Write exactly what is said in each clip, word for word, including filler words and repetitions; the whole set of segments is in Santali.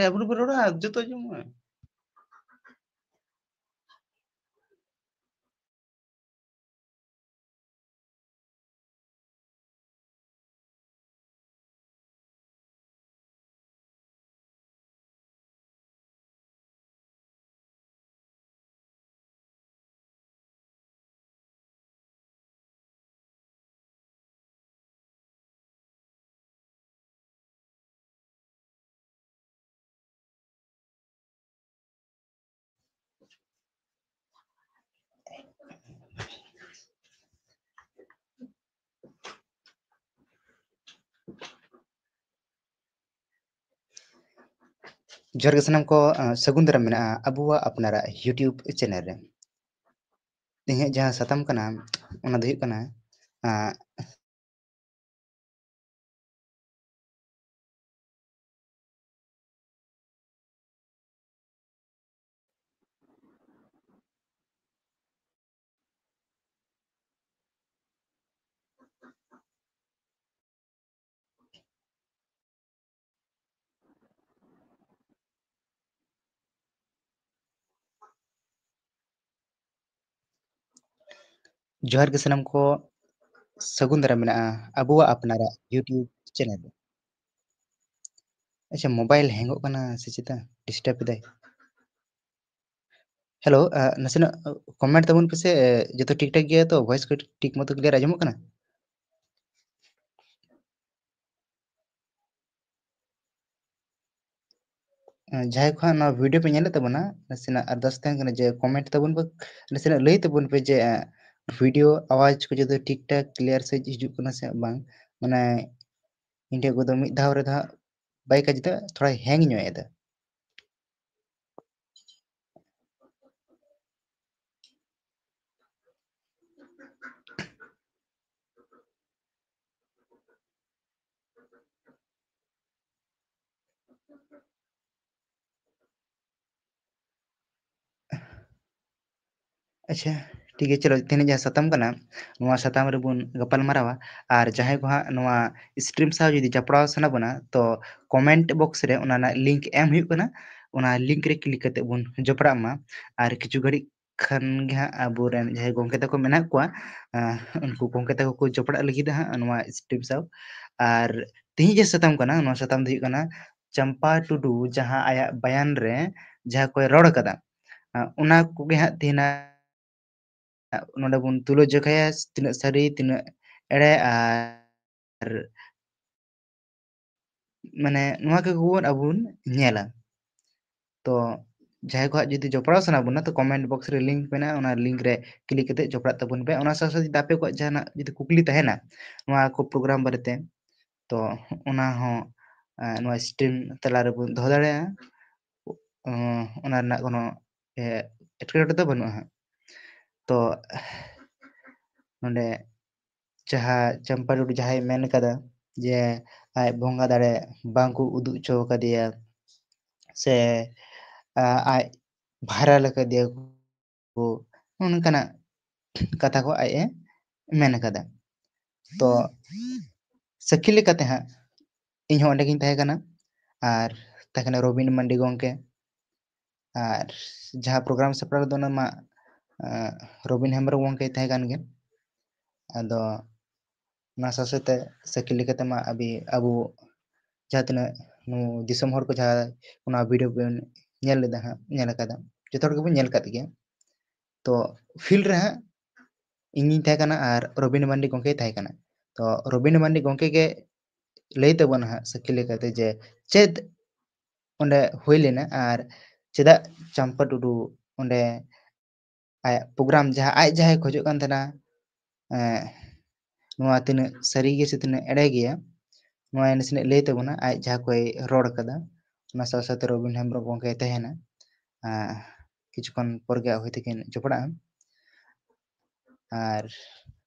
ᱦᱮᱸ, ᱟᱵᱚ ᱫᱚᱵᱚ ᱨᱚᱲᱟ, ᱡᱚᱛᱚ ᱟᱸᱡᱚᱢᱚᱜᱼᱟ᱾ ᱡᱚᱦᱟᱨ ᱜᱮ ᱥᱟᱱᱟᱢ ᱠᱚ, ᱟᱸ, ᱥᱟᱹᱜᱩᱱ ᱫᱟᱨᱟᱢ ᱢᱮᱱᱟᱜᱼᱟ ᱟᱵᱚᱣᱟᱜ ᱟᱯᱱᱟᱨᱟᱜ YouTube channel ᱨᱮ᱾ ᱛᱮᱦᱮᱧᱟᱜ ᱡᱟᱦᱟᱸ ᱥᱟᱛᱟᱢ ᱠᱟᱱᱟ, ᱚᱱᱟ ᱫᱚ ᱦᱩᱭᱩᱜ ᱠᱟᱱᱟ, ᱟᱸ, ᱡᱚᱦᱟᱨ ᱜᱮ ᱥᱟᱱᱟᱢ ᱠᱚ, ᱥᱟᱹᱜᱩᱱ ᱫᱟᱨᱟᱢ ᱢᱮᱱᱟᱜᱼᱟ ᱟᱵᱚᱣᱟᱜ ᱟᱯᱱᱟᱨᱟᱜ YouTube channel ᱨᱮ᱾ ᱟᱪᱪᱷᱟ, mobile ᱦᱮᱝᱚᱜ ᱠᱟᱱᱟ ᱥᱮ ᱪᱮᱛᱟ, disturb ᱮᱫᱟᱭ? Hello, ᱟ, ᱱᱟᱥᱮᱱᱟᱜ comment ᱛᱟᱵᱚᱱ ᱯᱮᱥᱮ, ᱮ, ᱡᱚᱛᱚ ᱴᱷᱤᱠ ᱴᱷᱟᱠ ᱜᱮᱭᱟ ᱛᱚ? Voice ᱠᱚ ᱴᱷᱤᱠ ᱢᱚᱛᱚ clear ᱟᱸᱡᱚᱢᱚᱜ ᱠᱟᱱᱟ? ᱮ, ᱡᱟᱦᱟᱸᱭ ᱠᱚ ᱦᱟᱸᱜ ᱱᱚᱣᱟ video ᱯᱮ ᱧᱮᱞᱮᱫ ᱛᱟᱵᱚᱱᱟ, ᱱᱟᱥᱮᱱᱟᱜ ᱟᱨᱫᱟᱥ ᱛᱟᱦᱮᱱ ᱠᱟᱱᱟ ᱡᱮ comment ᱛᱟᱵᱚᱱ ᱯᱮ, ᱱᱟᱥᱮᱱᱟᱜ ᱞᱟᱹᱭ ᱛᱟᱵᱚᱱ ᱯᱮ ᱡᱮ, ᱮ, video ᱟᱣᱟᱡᱽ ᱠᱚ ᱡᱚᱛᱚ ᱴᱷᱤᱠ ᱴᱷᱟᱠ clear ᱥᱟᱺᱦᱤᱡ ᱦᱤᱡᱩᱜ ᱠᱟᱱᱟ ᱥᱮ ᱵᱟᱝ? ᱢᱟᱱᱮ, ᱤᱧ ᱴᱷᱮᱱ ᱠᱚᱫᱚ ᱢᱤᱫ ᱫᱷᱟᱣ ᱨᱮᱫᱚ ᱦᱟᱸᱜ ᱵᱟᱭ ᱠᱟᱡᱽ ᱮᱫᱟ, ᱛᱷᱚᱲᱟᱭ hang ᱧᱚᱜ ᱮᱫᱟ᱾ ᱟᱪᱪᱷᱟ, ᱴᱷᱤᱠ ᱜᱮᱭᱟ, ᱪᱚᱞᱚ, ᱛᱮᱦᱮᱧ ᱡᱟᱦᱟᱸ ᱥᱟᱛᱟᱢ ᱠᱟᱱᱟ, ᱱᱚᱣᱟ ᱥᱟᱛᱟᱢ ᱨᱮᱵᱚᱱ ᱜᱟᱯᱟᱞ ᱢᱟᱨᱟᱣᱟ᱾ ᱟᱨ ᱡᱟᱦᱟᱸᱭ ᱠᱚ ᱦᱟᱸᱜ ᱱᱚᱣᱟ stream ᱥᱟᱶ ᱡᱩᱫᱤ ᱡᱚᱯᱲᱟᱣ ᱥᱟᱱᱟ ᱵᱚᱱᱟ, ᱛᱚ comment box ᱨᱮ ᱚᱱᱟ ᱨᱮᱱᱟᱜ link ᱮᱢ ᱦᱩᱭᱩᱜ ᱠᱟᱱᱟ, ᱚᱱᱟ link ᱨᱮ click ᱠᱟᱛᱮ ᱵᱚᱱ ᱡᱚᱯᱲᱟᱜ ᱢᱟ᱾ ᱟᱨ ᱠᱤᱪᱷᱩ ᱜᱷᱟᱹᱲᱤᱡ ᱠᱷᱟᱱ ᱜᱮ ᱦᱟᱸᱜ ᱟᱵᱚᱨᱮᱱ ᱡᱟᱦᱟᱸᱭ ᱜᱚᱢᱠᱮ ᱛᱟᱠᱚ ᱢᱮᱱᱟᱜ ᱠᱚᱣᱟ, ᱟᱸ, ᱩᱱᱠᱩ ᱜᱚᱢᱠᱮ ᱛᱟᱠᱚ ᱠᱚ ᱡᱚᱯᱲᱟᱜ ᱞᱟᱹᱜᱤᱫ ᱦᱟᱸᱜ ᱱᱚᱣᱟ stream ᱥᱟᱶ᱾ ᱟᱨ ᱛᱮᱦᱮᱧ ᱡᱟᱦᱟᱸ ᱥᱟᱛᱟᱢ ᱠᱟᱱᱟ, ᱱᱚᱣᱟ ᱥᱟᱛᱟᱢ ᱫᱚ ᱦᱩᱭᱩᱜ ᱠᱟᱱᱟ ᱪᱟᱢᱯᱟ ᱴᱩᱰᱩ ᱡᱟᱦᱟᱸ ᱟᱭᱟᱜ ᱵᱟᱭᱟᱱ ᱨᱮ ᱡᱟᱦᱟᱸ ᱠᱚᱭ ᱨᱚᱲ ᱠᱟᱫᱟ, ᱟᱸ, ᱚᱱᱟ ᱠᱚᱜᱮ ᱦᱟᱸᱜ ᱛᱮᱦᱮᱧ ᱱᱚᱰᱮ ᱵᱚᱱ ᱛᱩᱞᱟᱹ ᱡᱚᱠᱷᱟᱭᱟ, ᱛᱤᱱᱟᱹᱜ ᱥᱟᱹᱨᱤ, ᱛᱤᱱᱟᱹᱜ ᱮᱲᱮ, ᱟᱨ ᱢᱟᱱᱮ ᱱᱚᱣᱟ ᱠᱚᱜᱮ ᱵᱚᱱ ᱟᱵᱚ ᱵᱚᱱ ᱧᱮᱞᱟ᱾ ᱛᱚ ᱡᱟᱦᱟᱸᱭ ᱠᱚ ᱦᱟᱸᱜ ᱡᱩᱫᱤ ᱡᱚᱯᱲᱟᱣ ᱥᱟᱱᱟ ᱵᱚᱱᱟ, ᱛᱚ comment box ᱨᱮ link ᱢᱮᱱᱟᱜᱼᱟ, ᱚᱱᱟ link ᱨᱮ click ᱠᱟᱛᱮ ᱡᱚᱯᱲᱟᱜ ᱛᱟᱵᱚᱱ ᱯᱮ᱾ ᱚᱱᱟ ᱥᱟᱶ ᱥᱟᱶ ᱡᱩᱫᱤ ᱟᱯᱮ ᱠᱚᱣᱟᱜ ᱡᱟᱦᱟᱱᱟᱜ ᱡᱩᱫᱤ ᱠᱩᱠᱞᱤ ᱛᱟᱦᱮᱱᱟ ᱱᱚᱣᱟ ᱠᱚ program ᱵᱟᱨᱮᱛᱮ, ᱛᱚ ᱚᱱᱟ ᱦᱚᱸ, ᱮᱸ, ᱱᱚᱣᱟ stream ᱛᱟᱞᱟ ᱨᱮᱵᱚᱱ ᱫᱚᱦᱚ ᱫᱟᱲᱮᱭᱟᱜᱼᱟ᱾ ᱚᱸ, ᱚᱱᱟ ᱨᱮᱱᱟᱜ ᱠᱳᱱᱳ, ᱮ, ᱮᱴᱠᱮᱴᱚᱬᱮ ᱫᱚ ᱵᱟᱹᱱᱩᱜᱼᱟ ᱦᱟᱸᱜ᱾ ᱛᱚ ᱱᱚᱰᱮ ᱡᱟᱦᱟᱸ ᱪᱟᱢᱯᱟ ᱴᱩᱰᱩ ᱡᱟᱦᱟᱸᱭ ᱢᱮᱱ ᱠᱟᱫᱟ ᱡᱮ ᱟᱡ ᱵᱚᱸᱜᱟ ᱫᱟᱲᱮ ᱵᱟᱝ ᱠᱚ ᱩᱫᱩᱜ ᱦᱚᱪᱚ ᱠᱟᱫᱮᱭᱟ, ᱥᱮ, ᱟ, ᱟᱡ viral ᱟᱠᱟᱫᱮᱭᱟ ᱠᱚ, ᱱᱚᱝᱠᱟᱱᱟᱜ ᱠᱟᱛᱷᱟ ᱠᱚ ᱟᱡ ᱮ ᱢᱮᱱ ᱠᱟᱫᱟ᱾ ᱛᱚ ᱥᱟᱹᱠᱷᱤ ᱞᱮᱠᱟᱛᱮ ᱦᱟᱸᱜ ᱤᱧ ᱦᱚᱸ ᱚᱸᱰᱮ ᱜᱤᱧ ᱛᱟᱦᱮᱸ ᱠᱟᱱᱟ, ᱟᱨ ᱛᱟᱦᱮᱸ ᱠᱟᱱᱟ ᱨᱚᱵᱤᱱ ᱢᱟᱱᱰᱤ ᱜᱚᱢᱠᱮ, ᱟᱨ ᱡᱟᱦᱟᱸ program ᱥᱟᱯᱲᱟᱣ ᱞᱮᱫᱟ ᱚᱱᱟ ᱢᱟ, ᱟᱸ, ᱨᱚᱵᱤᱱ ᱦᱮᱢᱵᱨᱚᱢ ᱜᱚᱢᱠᱮ ᱛᱟᱦᱮᱸ ᱠᱟᱱ ᱜᱮ᱾ ᱟᱫᱚ ᱚᱱᱟ ᱥᱟᱶ ᱥᱟᱶᱛᱮ ᱥᱟᱹᱠᱷᱤ ᱞᱮᱠᱟᱛᱮ ᱢᱟ ᱟᱵᱤ-, ᱟᱵᱚ ᱡᱟᱦᱟᱸ ᱛᱤᱱᱟᱹᱜ ᱱᱩ-, ᱫᱤᱥᱚᱢ ᱦᱚᱲ ᱠᱚ ᱡᱟᱦᱟᱸ ᱚᱱᱟ video ᱵᱚᱱ ᱧᱮᱞ ᱞᱮᱫᱟ ᱦᱟᱸᱜ, ᱧᱮᱞ ᱟᱠᱟᱫᱟ, ᱡᱚᱛᱚ ᱦᱚᱲ ᱜᱮᱵᱚᱱ ᱧᱮᱞ ᱟᱠᱟᱫ ᱜᱮᱭᱟ᱾ ᱛᱚ field ᱨᱮ ᱦᱟᱸᱜ ᱤᱧᱤᱧ ᱛᱟᱦᱮᱸ ᱠᱟᱱᱟ ᱟᱨ ᱨᱚᱵᱤᱱ ᱢᱟᱱᱰᱤ ᱜᱚᱢᱠᱮᱭ ᱛᱟᱦᱮᱸ ᱠᱟᱱᱟ᱾ ᱛᱚ ᱨᱚᱵᱤᱱ ᱢᱟᱱᱰᱤ ᱜᱚᱢᱠᱮ ᱜᱮ ᱞᱟᱹᱭ ᱛᱟᱵᱚᱱᱟ ᱦᱟᱸᱜ ᱥᱟᱹᱠᱷᱤ ᱞᱮᱠᱟᱛᱮ ᱡᱮ ᱪᱮᱫ ᱚᱸᱰᱮ ᱦᱩᱭ ᱞᱮᱱᱟ ᱟᱨ ᱪᱮᱫᱟᱜ ᱪᱟᱢᱯᱟ ᱴᱩᱰᱩ ᱚᱸᱰᱮ ᱟᱭᱟᱜ program ᱡᱟᱦᱟᱸ ᱟᱡ ᱡᱟᱦᱟᱸᱭ ᱠᱷᱚᱡᱚᱜ ᱠᱟᱱ ᱛᱟᱦᱮᱱᱟ, ᱮᱸ, ᱱᱚᱣᱟ ᱛᱤᱱᱟᱹᱜ ᱥᱟᱹᱨᱤ ᱜᱮ ᱥᱮ ᱛᱤᱱᱟᱹᱜ ᱮᱲᱮ ᱜᱮᱭᱟ, ᱱᱚᱣᱟ ᱱᱟᱥᱮᱱᱟᱜ ᱞᱟᱹᱭ ᱛᱟᱵᱚᱱᱟ ᱟᱡ ᱡᱟᱦᱟᱸ ᱠᱚᱭ ᱨᱚᱲ ᱠᱟᱫᱟ᱾ ᱚᱱᱟ ᱥᱟᱶ ᱥᱟᱶᱛᱮ ᱨᱚᱵᱤᱱ ᱦᱮᱢᱵᱨᱚᱢ ᱜᱚᱢᱠᱮᱭ ᱛᱟᱦᱮᱱᱟ, ᱟᱸ, ᱠᱤᱪᱷᱩ ᱠᱷᱚᱱ ᱯᱚᱨ ᱜᱮ ᱦᱟᱸᱜ ᱦᱚᱭᱛᱳ ᱠᱤᱱ ᱡᱚᱯᱲᱟᱜᱼᱟ᱾ ᱟᱨ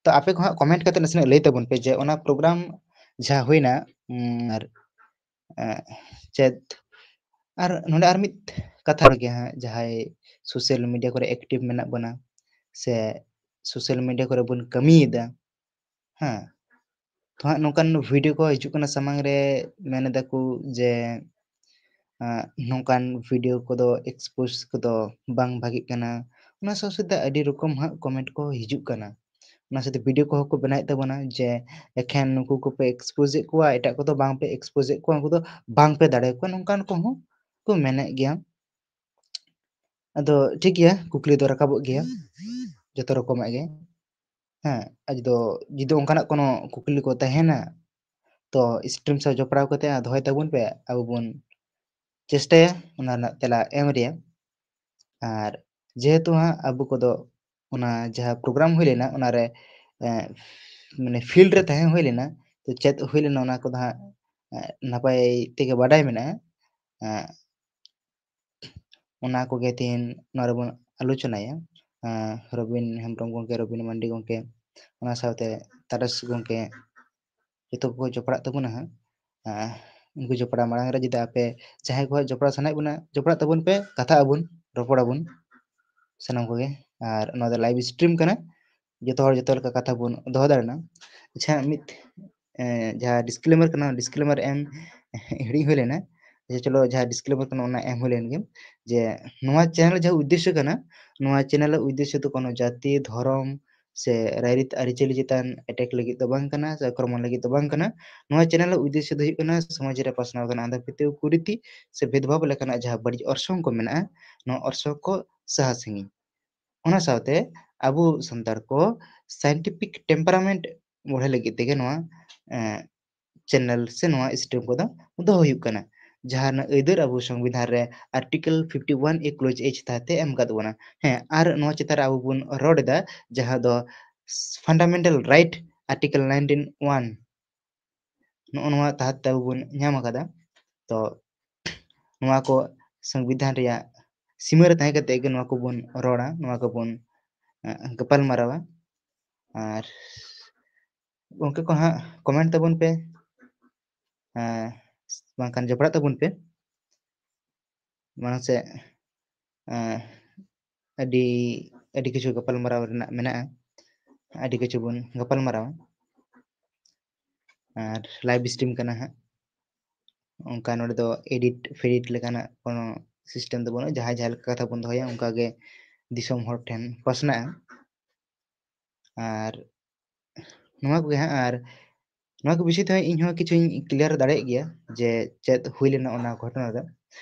ᱛᱚ ᱟᱯᱮ ᱠᱚ ᱦᱟᱸᱜ comment ᱠᱟᱛᱮ ᱱᱟᱥᱮᱱᱟᱜ ᱞᱟᱹᱭ ᱛᱟᱵᱚᱱ ᱯᱮ ᱡᱮ ᱚᱱᱟ program ᱡᱟᱦᱟᱸ ᱦᱩᱭᱱᱟ, ᱩᱸ, ᱟᱨ, ᱮᱸ, ᱪᱮᱫ, ᱟᱨ ᱱᱚᱰᱮ ᱟᱨ ᱢᱤᱫ ᱠᱟᱛᱷᱟ ᱨᱮᱜᱮ ᱦᱟᱸᱜ ᱡᱟᱦᱟᱸᱭ social media ᱠᱚᱨᱮ active ᱢᱮᱱᱟᱜ ᱵᱚᱱᱟ, ᱥᱮ social media ᱠᱚᱨᱮ ᱵᱚᱱ ᱠᱟᱹᱢᱤᱭᱮᱫᱟ, ᱦᱮᱸ, ᱛᱚ ᱦᱟᱸᱜ ᱱᱚᱝᱠᱟᱱ video ᱠᱚ ᱦᱤᱡᱩᱜ ᱠᱟᱱᱟ ᱥᱟᱢᱟᱝ ᱨᱮ, ᱢᱮᱱ ᱮᱫᱟ ᱠᱚ ᱡᱮ ᱟᱸ, ᱱᱚᱝᱠᱟᱱ video ᱠᱚᱫᱚ expose ᱠᱚᱫᱚ ᱵᱟᱝ ᱵᱷᱟᱜᱮᱜ ᱠᱟᱱᱟ᱾ ᱚᱱᱟ ᱥᱟᱶ ᱥᱟᱶᱛᱮ ᱟᱹᱰᱤ ᱨᱚᱠᱚᱢ ᱦᱟᱸᱜ comment ᱠᱚ ᱦᱤᱡᱩᱜ ᱠᱟᱱᱟ᱾ ᱚᱱᱟ ᱥᱟᱶᱛᱮ video ᱠᱚᱦᱚᱸ ᱠᱚ ᱵᱮᱱᱟᱣᱮᱫ ᱛᱟᱵᱚᱱᱟ ᱡᱮ ᱮᱠᱷᱮᱱ ᱱᱩᱠᱩ ᱠᱚᱯᱮ expose ᱮᱫ ᱠᱚᱣᱟ, ᱮᱴᱟᱜ ᱠᱚᱫᱚ ᱵᱟᱝᱯᱮ expose ᱮᱫ ᱠᱚᱣᱟ, ᱩᱱᱠᱩ ᱫᱚ ᱵᱟᱝᱯᱮ ᱫᱟᱲᱮᱭᱟᱠᱚᱣᱟ, ᱱᱚᱝᱠᱟᱱ ᱠᱚᱦᱚᱸ ᱠᱚ ᱢᱮᱱᱮᱫ ᱜᱮᱭᱟ᱾ ᱟᱫᱚ ᱴᱷᱤᱠ ᱜᱮᱭᱟ, ᱠᱩᱠᱞᱤ ᱫᱚ ᱨᱟᱠᱟᱵᱚᱜ ᱜᱮᱭᱟ ᱡᱚᱛᱚ ᱨᱚᱠᱚᱢᱟᱜ ᱜᱮ᱾ ᱦᱮᱸ, ᱟᱨ ᱡᱩᱫᱤ, ᱡᱩᱫᱤ ᱚᱱᱠᱟᱱᱟᱜ ᱠᱳᱱᱳ ᱠᱩᱠᱞᱤ ᱠᱚ ᱛᱟᱦᱮᱱᱟ, ᱛᱚ stream ᱥᱟᱶ ᱡᱚᱯᱲᱟᱣ ᱠᱟᱛᱮ ᱫᱚᱦᱚᱭ ᱛᱟᱵᱚᱱ ᱯᱮ, ᱟᱵᱚ ᱵᱚᱱ ᱪᱮᱥᱴᱟᱭᱟ ᱚᱱᱟ ᱨᱮᱱᱟᱜ ᱛᱮᱞᱟ ᱮᱢ ᱨᱮᱭᱟᱜ᱾ ᱟᱨ ᱡᱮᱦᱮᱛᱩ ᱦᱟᱸᱜ ᱟᱵᱚ ᱠᱚᱫᱚ ᱚᱱᱟ ᱡᱟᱦᱟᱸ program ᱦᱩᱭ ᱞᱮᱱᱟ, ᱚᱱᱟᱨᱮ, ᱮᱸ, ᱢᱟᱱᱮ field ᱨᱮ ᱛᱟᱦᱮᱸ ᱦᱩᱭ ᱞᱮᱱᱟ, ᱛᱚ ᱪᱮᱫ ᱦᱩᱭ ᱞᱮᱱᱟ ᱚᱱᱟ ᱠᱚᱫᱚ ᱦᱟᱸᱜ, ᱮᱸ, ᱱᱟᱯᱟᱭ ᱛᱮᱜᱮ ᱵᱟᱰᱟᱭ ᱢᱮᱱᱟᱜᱼᱟ᱾ ᱮᱸ, ᱚᱱᱟ ᱠᱚᱜᱮ ᱛᱮᱦᱮᱧ ᱱᱚᱣᱟ ᱨᱮᱵᱚᱱ ᱟᱞᱳᱪᱚᱱᱟᱭᱟ᱾ ᱮᱸ, ᱨᱚᱵᱤᱱ ᱦᱮᱢᱵᱨᱚᱢ ᱜᱚᱢᱠᱮ, ᱨᱚᱵᱤᱱ ᱢᱟᱱᱰᱤ ᱜᱚᱢᱠᱮ, ᱚᱱᱟ ᱥᱟᱶᱛᱮ ᱛᱟᱨᱟᱥ ᱜᱚᱢᱠᱮ, ᱡᱚᱛᱚ ᱠᱚᱠᱚ ᱡᱚᱯᱲᱟᱜ ᱛᱟᱵᱚᱱᱟ ᱦᱟᱸᱜ᱾ ᱮᱸ, ᱩᱱᱠᱩ ᱡᱚᱯᱲᱟᱣ ᱢᱟᱲᱟᱝ ᱨᱮ ᱡᱩᱫᱤ ᱟᱯᱮ ᱡᱟᱦᱟᱸᱭ ᱠᱚ ᱦᱟᱸᱜ ᱡᱚᱯᱲᱟᱣ ᱥᱟᱱᱟᱭᱮᱫ ᱵᱚᱱᱟ, ᱡᱚᱯᱲᱟᱜ ᱛᱟᱵᱚᱱ ᱯᱮ, ᱠᱟᱛᱷᱟᱜ ᱟᱵᱚᱱ, ᱨᱚᱯᱚᱲ ᱟᱵᱚᱱ ᱥᱟᱱᱟᱢ ᱠᱚᱜᱮ᱾ ᱟᱨ ᱱᱚᱣᱟ ᱫᱚ live stream ᱠᱟᱱᱟ, ᱡᱚᱛᱚ ᱦᱚᱲ ᱡᱚᱛᱚ ᱞᱮᱠᱟ ᱠᱟᱛᱷᱟ ᱵᱚᱱ ᱫᱚᱦᱚ ᱫᱟᱲᱮᱭᱟᱜᱼᱟ᱾ ᱟᱪᱪᱷᱟ, ᱢᱤᱫ, ᱮᱸ, ᱡᱟᱦᱟᱸ disclaimer ᱠᱟᱱᱟ, disclaimer ᱮᱢ ᱦᱤᱲᱤᱧ ᱦᱩᱭ ᱞᱮᱱᱟ᱾ ᱟᱪᱪᱷᱟ, ᱪᱚᱞᱚ, ᱡᱟᱦᱟᱸ disclaimer ᱠᱟᱱᱟ, ᱚᱱᱟ ᱮᱢ ᱦᱩᱭ ᱞᱮᱱ ᱜᱮ, ᱡᱮ ᱱᱚᱣᱟ channel ᱡᱟᱦᱟᱸ ᱩᱫᱽᱫᱮᱥᱥᱚ ᱠᱟᱱᱟ, ᱱᱚᱣᱟ channel ᱨᱮᱱᱟᱜ ᱩᱫᱽᱫᱮᱥᱥᱚ ᱫᱚ ᱠᱳᱱᱳ ᱡᱟᱹᱛᱤ, ᱫᱷᱚᱨᱚᱢ ᱥᱮ ᱨᱟᱭᱨᱤᱛ ᱟᱹᱨᱤᱪᱟᱹᱞᱤ ᱪᱮᱛᱟᱱ attack ᱞᱟᱹᱜᱤᱫ ᱫᱚ ᱵᱟᱝ ᱠᱟᱱᱟ, ᱥᱮ ᱟᱠᱨᱚᱢᱚᱱ ᱞᱟᱹᱜᱤᱫ ᱫᱚ ᱵᱟᱝ ᱠᱟᱱᱟ᱾ ᱱᱚᱣᱟ channel ᱨᱮᱱᱟᱜ ᱩᱫᱽᱫᱮᱥᱥᱚ ᱫᱚ ᱦᱩᱭᱩᱜ ᱠᱟᱱᱟ ᱥᱚᱢᱟᱡᱽ ᱨᱮ ᱯᱟᱥᱱᱟᱣ ᱟᱠᱟᱱ ᱟᱸᱫᱷᱟ ᱯᱟᱹᱛᱭᱟᱹᱣ, ᱠᱩᱨᱤᱛᱤ ᱥᱮ ᱵᱷᱮᱫᱽᱵᱷᱟᱵᱽ ᱞᱮᱠᱟᱱᱟᱜ ᱡᱟᱦᱟᱸ ᱵᱟᱹᱲᱤᱡ ᱚᱨᱥᱚᱝ ᱠᱚ ᱢᱮᱱᱟᱜᱼᱟ, ᱱᱚᱣᱟ ᱚᱨᱥᱚᱝ ᱠᱚ ᱥᱟᱦᱟ ᱥᱟᱺᱜᱤᱧ᱾ ᱚᱱᱟ ᱥᱟᱶᱛᱮ ᱟᱵᱚ ᱥᱟᱱᱛᱟᱲ ᱠᱚ scientific temperament ᱵᱚᱲᱦᱮ ᱞᱟᱹᱜᱤᱫ ᱛᱮᱜᱮ ᱱᱚᱣᱟ, ᱮᱸ, channel ᱥᱮ ᱱᱚᱣᱟ stream ᱠᱚᱫᱚ ᱫᱚᱦᱚ ᱦᱩᱭᱩᱜ ᱠᱟᱱᱟ, ᱡᱟᱦᱟᱸ ᱨᱮᱱᱟᱜ ᱟᱹᱭᱫᱟᱹᱨ ᱟᱵᱚ ᱥᱚᱝᱵᱤᱫᱷᱟᱱ ᱨᱮ Article fifty one A clause H ᱛᱟᱦᱮᱸ ᱛᱮ ᱮᱢ ᱟᱠᱟᱫ ᱵᱚᱱᱟ᱾ ᱦᱮᱸ, ᱟᱨ ᱱᱚᱣᱟ ᱪᱮᱛᱟᱱ ᱨᱮ ᱟᱵᱚ ᱵᱚᱱ ᱨᱚᱲ ᱮᱫᱟ, ᱡᱟᱦᱟᱸ ᱫᱚ fundamental right Article nineteen one, ᱱᱚᱜᱼᱚ ᱱᱚᱣᱟ ᱛᱟᱦᱟᱛ ᱛᱮ ᱟᱵᱚ ᱵᱚᱱ ᱧᱟᱢ ᱟᱠᱟᱫᱟ᱾ ᱛᱚ ᱱᱚᱣᱟ ᱠᱚ ᱥᱚᱝᱵᱤᱫᱷᱟᱱ ᱨᱮᱭᱟᱜ ᱥᱤᱢᱟᱹ ᱨᱮ ᱛᱟᱦᱮᱸ ᱠᱟᱛᱮ ᱜᱮ ᱱᱚᱣᱟ ᱠᱚᱵᱚᱱ ᱨᱚᱲᱟ, ᱱᱚᱣᱟ ᱠᱚᱵᱚᱱ, ᱮᱸ, ᱜᱟᱯᱟᱞ ᱢᱟᱨᱟᱣᱟ᱾ ᱟᱨ ᱜᱚᱢᱠᱮ ᱠᱚ ᱦᱟᱸᱜ comment ᱛᱟᱵᱚᱱ ᱯᱮ, ᱮᱸ, ᱵᱟᱝᱠᱷᱟᱱ ᱡᱚᱯᱲᱟᱜ ᱛᱟᱵᱚᱱ ᱯᱮ ᱢᱟᱲᱟᱝ ᱥᱮᱫ᱾ ᱮᱸ, ᱟᱹᱰᱤ ᱟᱹᱰᱤ ᱠᱤᱪᱷᱩ ᱜᱟᱯᱟᱞᱢᱟᱨᱟᱣ ᱨᱮᱱᱟᱜ ᱢᱮᱱᱟᱜᱼᱟ᱾ ᱟᱹᱰᱤ ᱠᱤᱪᱷᱩ ᱵᱚᱱ ᱜᱟᱯᱟᱞᱢᱟᱨᱟᱣᱟ᱾ ᱟᱨ live stream ᱠᱟᱱᱟ ᱦᱟᱸᱜ, ᱚᱱᱠᱟ ᱱᱚᱰᱮ ᱫᱚ edit ᱯᱷᱮᱰᱤᱴ ᱞᱮᱠᱟᱱᱟᱜ ᱠᱳᱱᱳ system ᱫᱚ ᱵᱟᱹᱱᱩᱜᱼᱟ᱾ ᱡᱟᱦᱟᱸᱭ ᱡᱟᱦᱟᱸ ᱞᱮᱠᱟ ᱠᱟᱛᱷᱟ ᱵᱚᱱ ᱫᱚᱦᱚᱭᱟ, ᱚᱱᱠᱟ ᱜᱮ ᱫᱤᱥᱚᱢ ᱦᱚᱲ ᱴᱷᱮᱱ ᱯᱟᱥᱱᱟᱜᱼᱟ᱾ ᱟᱨ ᱱᱚᱣᱟ ᱠᱚᱜᱮ ᱦᱟᱸᱜ, ᱟᱨ ᱱᱚᱣᱟ ᱠᱚ ᱵᱤᱥᱚᱭ ᱛᱮ ᱤᱧ ᱦᱚᱸ ᱠᱤᱪᱷᱩᱧ clear ᱫᱟᱲᱮᱭᱟᱜ ᱜᱮᱭᱟ ᱡᱮ ᱪᱮᱫ ᱦᱩᱭ ᱞᱮᱱᱟ ᱚᱱᱟ ᱜᱷᱚᱴᱚᱱᱟ ᱨᱮ᱾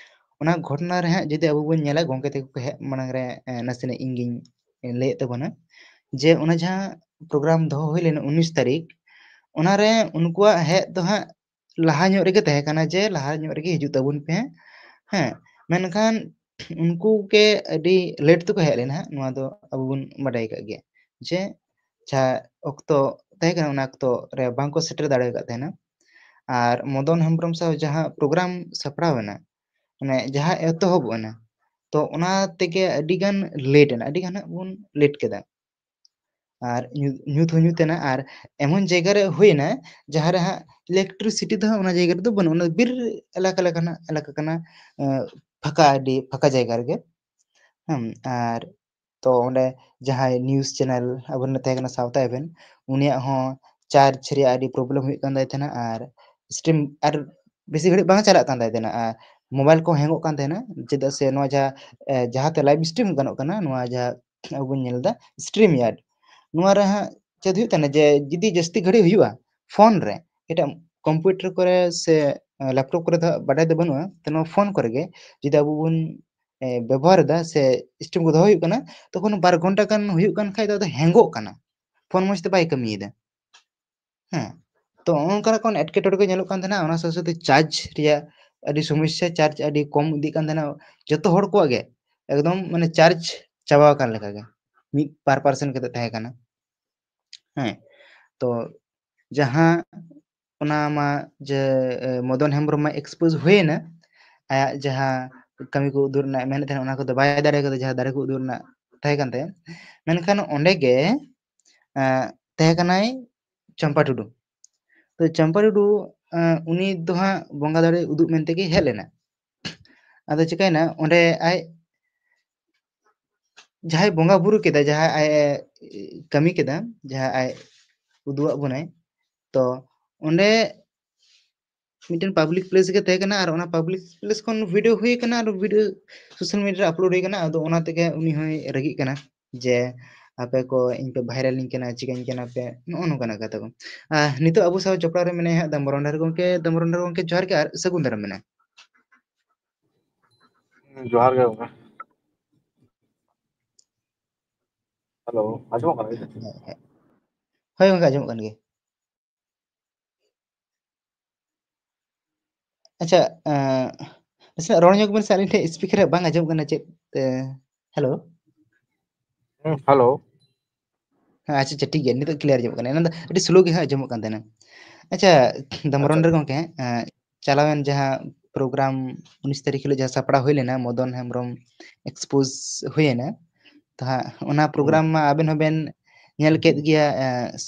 ᱚᱱᱟ ᱜᱷᱚᱴᱚᱱᱟ ᱨᱮ ᱦᱟᱸᱜ ᱡᱩᱫᱤ ᱟᱵᱚ ᱵᱚᱱ ᱧᱮᱞᱟ, ᱜᱚᱢᱠᱮ ᱛᱟᱠᱚ ᱠᱚ ᱦᱮᱡ ᱢᱟᱲᱟᱝ ᱨᱮ, ᱮ, ᱱᱟᱥᱮᱱᱟᱜ ᱤᱧ ᱜᱤᱧ ᱞᱟᱹᱭᱮᱫ ᱛᱟᱵᱚᱱᱟ ᱡᱮ ᱚᱱᱟ ᱡᱟᱦᱟᱸ program ᱫᱚᱦᱚ ᱦᱩᱭ ᱞᱮᱱᱟ ᱩᱱᱤᱥ ᱛᱟᱹᱨᱤᱠᱷ, ᱚᱱᱟᱨᱮ ᱩᱱᱠᱩᱣᱟᱜ ᱦᱮᱡ ᱫᱚ ᱦᱟᱸᱜ ᱞᱟᱦᱟ ᱧᱚᱜ ᱨᱮᱜᱮ ᱛᱟᱦᱮᱸ ᱠᱟᱱᱟ ᱡᱮ ᱞᱟᱦᱟ ᱧᱚᱜ ᱨᱮᱜᱮ ᱦᱤᱡᱩᱜ ᱛᱟᱵᱚᱱ ᱯᱮ ᱦᱟᱸᱜ᱾ ᱦᱮᱸ, ᱢᱮᱱᱠᱷᱟᱱ ᱩᱱᱠᱩ ᱜᱮ ᱟᱹᱰᱤ late ᱛᱮᱠᱚ ᱦᱮᱡ ᱞᱮᱱᱟ ᱦᱟᱸᱜ, ᱱᱚᱣᱟ ᱫᱚ ᱟᱵᱚ ᱵᱚᱱ ᱵᱟᱰᱟᱭ ᱠᱟᱜ ᱜᱮᱭᱟ ᱡᱮ ᱡᱟᱦᱟᱸ ᱚᱠᱛᱚ ᱛᱟᱦᱮᱸ ᱠᱟᱱᱟ, ᱚᱱᱟ ᱚᱠᱛᱚ ᱨᱮ ᱵᱟᱝᱠᱚ ᱥᱮᱴᱮᱨ ᱫᱟᱲᱮ ᱟᱠᱟᱫ ᱛᱟᱦᱮᱱᱟ᱾ ᱟᱨ ᱢᱚᱫᱚᱱ ᱦᱮᱢᱵᱨᱚᱢ ᱥᱟᱶ ᱡᱟᱦᱟᱸ program ᱥᱟᱯᱲᱟᱣ ᱮᱱᱟ, ᱢᱟᱱᱮ ᱡᱟᱦᱟᱸ ᱮᱛᱚᱦᱚᱵᱚᱜ ᱮᱱᱟ, ᱛᱚ ᱚᱱᱟ ᱛᱮᱜᱮ ᱟᱹᱰᱤ ᱜᱟᱱ late ᱮᱱᱟ, ᱟᱹᱰᱤ ᱜᱟᱱ ᱦᱟᱸᱜ ᱵᱚᱱ late ᱠᱮᱫᱟ᱾ ᱟᱨ ᱧᱩ-, ᱧᱩᱛ ᱦᱚᱸ ᱧᱩᱛ ᱮᱱᱟ, ᱟᱨ ᱮᱢᱚᱱ ᱡᱟᱭᱜᱟ ᱨᱮ ᱦᱩᱭᱱᱟ ᱡᱟᱦᱟᱸ ᱨᱮ ᱦᱟᱸᱜ electricity ᱫᱚ ᱦᱟᱸᱜ ᱚᱱᱟ ᱡᱟᱭᱜᱟ ᱨᱮᱫᱚ ᱵᱟᱹᱱᱩᱜᱼᱟ, ᱚᱱᱟ ᱵᱤᱨ ᱮᱞᱟᱠᱟ ᱞᱮᱠᱟᱱᱟᱜ ᱮᱞᱟᱠᱟ ᱠᱟᱱᱟ, ᱮ, ᱯᱷᱟᱸᱠᱟ, ᱟᱹᱰᱤ ᱯᱷᱟᱸᱠᱟ ᱡᱟᱭᱜᱟ ᱨᱮᱜᱮ᱾ ᱦᱮᱸ, ᱟᱨ ᱛᱚ ᱚᱸᱰᱮ ᱡᱟᱦᱟᱸᱭ news channel ᱟᱵᱚᱨᱮᱱ ᱛᱟᱦᱮᱸ ᱠᱟᱱᱟ ᱥᱟᱶᱛᱟ ᱮᱵᱷᱮᱱ, ᱩᱱᱤᱭᱟᱜ ᱦᱚᱸ charge ᱨᱮᱭᱟᱜ ᱟᱹᱰᱤ problem ᱦᱩᱭᱩᱜ ᱠᱟᱱ ᱛᱟᱭ ᱛᱟᱦᱮᱱᱟ, ᱟᱨ stream ᱟᱨ ᱵᱮᱥᱤ ᱜᱷᱟᱹᱲᱤᱡ ᱵᱟᱝ ᱪᱟᱞᱟᱜ ᱠᱟᱱ ᱛᱟᱭ ᱛᱟᱦᱮᱱᱟ, ᱟᱨ mobile ᱠᱚ ᱦᱮᱝᱚᱜ ᱠᱟᱱ ᱛᱟᱦᱮᱱᱟ, ᱪᱮᱫᱟᱜ ᱥᱮ ᱱᱚᱣᱟ ᱡᱟᱦᱟᱸ, ᱮ, ᱡᱟᱦᱟᱸᱛᱮ live stream ᱜᱟᱱᱚᱜ ᱠᱟᱱᱟ, ᱱᱚᱣᱟ ᱡᱟᱦᱟᱸ ᱟᱵᱚ ᱵᱚᱱ ᱧᱮᱞ ᱮᱫᱟ StreamYard, ᱱᱚᱣᱟ ᱨᱮ ᱦᱟᱸᱜ ᱪᱮᱫ ᱦᱩᱭᱩᱜ ᱠᱟᱱᱟ ᱡᱮ ᱡᱩᱫᱤ ᱡᱟᱹᱥᱛᱤ ᱜᱷᱟᱹᱲᱤᱡ ᱦᱩᱭᱩᱜᱼᱟ phone ᱨᱮ, ᱮᱴᱟᱜ computer ᱠᱚᱨᱮ ᱥᱮ, ᱮ, laptop ᱠᱚᱨᱮ ᱫᱚ ᱦᱟᱸᱜ ᱵᱟᱰᱟᱭ ᱫᱚ ᱵᱟᱹᱱᱩᱜᱼᱟ, ᱛᱚ ᱱᱚᱣᱟ phone ᱠᱚᱨᱮ ᱜᱮ ᱡᱩᱫᱤ ᱟᱵᱚ ᱵᱚᱱ, ᱮ, ᱵᱮᱵᱚᱦᱟᱨ ᱮᱫᱟ ᱥᱮ stream ᱠᱚ ᱫᱚᱦᱚ ᱦᱩᱭᱩᱜ ᱠᱟᱱᱟ, ᱛᱚᱠᱷᱚᱱ ᱵᱟᱨ ᱜᱷᱚᱱᱴᱟ ᱜᱟᱱ ᱦᱩᱭᱩᱜ ᱠᱟᱱ ᱠᱷᱟᱡ ᱫᱚ ᱟᱫᱚ ᱦᱮᱝᱚᱜ ᱠᱟᱱᱟ, phone ᱢᱚᱡᱽ ᱛᱮ ᱵᱟᱭ ᱠᱟᱹᱢᱤᱭᱮᱫᱟ᱾ ᱦᱮᱸ, ᱛᱚ ᱱᱚᱜᱼᱚ ᱱᱚᱝᱠᱟᱱᱟᱜ ᱠᱷᱚᱱ ᱮᱴᱠᱮᱴᱚᱬᱮ ᱠᱚ ᱧᱮᱞᱚᱜ ᱠᱟᱱ ᱛᱟᱦᱮᱱᱟ᱾ ᱚᱱᱟ ᱥᱟᱶ ᱥᱟᱶᱛᱮ charge ᱨᱮᱭᱟᱜ ᱟᱹᱰᱤ ᱥᱚᱢᱚᱥᱥᱟ, charge ᱟᱹᱰᱤ ᱠᱚᱢ ᱤᱫᱤᱜ ᱠᱟᱱ ᱛᱟᱦᱮᱱᱟ᱾ ᱡᱚᱛᱚ ᱦᱚᱲ ᱠᱚᱣᱟᱜ ᱜᱮ ᱮᱠᱫᱚᱢ ᱢᱟᱱᱮ charge ᱪᱟᱵᱟ ᱟᱠᱟᱱ ᱞᱮᱠᱟ ᱜᱮ, ᱢᱤᱫ ᱵᱟᱨ percent ᱠᱟᱛᱮ ᱛᱟᱦᱮᱸ ᱠᱟᱱᱟ᱾ ᱦᱮᱸ, ᱛᱚ ᱡᱟᱦᱟᱸ ᱚᱱᱟ ᱢᱟ ᱡᱮ, ᱮ, ᱢᱚᱫᱚᱱ ᱦᱮᱢᱵᱨᱚᱢ ᱢᱟ expose ᱦᱩᱭᱮᱱᱟ, ᱟᱭᱟᱜ ᱡᱟᱦᱟᱸ ᱠᱟᱹᱢᱤ ᱠᱚ ᱩᱫᱩᱜ ᱨᱮᱱᱟᱜ ᱢᱮᱱᱮᱫ ᱛᱟᱦᱮᱱᱟ, ᱚᱱᱟ ᱠᱚᱫᱚ ᱵᱟᱭ ᱫᱟᱲᱮ ᱠᱟᱫᱟ, ᱡᱟᱦᱟᱸ ᱫᱟᱲᱮ ᱠᱚ ᱩᱫᱩᱜ ᱨᱮᱱᱟᱜ ᱛᱟᱦᱮᱸ ᱠᱟᱱ ᱛᱟᱭᱟ᱾ ᱢᱮᱱᱠᱷᱟᱱ ᱚᱸᱰᱮ ᱜᱮ, ᱮ, ᱛᱟᱦᱮᱸ ᱠᱟᱱᱟᱭ ᱪᱟᱢᱯᱟ ᱴᱩᱰᱩ᱾ ᱛᱚ ᱪᱟᱢᱯᱟ ᱴᱩᱰᱩ, ᱮ, ᱩᱱᱤ ᱫᱚ ᱦᱟᱸᱜ ᱵᱚᱸᱜᱟ ᱫᱟᱲᱮ ᱩᱫᱩᱜ ᱢᱮᱱᱛᱮ ᱜᱮ ᱦᱮᱡ ᱞᱮᱱᱟ᱾ ᱟᱫᱚ ᱪᱤᱠᱟᱹᱭᱮᱱᱟ, ᱚᱸᱰᱮ ᱟᱡ ᱡᱟᱦᱟᱸᱭ ᱵᱚᱸᱜᱟ ᱵᱩᱨᱩ ᱠᱮᱫᱟ, ᱡᱟᱦᱟᱸᱭ ᱟᱡ ᱮ ᱠᱟᱹᱢᱤ ᱠᱮᱫᱟ, ᱡᱟᱦᱟᱸ ᱟᱡ ᱩᱫᱩᱜ ᱟᱜ ᱵᱚᱱᱟᱭ, ᱛᱚ ᱚᱸᱰᱮ ᱢᱤᱫᱴᱮᱱ ᱯᱟᱵᱽᱞᱤᱠ ᱯᱞᱮᱥ ᱜᱮ ᱛᱟᱦᱮᱸ ᱠᱟᱱᱟ, ᱟᱨ ᱚᱱᱟ ᱯᱟᱵᱽᱞᱤᱠ ᱯᱞᱮᱥ ᱠᱷᱚᱱ ᱵᱷᱤᱰᱤᱭᱳ ᱦᱩᱭ ᱠᱟᱱᱟ, ᱟᱨ ᱵᱷᱤᱰᱤᱭᱳ ᱥᱳᱥᱟᱞ ᱢᱤᱰᱤᱭᱟ ᱨᱮ ᱟᱯᱞᱳᱰ ᱦᱩᱭ ᱠᱟᱱᱟ᱾ ᱟᱫᱚ ᱚᱱᱟ ᱛᱮᱜᱮ ᱩᱱᱤ ᱦᱚᱸᱭ ᱨᱟᱹᱜᱤᱜ ᱠᱟᱱᱟ ᱡᱮ, "ᱟᱯᱮ ᱠᱚ ᱤᱧ ᱯᱮ ᱵᱷᱟᱭᱨᱟᱞᱤᱧ ᱠᱟᱱᱟ, ᱪᱤᱠᱟᱹᱧ ᱠᱟᱱᱟ ᱯᱮ", ᱱᱚᱜᱼᱚ ᱱᱚᱝᱠᱟᱱᱟᱜ ᱠᱟᱛᱷᱟ ᱠᱚ᱾ ᱟᱨ ᱱᱤᱛᱚᱜ ᱟᱵᱚ ᱥᱟᱶ ᱡᱚᱯᱲᱟᱣ ᱨᱮ ᱢᱮᱱᱟᱭᱟ ᱦᱟᱸᱜ ᱫᱟᱢᱵᱟᱨᱚᱱᱰᱟᱨ ᱜᱚᱢᱠᱮ᱾ ᱫᱟᱢᱵᱟᱨᱚᱱᱰᱟᱨ ᱜᱚᱢᱠᱮ, ᱡᱚᱦᱟᱨ ᱜᱮ ᱟᱨ ᱥᱟᱹᱜᱩᱱ ᱫᱟᱨᱟᱢ ᱢᱮᱱᱟᱭᱟ᱾ ᱡᱚᱦᱟᱨ ᱜᱮ ᱜᱚᱢᱠᱮ᱾ ᱦᱮᱞᱳ, ᱟᱸᱡᱚᱢᱚᱜ ᱠᱟᱱᱟ? ᱦᱳᱭ ᱜᱚᱢᱠᱮ, ᱟᱸᱡᱚᱢᱚᱜ ᱠᱟᱱ ᱜᱮᱭᱟ᱾ ᱟᱪᱪᱷᱟ, ᱮᱸ, ᱱᱟᱥᱮᱱᱟᱜ ᱨᱚᱲ ᱧᱚᱜ ᱵᱮᱱ ᱥᱮ, ᱟᱹᱞᱤᱧ ᱴᱷᱮᱱ ᱥᱯᱤᱠᱟᱨ ᱨᱮ ᱵᱟᱝ ᱟᱸᱡᱚᱢᱚᱜ ᱠᱟᱱᱟ ᱪᱮᱫ? ᱮ, ᱦᱮᱞᱳ? ᱦᱩᱸ, ᱦᱮᱞᱳ᱾ ᱦᱮᱸ, ᱟᱪᱪᱷᱟ, ᱟᱪᱪᱷᱟ, ᱴᱷᱤᱠ ᱜᱮᱭᱟ, ᱱᱤᱛᱚᱜ ᱠᱞᱤᱭᱟᱨ ᱟᱸᱡᱚᱢᱚᱜ ᱠᱟᱱᱟ᱾ ᱮᱱᱟᱱ ᱫᱚ ᱟᱹᱰᱤ ᱥᱞᱳ ᱜᱮ ᱦᱟᱸᱜ ᱟᱸᱡᱚᱢᱚᱜ ᱠᱟᱱ ᱛᱟᱦᱮᱱᱟ᱾ ᱟᱪᱪᱷᱟ, ᱫᱟᱢᱵᱟᱨᱚᱱᱰᱟᱨ ᱜᱚᱢᱠᱮ, ᱮᱸ, ᱪᱟᱞᱟᱣᱮᱱ ᱡᱟᱦᱟᱸ ᱯᱨᱳᱜᱨᱟᱢ ᱩᱱᱤᱥ ᱛᱟᱹᱨᱤᱠᱷ ᱦᱤᱞᱳᱜ ᱡᱟᱦᱟᱸ ᱥᱟᱯᱲᱟᱣ ᱦᱩᱭ ᱞᱮᱱᱟ, ᱢᱚᱫᱚᱱ ᱦᱮᱢᱵᱨᱚᱢ ᱮᱠᱥᱯᱳᱡᱽ ᱦᱩᱭᱮᱱᱟ, ᱛᱚ ᱦᱟᱸᱜ ᱚᱱᱟ ᱯᱨᱳᱜᱨᱟᱢ ᱢᱟ ᱟᱵᱮᱱ ᱦᱚᱸᱵᱮᱱ ᱧᱮᱞ ᱠᱮᱫ ᱜᱮᱭᱟ, ᱮᱸ,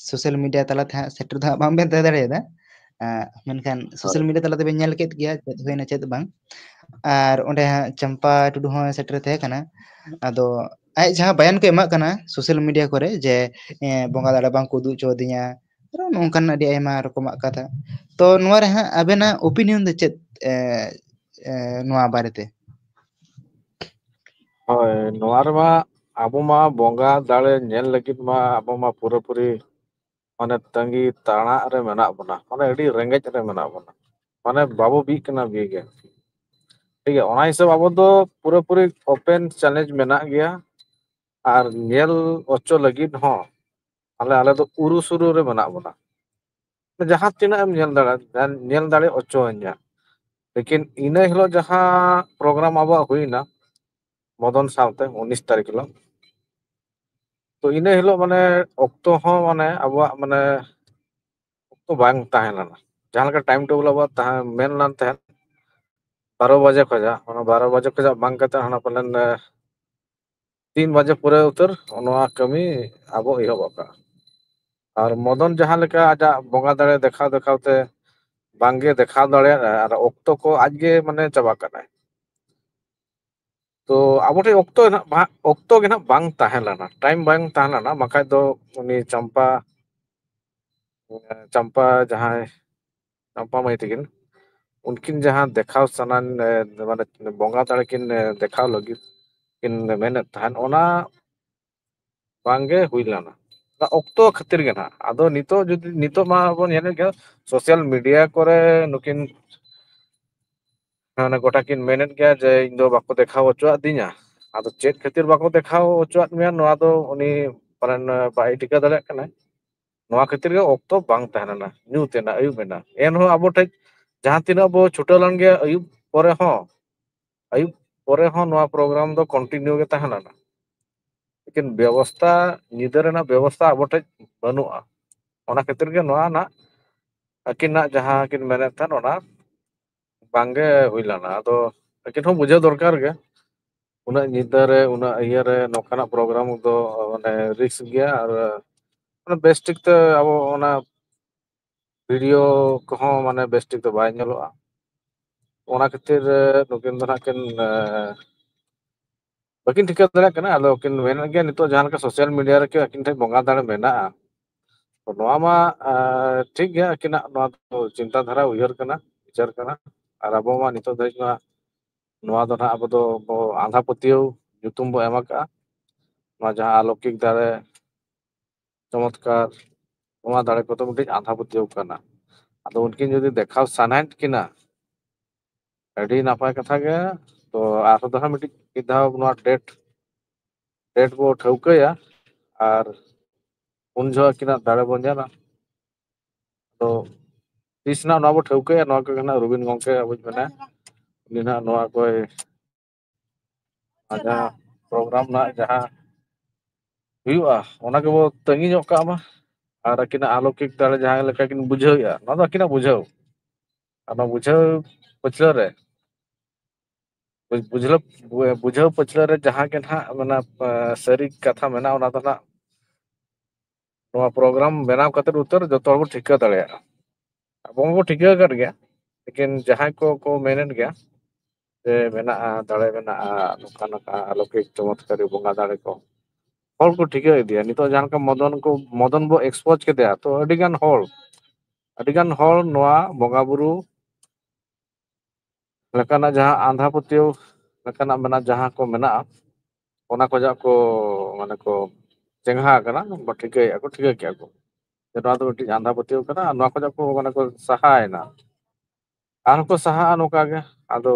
ᱥᱳᱥᱟᱞ ᱢᱤᱰᱤᱭᱟ ᱛᱟᱞᱟᱛᱮ ᱦᱟᱸᱜ ᱥᱮᱴᱮᱨ ᱫᱚ ᱦᱟᱸᱜ ᱵᱟᱝᱵᱮᱱ ᱛᱟᱦᱮᱸ ᱫᱟᱲᱮᱭᱟᱫᱟ᱾ ᱮᱸ, ᱢᱮᱱᱠᱷᱟᱱ ᱥᱳᱥᱟᱞ ᱢᱤᱰᱤᱭᱟ ᱛᱟᱞᱟ ᱛᱮᱵᱮᱱ ᱧᱮᱞ ᱠᱮᱫ ᱜᱮᱭᱟ ᱪᱮᱫ ᱦᱩᱭᱱᱟ ᱪᱮᱫ ᱵᱟᱝ᱾ ᱟᱨ ᱚᱸᱰᱮ ᱦᱟᱸᱜ ᱪᱟᱢᱯᱟ ᱴᱩᱰᱩ ᱦᱚᱸ ᱥᱮᱴᱮᱨ ᱛᱟᱦᱮᱸ ᱠᱟᱱᱟ᱾ ᱟᱫᱚ ᱟᱡ ᱡᱟᱦᱟᱸ ᱵᱟᱭᱟᱱ ᱠᱚ ᱮᱢᱟᱜ ᱠᱟᱱᱟ ᱥᱳᱥᱟᱞ ᱢᱤᱰᱤᱭᱟ ᱠᱚᱨᱮ ᱡᱮ, ᱮᱸ, ᱵᱚᱸᱜᱟ ᱫᱟᱲᱮ ᱵᱟᱝ ᱠᱚ ᱩᱫᱩᱜ ᱦᱚᱪᱚ ᱟᱹᱫᱤᱧᱟ, ᱟᱨᱚ ᱱᱚᱝᱠᱟᱱ ᱟᱹᱰᱤ ᱟᱭᱢᱟ ᱨᱚᱠᱚᱢᱟᱜ ᱠᱟᱛᱷᱟ᱾ ᱛᱚ ᱱᱚᱣᱟ ᱨᱮ ᱦᱟᱸᱜ ᱟᱵᱮᱱᱟᱜ ᱳᱯᱤᱱᱤᱭᱚᱱ ᱫᱚ ᱪᱮᱫ, ᱮ, ᱮ, ᱱᱚᱣᱟ ᱵᱟᱨᱮᱛᱮ? ᱦᱳᱭ, ᱱᱚᱣᱟ ᱨᱮᱢᱟ ᱟᱵᱚ ᱢᱟ ᱵᱚᱸᱜᱟ ᱫᱟᱲᱮ ᱧᱮᱞ ᱞᱟᱹᱜᱤᱫ ᱢᱟ ᱟᱵᱚ ᱢᱟ ᱯᱩᱨᱟᱹᱯᱩᱨᱤ ᱢᱟᱱᱮ ᱛᱟᱺᱜᱤ ᱛᱟᱲᱟᱜ ᱨᱮ ᱢᱮᱱᱟᱜ ᱵᱚᱱᱟ, ᱢᱟᱱᱮ ᱟᱹᱰᱤ ᱨᱮᱸᱜᱮᱡ ᱨᱮ ᱢᱮᱱᱟᱜ ᱵᱚᱱᱟ, ᱢᱟᱱᱮ ᱵᱟᱵᱚ ᱵᱤᱜ ᱠᱟᱱᱟ ᱵᱤᱜ ᱜᱮ᱾ ᱴᱷᱤᱠ ᱜᱮᱭᱟ, ᱚᱱᱟ ᱦᱤᱥᱟᱹᱵ ᱟᱵᱚ ᱫᱚ ᱯᱩᱨᱟᱹᱯᱩᱨᱤ ᱳᱯᱮᱱ ᱪᱮᱞᱮᱧᱡᱽ ᱢᱮᱱᱟᱜ ᱜᱮᱭᱟ᱾ ᱟᱨ ᱧᱮᱞ ᱦᱚᱪᱚ ᱞᱟᱹᱜᱤᱫ ᱦᱚᱸ ᱟᱞᱮ, ᱟᱞᱮ ᱫᱚ ᱩᱨᱩ ᱥᱩᱨᱩ ᱨᱮ ᱢᱮᱱᱟᱜ ᱵᱚᱱᱟ᱾ ᱡᱟᱦᱟᱸ ᱛᱤᱱᱟᱹᱜ ᱮᱢ ᱧᱮᱞ ᱫᱟᱲᱮᱭᱟᱜᱼᱟ, ᱧᱮᱞ ᱫᱟᱲᱮ ᱦᱚᱪᱚᱣᱟᱹᱧᱟ᱾ ᱞᱮᱠᱤᱱ ᱤᱱᱟᱹ ᱦᱤᱞᱳᱜ ᱡᱟᱦᱟᱸ ᱯᱨᱳᱜᱨᱟᱢ ᱟᱵᱚᱣᱟᱜ ᱦᱩᱭᱱᱟ ᱢᱚᱫᱚᱱ ᱥᱟᱶᱛᱮ ᱩᱱᱤᱥ ᱛᱟᱹᱨᱤᱠᱷ ᱦᱤᱞᱳᱜ, ᱛᱚ ᱤᱱᱟᱹ ᱦᱤᱞᱳᱜ ᱢᱟᱱᱮ ᱚᱠᱛᱚ ᱦᱚᱸ ᱢᱟᱱᱮ ᱟᱵᱚᱣᱟᱜ ᱢᱟᱱᱮ ᱚᱠᱛᱚ ᱵᱟᱝ ᱛᱟᱦᱮᱸ ᱞᱮᱱᱟ᱾ ᱡᱟᱦᱟᱸ ᱞᱮᱠᱟ ᱴᱟᱭᱤᱢ ᱴᱮᱵᱚᱞ ᱟᱵᱚᱣᱟᱜ ᱛᱟᱦᱮᱸ, ᱢᱮᱱ ᱞᱮᱱ ᱛᱟᱦᱮᱸᱫ ᱵᱟᱨᱚ ᱵᱟᱡᱮ ᱠᱷᱚᱡᱟᱜ, ᱚᱱᱟ ᱵᱟᱨᱚ ᱵᱟᱡᱮ ᱠᱷᱚᱡᱟᱜ ᱵᱟᱝ ᱠᱟᱛᱮ ᱦᱟᱱᱟ ᱯᱟᱞᱮᱱ, ᱮ, ᱛᱤᱱ ᱵᱟᱡᱮ ᱯᱩᱨᱟᱹ ᱩᱛᱟᱹᱨ ᱱᱚᱣᱟ ᱠᱟᱹᱢᱤ ᱟᱵᱚ ᱮᱦᱚᱵ ᱟᱠᱟᱫᱼᱟ᱾ ᱟᱨ ᱢᱚᱫᱚᱱ ᱡᱟᱦᱟᱸ ᱞᱮᱠᱟ ᱟᱡᱟᱜ ᱵᱚᱸᱜᱟ ᱫᱟᱲᱮ ᱫᱮᱠᱷᱟᱣ ᱫᱮᱠᱷᱟᱣ ᱛᱮ ᱵᱟᱝᱜᱮ ᱫᱮᱠᱷᱟᱣ ᱫᱟᱲᱮᱭᱟᱜᱼᱟ, ᱟᱨ ᱚᱠᱛᱚ ᱠᱚ ᱟᱡᱜᱮ ᱢᱟᱱᱮ ᱪᱟᱵᱟ ᱠᱟᱜᱼᱟᱭ᱾ ᱛᱚ ᱟᱵᱚ ᱴᱷᱮᱱ ᱚᱠᱛᱚ ᱱᱟᱜ ᱵᱟ-, ᱚᱠᱛᱚ ᱜᱮ ᱱᱟᱜ ᱵᱟᱝ ᱛᱟᱦᱮᱸ ᱞᱮᱱᱟ, ᱴᱟᱭᱤᱢ ᱵᱟᱝ ᱛᱟᱦᱮᱸ ᱞᱮᱱᱟ, ᱵᱟᱠᱷᱟᱡ ᱫᱚ ᱩᱱᱤ ᱪᱟᱢᱯᱟ, ᱪᱟᱢᱯᱟ ᱡᱟᱦᱟᱸᱭ ᱪᱟᱢᱯᱟ ᱢᱟᱹᱭ ᱛᱟᱹᱠᱤᱱ, ᱩᱱᱠᱤᱱ ᱡᱟᱦᱟᱸ ᱫᱮᱠᱷᱟᱣ ᱥᱟᱱᱟᱱ, ᱮ, ᱢᱟᱱᱮ ᱵᱚᱸᱜᱟ ᱫᱟᱲᱮ ᱠᱤᱱ, ᱮ, ᱫᱮᱠᱷᱟᱣ ᱞᱟᱹᱜᱤᱫ ᱠᱤᱱ ᱢᱮᱱᱮᱫ ᱛᱟᱦᱮᱸᱱ, ᱚᱱᱟ ᱵᱟᱝᱜᱮ ᱦᱩᱭ ᱞᱮᱱᱟ᱾ ᱚᱱᱟ ᱚᱠᱛᱚ ᱠᱷᱟᱹᱛᱤᱨ ᱜᱮ ᱱᱟᱦᱟᱜ᱾ ᱟᱫᱚ ᱱᱤᱛᱚᱜ ᱡᱩᱫᱤ, ᱱᱤᱛᱚᱜ ᱢᱟ ᱵᱚᱱ ᱧᱮᱞᱮᱫ ᱜᱮᱭᱟ, ᱥᱳᱥᱟᱞ ᱢᱤᱰᱤᱭᱟ ᱠᱚᱨᱮ ᱱᱩᱠᱤᱱ ᱢᱟᱱᱮ ᱜᱚᱴᱟ ᱠᱤᱱ ᱢᱮᱱᱮᱫ ᱜᱮᱭᱟ ᱡᱮ, "ᱤᱧ ᱫᱚ ᱵᱟᱠᱚ ᱫᱮᱠᱷᱟᱣ ᱦᱚᱪᱚᱣᱟᱫᱤᱧᱟ᱾" ᱟᱫᱚ ᱪᱮᱫ ᱠᱷᱟᱹᱛᱤᱨ ᱵᱟᱠᱚ ᱫᱮᱠᱷᱟᱣ ᱦᱚᱪᱚᱣᱟᱫ ᱢᱮᱭᱟ, ᱱᱚᱣᱟ ᱫᱚ ᱩᱱᱤ ᱯᱟᱞᱮᱱ ᱵᱟᱭ ᱴᱷᱤᱠᱟᱹ ᱫᱟᱲᱮᱭᱟᱜ ᱠᱟᱱᱟ᱾ ᱱᱚᱣᱟ ᱠᱷᱟᱹᱛᱤᱨ ᱜᱮ ᱚᱠᱛᱚ ᱵᱟᱝ ᱛᱟᱦᱮᱸ ᱞᱮᱱᱟ, ᱧᱩᱛ ᱮᱱᱟ, ᱟᱹᱭᱩᱵ ᱮᱱᱟ᱾ ᱮᱱᱦᱚᱸ ᱟᱵᱚ ᱴᱷᱮᱱ ᱡᱟᱦᱟᱸ ᱛᱤᱱᱟᱹᱜ ᱵᱚ ᱪᱷᱩᱴᱟᱹᱣ ᱞᱮᱱ ᱜᱮᱭᱟ, ᱟᱹᱭᱩᱵ ᱯᱚᱨᱮ ᱦᱚᱸ, ᱟᱹᱭᱩᱵ ᱯᱚᱨᱮ ᱦᱚᱸ ᱱᱚᱣᱟ ᱯᱨᱳᱜᱨᱟᱢ ᱫᱚ ᱠᱚᱱᱴᱤᱱᱤᱭᱩ ᱜᱮ ᱛᱟᱦᱮᱸ ᱞᱮᱱᱟ᱾ ᱞᱮᱠᱤᱱ ᱵᱮᱵᱚᱥᱛᱷᱟ, ᱧᱤᱫᱟᱹ ᱨᱮᱱᱟᱜ ᱵᱮᱵᱚᱥᱛᱷᱟ ᱟᱵᱚ ᱴᱷᱮᱱ ᱵᱟᱹᱱᱩᱜᱼᱟ᱾ ᱚᱱᱟ ᱠᱷᱟᱹᱛᱤᱨ ᱜᱮ ᱱᱚᱣᱟ ᱱᱟᱜ ᱟᱹᱠᱤᱱᱟᱜ ᱡᱟᱦᱟᱸ ᱠᱤᱱ ᱢᱮᱱᱮᱫ ᱛᱟᱦᱮᱸᱱ, ᱚᱱᱟ ᱵᱟᱝᱜᱮ ᱦᱩᱭ ᱞᱮᱱᱟ᱾ ᱟᱫᱚ ᱟᱹᱠᱤᱱ ᱦᱚᱸ ᱵᱩᱡᱷᱟᱹᱣ ᱫᱚᱨᱠᱟᱨ ᱜᱮ, ᱩᱱᱟᱹᱜ ᱧᱤᱫᱟᱹ ᱨᱮ, ᱩᱱᱟᱹᱜ ᱤᱭᱟᱹ ᱨᱮ ᱱᱚᱝᱠᱟᱱᱟᱜ ᱯᱨᱳᱜᱨᱟᱢ ᱫᱚ ᱢᱟᱱᱮ ᱨᱤᱥᱠ ᱜᱮᱭᱟ᱾ ᱟᱨ ᱢᱟᱱᱮ ᱵᱮᱥ ᱴᱷᱤᱠ ᱛᱮ ᱟᱵᱚ ᱚᱱᱟ ᱵᱷᱤᱰᱤᱭᱳ ᱠᱚᱦᱚᱸ ᱢᱟᱱᱮ ᱵᱮᱥ ᱴᱷᱤᱠ ᱫᱚ ᱵᱟᱭ ᱧᱮᱞᱚᱜᱼᱟ᱾ ᱚᱱᱟ ᱠᱷᱟᱹᱛᱤᱨ, ᱮ, ᱱᱩᱠᱤᱱ ᱫᱚ ᱱᱟᱜ ᱠᱤᱱ, ᱮ, ᱵᱟᱹᱠᱤᱱ ᱴᱷᱤᱠᱟᱹ ᱫᱟᱲᱮᱭᱟᱜ ᱠᱟᱱᱟ᱾ ᱟᱫᱚ ᱠᱤᱱ ᱢᱮᱱᱮᱫ ᱜᱮᱭᱟ ᱱᱤᱛᱚᱜ ᱡᱟᱦᱟᱸ ᱞᱮᱠᱟ ᱥᱳᱥᱟᱞ ᱢᱤᱰᱤᱭᱟ ᱨᱮ ᱟᱹᱠᱤᱱ ᱴᱷᱮᱱ ᱵᱚᱸᱜᱟ ᱫᱟᱲᱮ ᱢᱮᱱᱟᱜᱼᱟ᱾ ᱛᱚ ᱱᱚᱣᱟ ᱢᱟ, ᱮ, ᱴᱷᱤᱠ ᱜᱮᱭᱟ, ᱟᱹᱠᱤᱱᱟᱜ ᱱᱚᱣᱟ ᱫᱚ ᱪᱤᱱᱛᱟᱹ ᱫᱷᱟᱨᱟ, ᱩᱭᱦᱟᱹᱨ ᱠᱟᱱᱟ, ᱵᱤᱪᱟᱹᱨ ᱠᱟᱱᱟ᱾ ᱟᱨ ᱟᱵᱚ ᱢᱟ ᱱᱤᱛᱚᱜ ᱫᱷᱟᱹᱵᱤᱡ ᱢᱟ ᱱᱚᱣᱟ ᱫᱚ ᱱᱟᱜ ᱟᱵᱚ ᱫᱚ ᱵᱚ ᱟᱸᱫᱷᱟ ᱯᱟᱹᱛᱭᱟᱹᱣ ᱧᱩᱛᱩᱢ ᱵᱚ ᱮᱢ ᱟᱠᱟᱜᱼᱟ᱾ ᱱᱚᱣᱟ ᱡᱟᱦᱟᱸ ᱟᱞᱚᱠᱤᱠ ᱫᱟᱲᱮ, ᱪᱚᱢᱚᱛᱠᱟᱨ, ᱱᱚᱣᱟ ᱫᱟᱲᱮ ᱠᱚᱫᱚ ᱢᱤᱫᱴᱤᱡ ᱟᱸᱫᱷᱟ ᱯᱟᱹᱛᱭᱟᱹᱣ ᱠᱟᱱᱟ᱾ ᱟᱫᱚ ᱩᱱᱠᱤᱱ ᱡᱩᱫᱤ ᱫᱮᱠᱷᱟᱣ ᱥᱟᱱᱟᱭᱮᱫ ᱠᱤᱱᱟ, ᱟᱹᱰᱤ ᱱᱟᱯᱟᱭ ᱠᱟᱛᱷᱟ ᱜᱮ᱾ ᱛᱚ ᱟᱨᱦᱚᱸ ᱫᱚ ᱦᱟᱸᱜ ᱢᱤᱫᱴᱤᱡ, ᱢᱤᱫ ᱫᱷᱟᱣ ᱱᱚᱣᱟ ᱰᱮᱴ, ᱰᱮᱴ ᱵᱚ ᱴᱷᱟᱹᱣᱠᱟᱹᱭᱟ, ᱟᱨ ᱩᱱ ᱡᱚᱦᱚᱜ ᱟᱹᱠᱤᱱᱟᱜ ᱫᱟᱲᱮ ᱵᱚᱱ ᱧᱮᱞᱟ᱾ ᱛᱚ ᱛᱤᱥ ᱱᱟᱜ ᱱᱚᱣᱟ ᱵᱚ ᱴᱷᱟᱹᱣᱠᱟᱹᱭᱟ, ᱱᱚᱣᱟ ᱠᱚᱜᱮ ᱱᱟᱜ ᱨᱚᱵᱤᱱ ᱜᱚᱢᱠᱮ ᱟᱵᱚᱭ ᱢᱮᱱᱟ, ᱩᱱᱤ ᱱᱟᱜ ᱱᱚᱣᱟ ᱠᱚᱭ ᱟᱨ ᱡᱟᱦᱟᱸ ᱯᱨᱳᱜᱨᱟᱢ ᱨᱮᱱᱟᱜ ᱡᱟᱦᱟᱸ ᱦᱩᱭᱩᱜᱼᱟ, ᱚᱱᱟ ᱜᱮᱵᱚ ᱛᱟᱺᱜᱤ ᱧᱚᱜ ᱠᱟᱜ ᱢᱟ᱾ ᱟᱨ ᱟᱹᱠᱤᱱᱟᱜ ᱟᱞᱚᱠᱤᱠ ᱫᱟᱲᱮ ᱡᱟᱦᱟᱸ ᱞᱮᱠᱟ ᱠᱤᱱ ᱵᱩᱡᱷᱟᱹᱣᱮᱫᱼᱟ, ᱱᱚᱣᱟ ᱫᱚ ᱟᱹᱠᱤᱱᱟᱜ ᱵᱩᱡᱷᱟᱹᱣ᱾ ᱟᱨ ᱱᱚᱣᱟ ᱵᱩᱡᱷᱟᱹᱣ ᱯᱟᱹᱪᱷᱞᱟᱹ ᱨᱮ, ᱵᱩᱡᱷᱟᱹᱣ, ᱵᱩᱡᱷᱟᱹᱣ ᱯᱟᱹᱪᱷᱞᱟᱹ ᱨᱮ ᱡᱟᱦᱟᱸ ᱜᱮ ᱱᱟᱦᱟᱜ ᱢᱟᱱᱮ, ᱮ, ᱥᱟᱹᱨᱤ ᱠᱟᱛᱷᱟ ᱢᱮᱱᱟᱜᱼᱟ, ᱚᱱᱟ ᱫᱚ ᱱᱟᱦᱟᱜ ᱱᱚᱣᱟ ᱯᱨᱳᱜᱨᱟᱢ ᱵᱮᱱᱟᱣ ᱠᱟᱛᱮ ᱩᱛᱟᱹᱨ ᱡᱚᱛᱚ ᱦᱚᱲ ᱵᱚ ᱴᱷᱤᱠᱟᱹ ᱫᱟᱲᱮᱭᱟᱜᱼᱟ᱾ ᱟᱵᱚ ᱢᱟᱵᱚ ᱴᱷᱤᱠᱟᱹ ᱟᱠᱟᱫ ᱜᱮᱭᱟ, ᱞᱮᱠᱤᱱ ᱡᱟᱦᱟᱸᱭ ᱠᱚ ᱠᱚ ᱢᱮᱱᱮᱫ ᱜᱮᱭᱟ, ᱡᱮ ᱢᱮᱱᱟᱜᱼᱟ, ᱫᱟᱲᱮ ᱢᱮᱱᱟᱜᱼᱟ, ᱱᱚᱝᱠᱟ ᱱᱚᱝᱠᱟ ᱟᱞᱚᱠᱤᱠ ᱪᱚᱢᱚᱛᱠᱟᱨᱤ ᱵᱚᱸᱜᱟ ᱫᱟᱲᱮ ᱠᱚ ᱦᱚᱲ ᱠᱚ ᱴᱷᱤᱠᱟᱹ ᱤᱫᱤᱭᱟ᱾ ᱱᱤᱛᱚᱜ ᱡᱟᱦᱟᱸ ᱞᱮᱠᱟ ᱢᱚᱫᱚᱱ ᱠᱚ, ᱢᱚᱫᱚᱱ ᱵᱚ expose ᱠᱮᱫᱮᱭᱟ, ᱛᱚ ᱟᱹᱰᱤ ᱜᱟᱱ ᱦᱚᱲ, ᱟᱹᱰᱤ ᱜᱟᱱ ᱦᱚᱲ ᱱᱚᱣᱟ ᱵᱚᱸᱜᱟ ᱵᱩᱨᱩ ᱞᱮᱠᱟᱱᱟᱜ ᱡᱟᱦᱟᱸ ᱟᱸᱫᱷᱟ ᱯᱟᱹᱛᱭᱟᱹᱣ ᱞᱮᱠᱟᱱᱟᱜ ᱢᱮᱱᱟᱜ, ᱡᱟᱦᱟᱸ ᱠᱚ ᱢᱮᱱᱟᱜᱼᱟ, ᱚᱱᱟ ᱠᱚ ᱡᱟᱦᱟᱸ ᱠᱚ, ᱢᱟᱱᱮ ᱠᱚ ᱪᱮᱸᱜᱷᱟ ᱟᱠᱟᱱᱟ, ᱵᱟ ᱴᱷᱤᱠᱟᱹᱭᱮᱫᱼᱟ ᱠᱚ, ᱴᱷᱤᱠᱟᱹ ᱠᱮᱜᱼᱟ ᱠᱚ ᱡᱮ ᱱᱚᱣᱟ ᱫᱚ ᱢᱤᱫᱴᱤᱡ ᱟᱸᱫᱷᱟ ᱯᱟᱹᱛᱭᱟᱹᱣ ᱠᱟᱱᱟ, ᱟᱨ ᱱᱚᱣᱟ ᱠᱷᱚᱱᱟᱜ ᱠᱚ, ᱢᱟᱱᱮ ᱠᱚ ᱥᱟᱦᱟᱭᱮᱱᱟ, ᱟᱨᱦᱚᱸ ᱠᱚ ᱥᱟᱦᱟᱜᱼᱟ ᱱᱚᱝᱠᱟ ᱜᱮ᱾ ᱟᱫᱚ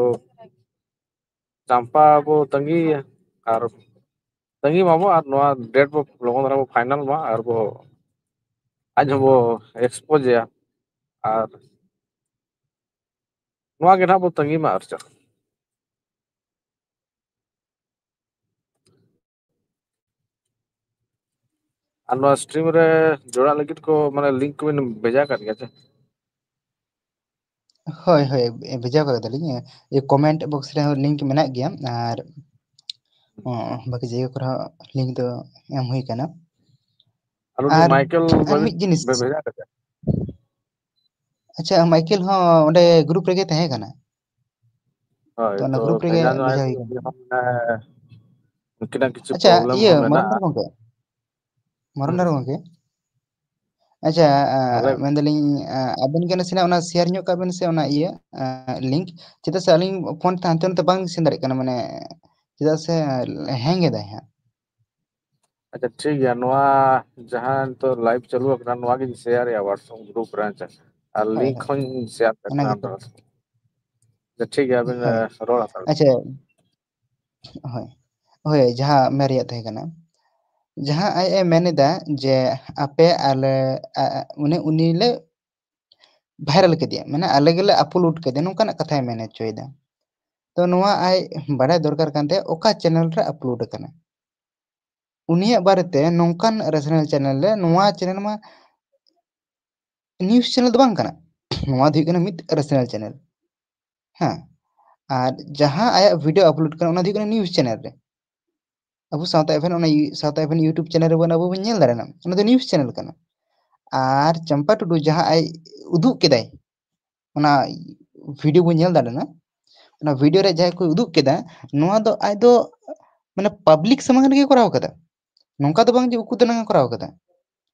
ᱪᱟᱢᱯᱟ ᱵᱚ ᱛᱟᱺᱜᱤᱭᱮᱭᱟ, ᱟᱨ ᱛᱟᱺᱜᱤ ᱢᱟᱵᱚ, ᱟᱨ ᱱᱚᱣᱟ date ᱵᱚ ᱞᱚᱜᱚᱱ ᱫᱷᱟᱨᱟ ᱵᱚ final ᱢᱟ, ᱟᱨ ᱵᱚ ᱟᱡ ᱦᱚᱸᱵᱚ expose ᱮᱭᱟ᱾ ᱟᱨ ᱱᱚᱣᱟ ᱜᱮ ᱱᱟᱦᱟᱜ ᱵᱚ ᱛᱟᱺᱜᱤ ᱢᱟ, ᱟᱨ ᱪᱮᱫ᱾ ᱟᱨ ᱱᱚᱣᱟ stream ᱨᱮ ᱡᱚᱲᱟᱜ ᱞᱟᱹᱜᱤᱫ ᱠᱚ, ᱢᱟᱱᱮ, link ᱠᱚᱵᱤᱱ ᱵᱷᱮᱡᱟ ᱟᱠᱟᱫ ᱜᱮᱭᱟ ᱪᱮ? ᱦᱳᱭ, ᱦᱳᱭ, ᱵᱷᱮᱡᱟ ᱠᱟᱫᱟᱞᱤᱧ᱾ ᱤᱭᱟᱹ, comment box ᱨᱮᱦᱚᱸ link ᱢᱮᱱᱟᱜ ᱜᱮᱭᱟ, ᱟᱨ, ᱚ, ᱵᱟᱹᱠᱤ ᱡᱟᱭᱜᱟ ᱠᱚᱨᱮ ᱦᱚᱸ link ᱫᱚ ᱮᱢ ᱦᱩᱭ ᱠᱟᱱᱟ᱾ ᱟᱨ ᱩᱱᱤ ᱟᱨ, ᱢᱟᱭᱠᱮᱞ ᱟᱨ ᱵᱟᱵᱤᱱ ᱢᱤᱫ ᱡᱤᱱᱤᱥ, ᱵᱷᱮ-, ᱵᱷᱮᱡᱟ ᱠᱟᱫᱮᱭᱟ? ᱟᱪᱪᱷᱟ, ᱢᱟᱭᱠᱮᱞ ᱦᱚᱸ ᱚᱸᱰᱮ group ᱨᱮᱜᱮ ᱛᱟᱦᱮᱸ ᱠᱟᱱᱟ᱾ ᱦᱳᱭ, ᱛᱚ ᱚᱱᱟ ᱛᱚ group ᱨᱮᱜᱮ ᱵᱷᱮᱡᱟ ᱧᱚᱜ ᱟᱭ ᱵᱷᱮᱡᱟ ᱦᱩᱭ ᱵᱤᱱ, ᱠᱟᱱᱟ᱾ ᱩᱱᱤ ᱦᱚᱸ ᱢᱟᱱᱮ ᱩᱱᱠᱤᱱᱟᱜ ᱠᱤᱪᱷᱩ ᱟᱪᱪᱷᱟ, problem ᱤᱭᱟᱹ, ᱦᱚᱸ ᱢᱚᱨᱚᱱ ᱢᱮᱱᱟᱜᱼᱟ᱾ ᱫᱷᱚᱨᱚᱢ ᱜᱚᱢᱠᱮ, ᱢᱚᱨᱚᱱ ᱦᱩᱸ᱾ ᱫᱷᱚᱨᱚᱢ ᱜᱚᱢᱠᱮ, ᱟᱪᱪᱷᱟ, ᱟ, ᱦᱮᱸ, ᱞᱟᱹᱭ ᱵᱤᱱ᱾ ᱢᱮᱱᱫᱟᱞᱤᱧ, ᱟ, ᱟᱵᱮᱱ ᱜᱮ ᱱᱟᱥᱮᱱᱟᱜ ᱚᱱᱟ share ᱧᱚᱜ ᱠᱟᱜ ᱵᱮᱱ ᱥᱮ ᱚᱱᱟ ᱤᱭᱟᱹ, ᱟ, link, ᱪᱮᱫᱟᱜ ᱥᱮ ᱟᱹᱞᱤᱧ phone ᱛᱮ ᱦᱟᱱᱛᱮ ᱱᱟᱛᱮ ᱵᱟᱝ ᱥᱮᱱ ᱫᱟᱲᱮᱭᱟᱜ ᱠᱟᱱᱟ, ᱢᱟᱱᱮ, ᱪᱮᱫᱟᱜ ᱥᱮ hang ᱮᱫᱟᱭ ᱦᱟᱸᱜ᱾ ᱟᱪᱪᱷᱟ, ᱴᱷᱤᱠ ᱜᱮᱭᱟ, ᱱᱚᱣᱟ ᱡᱟᱦᱟᱸ ᱱᱤᱛᱚᱜ live ᱪᱟᱹᱞᱩ ᱟᱠᱟᱱᱟ, ᱱᱚᱣᱟ ᱜᱤᱧ share ᱮᱜᱼᱟ WhatsApp group ᱨᱮ, ᱦᱮᱸ ᱪᱮ? ᱟᱨ ᱦᱳᱭ, link ᱦᱳᱭ, ᱦᱚᱸᱧ share ᱠᱟᱜ ᱚᱱᱟ ᱠᱟᱱᱟ ᱜᱮᱛᱚ᱾ ᱟᱫᱚ᱾ ᱟᱪᱪᱷᱟ, ᱴᱷᱤᱠ ᱜᱮᱭᱟ, ᱟᱵᱤᱱ, ᱦᱳᱭ, ᱮ, ᱨᱚᱲ ᱦᱟᱛᱟᱲ ᱵᱤᱱ᱾ ᱟᱪᱪᱷᱟ, ᱦᱳᱭ, ᱦᱳᱭ, ᱡᱟᱦᱟᱸ ᱢᱮᱱ ᱨᱮᱭᱟᱜ ᱛᱟᱦᱮᱸ ᱠᱟᱱᱟ, ᱡᱟᱦᱟᱸ ᱟᱡ ᱮ ᱢᱮᱱ ᱮᱫᱟ ᱡᱮ ᱟᱯᱮ ᱟᱞᱮ, ᱟ, ᱟ, ᱩᱱᱤ, ᱩᱱᱤ ᱞᱮ viral ᱠᱮᱫᱮᱭᱟ, ᱢᱟᱱᱮ ᱟᱞᱮ ᱜᱮᱞᱮ upload ᱠᱮᱫᱮᱭᱟ, ᱱᱚᱝᱠᱟᱱᱟᱜ ᱠᱟᱛᱷᱟᱭ ᱢᱮᱱ ᱦᱚᱪᱚᱭᱮᱫᱟ᱾ ᱛᱚ ᱱᱚᱣᱟ ᱟᱡ ᱵᱟᱰᱟᱭ ᱫᱚᱨᱠᱟᱨ ᱠᱟᱱ ᱛᱟᱭᱟ ᱚᱠᱟ channel ᱨᱮ upload ᱟᱠᱟᱱᱟ᱾ ᱩᱱᱤᱭᱟᱜ ᱵᱟᱨᱮᱛᱮ ᱱᱚᱝᱠᱟᱱ rational channel ᱨᱮ, ᱱᱚᱣᱟ channel ᱢᱟ news channel ᱫᱚ ᱵᱟᱝ ᱠᱟᱱᱟ, ᱱᱚᱣᱟ ᱫᱚ ᱦᱩᱭᱩᱜ ᱠᱟᱱᱟ ᱢᱤᱫ rational channel᱾ ᱦᱮᱸ, ᱟᱨ ᱡᱟᱦᱟᱸ ᱟᱭᱟᱜ video upload ᱠᱟᱱᱟ, ᱚᱱᱟ ᱫᱚ ᱦᱩᱭᱩᱜ ᱠᱟᱱᱟ news channel ᱨᱮ᱾ ᱟᱵᱚ ᱥᱟᱶᱛᱟ ᱮᱵᱷᱮᱱ, ᱚᱱᱟ ᱤᱭᱩ-, ᱥᱟᱶᱛᱟ ᱮᱵᱷᱮᱱ YouTube channel ᱨᱮᱵᱚᱱ ᱟᱵᱚ ᱵᱚᱱ ᱧᱮᱞ ᱫᱟᱲᱮᱭᱟᱜᱼᱟ, ᱚᱱᱟ ᱫᱚ news channel ᱠᱟᱱᱟ᱾ ᱟᱨ ᱪᱟᱢᱯᱟ ᱴᱩᱰᱩ ᱡᱟᱦᱟᱸ ᱟᱡ ᱩᱫᱩᱜ ᱠᱮᱫᱟᱭ, ᱚᱱᱟ video ᱵᱚᱱ ᱧᱮᱞ ᱫᱟᱲᱮᱭᱟᱜᱼᱟ, ᱚᱱᱟ ᱵᱷᱤᱰᱤᱭᱳ ᱨᱮ ᱡᱟᱦᱟᱸᱭ ᱠᱚ ᱩᱫᱩᱜ ᱠᱮᱫᱟ, ᱱᱚᱣᱟ ᱫᱚ ᱟᱡ ᱫᱚ ᱢᱟᱱᱮ ᱯᱟᱵᱽᱞᱤᱠ ᱥᱟᱢᱟᱝ ᱨᱮᱜᱮ ᱠᱚᱨᱟᱣ ᱠᱟᱫᱟ᱾ ᱱᱚᱝᱠᱟ ᱫᱚ ᱵᱟᱝ ᱡᱮ ᱩᱠᱩ ᱫᱟᱱᱟᱝ ᱮ ᱠᱚᱨᱟᱣ ᱠᱟᱫᱟ,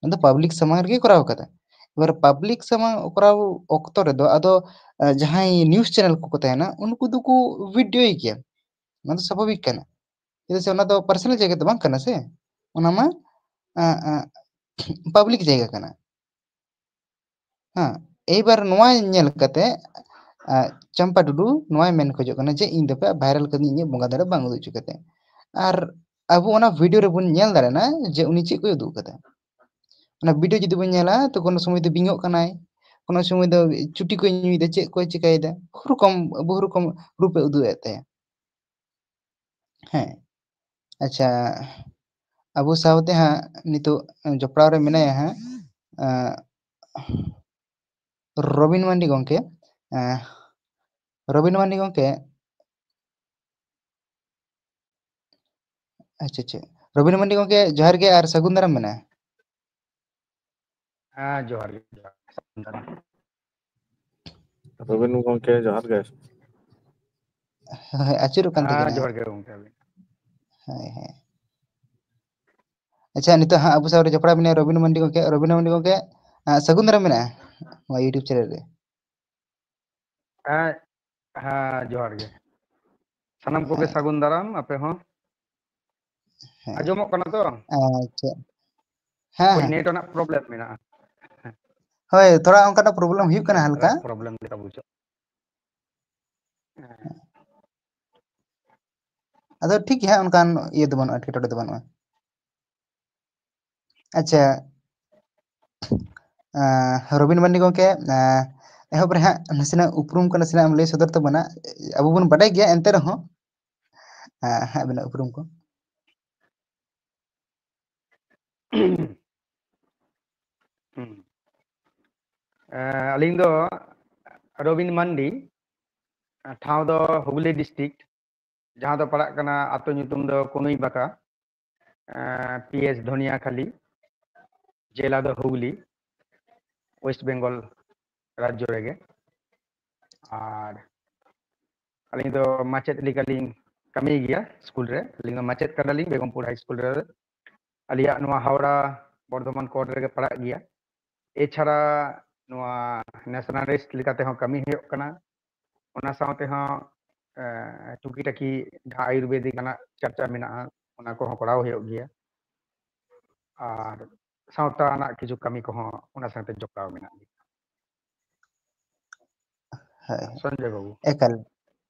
ᱚᱱᱟ ᱫᱚ ᱯᱟᱵᱽᱞᱤᱠ ᱥᱟᱢᱟᱝ ᱨᱮᱜᱮ ᱠᱚᱨᱟᱣ ᱠᱟᱫᱟ᱾ ᱮᱵᱟᱨ ᱯᱟᱵᱽᱞᱤᱠ ᱥᱟᱢᱟᱝ ᱠᱚᱨᱟᱣ ᱚᱠᱛᱚ ᱨᱮᱫᱚ ᱟᱫᱚ, ᱟᱸ, ᱡᱟᱦᱟᱸᱭ ᱱᱤᱭᱩᱡᱽ ᱪᱮᱱᱮᱞ ᱠᱚᱠᱚ ᱛᱟᱦᱮᱱᱟ, ᱩᱱᱠᱩ ᱫᱚᱠᱚ ᱵᱷᱤᱰᱤᱭᱳᱭ ᱜᱮᱭᱟ, ᱚᱱᱟ ᱫᱚ ᱥᱟᱵᱷᱟᱵᱤᱠ ᱠᱟᱱᱟ᱾ ᱪᱮᱫᱟᱜ ᱥᱮ ᱚᱱᱟ ᱫᱚ ᱯᱟᱨᱥᱚᱱᱟᱞ ᱡᱟᱭᱜᱟ ᱫᱚ ᱵᱟᱝ ᱠᱟᱱᱟ ᱥᱮ, ᱚᱱᱟ ᱢᱟ, ᱟᱸ, ᱟᱸ, ᱯᱟᱵᱽᱞᱤᱠ ᱡᱟᱭᱜᱟ ᱠᱟᱱᱟ᱾ ᱦᱮᱸ, ᱮᱭᱵᱟᱨ ᱱᱚᱣᱟ ᱧᱮᱞ ᱠᱟᱛᱮ, ᱟᱸ, ᱪᱟᱢᱯᱟ ᱴᱩᱰᱩ ᱱᱚᱣᱟᱭ ᱢᱮᱱ ᱠᱷᱚᱡᱚᱜ ᱠᱟᱱᱟ ᱡᱮ ᱤᱧ ᱫᱚ ᱵᱷᱟᱭᱨᱟᱞ ᱠᱟᱹᱫᱤᱧ ᱤᱧᱟᱹᱜ ᱵᱚᱸᱜᱟ ᱫᱟᱲᱮ ᱵᱟᱝ ᱩᱫᱩᱜ ᱦᱚᱪᱚ ᱠᱟᱛᱮ᱾ ᱟᱨ ᱟᱵᱚ ᱚᱱᱟ ᱵᱷᱤᱰᱤᱭᱳ ᱨᱮᱵᱚᱱ ᱧᱮᱞ ᱫᱟᱲᱮᱭᱟᱜᱼᱟ ᱡᱮ ᱩᱱᱤ ᱪᱮᱫ ᱠᱚᱭ ᱩᱫᱩᱜ ᱠᱟᱫᱟ᱾ ᱚᱱᱟ ᱵᱷᱤᱰᱤᱭᱳ ᱡᱩᱫᱤ ᱵᱚᱱ ᱧᱮᱞᱟ, ᱛᱚ ᱠᱳᱱᱳ ᱥᱚᱢᱚᱭ ᱫᱚ ᱵᱤᱧᱚᱜ ᱠᱟᱱᱟᱭ, ᱠᱳᱱᱳ ᱥᱚᱢᱚᱭ ᱫᱚ ᱪᱩᱴᱤ ᱠᱚᱭ ᱧᱩᱭᱮᱫᱟ, ᱪᱮᱫ ᱠᱚᱭ ᱪᱤᱠᱟᱹᱭᱮᱫᱟ, ᱵᱚᱦᱩ ᱨᱚᱠᱚᱢ, ᱵᱚᱦᱩ ᱨᱚᱠᱚᱢ ᱨᱩᱯᱮ ᱩᱫᱩᱜ ᱮᱫ ᱛᱟᱭᱟ᱾ ᱦᱮᱸ, ᱟᱪᱪᱷᱟ, ᱟᱵᱚ ᱥᱟᱶᱛᱮ ᱦᱟᱸᱜ ᱱᱤᱛᱚᱜ ᱡᱚᱯᱲᱟᱣ ᱨᱮ ᱢᱮᱱᱟᱭᱟ ᱦᱟᱸᱜ, ᱟᱸ, ᱨᱚᱵᱤᱱ ᱢᱟᱱᱰᱤ ᱜᱚᱢᱠᱮ᱾ ᱟᱸ, ᱨᱚᱵᱤᱱ ᱢᱟᱱᱰᱤ ᱜᱚᱢᱠᱮ, ᱟᱪᱪᱷᱟ, ᱟᱪᱪᱷᱟ, ᱨᱚᱵᱤᱱ ᱢᱟᱱᱰᱤ ᱜᱚᱢᱠᱮ, ᱡᱚᱦᱟᱨ ᱜᱮ ᱟᱨ ᱥᱟᱹᱜᱩᱱ ᱫᱟᱨᱟᱢ ᱢᱮᱱᱟᱜᱼᱟ᱾ ᱦᱮᱸ, ᱡᱚᱦᱟᱨ ᱜᱮ, ᱡᱚᱦᱟᱨ ᱜᱮ᱾ ᱨᱚᱵᱤᱱ ᱜᱚᱢᱠᱮ, ᱡᱚᱦᱟᱨ ᱜᱮ᱾ ᱦᱳᱭ, ᱟᱹᱪᱩᱨᱚᱜ ᱠᱟᱱ ᱦᱮᱸ, ᱛᱟᱹᱵᱤᱱᱟ᱾ ᱡᱚᱦᱟᱨ ᱜᱮ ᱜᱚᱢᱠᱮ, ᱟᱹᱵᱤᱱ᱾ ᱦᱳᱭ, ᱦᱳᱭ᱾ ᱟᱪᱪᱷᱟ, ᱱᱤᱛᱚᱜ ᱦᱟᱸᱜ ᱟᱵᱚ ᱥᱟᱶ ᱨᱮ ᱡᱚᱯᱲᱟᱣ ᱢᱮᱱᱟᱭᱟ ᱨᱚᱵᱤᱱ ᱢᱟᱱᱰᱤ ᱜᱚᱢᱠᱮ᱾ ᱨᱚᱵᱤᱱ ᱢᱟᱱᱰᱤ ᱜᱚᱢᱠᱮ, ᱟᱸ, ᱥᱟᱹᱜᱩᱱ ᱫᱟᱨᱟᱢ ᱢᱮᱱᱟᱜᱼᱟ ᱱᱚᱣᱟ YouTube ᱪᱮᱱᱮᱞ ᱨᱮ᱾ ᱦᱮᱸ, ᱦᱮᱸ, ᱡᱚᱦᱟᱨ ᱜᱮ᱾ ᱥᱟᱱᱟᱢ ᱠᱚᱜᱮ ᱦᱮᱸ᱾ ᱥᱟᱹᱜᱩᱱ ᱫᱟᱨᱟᱢ, ᱟᱯᱮ ᱦᱚᱸ᱾ ᱦᱮᱸ᱾ ᱟᱸᱡᱚᱢᱚᱜ ᱠᱟᱱᱟ ᱛᱚ? ᱟᱪᱪᱷᱟ᱾ ᱦᱮᱸ, ᱦᱳᱭ, ᱦᱮᱸ᱾ ᱱᱮᱴ ᱨᱮᱱᱟᱜ ᱯᱨᱚᱵᱞᱮᱢ ᱢᱮᱱᱟᱜᱼᱟ᱾ ᱦᱳᱭ, ᱛᱷᱚᱲᱟ ᱚᱱᱠᱟᱱᱟᱜ ᱯᱨᱚᱵᱞᱮᱢ ᱦᱩᱭᱩᱜ ᱠᱟᱱᱟ ᱱᱮᱴ ᱦᱟᱞᱠᱟ᱾ ᱨᱮᱱᱟᱜ ᱯᱨᱚᱵᱞᱮᱢ ᱞᱮᱠᱟ ᱵᱩᱡᱷᱟᱹᱜ᱾ ᱦᱮᱸ᱾ ᱟᱫᱚ ᱴᱷᱤᱠ ᱜᱮ ᱦᱟᱸᱜ, ᱚᱱᱠᱟᱱ ᱤᱭᱟᱹ ᱫᱚ ᱵᱟᱹᱱᱩᱜᱼᱟ, ᱮᱴᱠᱮᱴᱚᱬᱮ ᱫᱚ ᱵᱟᱹᱱᱩᱜᱼᱟ᱾ ᱟᱪᱪᱷᱟ, ᱟᱸ, ᱨᱚᱵᱤᱱ ᱢᱟᱱᱰᱤ ᱜᱚᱢᱠᱮ, ᱟᱸ, ᱮᱦᱚᱵ ᱨᱮ ᱦᱟᱸᱜ ᱱᱟᱥᱮᱱᱟᱜ ᱩᱯᱨᱩᱢ ᱠᱚ ᱱᱟᱥᱮᱱᱟᱜ ᱮᱢ ᱞᱟᱹᱭ ᱥᱚᱫᱚᱨ ᱛᱟᱵᱚᱱᱟ, ᱟᱵᱚ ᱵᱚᱱ ᱵᱟᱰᱟᱭ ᱜᱮᱭᱟ, ᱮᱱᱛᱮ ᱨᱮᱦᱚᱸ, ᱟᱸ, ᱟᱵᱤᱱᱟᱜ ᱩᱯᱨᱩᱢ ᱠᱚ᱾ ᱦᱩᱸ᱾ ᱮᱸ, ᱟᱹᱞᱤᱧ ᱫᱚ ᱨᱚᱵᱤᱱ ᱢᱟᱱᱰᱤ, ᱴᱷᱟᱶ ᱫᱚ ᱦᱩᱜᱽᱞᱤ ᱰᱤᱥᱴᱨᱤᱠᱴ, ᱡᱟᱦᱟᱸ ᱫᱚ ᱯᱟᱲᱟᱜ ᱠᱟᱱᱟ, ᱟᱹᱛᱩ ᱧᱩᱛᱩᱢ ᱫᱚ ᱠᱩᱱᱩᱭ ᱵᱟᱠᱟ, ᱮᱸ, ᱯᱤ ᱮᱥ ᱫᱷᱚᱱᱤᱭᱟᱠᱷᱟᱞᱤ, ᱡᱮᱞᱟ ᱫᱚ ᱦᱩᱜᱽᱞᱤ, ᱳᱭᱮᱥᱴ ᱵᱮᱝᱜᱚᱞ ᱨᱟᱡᱽᱡᱚ ᱨᱮᱜᱮ᱾ ᱟᱨ ᱟᱹᱞᱤᱧ ᱫᱚ ᱢᱟᱪᱮᱫ ᱞᱮᱠᱟᱞᱤᱧ ᱠᱟᱹᱢᱤ ᱜᱮᱭᱟ ᱥᱠᱩᱞ ᱨᱮ᱾ ᱟᱹᱞᱤᱧ ᱫᱚ ᱢᱟᱪᱮᱫ ᱠᱟᱱᱟᱞᱤᱧ ᱵᱮᱜᱚᱢᱯᱩᱨ ᱦᱟᱭ ᱥᱠᱩᱞ ᱨᱮ᱾ ᱟᱹᱞᱤᱧᱟᱜ ᱱᱚᱣᱟ ᱦᱟᱣᱲᱟ ᱵᱚᱨᱫᱷᱚᱢᱟᱱ ᱠᱳᱰ ᱨᱮᱜᱮ ᱯᱟᱲᱟᱜ ᱜᱮᱭᱟ᱾ ᱮᱪᱷᱟᱲᱟ ᱱᱚᱣᱟ ᱱᱮᱥᱱᱟᱞᱤᱥᱴ ᱞᱮᱠᱟ ᱛᱮᱦᱚᱸ ᱠᱟᱹᱢᱤ ᱦᱩᱭᱩᱜ ᱠᱟᱱᱟ᱾ ᱚᱱᱟ ᱥᱟᱶ ᱛᱮᱦᱚᱸ ᱴᱩᱠᱤ ᱴᱟᱠᱤ ᱡᱟᱦᱟᱸ ᱟᱭᱩᱨᱵᱮᱫᱤᱠ ᱨᱮᱱᱟᱜ ᱪᱟᱨᱪᱟ ᱢᱮᱱᱟᱜᱼᱟ, ᱚᱱᱟ ᱠᱚᱦᱚᱸ ᱠᱚᱨᱟᱣ ᱦᱩᱭᱩᱜ ᱜᱮᱭᱟ᱾ ᱟᱨ ᱥᱟᱶᱛᱟ ᱨᱮᱱᱟᱜ ᱠᱤᱪᱷᱩ ᱠᱟᱹᱢᱤ ᱠᱚᱦᱚᱸ ᱚᱱᱟ ᱥᱟᱶᱛᱮ ᱡᱚᱯᱲᱟᱣ ᱢᱮᱱᱟᱜ ᱜᱮᱭᱟ᱾ ᱦᱳᱭ᱾ ᱥᱚᱧᱡᱚᱭ ᱵᱟᱹᱵᱩ᱾ ᱮᱠᱟᱞ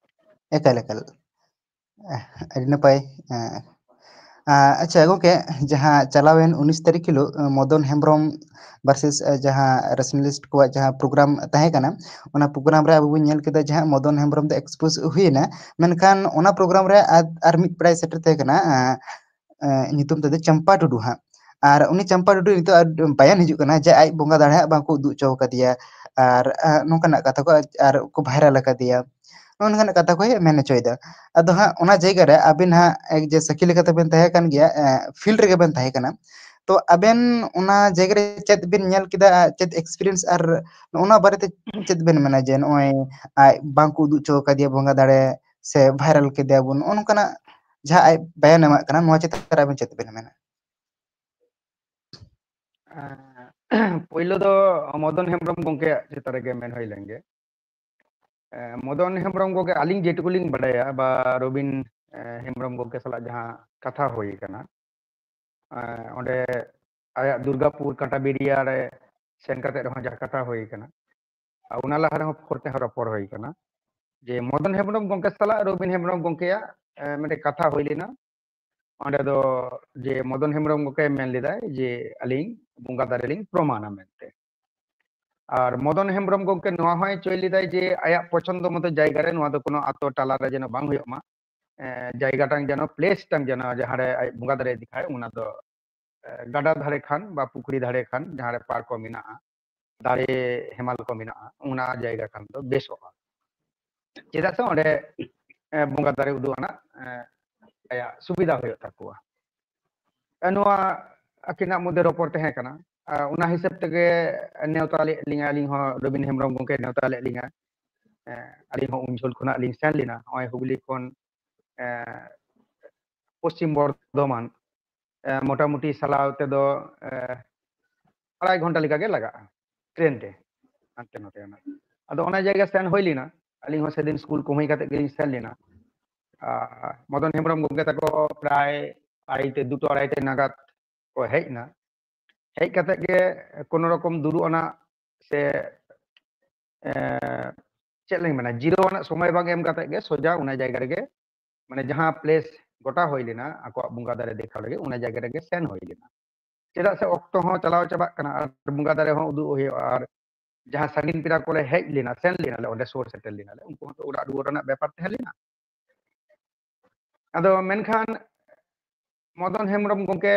ᱮᱠᱟᱞ ᱮᱠᱟᱞ᱾ ᱟᱹᱰᱤ ᱱᱟᱯᱟᱭ᱾ ᱟᱪᱪᱷᱟ ᱜᱚᱝᱠᱮ, ᱡᱟᱦᱟᱸ ᱪᱟᱞᱟᱣᱮᱱ ᱩᱱᱤᱥ ᱛᱟᱹᱨᱤᱠᱷ ᱦᱤᱞᱳᱜ ᱢᱚᱫᱚᱱ ᱦᱮᱢᱵᱨᱚᱢ ᱵᱷᱟᱨᱥᱮᱥ ᱡᱟᱦᱟᱸ ᱨᱮᱥᱱᱟᱞᱤᱥᱴ ᱠᱚᱣᱟᱜ ᱡᱟᱦᱟᱸ ᱯᱨᱳᱜᱨᱟᱢ ᱛᱟᱦᱮᱸ ᱠᱟᱱᱟ, ᱚᱱᱟ ᱯᱨᱳᱜᱨᱟᱢ ᱨᱮ ᱟᱵᱚ ᱵᱚᱱ ᱧᱮᱞ ᱠᱮᱫᱟ ᱡᱟᱦᱟᱸ ᱢᱚᱫᱚᱱ ᱦᱮᱢᱵᱨᱚᱢ ᱫᱚ ᱮᱠᱥᱯᱳᱡᱽ ᱦᱩᱭᱮᱱᱟ, ᱢᱮᱱᱠᱷᱟᱱ ᱚᱱᱟ ᱯᱨᱳᱜᱨᱟᱢ ᱨᱮ ᱟᱨ ᱢᱤᱫ ᱯᱨᱟᱭᱤᱡᱽ ᱥᱮᱴᱮᱨ ᱛᱟᱦᱮᱸ ᱠᱟᱱᱟ, ᱧᱩᱛᱩᱢ ᱛᱮᱫᱚ ᱪᱟᱢᱯᱟ ᱴᱩᱰᱩ ᱦᱟᱸᱜ᱾ ᱟᱨ ᱩᱱᱤ ᱪᱟᱢᱯᱟ ᱴᱩᱰᱩ ᱱᱤᱛᱚᱜ ᱵᱟᱭᱟᱱ ᱦᱤᱡᱩᱜ ᱠᱟᱱᱟ ᱡᱮ ᱟᱡ ᱵᱚᱸᱜᱟ ᱫᱟᱲᱮ ᱦᱟᱸᱜ ᱵᱟᱝᱠᱚ ᱩᱫᱩᱜ ᱦᱚᱪᱚ ᱟᱠᱟᱫᱮᱭᱟ, ᱟᱨ ᱱᱚᱝᱠᱟᱱᱟᱜ ᱠᱟᱛᱷᱟ ᱠᱚ ᱟᱨ ᱠᱚ ᱵᱷᱟᱭᱨᱟᱞ ᱟᱠᱟᱫᱮᱭᱟ, ᱱᱚᱜᱼᱚ ᱱᱚᱝᱠᱟᱱᱟᱜ ᱠᱟᱛᱷᱟ ᱠᱚᱭ ᱢᱮᱱ ᱦᱚᱪᱚᱭᱮᱫᱟ᱾ ᱟᱫᱚ ᱦᱟᱸᱜ ᱚᱱᱟ ᱡᱟᱭᱜᱟ ᱨᱮ ᱟᱵᱤᱱ ᱦᱟᱸᱜ ᱡᱮ ᱥᱟᱹᱠᱷᱤ ᱞᱮᱠᱟᱛᱮᱵᱮᱱ ᱛᱟᱦᱮᱸ ᱠᱟᱱ ᱜᱮᱭᱟ, ᱯᱷᱤᱞᱰ ᱨᱮᱜᱮ ᱵᱮᱱ ᱛᱟᱦᱮᱸ ᱠᱟᱱᱟ, ᱛᱚ ᱟᱵᱮᱱ ᱚᱱᱟ ᱡᱟᱭᱜᱟ ᱨᱮ ᱪᱮᱫ ᱵᱤᱱ ᱧᱮᱞ ᱠᱮᱫᱟ, ᱪᱮᱫ ᱮᱠᱥᱯᱤᱨᱤᱭᱮᱱᱥ, ᱟᱨ ᱱᱚᱜᱼᱚ ᱱᱚᱣᱟ ᱵᱟᱨᱮᱛᱮ ᱪᱮᱫ ᱵᱮᱱ ᱢᱮᱱᱟ ᱡᱮ ᱱᱚᱜᱼᱚᱭ ᱟᱡ ᱵᱟᱝᱠᱚ ᱩᱫᱩᱜ ᱦᱚᱪᱚ ᱟᱠᱟᱫᱮᱭᱟ ᱵᱚᱸᱜᱟ ᱫᱟᱲᱮ ᱥᱮ ᱵᱷᱟᱭᱨᱟᱞ ᱠᱮᱫᱮᱭᱟ ᱵᱚᱱ, ᱱᱚᱜᱼᱚ ᱱᱚᱝᱠᱟᱱᱟᱜ ᱡᱟᱦᱟᱸ ᱟᱡ ᱵᱟᱭᱟᱱ ᱮᱢᱟᱜ ᱠᱟᱱᱟ, ᱱᱚᱣᱟ ᱪᱮᱛᱟᱱ ᱨᱮ ᱟᱵᱮᱱ ᱪᱮᱫ ᱵᱮᱱ ᱢᱮᱱᱟ? ᱯᱳᱭᱞᱳ ᱫᱚ ᱢᱚᱫᱚᱱ ᱦᱮᱢᱵᱨᱚᱢ ᱜᱚᱢᱠᱮᱭᱟᱜ ᱪᱮᱛᱟᱱ ᱨᱮᱜᱮ ᱢᱮᱱ ᱦᱩᱭ ᱞᱮᱱᱜᱮ᱾ ᱢᱚᱫᱚᱱ ᱦᱮᱢᱵᱨᱚᱢ ᱜᱚᱢᱠᱮ, ᱟᱹᱞᱤᱧ ᱡᱮᱴᱩᱠᱩ ᱞᱤᱧ ᱵᱟᱰᱟᱭᱟ, ᱵᱟ ᱨᱚᱵᱤᱱ ᱦᱮᱢᱵᱨᱚᱢ ᱜᱚᱢᱠᱮ ᱥᱟᱞᱟᱜ ᱡᱟᱦᱟᱸ ᱠᱟᱛᱷᱟ ᱦᱩᱭ ᱠᱟᱱᱟ, ᱚᱸᱰᱮ ᱟᱭᱟᱜ ᱫᱩᱨᱜᱟᱯᱩᱨ ᱠᱟᱴᱟᱵᱤᱨᱤᱭᱟ ᱨᱮ ᱥᱮᱱ ᱠᱟᱛᱮ ᱨᱮᱦᱚᱸ ᱡᱟᱦᱟᱸ ᱠᱟᱛᱷᱟ ᱦᱩᱭ ᱠᱟᱱᱟ, ᱟᱨ ᱚᱱᱟ ᱞᱟᱦᱟ ᱨᱮᱦᱚᱸ ᱯᱷᱳᱱ ᱛᱮᱦᱚᱸ ᱨᱚᱯᱚᱲ ᱦᱩᱭ ᱠᱟᱱᱟ, ᱡᱮ ᱢᱚᱫᱚᱱ ᱦᱮᱢᱵᱨᱚᱢ ᱜᱚᱢᱠᱮ ᱥᱟᱞᱟᱜ ᱨᱚᱵᱤᱱ ᱦᱮᱢᱵᱨᱚᱢ ᱜᱚᱢᱠᱮᱭᱟᱜ ᱢᱤᱫᱴᱮᱱ ᱠᱟᱛᱷᱟ ᱦᱩᱭ ᱞᱮᱱᱟ᱾ ᱚᱸᱰᱮ ᱫᱚ ᱡᱮ ᱢᱚᱫᱚᱱ ᱦᱮᱢᱵᱨᱚᱢ ᱜᱚᱢᱠᱮ ᱢᱮᱱ ᱞᱮᱫᱟᱭ ᱡᱮ ᱟᱹᱞᱤᱧ ᱵᱚᱸᱜᱟ ᱫᱟᱨᱮ ᱞᱤᱧ ᱯᱨᱚᱢᱟᱱᱟ ᱢᱮᱱᱛᱮ᱾ ᱟᱨ ᱢᱚᱫᱚᱱ ᱦᱮᱢᱵᱨᱚᱢ ᱜᱚᱢᱠᱮ ᱱᱚᱣᱟ ᱦᱚᱸᱭ ᱪᱟᱹᱭ ᱞᱮᱫᱟᱭ ᱡᱮ ᱟᱭᱟᱜ ᱯᱚᱪᱷᱚᱱᱫᱚ ᱢᱚᱛᱚ ᱡᱟᱭᱜᱟ ᱨᱮ, ᱱᱚᱣᱟ ᱫᱚ ᱠᱳᱱᱳ ᱟᱛᱳ ᱴᱟᱞᱟ ᱨᱮ ᱡᱮᱱᱚ ᱵᱟᱝ ᱦᱩᱭᱩᱜ ᱢᱟ, ᱡᱟᱭᱜᱟ ᱴᱟᱝ ᱡᱮᱱᱚ, ᱯᱞᱮᱥ ᱴᱟᱝ ᱡᱮᱱᱚ, ᱡᱟᱦᱟᱸ ᱨᱮ ᱟᱡ ᱵᱚᱸᱜᱟ ᱫᱟᱨᱮ ᱤᱫᱤ ᱠᱷᱟᱡ, ᱚᱱᱟ ᱫᱚ ᱜᱟᱰᱟ ᱫᱷᱟᱨᱮ ᱠᱷᱟᱱ ᱵᱟ ᱯᱩᱠᱷᱨᱤ ᱫᱷᱟᱨᱮ ᱠᱷᱟᱱ, ᱡᱟᱦᱟᱸ ᱨᱮ ᱯᱟᱨᱠ ᱠᱚ ᱢᱮᱱᱟᱜᱼᱟ, ᱫᱟᱨᱮ ᱦᱮᱢᱟᱞ ᱠᱚ ᱢᱮᱱᱟᱜᱼᱟ, ᱚᱱᱟ ᱡᱟᱭᱜᱟ ᱠᱷᱟᱱ ᱫᱚ ᱵᱮᱥᱚᱜᱼᱟ᱾ ᱪᱮᱫᱟᱜ ᱥᱮ ᱚᱸᱰᱮ ᱵᱚᱸᱜᱟ ᱫᱟᱨᱮ ᱩᱫᱩᱜ ᱟᱱᱟᱜ ᱟᱭᱟᱜ ᱥᱩᱵᱤᱫᱷᱟ ᱦᱩᱭᱩᱜ ᱛᱟᱠᱚᱣᱟ᱾ ᱱᱚᱣᱟ ᱟᱹᱠᱤᱱᱟᱜ ᱢᱚᱫᱽᱫᱷᱮ ᱨᱚᱯᱚᱲ ᱛᱟᱦᱮᱸ ᱠᱟᱱᱟ᱾ ᱚᱱᱟ ᱦᱤᱥᱟᱹᱵ ᱛᱮᱜᱮ ᱱᱮᱣᱛᱟ ᱞᱮᱫ ᱞᱤᱧᱟ ᱟᱹᱞᱤᱧ ᱦᱚᱸ, ᱨᱚᱵᱤᱱ ᱦᱮᱢᱵᱨᱚᱢ ᱜᱚᱢᱠᱮ ᱱᱮᱣᱛᱟ ᱞᱮᱫ ᱞᱤᱧᱟ᱾ ᱟᱹᱞᱤᱧ ᱦᱚᱸ ᱩᱱ ᱡᱷᱟᱹᱞ ᱠᱷᱚᱱᱟᱜ ᱞᱤᱧ ᱥᱮᱱ ᱞᱮᱱᱟ᱾ ᱱᱚᱜᱼᱚᱭ ᱦᱩᱜᱽᱞᱤ ᱠᱷᱚᱱ ᱯᱚᱥᱪᱤᱢ ᱵᱚᱨᱫᱷᱚᱢᱟᱱ ᱢᱚᱴᱟᱢᱩᱴᱤ ᱪᱟᱞᱟᱣ ᱛᱮᱫᱚ ᱟᱲᱟᱭ ᱜᱷᱚᱱᱴᱟ ᱞᱮᱠᱟᱜᱮ ᱞᱟᱜᱟᱜᱼᱟ ᱴᱨᱮᱱ ᱛᱮ ᱦᱟᱱᱛᱮ ᱱᱚᱛᱮ ᱨᱮᱱᱟᱜ᱾ ᱟᱫᱚ ᱚᱱᱟ ᱡᱟᱭᱜᱟ ᱥᱮᱱ ᱦᱩᱭ ᱞᱮᱱᱟ᱾ ᱟᱹᱞᱤᱧ ᱦᱚᱸ ᱥᱮᱫᱤᱱ ᱥᱠᱩᱞ ᱠᱟᱹᱢᱦᱟᱹᱭ ᱠᱟᱛᱮ ᱜᱮᱞᱤᱧ ᱥᱮᱱ ᱞᱮᱱᱟ᱾ ᱟᱨ ᱢᱚᱫᱚᱱ ᱦᱮᱢᱵᱨᱚᱢ ᱜᱚᱢᱠᱮ ᱛᱟᱠᱚ ᱯᱨᱟᱭ ᱟᱲᱟᱭᱴᱮ, ᱫᱩᱴᱚ ᱟᱲᱟᱭᱴᱮ ᱱᱟᱜᱟᱫ ᱠᱚ ᱦᱮᱡ ᱮᱱᱟ᱾ ᱦᱮᱡ ᱠᱟᱛᱮ ᱜᱮ ᱠᱳᱱᱳ ᱨᱚᱠᱚᱢ ᱫᱩᱲᱩᱵ ᱟᱱᱟᱜ ᱥᱮ ᱪᱮᱫ ᱞᱤᱧ ᱢᱮᱱᱟ, ᱡᱤᱨᱟᱹᱣ ᱟᱱᱟᱜ ᱥᱚᱢᱚᱭ ᱵᱟᱝ ᱮᱢ ᱠᱟᱛᱮ ᱜᱮ ᱥᱚᱡᱟ ᱚᱱᱟ ᱡᱟᱭᱜᱟ ᱨᱮᱜᱮ, ᱢᱟᱱᱮ ᱡᱟᱦᱟᱸ ᱯᱞᱮᱥ ᱜᱚᱴᱟ ᱦᱩᱭ ᱞᱮᱱᱟ ᱟᱠᱚᱣᱟᱜ ᱵᱚᱸᱜᱟ ᱫᱟᱨᱮ ᱫᱮᱠᱷᱟᱣ ᱞᱟᱹᱜᱤᱫ, ᱚᱱᱟ ᱡᱟᱭᱜᱟ ᱨᱮᱜᱮ ᱥᱮᱱ ᱦᱩᱭ ᱞᱮᱱᱟ᱾ ᱪᱮᱫᱟᱜ ᱥᱮ ᱚᱠᱛᱚ ᱦᱚᱸ ᱪᱟᱞᱟᱣ ᱪᱟᱵᱟᱜ ᱠᱟᱱᱟ ᱟᱨ ᱵᱚᱸᱜᱟ ᱫᱟᱨᱮ ᱦᱚᱸ ᱩᱫᱩᱜ ᱦᱩᱭᱩᱜᱼᱟ, ᱟᱨ ᱡᱟᱦᱟᱸ ᱥᱟᱺᱜᱤᱧ ᱯᱮᱲᱟ ᱠᱚᱞᱮ ᱦᱮᱡ ᱞᱮᱱᱟ, ᱥᱮᱱ ᱞᱮᱱᱟᱞᱮ, ᱚᱸᱰᱮ ᱥᱩᱨ ᱥᱮᱴᱮᱨ ᱞᱮᱱᱟᱞᱮ, ᱩᱱᱠᱩ ᱦᱚᱸᱛᱚ ᱚᱲᱟᱜ ᱨᱩᱣᱟᱹᱲ ᱨᱮᱱᱟᱜ ᱵᱮᱯᱟᱨ ᱛᱟᱦᱮᱸ ᱞᱮᱱᱟ᱾ ᱟᱫᱚ ᱢᱮᱱᱠᱷᱟᱱ ᱢᱚᱫᱚᱱ ᱦᱮᱢᱵᱨᱚᱢ ᱜᱚᱢᱠᱮ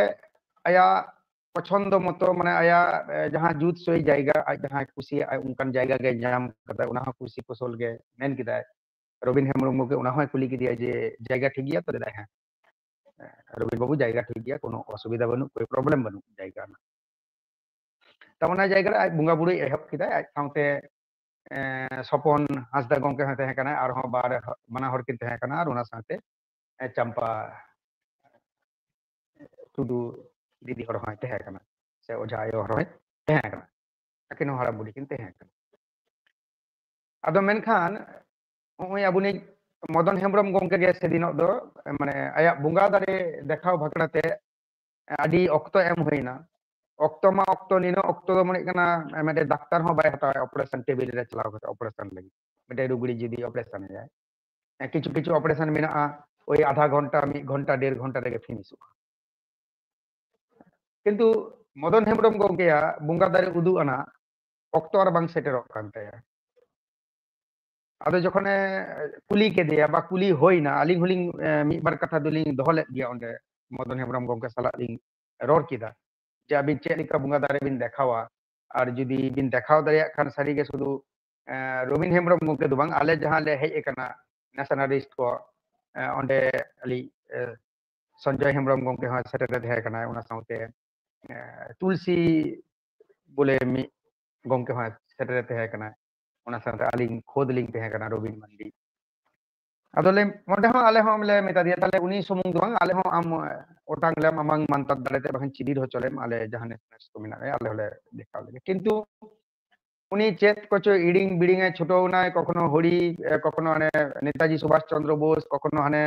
ᱟᱭᱟᱜ ᱯᱚᱪᱷᱚᱱᱫᱚ ᱢᱚᱛᱚ, ᱢᱟᱱᱮ ᱟᱭᱟᱜ ᱡᱟᱦᱟᱸ ᱡᱩᱛ ᱥᱚᱭ ᱡᱟᱭᱜᱟ, ᱟᱡ ᱡᱟᱦᱟᱸᱭ ᱠᱩᱥᱤᱭᱟᱜᱼᱟ ᱚᱱᱠᱟᱱ ᱡᱟᱭᱜᱟ ᱜᱮ ᱧᱟᱢ ᱠᱟᱛᱮ, ᱚᱱᱟ ᱦᱚᱸ ᱠᱩᱥᱤ ᱠᱩᱥᱚᱞ ᱜᱮ ᱢᱮᱱ ᱠᱮᱫᱟᱭ᱾ ᱨᱚᱵᱤᱱ ᱦᱮᱢᱵᱨᱚᱢ ᱜᱚᱢᱠᱮ ᱚᱱᱟ ᱦᱚᱸᱭ ᱠᱩᱞᱤ ᱠᱮᱫᱮᱭᱟ ᱡᱮ, "ᱡᱟᱭᱜᱟ ᱴᱷᱤᱠ ᱜᱮᱭᱟ ᱛᱚ?" ᱞᱟᱹᱭᱫᱟᱭ, "ᱦᱮᱸ, ᱨᱚᱵᱤᱱ ᱵᱟᱹᱵᱩ, ᱡᱟᱭᱜᱟ ᱴᱷᱤᱠ ᱜᱮᱭᱟ, ᱠᱳᱱᱳ ᱚᱥᱩᱵᱤᱫᱷᱟ ᱵᱟᱹᱱᱩᱜ, ᱠᱳᱭ ᱯᱨᱚᱵᱞᱮᱢ ᱵᱟᱹᱱᱩᱜ ᱡᱟᱭᱜᱟ ᱨᱮᱱᱟᱜ᱾" ᱛᱚ ᱚᱱᱟ ᱡᱟᱭᱜᱟ ᱨᱮ ᱟᱡ ᱵᱚᱸᱜᱟ ᱵᱩᱨᱩᱭ ᱮᱦᱚᱵ ᱠᱮᱫᱟᱭ᱾ ᱟᱡ ᱥᱟᱶᱛᱮ ᱮᱸ, ᱥᱚᱯᱚᱱ ᱦᱟᱸᱥᱫᱟ ᱜᱚᱢᱠᱮ ᱦᱚᱸᱭ ᱛᱟᱦᱮᱸ ᱠᱟᱱᱟ, ᱟᱨᱦᱚᱸ ᱵᱟᱨ, ᱵᱟᱱᱟ ᱦᱚᱲ ᱠᱤᱱ ᱛᱟᱦᱮᱸ ᱠᱟᱱᱟ, ᱟᱨ ᱚᱱᱟ ᱥᱟᱶᱛᱮ, ᱮᱸ, ᱪᱟᱢᱯᱟ ᱴᱩᱰᱩ ᱫᱤᱫᱤ ᱦᱚᱲ ᱦᱚᱸᱭ ᱛᱟᱦᱮᱸ ᱠᱟᱱᱟ, ᱥᱮ ᱚᱡᱷᱟ ᱟᱭᱳ ᱦᱚᱲ ᱦᱚᱸᱭ ᱛᱟᱦᱮᱸ ᱠᱟᱱᱟ᱾ ᱟᱹᱠᱤᱱ ᱦᱚᱸ ᱦᱟᱲᱟᱢ ᱵᱩᱰᱷᱤ ᱠᱤᱱ ᱛᱟᱦᱮᱸ ᱠᱟᱱᱟ᱾ ᱟᱫᱚ ᱢᱮᱱᱠᱷᱟᱱ ᱱᱚᱜᱼᱚᱭ ᱟᱵᱚᱱᱤᱡ ᱢᱚᱫᱚᱱ ᱦᱮᱢᱵᱨᱚᱢ ᱜᱚᱢᱠᱮ ᱜᱮ ᱥᱮᱫᱤᱱᱚᱜ ᱫᱚ, ᱢᱟᱱᱮ, ᱟᱭᱟᱜ ᱵᱚᱸᱜᱟ ᱫᱟᱨᱮ ᱫᱮᱠᱷᱟᱣ ᱵᱟᱠᱷᱨᱟ ᱛᱮ ᱟᱹᱰᱤ ᱚᱠᱛᱚ ᱮᱢ ᱦᱩᱭᱱᱟ᱾ ᱚᱠᱛᱚ ᱢᱟ ᱚᱠᱛᱚ, ᱱᱤᱱᱟᱹᱜ ᱚᱠᱛᱚ ᱫᱚ ᱢᱚᱱᱮ ᱠᱟᱱᱟ ᱢᱤᱫᱴᱮᱱ ᱰᱟᱠᱛᱟᱨ ᱦᱚᱸ ᱵᱟᱭ ᱦᱟᱛᱟᱣᱟ ᱚᱯᱟᱨᱮᱥᱚᱱ ᱴᱮᱵᱤᱞ ᱨᱮ ᱪᱟᱞᱟᱣ ᱠᱟᱛᱮ ᱚᱯᱟᱨᱮᱥᱚᱱ ᱞᱟᱹᱜᱤᱫ᱾ ᱢᱤᱫᱴᱮᱱ ᱨᱩᱜᱽᱲᱤ ᱡᱩᱫᱤ ᱚᱯᱟᱨᱮᱥᱚᱱ ᱮᱭᱟᱭ, ᱦᱮᱸ, ᱠᱤᱪᱷᱩ ᱠᱤᱪᱷᱩ ᱚᱯᱟᱨᱮᱥᱚᱱ ᱢᱮᱱᱟᱜᱼᱟ, ᱳᱭ ᱟᱫᱷᱟ ᱜᱷᱚᱱᱴᱟ, ᱢᱤᱫ ᱜᱷᱚᱱᱴᱟ, ᱰᱮᱲ ᱜᱷᱚᱱᱴᱟ ᱨᱮᱜᱮ ᱯᱷᱤᱱᱤᱥᱚᱜᱼᱟ᱾ ᱠᱤᱱᱛᱩ ᱢᱚᱫᱚᱱ ᱦᱮᱢᱵᱨᱚᱢ ᱜᱚᱢᱠᱮᱭᱟᱜ ᱵᱚᱸᱜᱟ ᱫᱟᱨᱮ ᱩᱫᱩᱜ ᱟᱱᱟᱜ ᱚᱠᱛᱚ ᱟᱨ ᱵᱟᱝ ᱥᱮᱴᱮᱨᱚᱜ ᱠᱟᱱ ᱛᱟᱭᱟ᱾ ᱟᱫᱚ ᱡᱚᱠᱷᱚᱱᱮ ᱠᱩᱞᱤ ᱠᱮᱫᱮᱭᱟ ᱵᱟ ᱠᱩᱞᱤ ᱦᱩᱭᱱᱟ, ᱟᱹᱞᱤᱧ ᱦᱚᱸᱞᱤᱧ, ᱮ, ᱢᱤᱫ ᱵᱟᱨ ᱠᱟᱛᱷᱟ ᱫᱚᱞᱤᱧ ᱫᱚᱦᱚ ᱞᱮᱫ ᱜᱮᱭᱟ ᱚᱸᱰᱮ, ᱢᱚᱫᱚᱱ ᱦᱮᱢᱵᱨᱚᱢ ᱜᱚᱢᱠᱮ ᱥᱟᱞᱟᱜ ᱞᱤᱧ ᱨᱚᱲ ᱠᱮᱫᱟ ᱡᱮ, "ᱟᱹᱵᱤᱱ ᱪᱮᱫ ᱞᱮᱠᱟ ᱵᱚᱸᱜᱟ ᱫᱟᱨᱮ ᱵᱤᱱ ᱫᱮᱠᱷᱟᱣᱟ? ᱟᱨ ᱡᱩᱫᱤ ᱵᱤᱱ ᱫᱮᱠᱷᱟᱣ ᱫᱟᱲᱮᱭᱟᱜ ᱠᱷᱟᱱ ᱥᱟᱹᱨᱤᱜᱮ ᱥᱩᱫᱷᱩ, ᱮ, ᱨᱚᱵᱤᱱ ᱦᱮᱢᱵᱨᱚᱢ ᱜᱚᱢᱠᱮ ᱫᱚ ᱵᱟᱝ, ᱟᱞᱮ ᱡᱟᱦᱟᱸ ᱞᱮ ᱦᱮᱡ ᱟᱠᱟᱱᱟ ᱱᱮᱥᱱᱟᱞᱤᱥᱴ ᱠᱚ, ᱮ, ᱚᱸᱰᱮ ᱟᱹᱞᱤᱧ, ᱮ, ᱥᱚᱧᱡᱚᱭ ᱦᱮᱢᱵᱨᱚᱢ ᱜᱚᱢᱠᱮ ᱦᱚᱸ ᱥᱮᱴᱮᱨ ᱨᱮ ᱛᱟᱦᱮᱸ ᱠᱟᱱᱟᱭ, ᱚᱱᱟ ᱥᱟᱶᱛᱮ, ᱮ, ᱛᱩᱞᱥᱤ ᱵᱚᱞᱮ ᱢᱤᱫ ᱜᱚᱢᱠᱮ ᱦᱚᱸ ᱥᱮᱴᱮᱨ ᱨᱮ ᱛᱟᱦᱮᱸ ᱠᱟᱱᱟᱭ, ᱚᱱᱟ ᱥᱟᱶᱛᱮ ᱟᱹᱞᱤᱧ ᱠᱷᱩᱫ ᱞᱤᱧ ᱛᱟᱦᱮᱸ ᱠᱟᱱᱟ ᱨᱚᱵᱤᱱ ᱢᱟᱱᱰᱤ᱾ ᱟᱫᱚ ᱞᱮ, ᱚᱸᱰᱮ ᱦᱚᱸ ᱟᱞᱮ ᱦᱚᱸ ᱞᱮ ᱢᱮᱛᱟ ᱫᱮᱭᱟ, "ᱛᱟᱦᱞᱮ ᱩᱱᱤ ᱥᱩᱢᱩᱝ ᱫᱚ ᱵᱟᱝ, ᱟᱞᱮ ᱦᱚᱸ ᱟᱢ ᱚᱴᱟᱝ ᱞᱮᱢ, ᱟᱢᱟᱝ ᱢᱟᱱᱛᱟᱛ ᱫᱟᱲᱮ ᱛᱮ ᱵᱟᱠᱷᱟᱱ ᱪᱤᱵᱤᱨ ᱦᱚᱪᱚ ᱞᱮᱢ, ᱟᱞᱮ ᱡᱟᱦᱟᱸ ᱱᱮᱥ ᱠᱚ ᱢᱮᱱᱟᱜ ᱞᱮᱭᱟ, ᱟᱞᱮ ᱦᱚᱸᱞᱮ ᱫᱮᱠᱷᱟᱣ ᱞᱮᱜᱮ᱾" ᱠᱤᱱᱛᱩ ᱩᱱᱤ ᱪᱮᱫ ᱠᱚᱪᱚ ᱤᱲᱤᱝ ᱵᱤᱲᱤᱝ ᱮ ᱪᱷᱩᱴᱟᱹᱣ ᱮᱱᱟᱭ, ᱠᱚᱠᱷᱚᱱᱳ ᱦᱚᱲᱤ, ᱮ, ᱠᱚᱠᱷᱚᱱᱳ ᱦᱟᱱᱮ ᱱᱮᱛᱟᱡᱤ ᱥᱩᱵᱷᱟᱥ ᱪᱚᱱᱫᱨᱚ ᱵᱳᱥ, ᱠᱚᱠᱷᱚᱱᱳ ᱦᱟᱱᱮ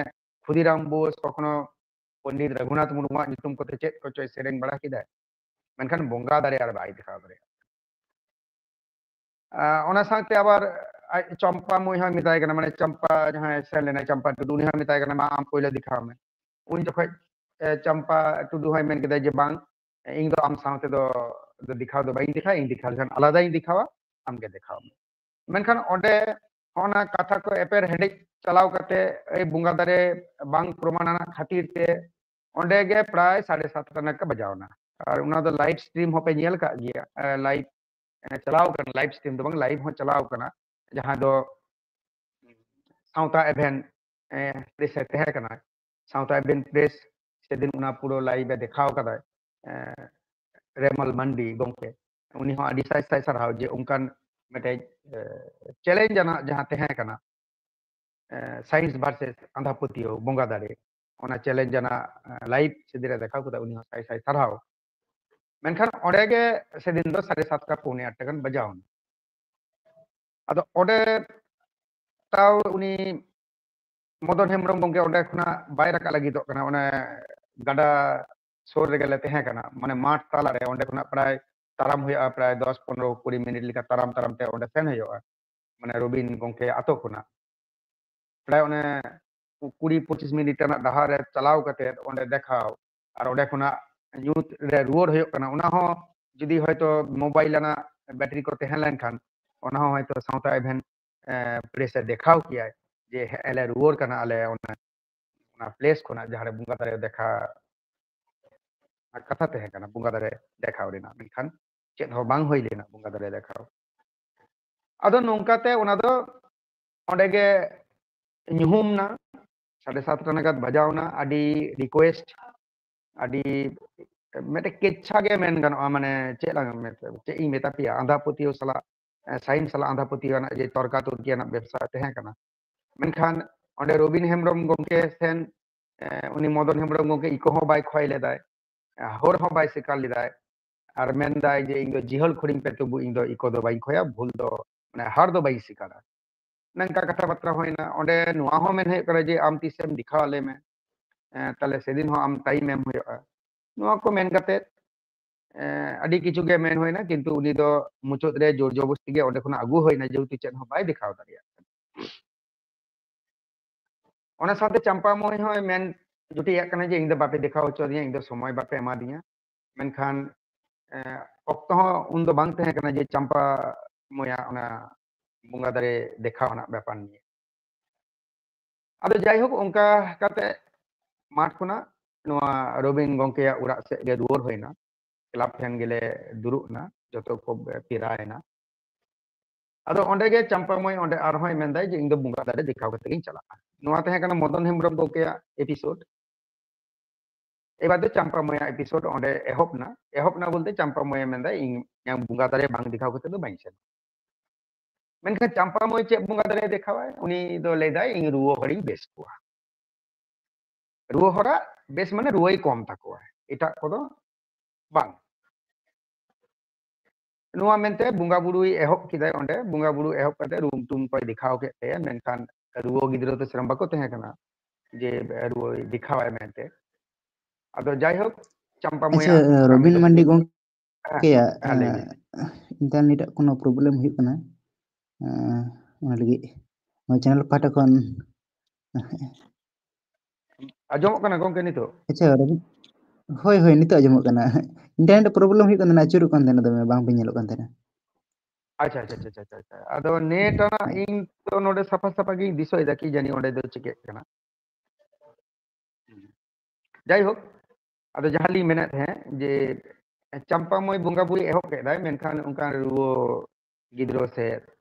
ᱠᱷᱩᱫᱤᱨᱟᱢ ᱵᱳᱥ, ᱠᱚᱠᱷᱚᱱᱳ ᱯᱚᱱᱰᱤᱛ ᱨᱚᱜᱷᱩᱱᱟᱛᱷ ᱢᱩᱨᱢᱩᱣᱟᱜ ᱧᱩᱛᱩᱢ ᱠᱚᱛᱮ ᱪᱮᱫ ᱠᱚᱪᱚᱭ ᱥᱮᱨᱮᱧ ᱵᱟᱲᱟ ᱠᱮᱫᱟᱭ, ᱢᱮᱱᱠᱷᱟᱱ ᱵᱚᱸᱜᱟ ᱫᱟᱨᱮ ᱟᱨ ᱵᱟᱭ ᱫᱮᱠᱷᱟᱣ ᱫᱟᱲᱮᱭᱟᱜᱼᱟ᱾ ᱟᱸ, ᱚᱱᱟ ᱥᱟᱶᱛᱮ ᱟᱵᱟᱨ ᱟᱡ ᱪᱚᱢᱯᱟ ᱢᱟᱹᱭ ᱦᱚᱸᱭ ᱢᱮᱛᱟᱭ ᱠᱟᱱᱟ, ᱢᱟᱱᱮ ᱪᱚᱢᱯᱟ ᱡᱟᱦᱟᱸᱭ ᱥᱮᱱ ᱞᱮᱱᱟᱭ, ᱪᱚᱢᱯᱟ ᱴᱩᱰᱩ, ᱩᱱᱤ ᱦᱚᱸᱭ ᱢᱮᱛᱟᱭ ᱠᱟᱱᱟ, "ᱢᱟ ᱟᱢ ᱯᱳᱭᱞᱳ ᱫᱮᱠᱷᱟᱣ ᱢᱮ᱾" ᱩᱱ ᱡᱚᱠᱷᱚᱡ, ᱮ, ᱪᱚᱢᱯᱟ ᱴᱩᱰᱩ ᱦᱚᱸᱭ ᱢᱮᱱ ᱠᱮᱫᱟ ᱡᱮ, "ᱵᱟᱝ, ᱤᱧ ᱫᱚ ᱟᱢ ᱥᱟᱶ ᱛᱮᱫᱚ ᱫᱮᱠᱷᱟᱣ ᱫᱚ ᱵᱟᱹᱧ ᱫᱮᱠᱷᱟᱣᱟ, ᱤᱧ ᱫᱮᱠᱷᱟᱣ ᱞᱮᱠᱷᱟᱱ ᱟᱞᱟᱫᱟᱧ ᱫᱮᱠᱷᱟᱣᱟ, ᱟᱢᱜᱮ ᱫᱮᱠᱷᱟᱣ ᱢᱮ᱾" ᱢᱮᱱᱠᱷᱟᱱ ᱚᱸᱰᱮ ᱚᱱᱟ ᱠᱟᱛᱷᱟ ᱠᱚ ᱮᱯᱮᱨ ᱦᱮᱸᱰᱮᱡ ᱪᱟᱞᱟᱣ ᱠᱟᱛᱮ, ᱮᱭ ᱵᱚᱸᱜᱟ ᱫᱟᱨᱮ ᱵᱟᱝ ᱯᱨᱚᱢᱟᱱ ᱟᱱᱟᱜ ᱠᱷᱟᱹᱛᱤᱨ ᱛᱮ ᱚᱸᱰᱮ ᱜᱮ ᱯᱨᱟᱭ ᱥᱟᱲᱮ ᱥᱟᱛᱴᱟ ᱱᱟᱜᱟᱜ ᱵᱟᱡᱟᱣ ᱮᱱᱟ᱾ ᱟᱨ ᱚᱱᱟ ᱫᱚ ᱞᱟᱭᱤᱵᱷ ᱥᱴᱨᱤᱢ ᱦᱚᱸᱯᱮ ᱧᱮᱞ ᱠᱟᱜ ᱜᱮᱭᱟ, ᱮ, ᱞᱟᱭᱤᱵᱷ, ᱮ, ᱪᱟᱞᱟᱣ ᱠᱟᱱᱟ, ᱞᱟᱭᱤᱵᱷ ᱥᱴᱨᱤᱢ ᱫᱚ ᱵᱟᱝ, ᱞᱟᱭᱤᱵᱷ ᱦᱚᱸ ᱪᱟᱞᱟᱣ ᱠᱟᱱᱟ, ᱡᱟᱦᱟᱸ ᱫᱚ ᱥᱟᱶᱛᱟ ᱮᱵᱷᱮᱱ, ᱮ, ᱯᱨᱮᱥ ᱮ ᱛᱟᱦᱮᱸ ᱠᱟᱱᱟ᱾ ᱥᱟᱶᱛᱟ ᱮᱵᱷᱮᱱ ᱯᱨᱮᱥ ᱥᱮᱫᱤᱱ ᱚᱱᱟ ᱯᱩᱨᱟᱹ ᱞᱟᱭᱤᱵᱷ ᱮ ᱫᱮᱠᱷᱟᱣ ᱠᱟᱫᱟᱭ, ᱮ, ᱨᱮᱢᱟᱞ ᱢᱟᱱᱰᱤ ᱜᱚᱢᱠᱮ, ᱩᱱᱤ ᱦᱚᱸ ᱟᱹᱰᱤ ᱥᱟᱭ ᱥᱟᱭ ᱥᱟᱨᱦᱟᱣ ᱡᱮ ᱚᱱᱠᱟᱱ ᱢᱤᱫᱴᱮᱡ, ᱮ, ᱪᱮᱞᱮᱧᱡᱽ ᱟᱱᱟᱜ ᱡᱟᱦᱟᱸ ᱛᱟᱦᱮᱸ ᱠᱟᱱᱟ, ᱮ, ᱥᱟᱭᱮᱱᱥ ᱵᱷᱟᱨᱥᱮᱥ ᱟᱸᱫᱷᱟ ᱯᱟᱹᱛᱭᱟᱹᱣ ᱵᱚᱸᱜᱟ ᱫᱟᱲᱮ, ᱚᱱᱟ ᱪᱮᱞᱮᱧᱡᱽ ᱟᱱᱟᱜ, ᱮ, ᱞᱟᱭᱤᱵᱷ ᱥᱮᱫᱤᱱ ᱨᱮ ᱫᱮᱠᱷᱟᱣ ᱠᱮᱫᱟ, ᱩᱱᱤ ᱦᱚᱸ ᱥᱟᱭ ᱥᱟᱭ ᱥᱟᱨᱦᱟᱣ᱾ ᱢᱮᱱᱠᱷᱟᱱ ᱚᱸᱰᱮ ᱜᱮ ᱥᱮᱫᱤᱱ ᱫᱚ ᱥᱟᱲᱮ ᱥᱟᱛᱴᱟ ᱯᱩᱱᱭᱟ ᱟᱴᱴᱟ ᱜᱟᱱ ᱵᱟᱡᱟᱣ ᱮᱱᱟ᱾ ᱟᱫᱚ ᱚᱸᱰᱮ ᱛᱟᱣ ᱩᱱᱤ ᱢᱚᱫᱚᱱ ᱦᱮᱢᱵᱨᱚᱢ ᱜᱚᱢᱠᱮ ᱚᱸᱰᱮ ᱠᱷᱚᱱᱟᱜ ᱵᱟᱭ ᱨᱟᱠᱟᱵ ᱞᱟᱹᱜᱤᱫᱚᱜ ᱠᱟᱱᱟ, ᱚᱱᱮ ᱜᱟᱰᱟ ᱥᱩᱨ ᱨᱮᱜᱮ ᱞᱮ ᱛᱟᱦᱮᱸ ᱠᱟᱱᱟ, ᱢᱟᱱᱮ ᱢᱟᱴᱷ ᱛᱟᱞᱟᱨᱮ, ᱚᱸᱰᱮ ᱠᱷᱚᱱᱟᱜ ᱯᱨᱟᱭ ᱛᱟᱲᱟᱢ ᱦᱩᱭᱩᱜᱼᱟ, ᱯᱨᱟᱭ ᱫᱚᱥ, ᱯᱚᱱᱨᱚ, ᱠᱩᱲᱤ ᱢᱤᱱᱤᱴ ᱞᱮᱠᱟ ᱛᱟᱲᱟᱢ ᱛᱟᱲᱟᱢ ᱛᱮ ᱚᱸᱰᱮ ᱥᱮᱱ ᱦᱩᱭᱩᱜᱼᱟ, ᱢᱟᱱᱮ ᱨᱚᱵᱤᱱ ᱜᱚᱢᱠᱮ ᱟᱛᱳ ᱠᱷᱚᱱᱟᱜ᱾ ᱯᱨᱟᱭ ᱚᱱᱮ ᱠᱩᱲᱤ ᱯᱚᱸᱪᱤᱥ ᱢᱤᱱᱤᱴ ᱨᱮᱱᱟᱜ ᱰᱟᱦᱟᱨ ᱨᱮ ᱪᱟᱞᱟᱣ ᱠᱟᱛᱮ ᱚᱸᱰᱮ ᱫᱮᱠᱷᱟᱣ, ᱟᱨ ᱚᱸᱰᱮ ᱠᱷᱚᱱᱟᱜ ᱧᱩᱛ ᱨᱮ ᱨᱩᱣᱟᱹᱲ ᱦᱩᱭᱩᱜ ᱠᱟᱱᱟ, ᱚᱱᱟ ᱦᱚᱸ ᱡᱩᱫᱤ ᱦᱚᱭᱛᱳ ᱢᱳᱵᱟᱭᱤᱞ ᱟᱱᱟᱜ ᱵᱮᱴᱨᱤ ᱠᱚ ᱛᱟᱦᱮᱸ ᱞᱮᱱᱠᱷᱟᱱ, ᱚᱱᱟ ᱦᱚᱸ ᱦᱚᱭᱛᱳ ᱥᱟᱶᱛᱟ ᱮᱵᱷᱮᱱ, ᱮ, ᱯᱨᱮᱥ ᱮ ᱫᱮᱠᱷᱟᱣ ᱠᱮᱭᱟᱭ ᱡᱮ, "ᱦᱮᱸ ᱞᱮ ᱨᱩᱣᱟᱹᱲ ᱠᱟᱱᱟ ᱟᱞᱮ ᱚᱱᱟ, ᱚᱱᱟ ᱯᱞᱮᱥ ᱠᱷᱚᱱᱟᱜ ᱡᱟᱦᱟᱸ ᱨᱮ ᱵᱚᱸᱜᱟ ᱫᱟᱨᱮ ᱫᱮᱠᱷᱟ ᱠᱟᱛᱷᱟ ᱛᱟᱦᱮᱸ ᱠᱟᱱᱟ, ᱵᱚᱸᱜᱟ ᱫᱟᱨᱮ ᱫᱮᱠᱷᱟᱣ ᱨᱮᱱᱟᱜ, ᱢᱮᱱᱠᱷᱟᱱ ᱪᱮᱫ ᱦᱚᱸ ᱵᱟᱝ ᱦᱩᱭ ᱞᱮᱱᱟ ᱵᱚᱸᱜᱟ ᱫᱟᱨᱮ ᱫᱮᱠᱷᱟᱣ᱾" ᱟᱫᱚ ᱱᱚᱝᱠᱟᱛᱮ ᱚᱱᱟ ᱫᱚ ᱚᱸᱰᱮ ᱜᱮ ᱧᱩᱦᱩᱢ ᱱᱟ, ᱥᱟᱲᱮ ᱥᱟᱛᱴᱟ ᱱᱟᱜᱟᱫ ᱵᱟᱡᱟᱣ ᱱᱟ᱾ ᱟᱹᱰᱤ ᱨᱤᱠᱩᱭᱮᱥᱴ, ᱟᱹᱰᱤ ᱢᱤᱫᱴᱮᱡ ᱠᱮᱪᱪᱷᱟ ᱜᱮ ᱢᱮᱱ ᱜᱟᱱᱚᱜᱼᱟ, ᱢᱟᱱᱮ ᱪᱮᱫ ᱞᱟᱝ ᱢᱮᱛ-, ᱪᱮᱫ ᱤᱧ ᱢᱮᱛᱟ ᱯᱮᱭᱟ, ᱟᱸᱫᱷᱟ ᱯᱟᱹᱛᱭᱟᱹᱣ ᱥᱟᱞᱟᱜ ᱥᱟᱭᱤᱱᱥ ᱥᱟᱞᱟᱜ ᱟᱸᱫᱷᱟ ᱯᱟᱹᱛᱭᱟᱹᱣ ᱟᱱᱟᱜ ᱡᱮ ᱛᱚᱨᱠᱟ ᱛᱚᱨᱠᱤ ᱟᱱᱟᱜ ᱵᱮᱵᱽᱥᱟ ᱛᱟᱦᱮᱸ ᱠᱟᱱᱟ᱾ ᱢᱮᱱᱠᱷᱟᱱ ᱚᱸᱰᱮ ᱨᱚᱵᱤᱱ ᱦᱮᱢᱵᱨᱚᱢ ᱜᱚᱢᱠᱮ ᱥᱮᱱ ᱩᱱᱤ ᱢᱚᱫᱚᱱ ᱦᱮᱢᱵᱨᱚᱢ ᱜᱚᱢᱠᱮ ᱤᱠᱳ ᱦᱚᱸ ᱵᱟᱭ ᱠᱷᱚᱭ ᱞᱮᱫᱟᱭ, ᱦᱚᱨ ᱦᱚᱸ ᱵᱟᱭ ᱥᱤᱠᱟᱨ ᱞᱮᱫᱟᱭ᱾ ᱟᱨ ᱢᱮᱱᱫᱟᱭ ᱡᱮ ᱤᱧ ᱫᱚ ᱡᱤᱦᱚᱞ ᱠᱷᱚᱲᱤᱧ ᱯᱮ ᱛᱚᱵᱩ ᱤᱧ ᱫᱚ ᱤᱠᱳ ᱫᱚ ᱵᱟᱹᱧ ᱠᱷᱚᱭᱟ, ᱵᱷᱩᱞ ᱫᱚ, ᱢᱟᱱᱮ, ᱦᱟᱨ ᱫᱚ ᱵᱟᱹᱧ ᱥᱤᱠᱟᱨᱟ᱾ ᱱᱚᱝᱠᱟ ᱠᱟᱛᱷᱟ ᱵᱟᱛᱨᱟ ᱦᱩᱭᱱᱟ᱾ ᱚᱸᱰᱮ ᱱᱚᱣᱟ ᱦᱚᱸ ᱢᱮᱱ ᱦᱩᱭᱩᱜ ᱠᱟᱱᱟ ᱡᱮ ᱟᱢ ᱛᱤᱥᱮᱢ ᱫᱮᱠᱷᱟᱣ ᱟᱞᱮ ᱢᱮ, ᱛᱟᱦᱞᱮ ᱥᱮᱫᱤᱱ ᱦᱚᱸ ᱟᱢ ᱴᱟᱭᱤᱢ ᱮᱢ ᱦᱩᱭᱩᱜᱼᱟ᱾ ᱱᱚᱣᱟ ᱠᱚ ᱢᱮᱱ ᱠᱟᱛᱮ ᱟᱹᱰᱤ ᱠᱤᱪᱷᱩ ᱜᱮ ᱢᱮᱱ ᱦᱩᱭᱱᱟ, ᱠᱤᱱᱛᱩ ᱩᱱᱤ ᱫᱚ ᱢᱩᱪᱟᱹᱫ ᱨᱮ ᱡᱳᱨ ᱡᱚᱵᱚᱥᱛᱤ ᱜᱮ ᱚᱸᱰᱮ ᱠᱷᱚᱱᱟᱜ ᱟᱹᱜᱩ ᱦᱩᱭᱱᱟ, ᱡᱮᱦᱮᱛᱩ ᱪᱮᱫ ᱦᱚᱸ ᱵᱟᱭ ᱫᱮᱠᱷᱟᱣ ᱫᱟᱲᱮᱭᱟᱜ ᱠᱟᱱᱟ᱾ ᱚᱱᱟ ᱥᱟᱶᱛᱮ ᱪᱟᱢᱯᱟ ᱢᱟᱹᱭ ᱦᱚᱸᱭ ᱢᱮᱱ ᱡᱩᱴᱤᱭᱟᱜ ᱠᱟᱱᱟ ᱡᱮ ᱤᱧ ᱫᱚ ᱵᱟᱯᱮ ᱫᱮᱠᱷᱟᱣ ᱦᱚᱪᱚ ᱫᱤᱧᱟ, ᱤᱧ ᱫᱚ ᱥᱚᱢᱚᱭ ᱵᱟᱯᱮ ᱮᱢᱟ ᱫᱤᱧᱟ᱾ ᱢᱮᱱᱠᱷᱟᱱ ᱚᱠᱛᱚ ᱦᱚᱸ ᱩᱱ ᱫᱚ ᱵᱟᱝ ᱛᱟᱦᱮᱸ ᱠᱟᱱᱟ ᱡᱮ ᱪᱟᱢᱯᱟ ᱢᱟᱹᱭᱟᱜ ᱚᱱᱟ ᱵᱚᱸᱜᱟ ᱫᱟᱨᱮ ᱫᱮᱠᱷᱟᱣ ᱨᱮᱱᱟᱜ ᱵᱮᱯᱟᱨ ᱱᱤᱭᱮ᱾ ᱟᱫᱚ ᱡᱟᱭᱦᱳᱠ, ᱚᱱᱠᱟ ᱠᱟᱛᱮ ᱢᱟᱴᱷ ᱠᱷᱚᱱᱟᱜ ᱱᱚᱣᱟ ᱨᱚᱵᱤᱱ ᱜᱚᱢᱠᱮᱭᱟᱜ ᱚᱲᱟᱜ ᱥᱮᱫ ᱜᱮ ᱨᱩᱣᱟᱹᱲ ᱦᱩᱭᱱᱟ᱾ ᱠᱞᱟᱵᱽ ᱴᱷᱮᱱ ᱜᱮᱞᱮ ᱫᱩᱲᱩᱵ ᱮᱱᱟ, ᱡᱚᱛᱚ ᱠᱚ ᱯᱮᱨᱟᱭᱮᱱᱟ᱾ ᱟᱫᱚ ᱚᱸᱰᱮ ᱜᱮ ᱪᱟᱢᱯᱟ ᱢᱟᱹᱭ ᱚᱸᱰᱮ ᱟᱨᱦᱚᱸᱭ ᱢᱮᱱᱫᱟᱭ ᱡᱮ ᱤᱧ ᱫᱚ ᱵᱚᱸᱜᱟ ᱫᱟᱨᱮ ᱫᱮᱠᱷᱟᱣ ᱠᱟᱛᱮ ᱜᱤᱧ ᱪᱟᱞᱟᱜᱼᱟ᱾ ᱱᱚᱣᱟ ᱛᱟᱦᱮᱸ ᱠᱟᱱᱟ ᱢᱚᱫᱚᱱ ᱦᱮᱢᱵᱨᱚᱢ ᱜᱚᱢᱠᱮᱭᱟᱜ ᱮᱯᱤᱥᱳᱰ᱾ ᱮᱵᱟᱨ ᱫᱚ ᱪᱟᱢᱯᱟ ᱢᱟᱹᱭᱟᱜ ᱮᱯᱤᱥᱳᱰ ᱚᱸᱰᱮ ᱮᱦᱚᱵ ᱮᱱᱟ᱾ ᱮᱦᱚᱵ ᱮᱱᱟ ᱵᱚᱞᱛᱮ ᱪᱟᱢᱯᱟ ᱢᱟᱹᱭᱮ ᱢᱮᱱᱫᱟ, ᱤᱧ ᱤᱧᱟᱹᱜ ᱵᱚᱸᱜᱟ ᱫᱟᱨᱮ ᱵᱟᱝ ᱫᱮᱠᱷᱟᱣ ᱠᱟᱛᱮ ᱫᱚ ᱵᱟᱹᱧ ᱥᱮᱱᱚᱜᱼᱟ᱾ ᱢᱮᱱᱠᱷᱟᱱ ᱪᱟᱢᱯᱟ ᱢᱟᱹᱭ ᱪᱮᱫ ᱵᱚᱸᱜᱟ ᱫᱟᱨᱮ ᱫᱮᱠᱷᱟᱣᱟᱭ? ᱩᱱᱤ ᱫᱚ ᱞᱟᱹᱭᱫᱟᱭ, ᱤᱧ ᱨᱩᱣᱟᱹ ᱦᱚᱲᱤᱧ ᱵᱮᱥ ᱠᱚᱣᱟ᱾ ᱨᱩᱣᱟᱹ ᱦᱚᱲᱟᱜ ᱵᱮᱥ ᱢᱟᱱᱮ ᱨᱩᱣᱟᱹᱭ ᱠᱚᱢ ᱛᱟᱠᱚᱣᱟ, ᱮᱴᱟᱜ ᱠᱚᱫᱚ ᱵᱟᱝ᱾ ᱱᱚᱣᱟ ᱢᱮᱱᱛᱮ ᱵᱚᱸᱜᱟ ᱵᱩᱨᱩᱭ ᱮᱦᱚᱵ ᱠᱮᱫᱟᱭ᱾ ᱚᱸᱰᱮ ᱵᱚᱸᱜᱟ ᱵᱩᱨᱩ ᱮᱦᱚᱵ ᱠᱟᱛᱮ ᱨᱩᱢ ᱴᱩᱢ ᱠᱚᱭ ᱫᱮᱠᱷᱟᱣ ᱠᱮᱫ ᱛᱟᱭᱟ, ᱢᱮᱱᱠᱷᱟᱱ ᱨᱩᱣᱟᱹ ᱜᱤᱫᱽᱨᱟᱹ ᱫᱚ ᱥᱮᱨᱚᱠᱚᱢ ᱵᱟᱠᱚ ᱛᱟᱦᱮᱸ ᱠᱟᱱᱟ ᱡᱮ ᱨᱩᱣᱟᱹᱭ ᱫᱮᱠᱷᱟᱣᱟᱭ ᱢᱮᱱᱛᱮ᱾ ᱟᱫᱚ ᱡᱟᱭᱦᱳᱠ, ᱪᱟᱢᱯᱟ ᱟᱪᱪᱷᱟ, ᱢᱟᱹᱭᱟᱜ ᱠᱟᱹᱢᱤ ᱨᱚᱵᱤᱱ ᱫᱚ ᱢᱟᱱᱰᱤ ᱦᱩᱭᱩᱜ ᱠᱟᱱᱟ᱾ ᱜᱚᱢᱠᱮ, ᱦᱮᱸ, ᱤᱭᱟᱹ, ᱦᱮᱸ, ᱞᱟᱹᱭ ᱵᱤᱱ᱾ ᱤᱱᱴᱟᱨᱱᱮᱴ ᱠᱳᱱᱳ ᱯᱨᱚᱵᱞᱮᱢ ᱦᱩᱭᱩᱜ ᱠᱟᱱᱟ, ᱟᱸ, ᱚᱱᱟ ᱞᱟᱹᱜᱤᱫ ᱱᱚᱣᱟ ᱪᱮᱱᱮᱞ ᱯᱟᱦᱴᱟ ᱠᱷᱚᱱ᱾ ᱟᱸᱡᱚᱢᱚᱜ ᱠᱟᱱᱟ ᱜᱚᱢᱠᱮ ᱱᱤᱛᱚᱜ? ᱟᱪᱪᱷᱟ, ᱨᱚᱵᱤᱱ, ᱦᱳᱭ, ᱦᱳᱭ, ᱱᱤᱛᱚᱜ ᱟᱸᱡᱚᱢᱚᱜ ᱠᱟᱱᱟ᱾ ᱤᱱᱴᱟᱨᱱᱮᱴ ᱯᱨᱚᱵᱞᱮᱢ ᱦᱩᱭᱩᱜ ᱠᱟᱱ ᱛᱟᱦᱮᱱᱟ, ᱟᱹᱪᱩᱨᱚᱜ ᱠᱟᱱ ᱛᱟᱦᱮᱱᱟ, ᱫᱚᱢᱮ ᱵᱟᱝ ᱵᱤᱱ ᱧᱮᱞᱚᱜ ᱠᱟᱱ ᱛᱟᱦᱮᱱᱟ᱾ ᱟᱪᱪᱷᱟ, ᱟᱪᱪᱷᱟ, ᱟᱪᱪᱷᱟ, ᱟᱪᱪᱷᱟ, ᱟᱪᱪᱷᱟ᱾ ᱟᱫᱚ ᱱᱮᱴ ᱟᱱᱟᱜ ᱦᱮᱸ᱾ ᱤᱧ ᱛᱚ ᱱᱚᱰᱮ ᱥᱟᱯᱷᱟ ᱥᱟᱯᱷᱟ ᱜᱤᱧ ᱫᱤᱥᱟᱹᱭᱮᱫᱟ, ᱠᱤ ᱡᱟᱹᱱᱤ ᱚᱸᱰᱮ ᱫᱚ ᱪᱤᱠᱟᱹᱜ ᱠᱟᱱᱟ᱾ ᱡᱟᱭᱦᱳᱠ, ᱟᱫᱚ ᱡᱟᱦᱟᱸ ᱞᱤᱧ ᱢᱮᱱᱮᱫ ᱛᱟᱦᱮᱸᱫ ᱡᱮ ᱪᱟᱢᱯᱟ ᱢᱟᱹᱭ ᱵᱚᱸᱜᱟ ᱵᱩᱨᱩ ᱮᱦᱚᱵ ᱠᱮᱫᱟᱭ, ᱢᱮᱱᱠᱷᱟᱱ ᱚᱱᱠᱟᱱ ᱨᱩᱣᱟᱹ ᱜᱤᱫᱽᱨᱟᱹ ᱥᱮ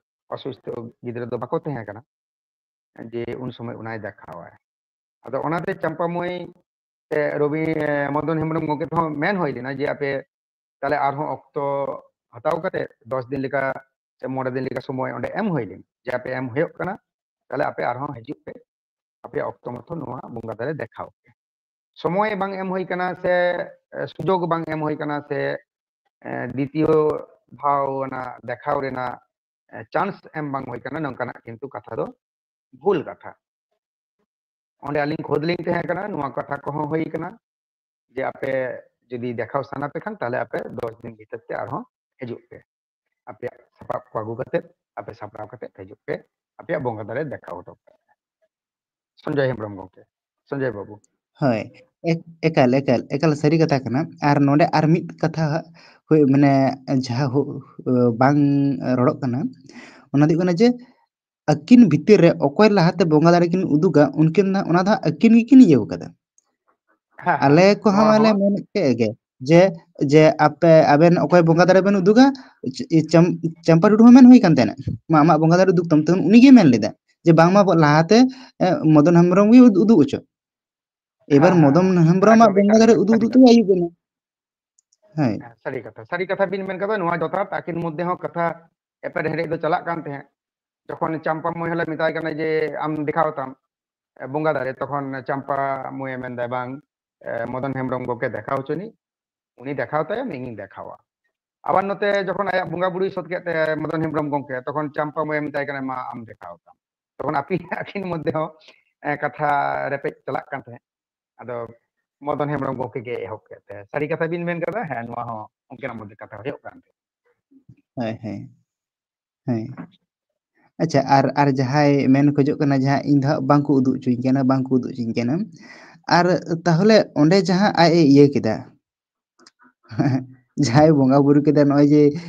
ᱚᱥᱩᱥᱛᱷᱚ ᱜᱤᱫᱽᱨᱟᱹ ᱫᱚ ᱵᱟᱠᱚ ᱛᱟᱦᱮᱸ ᱠᱟᱱᱟ ᱡᱮ ᱩᱱ ᱥᱚᱢᱚᱭ ᱚᱱᱟᱭ ᱫᱮᱠᱷᱟᱣᱟᱭ᱾ ᱟᱫᱚ ᱚᱱᱟᱛᱮ ᱪᱟᱢᱯᱟ ᱢᱟᱹᱭ ᱥᱮ ᱨᱚᱵᱤ, ᱮ, ᱢᱚᱫᱚᱱ ᱦᱮᱢᱵᱨᱚᱢ ᱜᱚᱢᱠᱮ ᱛᱮᱦᱚᱸ ᱢᱮᱱ ᱦᱩᱭ ᱞᱮᱱᱟ ᱡᱮ ᱟᱯᱮ ᱛᱟᱦᱞᱮ ᱟᱨᱦᱚᱸ ᱚᱠᱛᱚ ᱦᱟᱛᱟᱣ ᱠᱟᱛᱮ ᱫᱚᱥ ᱫᱤᱱ ᱞᱮᱠᱟ ᱥᱮ ᱢᱚᱬᱮ ᱫᱤᱱ ᱞᱮᱠᱟ ᱥᱚᱢᱚᱭ ᱚᱸᱰᱮ ᱮᱢ ᱦᱩᱭ ᱞᱮᱱᱟ, ᱡᱮ ᱟᱯᱮ ᱮᱢ ᱦᱩᱭᱩᱜ ᱠᱟᱱᱟ, ᱛᱟᱦᱞᱮ ᱟᱯᱮ ᱟᱨᱦᱚᱸ ᱦᱤᱡᱩᱜ ᱯᱮ, ᱟᱯᱮᱭᱟᱜ ᱚᱠᱛᱚ ᱢᱚᱛᱚ ᱱᱚᱣᱟ ᱵᱚᱸᱜᱟ ᱫᱟᱨᱮ ᱫᱮᱠᱷᱟᱣ ᱯᱮ᱾ ᱥᱚᱢᱚᱭ ᱵᱟᱝ ᱮᱢ ᱦᱩᱭ ᱠᱟᱱᱟ ᱥᱮ, ᱮ, ᱥᱩᱡᱳᱜᱽ ᱵᱟᱝ ᱮᱢ ᱦᱩᱭ ᱠᱟᱱᱟ ᱥᱮ, ᱮ, ᱫᱤᱛᱤᱭᱚ ᱫᱷᱟᱣ ᱚᱱᱟ ᱫᱮᱠᱷᱟᱣ ᱨᱮᱱᱟᱜ, ᱮ, ᱪᱟᱱᱥ ᱮᱢ ᱵᱟᱝ ᱦᱩᱭ ᱠᱟᱱᱟ, ᱱᱚᱝᱠᱟᱱᱟᱜ ᱠᱤᱱᱛᱩ ᱠᱟᱛᱷᱟ ᱫᱚ ᱵᱷᱩᱞ ᱠᱟᱛᱷᱟ᱾ ᱚᱸᱰᱮ ᱟᱹᱞᱤᱧ ᱠᱷᱩᱫ ᱞᱤᱧ ᱛᱟᱦᱮᱸ ᱠᱟᱱᱟ, ᱱᱚᱣᱟ ᱠᱟᱛᱷᱟ ᱠᱚᱦᱚᱸ ᱦᱩᱭ ᱠᱟᱱᱟ ᱡᱮ ᱟᱯᱮ ᱡᱩᱫᱤ ᱫᱮᱠᱷᱟᱣ ᱥᱟᱱᱟ ᱯᱮ ᱠᱷᱟᱱ, ᱛᱟᱦᱞᱮ ᱟᱯᱮ ᱫᱚᱥ ᱫᱤᱱ ᱵᱷᱤᱛᱟᱹᱨ ᱛᱮ ᱟᱨᱦᱚᱸ ᱦᱤᱡᱩᱜ ᱯᱮ, ᱟᱯᱮᱭᱟᱜ ᱥᱟᱯᱟᱵ ᱠᱚ ᱟᱹᱜᱩ ᱠᱟᱛᱮ, ᱟᱯᱮ ᱥᱟᱯᱲᱟᱣ ᱠᱟᱛᱮ ᱦᱤᱡᱩᱜ ᱯᱮ, ᱟᱯᱮᱭᱟᱜ ᱵᱚᱸᱜᱟ ᱫᱟᱨᱮ ᱫᱮᱠᱷᱟᱣ ᱦᱚᱴᱚ ᱠᱟᱜ ᱯᱮ᱾ ᱥᱚᱧᱡᱚᱭ ᱦᱮᱢᱵᱨᱚᱢ ᱜᱚᱢᱠᱮ, ᱥᱚᱧᱡᱚᱭ ᱵᱟᱹᱵᱩ᱾ ᱦᱳᱭ, ᱮᱠ-, ᱮᱠᱟᱞ, ᱮᱠᱟᱞ, ᱮᱠᱟᱞ ᱥᱟᱹᱨᱤ ᱠᱟᱛᱷᱟ ᱠᱟᱱᱟ᱾ ᱟᱨ ᱱᱚᱰᱮ ᱟᱨ ᱢᱤᱫ ᱠᱟᱛᱷᱟ ᱦᱩᱭ, ᱢᱟᱱᱮ, ᱡᱟᱦᱟᱸ ᱦᱩ-, ᱵᱟᱝ ᱨᱚᱲᱚᱜ ᱠᱟᱱᱟ, ᱚᱱᱟ ᱫᱚ ᱦᱩᱭᱩᱜ ᱠᱟᱱᱟ ᱡᱮ ᱟᱹᱠᱤᱱ ᱵᱷᱤᱛᱤᱨ ᱨᱮ ᱚᱠᱚᱭ ᱞᱟᱦᱟᱛᱮ ᱵᱚᱸᱜᱟ ᱫᱟᱲᱮ ᱠᱤᱱ ᱩᱫᱩᱜᱟ, ᱩᱱᱠᱤᱱ ᱫᱚ, ᱚᱱᱟ ᱫᱚ ᱦᱟᱸᱜ ᱟᱹᱠᱤᱱ ᱜᱮᱠᱤᱱ ᱤᱭᱟᱹᱣ ᱠᱟᱫᱟ᱾ ᱦᱮᱸ, ᱦᱮᱸ, ᱟᱞᱮ ᱠᱚᱦᱚᱸ ᱱᱚᱣᱟ ᱢᱟᱞᱮ ᱦᱚᱸ ᱢᱮᱱᱮᱫ ᱠᱮᱫ ᱜᱮ ᱡᱮ, ᱡᱮ ᱟᱯᱮ, ᱟᱵᱮᱱ ᱚᱠᱚᱭ ᱵᱚᱸᱜᱟ ᱫᱟᱲᱮ ᱵᱮᱱ ᱩᱫᱩᱜᱟ, ᱪ-, ᱪᱟᱢ-, ᱪᱟᱢᱯᱟ ᱴᱩᱰᱩ ᱦᱚᱸ ᱢᱮᱱ ᱦᱩᱭ ᱠᱟᱱ ᱛᱟᱦᱮᱱᱟ, "ᱢᱟ, ᱟᱢᱟᱜ ᱵᱚᱸᱜᱟ ᱫᱟᱲᱮ ᱩᱫᱩᱜ ᱛᱟᱢ", ᱛᱚᱠᱷᱚᱱ ᱩᱱᱤᱜᱮ ᱢᱮᱱ ᱞᱮᱫᱟ ᱡᱮ, "ᱵᱟᱝᱢᱟ ᱵᱚ-, ᱞᱟᱦᱟᱛᱮ, ᱮ, ᱢᱚᱫᱚᱱ ᱦᱮᱢᱵᱨᱚᱢ ᱜᱮ ᱩᱫ-, ᱩᱫᱩᱜ ᱦᱚᱪᱚ᱾" ᱮᱵᱟᱨ ᱦᱮᱸ, ᱦᱮᱸ, ᱢᱚᱫᱚᱱ ᱦᱮᱸ, ᱦᱮᱢᱵᱨᱚᱢᱟᱜ ᱮᱠᱫᱚᱢ ᱵᱚᱸᱜᱟ ᱮᱠᱟᱞ, ᱫᱟᱲᱮ ᱮᱠᱟᱞ, ᱩᱫᱩᱜ ᱥᱟᱹᱨᱤ ᱩᱫᱩᱜ ᱛᱮ ᱠᱟᱛᱷᱟ᱾ ᱟᱹᱭᱩᱵ ᱮᱱᱟ᱾ ᱦᱳᱭ᱾ ᱦᱮᱸ, ᱥᱟᱹᱨᱤ ᱠᱟᱛᱷᱟ, ᱥᱟᱹᱨᱤ ᱠᱟᱛᱷᱟ ᱵᱤᱱ ᱢᱮᱱ ᱠᱟᱫᱟ᱾ ᱱᱚᱣᱟ ᱡᱚᱛᱷᱟᱛ, ᱟᱹᱠᱤᱱ ᱢᱚᱫᱽᱫᱷᱮ ᱦᱚᱸ ᱠᱟᱛᱷᱟ ᱮᱯᱮᱨ ᱦᱮᱸᱰᱮᱡ ᱫᱚ ᱪᱟᱞᱟᱜ ᱠᱟᱱ ᱛᱟᱦᱮᱸᱫ᱾ ᱡᱚᱠᱷᱚᱱ ᱪᱟᱢᱯᱟ ᱢᱟᱹᱭ ᱦᱚᱸᱞᱮ ᱢᱮᱛᱟᱭ ᱠᱟᱱᱟ ᱡᱮ, "ᱟᱢ ᱫᱮᱠᱷᱟᱣ ᱛᱟᱢ, ᱮ, ᱵᱚᱸᱜᱟ ᱫᱟᱲᱮ," ᱛᱚᱠᱷᱚᱱ ᱪᱟᱢᱯᱟ ᱢᱟᱹᱭᱮ ᱢᱮᱱᱫᱟᱭ, "ᱵᱟᱝ, ᱮ, ᱢᱚᱫᱚᱱ ᱦᱮᱢᱵᱨᱚᱢ ᱜᱚᱢᱠᱮ ᱫᱮᱠᱷᱟᱣ ᱦᱚᱪᱚᱱᱤᱡ, ᱩᱱᱤ ᱫᱮᱠᱷᱟᱣ ᱛᱟᱭᱚᱢ ᱤᱧᱤᱧ ᱫᱮᱠᱷᱟᱣᱟ᱾" ᱟᱵᱟᱨ ᱱᱚᱛᱮ ᱡᱚᱠᱷᱚᱱ ᱟᱭᱟᱜ ᱵᱚᱸᱜᱟ ᱵᱩᱨᱩᱭ ᱥᱟᱹᱛ ᱠᱮᱫ ᱛᱮ ᱢᱚᱫᱚᱱ ᱦᱮᱢᱵᱨᱚᱢ ᱜᱚᱢᱠᱮ, ᱛᱚᱠᱷᱚᱱ ᱪᱟᱢᱯᱟ ᱢᱟᱹᱭᱮ ᱢᱮᱛᱟᱭ ᱠᱟᱱᱟ, "ᱢᱟ, ᱟᱢ ᱫᱮᱠᱷᱟᱣ ᱛᱟᱢ᱾" ᱛᱚᱠᱷᱚᱱ ᱟᱹᱠᱤᱱ, ᱟᱹᱠᱤᱱ ᱢᱚᱫᱽᱫᱷᱮ ᱦᱚᱸ, ᱮ, ᱠᱟᱛᱷᱟ ᱨᱮᱯᱮᱡ ᱪᱟᱞᱟᱜ ᱠᱟᱱ ᱛᱟᱦᱮᱸᱫ᱾ ᱟᱫᱚ ᱢᱚᱫᱚᱱ ᱦᱮᱢᱵᱨᱚᱢ ᱜᱚᱢᱠᱮ ᱜᱮ ᱮᱦᱚᱵ ᱠᱮᱫ ᱛᱮ᱾ ᱥᱟᱹᱨᱤ ᱠᱟᱛᱷᱟ ᱵᱤᱱ ᱢᱮᱱ ᱠᱟᱫᱟ, ᱦᱮᱸ, ᱱᱚᱣᱟ ᱦᱚᱸ ᱩᱱᱠᱤᱱᱟᱜ ᱢᱚᱫᱽᱫᱷᱮ ᱠᱟᱛᱷᱟ ᱦᱩᱭᱩᱜ ᱠᱟᱱ ᱛᱟᱦᱮᱸᱫ᱾ ᱦᱳᱭ, ᱦᱳᱭ, ᱦᱳᱭ᱾ ᱟᱪᱪᱷᱟ, ᱟᱨ, ᱟᱨ ᱡᱟᱦᱟᱸᱭ ᱢᱮᱱ ᱠᱷᱚᱡᱚᱜ ᱠᱟᱱᱟ, ᱡᱟᱦᱟᱸ ᱤᱧ ᱫᱚ ᱦᱟᱸᱜ ᱵᱟᱝᱠᱚ ᱩᱫᱩᱜ ᱦᱚᱪᱚᱧ ᱠᱟᱱᱟ, ᱵᱟᱝᱠᱚ ᱩᱫᱩᱜ ᱦᱚᱪᱚᱧ ᱠᱟᱱᱟ᱾ ᱟᱨ ᱛᱟᱦᱚᱞᱮ ᱚᱸᱰᱮ ᱡᱟᱦᱟᱸ ᱟᱡ ᱮ ᱤᱭᱟᱹ ᱠᱮᱫᱟ, ᱡᱟᱦᱟᱸᱭ ᱵᱚᱸᱜᱟ ᱵᱩᱨᱩ ᱠᱮᱫᱟ, ᱱᱚᱜᱼᱚᱭ ᱡᱮ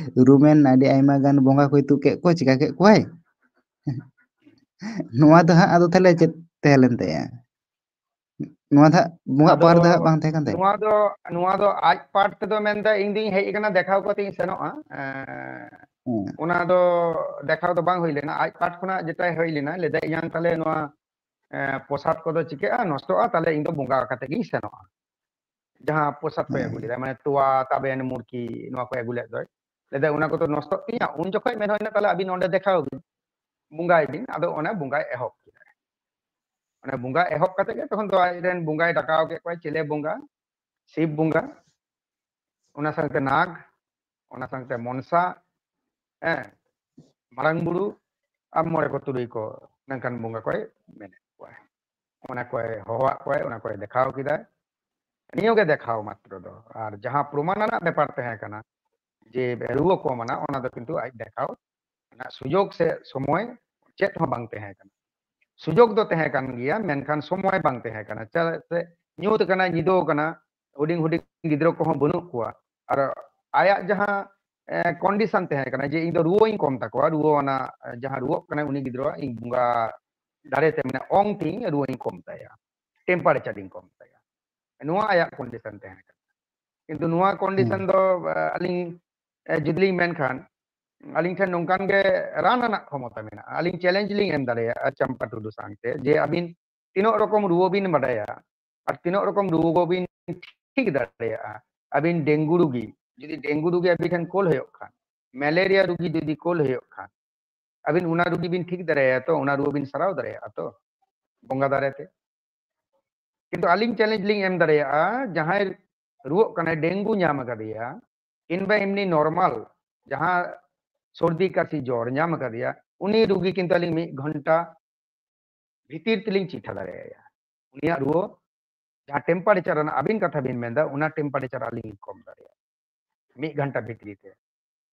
ᱨᱩᱢᱮᱱ ᱟᱹᱰᱤ ᱟᱭᱢᱟ ᱜᱟᱱ ᱵᱚᱸᱜᱟ ᱠᱚᱭ ᱛᱩᱫ ᱠᱮᱫ ᱠᱚᱣᱟ, ᱪᱤᱠᱟ ᱠᱮᱫ ᱠᱚᱣᱟᱭ? ᱱᱚᱣᱟ ᱫᱚ ᱦᱟᱸᱜ ᱟᱫᱚ ᱛᱟᱦᱚᱞᱮ ᱪᱮᱫ ᱛᱟᱦᱮᱸ ᱞᱮᱱ ᱛᱟᱭᱟ? ᱱᱚᱣᱟ ᱫᱚ ᱦᱟᱸᱜ ᱵᱚᱸᱜᱟ ᱟᱫᱚ ᱯᱟᱣᱟᱨ ᱫᱚ ᱦᱟᱸᱜ ᱵᱟᱝ ᱛᱟᱦᱮᱸ ᱠᱟᱱ ᱛᱟᱭᱟ? ᱱᱚᱣᱟ ᱫᱚ, ᱱᱚᱣᱟ ᱫᱚ ᱟᱡ ᱯᱟᱴ ᱛᱮᱫᱚ ᱢᱮᱱᱫᱟ, "ᱤᱧ ᱫᱩᱧ ᱦᱮᱡ ᱟᱠᱟᱱᱟ, ᱫᱮᱠᱷᱟᱣ ᱠᱟᱛᱮ ᱤᱧ ᱥᱮᱱᱚᱜᱼᱟ᱾" ᱮᱸ, ᱦᱮᱸ᱾ ᱚᱱᱟ ᱫᱚ ᱫᱮᱠᱷᱟᱣ ᱫᱚ ᱵᱟᱝ ᱦᱩᱭ ᱞᱮᱱᱟ᱾ ᱟᱡ ᱯᱟᱴ ᱠᱷᱚᱱᱟᱜ ᱡᱮᱴᱟᱭ ᱦᱩᱭ ᱞᱮᱱᱟ, ᱞᱟᱹᱭᱫᱟ, "ᱤᱧᱟᱝ ᱛᱟᱦᱞᱮ ᱱᱚᱣᱟ, ᱮᱸ, ᱯᱨᱚᱥᱟᱫ ᱠᱚᱫᱚ ᱪᱤᱠᱟᱹᱜᱼᱟ, ᱱᱚᱥᱴᱚᱜᱼᱟ, ᱛᱟᱦᱞᱮ ᱤᱧ ᱫᱚ ᱵᱚᱸᱜᱟ ᱠᱟᱛᱮ ᱜᱤᱧ ᱥᱮᱱᱚᱜᱼᱟ᱾" ᱡᱟᱦᱟᱸ ᱯᱨᱚᱥᱟᱫ ᱠᱚᱭ ᱟᱹᱜᱩ ᱦᱮᱸ᱾ ᱞᱮᱫᱟ, ᱢᱟᱱᱮ ᱛᱚᱣᱟ, ᱛᱟᱵᱮᱱ, ᱢᱩᱲᱠᱤ, ᱱᱚᱣᱟ ᱠᱚᱭ ᱟᱹᱜᱩ ᱞᱮᱫ ᱫᱚᱭ᱾ ᱞᱟᱹᱭᱫᱟ ᱚᱱᱟ ᱠᱚᱫᱚ ᱱᱚᱥᱴᱚᱜ ᱛᱤᱧᱟ, ᱩᱱ ᱡᱚᱠᱷᱚᱡ ᱢᱮᱱ ᱦᱩᱭᱱᱟ ᱛᱟᱦᱚᱞᱮ ᱟᱹᱵᱤᱱ ᱱᱚᱰᱮ ᱫᱮᱠᱷᱟᱣ ᱵᱤᱱ, ᱵᱚᱸᱜᱟᱭ ᱵᱤᱱ᱾ ᱟᱫᱚ ᱚᱱᱮ ᱵᱚᱸᱜᱟᱭ ᱮᱦᱚᱵ ᱠᱮᱫᱟ᱾ ᱚᱱᱮ ᱵᱚᱸᱜᱟ ᱮᱦᱚᱵ ᱠᱟᱛᱮ ᱜᱮ ᱛᱚᱠᱷᱚᱱ ᱫᱚ ᱟᱡᱨᱮᱱ ᱵᱚᱸᱜᱟᱭ ᱰᱟᱠᱟᱣ ᱠᱮᱫ ᱠᱚᱣᱟ, ᱪᱮᱞᱮ ᱵᱚᱸᱜᱟ? ᱥᱤᱵ ᱵᱚᱸᱜᱟ, ᱚᱱᱟ ᱥᱟᱶᱛᱮ ᱱᱟᱜᱽ, ᱚᱱᱟ ᱥᱟᱶᱛᱮ ᱢᱚᱱᱥᱟ, ᱦᱮᱸ, ᱢᱟᱨᱟᱝ ᱵᱩᱨᱩ ᱟᱨ ᱢᱚᱬᱮ ᱠᱚ ᱛᱩᱨᱩᱭ ᱠᱚ ᱱᱚᱝᱠᱟᱱ ᱵᱚᱸᱜᱟ ᱠᱚᱭ ᱢᱮᱱᱮᱫ ᱠᱚᱣᱟ᱾ ᱚᱱᱟ ᱠᱚᱭ ᱦᱚᱦᱚᱣᱟᱫ ᱠᱚᱣᱟᱭ, ᱚᱱᱟ ᱠᱚᱭ ᱫᱮᱠᱷᱟᱣ ᱠᱮᱫᱟᱭ᱾ ᱱᱤᱭᱟᱹ ᱜᱮ ᱫᱮᱠᱷᱟᱣ ᱢᱟᱛᱨᱚ ᱫᱚ᱾ ᱟᱨ ᱡᱟᱦᱟᱸ ᱯᱨᱚᱢᱟᱱ ᱟᱱᱟᱜ ᱵᱮᱯᱟᱨ ᱛᱟᱦᱮᱸ ᱠᱟᱱᱟ ᱡᱮ ᱨᱩᱣᱟᱹ ᱠᱚᱢ ᱟᱱᱟ, ᱚᱱᱟ ᱫᱚ ᱠᱤᱱᱛᱩ ᱟᱡ ᱫᱮᱠᱷᱟᱣ ᱨᱮᱱᱟᱜ ᱥᱩᱡᱳᱜᱽ ᱥᱮ ᱥᱚᱢᱚᱭ ᱪᱮᱫ ᱦᱚᱸ ᱵᱟᱝ ᱛᱟᱦᱮᱸ ᱠᱟᱱᱟ᱾ ᱥᱩᱡᱳᱜᱽ ᱫᱚ ᱛᱟᱦᱮᱸ ᱠᱟᱱ ᱜᱮᱭᱟ, ᱢᱮᱱᱠᱷᱟᱱ ᱥᱚᱢᱚᱭ ᱵᱟᱝ ᱛᱟᱦᱮᱸ ᱠᱟᱱᱟ᱾ ᱪᱮᱫᱟᱜ ᱥᱮ ᱧᱩᱛ ᱠᱟᱱᱟ, ᱧᱤᱫᱟᱹ ᱠᱟᱱᱟ, ᱦᱩᱰᱤᱧ ᱦᱩᱰᱤᱧ ᱜᱤᱫᱽᱨᱟᱹ ᱠᱚᱦᱚᱸ ᱵᱟᱹᱱᱩᱜ ᱠᱚᱣᱟ᱾ ᱟᱨ ᱟᱭᱟᱜ ᱡᱟᱦᱟᱸ ᱠᱚᱱᱰᱤᱥᱚᱱ ᱛᱟᱦᱮᱸ ᱠᱟᱱᱟ ᱡᱮ ᱤᱧ ᱫᱚ ᱨᱩᱣᱟᱹᱧ ᱠᱚᱢ ᱛᱟᱠᱚᱣᱟ, ᱨᱩᱣᱟᱹ ᱚᱱᱟ ᱡᱟᱦᱟᱸ ᱨᱩᱣᱟᱹᱜ ᱠᱟᱱᱟᱭ ᱩᱱᱤ ᱜᱤᱫᱽᱨᱟᱹ ᱤᱧ ᱵᱚᱸᱜᱟ ᱫᱟᱲᱮ ᱛᱮ, ᱢᱟᱱᱮ ᱚᱝ ᱛᱤᱧ ᱨᱩᱣᱟᱹᱧ ᱠᱚᱢ ᱛᱟᱭᱟ, ᱴᱮᱢᱯᱟᱨᱮᱪᱟᱨ ᱤᱧ ᱠᱚᱢ ᱛᱟᱭᱟ, ᱱᱚᱣᱟ ᱟᱭᱟᱜ ᱠᱚᱱᱰᱤᱥᱚᱱ ᱛᱟᱦᱮᱸ ᱠᱟᱱᱟ᱾ ᱠᱤᱱᱛᱩ ᱱᱚᱣᱟ ᱠᱚᱱᱰᱤᱥᱚᱱ ᱫᱚ ᱟᱹᱞᱤᱧ ᱡᱩᱫᱤ ᱞᱤᱧ ᱢᱮᱱᱠᱷᱟᱱ ᱟᱹᱞᱤᱧ ᱴᱷᱮᱱ ᱱᱚᱝᱠᱟᱱ ᱜᱮ ᱨᱟᱱ ᱟᱱᱟᱜ ᱠᱷᱚᱢᱚᱛᱟ ᱢᱮᱱᱟᱜᱼᱟ᱾ ᱟᱹᱞᱤᱧ ᱪᱮᱞᱮᱧᱡᱽ ᱞᱤᱧ ᱮᱢ ᱫᱟᱲᱮᱭᱟᱜᱼᱟ ᱪᱟᱢᱯᱟ ᱴᱩᱰᱩ ᱥᱟᱶᱛᱮ ᱡᱮ ᱟᱹᱵᱤᱱ ᱛᱤᱱᱟᱹᱜ ᱨᱚᱠᱚᱢ ᱨᱩᱣᱟᱹ ᱵᱤᱱ ᱵᱟᱰᱟᱭᱟ ᱟᱨ ᱛᱤᱱᱟᱹᱜ ᱨᱚᱠᱚᱢ ᱨᱩᱣᱟᱹ ᱵᱤᱱ ᱴᱷᱤᱠ ᱫᱟᱲᱮᱭᱟᱜᱼᱟ᱾ ᱟᱹᱵᱤᱱ ᱰᱮᱝᱜᱩ ᱨᱩᱜᱤ, ᱡᱩᱫᱤ ᱰᱮᱝᱜᱩ ᱨᱩᱜᱤ ᱟᱹᱵᱤᱱ ᱴᱷᱮᱱ ᱠᱳᱞ ᱦᱩᱭᱩᱜ ᱠᱷᱟᱱ, ᱢᱮᱞᱮᱨᱤᱭᱟ ᱨᱩᱜᱤ ᱡᱩᱫᱤ ᱠᱳᱞ ᱦᱩᱭᱩᱜ ᱠᱷᱟᱱ, ᱟᱹᱵᱤᱱ ᱚᱱᱟ ᱨᱩᱜᱤ ᱵᱤᱱ ᱴᱷᱤᱠ ᱫᱟᱲᱮᱭᱟᱭᱟ ᱛᱚ, ᱚᱱᱟ ᱨᱩᱣᱟᱹ ᱵᱤᱱ ᱥᱟᱨᱟᱣ ᱫᱟᱲᱮᱭᱟᱜᱼᱟ ᱛᱚ ᱵᱚᱸᱜᱟ ᱫᱟᱨᱮ ᱛᱮ᱾ ᱠᱤᱱᱛᱩ ᱟᱹᱞᱤᱧ ᱪᱮᱞᱮᱧᱡᱽ ᱞᱤᱧ ᱮᱢ ᱫᱟᱲᱮᱭᱟᱜᱼᱟ, ᱡᱟᱦᱟᱸᱭ ᱨᱩᱣᱟᱹᱜ ᱠᱟᱱᱟᱭ, ᱰᱮᱝᱜᱩ ᱧᱟᱢ ᱟᱠᱟᱫᱮᱭᱟ, ᱠᱤᱝᱵᱟ ᱮᱢᱱᱤ ᱱᱚᱨᱢᱟᱞ ᱡᱟᱦᱟᱸ ᱥᱚᱨᱫᱤ ᱠᱟᱥᱤ ᱡᱚᱨ ᱧᱟᱢ ᱟᱠᱟᱫᱮᱭᱟ, ᱩᱱᱤ ᱨᱩᱜᱤ ᱠᱤᱱᱛᱩ ᱟᱹᱞᱤᱧ ᱢᱤᱫ ᱜᱷᱚᱱᱴᱟ ᱵᱷᱤᱛᱤᱨ ᱛᱮᱞᱤᱧ ᱪᱤᱴᱷᱟ ᱫᱟᱲᱮᱭᱟᱭᱟ᱾ ᱩᱱᱤᱭᱟᱜ ᱨᱩᱣᱟᱹ ᱡᱟᱦᱟᱸ ᱴᱮᱢᱯᱟᱨᱮᱪᱟᱨ ᱨᱮᱱᱟᱜ ᱟᱹᱵᱤᱱ ᱠᱟᱛᱷᱟ ᱵᱤᱱ ᱢᱮᱱᱫᱟ, ᱚᱱᱟ ᱴᱮᱢᱯᱟᱨᱮᱪᱟᱨ ᱟᱹᱞᱤᱧ ᱞᱤᱧ ᱠᱚᱢ ᱫᱟᱲᱮᱭᱟᱜᱼᱟ ᱢᱤᱫ ᱜᱷᱚᱱᱴᱟ ᱵᱷᱤᱛᱨᱤ ᱛᱮ᱾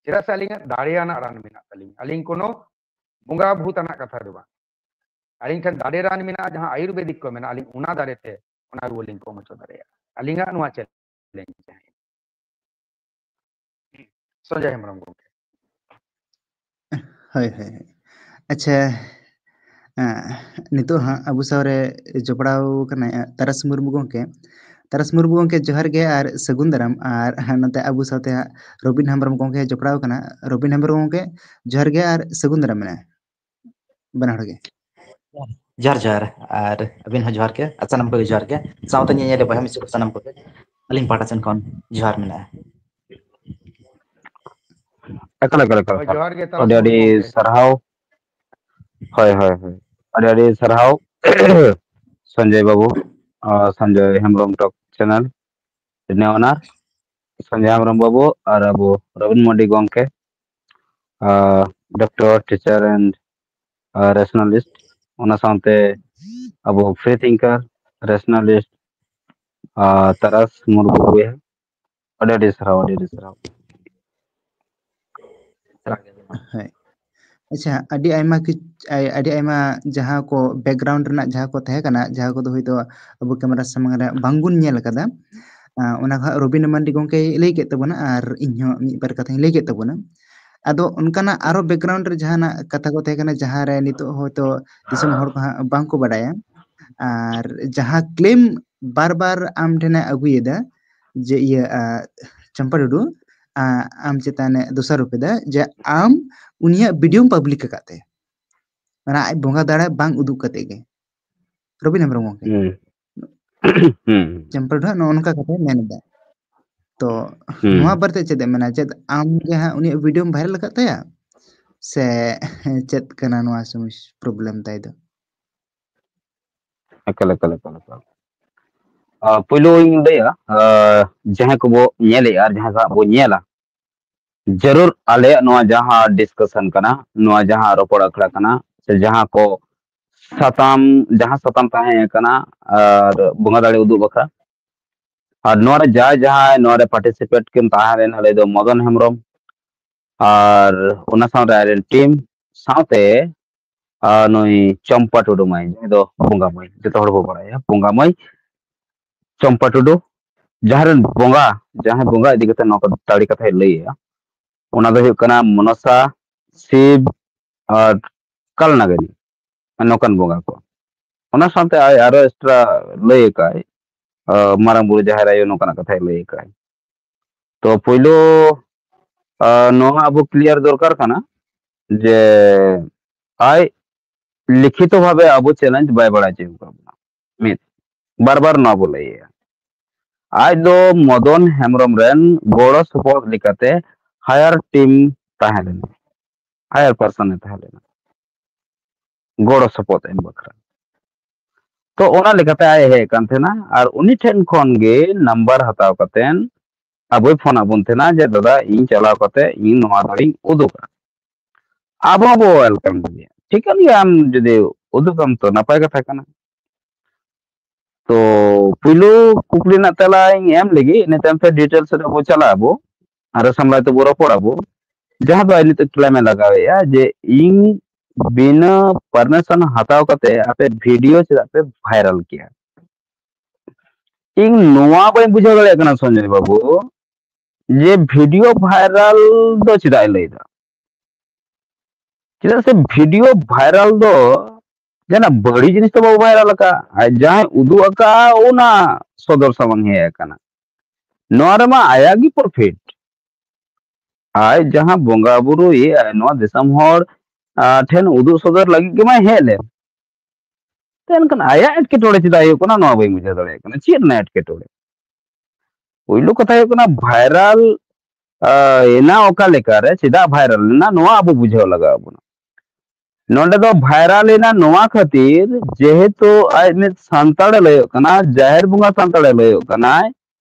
ᱪᱮᱫᱟᱜ ᱥᱮ ᱟᱹᱞᱤᱧᱟᱜ ᱫᱟᱲᱮ ᱟᱱᱟᱜ ᱨᱟᱱ ᱢᱮᱱᱟᱜ ᱛᱟᱹᱞᱤᱧᱟ᱾ ᱟᱹᱞᱤᱧ ᱠᱳᱱᱳ ᱵᱚᱸᱜᱟ ᱵᱷᱩᱛ ᱟᱱᱟᱜ ᱠᱟᱛᱷᱟ ᱫᱚ ᱵᱟᱝ, ᱟᱹᱞᱤᱧ ᱴᱷᱮᱱ ᱫᱟᱲᱮ ᱨᱟᱱ ᱢᱮᱱᱟᱜᱼᱟ, ᱡᱟᱦᱟᱸ ᱟᱭᱩᱨᱵᱮᱫᱤᱠ ᱠᱚ ᱢᱮᱱᱟᱜᱼᱟ, ᱟᱹᱞᱤᱧ ᱚᱱᱟ ᱫᱟᱨᱮ ᱛᱮ ᱚᱱᱟ ᱨᱩᱣᱟᱹ ᱞᱤᱧ ᱠᱚᱢ ᱦᱚᱪᱚ ᱫᱟᱲᱮᱭᱟᱜᱼᱟ᱾ ᱟᱹᱞᱤᱧᱟᱜ ᱱᱚᱣᱟ ᱪᱮᱞᱮᱧᱡᱽ ᱛᱟᱦᱮᱸ᱾ ᱥᱚᱧᱡᱚᱭ ᱦᱮᱢᱵᱨᱚᱢ ᱜᱚᱢᱠᱮ᱾ ᱦᱳᱭ, ᱦᱳᱭ, ᱦᱳᱭ᱾ ᱟᱪᱪᱷᱟ, ᱮᱸ, ᱱᱤᱛᱚᱜ ᱦᱟᱸᱜ ᱟᱵᱚ ᱥᱟᱶᱨᱮ ᱡᱚᱯᱲᱟᱣ ᱠᱟᱱᱟᱭ, ᱮᱸ, ᱛᱟᱨᱟᱥ ᱢᱩᱨᱢᱩ ᱜᱚᱢᱠᱮ᱾ ᱛᱟᱨᱟᱥ ᱢᱩᱨᱢᱩ ᱜᱚᱢᱠᱮ, ᱡᱚᱦᱟᱨ ᱜᱮ ᱟᱨ ᱥᱟᱹᱜᱩᱱ ᱫᱟᱨᱟᱢ᱾ ᱟᱨ ᱱᱚᱛᱮ ᱟᱵᱚ ᱥᱟᱶᱛᱮ ᱦᱟᱸᱜ ᱨᱚᱵᱤᱱ ᱦᱮᱢᱵᱨᱚᱢ ᱜᱚᱢᱠᱮ ᱡᱚᱯᱲᱟᱣ ᱠᱟᱱᱟ᱾ ᱨᱚᱵᱤᱱ ᱦᱮᱢᱵᱨᱚᱢ ᱜᱚᱢᱠᱮ, ᱡᱚᱦᱟᱨ ᱜᱮ ᱟᱨ ᱥᱟᱹᱜᱩᱱ ᱫᱟᱨᱟᱢ ᱢᱮᱱᱟᱜᱼᱟ ᱵᱟᱱᱟ ᱦᱚᱲ ᱜᱮ᱾ ᱡᱚᱦᱟᱨ ᱡᱚᱦᱟᱨ, ᱟᱨ ᱟᱹᱵᱤᱱ ᱦᱚᱸ ᱡᱚᱦᱟᱨ ᱜᱮ, ᱟᱨ ᱥᱟᱱᱟᱢ ᱠᱚᱜᱮ ᱡᱚᱦᱟᱨ ᱜᱮ, ᱥᱟᱶᱛᱮ ᱧᱮᱧᱮᱞ ᱵᱚᱭᱦᱟ ᱢᱤᱥᱤ ᱠᱚ ᱥᱟᱱᱟᱢ ᱠᱚᱜᱮ ᱟᱹᱞᱤᱧ ᱯᱟᱦᱴᱟ ᱥᱮᱱ ᱠᱷᱚᱱ ᱡᱚᱦᱟᱨ ᱢᱮᱱᱟᱜᱼᱟ᱾ ᱮᱠᱟᱞ, ᱮᱠᱟᱞ, ᱮᱠᱟᱞ, ᱦᱳᱭ, ᱮᱠᱟᱞ᱾ ᱡᱚᱦᱟᱨ ᱜᱮ, ᱛᱟᱨᱟᱥ ᱟᱹᱰᱤ, ᱟᱹᱰᱤ ᱢᱩᱨᱢᱩ ᱜᱚᱢᱠᱮ᱾ ᱥᱟᱨᱦᱟᱣ᱾ ᱦᱳᱭ, ᱦᱳᱭ, ᱦᱳᱭ᱾ ᱟᱹᱰᱤ, ᱟᱹᱰᱤ ᱥᱟᱨᱦᱟᱣ᱾ ᱥᱚᱧᱡᱚᱭ ᱵᱟᱹᱵᱩ, ᱟᱨ ᱥᱚᱧᱡᱚᱭ ᱦᱮᱢᱵᱨᱚᱢ ᱴᱚᱠ ᱪᱮᱱᱮᱞ ᱨᱤᱱᱤᱡ owner ᱥᱚᱧᱡᱚᱭ ᱦᱮᱢᱵᱨᱚᱢ ᱵᱟᱹᱵᱩ ᱟᱨ ᱟᱵᱚ ᱨᱚᱵᱤᱱ ᱢᱟᱨᱰᱤ ᱜᱚᱢᱠᱮ, ᱟᱨ doctor, teacher and, R rationalist, ᱚᱱᱟ ᱥᱟᱶᱛᱮ ᱟᱵᱚ free thinker, rationalist, ᱟᱨ ᱛᱟᱨᱟᱥ ᱢᱩᱨᱢᱩ ᱵᱚᱭᱦᱟ, ᱟᱹᱰᱤ ᱟᱹᱰᱤ ᱥᱟᱨᱦᱟᱣ, ᱟᱹᱰᱤ ᱟᱹᱰᱤ ᱥᱟᱨᱦᱟᱣ᱾ ᱦᱳᱭ᱾ ᱟᱪᱪᱷᱟ, ᱟᱹᱰᱤ ᱟᱭᱢᱟ ᱠᱤ-, ᱟᱭ-, ᱟᱹᱰᱤ ᱟᱭᱢᱟ ᱡᱟᱦᱟᱸ ᱠᱚ background ᱨᱮᱱᱟᱜ ᱡᱟᱦᱟᱸ ᱠᱚ ᱛᱟᱦᱮᱸ ᱠᱟᱱᱟ, ᱡᱟᱦᱟᱸ ᱠᱚᱫᱚ ᱦᱚᱭᱛᱳ ᱟᱵᱚ camera ᱥᱟᱢᱟᱝ ᱨᱮ ᱵᱟᱝᱵᱚᱱ ᱧᱮᱞ ᱟᱠᱟᱫᱟ, ᱟᱸ, ᱚᱱᱟ ᱠᱚ ᱦᱟᱸᱜ ᱨᱚᱵᱤᱱ ᱢᱟᱨᱰᱤ ᱜᱚᱢᱠᱮᱭ ᱞᱟᱹᱭ ᱠᱮᱫ ᱛᱟᱵᱚᱱᱟ ᱟᱨ ᱤᱧ ᱦᱚᱸ ᱢᱤᱫ ᱵᱟᱨ ᱠᱟᱛᱷᱟᱧ ᱞᱟᱹᱭ ᱠᱮᱫ ᱛᱟᱵᱚᱱᱟ᱾ ᱟᱫᱚ ᱚᱱᱠᱟᱱᱟᱜ ᱟᱨᱚ background ᱨᱮ ᱡᱟᱦᱟᱱᱟᱜ ᱠᱟᱛᱷᱟ ᱠᱚ ᱛᱟᱦᱮᱸ ᱠᱟᱱᱟ, ᱡᱟᱦᱟᱸ ᱨᱮ ᱱᱤᱛᱚᱜ ᱦᱚᱭᱛᱳ ᱫᱤᱥᱚᱢ ᱦᱚᱲ ᱠᱚ ᱦᱟᱸᱜ ᱵᱟᱝ ᱠᱚ ᱵᱟᱰᱟᱭᱟ᱾ ᱟᱨ ᱡᱟᱦᱟᱸ claim ᱵᱟᱨ ᱵᱟᱨ ᱟᱢ ᱴᱷᱮᱱᱮ ᱟᱹᱜᱩᱭᱮᱫᱟ, ᱡᱮ ᱤᱭᱟᱹ, ᱟ, ᱪᱟᱢᱯᱟ ᱴᱩᱰᱩ, ᱟ, ᱟᱢ ᱪᱮᱛᱟᱱᱮ ᱫᱚᱥᱟᱨᱳᱯ ᱮᱫᱟ, ᱡᱮ ᱟᱢ ᱩᱱᱤᱭᱟᱜ videoᱢ public ᱟᱠᱟᱫ ᱛᱟᱭᱟ, ᱢᱟᱱᱮ ᱟᱡ ᱵᱚᱸᱜᱟ ᱫᱟᱲᱮ ᱵᱟᱝ ᱩᱫᱩᱜ ᱠᱟᱛᱮ ᱜᱮ᱾ ᱨᱚᱵᱤᱱ ᱦᱮᱢᱵᱨᱚᱢ ᱜᱚᱢᱠᱮ᱾ ᱦᱩᱸ᱾ ᱦᱩᱸ᱾ ᱪᱟᱢᱯᱟ ᱴᱩᱰᱩ ᱦᱟᱸᱜ ᱱᱚᱜᱼᱚ ᱱᱚᱝᱠᱟ ᱠᱟᱛᱷᱟᱭ ᱢᱮᱱ ᱮᱫᱟ᱾ ᱛᱚ, ᱦᱩᱸ᱾ ᱱᱚᱣᱟ ᱵᱟᱨᱮᱛᱮ ᱪᱮᱫ ᱮᱢ ᱢᱮᱱᱟ? ᱪᱮᱫ ᱟᱢ ᱜᱮ ᱦᱟᱸᱜ ᱩᱱᱤᱭᱟᱜ videoᱢ viral ᱟᱠᱟᱫ ᱛᱟᱭᱟ? ᱥᱮ ᱪᱮᱫ ᱠᱟᱱᱟ ᱱᱚᱣᱟ ᱥᱚᱢᱚᱥ-, problem ᱛᱟᱭ ᱫᱚ? ᱮᱠᱟᱞ, ᱮᱠᱟᱞ, ᱮᱠᱟᱞ, ᱮᱠᱟᱞ᱾ ᱟ, ᱯᱳᱭᱞᱳᱧ ᱞᱟᱹᱭᱟ, ᱟ, ᱡᱟᱦᱟᱸᱭ ᱠᱚᱵᱚ ᱧᱮᱞᱮᱜᱼᱟ ᱟᱨ ᱡᱟᱦᱟᱸᱭ ᱠᱚ ᱦᱟᱸᱜ ᱵᱚ ᱧᱮᱞᱟ, ᱡᱟᱹᱨᱩᱲ ᱟᱞᱮᱭᱟᱜ ᱱᱚᱣᱟ ᱡᱟᱦᱟᱸ discussion ᱠᱟᱱᱟ, ᱱᱚᱣᱟ ᱡᱟᱦᱟᱸ ᱨᱚᱯᱚᱲ ᱟᱠᱷᱲᱟ ᱠᱟᱱᱟ, ᱥᱮ ᱡᱟᱦᱟᱸ ᱠᱚ ᱥᱟᱛᱟᱢ, ᱡᱟᱦᱟᱸ ᱥᱟᱛᱟᱢ ᱛᱟᱦᱮᱸ ᱠᱟᱱᱟ, ᱟᱨ ᱵᱚᱸᱜᱟ ᱫᱟᱲᱮ ᱩᱫᱩᱜ ᱵᱟᱠᱷᱨᱟ, ᱟᱨ ᱱᱚᱣᱟ ᱨᱮ ᱡᱟᱦᱟᱸᱭ ᱡᱟᱦᱟᱸᱭ ᱱᱚᱣᱟ ᱨᱮ participate ᱠᱤᱱ ᱛᱟᱦᱮᱸ ᱞᱮᱱᱟ, ᱞᱟᱹᱭ ᱫᱚ ᱢᱚᱫᱚᱱ ᱦᱮᱢᱵᱨᱚᱢ, ᱟᱨ ᱚᱱᱟ ᱥᱟᱶᱛᱮ ᱟᱡ ᱨᱮᱱ team ᱥᱟᱶᱛᱮ, ᱟᱨ ᱱᱩᱭ ᱪᱚᱢᱯᱟ ᱴᱩᱰᱩ ᱢᱟᱹᱭ, ᱡᱟᱦᱟᱸᱭ ᱫᱚ ᱵᱚᱸᱜᱟ ᱢᱟᱹᱭ, ᱡᱚᱛᱚ ᱦᱚᱲ ᱵᱚ ᱵᱟᱲᱟᱭᱟ ᱵᱚᱸᱜᱟ ᱢᱟᱹᱭ ᱪᱚᱢᱯᱟ ᱴᱩᱰᱩ, ᱡᱟᱦᱟᱸ ᱨᱮᱱ ᱵᱚᱸᱜᱟ, ᱡᱟᱦᱟᱸᱭ ᱵᱚᱸᱜᱟ ᱤᱫᱤ ᱠᱟᱛᱮ ᱱᱚᱣᱟ ᱠᱚ ᱛᱟᱲᱤ ᱠᱟᱛᱷᱟᱭ ᱞᱟᱹᱭᱮᱜᱼᱟ, ᱚᱱᱟ ᱫᱚ ᱦᱩᱭᱩᱜ ᱠᱟᱱᱟ ᱢᱚᱱᱚᱥᱟ, ᱥᱤᱵ ᱟᱨ ᱠᱟᱞᱱᱟᱜᱟᱱᱤ, ᱱᱚᱝᱠᱟᱱ ᱵᱚᱸᱜᱟ ᱠᱚ᱾ ᱚᱱᱟ ᱥᱟᱶᱛᱮ ᱟᱡ ᱟᱨᱚ extra ᱞᱟᱹᱭ ᱟᱠᱟᱫ, ᱟ, ᱢᱟᱨᱟᱝ ᱵᱩᱨᱩ ᱡᱟᱦᱮᱨ ᱟᱭᱳ ᱱᱚᱝᱠᱟᱱᱟᱜ ᱠᱟᱛᱷᱟᱭ ᱞᱟᱹᱭ ᱟᱠᱟᱫ᱾ ᱛᱚ ᱯᱳᱭᱞᱳ, ᱟ, ᱱᱚᱣᱟ ᱟᱵᱚ clear ᱫᱚᱨᱠᱟᱨ ᱠᱟᱱᱟ ᱡᱮ ᱟᱡ ᱞᱤᱠᱷᱤᱛᱚ ᱵᱷᱟᱵᱮ ᱟᱵᱚ challenge ᱵᱟᱭ ᱵᱟᱲᱟᱭ ᱦᱚᱪᱚ ᱟᱠᱟᱫ ᱵᱚᱱᱟ᱾ ᱢᱤᱫ, ᱵᱟᱨ ᱵᱟᱨ ᱱᱚᱣᱟ ᱵᱚ ᱞᱟᱹᱭᱮᱜᱼᱟ, ᱟᱡ ᱫᱚ ᱢᱚᱫᱚᱱ ᱦᱮᱢᱵᱨᱚᱢ ᱨᱮᱱ ᱜᱚᱲᱚ ᱥᱚᱯᱚᱦᱚᱫ ᱞᱮᱠᱟᱛᱮ hire team ᱛᱟᱦᱮᱸ ᱞᱮᱱᱟ, ᱦᱟᱭᱟᱨ ᱯᱟᱨᱥᱚᱱ ᱮ ᱛᱟᱦᱮᱸ ᱞᱮᱱᱟ ᱜᱚᱲᱚ ᱥᱚᱯᱚᱦᱚᱫ ᱮᱢ ᱵᱟᱠᱷᱨᱟ᱾ ᱛᱚ ᱚᱱᱟ ᱞᱮᱠᱟᱛᱮ ᱟᱡ ᱮ ᱦᱮᱡ ᱠᱟᱱ ᱛᱟᱦᱮᱱᱟ ᱟᱨ ᱩᱱᱤ ᱴᱷᱮᱱ ᱠᱷᱚᱱ ᱜᱮ ᱱᱟᱢᱵᱟᱨ ᱦᱟᱛᱟᱣ ᱠᱟᱛᱮᱱ ᱟᱵᱚᱭ ᱯᱷᱳᱱ ᱟᱵᱚᱱ ᱛᱟᱦᱮᱱᱟ ᱡᱮ, "ᱫᱟᱫᱟ, ᱤᱧ ᱪᱟᱞᱟᱣ ᱠᱟᱛᱮ ᱤᱧ ᱱᱚᱣᱟ ᱫᱟᱲᱮᱧ ᱩᱫᱩᱜᱟ᱾" ᱟᱵᱚ ᱦᱚᱸᱵᱚ ᱣᱮᱞᱠᱟᱢ ᱜᱮᱭᱟ, ᱴᱷᱤᱠᱟᱹᱱ ᱜᱮᱭᱟ, ᱟᱢ ᱡᱩᱫᱤ ᱩᱫᱩᱜᱟᱢ ᱛᱚ ᱱᱟᱯᱟᱭ ᱠᱟᱛᱷᱟ ᱠᱟᱱᱟ᱾ ᱛᱚ ᱯᱩᱭᱞᱩ ᱠᱩᱠᱞᱤ ᱨᱮᱱᱟᱜ ᱛᱮᱞᱟᱧ ᱮᱢ ᱞᱮᱜᱮ, ᱤᱱᱟᱹ ᱛᱟᱭᱚᱢ ᱛᱮ ᱰᱤᱴᱮᱞᱥ ᱨᱮ ᱵᱚ ᱪᱟᱞᱟᱜ ᱟᱵᱚ, ᱟᱨ ᱥᱟᱢᱞᱟᱭ ᱛᱮᱵᱚ ᱨᱚᱯᱚᱲ ᱟᱵᱚ᱾ ᱡᱟᱦᱟᱸ ᱫᱚ ᱟᱡ ᱱᱤᱛᱚᱜ ᱠᱞᱮᱢ ᱮ ᱞᱟᱜᱟᱣᱮᱫᱼᱟ ᱡᱮ ᱤᱧ ᱵᱤᱱᱟᱹ ᱯᱟᱨᱢᱤᱥᱚᱱ ᱦᱟᱛᱟᱣ ᱠᱟᱛᱮ ᱟᱯᱮ ᱵᱷᱤᱰᱤᱭᱳ ᱪᱮᱫᱟᱜ ᱯᱮ ᱵᱷᱟᱭᱨᱟᱞ ᱠᱮᱜᱼᱟ? ᱤᱧ ᱱᱚᱣᱟ ᱵᱟᱹᱧ ᱵᱩᱡᱷᱟᱹᱣ ᱫᱟᱲᱮᱭᱟᱜ ᱠᱟᱱᱟ ᱥᱚᱧᱡᱚᱭ ᱵᱟᱹᱵᱩ, ᱡᱮ ᱵᱷᱤᱰᱤᱭᱳ ᱵᱷᱟᱭᱨᱟᱞ ᱫᱚ ᱪᱮᱫᱟᱜ ᱮ ᱞᱟᱹᱭᱫᱟ? ᱪᱮᱫᱟᱜ ᱥᱮ ᱵᱷᱤᱰᱤᱭᱳ ᱵᱷᱟᱭᱨᱟᱞ ᱫᱚ ᱡᱟᱦᱟᱱᱟᱜ ᱵᱟᱹᱲᱤᱡ ᱡᱤᱱᱤᱥ ᱫᱚ ᱵᱟᱵᱚ ᱵᱷᱟᱭᱨᱟᱞ ᱟᱠᱟᱫᱼᱟ᱾ ᱟᱡ ᱡᱟᱦᱟᱸᱭ ᱩᱫᱩᱜ ᱟᱠᱟᱫᱼᱟ, ᱚᱱᱟ ᱥᱚᱫᱚᱨ ᱥᱟᱢᱟᱝ ᱦᱮᱡ ᱟᱠᱟᱱᱟ᱾ ᱱᱚᱣᱟ ᱨᱮᱢᱟ ᱟᱭᱟᱜ ᱜᱮ ᱯᱨᱚᱯᱷᱤᱴ᱾ ᱟᱡ ᱡᱟᱦᱟᱸ ᱵᱚᱸᱜᱟ ᱵᱩᱨᱩ ᱤᱭᱟᱹ ᱱᱚᱣᱟ ᱫᱤᱥᱚᱢ ᱦᱚᱲ ᱟᱨ ᱴᱷᱮᱱ ᱩᱫᱩᱜ ᱥᱚᱫᱚᱨ ᱞᱟᱹᱜᱤᱫ ᱜᱮ ᱢᱟᱭ ᱦᱮᱡ ᱞᱮᱱ᱾ ᱛᱚ ᱮᱱᱠᱷᱟᱱ ᱟᱭᱟᱜ ᱮᱴᱠᱮᱴᱚᱬᱮ ᱪᱮᱫᱟᱜ ᱦᱩᱭᱩᱜ ᱠᱟᱱᱟ, ᱱᱚᱣᱟ ᱵᱟᱹᱧ ᱵᱩᱡᱷᱟᱹᱣ ᱫᱟᱲᱮᱭᱟᱜ ᱠᱟᱱᱟ᱾ ᱪᱮᱫ ᱨᱮᱱᱟᱜ ᱮᱴᱠᱮᱴᱚᱬᱮ? ᱯᱩᱭᱞᱩ ᱠᱟᱛᱷᱟ ᱦᱩᱭᱩᱜ ᱠᱟᱱᱟ, ᱵᱷᱟᱭᱨᱟᱞ ᱮᱱᱟ ᱚᱠᱟ ᱞᱮᱠᱟᱨᱮ, ᱪᱮᱫᱟᱜ ᱵᱷᱟᱭᱨᱟᱞ ᱮᱱᱟ, ᱱᱚᱣᱟ ᱟᱵᱚ ᱵᱩᱡᱷᱟᱹᱣ ᱞᱟᱜᱟᱣ ᱵᱚᱱᱟ᱾ ᱱᱚᱰᱮ ᱫᱚ ᱵᱷᱟᱭᱨᱟᱞ ᱮᱱᱟ ᱱᱚᱣᱟ ᱠᱷᱟᱹᱛᱤᱨ, ᱡᱮᱦᱮᱛᱩ ᱟᱡ ᱢᱤᱫ ᱥᱟᱱᱛᱟᱲᱮ ᱞᱟᱹᱭᱚᱜ ᱠᱟᱱᱟ, ᱡᱟᱦᱮᱨ ᱵᱚᱸᱜᱟ ᱥᱟᱱᱛᱟᱲᱮ ᱞᱟᱹᱭᱚᱜ ᱠᱟᱱᱟᱭ,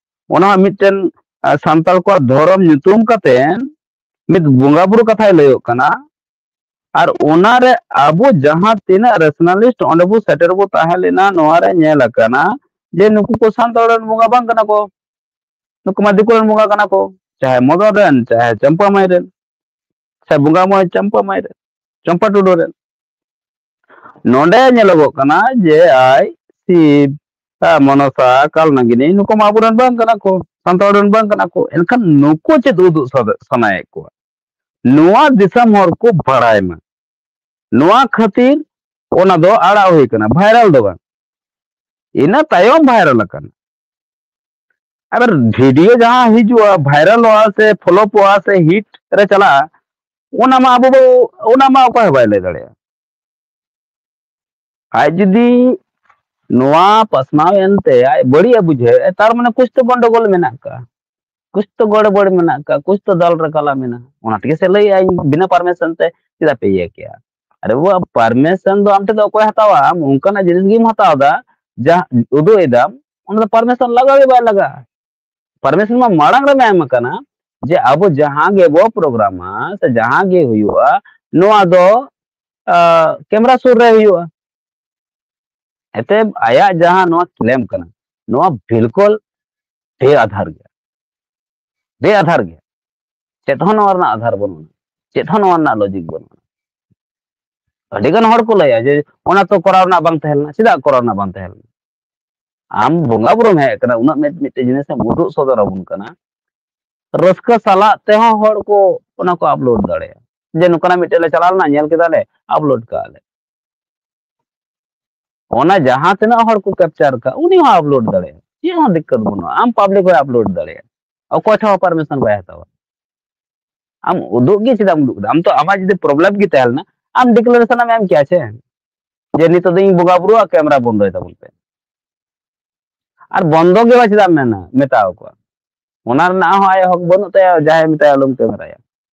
ᱚᱱᱟ ᱢᱤᱫᱴᱮᱱ, ᱟ, ᱥᱟᱱᱛᱟᱲ ᱠᱚᱣᱟᱜ ᱫᱷᱚᱨᱚᱢ ᱧᱩᱛᱩᱢ ᱠᱟᱛᱮ ᱢᱤᱫ ᱵᱚᱸᱜᱟ ᱵᱩᱨᱩ ᱠᱟᱛᱷᱟᱭ ᱞᱟᱹᱭᱚᱜ ᱠᱟᱱᱟ᱾ ᱟᱨ ᱚᱱᱟᱨᱮ ᱟᱵᱚ ᱡᱟᱦᱟᱸ ᱛᱤᱱᱟᱹᱜ ᱨᱮᱥᱱᱟᱞᱤᱥᱴ ᱚᱸᱰᱮ ᱵᱚ ᱥᱮᱴᱮᱨ ᱵᱚ ᱛᱟᱦᱮᱸ ᱞᱮᱱᱟ, ᱱᱚᱣᱟ ᱨᱮ ᱧᱮᱞ ᱟᱠᱟᱱᱟ ᱡᱮ ᱱᱩᱠᱩ ᱠᱚ ᱥᱟᱱᱛᱟᱲ ᱨᱮᱱ ᱵᱚᱸᱜᱟ ᱵᱟᱝ ᱠᱟᱱᱟ ᱠᱚ, ᱱᱩᱠᱩ ᱢᱟ ᱫᱤᱠᱩ ᱨᱮᱱ ᱵᱚᱸᱜᱟ ᱠᱟᱱᱟ ᱠᱚ, ᱪᱟᱦᱮ ᱢᱚᱫᱚᱱ ᱨᱮᱱ, ᱪᱟᱦᱮ ᱪᱟᱢᱯᱟ ᱢᱟᱹᱭ ᱨᱮᱱ, ᱥᱮ ᱵᱚᱸᱜᱟ ᱢᱟᱹᱭ ᱪᱟᱢᱯᱟ ᱢᱟᱹᱭ ᱨᱮᱱ, ᱪᱟᱢᱯᱟ ᱴᱩᱰᱩ ᱨᱮᱱ᱾ ᱱᱚᱰᱮ ᱧᱮᱞᱚᱜᱚᱜ ᱠᱟᱱᱟ ᱡᱮ ᱟᱡ ᱥᱤᱵ, ᱟ, ᱢᱚᱱᱚᱥᱟ, ᱠᱟᱞᱱᱟᱜᱤᱱᱤ, ᱱᱩᱠᱩ ᱢᱟ ᱟᱵᱚᱨᱮᱱ ᱵᱟᱝ ᱠᱟᱱᱟ ᱠᱚ, ᱥᱟᱱᱛᱟᱲ ᱨᱮᱱ ᱵᱟᱝ ᱠᱟᱱᱟ ᱠᱚ᱾ ᱮᱱᱠᱷᱟᱱ ᱱᱩᱠᱩ ᱪᱮᱫ ᱩᱫᱩᱜ ᱥᱟᱫ-, ᱥᱟᱱᱟᱭᱮᱫ ᱠᱚᱣᱟ? ᱱᱚᱣᱟ ᱫᱤᱥᱚᱢ ᱦᱚᱲ ᱠᱚ ᱵᱟᱲᱟᱭ ᱢᱟ᱾ ᱱᱚᱣᱟ ᱠᱷᱟᱹᱛᱤᱨ ᱚᱱᱟ ᱫᱚ ᱟᱲᱟᱜ ᱦᱩᱭ ᱠᱟᱱᱟ, ᱵᱷᱟᱭᱨᱟᱞ ᱫᱚ ᱵᱟᱝ, ᱤᱱᱟᱹ ᱛᱟᱭᱚᱢ ᱵᱷᱟᱭᱨᱟᱞ ᱟᱠᱟᱱᱟ᱾ ᱟᱵᱟᱨ ᱵᱷᱤᱰᱤᱭᱳ ᱡᱟᱦᱟᱸ ᱦᱤᱡᱩᱜᱼᱟ, ᱵᱷᱟᱭᱨᱟᱞᱚᱜᱼᱟ, ᱥᱮ ᱯᱷᱞᱚᱯᱚᱜᱼᱟ, ᱥᱮ ᱦᱤᱴ ᱨᱮ ᱪᱟᱞᱟᱜᱼᱟ, ᱚᱱᱟ ᱢᱟ ᱟᱵᱚ ᱵᱚ, ᱚᱱᱟ ᱢᱟ ᱚᱠᱚᱭ ᱦᱚᱸ ᱵᱟᱭ ᱞᱟᱹᱭ ᱫᱟᱲᱮᱭᱟᱜᱼᱟ᱾ ᱟᱡ ᱡᱩᱫᱤ ᱱᱚᱣᱟ ᱯᱟᱥᱱᱟᱣ ᱮᱱᱛᱮ ᱟᱡ ᱵᱟᱹᱲᱤᱡ ᱮ ᱵᱩᱡᱷᱟᱹᱣᱮᱫᱼᱟ, ᱛᱟᱨ ᱢᱟᱱᱮ ᱠᱩᱪ ᱛᱚ ᱜᱚᱱᱰᱚᱜᱳᱞ ᱢᱮᱱᱟᱜ ᱟᱠᱟᱫᱼᱟ᱾ ᱠᱩᱪ ᱛᱚ ᱜᱚᱲᱵᱚᱲ ᱢᱮᱱᱟᱜ ᱠᱟᱜ, ᱠᱩᱪ ᱛᱚ ᱫᱟᱞ ᱨᱮ ᱠᱟᱞᱟ ᱢᱮᱱᱟᱜᱼᱟ᱾ ᱚᱱᱟ ᱛᱮᱜᱮ ᱥᱮ ᱞᱟᱹᱭᱮᱜᱼᱟ, ᱤᱧ ᱵᱤᱱᱟᱹ ᱯᱟᱨᱢᱤᱥᱚᱱ ᱛᱮ ᱪᱮᱫᱟᱜ ᱯᱮ ᱤᱭᱟᱹ ᱠᱮᱜᱼᱟ? ᱟᱨᱮ ᱵᱟᱵᱟ, ᱯᱟᱨᱢᱤᱥᱚᱱ ᱫᱚ ᱟᱢ ᱴᱷᱮᱱ ᱫᱚ ᱚᱠᱚᱭ ᱦᱟᱛᱟᱣᱟ? ᱟᱢ ᱚᱱᱠᱟᱱᱟᱜ ᱡᱤᱱᱤᱥ ᱜᱮᱢ ᱦᱟᱛᱟᱣ ᱮᱫᱟ, ᱡᱟᱦᱟᱸ ᱩᱫᱩᱜ ᱮᱫᱟᱢ, ᱚᱱᱟ ᱫᱚ ᱯᱟᱨᱢᱤᱥᱚᱱ ᱞᱟᱜᱟᱣ ᱜᱮ ᱵᱟᱭ ᱞᱟᱜᱟᱜᱼᱟ᱾ ᱯᱟᱨᱢᱤᱥᱚᱱ ᱢᱟ ᱢᱟᱲᱟᱝ ᱨᱮᱢ ᱮᱢ ᱟᱠᱟᱱᱟ ᱡᱮ ᱟᱵᱚ ᱡᱟᱦᱟᱸ ᱜᱮᱵᱚ ᱯᱨᱳᱜᱨᱟᱢᱟ ᱥᱮ ᱡᱟᱦᱟᱸ ᱜᱮ ᱦᱩᱭᱩᱜᱼᱟ, ᱱᱚᱣᱟ ᱫᱚ, ᱟ, ᱠᱮᱢᱨᱟ ᱥᱩᱨ ᱨᱮ ᱦᱩᱭᱩᱜᱼᱟ᱾ ᱮᱛᱮ ᱟᱭᱟᱜ ᱡᱟᱦᱟᱸ ᱱᱚᱣᱟ ᱠᱞᱮᱢ ᱠᱟᱱᱟ, ᱱᱚᱣᱟ ᱵᱤᱞᱠᱩᱞ ᱵᱮ ᱟᱫᱷᱟᱨ ᱜᱮᱭᱟ, ᱵᱮ ᱟᱫᱷᱟᱨ ᱜᱮᱭᱟ᱾ ᱪᱮᱫ ᱦᱚᱸ ᱱᱚᱣᱟ ᱨᱮᱱᱟᱜ ᱟᱫᱷᱟᱨ ᱵᱟᱹᱱᱩᱜᱼᱟ, ᱪᱮᱫ ᱦᱚᱸ ᱱᱚᱣᱟ ᱨᱮᱱᱟᱜ ᱞᱚᱡᱤᱠ ᱵᱟᱹᱱᱩᱜᱼᱟ᱾ ᱟᱹᱰᱤ ᱜᱟᱱ ᱦᱚᱲ ᱠᱚ ᱞᱟᱹᱭᱟ ᱡᱮ ᱚᱱᱟ ᱛᱚ ᱠᱚᱨᱟᱣ ᱨᱮᱱᱟᱜ ᱵᱟᱝ ᱛᱟᱦᱮᱸ ᱞᱮᱱᱟ᱾ ᱪᱮᱫᱟᱜ ᱠᱚᱨᱟᱣ ᱨᱮᱱᱟᱜ ᱵᱟᱝ ᱛᱟᱦᱮᱸ ᱞᱮᱱᱟ? ᱟᱢ ᱵᱚᱸᱜᱟ ᱵᱩᱨᱩᱢ ᱦᱮᱡ ᱟᱠᱟᱱᱟ, ᱩᱱᱟᱹᱜ ᱢᱤᱫ, ᱢᱤᱫᱴᱮᱡ ᱡᱤᱱᱤᱥ ᱮᱢ ᱩᱫᱩᱜ ᱥᱚᱫᱚᱨ ᱟᱵᱚᱱ ᱠᱟᱱᱟ, ᱨᱟᱹᱥᱠᱟᱹ ᱥᱟᱞᱟᱜ ᱛᱮᱦᱚᱸ ᱦᱚᱲ ᱠᱚ ᱚᱱᱟ ᱠᱚ ᱟᱯᱞᱳᱰ ᱫᱟᱲᱮᱭᱟᱜᱼᱟ᱾ ᱡᱮ ᱱᱚᱝᱠᱟᱱᱟᱜ ᱢᱤᱫᱴᱮᱡ ᱞᱮ ᱪᱟᱞᱟᱣ ᱞᱮᱱᱟ, ᱧᱮᱞ ᱠᱮᱫᱟ ᱞᱮ, ᱟᱯᱞᱳᱰ ᱠᱟᱜᱼᱟ ᱞᱮ᱾ ᱚᱱᱟ ᱡᱟᱦᱟᱸ ᱛᱤᱱᱟᱹᱜ ᱦᱚᱲ ᱠᱚ ᱠᱮᱯᱪᱟᱨ ᱠᱟᱜ, ᱩᱱᱤ ᱦᱚᱸ ᱟᱯᱞᱳᱰ ᱫᱟᱲᱮᱭᱟᱜᱼᱟ, ᱪᱮᱫ ᱦᱚᱸ ᱫᱤᱠᱠᱟᱛ ᱵᱟᱹᱱᱩᱜᱼᱟ᱾ ᱟᱢ ᱯᱟᱵᱽᱞᱤᱠ ᱦᱚᱸᱭ ᱟᱯᱞᱳᱰ ᱫᱟᱲᱮᱭᱟᱜᱼᱟ, ᱚᱠᱚᱭ ᱴᱷᱮᱱ ᱦᱚᱸ ᱯᱟᱨᱢᱤᱥᱚᱱ ᱵᱟᱭ ᱦᱟᱛᱟᱣᱟ᱾ ᱟᱢ ᱩᱫᱩᱜ ᱜᱮ ᱪᱮᱫᱟᱜ ᱮᱢ ᱩᱫᱩᱜ ᱠᱮᱫᱟ? ᱟᱢ ᱛᱚ ᱟᱢᱟᱜ ᱡᱩᱫᱤ ᱯᱨᱚᱵᱞᱮᱢ ᱜᱮ ᱛᱟᱦᱮᱸ ᱞᱮᱱᱟ, ᱟᱢ ᱰᱤᱠᱞᱟᱨᱮᱥᱚᱱ ᱮᱢ ᱮᱢ ᱠᱮᱭᱟ ᱪᱮ, ᱡᱮ ᱱᱤᱛᱚᱜ ᱫᱚ ᱤᱧ ᱵᱚᱸᱜᱟ ᱵᱩᱨᱩᱣᱟᱜ ᱠᱮᱢᱨᱟ ᱵᱚᱱᱫᱚᱭ ᱛᱟᱵᱚᱱ ᱯᱮ᱾ ᱟᱨ ᱵᱚᱱᱫᱚ ᱜᱮ ᱵᱟ ᱪᱮᱫᱟᱜ ᱮᱢ ᱢᱮᱱᱟ, ᱢᱮᱛᱟᱣ ᱠᱚᱣᱟ? ᱚᱱᱟ ᱨᱮᱱᱟᱜ ᱦᱚᱸ ᱟᱭᱟᱜ ᱦᱚᱠ ᱵᱟᱹᱱᱩᱜ ᱛᱟᱭᱟ, ᱡᱟᱦᱟᱸᱭ ᱢᱮᱛᱟᱭᱟ ᱟᱞᱚᱢ ᱠᱮᱢᱮᱨᱟᱭᱟ,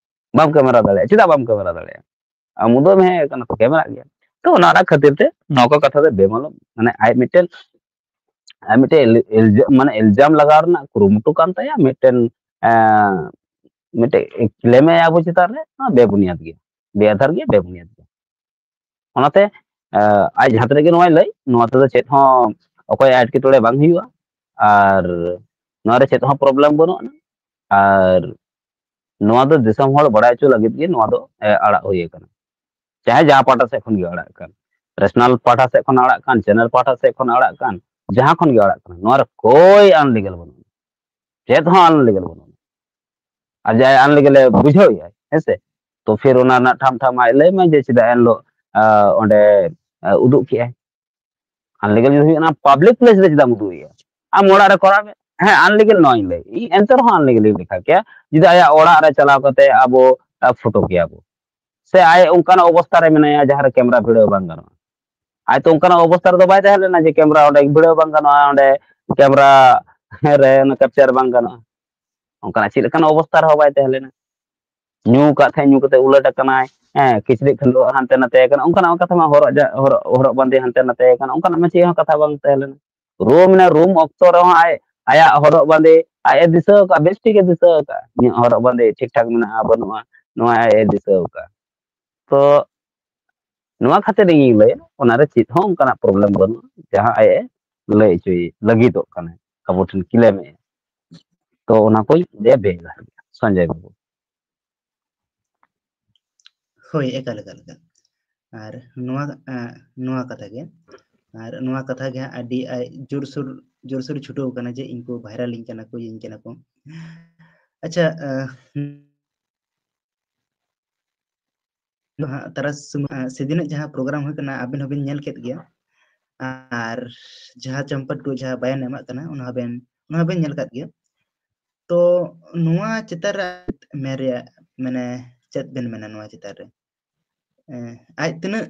ᱵᱟᱢ ᱠᱮᱢᱮᱨᱟ ᱫᱟᱲᱮᱭᱟᱜᱼᱟ᱾ ᱪᱮᱫᱟᱜ ᱵᱟᱢ ᱠᱮᱢᱮᱨᱟ ᱫᱟᱲᱮᱭᱟᱜᱼᱟ? ᱟᱢ ᱩᱫᱩᱜ ᱢᱮ ᱦᱮᱡ ᱠᱟᱱᱟ ᱛᱚ, ᱠᱮᱢᱮᱨᱟᱜ ᱜᱮᱭᱟ᱾ ᱛᱚ ᱚᱱᱟ ᱚᱱᱟ ᱠᱷᱟᱹᱛᱤᱨ ᱛᱮ ᱱᱚᱣᱟ ᱠᱚ ᱠᱟᱛᱷᱟ ᱫᱚ ᱵᱮᱢᱟᱞᱚᱢ, ᱢᱟᱱᱮ ᱟᱡ ᱢᱤᱫᱴᱮᱱ, ᱟᱡ ᱢᱤᱫᱴᱮᱱ ᱤᱞ-, ᱤᱞᱡᱟ-, ᱢᱟᱱᱮ ᱤᱞᱡᱟᱢ ᱞᱟᱜᱟᱣ ᱨᱮᱱᱟᱜ ᱠᱩᱨᱩᱢᱩᱴᱩ ᱠᱟᱱ ᱛᱟᱭᱟ, ᱢᱤᱫᱴᱮᱱ, ᱮᱸ, ᱢᱤᱫᱴᱮᱱ ᱠᱞᱮᱢ ᱮ ᱟᱵᱚ ᱪᱮᱛᱟᱱ ᱨᱮ, ᱱᱚᱣᱟ ᱵᱮᱵᱩᱱᱤᱭᱟᱫ ᱜᱮᱭᱟ, ᱵᱮᱟᱫᱷᱟᱨ ᱜᱮᱭᱟ, ᱵᱮᱵᱩᱱᱤᱭᱟᱫ ᱜᱮᱭᱟ᱾ ᱚᱱᱟᱛᱮ, ᱮᱸ, ᱟᱡ ᱡᱟᱦᱟᱸ ᱛᱤᱱᱟᱹᱜ ᱜᱮ ᱱᱚᱣᱟᱭ ᱞᱟᱹᱭ, ᱱᱚᱣᱟ ᱛᱮᱫᱚ ᱪᱮᱫ ᱦᱚᱸ ᱚᱠᱚᱭᱟᱜ ᱮᱴᱠᱮᱴᱚᱬᱮ ᱵᱟᱝ ᱦᱩᱭᱩᱜᱼᱟ, ᱟᱨ ᱱᱚᱣᱟ ᱨᱮ ᱪᱮᱫ ᱦᱚᱸ ᱯᱨᱚᱵᱞᱮᱢ ᱵᱟᱹᱱᱩᱜᱼᱟ᱾ ᱟᱨ ᱱᱚᱣᱟ ᱫᱚ ᱫᱤᱥᱚᱢ ᱦᱚᱲ ᱵᱟᱲᱟᱭ ᱦᱚᱪᱚ ᱞᱟᱹᱜᱤᱫ ᱜᱮ ᱱᱚᱣᱟ ᱫᱚ, ᱮ, ᱟᱲᱟᱜ ᱦᱩᱭ ᱟᱠᱟᱱᱟ᱾ ᱪᱟᱦᱮ ᱡᱟᱦᱟᱸ ᱯᱟᱦᱴᱟ ᱥᱮᱫ ᱠᱷᱚᱱ ᱜᱮ ᱟᱲᱟᱜ ᱠᱟᱱ, ᱯᱟᱨᱥᱚᱱᱟᱞ ᱯᱟᱦᱴᱟ ᱥᱮᱫ ᱠᱷᱚᱱ ᱟᱲᱟᱜ ᱠᱟᱱ, ᱪᱮᱱᱮᱞ ᱯᱟᱦᱴᱟ ᱥᱮᱫ ᱠᱷᱚᱱ ᱟᱲᱟᱜ ᱠᱟᱱ, ᱡᱟᱦᱟᱸ ᱠᱷᱚᱱ ᱜᱮ ᱟᱲᱟᱜ ᱠᱟᱱ, ᱱᱚᱣᱟ ᱨᱮ ᱠᱳᱭ ᱟᱱᱞᱤᱜᱟᱞ ᱵᱟᱹᱱᱩᱜᱼᱟ, ᱪᱮᱫ ᱦᱚᱸ ᱟᱱᱞᱤᱜᱟᱞ ᱵᱟᱹᱱᱩᱜᱼᱟ᱾ ᱟᱨ ᱡᱟᱦᱟᱸᱭ ᱟᱱᱞᱤᱜᱟᱞ ᱮ ᱵᱩᱡᱷᱟᱹᱣ ᱮᱫᱟᱭ, ᱦᱮᱸ ᱥᱮ, ᱛᱚ ᱯᱷᱤᱨ ᱚᱱᱟ ᱨᱮᱱᱟᱜ ᱴᱷᱟᱢ ᱴᱷᱟᱢ ᱟᱡ ᱞᱟᱹᱭ ᱢᱟᱭ ᱡᱮ ᱪᱮᱫᱟᱜ ᱮᱱᱦᱤᱞᱳᱜ, ᱟ, ᱚᱸᱰᱮ, ᱟ, ᱩᱫᱩᱜ ᱠᱮᱜᱼᱟᱭ᱾ ᱟᱱᱞᱤᱜᱟᱞ ᱡᱩᱫᱤ ᱦᱩᱭᱩᱜᱼᱟ, ᱚᱱᱟ ᱯᱟᱵᱽᱞᱤᱠ ᱯᱞᱮᱥ ᱨᱮ ᱪᱮᱫᱟᱜ ᱮᱢ ᱩᱫᱩᱜ ᱮᱭᱟ? ᱟᱢ ᱚᱲᱟᱜ ᱨᱮ ᱠᱚᱨᱟᱣ ᱢᱮ᱾ ᱦᱮᱸ, ᱟᱱᱞᱤᱜᱟᱞ ᱱᱚᱣᱟᱧ ᱞᱟᱹᱭ, ᱤᱧ ᱮᱱᱛᱮ ᱨᱮᱦᱚᱸ ᱟᱱᱞᱤᱜᱟᱞ ᱤᱧ ᱞᱮᱠᱷᱟ ᱠᱮᱭᱟ ᱡᱩᱫᱤ ᱟᱭᱟᱜ ᱚᱲᱟᱜ ᱨᱮ ᱪᱟᱞᱟᱣ ᱠᱟᱛᱮ ᱟᱵᱚ, ᱟ, ᱯᱷᱳᱴᱳ ᱠᱮᱭᱟ ᱵᱚ, ᱥᱮ ᱟᱡ ᱚᱱᱠᱟᱱᱟᱜ ᱚᱵᱚᱥᱛᱟ ᱨᱮ ᱢᱮᱱᱟᱭᱟ ᱡᱟᱦᱟᱸ ᱨᱮ ᱠᱮᱢᱨᱟ ᱵᱷᱤᱲᱟᱹᱣ ᱵᱟᱝ ᱜᱟᱱᱚᱜᱼᱟ᱾ ᱟᱡ ᱛᱚ ᱚᱱᱠᱟᱱᱟᱜ ᱚᱵᱚᱥᱛᱟ ᱨᱮᱫᱚ ᱵᱟᱭ ᱛᱟᱦᱮᱸ ᱞᱮᱱᱟ ᱡᱮ ᱠᱮᱢᱨᱟ ᱚᱸᱰᱮ ᱵᱷᱤᱲᱟᱹᱣ ᱵᱟᱝ ᱜᱟᱱᱚᱜᱼᱟ, ᱚᱸᱰᱮ ᱠᱮᱢᱨᱟ ᱨᱮ ᱚᱱᱟ ᱠᱮᱯᱪᱟᱨ ᱵᱟᱝ ᱜᱟᱱᱚᱜᱼᱟ᱾ ᱚᱱᱠᱟᱱᱟᱜ ᱪᱮᱫ ᱞᱮᱠᱟᱱ ᱚᱵᱚᱥᱛᱟ ᱨᱮᱦᱚᱸ ᱵᱟᱭ ᱛᱟᱦᱮᱸ ᱞᱮᱱᱟ᱾ ᱧᱩ ᱠᱟᱜ ᱛᱟᱦᱮᱸ, ᱧᱩ ᱠᱟᱛᱮ ᱩᱞᱟᱹᱴ ᱟᱠᱟᱱᱟᱭ, ᱦᱮᱸ, ᱠᱤᱪᱨᱤᱡ ᱠᱷᱟᱹᱰᱩᱣᱟᱹᱜ ᱦᱟᱱᱛᱮ ᱱᱟᱛᱮ ᱟᱠᱟᱱᱟ, ᱚᱱᱠᱟᱱᱟᱜ ᱠᱟᱛᱷᱟ ᱢᱟ, ᱦᱚᱨᱚᱜ ᱡᱟ-, ᱦᱚᱨᱚᱜ, ᱦᱚᱨᱚᱜ ᱵᱟᱸᱫᱮ ᱦᱟᱱᱛᱮ ᱱᱟᱛᱮ ᱟᱠᱟᱱᱟ, ᱚᱱᱠᱟᱱᱟᱜ ᱢᱟ ᱪᱮᱫ ᱦᱚᱸ ᱠᱟᱛᱷᱟ ᱵᱟᱝ ᱛᱟᱦᱮᱸ ᱞᱮᱱᱟ᱾ ᱨᱩᱢ ᱨᱮ, ᱨᱩᱢ ᱚᱠᱛᱚ ᱨᱮᱦᱚᱸ ᱟᱡ, ᱟᱭᱟᱜ ᱦᱚᱨᱚᱜ ᱵᱟᱸᱫᱮ ᱟᱡ ᱮ ᱫᱤᱥᱟᱹ ᱟᱠᱟᱫᱼᱟ, ᱵᱮᱥ ᱴᱷᱤᱠ ᱮ ᱫᱤᱥᱟᱹ ᱟᱠᱟᱫᱼᱟ, ᱤᱧᱟᱹᱜ ᱦᱚᱨᱚᱜ ᱵᱟᱸᱫᱮ ᱴᱷᱤᱠ ᱴᱷᱟᱠ ᱢᱮᱱᱟᱜᱼᱟ ᱵᱟᱹᱱᱩᱜᱼᱟ, ᱱᱚᱣᱟ ᱟᱡ ᱮ ᱫᱤᱥᱟᱹ ᱟᱠᱟᱫᱼᱟ᱾ ᱛᱚ ᱱᱚᱣᱟ ᱠᱷᱟᱹᱛᱤᱨ ᱤᱧᱤᱧ ᱞᱟᱹᱭᱟ, ᱚᱱᱟᱨᱮ ᱪᱮᱫ ᱦᱚᱸ ᱚᱱᱠᱟᱱᱟᱜ problem ᱵᱟᱹᱱᱩᱜᱼᱟ, ᱡᱟᱦᱟᱸ ᱟᱡ ᱮ ᱞᱟᱹᱭ ᱦᱚᱪᱚᱭ ᱞᱟᱹᱜᱤᱫᱚᱜ ᱠᱟᱱᱟᱭ, ᱟᱵᱚ ᱴᱷᱮᱱ claim ᱮᱫᱼᱟ᱾ ᱛᱚ ᱚᱱᱟ ᱠᱚᱧ ᱞᱟᱹᱭᱟ ᱵᱮᱥ ᱫᱷᱟᱨᱟ ᱜᱮ, ᱥᱚᱧᱡᱚᱭ ᱵᱟᱹᱵᱩ᱾ ᱦᱳᱭ, ᱮᱠᱟᱞ, ᱮᱠᱟᱞ, ᱮᱠᱟᱞ᱾ ᱟᱨ ᱱᱚᱣᱟ, ᱮᱸ, ᱱᱚᱣᱟ ᱠᱟᱛᱷᱟ ᱜᱮ, ᱟᱨ ᱱᱚᱣᱟ ᱠᱟᱛᱷᱟ ᱜᱮ ᱦᱟᱸᱜ ᱟᱹᱰᱤ, ᱟᱭ-, ᱡᱳᱨᱥᱳᱨ, ᱡᱳᱨᱥᱳᱨ ᱪᱷᱩᱴᱟᱹᱣ ᱠᱟᱱᱟ ᱡᱮ ᱤᱧ ᱠᱚ viral ᱤᱧ ᱠᱟᱱᱟ ᱠᱚ, ᱤᱭᱟᱹᱧ ᱠᱟᱱᱟ ᱠᱚ᱾ ᱟᱪᱪᱷᱟ, ᱮᱸ, ᱫᱚ ᱦᱟᱸᱜ ᱛᱟᱨᱟᱥ ᱥᱩᱢᱟᱹ-, ᱮᱸ, ᱥᱮᱫᱤᱱᱟᱜ ᱡᱟᱦᱟᱸ program ᱦᱩᱭ ᱠᱟᱱᱟ, ᱟᱵᱮᱱ ᱦᱚᱸᱵᱮᱱ ᱧᱮᱞ ᱠᱮᱫ ᱜᱮᱭᱟ᱾ ᱟᱨ ᱡᱟᱦᱟᱸ ᱪᱟᱢᱯᱟ ᱴᱩᱰᱩ ᱡᱟᱦᱟᱸ ᱵᱟᱭᱟᱱ ᱮᱢᱟᱜ ᱠᱟᱱᱟ, ᱚᱱᱟ ᱦᱚᱸᱵᱮᱱ, ᱚᱱᱟ ᱦᱚᱸᱵᱮᱱ ᱧᱮᱞ ᱠᱟᱫ ᱜᱮᱭᱟ᱾ ᱛᱚ ᱱᱚᱣᱟ ᱪᱮᱛᱟᱱ ᱨᱮ ᱢᱮᱱ ᱨᱮᱭᱟᱜ, ᱢᱟᱱᱮ, ᱪᱮᱫ ᱵᱮᱱ ᱢᱮᱱᱟ ᱱᱚᱣᱟ ᱪᱮᱛᱟᱱ ᱨᱮ? ᱮᱸ, ᱟᱡ ᱛᱤᱱᱟᱹᱜ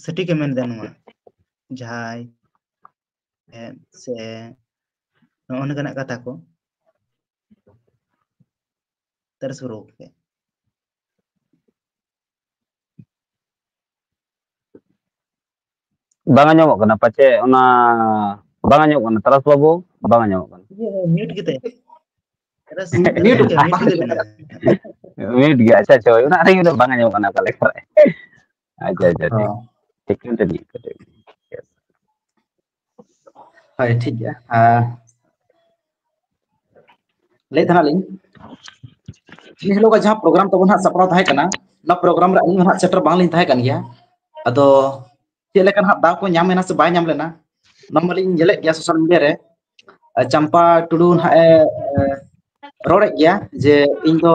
ᱥᱚᱴᱷᱤᱠᱮ ᱢᱮᱱ ᱮᱫᱟ ᱱᱚᱣᱟ? ᱡᱟᱦᱟᱸᱭ, ᱮᱸ, ᱥᱮ ᱱᱚᱜᱼᱚ ᱱᱚᱝᱠᱟᱱᱟᱜ ᱠᱟᱛᱷᱟ ᱠᱚ᱾ ᱛᱟᱨᱟᱥ ᱵᱟᱹᱵᱩ ᱜᱚᱢᱠᱮ᱾ ᱵᱟᱝ ᱟᱸᱡᱚᱢᱚᱜ ᱠᱟᱱᱟ ᱯᱟᱪᱮ? ᱚᱱᱟ ᱵᱟᱝ ᱟᱸᱡᱚᱢᱚᱜ ᱠᱟᱱᱟ, ᱛᱟᱨᱟᱥ ᱵᱟᱹᱵᱩ, ᱵᱟᱝ ᱟᱸᱡᱚᱢᱚᱜ ᱠᱟᱱᱟ᱾ ᱤᱭᱟᱹ, mute ᱜᱮᱛᱟᱭᱟ᱾ ᱛᱟᱨᱟᱥ, Mute ᱛᱟᱨᱟᱥ ᱜᱚᱢᱠᱮ, ᱜᱮ᱾ mute ᱜᱮᱛᱟᱭᱟ᱾ Mute ᱜᱮ, ᱟᱪᱪᱷᱟ, ᱟᱪᱪᱷᱟ, ᱦᱳᱭ, ᱚᱱᱟ ᱨᱮᱜᱮ ᱵᱟᱝ ᱟᱸᱡᱚᱢᱚᱜ ᱠᱟᱱᱟ ᱚᱠᱟ ᱞᱮᱠᱟ ᱨᱮ᱾ ᱟᱪᱪᱷᱟ, ᱟᱪᱪᱷᱟ, ᱴᱷᱤᱠ᱾ ᱦᱚᱸ᱾ ᱴᱷᱤᱠ, ᱴᱷᱤᱠ, ᱴᱷᱤᱠ, ᱴᱷᱤᱠ᱾ ᱦᱳᱭ, ᱴᱷᱤᱠ ᱜᱮᱭᱟ᱾ ᱟᱨ ᱞᱟᱹᱭᱮᱫ ᱛᱟᱦᱮᱱᱟᱞᱤᱧ, ᱮᱱ ᱦᱤᱞᱳᱜ ᱡᱟᱦᱟᱸ program ᱛᱟᱵᱚᱱ ᱦᱟᱸᱜ ᱥᱟᱯᱲᱟᱣ ᱛᱟᱦᱮᱸ ᱠᱟᱱᱟ, ᱚᱱᱟ program ᱨᱮ ᱟᱹᱞᱤᱧ ᱦᱚᱸ ᱦᱟᱸᱜ ᱥᱮᱴᱮᱨ ᱵᱟᱝᱞᱤᱧ ᱛᱟᱦᱮᱸ ᱠᱟᱱ ᱜᱮᱭᱟ᱾ ᱟᱫᱚ ᱪᱮᱫ ᱞᱮᱠᱟ ᱦᱟᱸᱜ ᱫᱟᱣ ᱠᱚ ᱧᱟᱢ ᱮᱱᱟ ᱥᱮ ᱵᱟᱭ ᱧᱟᱢ ᱞᱮᱱᱟ, ᱚᱱᱟ ᱢᱟᱞᱤᱧ ᱧᱮᱞᱮᱫ ᱜᱮᱭᱟ social media ᱨᱮ᱾ ᱟᱨ ᱪᱟᱢᱯᱟ ᱴᱩᱰᱩ ᱱᱟᱦᱟᱜ ᱮ, ᱮ, ᱨᱚᱲᱮᱫ ᱜᱮᱭᱟ ᱡᱮ ᱤᱧ ᱫᱚ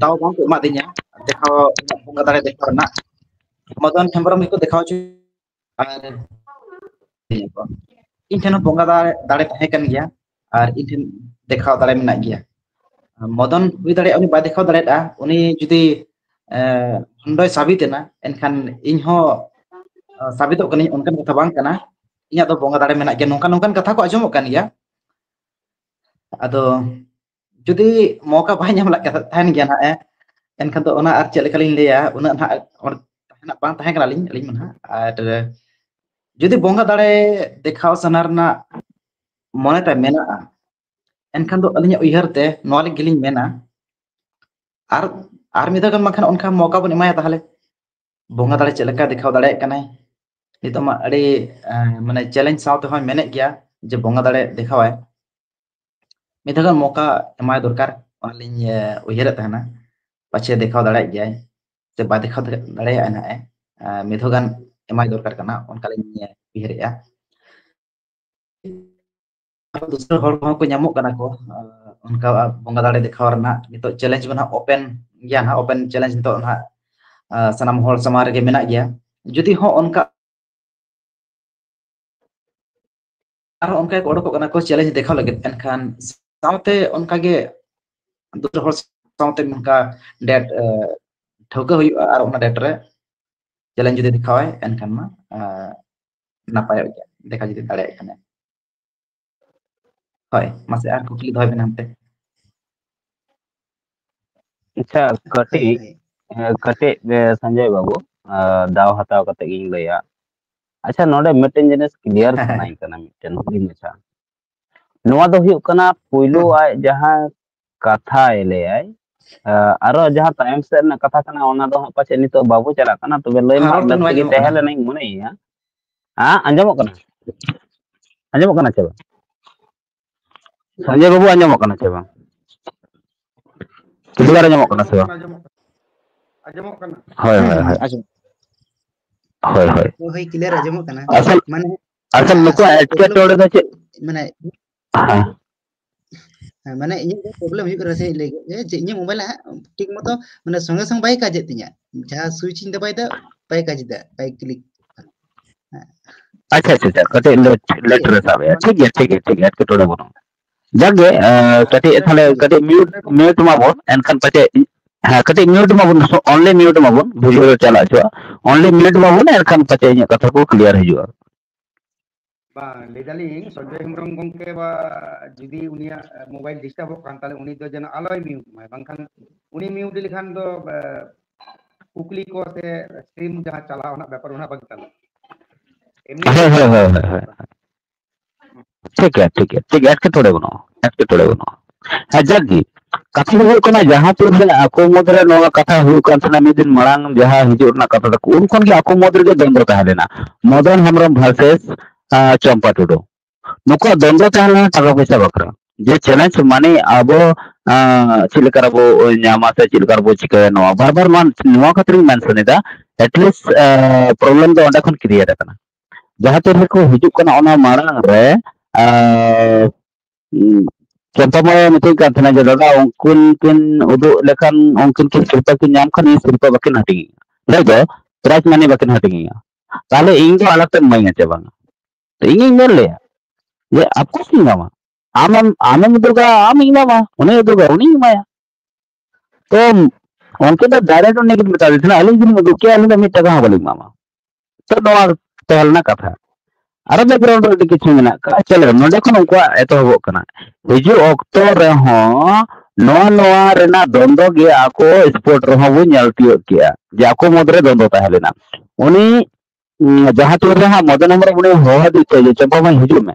ᱫᱟᱣ ᱵᱟᱝ ᱠᱚ ᱮᱢᱟᱫᱤᱧᱟ ᱫᱮᱠᱷᱟᱣ, ᱤᱧᱟᱹᱜ ᱵᱚᱸᱜᱟ ᱫᱟᱲᱮ ᱫᱮᱠᱷᱟᱣ ᱨᱮᱱᱟᱜ᱾ ᱢᱚᱫᱚᱱ ᱦᱮᱢᱵᱨᱚᱢ ᱜᱮᱠᱚ ᱫᱮᱠᱷᱟᱣ ᱦᱚᱪᱚ ᱟᱨ ᱤᱧ ᱴᱷᱮᱱ ᱦᱚᱸ ᱵᱚᱸᱜᱟ ᱫᱟᱲᱮ, ᱫᱟᱲᱮ ᱛᱟᱦᱮᱸ ᱠᱟᱱ ᱜᱮᱭᱟ ᱟᱨ ᱤᱧ ᱴᱷᱮᱱ ᱫᱮᱠᱷᱟᱣ ᱫᱟᱲᱮ ᱢᱮᱱᱟᱜ ᱜᱮᱭᱟ᱾ ᱢᱚᱫᱚᱱ ᱦᱩᱭ ᱫᱟᱲᱮᱭᱟᱜᱼᱟ ᱩᱱᱤ ᱵᱟᱭ ᱫᱮᱠᱷᱟᱣ ᱫᱟᱲᱮᱭᱟᱜᱼᱟ, ᱩᱱᱤ ᱡᱩᱫᱤ, ᱮ, ᱵᱷᱚᱱᱰᱚᱭ ᱥᱟᱵᱤᱛ ᱮᱱᱟ, ᱮᱱᱠᱷᱟᱱ ᱤᱧ ᱦᱚᱸ, ᱮ, ᱥᱟᱵᱤᱛᱚᱜ ᱠᱟᱹᱱᱟᱹᱧ, ᱚᱱᱠᱟᱱ ᱠᱟᱛᱷᱟ ᱵᱟᱝ ᱠᱟᱱᱟ᱾ ᱤᱧᱟᱹᱜ ᱫᱚ ᱵᱚᱸᱜᱟ ᱫᱟᱲᱮ ᱢᱮᱱᱟᱜ ᱜᱮᱭᱟ, ᱱᱚᱝᱠᱟ ᱱᱚᱝᱠᱟᱱ ᱠᱟᱛᱷᱟ ᱠᱚ ᱟᱸᱡᱚᱢᱚᱜ ᱠᱟᱱ ᱜᱮᱭᱟ᱾ ᱟᱫᱚ ᱡᱩᱫᱤ ᱢᱚᱣᱠᱟ ᱵᱟᱭ ᱧᱟᱢ ᱞᱮᱫ ᱠᱟᱛᱷᱟ ᱛᱟᱦᱮᱱ ᱜᱮᱭᱟ ᱱᱟᱦᱟᱜ, ᱮ, ᱮᱱᱠᱷᱟᱱ ᱫᱚ ᱚᱱᱟ ᱟᱨ ᱪᱮᱫ ᱞᱮᱠᱟᱞᱤᱧ ᱞᱟᱹᱭᱟ, ᱩᱱᱟᱹᱜ ᱱᱟᱦᱟᱜ ᱚᱸᱰᱮ ᱛᱟᱦᱮᱱᱟ ᱵᱟᱝ ᱛᱟᱦᱮᱸ ᱠᱟᱱᱟᱞᱤᱧ ᱟᱹᱞᱤᱧ ᱢᱟ ᱱᱟᱦᱟᱜ᱾ ᱟᱨ ᱡᱩᱫᱤ ᱵᱚᱸᱜᱟ ᱫᱟᱲᱮ ᱫᱮᱠᱷᱟᱣ ᱥᱟᱱᱟ ᱨᱮᱱᱟᱜ ᱢᱚᱱᱮ ᱛᱟᱭ ᱢᱮᱱᱟᱜᱼᱟ, ᱮᱱᱠᱷᱟᱱ ᱫᱚ ᱟᱹᱞᱤᱧᱟᱜ ᱩᱭᱦᱟᱹᱨ ᱛᱮ ᱱᱚᱣᱟ ᱜᱮᱞᱤᱧ ᱢᱮᱱᱟ, ᱟᱨ, ᱟᱨ ᱢᱤᱫ ᱫᱷᱟᱣ ᱜᱟᱱ ᱵᱟᱝᱠᱷᱟᱱ ᱚᱱᱠᱟ ᱢᱚᱣᱠᱟ ᱵᱚᱱ ᱮᱢᱟᱭᱟ ᱛᱟᱦᱚᱞᱮ᱾ ᱵᱚᱸᱜᱟ ᱫᱟᱲᱮ ᱪᱮᱫ ᱞᱮᱠᱟ ᱫᱮᱠᱷᱟᱣ ᱫᱟᱲᱮᱭᱟᱜ ᱠᱟᱱᱟᱭ᱾ ᱱᱤᱛᱚᱜ ᱢᱟ ᱟᱹᱰᱤ, ᱮ, ᱢᱟᱱᱮ challenge ᱥᱟᱶ ᱛᱮᱦᱚᱸᱭ ᱢᱮᱱᱮᱫ ᱜᱮᱭᱟ ᱡᱮ ᱵᱚᱸᱜᱟ ᱫᱟᱲᱮ ᱫᱮᱠᱷᱟᱣᱟᱭ᱾ ᱢᱤᱫ ᱫᱷᱟᱣ ᱜᱟᱱ ᱢᱚᱣᱠᱟ ᱮᱢᱟᱭ ᱫᱚᱨᱠᱟᱨ, ᱚᱱᱟᱞᱤᱧ, ᱮ, ᱩᱭᱦᱟᱹᱨᱮᱫ ᱛᱟᱦᱮᱱᱟ᱾ ᱯᱟᱪᱷᱮ ᱫᱮᱠᱷᱟᱣ ᱫᱟᱲᱮᱭᱟᱜ ᱜᱮᱭᱟᱭ ᱥᱮ ᱵᱟᱭ ᱫᱮᱠᱷᱟᱣ ᱫᱟᱲᱮᱭᱟᱜᱼᱟ ᱱᱟᱦᱟᱜ, ᱮ, ᱢᱤᱫ ᱫᱷᱟᱣ ᱜᱟᱱ ᱮᱢᱟᱭ ᱫᱚᱨᱠᱟᱨ ᱠᱟᱱᱟ, ᱚᱱᱠᱟᱞᱤᱧ, ᱮ, ᱩᱭᱦᱟᱹᱨᱮᱫᱼᱟ᱾ ᱟᱨ ᱫᱚᱥᱟᱨ ᱦᱚᱲ ᱠᱚᱦᱚᱸ ᱠᱚ ᱧᱟᱢᱚᱜ ᱠᱟᱱᱟ ᱠᱚ, ᱟᱨ ᱚᱱᱠᱟ ᱵᱚᱸᱜᱟ ᱫᱟᱲᱮ ᱫᱮᱠᱷᱟᱣ ᱨᱮᱱᱟᱜ ᱱᱤᱛᱚᱜ challenge ᱢᱟ ᱱᱟᱦᱟᱜ open ᱜᱮᱭᱟ, ᱱᱟᱦᱟᱜ open challenge ᱱᱤᱛᱚᱜ ᱱᱟᱦᱟᱜ, ᱟᱨ ᱥᱟᱱᱟᱢ ᱦᱚᱲ ᱥᱟᱢᱟᱝ ᱨᱮᱜᱮ ᱢᱮᱱᱟᱜ ᱜᱮᱭᱟ᱾ ᱡᱩᱫᱤ ᱦᱚᱸ ᱚᱱᱠᱟ ᱟᱨᱦᱚᱸ ᱚᱱᱠᱟ ᱜᱮᱠᱚ ᱚᱰᱚᱠᱚᱜ ᱠᱟᱱᱟ ᱠᱚ challenge ᱫᱮᱠᱷᱟᱣ ᱞᱟᱹᱜᱤᱫ, ᱮᱱᱠᱷᱟᱱ ᱥᱟᱶᱛᱮ ᱚᱱᱠᱟᱜᱮ ᱫᱚᱥᱟᱨ ᱦᱚᱲ ᱥᱟᱶᱛᱮ ᱱᱚᱝᱠᱟ date, ᱮ, ᱴᱷᱟᱹᱣᱠᱟᱹ ᱦᱩᱭᱩᱜᱼᱟ, ᱟᱨ ᱚᱱᱟ date ᱨᱮ challenge ᱡᱩᱫᱤ ᱫᱮᱠᱷᱟᱣᱟᱭ, ᱮᱱᱠᱷᱟᱱ ᱢᱟ, ᱮ, ᱱᱟᱯᱟᱭᱚᱜ ᱜᱮᱭᱟ, ᱫᱮᱠᱷᱟ ᱡᱩᱫᱤ ᱫᱟᱲᱮᱭᱟᱜ ᱠᱷᱟᱱᱮ᱾ ᱦᱳᱭ, ᱢᱟᱥᱮ ᱟᱨ ᱠᱩᱠᱞᱤ ᱫᱚᱦᱚᱭ ᱵᱮᱱ ᱦᱟᱱᱛᱮ᱾ ᱟᱪᱪᱷᱟ, ᱦᱳᱭ, ᱠᱟᱹᱴᱤᱡ, ᱦᱳᱭ᱾ ᱮ, ᱠᱟᱹᱴᱤᱡ, ᱮ, ᱥᱚᱧᱡᱚᱭ ᱵᱟᱹᱵᱩ, ᱮ, ᱫᱟᱣ ᱦᱟᱛᱟᱣ ᱠᱟᱛᱮ ᱜᱤᱧ ᱞᱟᱹᱭᱟ᱾ ᱟᱪᱪᱷᱟ, ᱱᱚᱰᱮ ᱢᱤᱫᱴᱮᱱ ᱡᱤᱱᱤᱥ clear ᱥᱟᱱᱟᱧ ᱠᱟᱱᱟ, ᱢᱤᱫᱴᱮᱱ ᱦᱩᱰᱤᱧ ᱢᱟᱪᱷᱟ᱾ ᱱᱚᱣᱟ ᱫᱚ ᱦᱩᱭᱩᱜ ᱠᱟᱱᱟ, ᱯᱩᱭᱞᱩ ᱦᱩᱸ᱾ ᱟᱡ ᱡᱟᱦᱟᱸ ᱠᱟᱛᱷᱟᱭ ᱞᱟᱹᱭᱟᱭ, ᱮ, ᱟᱨᱚ ᱡᱟᱦᱟᱸ ᱛᱟᱭᱚᱢ ᱥᱮᱫ ᱨᱮᱱᱟᱜ ᱠᱟᱛᱷᱟ ᱠᱟᱱᱟ, ᱚᱱᱟ ᱫᱚ ᱦᱟᱸᱜ ᱯᱟᱪᱮᱫ ᱱᱤᱛᱚᱜ ᱵᱟᱵᱚ ᱪᱟᱞᱟᱜ ᱠᱟᱱᱟ, ᱛᱚᱵᱮ ᱞᱟᱹᱭ ᱦᱮᱸ, ᱢᱟ ᱨᱚᱲ ᱛᱟᱵᱮᱱ ᱱᱚᱣᱟ ᱛᱮᱜᱮ ᱟᱸᱡᱚᱢᱚᱜ ᱛᱟᱦᱮᱸ ᱠᱟᱱᱟ᱾ ᱞᱮᱱᱟᱧ ᱢᱚᱱᱮᱭᱮᱭᱟ᱾ ᱦᱮᱸ, ᱟᱸᱡᱚᱢᱚᱜ ᱠᱟᱱᱟ? ᱟᱸᱡᱚᱢᱚᱜ ᱠᱟᱱᱟ ᱪᱮ ᱵᱟᱝ? ᱥᱚᱧᱡᱚᱭ ᱵᱟᱹᱵᱩ, ᱟᱸᱡᱚᱢᱚᱜ ᱠᱟᱱᱟ ᱪᱮ ᱵᱟᱝ? Clear ᱟᱸᱡᱚᱢᱚᱜ ᱠᱟᱱᱟ ᱥᱮ ᱵᱟᱝ? ᱟᱸᱡᱚᱢᱚᱜ ᱠᱟᱱᱟ, ᱟᱸᱡᱚᱢᱚᱜ ᱠᱟᱱᱟ᱾ ᱦᱳᱭ, ᱦᱩᱸ, ᱦᱳᱭ, ᱦᱩᱸ, ᱦᱳᱭ᱾ ᱟᱸᱡᱚᱢᱚᱜ ᱦᱳᱭ, ᱦᱳᱭ᱾ ᱦᱳᱭ, ᱦᱳᱭ, clear ᱟᱸᱡᱚᱢᱚᱜ ᱠᱟᱱᱟ᱾ ᱟᱥᱚᱞ, ᱢᱟᱱᱮ, ᱟᱥᱚᱞ ᱟᱥᱚᱞ ᱱᱩᱠᱩᱣᱟᱜ problem ᱮᱴᱠᱮᱴᱚᱬᱮ ᱫᱚ ᱪᱮᱫ? ᱢᱟᱱᱮ, ᱦᱮᱸ᱾ ᱦᱮᱸ, ᱢᱟᱱᱮ ᱤᱧᱟᱹᱜ ᱫᱚ problem ᱦᱩᱭᱩᱜ ᱠᱟᱱᱟ ᱥᱮ, ᱤᱧ ᱞᱟᱹᱭ ᱠᱮᱫ ᱡᱮ ᱤᱧᱟᱹᱜ mobile ᱦᱟᱸᱜ ᱴᱷᱤᱠ ᱢᱚᱛᱚ ᱢᱟᱱᱮ ᱥᱚᱸᱜᱮ ᱥᱚᱸᱜᱮ ᱵᱟᱭ ᱠᱟᱡᱮᱫ ᱛᱤᱧᱟᱹ, ᱡᱟᱦᱟᱸ switch ᱤᱧ ᱫᱟᱵᱟᱭ ᱫᱟ ᱵᱟᱭ ᱠᱟᱡᱽ ᱫᱟ, ᱵᱟᱭ click᱾ ᱦᱮᱸ᱾ ᱟᱪᱪᱷᱟ, ᱟᱪᱪᱷᱟ, ᱟᱪᱪᱷᱟ, ᱠᱟᱹᱴᱤᱡ late, late ᱨᱮ ᱥᱟᱵ ᱮᱜᱼᱟ᱾ ᱴᱷᱤᱠ ᱜᱮᱭᱟ, ᱴᱷᱤᱠ ᱜᱮᱭᱟ, ᱴᱷᱤᱠ ᱜᱮᱭᱟ, ᱮᱴᱠᱮᱴᱚᱬᱮ ᱵᱟᱹᱱᱩᱜᱼᱟ᱾ ᱡᱟᱠ ᱜᱮ, ᱮᱸ, ᱠᱟᱹᱴᱤᱡ ᱛᱟᱦᱞᱮ ᱠᱟᱹᱴᱤᱡ mute, mute ᱢᱟᱵᱚᱱ, ᱮᱱᱠᱷᱟᱱ ᱯᱟᱪᱮ, ᱦᱮᱸ, ᱠᱟᱹᱴᱤᱡ mute ᱢᱟᱵᱚᱱ, only mute ᱢᱟᱵᱚᱱ, video ᱪᱟᱞᱟᱜ ᱦᱚᱪᱚᱣᱟᱜ, only mute ᱢᱟᱵᱚᱱ, ᱮᱱᱠᱷᱟᱱ ᱯᱟᱪᱮ ᱤᱧᱟᱹᱜ ᱠᱟᱛᱷᱟ ᱠᱚ clear ᱦᱤᱡᱩᱜᱼᱟ᱾ ᱵᱟᱝ, ᱞᱟᱹᱭ ᱫᱟᱞᱤᱧ ᱥᱚᱧᱡᱚᱭ ᱦᱮᱢᱵᱨᱚᱢ ᱜᱚᱝᱠᱮ ᱵᱟ ᱡᱩᱫᱤ ᱩᱱᱤᱭᱟᱜ ᱢᱳᱵᱟᱭᱤᱞ ᱰᱤᱥᱴᱟᱵᱚᱜ ᱠᱟᱱ, ᱛᱟᱦᱞᱮ ᱩᱱᱤ ᱫᱚ ᱡᱮᱱᱚ ᱟᱞᱚᱭ ᱢᱤᱭᱩᱴ ᱢᱟᱭ, ᱵᱟᱝᱠᱷᱟᱱ ᱩᱱᱤ ᱢᱤᱭᱩᱴ ᱞᱮᱠᱷᱟᱱ ᱫᱚ, ᱮ, ᱠᱩᱠᱞᱤ ᱠᱚ ᱥᱮ ᱥᱴᱨᱤᱢ ᱡᱟᱦᱟᱸ ᱪᱟᱞᱟᱣ ᱨᱮᱱᱟᱜ ᱵᱮᱯᱟᱨ, ᱚᱱᱟ ᱵᱟᱝ ᱪᱟᱞᱟᱜᱼᱟ᱾ ᱮᱢᱱᱤ ᱦᱳᱭ, ᱦᱳᱭ, ᱦᱳᱭ, ᱦᱳᱭ, ᱦᱳᱭ᱾ ᱴᱷᱤᱠ ᱜᱮᱭᱟ, ᱴᱷᱤᱠ ᱜᱮᱭᱟ, ᱴᱷᱤᱠ ᱜᱮᱭᱟ, ᱮᱴᱠᱮᱴᱚᱬᱮ ᱵᱟᱹᱱᱩᱜᱼᱟ, ᱮᱴᱠᱮᱴᱚᱬᱮ ᱵᱟᱹᱱᱩᱜᱼᱟ᱾ ᱦᱮᱸ, ᱡᱟᱠ ᱜᱮ, ᱠᱟᱛᱷᱟ ᱫᱚ ᱦᱩᱭᱩᱜ ᱠᱟᱱᱟ, ᱡᱟᱦᱟᱸ ᱛᱤᱱ ᱨᱮ ᱟᱠᱚ ᱢᱩᱫᱽᱨᱮ ᱱᱚᱣᱟ ᱠᱟᱛᱷᱟ ᱦᱩᱭᱩᱜ ᱠᱟᱱ ᱛᱟᱦᱮᱱᱟ, ᱢᱤᱫ ᱫᱤᱱ ᱢᱟᱲᱟᱝ ᱡᱟᱦᱟᱸ ᱦᱤᱡᱩᱜ ᱨᱮᱱᱟᱜ ᱠᱟᱛᱷᱟ ᱛᱟᱠᱚ, ᱩᱱ ᱠᱷᱚᱱ ᱜᱮ ᱟᱠᱚ ᱢᱩᱫᱽ ᱨᱮᱜᱮ ᱫᱚᱱᱫᱚ ᱛᱟᱦᱮᱸ ᱞᱮᱱᱟ, ᱢᱚᱫᱚᱱ ᱦᱮᱢᱵᱨᱚᱢ ᱵᱷᱟᱨᱥᱮᱥ, ᱟᱸ, ᱪᱚᱢᱯᱟ ᱴᱩᱰᱩ᱾ ᱱᱩᱠᱩᱣᱟᱜ ᱫᱚᱱᱫᱚ ᱛᱟᱦᱮᱸ ᱞᱮᱱᱟ ᱴᱟᱠᱟ ᱯᱚᱭᱥᱟ ᱵᱟᱠᱷᱨᱟ, ᱡᱮ ᱪᱮᱞᱮᱧᱡᱽ ᱢᱟᱱᱮ ᱟᱵᱚ, ᱟᱸ, ᱪᱮᱫ ᱞᱮᱠᱟ ᱨᱮᱵᱚ ᱧᱟᱢᱟ ᱥᱮ ᱪᱮᱫ ᱞᱮᱠᱟ ᱨᱮᱵᱚ ᱪᱤᱠᱟᱹᱭᱟ ᱱᱚᱣᱟ᱾ ᱵᱟᱨ ᱵᱟᱨ ᱱᱚᱣᱟ, ᱱᱚᱣᱟ ᱠᱷᱟᱹᱛᱤᱨᱤᱧ ᱢᱮᱱᱥᱚᱱ ᱮᱫᱟ, ᱮᱴᱞᱤᱥᱴ, ᱟᱸ, ᱯᱨᱚᱵᱞᱮᱢ ᱫᱚ ᱚᱸᱰᱮ ᱠᱷᱚᱱ ᱠᱨᱤᱭᱮᱴ ᱟᱠᱟᱱᱟ᱾ ᱡᱟᱦᱟᱸ ᱛᱤᱱ ᱨᱮᱠᱚ ᱦᱤᱡᱩᱜ ᱠᱟᱱᱟ, ᱚᱱᱟ ᱢᱟᱲᱟᱝ ᱨᱮ, ᱟᱸ, ᱩᱸ, ᱪᱚᱢᱯᱟ ᱢᱟᱹᱭ ᱢᱤᱛᱟᱹᱧ ᱠᱟᱱ ᱛᱟᱦᱮᱱᱟ ᱡᱮ, "ᱫᱟᱫᱟ, ᱩᱱᱠᱤᱱ ᱠᱤᱱ ᱩᱫᱩᱜ ᱞᱮᱠᱷᱟᱱ, ᱩᱱᱠᱤᱱ ᱠᱤᱱ ᱥᱤᱨᱯᱟᱹ ᱠᱤᱱ ᱧᱟᱢ ᱠᱷᱟᱱ, ᱤᱧ ᱥᱤᱨᱯᱟᱹ ᱵᱟᱹᱠᱤᱱ ᱦᱟᱹᱴᱤᱧ ᱤᱧᱟ, ᱞᱟᱹᱭ ᱫᱚ ᱯᱨᱟᱭᱤᱡᱽ ᱢᱟᱱᱤ ᱵᱟᱹᱠᱤᱱ ᱦᱟᱹᱴᱤᱧ ᱤᱧᱟ, ᱛᱟᱦᱞᱮ ᱤᱧ ᱫᱚ ᱟᱞᱟᱜᱽ ᱛᱮᱢ ᱤᱢᱟᱹᱧᱟ ᱪᱮ ᱵᱟᱝᱟ?" ᱛᱚ ᱤᱧᱤᱧ ᱢᱮᱱ ᱞᱮᱭᱟ ᱡᱮ, "ᱚᱯᱷᱠᱳᱨᱥ ᱤᱧ ᱮᱢᱟᱢᱟ, ᱟᱢᱮᱢ, ᱟᱢᱮᱢ ᱩᱫᱩᱜᱟ, ᱟᱢᱤᱧ ᱮᱢᱟᱢᱟ, ᱩᱱᱤᱭ ᱩᱫᱩᱜᱟ, ᱩᱱᱤᱧ ᱮᱢᱟᱭᱟ᱾" ᱛᱚ ᱩᱱᱠᱤᱱ ᱫᱚ ᱰᱟᱭᱨᱮᱠᱴ ᱩᱱᱤ ᱠᱤᱱ ᱢᱮᱛᱟ ᱫᱮ ᱛᱟᱦᱮᱱᱟ, "ᱟᱹᱞᱤᱧ ᱡᱩᱫᱤᱧ ᱩᱫᱩᱜ ᱠᱮᱭᱟ, ᱟᱹᱞᱤᱧ ᱫᱚ ᱢᱤᱫ ᱴᱟᱠᱟ ᱦᱚᱸ ᱵᱟᱹᱞᱤᱧ ᱮᱢᱟᱢᱟ᱾" ᱛᱚ ᱱᱚᱣᱟ ᱛᱟᱦᱮᱸ ᱞᱮᱱᱟ ᱠᱟᱛᱷᱟ᱾ ᱟᱨᱚ ᱵᱮᱠᱜᱨᱟᱣᱩᱱᱰ ᱨᱮ ᱟᱹᱰᱤ ᱠᱤᱪᱷᱩ ᱢᱮᱱᱟᱜ ᱠᱟᱜᱼᱟ᱾ ᱪᱚᱞᱚ, ᱱᱚᱰᱮ ᱠᱷᱚᱱ ᱩᱱᱠᱩᱣᱟᱜ ᱮᱛᱚᱦᱚᱵᱚᱜ ᱠᱟᱱᱟ᱾ ᱦᱤᱡᱩᱜ ᱚᱠᱛᱚ ᱨᱮᱦᱚᱸ ᱱᱚᱣᱟ, ᱱᱚᱣᱟ ᱨᱮᱱᱟᱜ ᱫᱚᱱᱫᱚ ᱜᱮ ᱟᱠᱚ ᱥᱯᱳᱨᱴ ᱨᱮᱦᱚᱸ ᱵᱚᱱ ᱧᱮᱞ ᱛᱤᱭᱳᱜ ᱠᱮᱜᱼᱟ, ᱡᱮ ᱟᱠᱚ ᱢᱩᱫᱽᱨᱮ ᱫᱚᱱᱫᱚ ᱛᱟᱦᱮᱸ ᱞᱮᱱᱟ᱾ ᱩᱱᱤ, ᱩᱸ, ᱡᱟᱦᱟᱸ ᱛᱤᱱ ᱨᱮ ᱦᱟᱸᱜ ᱢᱚᱫᱚᱱ ᱦᱮᱢᱵᱨᱚᱢ ᱩᱱᱤ ᱦᱚᱦᱚ ᱟᱫᱮ ᱛᱮ ᱡᱮ, "ᱪᱚᱢᱯᱟ ᱢᱟᱹᱭ, ᱦᱤᱡᱩᱜ ᱢᱮ᱾"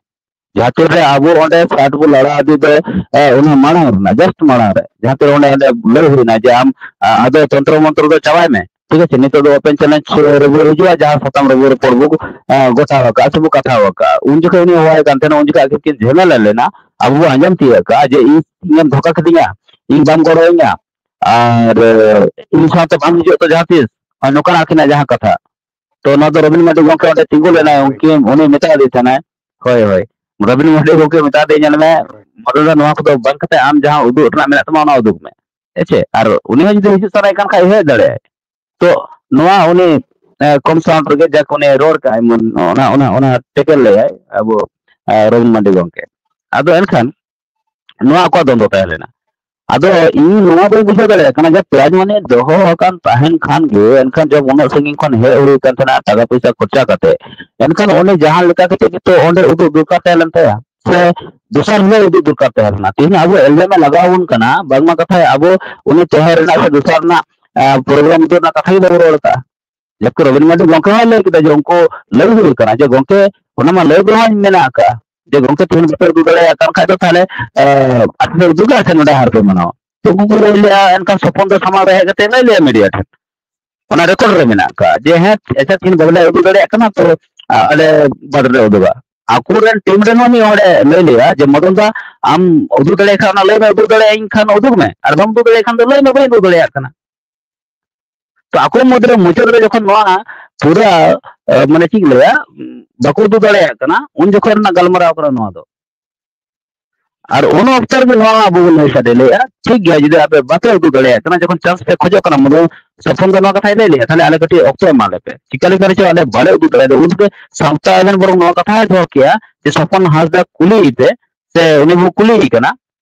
ᱡᱟᱦᱟᱸ ᱛᱤᱱ ᱨᱮ ᱟᱵᱚ ᱚᱸᱰᱮ ᱥᱟᱴ ᱵᱚ ᱞᱟᱲᱟ ᱟᱫᱮ ᱫᱚ, ᱮ, ᱚᱱᱟ ᱢᱟᱲᱟᱝ ᱨᱮᱱᱟᱜ, ᱡᱟᱥᱴ ᱢᱟᱲᱟᱝ ᱨᱮ, ᱡᱟᱦᱟᱸ ᱛᱤᱱ ᱨᱮ ᱚᱸᱰᱮ, ᱚᱸᱰᱮ ᱞᱟᱹᱭ ᱦᱩᱭᱱᱟ ᱡᱮ, "ᱟᱢ, ᱟ, ᱟᱫᱚ ᱛᱚᱱᱛᱨᱚ ᱢᱚᱱᱛᱨᱚ ᱫᱚ ᱪᱟᱵᱟᱭ ᱢᱮ, ᱴᱷᱤᱠ ᱟᱪᱷᱮ, ᱱᱤᱛᱚᱜ ᱫᱚ ᱳᱯᱮᱱ ᱪᱮᱞᱮᱧᱡᱽ ᱨᱮᱵᱚ ᱦᱤᱡᱩᱜᱼᱟ, ᱡᱟᱦᱟᱸ ᱥᱟᱛᱟᱢ ᱨᱮᱵᱚ ᱨᱚᱯᱚᱲ ᱵᱚ, ᱮ, ᱜᱚᱴᱟ ᱟᱠᱟᱫᱼᱟ ᱥᱮ ᱵᱚ ᱠᱟᱛᱷᱟ ᱟᱠᱟᱫᱼᱟ᱾" ᱩᱱ ᱡᱚᱠᱷᱚᱱ ᱩᱱᱤ ᱦᱚᱦᱚᱣᱟᱭ ᱠᱟᱱ ᱛᱟᱦᱮᱱᱟ, ᱩᱱ ᱡᱚᱠᱷᱚᱱ ᱟᱹᱠᱤᱱ ᱠᱤᱱ ᱡᱷᱟᱢᱮᱞᱟ ᱞᱮᱱᱟ, ᱟᱵᱚ ᱵᱚ ᱟᱸᱡᱚᱢ ᱛᱤᱭᱳᱜ ᱠᱟᱜᱼᱟ ᱡᱮ, "ᱤᱧ, ᱤᱧᱮᱢ ᱫᱷᱳᱠᱟ ᱠᱤᱫᱤᱧᱟ, ᱤᱧ ᱵᱟᱢ ᱜᱚᱲᱚ ᱟᱹᱧᱟ, ᱟᱨ, ᱮ, ᱤᱧ ᱥᱟᱶᱛᱮ ᱵᱟᱢ ᱦᱤᱡᱩᱜ ᱛᱚ ᱡᱟᱦᱟᱸ ᱛᱤᱥ", ᱱᱚᱝᱠᱟᱱᱟᱜ ᱟᱹᱠᱤᱱᱟᱜ ᱡᱟᱦᱟᱸ ᱠᱟᱛᱷᱟ᱾ ᱛᱚ ᱱᱚᱣᱟ ᱫᱚ ᱨᱚᱵᱤᱱ ᱢᱟᱨᱰᱤ ᱜᱚᱢᱠᱮ ᱚᱸᱰᱮ ᱛᱤᱸᱜᱩ ᱞᱮᱱᱟᱭ, ᱩᱱᱠᱤᱱ, ᱩᱱᱤ ᱢᱮᱛᱟ ᱫᱮ ᱛᱟᱦᱮᱱᱟᱭ, ᱦᱳᱭ, ᱦᱳᱭ, ᱨᱚᱵᱤᱱ ᱢᱟᱨᱰᱤ ᱜᱚᱢᱠᱮ ᱢᱮᱛᱟ ᱫᱮ, "ᱧᱮᱞ ᱢᱮ, ᱢᱟᱫᱚᱱ ᱫᱟ, ᱱᱚᱣᱟ ᱠᱚᱫᱚ ᱵᱟᱝ ᱠᱟᱛᱮ ᱟᱢ ᱡᱟᱦᱟᱸ ᱩᱫᱩᱜ ᱨᱮᱱᱟᱜ ᱢᱮᱱᱟᱜ ᱛᱟᱢᱟ, ᱚᱱᱟ ᱩᱫᱩᱜ ᱢᱮ, ᱦᱮᱸ ᱪᱮ?" ᱟᱨ ᱩᱱᱤ ᱦᱚᱸ ᱡᱩᱫᱤ ᱦᱤᱡᱩᱜ ᱥᱟᱱᱟᱭᱮ ᱠᱟᱱ ᱠᱷᱟᱡ, ᱦᱮᱡ ᱫᱟᱲᱮᱭᱟᱜᱼᱟᱭ᱾ ᱛᱚ ᱱᱚᱣᱟ ᱩᱱᱤ, ᱮ, ᱠᱚᱢ ᱥᱟᱣᱩᱱᱰ ᱨᱮᱜᱮ ᱡᱟᱠ ᱩᱱᱤ ᱨᱚᱲ ᱠᱟᱜᱼᱟᱭ, ᱢᱚᱱ-, ᱚᱱᱟ, ᱚᱱᱟ, ᱚᱱᱟ ᱴᱮᱠᱮᱞ ᱞᱮᱭᱟᱭ ᱟᱵᱚ, ᱮ, ᱨᱚᱵᱤᱱ ᱢᱟᱨᱰᱤ ᱜᱚᱢᱠᱮ᱾ ᱟᱫᱚ ᱮᱱᱠᱷᱟᱱ ᱱᱚᱣᱟ ᱟᱠᱚᱣᱟᱜ ᱫᱚᱱᱫᱚ ᱛᱟᱦᱮᱸ ᱞᱮᱱᱟ᱾ ᱟᱫᱚ ᱤᱧ ᱱᱚᱣᱟ ᱵᱟᱹᱧ ᱵᱩᱡᱷᱟᱹᱣ ᱫᱟᱲᱮᱭᱟᱜ ᱠᱟᱱᱟ ᱡᱮ prize money ᱫᱚᱦᱚ ᱟᱠᱟᱱ ᱛᱟᱦᱮᱱ ᱠᱷᱟᱱ ᱜᱮ, ᱮᱱᱠᱷᱟᱱ ᱡᱚᱵ ᱩᱱᱟᱹᱜ ᱥᱟᱺᱜᱤᱧ ᱠᱷᱚᱱ ᱦᱮᱡ ᱦᱩᱭ ᱟᱠᱟᱱ ᱛᱟᱦᱮᱱᱟ ᱴᱟᱠᱟ ᱯᱚᱭᱥᱟ ᱠᱷᱚᱨᱪᱟ ᱠᱟᱛᱮ, ᱮᱱᱠᱷᱟᱱ ᱚᱸᱰᱮ ᱡᱟᱦᱟᱸ ᱞᱮᱠᱟ ᱠᱟᱛᱮ ᱜᱮᱛᱚ ᱚᱸᱰᱮ ᱩᱫᱩᱜ ᱫᱚᱨᱠᱟᱨ ᱛᱟᱦᱮᱸ ᱞᱮᱱ ᱛᱟᱭᱟ, ᱥᱮ ᱫᱚᱥᱟᱨ ᱦᱤᱞᱳᱜ ᱩᱫᱩᱜ ᱫᱚᱨᱠᱟᱨ ᱛᱟᱦᱮᱸ ᱞᱮᱱᱟ᱾ ᱛᱮᱦᱮᱧ ᱟᱵᱚ ᱮᱞᱵᱟᱢ ᱮ ᱞᱟᱜᱟᱣ ᱟᱵᱚᱱ ᱠᱟᱱᱟ, ᱵᱟᱝᱢᱟ ᱠᱟᱛᱷᱟᱭ ᱟᱵᱚ ᱩᱱᱤ ᱛᱟᱦᱮᱸ ᱨᱮᱱᱟᱜ ᱥᱮ ᱫᱚᱥᱟᱨ ᱨᱮᱱᱟᱜ ᱯᱨᱳᱜᱨᱟᱢ ᱩᱫᱩᱜ ᱨᱮᱱᱟᱜ ᱠᱟᱛᱷᱟ ᱜᱮ ᱵᱟᱵᱚ ᱨᱚᱲ ᱟᱠᱟᱫᱼᱟ᱾ ᱡᱟᱵᱠᱤ ᱨᱚᱵᱤᱱ ᱢᱟᱨᱰᱤ ᱜᱚᱢᱠᱮ ᱦᱚᱸᱭ ᱞᱟᱹᱭ ᱠᱮᱫᱟ ᱡᱮ ᱩᱱᱠᱩ ᱞᱟᱹᱭ ᱦᱩᱭ ᱠᱟᱱᱟ ᱡᱮ ᱜᱚᱢᱠᱮ ᱚᱱᱟ ᱢᱟ ᱞᱟᱹᱭ ᱫᱚ ᱦᱟᱸᱜ ᱢᱮᱱᱟᱜ ᱟᱠᱟᱫᱼᱟ ᱡᱮ ᱜᱚᱢᱠᱮ ᱛᱮᱦᱮᱧ ᱵᱟᱯᱮ ᱩᱫᱩᱜ ᱫᱟᱲᱮᱭᱟᱜ ᱠᱟᱱ ᱠᱷᱟᱡ ᱫᱚ ᱛᱟᱦᱚᱞᱮ ᱟᱯᱮ ᱯᱮ ᱩᱫᱩᱜᱟ ᱥᱮ ᱱᱚᱰᱮ ᱦᱟᱨ ᱯᱮ ᱢᱟᱱᱟᱣᱟ᱾ ᱛᱚ ᱩᱱᱠᱩ ᱠᱚ ᱞᱟᱹᱭ ᱞᱮᱜᱼᱟ, ᱮᱱᱠᱷᱟᱱ ᱥᱚᱯᱚᱱ ᱫᱚ ᱥᱟᱢᱟᱝ ᱨᱮ ᱦᱮᱡ ᱠᱟᱛᱮ ᱞᱟᱹᱭ ᱞᱮᱜᱼᱟ ᱢᱤᱰᱤᱭᱟ ᱴᱷᱮᱱ, ᱚᱱᱟ ᱨᱮᱠᱚᱨᱰ ᱨᱮ ᱢᱮᱱᱟᱜ ᱟᱠᱟᱫᱼᱟ ᱡᱮ ᱦᱮᱸ ᱟᱪᱪᱷᱟ ᱛᱮᱦᱮᱧ ᱵᱟᱞᱮ ᱩᱫᱩᱜ ᱫᱟᱲᱮᱭᱟᱜ ᱠᱟᱱᱟ, ᱛᱚ ᱟᱞᱮ ᱵᱟᱨ ᱞᱮ ᱩᱫᱩᱜᱟ᱾ ᱟᱠᱚᱨᱮᱱ ᱴᱤᱢ ᱨᱮᱱ ᱦᱚᱸ ᱢᱤᱫ ᱦᱚᱲᱮ ᱞᱟᱹᱭ ᱞᱮᱜᱼᱟ ᱡᱮ ᱢᱚᱫᱚᱱ ᱫᱟ, ᱟᱢ ᱩᱫᱩᱜ ᱫᱟᱲᱮᱭᱟᱜ ᱠᱷᱟᱱ ᱚᱱᱟ ᱞᱟᱹᱭ ᱢᱮ, ᱩᱫᱩᱜ ᱫᱟᱲᱮᱭᱟᱜ ᱤᱧ ᱠᱷᱟᱱ ᱩᱫᱩᱜ ᱢᱮ, ᱟᱨ ᱵᱟᱢ ᱩᱫᱩᱜ ᱫᱟᱲᱮᱭᱟᱜ ᱠᱷᱟᱱ ᱫᱚ ᱞᱟᱹᱭ ᱢᱮ ᱵᱟᱹᱧ ᱩᱫᱩᱜ ᱫᱟᱲᱮᱭᱟᱜ ᱠᱟᱱᱟ᱾ ᱛᱚ ᱟᱠᱚ ᱢᱩᱫᱽᱨᱮ ᱢᱩᱪᱟᱹᱫ ᱨᱮ ᱡᱚᱠᱷᱚᱱ ᱱᱚᱣᱟ ᱯᱩᱨᱟᱹ ᱢᱟᱱᱮ ᱪᱮᱫ ᱤᱧ ᱞᱟᱹᱭᱟ, ᱵᱟᱠᱚ ᱩᱫᱩᱜ ᱫᱟᱲᱮᱭᱟᱜ ᱠᱟᱱᱟ, ᱩᱱ ᱡᱚᱠᱷᱚᱱ ᱨᱮᱱᱟᱜ ᱜᱟᱞᱢᱟᱨᱟᱣ ᱠᱟᱱᱟ ᱱᱚᱣᱟ ᱫᱚ᱾ ᱟᱨ ᱩᱱ ᱚᱠᱛᱚ ᱨᱮᱜᱮ ᱱᱚᱣᱟ ᱟᱵᱚ ᱵᱚᱱ ᱞᱟᱹᱭ ᱥᱟᱰᱮ ᱞᱮᱜᱼᱟ, ᱴᱷᱤᱠ ᱜᱮᱭᱟ, ᱡᱩᱫᱤ ᱟᱯᱮ ᱵᱟᱯᱮ ᱩᱫᱩᱜ ᱫᱟᱲᱮᱭᱟᱜ ᱠᱟᱱᱟ, ᱡᱚᱠᱷᱚᱱ ᱪᱟᱱᱥ ᱯᱮ ᱠᱷᱚᱡᱚᱜ ᱠᱟᱱᱟ, ᱢᱚᱫᱚᱱ ᱥᱚᱯᱚᱱ ᱫᱚ ᱱᱚᱣᱟ ᱠᱟᱛᱷᱟᱭ ᱞᱟᱹᱭ ᱞᱮᱜᱼᱟ, ᱛᱟᱦᱞᱮ ᱟᱞᱮ ᱠᱟᱹᱴᱤᱡ ᱚᱠᱛᱚ ᱮᱢᱟ ᱞᱮᱯᱮ᱾ ᱪᱤᱠᱟ ᱞᱮᱠᱟ ᱨᱮᱪᱚ ᱟᱞᱮ ᱵᱟᱞᱮ ᱩᱫᱩᱜ ᱫᱟᱲᱮᱭᱟᱫᱟ, ᱩᱱ ᱨᱮᱜᱮ ᱥᱟᱶᱛᱟ ᱟᱵᱮᱱ ᱵᱚᱨᱚᱝ ᱱᱚᱣᱟ ᱠᱟᱛᱷᱟᱭ ᱫᱚᱦᱚ ᱠᱮᱜᱼᱟ ᱡᱮ ᱥᱚᱯᱚᱱ ᱦᱟᱸᱥᱫᱟ ᱠᱩᱞᱤᱭᱮ ᱯᱮ, ᱥᱮ ᱩᱱᱤ ᱵᱚ ᱠᱩᱞᱤᱭᱮ ᱠᱟᱱᱟ,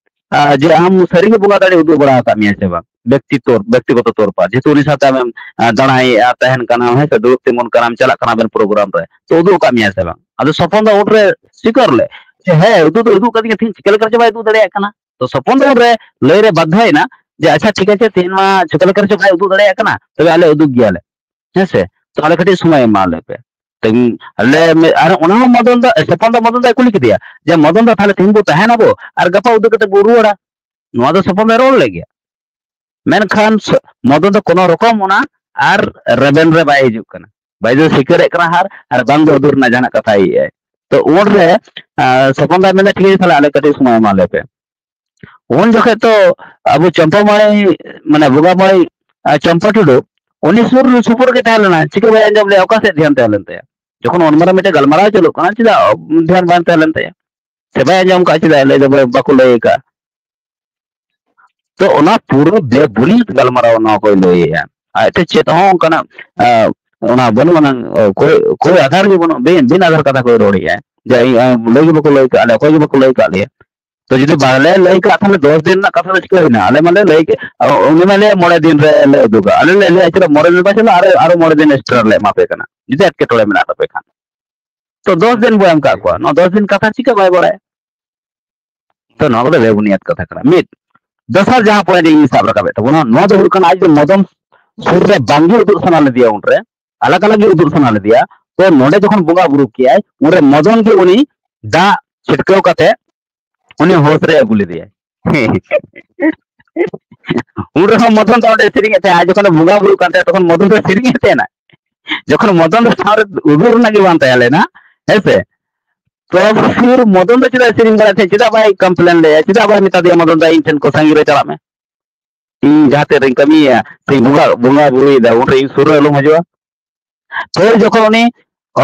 ᱟᱨ ᱡᱮ ᱟᱢ ᱥᱟᱹᱨᱤᱜᱮ ᱵᱚᱸᱜᱟ ᱫᱟᱲᱮ ᱩᱫᱩᱜ ᱵᱟᱲᱟ ᱟᱠᱟᱫ ᱢᱮᱭᱟ ᱥᱮ ᱵᱟᱝ, ᱵᱮᱠᱛᱤ ᱛᱚᱨ ᱵᱮᱠᱛᱤᱜᱚᱛᱚ ᱛᱚᱨ ᱯᱟ, ᱡᱮᱦᱮᱛᱩ ᱩᱱᱤ ᱥᱟᱶᱛᱮ ᱟᱢᱮᱢ ᱫᱟᱬᱟᱭᱮᱫᱼᱟ, ᱛᱟᱦᱮᱱ ᱠᱟᱱᱟᱢ, ᱦᱮᱸ ᱥᱮ, ᱫᱩᱲᱩᱵ ᱛᱤᱸᱜᱩᱱ ᱠᱟᱱᱟᱢ, ᱪᱟᱞᱟᱜ ᱠᱟᱱᱟ ᱵᱮᱱ ᱯᱨᱳᱜᱨᱟᱢ ᱨᱮ, ᱛᱚ ᱩᱫᱩᱜ ᱟᱠᱟᱫ ᱢᱮᱭᱟ ᱥᱮ ᱵᱟᱝ? ᱟᱫᱚ ᱥᱚᱯᱚᱱ ᱫᱚ ᱩᱱᱨᱮ ᱥᱤᱠᱟᱨ ᱞᱮ ᱡᱮ ᱦᱮᱸ ᱩᱫᱩᱜ ᱫᱚ ᱩᱫᱩᱜ ᱠᱟᱫᱤᱧᱟ, ᱛᱤᱦᱤᱧ ᱪᱤᱠᱟᱹ ᱞᱮᱠᱟ ᱨᱮᱪᱚ ᱵᱟᱭ ᱩᱫᱩᱜ ᱫᱟᱲᱮᱭᱟᱜ ᱠᱟᱱᱟ᱾ ᱛᱚ ᱥᱚᱯᱚᱱ ᱫᱚ ᱩᱱᱨᱮ ᱞᱟᱹᱭ ᱨᱮ ᱵᱟᱫᱽᱫᱷᱚᱭᱮᱱᱟ ᱡᱮ ᱟᱪᱪᱷᱟ ᱴᱷᱤᱠ ᱟᱪᱷᱮ, ᱛᱤᱦᱤᱧ ᱢᱟ ᱪᱤᱠᱟᱹ ᱞᱮᱠᱟ ᱨᱮᱪᱚ ᱵᱟᱭ ᱩᱫᱩᱜ ᱫᱟᱲᱮᱭᱟᱜ ᱠᱟᱱᱟ, ᱛᱚᱵᱮ ᱟᱞᱮ ᱩᱫᱩᱜ ᱜᱮᱭᱟᱞᱮ, ᱦᱮᱸ ᱥᱮ, ᱛᱚ ᱟᱞᱮ ᱠᱟᱹᱴᱤᱡ ᱥᱚᱢᱚᱭ ᱮᱢᱟ ᱞᱮ ᱯᱮ᱾ ᱛᱮᱦᱮᱧ ᱟᱞᱮ ᱢᱮ- ᱟᱨ ᱚᱱᱟ ᱦᱚᱸ ᱢᱚᱫᱚᱱ ᱫᱟ, ᱥᱚᱯᱚᱱ ᱫᱟ ᱢᱚᱫᱚᱱ ᱫᱟᱭ ᱠᱩᱞᱤ ᱠᱮᱫᱮᱭᱟ ᱡᱮ ᱢᱚᱫᱚᱱ ᱫᱟ ᱛᱟᱦᱞᱮ ᱛᱮᱦᱮᱧ ᱵᱚ ᱛᱟᱦᱮᱱᱟᱵᱚ ᱟᱨ ᱜᱟᱯᱟ ᱩᱫᱩᱜ ᱠᱟᱛᱮ ᱵᱚ ᱨᱩᱣᱟᱹᱲᱟ? ᱱᱚᱣᱟ ᱫᱚ ᱥᱚᱯᱚᱱ ᱫᱟᱭ ᱨᱚᱲ ᱞᱮᱫ ᱜᱮᱭᱟ᱾ ᱢᱮᱱᱠᱷᱟᱱ ᱥᱚ- ᱢᱚᱫᱚᱱ ᱫᱚ ᱠᱳᱱᱳ ᱨᱚᱠᱚᱢ ᱚᱱᱟ ᱟᱨ ᱨᱮᱵᱮᱱ ᱨᱮ ᱵᱟᱭ ᱦᱤᱡᱩᱜ ᱠᱟᱱᱟ᱾ ᱵᱟᱭ ᱫᱚ ᱥᱤᱠᱟᱹᱨᱮᱫ ᱠᱟᱱᱟ ᱦᱟᱨ, ᱟᱨ ᱵᱟᱝ ᱫᱚ ᱩᱫᱩᱜ ᱨᱮᱱᱟᱜ ᱡᱟᱦᱟᱱᱟᱜ ᱠᱟᱛᱷᱟᱭ ᱤᱭᱟᱹᱭ᱾ ᱛᱚ ᱩᱱᱨᱮ ᱥᱚᱯᱚᱱ ᱫᱟᱭ ᱢᱮᱱᱫᱟ ᱴᱷᱤᱠ ᱟᱪᱷᱮ ᱛᱟᱦᱞᱮ ᱟᱞᱮ ᱠᱟᱹᱴᱤᱡ ᱥᱚᱢᱚᱭ ᱮᱢᱟ ᱞᱮ ᱯᱮ᱾ ᱩᱱ ᱡᱚᱠᱷᱮᱡ ᱛᱚ ᱟᱵᱚ ᱪᱚᱢᱯᱟ ᱢᱟᱹᱭ, ᱢᱟᱱᱮ ᱵᱚᱸᱜᱟ ᱢᱟᱹᱭ, ᱟᱨ ᱪᱚᱢᱯᱟ ᱴᱩᱰᱩ, ᱩᱱᱤ ᱥᱩᱨ ᱥᱩᱯᱩᱨ ᱜᱮ ᱛᱟᱦᱮᱸ ᱞᱮᱱᱟ, ᱪᱤᱠᱟᱹ ᱵᱟᱭ ᱟᱸᱡᱚᱢ ᱞᱮᱭᱟ? ᱚᱠᱟ ᱥᱮᱫ ᱫᱷᱮᱭᱟᱱ ᱛᱟᱦᱮᱸ ᱞᱮᱱ ᱛᱟᱭᱟ? ᱡᱚᱠᱷᱚᱱ ᱚᱱ ᱢᱟᱨᱟᱝ ᱢᱤᱫᱴᱮᱱ ᱜᱟᱞᱢᱟᱨᱟᱣ ᱪᱟᱹᱞᱩᱜ ᱠᱟᱱᱟ, ᱪᱮᱫᱟᱜ ᱫᱷᱮᱭᱟᱱ ᱵᱟᱝ ᱛᱟᱦᱮᱸ ᱞᱮᱱ ᱛᱟᱭᱟ? ᱥᱮ ᱵᱟᱭ ᱟᱸᱡᱚᱢ ᱠᱟᱜᱼᱟ? ᱪᱮᱫᱟᱜ ᱞᱟᱹᱭ ᱫᱚ ᱵᱟᱠᱚ ᱞᱟᱹᱭ ᱟᱠᱟᱫᱼᱟ? ᱛᱚ ᱚᱱᱟ ᱯᱩᱨᱟᱹ ᱵᱮᱵᱩᱱᱤᱭᱟᱫ ᱜᱟᱞᱢᱟᱨᱟᱣ ᱱᱚᱣᱟ ᱠᱚᱭ ᱞᱟᱹᱭᱮᱜᱼᱟ᱾ ᱟᱡᱛᱮ ᱪᱮᱫ ᱦᱚᱸ ᱚᱱᱠᱟᱱᱟᱜ ᱚᱱᱟ ᱵᱟᱹᱱᱩᱜ ᱟᱱᱟᱝ, ᱠᱚᱭ ᱟᱫᱷᱟᱨ ᱜᱮ ᱵᱟᱹᱱᱩᱜ, ᱵᱤᱱ ᱟᱫᱷᱟᱨ ᱠᱟᱛᱷᱟ ᱠᱚᱭ ᱨᱚᱲᱮᱜᱼᱟ᱾ ᱡᱮ ᱞᱟᱹᱭ ᱜᱮ ᱵᱟᱠᱚ ᱞᱟᱹᱭ ᱠᱟᱜ ᱞᱮᱭᱟ, ᱚᱠᱚᱭ ᱜᱮ ᱵᱟᱠᱚ ᱞᱟᱹᱭ ᱠᱟᱜ ᱞᱮᱭᱟ᱾ ᱛᱚ ᱡᱩᱫᱤ ᱵᱟᱞᱮ ᱞᱟᱹᱭ ᱠᱟᱜ ᱠᱷᱟᱱ, ᱫᱚᱥ ᱫᱤᱱ ᱨᱮᱱᱟᱜ ᱠᱟᱛᱷᱟ ᱫᱚ ᱪᱤᱠᱟᱹ ᱦᱩᱭᱱᱟ? ᱟᱞᱮ ᱢᱟᱞᱮ ᱞᱟᱹᱭ ᱠᱮᱫ, ᱩᱱᱤ ᱢᱟ ᱞᱟᱹᱭᱟ ᱢᱚᱬᱮ ᱫᱤᱱ ᱨᱮ ᱞᱮ ᱩᱫᱩᱜᱟ᱾ ᱟᱞᱮ ᱞᱮ ᱞᱟᱹᱭᱟ, ᱪᱮᱫᱟᱜ ᱢᱚᱬᱮ ᱫᱤᱱ ᱵᱟᱭ ᱪᱟᱞᱟᱜᱼᱟ? ᱟᱨᱚ, ᱟᱨᱚ ᱢᱚᱬᱮ ᱫᱤᱱ extra ᱞᱮ ᱮᱢᱟ ᱯᱮ ᱠᱟᱱᱟ, ᱡᱩᱫᱤ ᱮᱴᱠᱮᱴᱚᱬᱮ ᱢᱮᱱᱟᱜ ᱛᱟᱯᱮ ᱠᱷᱟᱱ᱾ ᱛᱚ ᱫᱚᱥ ᱫᱤᱱ ᱵᱚ ᱮᱢ ᱠᱟᱜ ᱠᱚᱣᱟ, ᱱᱚᱣᱟ ᱫᱚᱥ ᱫᱤᱱ ᱠᱟᱛᱷᱟ ᱪᱤᱠᱟᱹ ᱵᱟᱭ ᱵᱟᱲᱟᱭᱟ? ᱛᱚ ᱱᱚᱣᱟ ᱠᱚᱫᱚ ᱵᱮᱵᱩᱱᱤᱭᱟᱫ ᱠᱟᱛᱷᱟ ᱠᱟᱱᱟ᱾ ᱢᱤᱫ, ᱫᱚᱥᱟᱨ ᱡᱟᱦᱟᱸ point ᱤᱧ ᱥᱟᱵ ᱨᱟᱠᱟᱵᱮᱫ ᱛᱟᱵᱚᱱᱟ, ᱱᱚᱣᱟ ᱫᱚ ᱦᱩᱭᱩᱜ ᱠᱟᱱᱟ, ᱟᱡ ᱫᱚ ᱢᱚᱫᱚᱱ ᱥᱩᱨ ᱨᱮ ᱵᱟᱝᱜᱮ ᱩᱫᱩᱜ ᱥᱟᱱᱟ ᱞᱮᱫᱮᱭᱟ, ᱩᱱᱨᱮ ᱟᱞᱟᱜᱽ ᱟᱞᱟᱜᱽ ᱜᱮ ᱩᱫᱩᱜ ᱥᱟᱱᱟ ᱞᱮᱫᱮᱭᱟ᱾ ᱛᱚ ᱱᱚᱰᱮ ᱡᱚᱠᱷᱚᱱ ᱵᱚᱸᱜᱟ ᱵᱩᱨᱩ ᱠᱮᱜᱼᱟᱭ, ᱩᱱᱨᱮ ᱢᱚᱫᱚᱱ ᱜᱮ ᱩᱱᱤ ᱫᱟᱜ ᱪᱷᱤᱴᱠᱟᱹᱣ ᱠᱟᱛᱮ ᱩᱱᱤ ᱦᱳᱥ ᱨᱮ ᱟᱹᱜᱩ ᱞᱮᱫᱮᱭᱟᱭ᱾ ᱩᱱ ᱨᱮᱦᱚᱸ ᱢᱚᱫᱚᱱ ᱫᱚ ᱚᱸᱰᱮ ᱥᱮᱨᱮᱧᱮᱫ ᱛᱟᱦᱮᱸᱫ, ᱟᱨ ᱡᱚᱠᱷᱚᱱ ᱵᱚᱸᱜᱟ ᱵᱩᱨᱩᱜ ᱠᱟᱱ ᱛᱟᱦᱮᱸᱫ, ᱛᱚᱠᱷᱚᱱ ᱢᱚᱫᱚᱱ ᱫᱚ ᱥᱮᱨᱮᱧᱮᱫ ᱛᱟᱦᱮᱱᱟ᱾ ᱡᱚᱠᱷᱚᱱ ᱢᱚᱫᱚᱱ ᱫᱚ ᱥᱟᱶ ᱨᱮ ᱩᱫᱩᱜ ᱨᱮᱱᱟᱜ ᱜᱮ ᱵᱟᱝ ᱛᱟᱦᱮᱸ ᱞᱮᱱᱟ, ᱦᱮᱸ ᱥᱮ? ᱛᱚ ᱯᱷᱤᱨ ᱢᱚᱫᱚᱱ ᱫᱚ ᱪᱮᱫᱟᱜ ᱮ ᱥᱮᱨᱮᱧ ᱵᱟᱲᱟᱭᱮᱫ ᱛᱟᱦᱮᱸᱫ? ᱪᱮᱫᱟᱜ ᱵᱟᱭ complain ᱞᱮᱫᱼᱟ? ᱪᱮᱫᱟᱜ ᱵᱟᱭ ᱢᱮᱛᱟ ᱫᱮᱭᱟ ᱢᱚᱫᱚᱱ ᱫᱟ, "ᱤᱧ ᱴᱷᱮᱱ ᱠᱚ ᱥᱟᱸᱜᱤᱧ ᱨᱮ ᱪᱟᱞᱟᱜ ᱢᱮ, ᱤᱧ ᱡᱟᱦᱟᱸ ᱛᱤᱱ ᱨᱮᱧ ᱠᱟᱹᱢᱤᱭᱟ ᱥᱮ ᱵᱚᱸᱜᱟ, ᱵᱚᱸᱜᱟ ᱵᱩᱨᱩᱭᱮᱫᱟ, ᱩᱱᱨᱮ ᱤᱧ ᱥᱩᱨ ᱨᱮ ᱟᱞᱚᱢ ᱦᱤᱡᱩᱜᱼᱟ"? ᱛᱚ ᱡᱚᱠᱷᱚᱱ ᱩᱱᱤ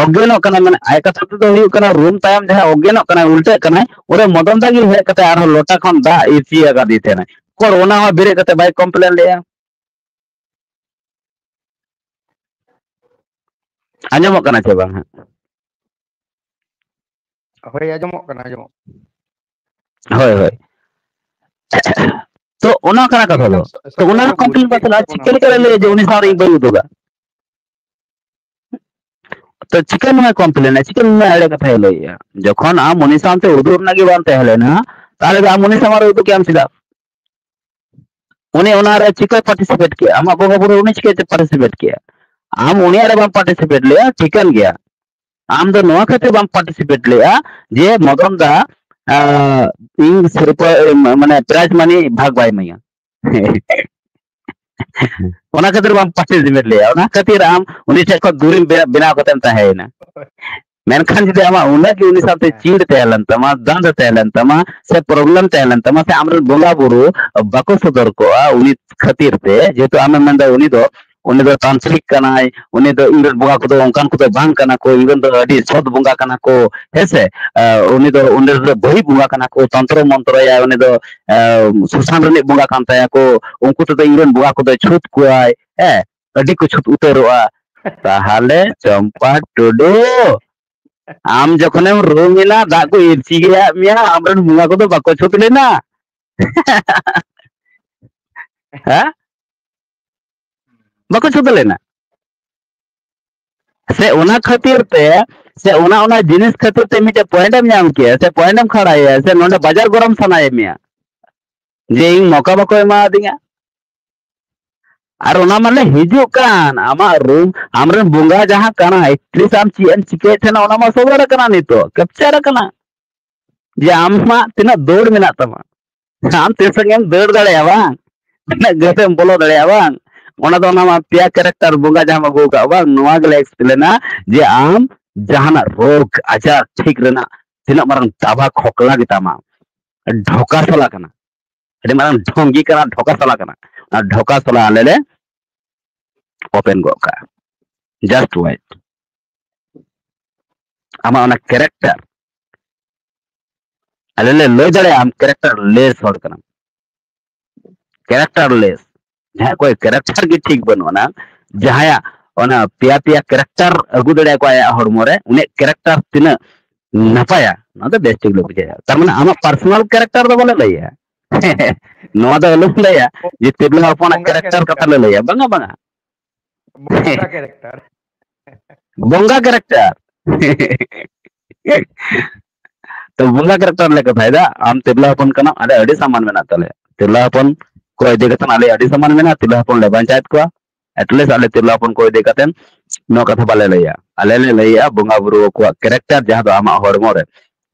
ᱚᱜᱽᱜᱮᱱᱚᱜ ᱠᱟᱱᱟᱭ, ᱢᱟᱱᱮ ᱟᱭ ᱠᱟᱛᱷᱟ ᱛᱮᱫᱚ ᱦᱩᱭᱩᱜ ᱠᱟᱱᱟ, ᱨᱩᱢ ᱛᱟᱭᱚᱢ ᱡᱟᱦᱟᱸ ᱚᱜᱽᱜᱮᱱᱚᱜ ᱠᱟᱱᱟᱭ, ᱩᱞᱴᱟᱹᱜ ᱠᱟᱱᱟᱭ, ᱩᱱᱨᱮ ᱢᱚᱫᱚᱱ ᱫᱟ ᱜᱮ ᱦᱮᱡ ᱠᱟᱛᱮ ᱟᱨᱦᱚᱸ ᱞᱚᱴᱟ ᱠᱷᱚᱱ ᱫᱟᱜ ᱤᱨᱪᱤ ᱟᱠᱟᱫᱮ ᱛᱟᱦᱮᱱᱟᱭ᱾ ᱩᱠᱩᱨ ᱚᱱᱟ ᱦᱚᱸ ᱵᱮᱨᱮᱫ ᱠᱟᱛᱮ ᱵᱟᱭ complain ᱞᱮᱫᱼᱟ? ᱟᱸᱡᱚᱢᱚᱜ ᱠᱟᱱᱟ ᱪᱮ ᱵᱟᱝ ᱦᱟᱸᱜ? ᱦᱳᱭ, ᱟᱸᱡᱚᱢᱚᱜ ᱠᱟᱱᱟ, ᱟᱸᱡᱚᱢᱚᱜ᱾ ᱦᱳᱭ, ᱦᱳᱭ᱾ ᱛᱚ ᱚᱱᱟ ᱠᱟᱱᱟ ᱠᱟᱛᱷᱟ ᱫᱚ᱾ ᱢᱮᱱᱠᱷᱟᱱ ᱛᱚ ᱚᱱᱟ ᱥᱟᱹᱨᱤ ᱦᱚᱸ ᱠᱚ complain ᱵᱟᱭ ᱪᱟᱞᱟᱜᱼᱟ, ᱪᱤᱠᱟᱹ ᱞᱮᱠᱟ ᱨᱮ ᱞᱟᱹᱭᱟ ᱡᱮ ᱩᱱᱤ ᱥᱟᱶ ᱨᱮ ᱤᱧ ᱵᱟᱹᱧ ᱩᱫᱩᱜᱟ? ᱛᱚ ᱪᱤᱠᱟᱹ ᱱᱚᱣᱟ complain ᱟ? ᱪᱤᱠᱟᱹ ᱱᱚᱣᱟ ᱮᱲᱮ ᱠᱟᱛᱷᱟᱭ ᱞᱟᱹᱭᱮᱜᱼᱟ? ᱡᱚᱠᱷᱚᱱ ᱟᱢ ᱩᱱᱤ ᱥᱟᱶᱛᱮ ᱩᱫᱩᱜ ᱨᱮᱱᱟᱜ ᱜᱮ ᱵᱟᱝ ᱛᱟᱦᱮᱸ ᱞᱮᱱᱟ, ᱛᱟᱦᱚᱞᱮ ᱫᱚ ᱟᱢ ᱩᱱᱤ ᱥᱟᱢᱟᱝ ᱨᱮ ᱩᱫᱩᱜ ᱠᱮᱜ ᱟᱢ ᱪᱮᱫᱟᱜ? ᱩᱱᱤ ᱚᱱᱟ ᱨᱮ ᱪᱤᱠᱟᱹᱭ participate ᱠᱮᱜᱼᱟ? ᱟᱢᱟᱜ ᱵᱚᱸᱜᱟ ᱵᱩᱨᱩ ᱩᱱᱤ ᱪᱤᱠᱟᱹᱭ participate ᱠᱮᱜᱼᱟ? ᱟᱢ ᱩᱱᱤᱭᱟᱜ ᱨᱮ ᱵᱟᱢ participate ᱞᱮᱜᱼᱟ, ᱴᱷᱤᱠᱟᱹᱱ ᱜᱮᱭᱟ᱾ ᱟᱢ ᱫᱚ ᱱᱚᱣᱟ ᱠᱷᱟᱹᱛᱤᱨ ᱵᱟᱢ participate ᱞᱮᱜᱼᱟ ᱡᱮ ᱢᱚᱫᱚᱱ ᱫᱟ, ᱟᱸ, ᱤᱧ ᱥᱤᱨᱯᱟᱹ, ᱢᱟᱱᱮ prize money ᱵᱷᱟᱜᱽ ᱵᱟᱭ ᱤᱢᱟᱹᱧᱟ᱾ ᱚᱱᱟ ᱠᱷᱟᱹᱛᱤᱨ ᱵᱟᱢ participate ᱞᱮᱜᱼᱟ, ᱚᱱᱟ ᱠᱷᱟᱹᱛᱤᱨ ᱟᱢ ᱩᱱᱤ ᱴᱷᱮᱱ ᱠᱷᱚᱱ ᱫᱩᱨᱤᱢ ᱵᱮ-, ᱵᱮᱱᱟᱣ ᱠᱟᱛᱮᱢ ᱛᱟᱦᱮᱸᱭᱮᱱᱟ᱾ ᱢᱮᱱᱠᱷᱟᱱ ᱡᱩᱫᱤ ᱟᱢᱟᱜ ᱩᱱᱟᱹᱜ ᱜᱮ ᱩᱱᱤ ᱥᱟᱶᱛᱮ ᱦᱮᱸ᱾ ᱪᱤᱲ ᱛᱟᱦᱮᱸ ᱞᱮᱱ ᱛᱟᱢᱟ, ᱫᱟᱸᱫ ᱛᱟᱦᱮᱸ ᱞᱮᱱ ᱛᱟᱢᱟ, ᱥᱮ problem ᱛᱟᱦᱮᱸ ᱞᱮᱱ ᱛᱟᱢᱟ, ᱥᱮ ᱟᱢᱨᱮᱱ ᱵᱚᱸᱜᱟ ᱵᱩᱨᱩ ᱵᱟᱠᱚ ᱥᱚᱫᱚᱨ ᱠᱚᱜᱼᱟ ᱩᱱᱤ ᱠᱷᱟᱹᱛᱤᱨ ᱛᱮ, ᱡᱮᱦᱮᱛᱩ ᱟᱢᱮᱢ ᱢᱮᱱᱫᱟ ᱩᱱᱤ ᱫᱚ, ᱩᱱᱤ ᱫᱚ ᱛᱟᱱᱛᱨᱤᱠ ᱠᱟᱱᱟᱭ, ᱩᱱᱤ ᱫᱚ ᱤᱧ ᱨᱮᱱ ᱵᱚᱸᱜᱟ ᱠᱚᱫᱚ ᱚᱱᱠᱟᱱ ᱠᱚᱫᱚ ᱵᱟᱝ ᱠᱟᱱᱟ ᱠᱚ, ᱤᱧ ᱨᱮᱱ ᱫᱚ ᱟᱹᱰᱤ ᱥᱚᱛ ᱵᱚᱸᱜᱟ ᱠᱟᱱᱟ ᱠᱚ, ᱦᱮᱸ ᱥᱮ? ᱟᱸ, ᱩᱱᱤ ᱫᱚ, ᱩᱱᱤ ᱨᱮᱱ ᱫᱚ ᱵᱟᱹᱦᱤ ᱵᱚᱸᱜᱟ ᱠᱟᱱᱟ ᱠᱚ, ᱛᱚᱱᱛᱨᱚ ᱢᱚᱱᱛᱨᱚᱭᱟᱭ, ᱩᱱᱤ ᱫᱚ, ᱟᱸ, ᱥᱚᱥᱟᱱ ᱨᱤᱱᱤᱡ ᱵᱚᱸᱜᱟ ᱠᱟᱱ ᱛᱟᱭᱟ ᱠᱚ, ᱩᱱᱠᱩ ᱛᱮᱫᱚ ᱤᱧ ᱨᱮᱱ ᱵᱚᱸᱜᱟ ᱠᱚᱫᱚᱭ ᱪᱷᱩᱛ ᱠᱚᱣᱟᱭ, ᱦᱮᱸ, ᱟᱹᱰᱤ ᱠᱚ ᱪᱷᱩᱛ ᱩᱛᱟᱹᱨᱚᱜᱼᱟ᱾ ᱛᱟᱦᱚᱞᱮ ᱪᱚᱢᱯᱟ ᱴᱩᱰᱩ, ᱟᱢ ᱡᱚᱠᱷᱚᱱᱮᱢ ᱨᱩᱢ ᱮᱱᱟ, ᱫᱟᱜ ᱠᱚ ᱤᱨᱪᱤ ᱜᱮᱭᱟᱫ ᱢᱮᱭᱟ, ᱟᱢᱨᱮᱱ ᱵᱚᱸᱜᱟ ᱠᱚᱫᱚ ᱵᱟᱠᱚ ᱪᱷᱩᱛ ᱞᱮᱱᱟ᱾ ᱦᱮᱸ? ᱵᱟᱠᱚ ᱪᱷᱩᱛ ᱞᱮᱱᱟ᱾ ᱥᱮ ᱚᱱᱟ ᱠᱷᱟᱹᱛᱤᱨ ᱛᱮ, ᱥᱮ ᱚᱱᱟ, ᱚᱱᱟ ᱡᱤᱱᱤᱥ ᱠᱷᱟᱹᱛᱤᱨ ᱛᱮ ᱢᱤᱫᱴᱮᱡ ᱯᱚᱭᱮᱱᱴ ᱮᱢ ᱧᱟᱢ ᱠᱮᱭᱟ, ᱥᱮ ᱯᱚᱭᱮᱱᱴ ᱮᱢ ᱠᱷᱟᱲᱟᱭᱟ, ᱥᱮ ᱱᱚᱰᱮ ᱵᱟᱡᱟᱨ ᱜᱚᱨᱚᱢ ᱥᱟᱱᱟᱭᱮᱫ ᱢᱮᱭᱟ ᱡᱮ ᱤᱧ ᱢᱚᱠᱟ ᱵᱟᱠᱚ ᱮᱢᱟᱣᱟᱫᱤᱧᱟ᱾ ᱟᱨ ᱚᱱᱟ ᱢᱟᱱᱮ ᱦᱤᱡᱩᱜ ᱠᱟᱱ ᱟᱢᱟᱜ ᱨᱩᱢ, ᱟᱢᱨᱮᱱ ᱵᱚᱸᱜᱟ ᱡᱟᱦᱟᱸ ᱠᱟᱱᱟᱭ, ᱮᱠᱴᱨᱮᱥ ᱟᱢ ᱪᱮᱫ ᱮᱢ ᱪᱤᱠᱟᱹᱭᱮᱫ ᱛᱟᱦᱮᱱᱟ, ᱚᱱᱟ ᱢᱟ ᱥᱚᱫᱚᱨ ᱟᱠᱟᱱᱟ, ᱱᱤᱛᱚᱜ ᱠᱮᱯᱪᱟᱨ ᱟᱠᱟᱱᱟ ᱡᱮ ᱟᱢᱟᱜ ᱛᱤᱱᱟᱹᱜ ᱫᱟᱹᱲ ᱢᱮᱱᱟᱜ ᱛᱟᱢᱟ, ᱟᱢ ᱛᱤᱱ ᱥᱟᱺᱜᱤᱧ ᱮᱢ ᱫᱟᱹᱲ ᱫᱟᱲᱮᱭᱟᱜᱼᱟ ᱵᱟᱝ, ᱛᱤᱱᱟᱹᱜ ᱜᱟᱹᱴ ᱮᱢ ᱵᱚᱞᱚ ᱫᱟᱲᱮᱭᱟᱜᱼᱟ ᱵᱟᱝ, ᱚᱱᱟ ᱫᱚ ᱚᱱᱟ ᱢᱟ ᱯᱮᱭᱟ ᱠᱮᱨᱮᱠᱴᱟᱨ ᱵᱚᱸᱜᱟ ᱡᱟᱦᱟᱸ ᱟᱹᱜᱩ ᱟᱠᱟᱫ ᱵᱟᱝ, ᱱᱚᱣᱟ ᱜᱮᱞᱮ ᱮᱠᱥᱯᱞᱮᱱᱟ ᱡᱮ ᱟᱢ ᱡᱟᱦᱟᱱᱟᱜ ᱨᱳᱜᱽ ᱟᱡᱟᱨ ᱴᱷᱤᱠ ᱨᱮᱱᱟᱜ ᱛᱤᱱᱟᱹᱜ ᱢᱟᱨᱟᱝ ᱫᱟᱵᱟ ᱠᱷᱚᱠᱞᱟ ᱜᱮᱛᱟᱢᱟ, ᱰᱷᱚᱠᱟ ᱥᱟᱞᱟ ᱠᱟᱱᱟ, ᱟᱹᱰᱤ ᱢᱟᱨᱟᱝ ᱰᱷᱚᱝᱜᱤ ᱠᱟᱱᱟ, ᱰᱷᱚᱠᱟ ᱥᱟᱞᱟ ᱠᱟᱱᱟ᱾ ᱚᱱᱟ ᱰᱷᱚᱠᱟ ᱥᱟᱞᱟ ᱟᱞᱮ ᱞᱮ ᱳᱯᱮᱱ ᱜᱚᱫ ᱠᱟᱜᱼᱟ᱾ Just wait. ᱟᱢᱟᱜ ᱚᱱᱟ ᱠᱮᱨᱮᱠᱴᱟᱨ ᱟᱞᱮ ᱞᱮ ᱞᱟᱹᱭ ᱫᱟᱲᱮᱭᱟᱜᱼᱟ, ᱟᱢ ᱠᱮᱨᱮᱠᱴᱟᱨ ᱞᱮᱥ ᱦᱚᱲ ᱠᱟᱱᱟᱢ᱾ ᱠᱮᱨᱮᱠᱴᱟᱨ ᱞᱮᱥ, ᱡᱟᱦᱟᱸᱭ ᱚᱠᱚᱭ ᱠᱮᱨᱮᱠᱴᱟᱨ ᱜᱮ ᱴᱷᱤᱠ ᱵᱟᱹᱱᱩᱜ ᱟᱱᱟ, ᱡᱟᱦᱟᱸᱭᱟᱜ ᱚᱱᱟ ᱯᱮᱭᱟ ᱯᱮᱭᱟ ᱠᱮᱨᱮᱠᱴᱟᱨ ᱟᱹᱜᱩ ᱫᱟᱲᱮᱭᱟᱠᱚᱣᱟ ᱟᱭᱟᱜ ᱦᱚᱲᱢᱚ ᱨᱮ, ᱩᱱᱤᱭᱟᱜ ᱠᱮᱨᱮᱠᱴᱟᱨ ᱛᱤᱱᱟᱹᱜ ᱱᱟᱯᱟᱭᱟ, ᱚᱱᱟ ᱫᱚ ᱵᱮᱥ ᱴᱷᱤᱠ ᱞᱮ ᱵᱩᱡᱷᱟᱹᱣᱟ᱾ ᱛᱟᱨ ᱢᱟᱱᱮ ᱟᱢᱟᱜ ᱯᱟᱨᱥᱚᱱᱟᱞ ᱠᱮᱨᱮᱠᱴᱟᱨ ᱫᱚ ᱵᱟᱞᱮ ᱞᱟᱹᱭᱟ᱾ ᱱᱚᱣᱟ ᱫᱚ ᱟᱞᱚᱢ ᱞᱟᱹᱭᱟ ᱡᱮ ᱛᱤᱨᱞᱟᱹ ᱦᱚᱯᱚᱱᱟᱜ ᱵᱚᱸᱜᱟ ᱠᱮᱨᱮᱠᱴᱟᱨ ᱠᱟᱛᱷᱟ ᱠᱮᱨᱮᱠᱴᱟᱨ᱾ ᱞᱮ ᱞᱟᱹᱭᱟ, ᱵᱟᱝᱟ, ᱵᱟᱝᱟ᱾ ᱵᱚᱸᱜᱟ ᱠᱮᱨᱮᱠᱴᱟᱨ᱾ ᱵᱚᱸᱜᱟ ᱠᱮᱨᱮᱠᱴᱟᱨ᱾ ᱛᱚ ᱵᱚᱸᱜᱟ ᱠᱮᱨᱮᱠᱴᱟᱨ ᱞᱮ ᱠᱟᱛᱷᱟᱭᱮᱫᱟ, ᱟᱢ ᱛᱤᱨᱞᱟᱹ ᱦᱚᱯᱚᱱ ᱠᱟᱱᱟᱢ, ᱟᱞᱮ ᱟᱹᱰᱤ ᱥᱚᱢᱢᱟᱱ ᱢᱮᱱᱟᱜ ᱛᱟᱞᱮᱭᱟ᱾ ᱛᱤᱨᱞᱟᱹ ᱦᱚᱯᱚᱱ ᱠᱚ ᱤᱫᱤ ᱠᱟᱛᱮ ᱟᱞᱮ ᱟᱹᱰᱤ ᱥᱚᱢᱢᱟᱱ ᱢᱮᱱᱟᱜᱼᱟ, ᱛᱤᱨᱞᱟᱹ ᱦᱚᱯᱚᱱ ᱞᱮ ᱵᱟᱧᱪᱟᱣᱮᱫ ᱠᱚᱣᱟ᱾ At least ᱟᱞᱮ ᱛᱤᱨᱞᱟᱹ ᱦᱚᱯᱚᱱ ᱠᱚ ᱤᱫᱤ ᱠᱟᱛᱮ ᱱᱚᱣᱟ ᱠᱟᱛᱷᱟ ᱵᱟᱞᱮ ᱞᱟᱹᱭᱟ᱾ ᱟᱞᱮ ᱞᱮ ᱞᱟᱹᱭᱟ ᱵᱚᱸᱜᱟ ᱵᱩᱨᱩ ᱠᱚᱣᱟᱜ ᱠᱮᱨᱮᱠᱴᱟᱨ, ᱡᱟᱦᱟᱸ ᱫᱚ ᱟᱢᱟᱜ ᱦᱚᱲᱢᱚ ᱨᱮ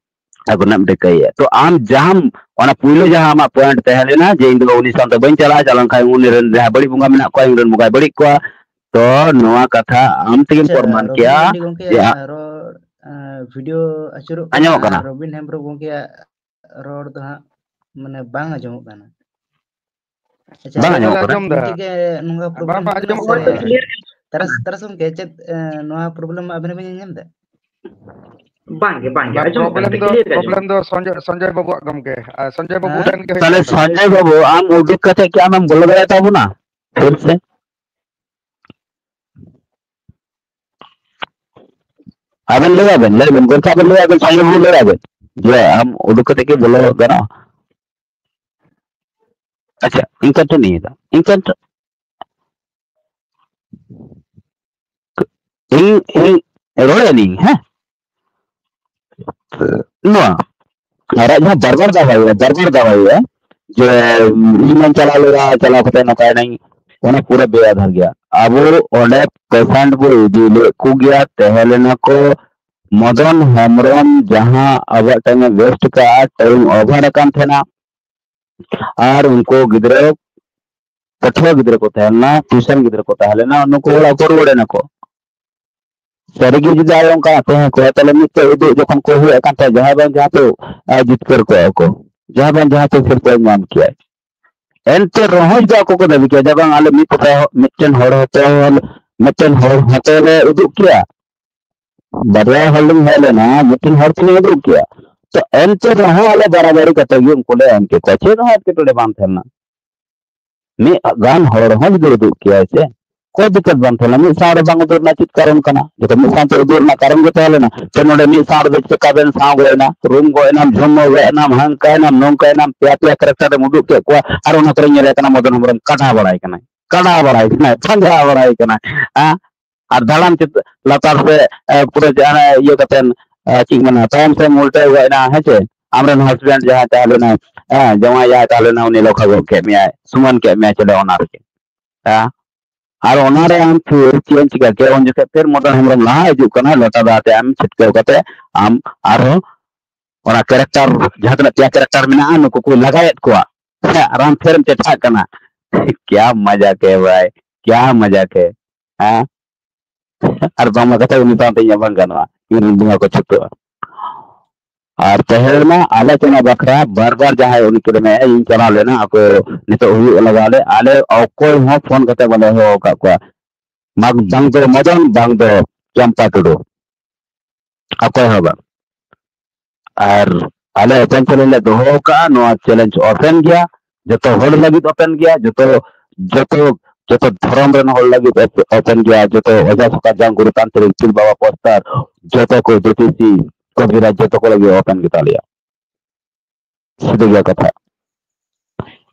ᱟᱹᱜᱩ ᱨᱮᱱᱟᱜ ᱮᱢ ᱨᱤᱠᱟᱹᱭᱮᱫᱼᱟ᱾ ᱛᱚ ᱟᱢ ᱡᱟᱦᱟᱸᱢ, ᱚᱱᱟ ᱯᱩᱭᱞᱩ ᱡᱟᱦᱟᱸ ᱟᱢᱟᱜ ᱯᱚᱭᱮᱱᱴ ᱛᱟᱦᱮᱸ ᱞᱮᱱᱟ ᱡᱮ ᱤᱧ ᱫᱚ ᱩᱱᱤ ᱥᱟᱶᱛᱮ ᱵᱟᱹᱧ ᱪᱟᱞᱟᱜᱼᱟ, ᱪᱟᱞᱟᱣ ᱞᱮᱱᱠᱷᱟᱱ ᱩᱱᱤ ᱨᱮᱱ ᱡᱟᱦᱟᱸᱭ ᱵᱟᱹᱲᱤᱡ ᱵᱚᱸᱜᱟ ᱢᱮᱱᱟᱜ ᱠᱚᱣᱟ, ᱤᱧ ᱨᱮᱱ ᱵᱚᱸᱜᱟᱭ ᱵᱟᱹᱲᱤᱡ ᱠᱚᱣᱟ, ᱛᱚ ᱱᱚᱣᱟ ᱠᱟᱛᱷᱟ ᱟᱢ ᱛᱮᱜᱮᱢ ᱟᱪᱪᱷᱟ, ᱯᱨᱚᱢᱟᱱ ᱨᱚᱵᱤᱱ ᱠᱮᱭᱟ ᱢᱟᱱᱰᱤ ᱜᱚᱢᱠᱮ, ᱡᱮ ᱟ- ᱨᱚᱲ, ᱟ, ᱵᱷᱤᱰᱤᱭᱳ ᱟᱹᱪᱩᱨᱚᱜ ᱠᱟᱱᱟ᱾ ᱟᱸᱡᱚᱢᱚᱜ ᱠᱟᱱᱟ? ᱟᱨ ᱨᱚᱵᱤᱱ ᱦᱮᱢᱵᱨᱚᱢ ᱜᱚᱢᱠᱮᱭᱟᱜ ᱨᱚᱲ ᱫᱚ ᱦᱟᱸᱜ ᱢᱟᱱᱮ ᱵᱟᱝ ᱟᱸᱡᱚᱢᱚᱜ ᱠᱟᱱᱟ᱾ ᱟᱪᱪᱷᱟ, ᱵᱟᱝ ᱟᱸᱡᱚᱢᱚᱜ ᱠᱟᱱᱟ? ᱟᱸᱡᱚᱢ ᱮᱫᱟ᱾ ᱢᱤᱫᱴᱤᱡ ᱜᱮ ᱱᱚᱝᱠᱟ ᱵᱟᱝ, ᱯᱨᱚᱵᱞᱮᱢ ᱵᱟᱝ, ᱦᱩᱭᱩᱜ ᱠᱟᱱᱟ ᱟᱸᱡᱚᱢᱚᱜ ᱥᱮ? ᱠᱟᱱᱟ᱾ ᱛᱟᱨᱟᱥ, ᱛᱟᱨᱟᱥ ᱜᱚᱢᱠᱮ, ᱪᱮᱫ, ᱮ, ᱱᱚᱣᱟ ᱯᱨᱚᱵᱞᱮᱢ ᱟᱵᱮᱱ ᱦᱚᱸᱵᱮᱱ ᱧᱮᱞ ᱧᱟᱢ ᱮᱫᱟ? ᱵᱟᱝᱜᱮ, ᱵᱟᱝᱜᱮ, ᱵᱟᱝ, ᱟᱸᱡᱚᱢᱚᱜ ᱠᱟᱱᱟ, ᱯᱨᱚᱵᱞᱮᱢ ᱫᱚ, ᱠᱞᱤᱭᱟᱨ ᱜᱮ ᱯᱨᱚᱵᱞᱮᱢ ᱟᱸᱡᱚᱢᱚᱜ ᱫᱚ ᱥᱚᱧᱡᱚᱭ, ᱥᱚᱧᱡᱚᱭ ᱵᱟᱹᱵᱩᱣᱟᱜ ᱜᱚᱢᱠᱮ, ᱟᱨ ᱥᱚᱧᱡᱚᱭ ᱵᱟᱹᱵᱩ ᱦᱮᱸ? ᱴᱷᱮᱱ ᱜᱮ ᱦᱩᱭᱩᱜ ᱛᱟᱦᱞᱮ ᱠᱟᱱ ᱛᱟᱵᱚᱱᱟ᱾ ᱥᱚᱧᱡᱚᱭ ᱵᱟᱹᱵᱩ, ᱟᱢ ᱩᱰᱩᱠ ᱠᱟᱛᱮ ᱠᱤ ᱟᱢᱮᱢ ᱵᱚᱞᱚ ᱫᱟᱲᱮᱭᱟᱜ ᱛᱟᱵᱚᱱᱟ ᱯᱷᱤᱨ ᱥᱮ? ᱟᱵᱮᱱ ᱞᱟᱹᱭ ᱟᱵᱮᱱ, ᱞᱟᱹᱭ ᱟᱵᱮᱱ, ᱜᱚᱢᱠᱮ ᱟᱵᱮᱱ ᱞᱟᱹᱭ ᱟᱵᱮᱱ, ᱥᱟᱭᱚᱱ ᱵᱟᱹᱵᱩ ᱞᱟᱹᱭ ᱟᱵᱮᱱ ᱡᱮ ᱟᱢ ᱩᱰᱩᱠ ᱠᱟᱛᱮ ᱜᱮ ᱵᱚᱞᱚ ᱜᱟᱱᱚᱜᱼᱟ᱾ ᱟᱪᱪᱷᱟ, ᱤᱧ ᱠᱟᱹᱴᱤᱡ ᱱᱤᱭᱟᱹ ᱫᱚ, ᱤᱧ ᱠᱟᱹᱴᱤᱡ ᱤᱧ, ᱤᱧ ᱨᱚᱲᱮᱫ ᱞᱤᱧ, ᱦᱮᱸ? ᱱᱚᱣᱟ ᱟᱨᱟᱜ ᱡᱟᱦᱟᱸ ᱵᱟᱨ ᱵᱟᱨ ᱫᱟᱣ ᱦᱩᱭᱩᱜᱼᱟ, ᱵᱟᱨ ᱵᱟᱨ ᱫᱟᱣ ᱦᱩᱭᱩᱜᱼᱟ ᱡᱮ ᱤᱧ ᱪᱟᱞᱟᱣ ᱞᱮᱱᱟ, ᱪᱟᱞᱟᱣ ᱠᱟᱛᱮ ᱱᱚᱝᱠᱟᱭᱱᱟᱹᱧ, ᱚᱱᱟ ᱯᱩᱨᱟᱹ ᱵᱮᱟᱫᱷᱟᱨ ᱜᱮᱭᱟ᱾ ᱟᱵᱚ ᱚᱸᱰᱮ ᱯᱮᱥᱮᱱᱴ ᱵᱚ ᱤᱫᱤ ᱞᱮᱫ ᱠᱚ ᱜᱮᱭᱟ, ᱛᱟᱦᱮᱸ ᱞᱮᱱᱟ ᱠᱚ᱾ ᱢᱚᱫᱚᱱ ᱦᱮᱢᱵᱨᱚᱢ ᱡᱟᱦᱟᱸ ᱟᱵᱚᱣᱟᱜ ᱴᱟᱭᱤᱢ ᱮ ᱣᱮᱥᱴ ᱠᱟᱜᱼᱟ, ᱴᱟᱭᱤᱢ ᱳᱵᱷᱟᱨ ᱟᱠᱟᱱ ᱛᱟᱦᱮᱱᱟ, ᱟᱨ ᱩᱱᱠᱩ ᱜᱤᱫᱽᱨᱟᱹ, ᱯᱟᱹᱴᱷᱩᱣᱟᱹ ᱜᱤᱫᱽᱨᱟᱹ ᱠᱚ ᱛᱟᱦᱮᱸ ᱞᱮᱱᱟ, ᱴᱤᱭᱩᱥᱚᱱ ᱜᱤᱫᱽᱨᱟᱹ ᱠᱚ ᱛᱟᱦᱮᱸ ᱞᱮᱱᱟ, ᱱᱩᱠᱩ ᱚᱲᱟᱜ ᱠᱚ ᱨᱩᱣᱟᱹᱲ ᱮᱱᱟ ᱠᱚ᱾ ᱥᱟᱹᱨᱤᱜᱮ ᱡᱩᱫᱤ ᱟᱭ ᱚᱱᱠᱟ ᱛᱟᱦᱮᱸ ᱠᱚᱜᱼᱟ, ᱛᱟᱦᱞᱮ ᱢᱤᱫᱴᱮᱡ ᱩᱫᱩᱜ ᱡᱚᱠᱷᱚᱱ ᱠᱚ ᱦᱩᱭᱩᱜ ᱠᱟᱱ ᱛᱟᱦᱮᱸᱫ, ᱡᱟᱦᱟᱸᱭ ᱵᱟᱝ ᱡᱟᱦᱟᱸ ᱛᱮ, ᱟ, ᱡᱤᱛᱠᱟᱹᱨ ᱠᱚᱜᱼᱟ ᱠᱚ, ᱡᱟᱦᱟᱸᱭ ᱵᱟᱝ ᱡᱟᱦᱟᱸ ᱛᱮ ᱥᱤᱨᱯᱟᱹᱭ ᱧᱟᱢ ᱠᱮᱭᱟ᱾ ᱮᱱᱛᱮ ᱨᱮᱦᱚᱸ ᱡᱩᱫᱤ ᱟᱠᱚ ᱠᱚ ᱫᱟᱹᱵᱤ ᱠᱮᱭᱟ ᱡᱮ ᱵᱟᱝ, ᱟᱞᱮ ᱢᱤᱫ ᱦᱚᱲ, ᱢᱤᱫᱴᱮᱱ ᱦᱚᱲ ᱦᱚᱸᱛᱚ, ᱢᱤᱫᱴᱮᱱ ᱦᱚᱲ ᱦᱚᱸᱛᱚ ᱞᱮ ᱩᱫᱩᱜ ᱠᱮᱭᱟ, ᱵᱟᱨᱭᱟ ᱦᱚᱲ ᱞᱤᱧ ᱦᱮᱡ ᱞᱮᱱᱟ, ᱢᱤᱫᱴᱮᱱ ᱦᱚᱲ ᱛᱮᱞᱤᱧ ᱩᱫᱩᱜ ᱠᱮᱭᱟ, ᱛᱚ ᱮᱱᱛᱮ ᱨᱮᱦᱚᱸ ᱟᱞᱮ ᱵᱟᱨᱟᱵᱟᱨᱤ ᱠᱟᱛᱮ ᱜᱮ ᱩᱱᱠᱩ ᱞᱮ ᱮᱢ ᱠᱮ ᱠᱚᱣᱟ, ᱪᱮᱫ ᱦᱚᱸ ᱮᱴᱠᱮᱴᱚᱬᱮ ᱵᱟᱝ ᱛᱟᱦᱮᱸ ᱞᱮᱱᱟ᱾ ᱢᱤᱫ ᱜᱟᱱ ᱦᱚᱲ ᱦᱚᱸ ᱡᱩᱫᱤ ᱩᱫᱩᱜ ᱠᱮᱭᱟᱭ ᱥᱮ, ᱠᱳᱭ ᱫᱤᱠᱠᱟᱛ ᱵᱟᱝ ᱛᱟᱦᱮᱸ ᱞᱮᱱᱟ᱾ ᱢᱤᱫ ᱥᱟᱶ ᱨᱮ ᱵᱟᱝ ᱩᱫᱩᱜ ᱨᱮᱱᱟᱜ ᱪᱮᱫ ᱠᱟᱨᱚᱱ ᱠᱟᱱᱟ? ᱡᱚᱠᱷᱚᱱ ᱢᱤᱫ ᱥᱟᱶᱛᱮ ᱩᱫᱩᱜ ᱨᱮᱱᱟᱜ ᱠᱟᱨᱚᱱ ᱜᱮ ᱛᱟᱦᱮᱸ ᱞᱮᱱᱟ, ᱛᱚ ᱱᱚᱰᱮ ᱢᱤᱫ ᱥᱟᱶ ᱨᱮᱫᱚ ᱪᱮᱠᱟ ᱵᱮᱱ ᱥᱟᱶ ᱜᱚᱫ ᱮᱱᱟ, ᱨᱩᱢ ᱜᱚᱫ ᱮᱱᱟᱢ, ᱦᱟᱱᱠᱟ ᱮᱱᱟᱢ, ᱱᱚᱝᱠᱟ ᱮᱱᱟᱢ, ᱯᱮᱭᱟ ᱯᱮᱭᱟ ᱠᱮᱨᱮᱠᱴᱟᱨ ᱮᱢ ᱩᱫᱩᱜ ᱠᱮᱫ ᱠᱚᱣᱟ, ᱟᱨ ᱚᱱᱟ ᱠᱚᱨᱮ ᱧᱮᱞᱮ ᱠᱟᱱᱟ ᱢᱚᱫᱚᱱ ᱦᱮᱢᱵᱨᱚᱢ ᱠᱟᱰᱟ ᱵᱟᱲᱟᱭ ᱠᱟᱱᱟᱭ, ᱠᱟᱰᱟ ᱵᱟᱲᱟᱭ ᱠᱟᱱᱟᱭ, ᱯᱟᱸᱡᱟ ᱵᱟᱲᱟᱭ ᱠᱟᱱᱟᱭ, ᱦᱮᱸ? ᱟᱨ ᱫᱟᱲᱟᱱ ᱪᱮᱛ-, ᱞᱟᱛᱟᱨ ᱥᱮᱫ, ᱮ, ᱯᱩᱨᱟᱹ ᱡᱟᱦᱟᱸ ᱤᱭᱟᱹ ᱠᱟᱛᱮᱱ, ᱮ, ᱪᱮᱫ ᱤᱧ ᱢᱮᱱᱟ, ᱛᱟᱭᱚᱢ ᱥᱮᱫ ᱩᱞᱴᱟᱹᱣ ᱜᱚᱫ ᱮᱱᱟ, ᱦᱮᱸ ᱪᱮ? ᱟᱢᱨᱮᱱ ᱦᱟᱥᱵᱮᱱᱰ ᱡᱟᱦᱟᱸᱭ ᱛᱟᱦᱮᱸ ᱞᱮᱱᱟᱭ, ᱦᱮᱸ, ᱡᱟᱶᱟᱭ ᱡᱟᱦᱟᱸᱭ ᱛᱟᱦᱮᱸ ᱞᱮᱱᱟ, ᱩᱱᱤ ᱞᱚᱠᱷᱟ ᱜᱚᱫ ᱠᱮᱫ ᱢᱮᱭᱟᱭ, ᱥᱩᱢᱟᱱ ᱠᱮᱫ ᱢᱮᱭᱟᱭ ᱪᱚᱞᱮ ᱚᱱᱟ ᱨᱮᱜᱮ, ᱦᱮᱸ? ᱟᱨ ᱚᱱᱟᱨᱮ ᱟᱢ ᱯᱷᱤᱨ ᱪᱮᱫ ᱮᱢ ᱪᱤᱠᱟ ᱠᱮᱫ? ᱩᱱ ᱡᱚᱠᱷᱮᱡ ᱯᱷᱤᱨ ᱢᱚᱫᱚᱱ ᱦᱮᱢᱵᱨᱚᱢ ᱞᱟᱦᱟ ᱦᱤᱡᱩᱜ ᱠᱟᱱᱟ, ᱞᱚᱴᱟ ᱫᱟᱜ ᱛᱮ ᱟᱢ ᱪᱷᱤᱴᱠᱟᱹᱣ ᱠᱟᱛᱮ ᱟᱢ ᱟᱨᱦᱚᱸ ᱚᱱᱟ ᱠᱮᱨᱮᱠᱴᱟᱨ, ᱡᱟᱦᱟᱸ ᱛᱤᱱᱟᱹᱜ ᱯᱮᱭᱟ ᱠᱮᱨᱮᱠᱴᱟᱨ ᱢᱮᱱᱟᱜᱼᱟ, ᱱᱩᱠᱩ ᱠᱚ ᱞᱟᱜᱟᱭᱮᱫ ᱠᱚᱣᱟ, ᱦᱮᱸ, ᱟᱨ ᱟᱢ ᱯᱷᱤᱨ ᱮᱢ ᱪᱮᱴᱷᱟᱜ ᱠᱟᱱᱟ᱾ ᱠᱭᱟ ᱢᱟᱡᱟᱠ ᱦᱮ ᱵᱷᱟᱭ, ᱠᱭᱟ ᱢᱟᱡᱟᱠ ᱦᱮ, ᱦᱮᱸ? ᱟᱨ ᱵᱟᱝᱢᱟ ᱠᱟᱛᱷᱟ ᱩᱱᱤ ᱥᱟᱶᱛᱮ ᱤᱧᱟᱹᱜ ᱵᱟᱝ ᱜᱟᱱᱚᱜᱼᱟ, ᱤᱧ ᱨᱮᱱ ᱵᱚᱸᱜᱟ ᱠᱚ ᱪᱷᱩᱴᱟᱹᱜᱼᱟ᱾ ᱟᱨ ᱛᱟᱦᱮᱸ ᱞᱮᱱᱟ ᱟᱞᱳᱪᱚᱱᱟ ᱵᱟᱠᱷᱨᱟ ᱵᱟᱨ ᱵᱟᱨ ᱡᱟᱦᱟᱸᱭ ᱩᱱᱤ ᱠᱚ ᱢᱮᱱᱟ, ᱤᱧ ᱪᱟᱞᱟᱣ ᱞᱮᱱᱟ, ᱟᱠᱚ ᱱᱤᱛᱚᱜ ᱦᱩᱭᱩᱜ ᱞᱟᱜᱟᱣ ᱞᱮ, ᱟᱞᱮ ᱚᱠᱚᱭ ᱦᱚᱸ ᱯᱷᱳᱱ ᱠᱟᱛᱮ ᱵᱟᱞᱮ ᱦᱚᱦᱚ ᱟᱠᱟᱫ ᱠᱚᱣᱟ᱾ ᱵᱟᱝ, ᱵᱟᱝ ᱫᱚ ᱢᱚᱫᱚᱱ, ᱵᱟᱝ ᱫᱚ ᱪᱟᱢᱯᱟ ᱴᱩᱰᱩ, ᱚᱠᱚᱭ ᱦᱚᱸ ᱵᱟᱝ᱾ ᱟᱨ ᱟᱞᱮ ᱳᱯᱮᱱ ᱪᱮᱞᱮᱧᱡᱽ ᱞᱮ ᱫᱚᱦᱚ ᱟᱠᱟᱫᱼᱟ, ᱱᱚᱣᱟ ᱪᱮᱞᱮᱧᱡᱽ ᱳᱯᱮᱱ ᱜᱮᱭᱟ, ᱡᱚᱛᱚ ᱦᱚᱲ ᱞᱟᱹᱜᱤᱫ ᱳᱯᱮᱱ ᱜᱮᱭᱟ, ᱡᱚᱛᱚ, ᱡᱚᱛᱚ ᱡᱚᱛᱚ ᱫᱷᱚᱨᱚᱢ ᱨᱮᱱ ᱦᱚᱲ ᱞᱟᱹᱜᱤᱫ ᱳᱯᱮᱱ ᱜᱮᱭᱟ, ᱡᱚᱛᱚ ᱚᱡᱷᱟ ᱥᱚᱠᱟ ᱡᱟᱝ ᱜᱩᱨᱩ ᱛᱟᱱᱛᱨᱤᱠ ᱯᱤᱞ ᱵᱟᱵᱟ ᱯᱳᱥᱴᱟᱨ, ᱡᱚᱛᱚ ᱠᱚ ᱡᱳᱛᱤᱥᱤ ᱠᱚᱵᱤᱨᱟᱡᱽ ᱡᱚᱛᱚ ᱠᱚ ᱞᱟᱹᱜᱤᱫ ᱳᱯᱮᱱ ᱜᱮᱛᱟᱞᱮᱭᱟ᱾ ᱥᱟᱹᱨᱤ ᱜᱮᱭᱟ ᱠᱟᱛᱷᱟ᱾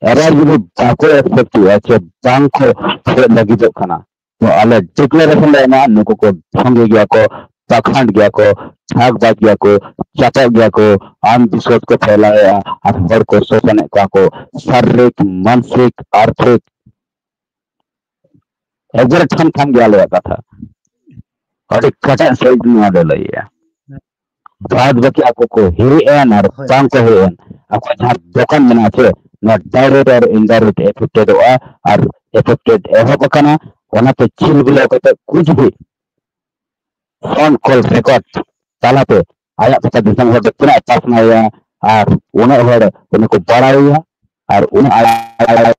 ᱮᱨᱟ ᱡᱩᱫᱤ ᱵᱟᱠᱚ ᱮᱠᱥᱮᱯᱴ ᱮᱫᱟ ᱥᱮ ᱵᱟᱝ ᱠᱚ ᱦᱮᱡ ᱞᱟᱹᱜᱤᱫᱚᱜ ᱠᱟᱱᱟ, ᱛᱚ ᱟᱞᱮ ᱰᱤᱠᱞᱟᱨᱮᱥᱚᱱ ᱞᱮ ᱮᱢᱟ, ᱱᱩᱠᱩ ᱠᱚ ᱥᱚᱸᱜᱮ ᱜᱮᱭᱟ ᱠᱚ, ᱯᱟᱠᱷᱟᱱᱰ ᱜᱮᱭᱟ ᱠᱚ, ᱴᱷᱟᱠ ᱵᱟᱡ ᱜᱮᱭᱟ ᱠᱚ, ᱪᱟᱯᱟᱜ ᱜᱮᱭᱟ ᱠᱚ, ᱟᱱ ᱵᱤᱥᱣᱟᱥ ᱠᱚ ᱯᱷᱮᱞᱟᱣᱮᱫᱼᱟ ᱟᱨ ᱦᱚᱲ ᱠᱚ ᱥᱳᱥᱟᱱᱮᱫ ᱠᱚᱣᱟ ᱠᱚ, ᱥᱟᱨᱤᱨᱤᱠ, ᱢᱟᱱᱥᱤᱠ, ᱟᱨᱛᱷᱤᱠ, ᱮᱠᱵᱟᱨᱮ ᱴᱷᱟᱢ ᱴᱷᱟᱢ ᱜᱮ ᱟᱞᱮᱭᱟᱜ ᱠᱟᱛᱷᱟ᱾ ᱟᱹᱰᱤ ᱠᱮᱴᱮᱡ ᱥᱟᱹᱦᱤᱡ ᱱᱚᱣᱟ ᱞᱮ ᱞᱟᱹᱭᱮᱜᱼᱟ᱾ ᱵᱟᱫ ᱵᱟᱹᱠᱤ ᱟᱠᱚ ᱠᱚ ᱦᱮᱡ ᱮᱱ ᱟᱨ ᱦᱳᱭ᱾ ᱵᱟᱝ ᱠᱚ ᱦᱮᱡ ᱮᱱ, ᱟᱠᱚᱣᱟᱜ ᱡᱟᱦᱟᱸ ᱫᱚᱠᱟᱱ ᱢᱮᱱᱟᱜᱼᱟ ᱥᱮ, ᱱᱚᱣᱟ ᱰᱟᱭᱨᱮᱠᱴ ᱟᱨ ᱤᱱᱰᱟᱭᱨᱮᱠᱴ ᱮᱯᱷᱮᱠᱴᱮᱰᱚᱜᱼᱟ ᱟᱨ ᱮᱯᱷᱮᱠᱴᱮᱰ ᱮᱦᱚᱵ ᱟᱠᱟᱱᱟ᱾ ᱚᱱᱟᱛᱮ ᱪᱤᱞ ᱵᱤᱞᱟᱹᱣ ᱠᱟᱛᱮ ᱠᱩᱪ ᱵᱷᱤ ᱯᱷᱳᱱ ᱠᱚᱞ ᱨᱮᱠᱚᱨᱰ ᱛᱟᱞᱟᱛᱮ ᱟᱭᱟᱜ ᱠᱟᱛᱷᱟ ᱫᱤᱥᱚᱢ ᱦᱚᱲ ᱫᱚ ᱛᱤᱱᱟᱹᱜ ᱯᱟᱥᱱᱟᱣᱮᱭᱟ ᱟᱨ ᱩᱱᱟᱹᱜ ᱦᱚᱲ ᱩᱱᱤ ᱠᱚ ᱵᱟᱲᱟᱭᱮᱭᱟ ᱟᱨ ᱩᱱᱟᱹᱜ ᱟᱭᱟᱜ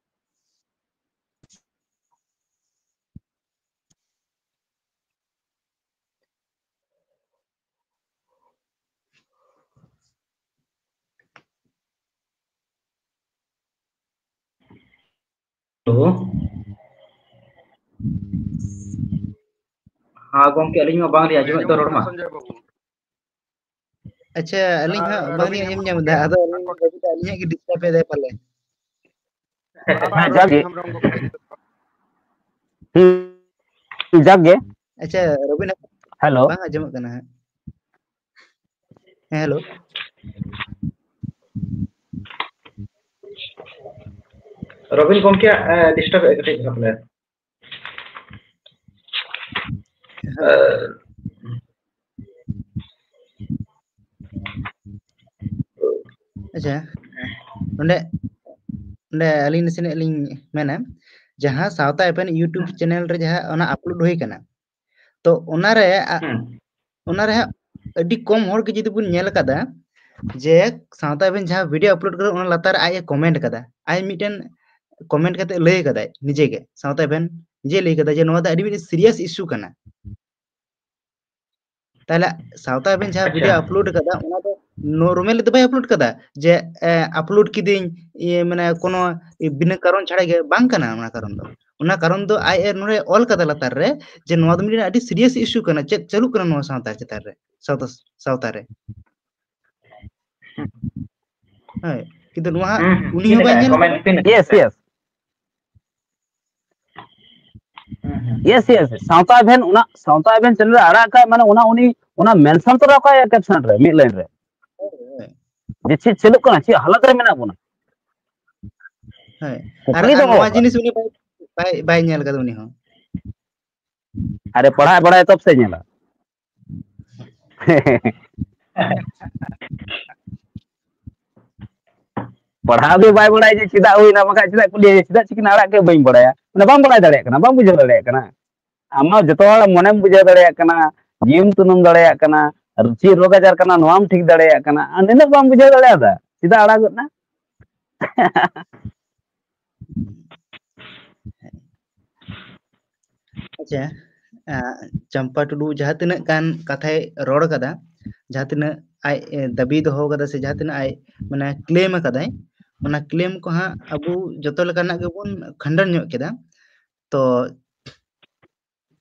ᱦᱮᱞᱳ᱾ ᱦᱮᱸ ᱜᱚᱢᱠᱮ, ᱟᱹᱞᱤᱧ ᱢᱟ ᱵᱟᱝᱞᱤᱧ ᱟᱸᱡᱚᱢᱮᱫ ᱫᱚ ᱨᱚᱲ ᱢᱟ᱾ ᱥᱚᱧᱡᱚᱭ ᱵᱟᱹᱵᱩ᱾ ᱟᱪᱪᱷᱟ, ᱟᱹᱞᱤᱧ ᱟᱨ ᱦᱟᱸᱜ ᱨᱚᱵᱤᱱ ᱵᱟᱝᱞᱤᱧ ᱟᱸᱡᱚᱢ ᱦᱮᱢᱵᱨᱚᱢ ᱧᱟᱢ ᱮᱫᱟ᱾ ᱜᱚᱢᱠᱮ᱾ ᱟᱫᱚ ᱟᱹᱞᱤᱧ ᱟᱠᱚ ᱞᱟᱹᱜᱤᱫ ᱟᱹᱞᱤᱧᱟᱜ ᱜᱮ ᱰᱤᱥᱴᱟᱨᱵ ᱮᱫᱟᱭ ᱯᱟᱞᱮ᱾ ᱟᱨ ᱦᱮᱸ, ᱨᱚᱵᱤᱱ ᱡᱟᱜᱮ᱾ ᱦᱮᱢᱵᱨᱚᱢ ᱜᱚᱢᱠᱮ᱾ ᱦᱩᱸ, ᱡᱟᱜᱮ᱾ ᱟᱪᱪᱷᱟ, ᱨᱚᱵᱤᱱ, ᱦᱮᱞᱳ᱾ ᱵᱟᱝ ᱟᱸᱡᱚᱢᱚᱜ ᱠᱟᱱᱟ ᱦᱟᱸᱜ᱾ ᱦᱮᱸ, ᱦᱮᱞᱳ᱾ ᱨᱚᱵᱤᱱ ᱜᱚᱢᱠᱮᱭᱟᱜ, ᱮ, ᱰᱤᱥᱴᱟᱨᱵ ᱮᱫ ᱠᱟᱹᱴᱤᱡ ᱫᱷᱟᱨᱟ ᱯᱟᱞᱮ᱾ ᱦᱮᱸ᱾ ᱮ, ᱟᱪᱪᱷᱟ, ᱱᱚᱰᱮ, ᱱᱚᱰᱮ ᱟᱹᱞᱤᱧ ᱱᱟᱥᱮᱱᱟᱜ ᱞᱤᱧ ᱢᱮᱱᱟ, ᱡᱟᱦᱟᱸ ᱥᱟᱶᱛᱟ ᱮᱯᱷᱮᱢ YouTube ᱪᱮᱱᱮᱞ ᱨᱮ ᱡᱟᱦᱟᱸ ᱚᱱᱟ ᱟᱯᱞᱳᱰ ᱦᱩᱭ ᱠᱟᱱᱟ, ᱛᱚ ᱚᱱᱟᱨᱮ, ᱟ-, ᱦᱩᱸ᱾ ᱚᱱᱟᱨᱮ ᱦᱟᱸᱜ ᱟᱹᱰᱤ ᱠᱚᱢ ᱦᱚᱲ ᱜᱮ ᱡᱩᱫᱤ ᱵᱚᱱ ᱧᱮᱞ ᱟᱠᱟᱫᱟ ᱡᱮ ᱥᱟᱶᱛᱟ ᱮᱯᱷᱮᱢ ᱡᱟᱦᱟᱸ ᱵᱷᱤᱰᱤᱭᱳ ᱟᱯᱞᱳᱰ ᱠᱟᱫᱟ, ᱚᱱᱟ ᱞᱟᱛᱟᱨ ᱨᱮ ᱟᱡ ᱮ ᱠᱚᱢᱮᱱᱴ ᱠᱟᱫᱟ, ᱟᱡ ᱢᱤᱫᱴᱮᱱ ᱠᱚᱢᱮᱱᱴ ᱠᱟᱛᱮ ᱞᱟᱹᱭ ᱠᱟᱫᱟᱭ ᱱᱤᱡᱮ ᱜᱮ, ᱥᱟᱶᱛᱟ ᱮᱯᱷᱮᱢ ᱱᱤᱡᱮ ᱞᱟᱹᱭ ᱠᱟᱫᱟᱭ ᱡᱮ ᱱᱚᱣᱟ ᱫᱚ ᱟᱹᱰᱤ ᱢᱤᱫᱴᱮᱱ ᱥᱤᱨᱤᱭᱟᱥ ᱤᱥᱩ ᱠᱟᱱᱟ᱾ ᱛᱟᱦᱞᱮ ᱥᱟᱶᱛᱟ ᱮᱯᱷᱮᱢ ᱡᱟᱦᱟᱸ ᱟᱪᱪᱷᱟ᱾ ᱵᱷᱤᱰᱤᱭᱳ ᱟᱯᱞᱳᱰ ᱠᱟᱫᱟ, ᱚᱱᱟ ᱫᱚ ᱱᱚᱨᱢᱮᱞ ᱫᱚ ᱵᱟᱭ ᱟᱯᱞᱳᱰ ᱠᱟᱫᱟ ᱡᱮ, ᱮ, ᱟᱯᱞᱳᱰ ᱠᱤᱫᱟᱹᱧ, ᱤᱭᱟᱹ, ᱢᱟᱱᱮ ᱠᱳᱱᱳ ᱵᱤᱱᱟᱹ ᱠᱟᱨᱚᱱ ᱪᱷᱟᱲᱟ ᱜᱮ, ᱵᱟᱝ ᱠᱟᱱᱟ ᱚᱱᱟ ᱠᱟᱨᱚᱱ ᱫᱚ᱾ ᱚᱱᱟ ᱠᱟᱨᱚᱱ ᱫᱚ ᱟᱡ ᱮ ᱱᱚᱰᱮ ᱚᱞ ᱠᱟᱫᱟ ᱞᱟᱛᱟᱨ ᱨᱮ ᱡᱮ ᱱᱚᱣᱟ ᱫᱚ ᱢᱤᱫᱴᱮᱱ ᱟᱹᱰᱤ serious issue ᱠᱟᱱᱟ, ᱪᱮᱫ ᱪᱟᱹᱞᱩᱜ ᱠᱟᱱᱟ ᱱᱚᱣᱟ ᱥᱟᱶᱛᱟ ᱪᱮᱛᱟᱱ ᱨᱮ, ᱥᱟᱶᱛᱟ, ᱥᱟᱶᱛᱟ ᱨᱮ᱾ ᱦᱳᱭ, ᱠᱤᱱᱛᱩ ᱱᱚᱣᱟ ᱦᱟᱸᱜ ᱦᱩᱸ, ᱦᱩᱸ, ᱩᱱᱤ ᱦᱚᱸ ᱵᱟᱭ ᱧᱮᱞ ᱠᱟᱫᱟ᱾ Yes, yes. ᱦᱩᱸ, ᱦᱩᱸ᱾ Yes, yes. ᱥᱟᱶᱛᱟ ᱮᱵᱷᱮᱱ, ᱚᱱᱟ ᱥᱟᱶᱛᱟ ᱮᱵᱷᱮᱱ channel ᱨᱮ ᱟᱲᱟᱜ ᱠᱟᱜ, ᱢᱟᱱᱮ ᱚᱱᱟ ᱩᱱᱤ, ᱚᱱᱟ mention ᱛᱚᱨᱟ ᱠᱟᱜ caption ᱨᱮ, ᱢᱤᱫ line ᱨᱮ᱾ ᱦᱳᱭ, ᱦᱳᱭ᱾ ᱡᱮ ᱪᱮᱫ ᱪᱟᱹᱞᱩᱜ ᱠᱟᱱᱟ, ᱪᱮᱫ ᱦᱟᱞᱚᱛ ᱨᱮ ᱢᱮᱱᱟᱜ ᱵᱚᱱᱟ᱾ ᱦᱳᱭ᱾ ᱟᱨ, ᱠᱩᱠᱞᱤ ᱟᱨ ᱫᱚᱦᱚ ᱱᱚᱣᱟ ᱠᱟᱱᱟ᱾ ᱡᱤᱱᱤᱥ ᱩᱱᱤ ᱵᱟᱭ, ᱵᱟᱭ, ᱵᱟᱭ ᱧᱮᱞ ᱠᱟᱫᱟ ᱩᱱᱤ ᱦᱚᱸ᱾ ᱟᱨᱮ, ᱯᱟᱲᱦᱟᱜ ᱵᱟᱲᱟᱭ ᱛᱚᱵ ᱥᱮ ᱧᱮᱞᱟ᱾ ᱯᱟᱲᱦᱟᱣ ᱜᱮ ᱵᱟᱭ ᱵᱟᱲᱟᱭᱟ ᱡᱮ ᱪᱮᱫᱟᱜ ᱦᱩᱭᱱᱟ, ᱵᱟᱠᱷᱟᱡ ᱪᱮᱫᱟᱜ ᱠᱩᱞᱤᱭᱟ, ᱪᱮᱫᱟᱜ ᱪᱤᱠᱤᱱ ᱟᱲᱟᱜ ᱠᱮᱫ, ᱵᱟᱹᱧ ᱵᱟᱲᱟᱭᱟ᱾ ᱢᱟᱱᱮ ᱵᱟᱢ ᱵᱟᱲᱟᱭ ᱫᱟᱲᱮᱭᱟᱜ ᱠᱟᱱᱟ, ᱵᱟᱢ ᱵᱩᱡᱷᱟᱹᱣ ᱫᱟᱲᱮᱭᱟᱜ ᱠᱟᱱᱟ᱾ ᱟᱢ ᱢᱟ ᱡᱚᱛᱚ ᱦᱚᱲ ᱢᱚᱱᱮᱢ ᱵᱩᱡᱷᱟᱹᱣ ᱫᱟᱲᱮᱭᱟᱜ ᱠᱟᱱᱟ, ᱡᱤᱣᱤᱢ ᱛᱩᱱᱩᱢ ᱫᱟᱲᱮᱭᱟᱜ ᱠᱟᱱᱟ, ᱟᱨ ᱪᱮᱫ ᱨᱳᱜᱽ ᱟᱡᱟᱨ ᱠᱟᱱᱟ ᱱᱚᱣᱟᱢ ᱴᱷᱤᱠ ᱫᱟᱲᱮᱭᱟᱜ ᱠᱟᱱᱟ, ᱟᱨ ᱱᱤᱱᱟᱹᱜ ᱵᱟᱢ ᱵᱩᱡᱷᱟᱹᱣ ᱫᱟᱲᱮᱭᱟᱫᱟ, ᱪᱮᱫᱟᱜ ᱟᱲᱟᱜᱚᱜ ᱱᱟ? ᱟᱪᱪᱷᱟ, ᱟᱸ, ᱪᱟᱢᱯᱟ ᱴᱩᱰᱩ ᱡᱟᱦᱟᱸ ᱛᱤᱱᱟᱹᱜ ᱜᱟᱱ ᱠᱟᱛᱷᱟᱭ ᱨᱚᱲ ᱠᱟᱫᱟ, ᱡᱟᱦᱟᱸ ᱛᱤᱱᱟᱹᱜ ᱟᱡ, ᱮ, ᱫᱟᱹᱵᱤ ᱫᱚᱦᱚ ᱠᱟᱫᱟ ᱥᱮ ᱡᱟᱦᱟᱸ ᱛᱤᱱᱟᱹᱜ ᱟᱡ, ᱢᱟᱱᱮ, claim ᱟᱠᱟᱫᱟᱭ, ᱚᱱᱟ claim ᱠᱚ ᱦᱟᱸᱜ ᱟᱵᱚ ᱡᱚᱛᱚ ᱞᱮᱠᱟᱱᱟᱜ ᱜᱮᱵᱚᱱ ᱠᱷᱟᱸᱰᱟᱱ ᱧᱚᱜ ᱠᱮᱫᱟ᱾ ᱛᱚ,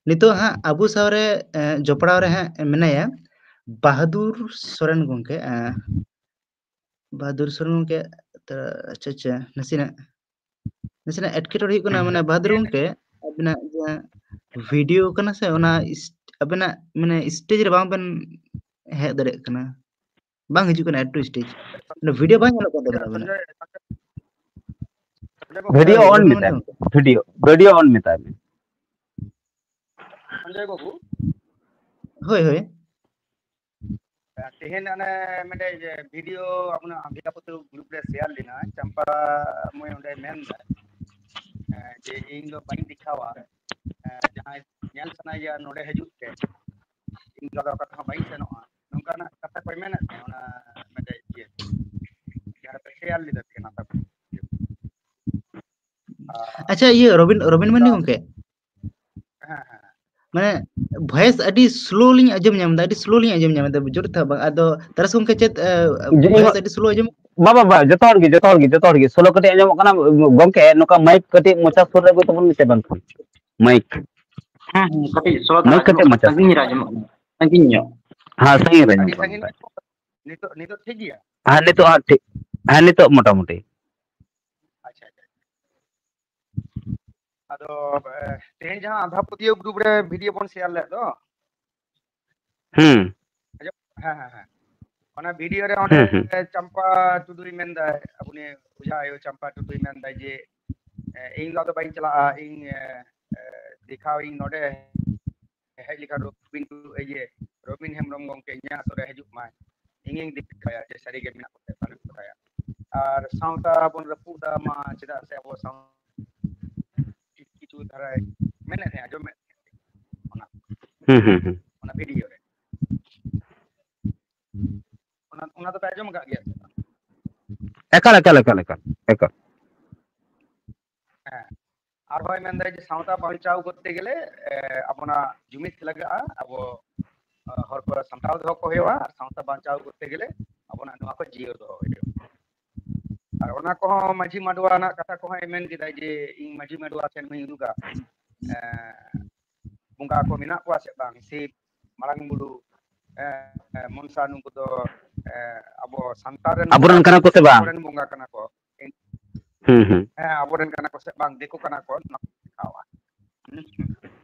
ᱱᱤᱛᱚᱜ ᱦᱟᱸᱜ ᱟᱵᱚ ᱥᱟᱶ ᱨᱮ, ᱮ, ᱡᱚᱯᱲᱟᱣ ᱨᱮ ᱦᱟᱸᱜ ᱢᱮᱱᱟᱭᱟ ᱵᱟᱦᱟᱫᱩᱨ ᱥᱚᱨᱮᱱ ᱜᱚᱢᱠᱮ, ᱮ, ᱵᱟᱦᱟᱫᱩᱨ ᱥᱚᱨᱮᱱ ᱜᱚᱢᱠᱮ, ᱛᱚ, ᱟᱪᱪᱷᱟ, ᱟᱪᱪᱷᱟ, ᱱᱟᱥᱮᱱᱟᱜ, ᱱᱟᱥᱮᱱᱟᱜ ᱮᱴᱠᱮᱴᱚᱬᱮ ᱦᱩᱭᱩᱜ ᱠᱟᱱᱟ, ᱦᱮᱸ, ᱢᱟᱱᱮ, ᱦᱮᱸ᱾ ᱵᱟᱦᱟᱫᱩᱨ ᱜᱚᱢᱠᱮ, ᱟᱵᱤᱱᱟᱜ ᱡᱟᱦᱟᱸ video ᱠᱟᱱᱟ ᱥᱮ, ᱚᱱᱟ ᱤᱥ-, ᱟᱵᱤᱱᱟᱜ, ᱢᱟᱱᱮ, stage ᱨᱮ ᱵᱟᱝ ᱵᱮᱱ ᱦᱮᱡ ᱫᱟᱲᱮᱭᱟᱜ ᱠᱟᱱᱟ, ᱵᱟᱝ ᱦᱤᱡᱩᱜ ᱠᱟᱱᱟ, add to stage, ᱚᱱᱟ video ᱵᱟᱝ ᱧᱮᱞᱚᱜ ᱠᱟᱱ ᱛᱟᱵᱤᱱᱟ ᱟᱵᱤᱱᱟᱜ᱾ ᱥᱚᱧᱡᱚᱭ ᱵᱟᱹᱵᱩ᱾ Video ᱦᱳᱭ, on ᱨᱚᱵᱤᱱ ᱢᱮᱛᱟᱭ ᱢᱮ, ᱢᱚᱱᱰᱚᱞ᱾ Video, video on ᱢᱮᱛᱟᱭ ᱢᱮ᱾ ᱥᱚᱧᱡᱚᱭ ᱵᱟᱹᱵᱩ᱾ ᱦᱳᱭ, ᱦᱳᱭ᱾ ᱛᱮᱦᱮᱧ ᱚᱱᱮ ᱢᱤᱫᱴᱮᱡ video ᱟᱵᱚᱱᱟᱜ ᱟᱢᱵᱤᱠᱟᱯᱩᱨ group ᱨᱮ share ᱞᱮᱱᱟ, ᱪᱟᱢᱯᱟ ᱢᱟᱹᱭ ᱚᱸᱰᱮ ᱢᱮᱱ ᱫᱟᱭ, ᱮ, ᱡᱮ ᱤᱧ ᱫᱚ ᱵᱟᱹᱧ ᱫᱮᱠᱷᱟᱣᱟ, ᱮ, ᱡᱟᱦᱟᱸᱭ ᱧᱮᱞ ᱥᱟᱱᱟᱭᱮᱭᱟ ᱱᱚᱰᱮ ᱦᱤᱡᱩᱜ ᱛᱮ, ᱤᱧ ᱫᱚ ᱚᱠᱟ ᱛᱮᱦᱚᱸ ᱵᱟᱹᱧ ᱥᱮᱱᱚᱜᱼᱟ, ᱱᱚᱝᱠᱟᱱᱟᱜ ᱠᱟᱛᱷᱟ ᱠᱚᱭ ᱢᱮᱱᱮᱫ ᱛᱟᱦᱮᱸ ᱚᱱᱟ ᱢᱤᱫᱴᱮᱡ ᱤᱭᱟᱹ, ᱡᱟᱦᱟᱸ ᱨᱮᱯᱮ share ᱞᱮᱫᱟ ᱛᱟᱦᱮᱸ ᱚᱱᱟ ᱠᱚ᱾ ᱟᱨ ᱟᱪᱪᱷᱟ, ᱤᱭᱟᱹ, ᱨᱚᱵᱤᱱ, ᱨᱚᱵᱤᱱ ᱢᱟᱱᱰᱤ ᱜᱚᱢᱠᱮ? ᱦᱮᱸ, ᱦᱮᱸ᱾ ᱢᱟᱱᱮ, ᱵᱷᱚᱭᱮᱥ ᱟᱹᱰᱤ ᱥᱞᱳ ᱞᱤᱧ ᱟᱸᱡᱚᱢ ᱧᱟᱢ ᱮᱫᱟ, ᱟᱹᱰᱤ ᱥᱞᱳ ᱞᱤᱧ ᱟᱸᱡᱚᱢ ᱧᱟᱢ ᱮᱫᱟ, ᱡᱳᱨ ᱛᱮ ᱵᱟᱝ᱾ ᱟᱫᱚ ᱛᱟᱨᱟᱥ ᱜᱚᱢᱠᱮ, ᱪᱮᱫ, ᱮ, ᱡᱮ ᱤᱧ ᱵᱷᱚᱭᱮᱥ ᱦᱚᱸ ᱟᱹᱰᱤ ᱥᱞᱳ ᱟᱸᱡᱚᱢᱚᱜ? ᱵᱟᱵᱟ, ᱵᱟ, ᱡᱚᱛᱚ ᱦᱚᱲ ᱜᱮ, ᱡᱚᱛᱚ ᱦᱚᱲ ᱜᱮ, ᱡᱚᱛᱚ ᱦᱚᱲ ᱜᱮ ᱥᱞᱳ ᱠᱟᱹᱴᱤᱡ ᱟᱸᱡᱚᱢᱚᱜ ᱠᱟᱱᱟ᱾ ᱜᱚᱢᱠᱮ, ᱱᱚᱝᱠᱟ ᱢᱟᱭᱤᱠ ᱠᱟᱹᱴᱤᱡ ᱢᱚᱪᱟ ᱥᱩᱨ ᱨᱮ ᱟᱹᱜᱩᱭ ᱛᱟᱵᱚᱱ ᱢᱮᱥᱮ ᱵᱟᱝᱠᱷᱟᱱ᱾ ᱢᱟᱭᱤᱠ᱾ ᱦᱮᱸ, ᱦᱮᱸ, ᱠᱟᱹᱴᱤᱡ ᱥᱞᱳ ᱫᱷᱟᱨᱟ ᱢᱟᱭᱤᱠ ᱠᱟᱹᱴᱤᱡ ᱟᱸᱡᱚᱢᱚᱜ ᱠᱟᱱᱟ, ᱢᱚᱪᱟ ᱥᱩᱨ᱾ ᱥᱟᱺᱜᱤᱧ ᱨᱮ ᱟᱸᱡᱚᱢᱚᱜ ᱠᱟᱱᱟ, ᱥᱟᱺᱜᱤᱧ ᱧᱚᱜ᱾ ᱦᱮᱸ, ᱥᱟᱺᱜᱤᱧ ᱨᱮ ᱟᱹᱰᱤ ᱟᱸᱡᱚᱢᱚᱜ ᱥᱟᱺᱜᱤᱧ ᱠᱟᱱᱟ᱾ ᱨᱮ᱾ ᱱᱤᱛᱚᱜ, ᱱᱤᱛᱚᱜ ᱴᱷᱤᱠ ᱜᱮᱭᱟ? ᱦᱮᱸ, ᱱᱤᱛᱚᱜ ᱦᱟᱸᱜ ᱴᱷᱤᱠ᱾ ᱦᱮᱸ, ᱱᱤᱛᱚᱜ ᱢᱚᱴᱟᱢᱩᱴᱤ᱾ ᱟᱪᱪᱷᱟ, ᱟᱪᱪᱷᱟ᱾ ᱟᱫᱚ, ᱮ, ᱛᱮᱦᱮᱧ ᱡᱟᱦᱟᱸ ᱟᱸᱫᱷᱟ ᱯᱟᱹᱛᱭᱟᱹᱣ ᱜᱨᱩᱯ ᱨᱮ ᱵᱷᱤᱰᱤᱭᱳ ᱵᱚᱱ ᱥᱮᱭᱟᱨ ᱞᱮᱫ ᱫᱚ, ᱦᱩᱸ᱾ ᱟᱸᱡᱚᱢ? ᱦᱮᱸ, ᱦᱮᱸ, ᱦᱮᱸ᱾ ᱚᱱᱟ ᱵᱷᱤᱰᱤᱭᱳ ᱨᱮ ᱚᱸᱰᱮ ᱦᱩᱸ, ᱦᱩᱸ᱾ ᱪᱟᱢᱯᱟ ᱴᱩᱰᱩᱭ ᱢᱮᱱᱫᱟᱭ, ᱩᱱᱤ ᱚᱡᱷᱟ ᱟᱭᱳ ᱪᱟᱢᱯᱟ ᱴᱩᱰᱩᱭ ᱢᱮᱱᱫᱟᱭ ᱡᱮ, ᱮ, "ᱤᱧ ᱫᱚ ᱟᱫᱚ ᱵᱟᱹᱧ ᱪᱟᱞᱟᱜᱼᱟ, ᱤᱧ, ᱮ, ᱮ, ᱫᱮᱠᱷᱟᱣ ᱤᱧ ᱱᱚᱰᱮ ᱦᱮᱡ ᱞᱮᱠᱷᱟᱱ ᱨᱚᱵᱤᱱ ᱴᱩᱰᱩ, ᱤᱭᱟᱹ, ᱨᱚᱵᱤᱱ ᱦᱮᱢᱵᱨᱚᱢ ᱜᱚᱢᱠᱮ ᱤᱧᱟᱹᱜ ᱟᱛᱳ ᱨᱮ ᱦᱤᱡᱩᱜ ᱢᱟᱭ, ᱤᱧᱤᱧ ᱫᱮᱠᱷᱟᱣᱟᱭᱟ ᱡᱮ ᱥᱟᱹᱨᱤᱜᱮ ᱢᱮᱱᱟᱜ ᱠᱚᱛᱮ ᱵᱟᱹᱱᱩᱜ ᱠᱚᱛᱟᱭᱟ᱾ ᱟᱨ ᱥᱟᱶᱛᱟ ᱵᱚᱱ ᱨᱟᱹᱯᱩᱫ ᱫᱟ ᱢᱟ, ᱪᱮᱫᱟᱜ ᱥᱮ ᱟᱵᱚ ᱥᱟᱶ-, ᱠᱤᱪᱷᱩ ᱫᱷᱟᱨᱟᱭ ᱢᱮᱱᱮᱫ ᱛᱟᱦᱮᱸ, ᱟᱸᱡᱚᱢᱮᱫ ᱛᱟᱦᱮᱸ, ᱚᱱᱟ, ᱦᱩᱸ, ᱦᱩᱸ, ᱦᱩᱸ᱾ ᱚᱱᱟ ᱵᱷᱤᱰᱤᱭᱳ ᱨᱮ᱾ ᱚᱱᱟ, ᱚᱱᱟ ᱫᱚᱯᱮ ᱟᱸᱡᱚᱢ ᱟᱠᱟᱫ ᱜᱮᱭᱟ ᱥᱮ ᱵᱟᱝ? ᱮᱠᱟᱞ, ᱮᱠᱟᱞ, ᱮᱠᱟᱞ, ᱮᱠᱟᱞ, ᱮᱠᱟᱞ᱾ ᱦᱮᱸ᱾ ᱟᱨᱦᱚᱸᱭ ᱢᱮᱱᱫᱟ ᱡᱮ ᱥᱟᱶᱛᱟ ᱵᱟᱧᱪᱟᱣ ᱠᱚᱨᱛᱮ ᱜᱮᱞᱮ, ᱮ, ᱟᱵᱚᱱᱟᱜ ᱡᱩᱢᱤᱫ ᱞᱟᱜᱟᱜᱼᱟ, ᱟᱵᱚ, ᱮ, ᱦᱚᱲ ᱠᱚ ᱥᱟᱢᱴᱟᱣ ᱫᱚᱦᱚ ᱠᱚ ᱦᱩᱭᱩᱜᱼᱟ, ᱟᱨ ᱥᱟᱶᱛᱟ ᱵᱟᱧᱪᱟᱣ ᱠᱚᱨᱛᱮ ᱜᱮᱞᱮ ᱟᱵᱚᱱᱟᱜ ᱱᱚᱣᱟ ᱠᱚ ᱡᱤᱭᱟᱹᱲ ᱫᱚᱦᱚ ᱦᱩᱭᱩᱜᱼᱟ᱾ ᱟᱨ ᱚᱱᱟ ᱠᱚᱦᱚᱸ ᱢᱟᱹᱡᱷᱤ ᱢᱟᱰᱣᱟ ᱨᱮᱱᱟᱜ ᱠᱟᱛᱷᱟ ᱠᱚᱦᱚᱸᱭ ᱢᱮᱱ ᱠᱮᱫᱟ ᱡᱮ ᱤᱧ ᱢᱟᱹᱡᱷᱤ ᱢᱟᱰᱣᱟ ᱥᱮᱱ ᱦᱚᱸᱧ ᱩᱫᱩᱜᱟ, ᱮ, ᱵᱚᱸᱜᱟ ᱠᱚ ᱢᱮᱱᱟᱜ ᱠᱚᱣᱟ ᱥᱮ ᱵᱟᱝ, ᱥᱤᱵ, ᱢᱟᱨᱟᱝ ᱵᱩᱨᱩ, ᱮ, ᱮ, ᱢᱚᱱᱥᱟ, ᱱᱩᱠᱩ ᱫᱚ, ᱮ, ᱟᱵᱚ ᱥᱟᱱᱛᱟᱲ ᱨᱮᱱ ᱵᱚᱸᱜᱟ ᱟᱵᱚᱨᱮᱱ ᱠᱟᱱᱟ ᱠᱚ ᱥᱮ ᱵᱟᱝ? ᱟᱵᱚᱨᱮᱱ ᱵᱚᱸᱜᱟ ᱠᱟᱱᱟ ᱠᱚ᱾ ᱦᱩᱸ, ᱦᱩᱸ᱾ ᱦᱮᱸ, ᱟᱵᱚᱨᱮᱱ ᱠᱟᱱᱟ ᱠᱚ ᱥᱮ ᱵᱟᱝ, ᱫᱤᱠᱩ ᱠᱟᱱᱟ ᱠᱚ, ᱱᱚᱣᱟ ᱠᱚ ᱫᱮᱠᱷᱟᱣᱟ᱾ ᱦᱩᱸ, ᱦᱩᱸ᱾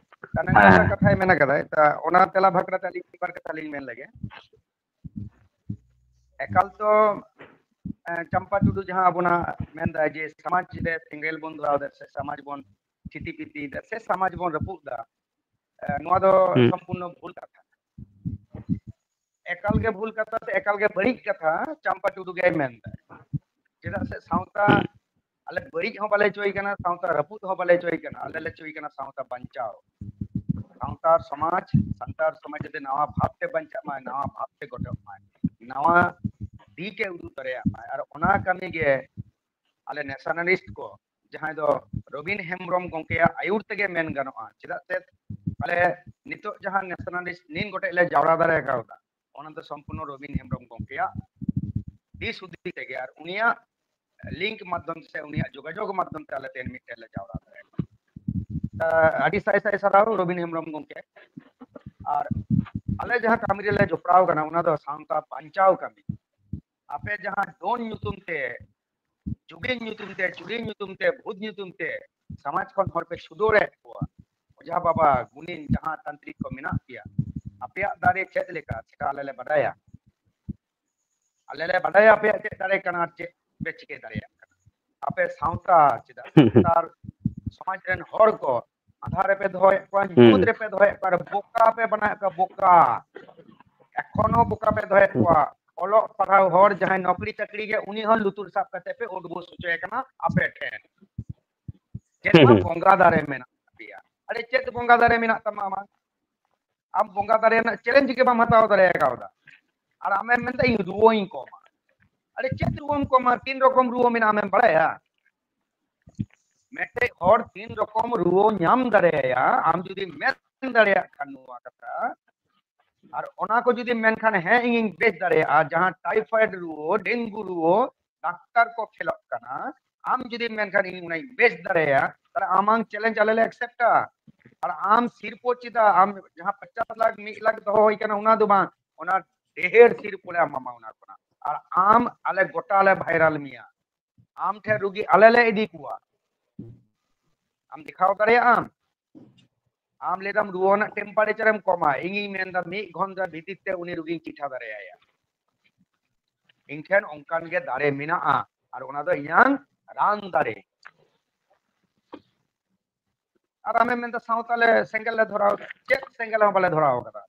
ᱛᱟᱦᱞᱮ ᱱᱚᱝᱠᱟ ᱦᱮᱸ᱾ ᱠᱟᱛᱷᱟᱭ ᱢᱮᱱ ᱠᱟᱫᱟ᱾ ᱛᱟ-, ᱚᱱᱟ ᱛᱮᱞᱟ ᱵᱟᱠᱷᱨᱟ ᱛᱮ ᱟᱹᱞᱤᱧ ᱢᱤᱫ ᱵᱟᱨ ᱠᱟᱛᱷᱟ ᱞᱤᱧ ᱢᱮᱱ ᱞᱮᱜᱮ᱾ ᱮᱠᱟᱞ ᱛᱚ, ᱮ, ᱪᱟᱢᱯᱟ ᱴᱩᱰᱩ ᱡᱟᱦᱟᱸ ᱟᱵᱚᱱᱟᱜ ᱢᱮᱱᱫᱟ ᱡᱮ ᱥᱚᱢᱟᱡᱽ ᱨᱮ ᱥᱮᱸᱜᱮᱞ ᱵᱚᱱ ᱫᱷᱚᱨᱟᱣ ᱫᱟ ᱥᱮ ᱥᱚᱢᱟᱡᱽ ᱵᱚᱱ ᱪᱷᱤᱛᱤ ᱵᱤᱛᱤᱭ ᱫᱟ ᱥᱮ ᱥᱚᱢᱟᱡᱽ ᱵᱚᱱ ᱨᱟᱹᱯᱩᱫ ᱫᱟ, ᱮ, ᱱᱚᱣᱟ ᱫᱚ ᱦᱩᱸ᱾ ᱥᱚᱢᱯᱩᱨᱱᱚ ᱵᱷᱩᱞ ᱠᱟᱛᱷᱟ᱾ ᱮᱠᱟᱞ ᱜᱮ ᱵᱷᱩᱞ ᱠᱟᱛᱷᱟ ᱥᱮ ᱮᱠᱟᱞ ᱜᱮ ᱵᱟᱹᱲᱤᱡ ᱠᱟᱛᱷᱟ ᱪᱟᱢᱯᱟ ᱴᱩᱰᱩ ᱜᱮᱭ ᱢᱮᱱᱫᱟ᱾ ᱪᱮᱫᱟᱜ ᱥᱮ ᱥᱟᱶᱛᱟ, ᱦᱩᱸ᱾ ᱟᱞᱮ ᱵᱟᱹᱲᱤᱡ ᱦᱚᱸ ᱵᱟᱞᱮ ᱪᱟᱹᱭ ᱠᱟᱱᱟ, ᱥᱟᱶᱛᱟ ᱨᱟᱹᱯᱩᱫ ᱦᱚᱸ ᱵᱟᱞᱮ ᱪᱟᱹᱭ ᱠᱟᱱᱟ, ᱟᱞᱮ ᱞᱮ ᱪᱟᱹᱭ ᱠᱟᱱᱟ ᱥᱟᱶᱛᱟ ᱵᱟᱧᱪᱟᱣ᱾ ᱥᱟᱱᱛᱟᱲ ᱥᱚᱢᱟᱡᱽ, ᱥᱟᱱᱛᱟᱲ ᱥᱚᱢᱟᱡᱽ ᱡᱟᱛᱮ ᱱᱟᱣᱟ ᱵᱷᱟᱵᱽ ᱛᱮ ᱵᱟᱧᱪᱟᱜ ᱢᱟᱭ, ᱱᱟᱣᱟ ᱵᱷᱟᱵᱽ ᱛᱮ ᱜᱚᱴᱷᱚᱱᱚᱜ ᱢᱟᱭ, ᱱᱟᱣᱟ ᱫᱤᱠ ᱮ ᱩᱫᱩᱜ ᱫᱟᱲᱮᱭᱟᱜ ᱢᱟᱭ᱾ ᱟᱨ ᱚᱱᱟ ᱠᱟᱹᱢᱤ ᱜᱮ ᱟᱞᱮ ᱱᱮᱥᱟᱱᱟᱞᱤᱥᱴ ᱠᱚ, ᱡᱟᱦᱟᱸᱭ ᱫᱚ ᱨᱚᱵᱤᱱ ᱦᱮᱢᱵᱨᱚᱢ ᱜᱚᱢᱠᱮᱭᱟᱜ ᱟᱹᱭᱩᱨ ᱛᱮᱜᱮ ᱢᱮᱱ ᱜᱟᱱᱚᱜᱼᱟ, ᱪᱮᱫᱟᱜ ᱥᱮ ᱟᱞᱮ ᱱᱤᱛᱚᱜ ᱡᱟᱦᱟᱸ ᱱᱮᱥᱚᱱᱟᱞᱤᱥᱴ ᱱᱤᱱ ᱜᱚᱴᱮᱡ ᱞᱮ ᱡᱟᱣᱨᱟ ᱫᱟᱲᱮ ᱠᱟᱣᱫᱟ, ᱚᱱᱟ ᱫᱚ ᱥᱚᱢᱯᱩᱨᱱᱚ ᱨᱚᱵᱤᱱ ᱦᱮᱢᱵᱨᱚᱢ ᱜᱚᱢᱠᱮᱭᱟᱜ ᱫᱤᱥ ᱦᱩᱫᱤᱥ ᱛᱮᱜᱮ ᱟᱨ ᱩᱱᱤᱭᱟᱜ ᱞᱤᱝᱠ ᱢᱟᱫᱽᱫᱷᱚᱢ ᱥᱮ ᱩᱱᱤᱭᱟᱜ ᱡᱳᱜᱟᱡᱳᱜᱽ ᱢᱟᱫᱽᱫᱷᱚᱢ ᱛᱮ ᱟᱞᱮ ᱛᱮᱦᱮᱧ ᱢᱤᱫᱴᱮᱱ ᱞᱮ ᱡᱟᱣᱨᱟ ᱫᱟᱲᱮᱭᱟᱜᱼᱟ᱾ ᱟᱹᱰᱤ ᱥᱟᱭ ᱥᱟᱭ ᱥᱟᱨᱦᱟᱣ ᱨᱚᱵᱤᱱ ᱦᱮᱢᱵᱨᱚᱢ ᱜᱚᱢᱠᱮ᱾ ᱟᱨ ᱟᱞᱮ ᱡᱟᱦᱟᱸ ᱠᱟᱹᱢᱤ ᱨᱮᱞᱮ ᱡᱚᱯᱲᱟᱣ ᱠᱟᱱᱟ, ᱚᱱᱟ ᱫᱚ ᱥᱟᱶᱛᱟ ᱵᱟᱧᱪᱟᱣ ᱠᱟᱹᱢᱤ᱾ ᱟᱯᱮ ᱡᱟᱦᱟᱸ ᱰᱚᱱ ᱧᱩᱛᱩᱢ ᱛᱮ, ᱡᱩᱜᱤᱱ ᱧᱩᱛᱩᱢ ᱛᱮ, ᱪᱩᱲᱤᱱ ᱧᱩᱛᱩᱢ ᱛᱮ, ᱵᱷᱩᱛ ᱧᱩᱛᱩᱢ ᱛᱮ ᱥᱚᱢᱟᱡᱽ ᱠᱷᱚᱱ ᱦᱚᱲ ᱯᱮ ᱥᱩᱫᱷᱟᱹᱲᱮᱫ ᱠᱚᱣᱟ, ᱚᱡᱷᱟ ᱵᱟᱵᱟ, ᱜᱩᱱᱤᱱ, ᱡᱟᱦᱟᱸ ᱛᱟᱱᱛᱨᱤᱠ ᱠᱚ ᱢᱮᱱᱟᱜ ᱯᱮᱭᱟ, ᱟᱯᱮᱭᱟᱜ ᱫᱟᱲᱮ ᱪᱮᱫ ᱞᱮᱠᱟ, ᱥᱮᱴᱟ ᱟᱞᱮ ᱞᱮ ᱵᱟᱰᱟᱭᱟ᱾ ᱟᱞᱮ ᱞᱮ ᱵᱟᱰᱟᱭᱟ ᱟᱯᱮᱭᱟᱜ ᱪᱮᱫ ᱫᱟᱲᱮ ᱠᱟᱱᱟ ᱟᱨ ᱪᱮᱫ ᱯᱮ ᱪᱤᱠᱟᱹ ᱫᱟᱲᱮᱭᱟᱜ ᱠᱟᱱᱟ᱾ ᱟᱯᱮ ᱥᱟᱶᱛᱟ ᱪᱮᱫᱟᱜ ᱥᱟᱱᱛᱟᱲ ᱥᱚᱢᱟᱡᱽ ᱨᱮᱱ ᱦᱚᱲ ᱠᱚ ᱟᱫᱷᱟ ᱨᱮᱯᱮ ᱫᱚᱦᱚᱭᱮᱫ ᱠᱚᱣᱟ, ᱧᱩᱛ ᱨᱮᱯᱮ ᱫᱚᱦᱚᱭᱮᱫ ᱠᱚᱣᱟ, ᱟᱨ ᱵᱚᱠᱟ ᱯᱮ ᱵᱮᱱᱟᱣᱮᱫ ᱠᱚᱣᱟ, ᱵᱚᱠᱟ᱾ ᱮᱠᱷᱚᱱᱳ ᱵᱚᱠᱟ ᱯᱮ ᱫᱚᱦᱚᱭᱮᱫ ᱠᱚᱣᱟ᱾ ᱚᱞᱚᱜ ᱯᱟᱲᱦᱟᱣ ᱦᱚᱲ ᱡᱟᱦᱟᱸᱭ ᱱᱚᱠᱨᱤ ᱪᱟᱹᱠᱨᱤ ᱜᱮ, ᱩᱱᱤ ᱦᱚᱸ ᱞᱩᱛᱩᱨ ᱥᱟᱵ ᱠᱟᱛᱮ ᱯᱮ ᱩᱰᱵᱩᱥ ᱦᱚᱪᱚᱭᱮ ᱠᱟᱱᱟ ᱟᱯᱮ ᱴᱷᱮᱱ᱾ ᱪᱮᱫ ᱢᱟ ᱵᱚᱸᱜᱟ ᱫᱟᱨᱮ ᱢᱮᱱᱟᱜ ᱛᱟᱯᱮᱭᱟ? ᱟᱨᱮ, ᱪᱮᱫ ᱵᱚᱸᱜᱟ ᱫᱟᱨᱮ ᱢᱮᱱᱟᱜ ᱛᱟᱢᱟ ᱟᱢᱟᱜ? ᱟᱢ ᱵᱚᱸᱜᱟ ᱫᱟᱨᱮ ᱨᱮᱱᱟᱜ ᱪᱮᱞᱮᱧᱡᱽ ᱜᱮ ᱵᱟᱢ ᱦᱟᱛᱟᱣ ᱫᱟᱲᱮ ᱠᱟᱣᱫᱟ᱾ ᱟᱨ ᱟᱢᱮᱢ ᱢᱮᱱᱫᱟ, "ᱤᱧ ᱨᱩᱣᱟᱹᱧ ᱠᱚᱢᱟ᱾" ᱟᱨᱮ, ᱪᱮᱫ ᱨᱩᱣᱟᱹᱢ ᱠᱚᱢᱟ? ᱛᱤᱱ ᱨᱚᱠᱚᱢ ᱨᱩᱣᱟᱹ ᱢᱮᱱᱟᱜᱼᱟ, ᱟᱢᱮᱢ ᱵᱟᱲᱟᱭᱟ? ᱢᱤᱫᱴᱮᱡ ᱦᱚᱲ ᱛᱤᱱ ᱨᱚᱠᱚᱢ ᱨᱩᱣᱟᱹ ᱧᱟᱢ ᱫᱟᱲᱮᱭᱟᱭᱟ, ᱟᱢ ᱡᱩᱫᱤ ᱢᱮᱱ ᱫᱟᱲᱮᱭᱟᱜ ᱠᱷᱟᱱ ᱱᱚᱣᱟ ᱠᱟᱛᱷᱟ, ᱟᱨ ᱚᱱᱟ ᱠᱚ ᱡᱩᱫᱤ ᱢᱮᱱᱠᱷᱟᱱ, "ᱦᱮᱸ, ᱤᱧᱤᱧ ᱵᱮᱥ ᱫᱟᱲᱮᱭᱟᱜᱼᱟ", ᱡᱟᱦᱟᱸ ᱴᱟᱭᱯᱷᱚᱭᱮᱰ ᱨᱩᱣᱟᱹ, ᱰᱮᱝᱜᱩ ᱨᱩᱣᱟᱹ, ᱰᱟᱠᱛᱟᱨ ᱠᱚ ᱯᱷᱮᱞᱚᱜ ᱠᱟᱱᱟ, ᱟᱢ ᱡᱩᱫᱤ ᱢᱮᱱᱠᱷᱟᱱ, "ᱤᱧ ᱚᱱᱟᱧ ᱵᱮᱥ ᱫᱟᱲᱮᱭᱟᱜᱼᱟ", ᱛᱟᱦᱞᱮ ᱟᱢᱟᱝ ᱪᱮᱞᱮᱧᱡᱽ ᱟᱞᱮ ᱞᱮ ᱮᱠᱥᱮᱯᱴᱟ᱾ ᱟᱨ ᱟᱢ ᱥᱤᱨᱯᱟᱹ ᱪᱮᱫᱟᱜ? ᱟᱢ ᱡᱟᱦᱟᱸ ᱯᱚᱧᱪᱟᱥ ᱞᱟᱠᱷ, ᱢᱤᱫ ᱞᱟᱠᱷ ᱫᱚᱦᱚ ᱦᱩᱭ ᱠᱟᱱᱟ, ᱚᱱᱟ ᱫᱚ ᱵᱟᱝ, ᱚᱱᱟ ᱰᱷᱮᱨ ᱥᱤᱨᱯᱟᱹ ᱞᱮ ᱮᱢᱟᱢᱟ ᱚᱱᱟ ᱠᱷᱚᱱᱟᱜ᱾ ᱟᱨ ᱟᱢ ᱟᱞᱮ ᱜᱚᱴᱟ ᱞᱮ ᱵᱷᱟᱭᱨᱟᱞ ᱢᱮᱭᱟ᱾ ᱟᱢ ᱴᱷᱮᱱ ᱨᱩᱜᱤ ᱟᱞᱮ ᱞᱮ ᱤᱫᱤ ᱠᱚᱣᱟ᱾ ᱟᱢ ᱫᱮᱠᱷᱟᱣ ᱫᱟᱲᱮᱭᱟᱜ ᱟᱢ? ᱟᱢ ᱞᱟᱹᱭ ᱫᱟᱢ ᱨᱩᱣᱟᱹ ᱨᱮᱱᱟᱜ ᱴᱮᱢᱯᱟᱨᱮᱪᱟᱨ ᱮᱢ ᱠᱚᱢᱟ, ᱤᱧᱤᱧ ᱢᱮᱱ ᱫᱟ ᱢᱤᱫ ᱜᱷᱚᱱᱴᱟ ᱵᱷᱤᱛᱤᱨ ᱛᱮ ᱩᱱᱤ ᱨᱩᱜᱤᱧ ᱪᱤᱴᱷᱟ ᱫᱟᱲᱮᱭᱟᱭᱟ᱾ ᱤᱧ ᱴᱷᱮᱱ ᱚᱱᱠᱟᱱ ᱜᱮ ᱫᱟᱲᱮ ᱢᱮᱱᱟᱜᱼᱟ, ᱟᱨ ᱚᱱᱟ ᱫᱚ ᱤᱧᱟᱝ ᱨᱟᱱ ᱫᱟᱲᱮ᱾ ᱟᱨ ᱟᱢᱮᱢ ᱢᱮᱱᱫᱟ ᱥᱟᱶᱛᱟ ᱞᱮ ᱥᱮᱸᱜᱮᱞ ᱞᱮ ᱫᱷᱚᱨᱟᱣ ᱫᱟ᱾ ᱪᱮᱫ ᱥᱮᱸᱜᱮᱞ ᱦᱚᱸ ᱵᱟᱞᱮ ᱫᱷᱚᱨᱟᱣ ᱠᱟᱫᱟ᱾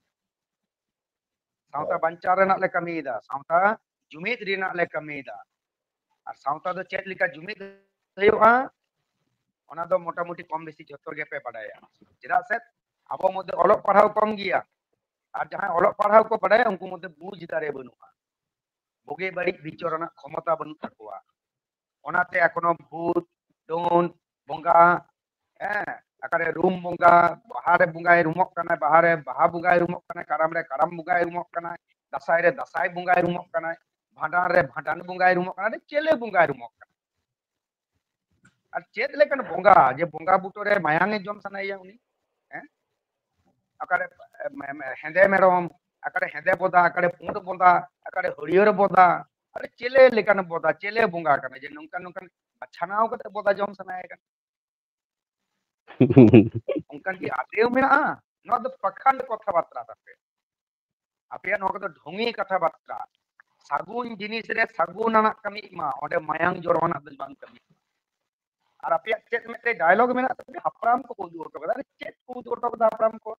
ᱥᱟᱶᱛᱟ ᱵᱟᱧᱪᱟᱣ ᱨᱮᱱᱟᱜ ᱞᱮ ᱠᱟᱹᱢᱤᱭᱮᱫᱟ, ᱥᱟᱶᱛᱟ ᱡᱩᱢᱤᱫ ᱨᱮᱱᱟᱜ ᱞᱮ ᱠᱟᱹᱢᱤᱭᱮᱫᱟ᱾ ᱟᱨ ᱥᱟᱶᱛᱟ ᱫᱚ ᱪᱮᱫ ᱞᱮᱠᱟ ᱡᱩᱢᱤᱫ ᱦᱩᱭᱩᱜᱼᱟ, ᱚᱱᱟ ᱫᱚ ᱢᱚᱴᱟᱢᱩᱴᱤ ᱠᱚᱢ ᱵᱮᱥᱤ ᱡᱷᱚᱛᱚ ᱜᱮᱯᱮ ᱵᱟᱰᱟᱭᱟ᱾ ᱪᱮᱫᱟᱜ ᱥᱮ ᱟᱵᱚ ᱢᱚᱫᱽᱫᱷᱮ ᱚᱞᱚᱜ ᱯᱟᱲᱦᱟᱣ ᱠᱚᱢ ᱜᱮᱭᱟ, ᱟᱨ ᱡᱟᱦᱟᱸᱭ ᱚᱞᱚᱜ ᱯᱟᱲᱦᱟᱣ ᱠᱚ ᱵᱟᱰᱟᱭᱟ, ᱩᱱᱠᱩ ᱢᱚᱫᱽᱫᱷᱮ ᱵᱩᱡᱽ ᱫᱟᱲᱮ ᱵᱟᱹᱱᱩᱜᱼᱟ, ᱵᱩᱜᱤ ᱵᱟᱹᱲᱤᱡ ᱵᱤᱪᱟᱹᱨ ᱨᱮᱱᱟᱜ ᱠᱷᱚᱢᱚᱛᱟ ᱵᱟᱹᱱᱩᱜ ᱛᱟᱠᱚᱣᱟ᱾ ᱚᱱᱟᱛᱮ ᱮᱠᱷᱚᱱᱳ ᱵᱷᱩᱛ, ᱰᱟᱹᱱ, ᱵᱚᱸᱜᱟ, ᱦᱮᱸ, ᱚᱠᱟᱨᱮ ᱨᱩᱢ ᱵᱚᱸᱜᱟ, ᱵᱟᱦᱟ ᱨᱮ ᱵᱚᱸᱜᱟᱭ ᱨᱩᱢᱚᱜ ᱠᱟᱱᱟᱭ, ᱵᱟᱦᱟ ᱨᱮ ᱵᱟᱦᱟ ᱵᱚᱸᱜᱟᱭ ᱨᱩᱢᱚᱜ ᱠᱟᱱᱟᱭ, ᱠᱟᱨᱟᱢ ᱨᱮ ᱠᱟᱨᱟᱢ ᱵᱚᱸᱜᱟᱭ ᱨᱩᱢᱚᱜ ᱠᱟᱱᱟᱭ, ᱫᱟᱸᱥᱟᱭ ᱨᱮ ᱫᱟᱸᱥᱟᱭ ᱵᱚᱸᱜᱟᱭ ᱨᱩᱢᱚᱜ ᱠᱟᱱᱟᱭ, ᱵᱷᱟᱸᱰᱟᱱ ᱨᱮ ᱵᱷᱟᱸᱰᱟᱱ ᱵᱚᱸᱜᱟᱭ ᱨᱩᱢᱚᱜ ᱠᱟᱱᱟᱭ, ᱟᱨ ᱪᱮᱞᱮ ᱵᱚᱸᱜᱟᱭ ᱨᱩᱢᱚᱜ ᱠᱟᱱᱟᱭ? ᱟᱨ ᱪᱮᱫ ᱞᱮᱠᱟᱱ ᱵᱚᱸᱜᱟ ᱡᱮ ᱵᱚᱸᱜᱟ ᱵᱩᱴᱟᱹ ᱨᱮ ᱢᱟᱭᱟᱝ ᱮ ᱡᱚᱢ ᱥᱟᱱᱟᱭᱮᱭᱟ ᱩᱱᱤ? ᱦᱮᱸ? ᱚᱠᱟᱨᱮ ᱢᱮ-, ᱢᱮ-, ᱦᱮᱸᱫᱮ ᱢᱮᱨᱚᱢ, ᱚᱠᱟᱨᱮ ᱦᱮᱸᱫᱮ ᱵᱚᱫᱟ, ᱚᱠᱟᱨᱮ ᱯᱩᱸᱰ ᱵᱚᱫᱟ, ᱚᱠᱟᱨᱮ ᱦᱟᱹᱨᱭᱟᱹᱲ ᱵᱚᱫᱟ, ᱟᱨ ᱪᱮᱞᱮ ᱞᱮᱠᱟᱱ ᱵᱚᱫᱟ, ᱪᱮᱞᱮ ᱵᱚᱸᱜᱟ ᱠᱟᱱᱟ ᱡᱮ ᱱᱚᱝᱠᱟᱱ ᱱᱚᱝᱠᱟᱱ ᱵᱟᱪᱷᱟᱱᱟᱣ ᱠᱟᱛᱮ ᱵᱚᱫᱟ ᱡᱚᱢ ᱥᱟᱱᱟᱭᱮ ᱠᱟᱱᱟ? ᱚᱱᱠᱟᱱ ᱠᱤ ᱟᱫᱮᱣ ᱢᱮᱱᱟᱜᱼᱟ? ᱱᱚᱣᱟ ᱫᱚ ᱯᱟᱠᱷᱟᱱᱰ ᱠᱟᱛᱷᱟ ᱵᱟᱨᱛᱟ ᱛᱟᱯᱮ᱾ ᱟᱯᱮᱭᱟᱜ ᱱᱚᱣᱟ ᱠᱚᱫᱚ ᱰᱷᱚᱝᱜᱤ ᱠᱟᱛᱷᱟ ᱵᱟᱨᱛᱟ᱾ ᱥᱟᱹᱜᱩᱱ ᱡᱤᱱᱤᱥ ᱨᱮ ᱥᱟᱹᱜᱩᱱ ᱟᱱᱟᱜ ᱠᱟᱹᱢᱤᱜ ᱢᱟ, ᱚᱸᱰᱮ ᱢᱟᱭᱟᱝ ᱡᱚᱨᱚ ᱟᱱᱟᱜ ᱫᱚ ᱵᱟᱝ ᱠᱟᱹᱢᱤᱜ ᱢᱟ᱾ ᱟᱨ ᱟᱯᱮᱭᱟᱜ ᱪᱮᱫ ᱢᱤᱫᱴᱮᱡ ᱰᱟᱭᱞᱚᱜ ᱢᱮᱱᱟᱜ ᱛᱟᱯᱮᱭᱟ, ᱦᱟᱯᱲᱟᱢ ᱠᱚᱠᱚ ᱩᱫᱩᱜ ᱦᱚᱴᱚ ᱠᱟᱫᱟ᱾ ᱟᱨᱮ ᱪᱮᱫ ᱠᱚ ᱩᱫᱩᱜ ᱦᱚᱴᱚ ᱠᱟᱫᱟ ᱦᱟᱯᱲᱟᱢ ᱠᱚ?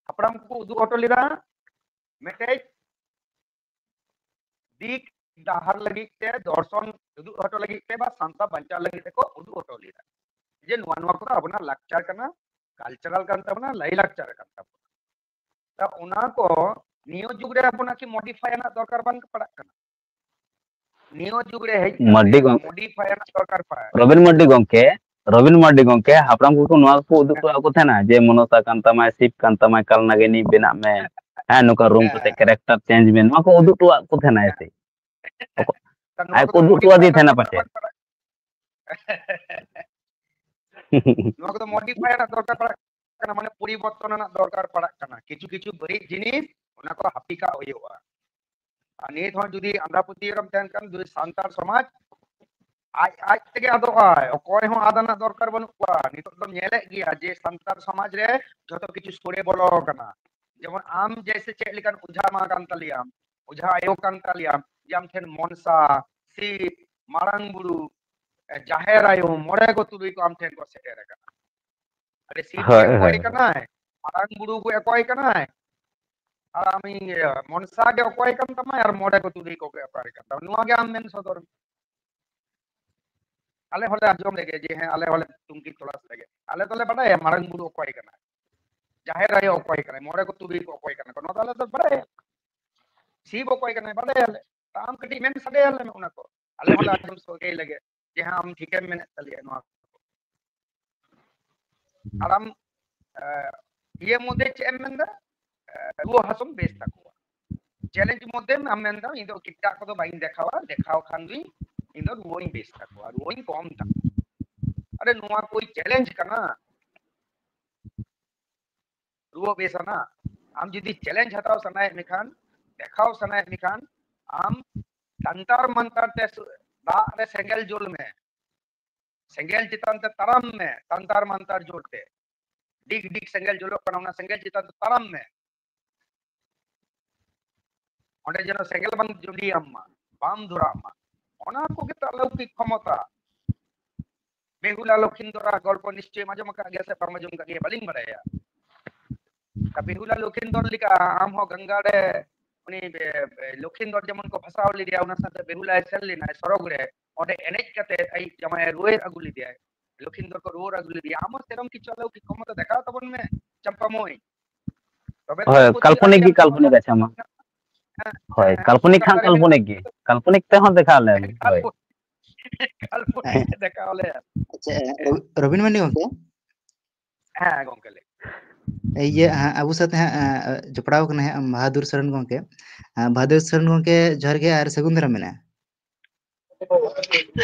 ᱦᱟᱯᱲᱟᱢ ᱠᱚᱠᱚ ᱩᱫᱩᱜ ᱦᱚᱴᱚ ᱞᱮᱫᱟ ᱢᱤᱫᱴᱮᱡ ᱫᱤᱠ ᱰᱟᱦᱟᱨ ᱞᱟᱹᱜᱤᱫ ᱛᱮ, ᱫᱚᱨᱥᱚᱱ ᱩᱫᱩᱜ ᱦᱚᱴᱚ ᱞᱟᱹᱜᱤᱫ ᱛᱮ ᱵᱟ ᱥᱟᱶᱛᱟ ᱵᱟᱧᱪᱟᱣ ᱞᱟᱹᱜᱤᱫ ᱛᱮᱠᱚ ᱩᱫᱩᱜ ᱦᱚᱴᱚ ᱞᱮᱫᱟ ᱡᱮ ᱱᱚᱣᱟ ᱱᱚᱣᱟ ᱠᱚᱫᱚ ᱟᱵᱚᱱᱟᱜ ᱞᱟᱠᱪᱟᱨ ᱠᱟᱱᱟ, ᱠᱟᱞᱪᱟᱨᱟᱞ ᱠᱟᱱ ᱛᱟᱵᱚᱱᱟ, ᱞᱟᱭ ᱞᱟᱠᱪᱟᱨ ᱠᱟᱱ ᱛᱟᱵᱚᱱᱟ᱾ ᱛᱟ ᱚᱱᱟ ᱠᱚ ᱱᱤᱭᱟᱹ ᱡᱩᱜᱽ ᱨᱮ ᱟᱵᱚᱱᱟᱜ ᱠᱤ ᱢᱚᱰᱤᱯᱷᱟᱭ ᱨᱮᱱᱟᱜ ᱫᱚᱨᱠᱟᱨ ᱵᱟᱝ ᱯᱟᱲᱟᱜ ᱠᱟᱱᱟ? ᱱᱤᱭᱟᱹ ᱡᱩᱜᱽ ᱨᱮ ᱦᱮᱡ ᱢᱟᱹᱨᱰᱤ ᱠᱟᱛᱮ ᱜᱚᱝ-, ᱢᱚᱰᱤᱯᱷᱟᱭ ᱨᱮᱱᱟᱜ ᱫᱚᱨᱠᱟᱨ ᱯᱟᱲᱟᱜ ᱠᱟᱱᱟ? ᱨᱚᱵᱤᱱ ᱢᱟᱹᱨᱰᱤ ᱜᱚᱝᱠᱮ, ᱨᱚᱵᱤᱱ ᱢᱟᱹᱨᱰᱤ ᱜᱚᱝᱠᱮ, ᱦᱟᱯᱲᱟᱢ ᱠᱚᱠᱚ ᱱᱚᱣᱟ ᱠᱚᱠᱚ ᱩᱫᱩᱜ ᱦᱚᱴᱚᱣᱟᱜ ᱠᱚ ᱛᱟᱦᱮᱱᱟ ᱡᱮ ᱢᱚᱱᱚᱛᱟ ᱠᱟᱱ ᱛᱟᱢᱟᱭ, ᱥᱤᱵ ᱠᱟᱱ ᱛᱟᱢᱟᱭ, ᱠᱟᱞᱱᱟᱜᱤᱱᱤ ᱵᱮᱱᱟᱜ ᱢᱮ, ᱦᱮᱸ, ᱱᱚᱝᱠᱟ ᱨᱩᱢ ᱠᱟᱛᱮ ᱦᱮᱸ᱾ ᱠᱮᱨᱮᱠᱴᱟᱨ ᱪᱮᱧᱡᱽ ᱢᱮ, ᱱᱚᱣᱟ ᱠᱚ ᱩᱫᱩᱜ ᱦᱚᱴᱚᱣᱟᱜ ᱠᱚ ᱛᱟᱦᱮᱱᱟᱭ ᱥᱮ? ᱛᱟ ᱟᱡ ᱱᱚᱣᱟ ᱠᱚ ᱠᱚᱫᱚ ᱩᱫᱩᱜ ᱦᱚᱴᱚᱣᱟᱫᱮ ᱢᱚᱰᱤᱯᱷᱟᱭ ᱛᱟᱦᱮᱱᱟ ᱨᱮᱱᱟᱜ ᱯᱟᱪᱮ᱾ ᱫᱚᱨᱠᱟᱨ ᱵᱟᱝ ᱯᱟᱲᱟᱜ ᱠᱟᱱᱟ᱾ ᱱᱚᱣᱟ ᱠᱚᱫᱚ ᱢᱚᱰᱤᱯᱷᱟᱭ ᱨᱮᱱᱟᱜ ᱫᱚᱨᱠᱟᱨ ᱯᱟᱲᱟᱜ ᱠᱟᱱᱟ, ᱢᱟᱱᱮ ᱯᱚᱨᱤᱵᱚᱨᱛᱚᱱ ᱨᱮᱱᱟᱜ ᱫᱚᱨᱠᱟᱨ ᱯᱟᱲᱟᱜ ᱠᱟᱱᱟ᱾ ᱠᱤᱪᱷᱩ ᱠᱤᱪᱷᱩ ᱵᱟᱹᱲᱤᱡ ᱡᱤᱱᱤᱥ ᱚᱱᱟ ᱠᱚ ᱦᱟᱹᱯᱤ ᱠᱟᱜ ᱦᱩᱭᱩᱜᱼᱟ᱾ ᱟᱨ ᱱᱤᱛ ᱦᱚᱸ ᱡᱩᱫᱤ ᱟᱸᱫᱷᱟ ᱯᱟᱹᱛᱭᱟᱹᱣ ᱨᱮᱢ ᱛᱟᱦᱮᱱ ᱠᱷᱟᱱ, ᱡᱩᱫᱤ ᱥᱟᱱᱛᱟᱲ ᱥᱚᱢᱟᱡᱽ ᱟᱡ ᱟᱡ ᱛᱮᱜᱮ ᱟᱫᱚᱜᱼᱟᱭ, ᱚᱠᱚᱭ ᱦᱚᱸ ᱟᱫ ᱨᱮᱱᱟᱜ ᱫᱚᱨᱠᱟᱨ ᱵᱟᱹᱱᱩᱜ ᱠᱚᱣᱟ᱾ ᱱᱤᱛᱚᱜ ᱫᱚᱢ ᱧᱮᱞᱮᱫ ᱜᱮᱭᱟ ᱡᱮ ᱥᱟᱱᱛᱟᱲ ᱥᱚᱢᱟᱡᱽ ᱨᱮ ᱡᱷᱚᱛᱚ ᱠᱤᱪᱷᱩ ᱥᱚᱲᱮ ᱵᱚᱞᱚ ᱟᱠᱟᱱᱟ᱾ ᱡᱮᱢᱚᱱ ᱟᱢ ᱡᱮᱭᱥᱮ ᱪᱮᱫ ᱞᱮᱠᱟᱱ ᱚᱡᱷᱟ ᱢᱟ ᱠᱟᱱ ᱛᱟᱞᱮᱭᱟᱢ, ᱚᱡᱷᱟ ᱟᱭᱳ ᱠᱟᱱ ᱛᱟᱞᱮᱭᱟᱢ, ᱡᱮ ᱟᱢ ᱴᱷᱮᱱ ᱢᱚᱱᱥᱟ, ᱥᱤᱵ, ᱢᱟᱨᱟᱝ ᱵᱩᱨᱩ, ᱡᱟᱦᱮᱨ ᱟᱭᱳ, ᱢᱚᱬᱮ ᱠᱚ ᱛᱩᱨᱩᱭ ᱠᱚ ᱟᱢ ᱴᱷᱮᱱ ᱠᱚ ᱥᱮᱴᱮᱨ ᱟᱠᱟᱱᱟ᱾ ᱟᱨᱮ ᱥᱤᱵ ᱜᱮ ᱦᱳᱭ, ᱚᱠᱚᱭ ᱦᱳᱭ᱾ ᱠᱟᱱᱟᱭ, ᱢᱟᱨᱟᱝ ᱵᱩᱨᱩ ᱜᱮ ᱚᱠᱚᱭ ᱠᱟᱱᱟᱭ, ᱟᱨ ᱟᱢ ᱤᱭᱟᱹ ᱢᱚᱱᱥᱟ ᱜᱮ ᱚᱠᱚᱭ ᱠᱟᱱ ᱛᱟᱢᱟᱭ, ᱟᱨ ᱢᱚᱬᱮ ᱠᱚ ᱛᱩᱨᱩᱭ ᱠᱚᱜᱮ ᱚᱠᱚᱭ ᱠᱟᱱ ᱛᱟᱢᱟ, ᱱᱚᱣᱟ ᱜᱮ ᱟᱢ ᱢᱮᱱ ᱥᱚᱫᱚᱨ ᱢᱮ᱾ ᱟᱞᱮ ᱦᱚᱸᱞᱮ ᱟᱸᱡᱚᱢ ᱞᱮᱜᱮ ᱡᱮ ᱦᱮᱸ, ᱟᱞᱮ ᱦᱚᱸᱞᱮ ᱛᱩᱝᱠᱤ ᱛᱚᱞᱟᱥ ᱞᱮᱜᱮ, ᱟᱞᱮ ᱫᱚᱞᱮ ᱵᱟᱰᱟᱭᱟ ᱢᱟᱨᱟᱝ ᱵᱩᱨᱩ ᱚᱠᱚᱭ ᱠᱟᱱᱟᱭ, ᱡᱟᱦᱮᱨ ᱟᱭᱳ ᱚᱠᱚᱭ ᱠᱟᱱᱟᱭ, ᱢᱚᱬᱮ ᱠᱚ ᱛᱩᱨᱩᱭ ᱠᱚ ᱚᱠᱚᱭ ᱠᱟᱱᱟ ᱠᱚ, ᱱᱚᱣᱟ ᱫᱚ ᱟᱞᱮ ᱫᱚ ᱵᱟᱰᱟᱭᱟ᱾ ᱥᱤᱵ ᱚᱠᱚᱭ ᱠᱟᱱᱟᱭ ᱵᱟᱰᱟᱭᱟᱞᱮ᱾ ᱛᱟ ᱟᱢ ᱠᱟᱹᱴᱤᱡ ᱢᱮᱱ ᱥᱟᱰᱮᱭᱟᱞᱮ ᱢᱮ ᱚᱱᱟ ᱠᱚ, ᱟᱞᱮ ᱦᱚᱸᱞᱮ ᱟᱸᱡᱚᱢ ᱥᱟᱹᱜᱟᱹᱭ ᱞᱮᱜᱮ ᱡᱮ ᱦᱮᱸ, ᱟᱢ ᱴᱷᱤᱠᱮᱢ ᱢᱮᱱᱮᱫ ᱛᱟᱞᱮᱭᱟ ᱱᱚᱣᱟ ᱠᱚ᱾ ᱟᱨ ᱟᱢ, ᱮ, ᱤᱭᱟᱹ ᱢᱚᱫᱽᱫᱷᱮ ᱪᱮᱫ ᱮᱢ ᱢᱮᱱᱫᱟ? ᱮ, ᱨᱩᱣᱟᱹ ᱦᱟᱹᱥᱩᱢ ᱵᱮᱥ ᱛᱟᱠᱚᱣᱟ᱾ ᱪᱮᱞᱮᱧᱡᱽ ᱢᱚᱫᱽᱫᱷᱮ ᱟᱢ ᱢᱮᱱᱫᱟ, "ᱤᱧ ᱫᱚ ᱮᱴᱟᱜ ᱠᱚᱫᱚ ᱵᱟᱹᱧ ᱫᱮᱠᱷᱟᱣᱟ, ᱫᱮᱠᱷᱟᱣ ᱠᱷᱟᱱ ᱫᱩᱧ ᱤᱧ ᱫᱚ ᱨᱩᱣᱟᱹᱧ ᱵᱮᱥ ᱛᱟᱠᱚᱣᱟ, ᱨᱩᱣᱟᱹᱧ ᱠᱚᱢ ᱛᱟᱠᱚᱣᱟ᱾" ᱟᱨᱮ, ᱱᱚᱣᱟ ᱠᱚᱭ ᱪᱮᱞᱮᱧᱡᱽ ᱠᱟᱱᱟ? ᱨᱩᱣᱟᱹ ᱵᱮᱥ ᱟᱱᱟ? ᱟᱢ ᱡᱩᱫᱤ ᱪᱮᱞᱮᱧᱡᱽ ᱦᱟᱛᱟᱣ ᱥᱟᱱᱟᱭᱮᱫ ᱢᱮᱠᱷᱟᱱ, ᱫᱮᱠᱷᱟᱣ ᱥᱟᱱᱟᱭᱮᱫ ᱢᱮᱠᱷᱟᱱ, ᱟᱢ ᱛᱟᱱᱛᱟᱨ ᱢᱟᱱᱛᱟᱨ ᱛᱮ ᱥᱩ-, ᱫᱟᱜ ᱨᱮ ᱥᱮᱸᱜᱮᱞ ᱡᱩᱞ ᱢᱮ, ᱥᱮᱸᱜᱮᱞ ᱪᱮᱛᱟᱱ ᱛᱮ ᱛᱟᱲᱟᱢ ᱢᱮ, ᱛᱟᱱᱛᱟᱨ ᱢᱟᱱᱛᱟᱨ ᱡᱳᱨ ᱛᱮ᱾ ᱰᱤᱜᱽ ᱰᱤᱜᱽ ᱥᱮᱸᱜᱮᱞ ᱡᱩᱞᱩᱜ ᱠᱟᱱᱟ, ᱚᱱᱟ ᱥᱮᱸᱜᱮᱞ ᱪᱮᱛᱟᱱ ᱛᱮ ᱛᱟᱲᱟᱢ ᱢᱮ᱾ ᱚᱸᱰᱮ ᱡᱮᱱᱚ ᱥᱮᱸᱜᱮᱞ ᱵᱟᱝ ᱡᱩᱞᱤᱭᱟᱢ ᱢᱟ, ᱵᱟᱢ ᱫᱷᱚᱨᱟᱜ ᱢᱟ᱾ ᱚᱱᱟ ᱠᱚᱜᱮ ᱛᱚ ᱟᱞᱚᱠᱤᱠ ᱠᱷᱚᱢᱚᱛᱟ᱾ ᱵᱮᱦᱩᱞᱟ ᱞᱚᱠᱷᱤᱱᱫᱚᱨᱟᱜ ᱜᱚᱞᱯᱚ ᱱᱤᱥᱪᱚᱭ ᱟᱸᱡᱚᱢ ᱟᱠᱟᱫ ᱜᱮᱭᱟ ᱥᱮ ᱵᱟᱢ ᱟᱸᱡᱚᱢ ᱟᱠᱟᱫ ᱜᱮᱭᱟ, ᱵᱟᱹᱞᱤᱧ ᱵᱟᱲᱟᱭᱟ᱾ ᱚᱱᱠᱟ ᱵᱮᱦᱩᱞᱟ ᱞᱚᱠᱷᱤᱱᱫᱚᱨ ᱞᱮᱠᱟ ᱟᱢ ᱦᱚᱸ ᱜᱚᱝᱜᱟ ᱨᱮ, ᱩᱱᱤ ᱵᱮ-, ᱵᱮ-, ᱞᱚᱠᱷᱤᱱᱫᱚᱨ ᱡᱮᱢᱚᱱ ᱠᱚ ᱵᱷᱟᱥᱟᱣ ᱞᱮᱫᱮᱭᱟ, ᱚᱱᱟ ᱥᱟᱶᱛᱮ ᱵᱮᱦᱩᱞᱟᱭ ᱥᱮᱱ ᱞᱮᱱᱟᱭ ᱥᱚᱨᱚᱜᱽ ᱨᱮ, ᱚᱸᱰᱮ ᱮᱱᱮᱡ ᱠᱟᱛᱮ ᱟᱡ ᱡᱟᱶᱟᱭ ᱨᱩᱣᱟᱹᱲ ᱟᱹᱜᱩ ᱞᱮᱫᱮᱭᱟᱭ, ᱞᱚᱠᱷᱤᱱᱫᱚᱨ ᱠᱚ ᱨᱩᱣᱟᱹᱲ ᱟᱹᱜᱩ ᱞᱮᱫᱮᱭᱟ᱾ ᱟᱢ ᱦᱚᱸ ᱥᱮᱨᱚᱢ ᱠᱤᱪᱷᱩ ᱟᱞᱚᱠᱤᱠ ᱠᱷᱚᱢᱚᱛᱟ ᱫᱮᱠᱷᱟᱣ ᱛᱟᱵᱚᱱ ᱢᱮ, ᱪᱟᱢᱯᱟ ᱢᱟᱹᱭ᱾ ᱛᱚᱵᱮ ᱛᱚ ᱦᱳᱭ, ᱟᱵᱚ ᱠᱟᱞᱯᱚᱱᱤᱠ ᱜᱮ ᱟᱹᱰᱤᱜᱟᱱ ᱠᱟᱞᱯᱚᱱᱤᱠ ᱥᱟᱱᱛᱟᱲ ᱟᱪᱪᱷᱟ ᱢᱟ᱾ ᱦᱮᱸ, ᱦᱳᱭ, ᱦᱮᱸ, ᱟᱵᱚ ᱠᱟᱞᱯᱚᱱᱤᱠ ᱥᱟᱱᱛᱟᱲ ᱠᱷᱟᱱ ᱟᱹᱰᱤᱜᱟᱱ ᱠᱟᱞᱯᱚᱱᱤᱠ ᱜᱮ, ᱠᱟᱞᱯᱚᱱᱤᱠ ᱛᱮᱦᱚᱸ ᱫᱮᱠᱷᱟᱣ ᱞᱮᱢ᱾ ᱦᱳᱭ᱾ ᱠᱟᱞᱯᱚᱱᱤᱠ ᱛᱮ ᱫᱮᱠᱷᱟᱣ ᱞᱮᱢ᱾ ᱟᱪᱪᱷᱟ, ᱨᱚᱵᱤ-, ᱨᱚᱵᱤᱱ ᱢᱟᱱᱰᱤ ᱜᱚᱢᱠᱮ? ᱦᱮᱸ, ᱜᱚᱢᱠᱮ, ᱞᱟᱹᱭ ᱢᱮ᱾ ᱤᱭᱟᱹ, ᱦᱟᱸᱜ, ᱟᱵᱚ ᱥᱟᱛᱮ ᱦᱟᱸᱜ, ᱟᱸ, ᱡᱚᱯᱲᱟᱣ ᱠᱟᱱᱟᱭ ᱦᱟᱸᱜ ᱵᱟᱦᱟᱫᱩᱨ ᱥᱚᱨᱮᱱ ᱜᱚᱢᱠᱮ᱾ ᱟᱸ, ᱵᱟᱦᱟᱫᱩᱨ ᱥᱚᱨᱮᱱ ᱜᱚᱢᱠᱮ, ᱡᱚᱦᱟᱨ ᱜᱮ ᱟᱨ ᱥᱟᱹᱜᱩᱱ ᱫᱟᱨᱟᱢ ᱢᱮᱱᱟᱜᱼᱟ᱾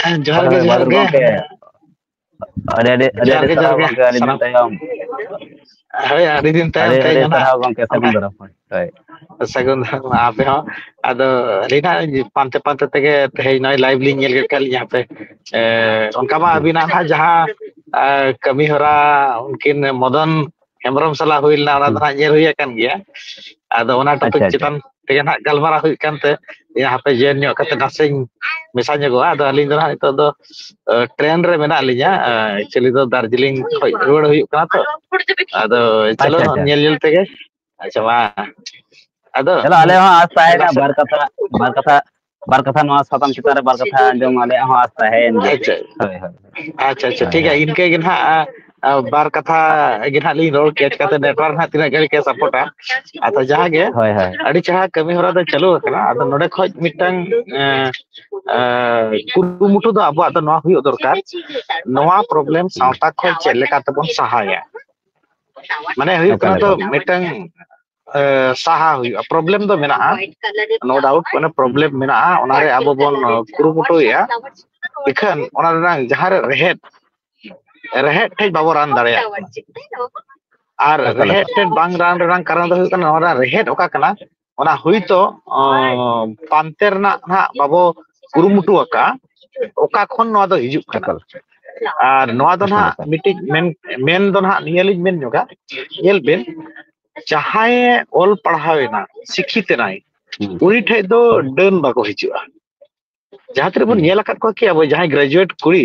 ᱦᱮᱸ, ᱡᱚᱦᱟᱨ ᱦᱳᱭ, ᱜᱮ, ᱦᱳᱭ, ᱡᱚᱦᱟᱨ ᱵᱟᱦᱟᱫᱩᱨ ᱜᱮ᱾ ᱜᱚᱢᱠᱮ᱾ ᱟᱹᱰᱤ, ᱟᱹᱰᱤ, ᱟᱹᱰᱤ, ᱡᱚᱦᱟᱨ ᱟᱹᱰᱤ ᱜᱮ, ᱥᱟᱨᱦᱟᱣ ᱡᱚᱦᱟᱨ ᱜᱮ᱾ ᱜᱚᱢᱠᱮ, ᱟᱹᱰᱤ ᱫᱤᱱ ᱥᱟᱱᱟᱢ ᱛᱟᱭᱚᱢ᱾ ᱦᱳᱭ, ᱟᱹᱰᱤ ᱫᱤᱱ ᱛᱟᱭᱚᱢ ᱟᱹᱰᱤ, ᱛᱮᱦᱮᱧ ᱟᱹᱰᱤ ᱦᱚᱸ ᱱᱟᱜ ᱥᱟᱨᱦᱟᱣ ᱜᱚᱢᱠᱮ, ᱚᱱᱠᱟ ᱥᱟᱹᱜᱩᱱ ᱫᱟᱨᱟᱢ᱾ ᱦᱳᱭ, ᱦᱳᱭ᱾ ᱥᱟᱹᱜᱩᱱ ᱫᱟᱨᱟᱢ ᱟᱯᱮ ᱦᱚᱸ᱾ ᱟᱫᱚ ᱟᱹᱞᱤᱧ ᱦᱟᱸᱜ ᱯᱟᱱᱛᱮ ᱯᱟᱱᱛᱮ ᱛᱮᱜᱮ ᱛᱮᱦᱮᱧ ᱱᱚᱜᱼᱚᱭ live ᱞᱤᱧ ᱧᱮᱞ ᱠᱮᱫ ᱠᱷᱟᱱ ᱞᱤᱧ ᱦᱟᱯᱮ, ᱮ, ᱚᱱᱠᱟ ᱢᱟ ᱦᱩᱸ᱾ ᱟᱹᱵᱤᱱᱟᱜ ᱦᱟᱸᱜ ᱡᱟᱦᱟᱸ, ᱮ, ᱠᱟᱹᱢᱤ ᱦᱚᱨᱟ ᱩᱱᱠᱤᱱ ᱢᱚᱫᱚᱱ ᱦᱮᱢᱵᱨᱚᱢ ᱥᱟᱞᱟᱜ ᱦᱩᱭ ᱞᱮᱱᱟ, ᱚᱱᱟ ᱫᱚ ᱦᱩᱸ᱾ ᱦᱟᱸᱜ ᱧᱮᱞ ᱦᱩᱭ ᱟᱠᱟᱱ ᱜᱮᱭᱟ᱾ ᱟᱫᱚ ᱚᱱᱟ topic ᱟᱪᱪᱷᱟ, ᱟᱪᱪᱷᱟ᱾ ᱪᱮᱛᱟᱱ ᱛᱮᱜᱮ ᱦᱟᱸᱜ ᱜᱟᱞᱢᱟᱨᱟᱣ ᱦᱩᱭᱩᱜ ᱠᱟᱱᱛᱮ, ᱤᱧ ᱦᱟᱯᱮ ᱡᱮᱱ ᱧᱚᱜ ᱠᱟᱛᱮ ᱱᱟᱥᱮᱧ ᱢᱮᱥᱟ ᱧᱚᱜᱚᱜᱼᱟ᱾ ᱟᱫᱚ ᱟᱹᱞᱤᱧ ᱫᱚ ᱦᱟᱸᱜ ᱱᱤᱛᱚᱜ ᱫᱚ, ᱮ, train ᱨᱮ ᱢᱮᱱᱟᱜ ᱞᱤᱧᱟ᱾ ᱮ, actually ᱫᱚ ᱫᱟᱨᱡᱤᱞᱤᱝ ᱠᱷᱚᱡ ᱨᱩᱣᱟᱹᱲ ᱦᱩᱭᱩᱜ ᱠᱟᱱᱟ ᱛᱚ᱾ ᱟᱫᱚ ᱪᱚᱞᱚ ᱟᱪᱪᱷᱟ, ᱟᱪᱪᱷᱟ᱾ ᱧᱮᱞ ᱧᱮᱞ ᱛᱮᱜᱮ᱾ ᱟᱪᱪᱷᱟ, ᱢᱟ᱾ ᱟᱫᱚ ᱪᱚᱞᱚ, ᱟᱞᱮ ᱦᱚᱸ ᱟᱥ ᱛᱟᱦᱮᱸᱭᱮᱱᱟ, ᱱᱟᱥᱮ ᱵᱟᱨ ᱠᱟᱛᱷᱟ, ᱵᱟᱨ ᱠᱟᱛᱷᱟ, ᱵᱟᱨ ᱠᱟᱛᱷᱟ ᱱᱚᱣᱟ ᱥᱟᱛᱟᱢ ᱪᱮᱛᱟᱱ ᱨᱮ ᱵᱟᱨ ᱠᱟᱛᱷᱟ ᱟᱸᱡᱚᱢ ᱟᱞᱮᱭᱟᱜ ᱦᱚᱸ ᱟᱥ ᱛᱟᱦᱮᱸᱭᱮᱱ ᱜᱮᱭᱟ᱾ ᱟᱪᱪᱷᱟ᱾ ᱦᱳᱭ, ᱦᱳᱭ᱾ ᱟᱪᱪᱷᱟ, ᱟᱪᱪᱷᱟ, ᱦᱳᱭ, ᱴᱷᱤᱠ ᱜᱮᱭᱟ, ᱦᱳᱭ᱾ ᱤᱱᱠᱟᱹ ᱜᱮ ᱱᱟᱦᱟᱜ, ᱟ, ᱟᱨ ᱵᱟᱨ ᱠᱟᱛᱷᱟ ᱜᱮ ᱱᱟᱦᱟᱜ ᱞᱤᱧ ᱨᱚᱲ ᱠᱮᱭᱟ, ᱪᱤᱠᱟᱹᱛᱮ network ᱱᱟᱦᱟᱜ ᱛᱤᱱᱟᱹᱜ ᱜᱷᱟᱹᱲᱤᱡ ᱮ ᱥᱟᱯᱳᱨᱴᱟ᱾ ᱟᱫᱚ ᱡᱟᱦᱟᱸ ᱜᱮ, ᱦᱳᱭ, ᱦᱳᱭ᱾ ᱟᱹᱰᱤ ᱪᱮᱦᱨᱟ ᱠᱟᱹᱢᱤ ᱦᱚᱨᱟ ᱫᱚ ᱪᱟᱹᱞᱩ ᱟᱠᱟᱱᱟ᱾ ᱟᱫᱚ ᱱᱚᱰᱮ ᱠᱷᱚᱡ ᱢᱤᱫᱴᱟᱝ, ᱮᱸ, ᱮᱸ, ᱠᱩᱨᱩᱢᱩᱴᱩ ᱫᱚ ᱟᱵᱚᱣᱟᱜ ᱫᱚ ᱱᱚᱣᱟ ᱦᱩᱭᱩᱜ ᱫᱚᱨᱠᱟᱨ, ᱱᱚᱣᱟ problem ᱦᱩᱸ᱾ ᱥᱟᱶᱛᱟ ᱠᱷᱚᱱ ᱪᱮᱫ ᱞᱮᱠᱟ ᱛᱮᱵᱚᱱ ᱥᱟᱦᱟᱭᱟ᱾ ᱢᱟᱱᱮ ᱦᱩᱭᱩᱜ ᱮᱠᱟᱞ, ᱠᱟᱱᱟ ᱫᱚ ᱮᱠᱟᱞ᱾ ᱢᱤᱫᱴᱟᱝ, ᱮ, ᱥᱟᱦᱟ ᱦᱩᱭᱩᱜᱼᱟ᱾ Problem ᱫᱚ ᱢᱮᱱᱟᱜᱼᱟ, no doubt, ᱢᱟᱱᱮ problem ᱢᱮᱱᱟᱜᱼᱟ, ᱚᱱᱟᱨᱮ ᱟᱵᱚ ᱵᱚᱱ, ᱮ, ᱠᱩᱨᱩᱢᱩᱴᱩᱭᱮᱫᱼᱟ᱾ ᱤᱠᱷᱟᱹᱱ ᱚᱱᱟ ᱨᱮᱱᱟᱜ ᱡᱟᱦᱟᱸ ᱨᱮ ᱨᱮᱦᱮᱫ, ᱨᱮᱦᱮᱫ ᱴᱷᱮᱡ ᱵᱟᱵᱚ ᱨᱟᱱ ᱫᱟᱲᱮᱭᱟᱜ ᱠᱟᱱᱟ᱾ ᱟᱨ ᱮᱠᱟᱞ, ᱨᱮᱦᱮᱫ ᱮᱠᱟᱞ᱾ ᱴᱷᱮᱡ ᱵᱟᱝ ᱨᱟᱱ ᱨᱮᱱᱟᱜ ᱠᱟᱨᱚᱱ ᱫᱚ ᱦᱩᱭᱩᱜ ᱠᱟᱱᱟ, ᱱᱚᱣᱟ ᱨᱮᱱᱟᱜ ᱨᱮᱦᱮᱫ ᱚᱠᱟ ᱠᱟᱱᱟ, ᱚᱱᱟ ᱦᱩᱭᱛᱚ, ᱚ, ᱯᱟᱱᱛᱮ ᱨᱮᱱᱟᱜ ᱱᱟᱦᱟᱜ ᱵᱟᱵᱚ ᱠᱩᱨᱩᱢᱩᱴᱩ ᱟᱠᱟᱫᱼᱟ, ᱚᱠᱟ ᱠᱷᱚᱱ ᱱᱚᱣᱟ ᱫᱚ ᱦᱤᱡᱩᱜ ᱠᱟᱱᱟ᱾ ᱮᱠᱟᱞ᱾ ᱟᱨ ᱱᱚᱣᱟ ᱫᱚ ᱮᱠᱟᱞ, ᱱᱟᱦᱟᱜ ᱮᱠᱟᱞ᱾ ᱢᱤᱫᱴᱤᱡ ᱢᱮᱱ, ᱢᱮᱱ ᱫᱚ ᱱᱟᱦᱟᱜ ᱱᱤᱭᱟᱹ ᱞᱤᱧ ᱢᱮᱱ ᱧᱚᱜᱟ, ᱧᱮᱞ ᱵᱤᱱ, ᱡᱟᱦᱟᱸᱭᱮ ᱚᱞ ᱯᱟᱲᱦᱟᱣ ᱮᱱᱟ, ᱥᱤᱠᱠᱷᱤᱛ ᱮᱱᱟᱭ, ᱦᱩᱸ᱾ ᱩᱱᱤ ᱴᱷᱮᱡ ᱫᱚ ᱰᱟᱹᱱ ᱵᱟᱠᱚ ᱦᱤᱡᱩᱜᱼᱟ᱾ ᱡᱟᱦᱟᱸ ᱛᱤᱱᱟᱹᱜ ᱵᱚᱱ ᱦᱩᱸ᱾ ᱧᱮᱞ ᱟᱠᱟᱫ ᱠᱚᱣᱟ ᱠᱤ ᱟᱵᱚ ᱡᱟᱦᱟᱸᱭ graduate ᱠᱩᱲᱤ,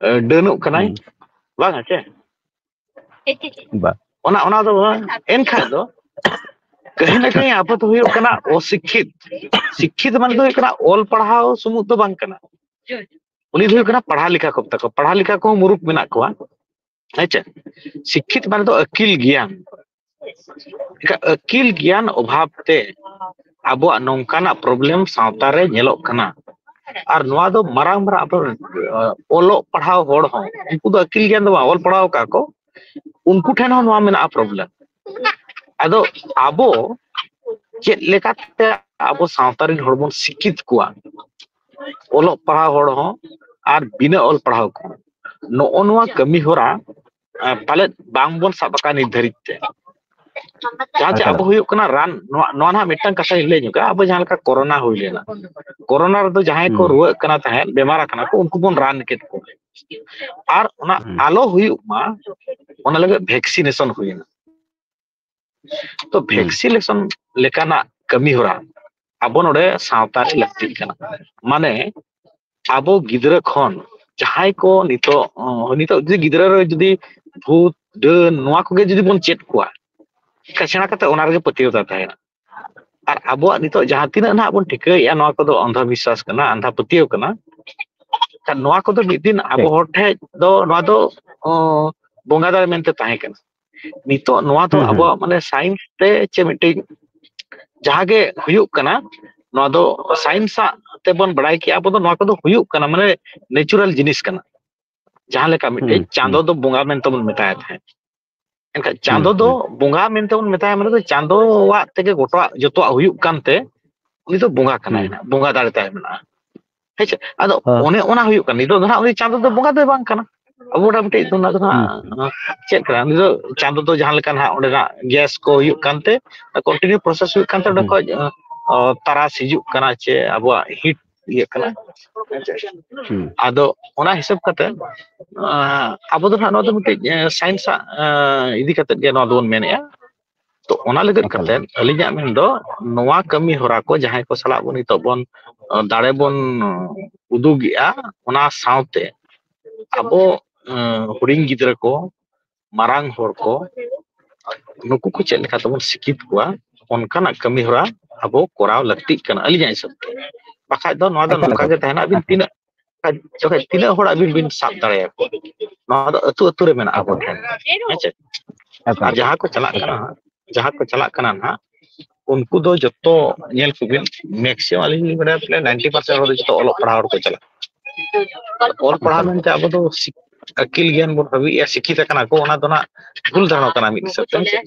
ᱮ, ᱰᱟᱹᱱᱚᱜ ᱠᱟᱱᱟᱭ, ᱦᱩᱸ᱾ ᱵᱟᱝ ᱟ ᱪᱮ? ᱵᱟ᱾ ᱚᱱᱟ, ᱚᱱᱟ ᱫᱚ ᱵᱟᱝ᱾ ᱮᱱᱠᱷᱟᱱ ᱫᱚ ᱠᱟᱹᱦᱤ ᱱᱟ ᱠᱟᱹᱦᱤ ᱟᱵᱚ ᱫᱚ ᱦᱩᱭᱩᱜ ᱠᱟᱱᱟ ᱚᱥᱤᱠᱠᱷᱤᱛ᱾ ᱥᱤᱠᱠᱷᱤᱛ ᱢᱟᱱᱮ ᱫᱚ ᱦᱩᱭᱩᱜ ᱠᱟᱱᱟ ᱚᱞ ᱯᱟᱲᱦᱟᱣ ᱥᱩᱢᱩᱝ ᱫᱚ ᱵᱟᱝ ᱠᱟᱱᱟ᱾ ᱩᱱᱤ ᱫᱚ ᱦᱩᱭᱩᱜ ᱠᱟᱱᱟ ᱯᱟᱲᱦᱟᱣ ᱞᱮᱠᱷᱟ ᱠᱚ ᱢᱮᱛᱟ ᱠᱚᱣᱟ, ᱯᱟᱲᱦᱟᱣ ᱞᱮᱠᱷᱟ ᱠᱚᱦᱚᱸ ᱢᱩᱨᱩᱠ ᱢᱮᱱᱟᱜ ᱠᱚᱣᱟ᱾ ᱦᱮᱸ ᱪᱮ? ᱥᱤᱠᱠᱷᱤᱛ ᱢᱟᱱᱮ ᱫᱚ ᱟᱹᱠᱤᱞ ᱜᱮᱭᱟᱱ᱾ ᱮᱱᱠᱷᱟᱱ ᱟᱹᱠᱤᱞ ᱜᱮᱭᱟᱱ ᱚᱵᱷᱟᱵ ᱛᱮ ᱟᱵᱚᱣᱟᱜ ᱱᱚᱝᱠᱟᱱᱟᱜ problem ᱥᱟᱶᱛᱟ ᱨᱮ ᱧᱮᱞᱚᱜ ᱠᱟᱱᱟ᱾ ᱟᱨ ᱱᱚᱣᱟ ᱫᱚ ᱢᱟᱨᱟᱝ ᱢᱟᱨᱟᱝ ᱟᱵᱚ, ᱚᱞᱚᱜ ᱯᱟᱲᱦᱟᱣ ᱦᱚᱲ ᱦᱚᱸ, ᱩᱱᱠᱩ ᱫᱚ ᱟᱹᱠᱤᱞ ᱜᱮᱭᱟᱱ ᱫᱚ ᱵᱟᱝ, ᱚᱞ ᱯᱟᱲᱦᱟᱣ ᱟᱠᱟᱫ ᱠᱚ, ᱩᱱᱠᱩ ᱴᱷᱮᱱ ᱦᱚᱸ ᱱᱚᱣᱟ ᱢᱮᱱᱟᱜᱼᱟ problem᱾ ᱟᱫᱚ ᱟᱵᱚ ᱪᱮᱫ ᱞᱮᱠᱟᱛᱮ ᱟᱵᱚ ᱥᱟᱶᱛᱟ ᱨᱮᱱ ᱦᱚᱲ ᱵᱚᱱ ᱥᱤᱠᱠᱷᱤᱛ ᱠᱚᱣᱟ, ᱚᱞᱚᱜ ᱯᱟᱲᱦᱟᱣ ᱦᱚᱲ ᱦᱚᱸ ᱟᱨ ᱵᱤᱱᱟᱹ ᱚᱞ ᱯᱟᱲᱦᱟᱣ ᱠᱚ, ᱱᱚᱜᱼᱚ ᱱᱚᱣᱟ ᱠᱟᱹᱢᱤ ᱦᱚᱨᱟ, ᱮ, ᱯᱟᱞᱮᱫ ᱵᱟᱝᱵᱚᱱ ᱥᱟᱵ ᱟᱠᱟᱫ ᱱᱤᱛ ᱫᱷᱟᱹᱨᱤᱡ ᱛᱮ᱾ ᱡᱟᱦᱟᱸ ᱪᱮ ᱮᱠᱟᱞ᱾ ᱟᱵᱚ ᱦᱩᱭᱩᱜ ᱠᱟᱱᱟ ᱨᱟᱱ, ᱱᱚᱣᱟ, ᱱᱚᱣᱟ ᱱᱟᱦᱟᱜ ᱢᱤᱫᱴᱟᱝ ᱠᱟᱛᱷᱟᱧ ᱞᱟᱹᱭ ᱧᱚᱜᱟ, ᱟᱵᱚ ᱡᱟᱦᱟᱸ ᱞᱮᱠᱟ ᱠᱳᱨᱳᱱᱟ ᱦᱩᱭ ᱞᱮᱱᱟ, ᱠᱳᱨᱳᱱᱟ ᱨᱮᱫᱚ ᱡᱟᱦᱟᱸᱭ ᱠᱚ ᱦᱩᱸ᱾ ᱨᱩᱣᱟᱹᱜ ᱠᱟᱱᱟ ᱛᱟᱦᱮᱸᱫ, ᱵᱮᱢᱟᱨ ᱟᱠᱟᱱᱟ ᱠᱚ, ᱩᱱᱠᱩ ᱵᱚᱱ ᱨᱟᱱ ᱠᱮᱫ ᱠᱚᱣᱟ᱾ ᱟᱨ ᱚᱱᱟ ᱦᱩᱸ᱾ ᱟᱞᱚ ᱦᱩᱭᱩᱜ ᱢᱟ, ᱚᱱᱟ ᱞᱟᱹᱜᱤᱫ vaccination ᱦᱩᱭᱮᱱᱟ᱾ ᱛᱚ ᱦᱩᱸ᱾ vaccination ᱞᱮᱠᱟᱱᱟᱜ ᱠᱟᱹᱢᱤ ᱦᱚᱨᱟ ᱟᱵᱚ ᱱᱚᱰᱮ ᱥᱟᱶᱛᱟ ᱨᱮ ᱞᱟᱹᱠᱛᱤᱜ ᱠᱟᱱᱟ᱾ ᱢᱟᱱᱮ ᱟᱵᱚ ᱜᱤᱫᱽᱨᱟᱹ ᱠᱷᱚᱱ ᱡᱟᱦᱟᱸᱭ ᱠᱚ ᱱᱤᱛᱚᱜ, ᱱᱤᱛᱚᱜ ᱡᱩᱫᱤ ᱜᱤᱫᱽᱨᱟᱹ ᱨᱮ ᱡᱩᱫᱤ ᱵᱷᱩᱛ, ᱰᱟᱹᱱ ᱱᱚᱣᱟ ᱠᱚᱜᱮ ᱡᱩᱫᱤ ᱵᱚᱱ ᱪᱮᱫ ᱠᱚᱣᱟ, ᱥᱮᱬᱟ ᱠᱟᱛᱮ ᱚᱱᱟ ᱨᱮᱜᱮ ᱯᱟᱹᱛᱭᱟᱹᱣ ᱛᱟᱭ ᱛᱟᱦᱮᱱᱟ᱾ ᱟᱨ ᱟᱵᱚᱣᱟᱜ ᱱᱤᱛᱚᱜ ᱡᱟᱦᱟᱸ ᱛᱤᱱᱟᱹᱜ ᱱᱟᱦᱟᱜ ᱵᱚᱱ ᱴᱷᱤᱠᱟᱹᱭᱮᱫᱼᱟ, ᱱᱚᱣᱟ ᱠᱚᱫᱚ ᱚᱱᱫᱷᱚ ᱵᱤᱥᱣᱟᱥ ᱠᱟᱱᱟ, ᱟᱸᱫᱷᱟ ᱯᱟᱹᱛᱭᱟᱹᱣ ᱠᱟᱱᱟ᱾ ᱠᱷᱟᱱ ᱱᱚᱣᱟ ᱠᱚᱫᱚ ᱢᱤᱫ ᱫᱤᱱ ᱟᱵᱚ ᱴᱷᱤᱠ᱾ ᱦᱚᱲ ᱴᱷᱮᱡ ᱫᱚ ᱱᱚᱣᱟ ᱫᱚ, ᱚ, ᱵᱚᱸᱜᱟ ᱫᱟᱲᱮ ᱢᱮᱱᱛᱮ ᱛᱟᱦᱮᱸ ᱠᱟᱱᱟ᱾ ᱱᱤᱛᱚᱜ ᱱᱚᱣᱟ ᱫᱚ ᱟᱵᱚᱣᱟᱜ ᱢᱟᱱᱮ ᱥᱟᱭᱮᱱᱥ ᱛᱮ ᱪᱮ ᱢᱤᱫᱴᱤᱡ ᱡᱟᱦᱟᱸ ᱜᱮ ᱦᱩᱭᱩᱜ ᱠᱟᱱᱟ, ᱱᱚᱣᱟ ᱫᱚ ᱥᱟᱭᱮᱱᱥ ᱟᱜ ᱛᱮᱵᱚᱱ ᱵᱟᱲᱟᱭ ᱠᱮᱜᱼᱟ ᱟᱵᱚ ᱫᱚ, ᱱᱚᱣᱟ ᱠᱚᱫᱚ ᱦᱩᱭᱩᱜ ᱠᱟᱱᱟ, ᱢᱟᱱᱮ ᱱᱮᱪᱩᱨᱟᱞ ᱡᱤᱱᱤᱥ ᱠᱟᱱᱟ᱾ ᱡᱟᱦᱟᱸ ᱞᱮᱠᱟ ᱢᱤᱫᱴᱮᱡ ᱪᱟᱸᱫᱚ ᱫᱚ ᱵᱚᱸᱜᱟ ᱢᱮᱱᱛᱮ ᱵᱚᱱ ᱢᱮᱛᱟᱭ ᱛᱟᱦᱮᱸᱫ, ᱮᱱᱠᱷᱟᱱ ᱪᱟᱸᱫᱚ ᱫᱚ ᱵᱚᱸᱜᱟ ᱢᱮᱱᱛᱮ ᱵᱚᱱ ᱢᱮᱛᱟᱭᱟ, ᱢᱟᱱᱮ ᱫᱚ ᱪᱟᱸᱫᱚᱣᱟᱜ ᱛᱮᱜᱮ ᱜᱚᱴᱟᱣᱟᱜ ᱡᱚᱛᱚᱣᱟᱜ ᱦᱩᱭᱩᱜ ᱠᱟᱱᱛᱮ ᱩᱱᱤ ᱫᱚ ᱵᱚᱸᱜᱟ ᱠᱟᱱᱟᱭ ᱱᱟᱜ, ᱵᱚᱸᱜᱟ ᱫᱟᱲᱮ ᱛᱟᱭ ᱢᱮᱱᱟᱜᱼᱟ᱾ ᱦᱮᱸ ᱥᱮ? ᱟᱫᱚ ᱚᱱᱮ ᱚᱱᱟ ᱦᱩᱭᱩᱜ ᱠᱟᱱᱟ, ᱱᱤᱛᱚᱜ ᱫᱚ ᱱᱟᱜ ᱩᱱᱤ ᱪᱟᱸᱫᱚ ᱫᱚ ᱵᱚᱸᱜᱟ ᱫᱚᱭ ᱵᱟᱝ ᱠᱟᱱᱟ᱾ ᱟᱵᱚ ᱢᱚᱴᱟᱢᱩᱴᱤ ᱚᱱᱟ ᱫᱚ ᱱᱟᱜ ᱪᱮᱫ ᱠᱟᱱᱟ? ᱩᱱᱤ ᱫᱚ ᱪᱟᱸᱫᱚ ᱫᱚ ᱡᱟᱦᱟᱸ ᱞᱮᱠᱟ ᱱᱟᱜ ᱚᱸᱰᱮᱱᱟᱜ ᱜᱮᱥ ᱠᱚ ᱦᱩᱭᱩᱜ ᱠᱟᱱᱛᱮ, ᱠᱚᱱᱴᱤᱱᱤᱭᱩ ᱯᱨᱚᱥᱮᱥ ᱦᱩᱭᱩᱜ ᱠᱟᱱᱛᱮ, ᱚᱸᱰᱮ ᱠᱷᱚᱡ ᱚ, ᱛᱟᱨᱟᱥ ᱦᱤᱡᱩᱜ ᱠᱟᱱᱟ ᱪᱮ ᱟᱵᱚᱣᱟᱜ ᱦᱤᱴ ᱤᱭᱟᱹᱜ ᱠᱟᱱᱟ᱾ ᱟᱫᱚ ᱚᱱᱟ ᱦᱤᱥᱟᱹᱵ ᱠᱟᱛᱮ ᱟᱸ, ᱟᱵᱚ ᱫᱚ ᱱᱟᱜ ᱱᱚᱣᱟ ᱫᱚ ᱢᱤᱫᱴᱤᱡ ᱥᱟᱭᱮᱱᱥ ᱟᱜ ᱟᱸ, ᱤᱫᱤ ᱠᱟᱛᱮ ᱜᱮ ᱱᱚᱣᱟ ᱫᱚᱵᱚᱱ ᱢᱮᱱᱮᱫᱼᱟ᱾ ᱛᱚ ᱚᱱᱟ ᱞᱟᱹᱜᱤᱫ ᱠᱟᱛᱮ ᱟᱹᱞᱤᱧᱟᱜ ᱢᱮᱱ ᱫᱚ, ᱱᱚᱣᱟ ᱠᱟᱹᱢᱤ ᱦᱚᱨᱟ ᱠᱚ ᱡᱟᱦᱟᱸᱭ ᱠᱚ ᱥᱟᱞᱟᱜ ᱵᱚᱱ ᱱᱤᱛᱚᱜ ᱵᱚᱱ ᱟᱸ, ᱫᱟᱲᱮ ᱵᱚᱱ ᱩᱫᱩᱜᱮᱜᱼᱟ, ᱚᱱᱟ ᱥᱟᱶᱛᱮ ᱟᱵᱚ ᱟᱸ, ᱦᱩᱰᱤᱧ ᱜᱤᱫᱽᱨᱟᱹ ᱠᱚ, ᱢᱟᱨᱟᱝ ᱦᱚᱲ ᱠᱚ, ᱱᱩᱠᱩ ᱠᱚ ᱪᱮᱫ ᱞᱮᱠᱟ ᱛᱮᱵᱚᱱ ᱥᱤᱠᱷᱤᱛ ᱠᱚᱣᱟ, ᱚᱱᱠᱟᱱᱟᱜ ᱠᱟᱹᱢᱤ ᱦᱚᱨᱟ ᱟᱵᱚ ᱠᱚᱨᱟᱣ ᱞᱟᱹᱠᱛᱤᱜ ᱠᱟᱱᱟ ᱟᱹᱞᱤᱧᱟᱜ ᱦᱤᱥᱟᱹᱵ ᱛᱮ᱾ ᱵᱟᱠᱷᱟᱡ ᱫᱚ ᱱᱚᱣᱟ ᱫᱚ ᱮᱠᱟᱞ, ᱱᱚᱝᱠᱟ ᱜᱮ ᱮᱠᱟᱞ, ᱛᱟᱦᱮᱱᱟ, ᱟᱹᱵᱤᱱ ᱮᱠᱟᱞ᱾ ᱛᱤᱱᱟᱹᱜ ᱡᱚᱠᱷᱚᱱ ᱛᱤᱱᱟᱹᱜ ᱦᱚᱲ ᱟᱹᱵᱤᱱ ᱵᱤᱱ ᱥᱟᱵ ᱫᱟᱲᱮᱭᱟᱠᱚᱣᱟ, ᱱᱚᱣᱟ ᱫᱚ ᱟᱹᱛᱩ ᱟᱹᱛᱩ ᱨᱮ ᱢᱮᱱᱟᱜᱼᱟ ᱟᱵᱚ ᱴᱷᱮᱱ, ᱦᱮᱸ ᱪᱮ? ᱟᱨ ᱡᱟᱦᱟᱸ ᱠᱚ ᱪᱟᱞᱟᱜ ᱠᱟᱱᱟ ᱦᱟᱸᱜ, ᱡᱟᱦᱟᱸ ᱠᱚ ᱪᱟᱞᱟᱜ ᱠᱟᱱᱟ ᱱᱟᱦᱟᱜ, ᱩᱱᱠᱩ ᱫᱚ ᱡᱚᱛᱚ ᱧᱮᱞ ᱠᱚᱵᱤᱱ, ᱢᱮᱠᱥᱤᱢᱟᱢ ᱟᱹᱞᱤᱧ ᱞᱤᱧ ᱵᱟᱲᱟᱭᱟ ᱯᱨᱟᱭ ᱱᱟᱭᱤᱱᱴᱤ ᱯᱟᱨᱥᱮᱱᱴ ᱦᱚᱲ ᱫᱚ ᱡᱚᱛᱚ ᱚᱞᱚᱜ ᱯᱟᱲᱦᱟᱣ ᱦᱚᱲ ᱠᱚ ᱪᱟᱞᱟᱜᱼᱟ᱾ ᱟᱨ ᱚᱞ ᱯᱟᱲᱦᱟᱣ ᱢᱮᱱᱛᱮ ᱟᱵᱚ ᱫᱚ ᱥᱤᱠ-, ᱟᱹᱠᱤᱞ ᱜᱮᱭᱟᱱ ᱵᱚᱱ ᱵᱷᱟᱵᱤᱭᱮᱫᱼᱟ, ᱥᱤᱠᱠᱷᱤᱛ ᱟᱠᱟᱱᱟ ᱠᱚ, ᱚᱱᱟ ᱫᱚ ᱱᱟᱜ ᱵᱷᱩᱞ ᱫᱷᱟᱨᱚᱱᱟ ᱠᱟᱱᱟ ᱢᱤᱫ ᱦᱤᱥᱟᱹᱵ ᱛᱮ, ᱦᱮᱸ ᱥᱮ?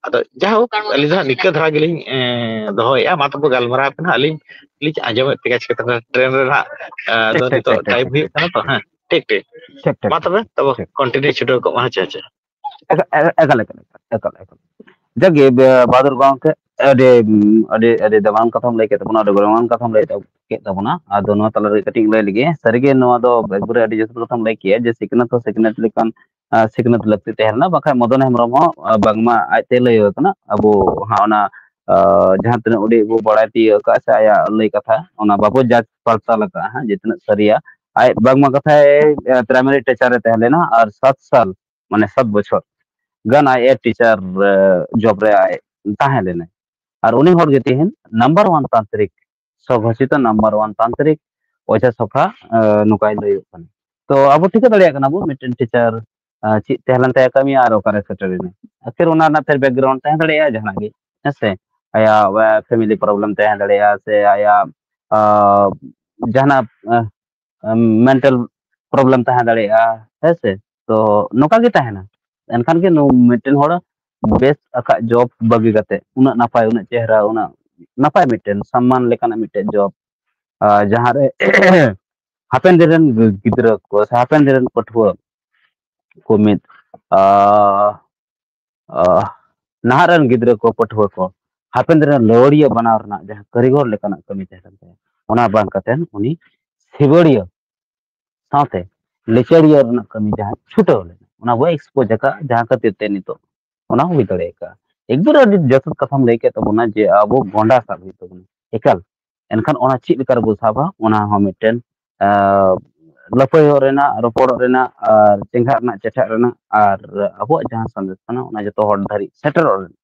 ᱟᱫᱚ ᱡᱟᱭᱦᱳᱠ, ᱟᱹᱞᱤᱧ ᱫᱚ ᱦᱟᱸᱜ ᱱᱤᱝᱠᱟᱹ ᱫᱷᱟᱨᱟ ᱜᱮᱞᱤᱧ ᱮᱸ, ᱫᱚᱦᱚᱭᱮᱫᱼᱟ᱾ ᱢᱟ ᱛᱚᱵᱮ ᱜᱟᱞᱢᱟᱨᱟᱣ ᱯᱮ ᱱᱟᱦᱟᱜ, ᱟᱹᱞᱤᱧ ᱞᱤᱧ ᱟᱸᱡᱚᱢᱮᱫ ᱯᱮ ᱜᱮᱭᱟ ᱪᱤᱠᱟᱹᱛᱮ ᱴᱨᱮᱱ ᱨᱮ ᱱᱟᱦᱟᱜ ᱟᱫᱚ ᱴᱷᱤᱠ, ᱴᱷᱤᱠ, ᱱᱤᱛᱚᱜ ᱴᱷᱤᱠ, ᱴᱟᱭᱤᱢ ᱴᱷᱤᱠ, ᱦᱩᱭᱩᱜ ᱠᱟᱱᱟ ᱛᱚ᱾ ᱦᱮᱸ, ᱴᱷᱤᱠ ᱴᱷᱤᱠ᱾ ᱴᱷᱤᱠ, ᱴᱷᱤᱠ, ᱢᱟ ᱛᱚᱵᱮ ᱛᱚᱵᱮ ᱴᱷᱤᱠ᱾ ᱠᱚᱱᱴᱤᱱᱤᱭᱩ ᱪᱷᱩᱴᱟᱹᱣ ᱠᱚᱜ ᱢᱟ᱾ ᱟᱪᱪᱷᱟ, ᱟᱪᱪᱷᱟ᱾ ᱮᱠᱟᱞ, ᱮᱠᱟᱞ, ᱮᱠᱟᱞ, ᱮᱠᱟᱞ, ᱮᱠᱟᱞ᱾ ᱡᱟᱜᱮ ᱵᱮ-, ᱵᱟᱫᱩᱨ ᱜᱚᱢᱠᱮ, ᱟᱹᱰᱤ, ᱟᱹᱰᱤ, ᱟᱹᱰᱤ ᱫᱟᱢᱟᱱ ᱠᱟᱛᱷᱟᱢ ᱞᱟᱹᱭ ᱠᱮᱫ ᱛᱟᱵᱚᱱᱟ, ᱟᱹᱰᱤ ᱜᱚᱱᱚᱝᱟᱱ ᱠᱟᱛᱷᱟᱢ ᱞᱟᱹᱭ ᱠᱮᱫ ᱛᱟᱵᱚᱱᱟ᱾ ᱟᱫᱚ ᱱᱚᱣᱟ ᱛᱟᱞᱟᱨᱮ ᱠᱟᱹᱴᱤᱡ ᱤᱧ ᱞᱟᱹᱭ ᱞᱮᱜᱮ᱾ ᱥᱟᱹᱨᱤᱜᱮ ᱱᱚᱣᱟ ᱫᱚ ᱮᱠᱵᱟᱨᱮ ᱟᱹᱰᱤ ᱡᱚᱛᱷᱟᱛ ᱠᱟᱛᱷᱟᱢ ᱞᱟᱹᱭ ᱠᱮᱜᱼᱟ ᱡᱮ ᱥᱤᱠᱷᱱᱟᱹᱛ ᱦᱚᱸ ᱥᱤᱠᱷᱱᱟᱹᱛ ᱞᱮᱠᱟᱱ, ᱟ, ᱥᱤᱠᱷᱱᱟᱹᱛ ᱞᱟᱹᱠᱛᱤ ᱛᱟᱦᱮᱸ ᱞᱮᱱᱟ, ᱵᱟᱠᱷᱟᱡ ᱢᱚᱫᱚᱱ ᱦᱮᱢᱵᱨᱚᱢ ᱦᱚᱸ, ᱟ, ᱵᱟᱝᱢᱟ ᱟᱡᱛᱮ ᱞᱟᱹᱭ ᱠᱟᱱᱟ, ᱟᱵᱚ ᱦᱟᱸᱜ ᱚᱱᱟ, ᱟ, ᱡᱟᱦᱟᱸ ᱛᱤᱱᱟᱹᱜ ᱩᱰᱤᱡ ᱵᱚ ᱵᱟᱲᱟᱭ ᱛᱤᱭᱳᱜ ᱟᱠᱟᱫ ᱥᱮ ᱟᱭᱟᱜ ᱞᱟᱹᱭ ᱠᱟᱛᱷᱟ, ᱚᱱᱟ ᱵᱟᱵᱚ ᱡᱟᱪ ᱯᱟᱲᱛᱟᱞ ᱟᱠᱟᱫᱼᱟ ᱦᱟᱸᱜ, ᱡᱮ ᱛᱤᱱᱟᱹᱜ ᱥᱟᱹᱨᱤᱭᱟ᱾ ᱟᱡ ᱵᱟᱝᱢᱟ ᱠᱟᱛᱷᱟᱭ, ᱟ, ᱯᱨᱟᱭᱢᱟᱨᱤ ᱴᱤᱪᱟᱨ ᱮ ᱛᱟᱦᱮᱸ ᱞᱮᱱᱟ ᱟᱨ ᱥᱟᱛ ᱥᱟᱞ, ᱢᱟᱱᱮ ᱥᱟᱛ ᱵᱚᱪᱷᱚᱨ ᱜᱟᱱ ᱟᱡ ᱮ ᱴᱤᱪᱟᱨ, ᱟ, ᱡᱚᱵ ᱨᱮ ᱟᱡ ᱛᱟᱦᱮᱸ ᱞᱮᱱᱟᱭ᱾ ᱟᱨ ᱩᱱᱤ ᱦᱚᱲ ᱜᱮ ᱛᱮᱦᱮᱧ ᱱᱟᱢᱵᱟᱨ ᱚᱣᱟᱱ ᱛᱟᱱᱛᱨᱤᱠ, ᱥᱚᱜᱷᱳᱥᱤᱛ ᱱᱟᱢᱵᱟᱨ ᱚᱣᱟᱱ ᱛᱟᱱᱛᱨᱤᱠ ᱚᱡᱷᱟ ᱥᱚᱠᱷᱟ, ᱟ, ᱱᱚᱝᱠᱟᱭ ᱞᱟᱹᱭᱚᱜ ᱠᱟᱱᱟ᱾ ᱛᱚ ᱟᱵᱚ ᱴᱷᱤᱠᱟᱹ ᱫᱟᱲᱮᱭᱟᱜ ᱠᱟᱱᱟ ᱵᱚᱱ ᱢᱤᱫᱴᱮᱱ ᱴᱤᱪᱟᱨ ᱟᱨ ᱪᱮᱫ ᱛᱟᱦᱮᱸ ᱞᱮᱱ ᱛᱟᱭᱟ ᱠᱟᱹᱢᱤ ᱟᱨ ᱚᱠᱟᱨᱮ ᱥᱮᱴᱮᱨ ᱮᱱᱟ᱾ ᱟᱹᱠᱷᱤᱨ ᱚᱱᱟ ᱨᱮᱱᱟᱜ ᱯᱷᱮᱨ ᱵᱮᱠᱜᱨᱟᱣᱩᱱᱰ ᱛᱟᱦᱮᱸ ᱫᱟᱲᱮᱭᱟᱜᱼᱟ ᱡᱟᱦᱟᱱᱟᱜ ᱜᱮ, ᱦᱮᱸ ᱥᱮ? ᱟᱭᱟᱜ ᱯᱷᱮᱢᱤᱞᱤ ᱯᱨᱚᱵᱞᱮᱢ ᱛᱟᱦᱮᱸ ᱫᱟᱲᱮᱭᱟᱜᱼᱟ, ᱥᱮ ᱟᱭᱟᱜ ᱟᱨ ᱡᱟᱦᱟᱱᱟᱜ ᱢᱮᱱᱴᱟᱞ ᱯᱨᱚᱵᱞᱮᱢ ᱛᱟᱦᱮᱸ ᱫᱟᱲᱮᱭᱟᱜᱼᱟ, ᱦᱮᱸ ᱥᱮ? ᱛᱚ ᱱᱚᱝᱠᱟ ᱜᱮ ᱛᱟᱦᱮᱱᱟ᱾ ᱮᱱᱠᱷᱟᱱ ᱜᱮ ᱱᱩ- ᱢᱤᱫᱴᱮᱱ ᱦᱚᱲ ᱵᱮᱥ ᱟᱠᱟᱫ ᱡᱚᱵ ᱵᱟᱹᱜᱤ ᱠᱟᱛᱮ ᱩᱱᱟᱹᱜ ᱱᱟᱯᱟᱭ, ᱩᱱᱟᱹᱜ ᱪᱮᱦᱨᱟ, ᱩᱱᱟᱹᱜ ᱱᱟᱯᱟᱭ ᱢᱤᱫᱴᱮᱱ ᱥᱚᱢᱢᱟᱱ ᱞᱮᱠᱟᱱᱟᱜ ᱢᱤᱫᱴᱮᱱ ᱡᱚᱵ, ᱟᱨ ᱡᱟᱦᱟᱸᱨᱮ ᱦᱟᱯᱮᱱ ᱫᱤᱱ ᱨᱮᱱ ᱜᱤᱫᱽᱨᱟᱹ ᱠᱚ ᱥᱮ ᱦᱟᱯᱮᱱ ᱫᱤᱱ ᱨᱮᱱ ᱯᱟᱹᱴᱷᱩᱣᱟᱹ ᱠᱚ ᱢᱤᱫ ᱟᱨ ᱟᱨ ᱱᱟᱦᱟᱜ ᱨᱮᱱ ᱜᱤᱫᱽᱨᱟᱹ ᱠᱚ, ᱯᱟᱹᱴᱷᱩᱣᱟᱹ ᱠᱚ ᱦᱟᱯᱮᱱ ᱫᱤᱱ ᱨᱮ ᱞᱟᱹᱣᱲᱤᱭᱟᱹ ᱵᱮᱱᱟᱣ ᱨᱮᱱᱟᱜ ᱡᱟᱦᱟᱸ ᱠᱟᱹᱨᱤᱜᱚᱨ ᱞᱮᱠᱟᱱᱟᱜ ᱠᱟᱹᱢᱤ ᱛᱟᱦᱮᱸ ᱠᱟᱱ ᱛᱟᱭᱟ, ᱚᱱᱟ ᱵᱟᱝ ᱠᱟᱛᱮ ᱩᱱᱤ ᱥᱤᱵᱟᱹᱲᱤᱭᱟᱹ ᱥᱟᱶᱛᱮ ᱞᱤᱪᱟᱹᱲᱤᱭᱟᱹ ᱨᱮᱱᱟᱜ ᱠᱟᱹᱢᱤ ᱡᱟᱦᱟᱸ ᱪᱷᱩᱴᱟᱹᱣ ᱞᱮᱱᱟ, ᱚᱱᱟ ᱵᱚ ᱮᱠᱥᱯᱳᱡᱽ ᱟᱠᱟᱫ, ᱡᱟᱦᱟᱸ ᱠᱷᱟᱹᱛᱤᱨ ᱛᱮ ᱱᱤᱛᱚᱜ ᱚᱱᱟ ᱦᱩᱭ ᱫᱟᱲᱮ ᱟᱠᱟᱫᱼᱟ᱾ ᱮᱠᱵᱟᱨᱮ ᱟᱹᱰᱤ ᱡᱚᱛᱷᱟᱛ ᱠᱟᱛᱷᱟᱢ ᱞᱟᱹᱭ ᱠᱮᱫ ᱛᱟᱵᱚᱱᱟ ᱡᱮ ᱟᱵᱚ ᱜᱚᱸᱰᱟ ᱥᱟᱵ ᱦᱩᱭᱩᱜ ᱛᱟᱵᱚᱱᱟ᱾ ᱮᱠᱟᱞ᱾ ᱮᱱᱠᱷᱟᱱ ᱚᱱᱟ ᱪᱮᱫ ᱞᱮᱠᱟ ᱨᱮᱵᱚ ᱥᱟᱵᱟ, ᱚᱱᱟ ᱦᱚᱸ ᱢᱤᱫᱴᱮᱱ, ᱟᱸ, ᱞᱟᱹᱯᱟᱹᱭᱚᱜ ᱨᱮᱱᱟᱜ, ᱨᱚᱯᱚᱲᱚᱜ ᱨᱮᱱᱟᱜ ᱟᱨ ᱪᱮᱸᱜᱷᱟᱜ ᱨᱮᱱᱟᱜ, ᱪᱮᱴᱷᱟᱜ ᱨᱮᱱᱟᱜ ᱟᱨ ᱟᱵᱚᱣᱟᱜ ᱡᱟᱦᱟᱸ ᱥᱟᱸᱫᱮᱥ ᱠᱟᱱᱟ, ᱚᱱᱟ ᱡᱚᱛᱚ ᱦᱚᱲ ᱫᱷᱟᱹᱨᱤᱡ ᱥᱮᱴᱮᱨᱚᱜ ᱨᱮᱱᱟᱜ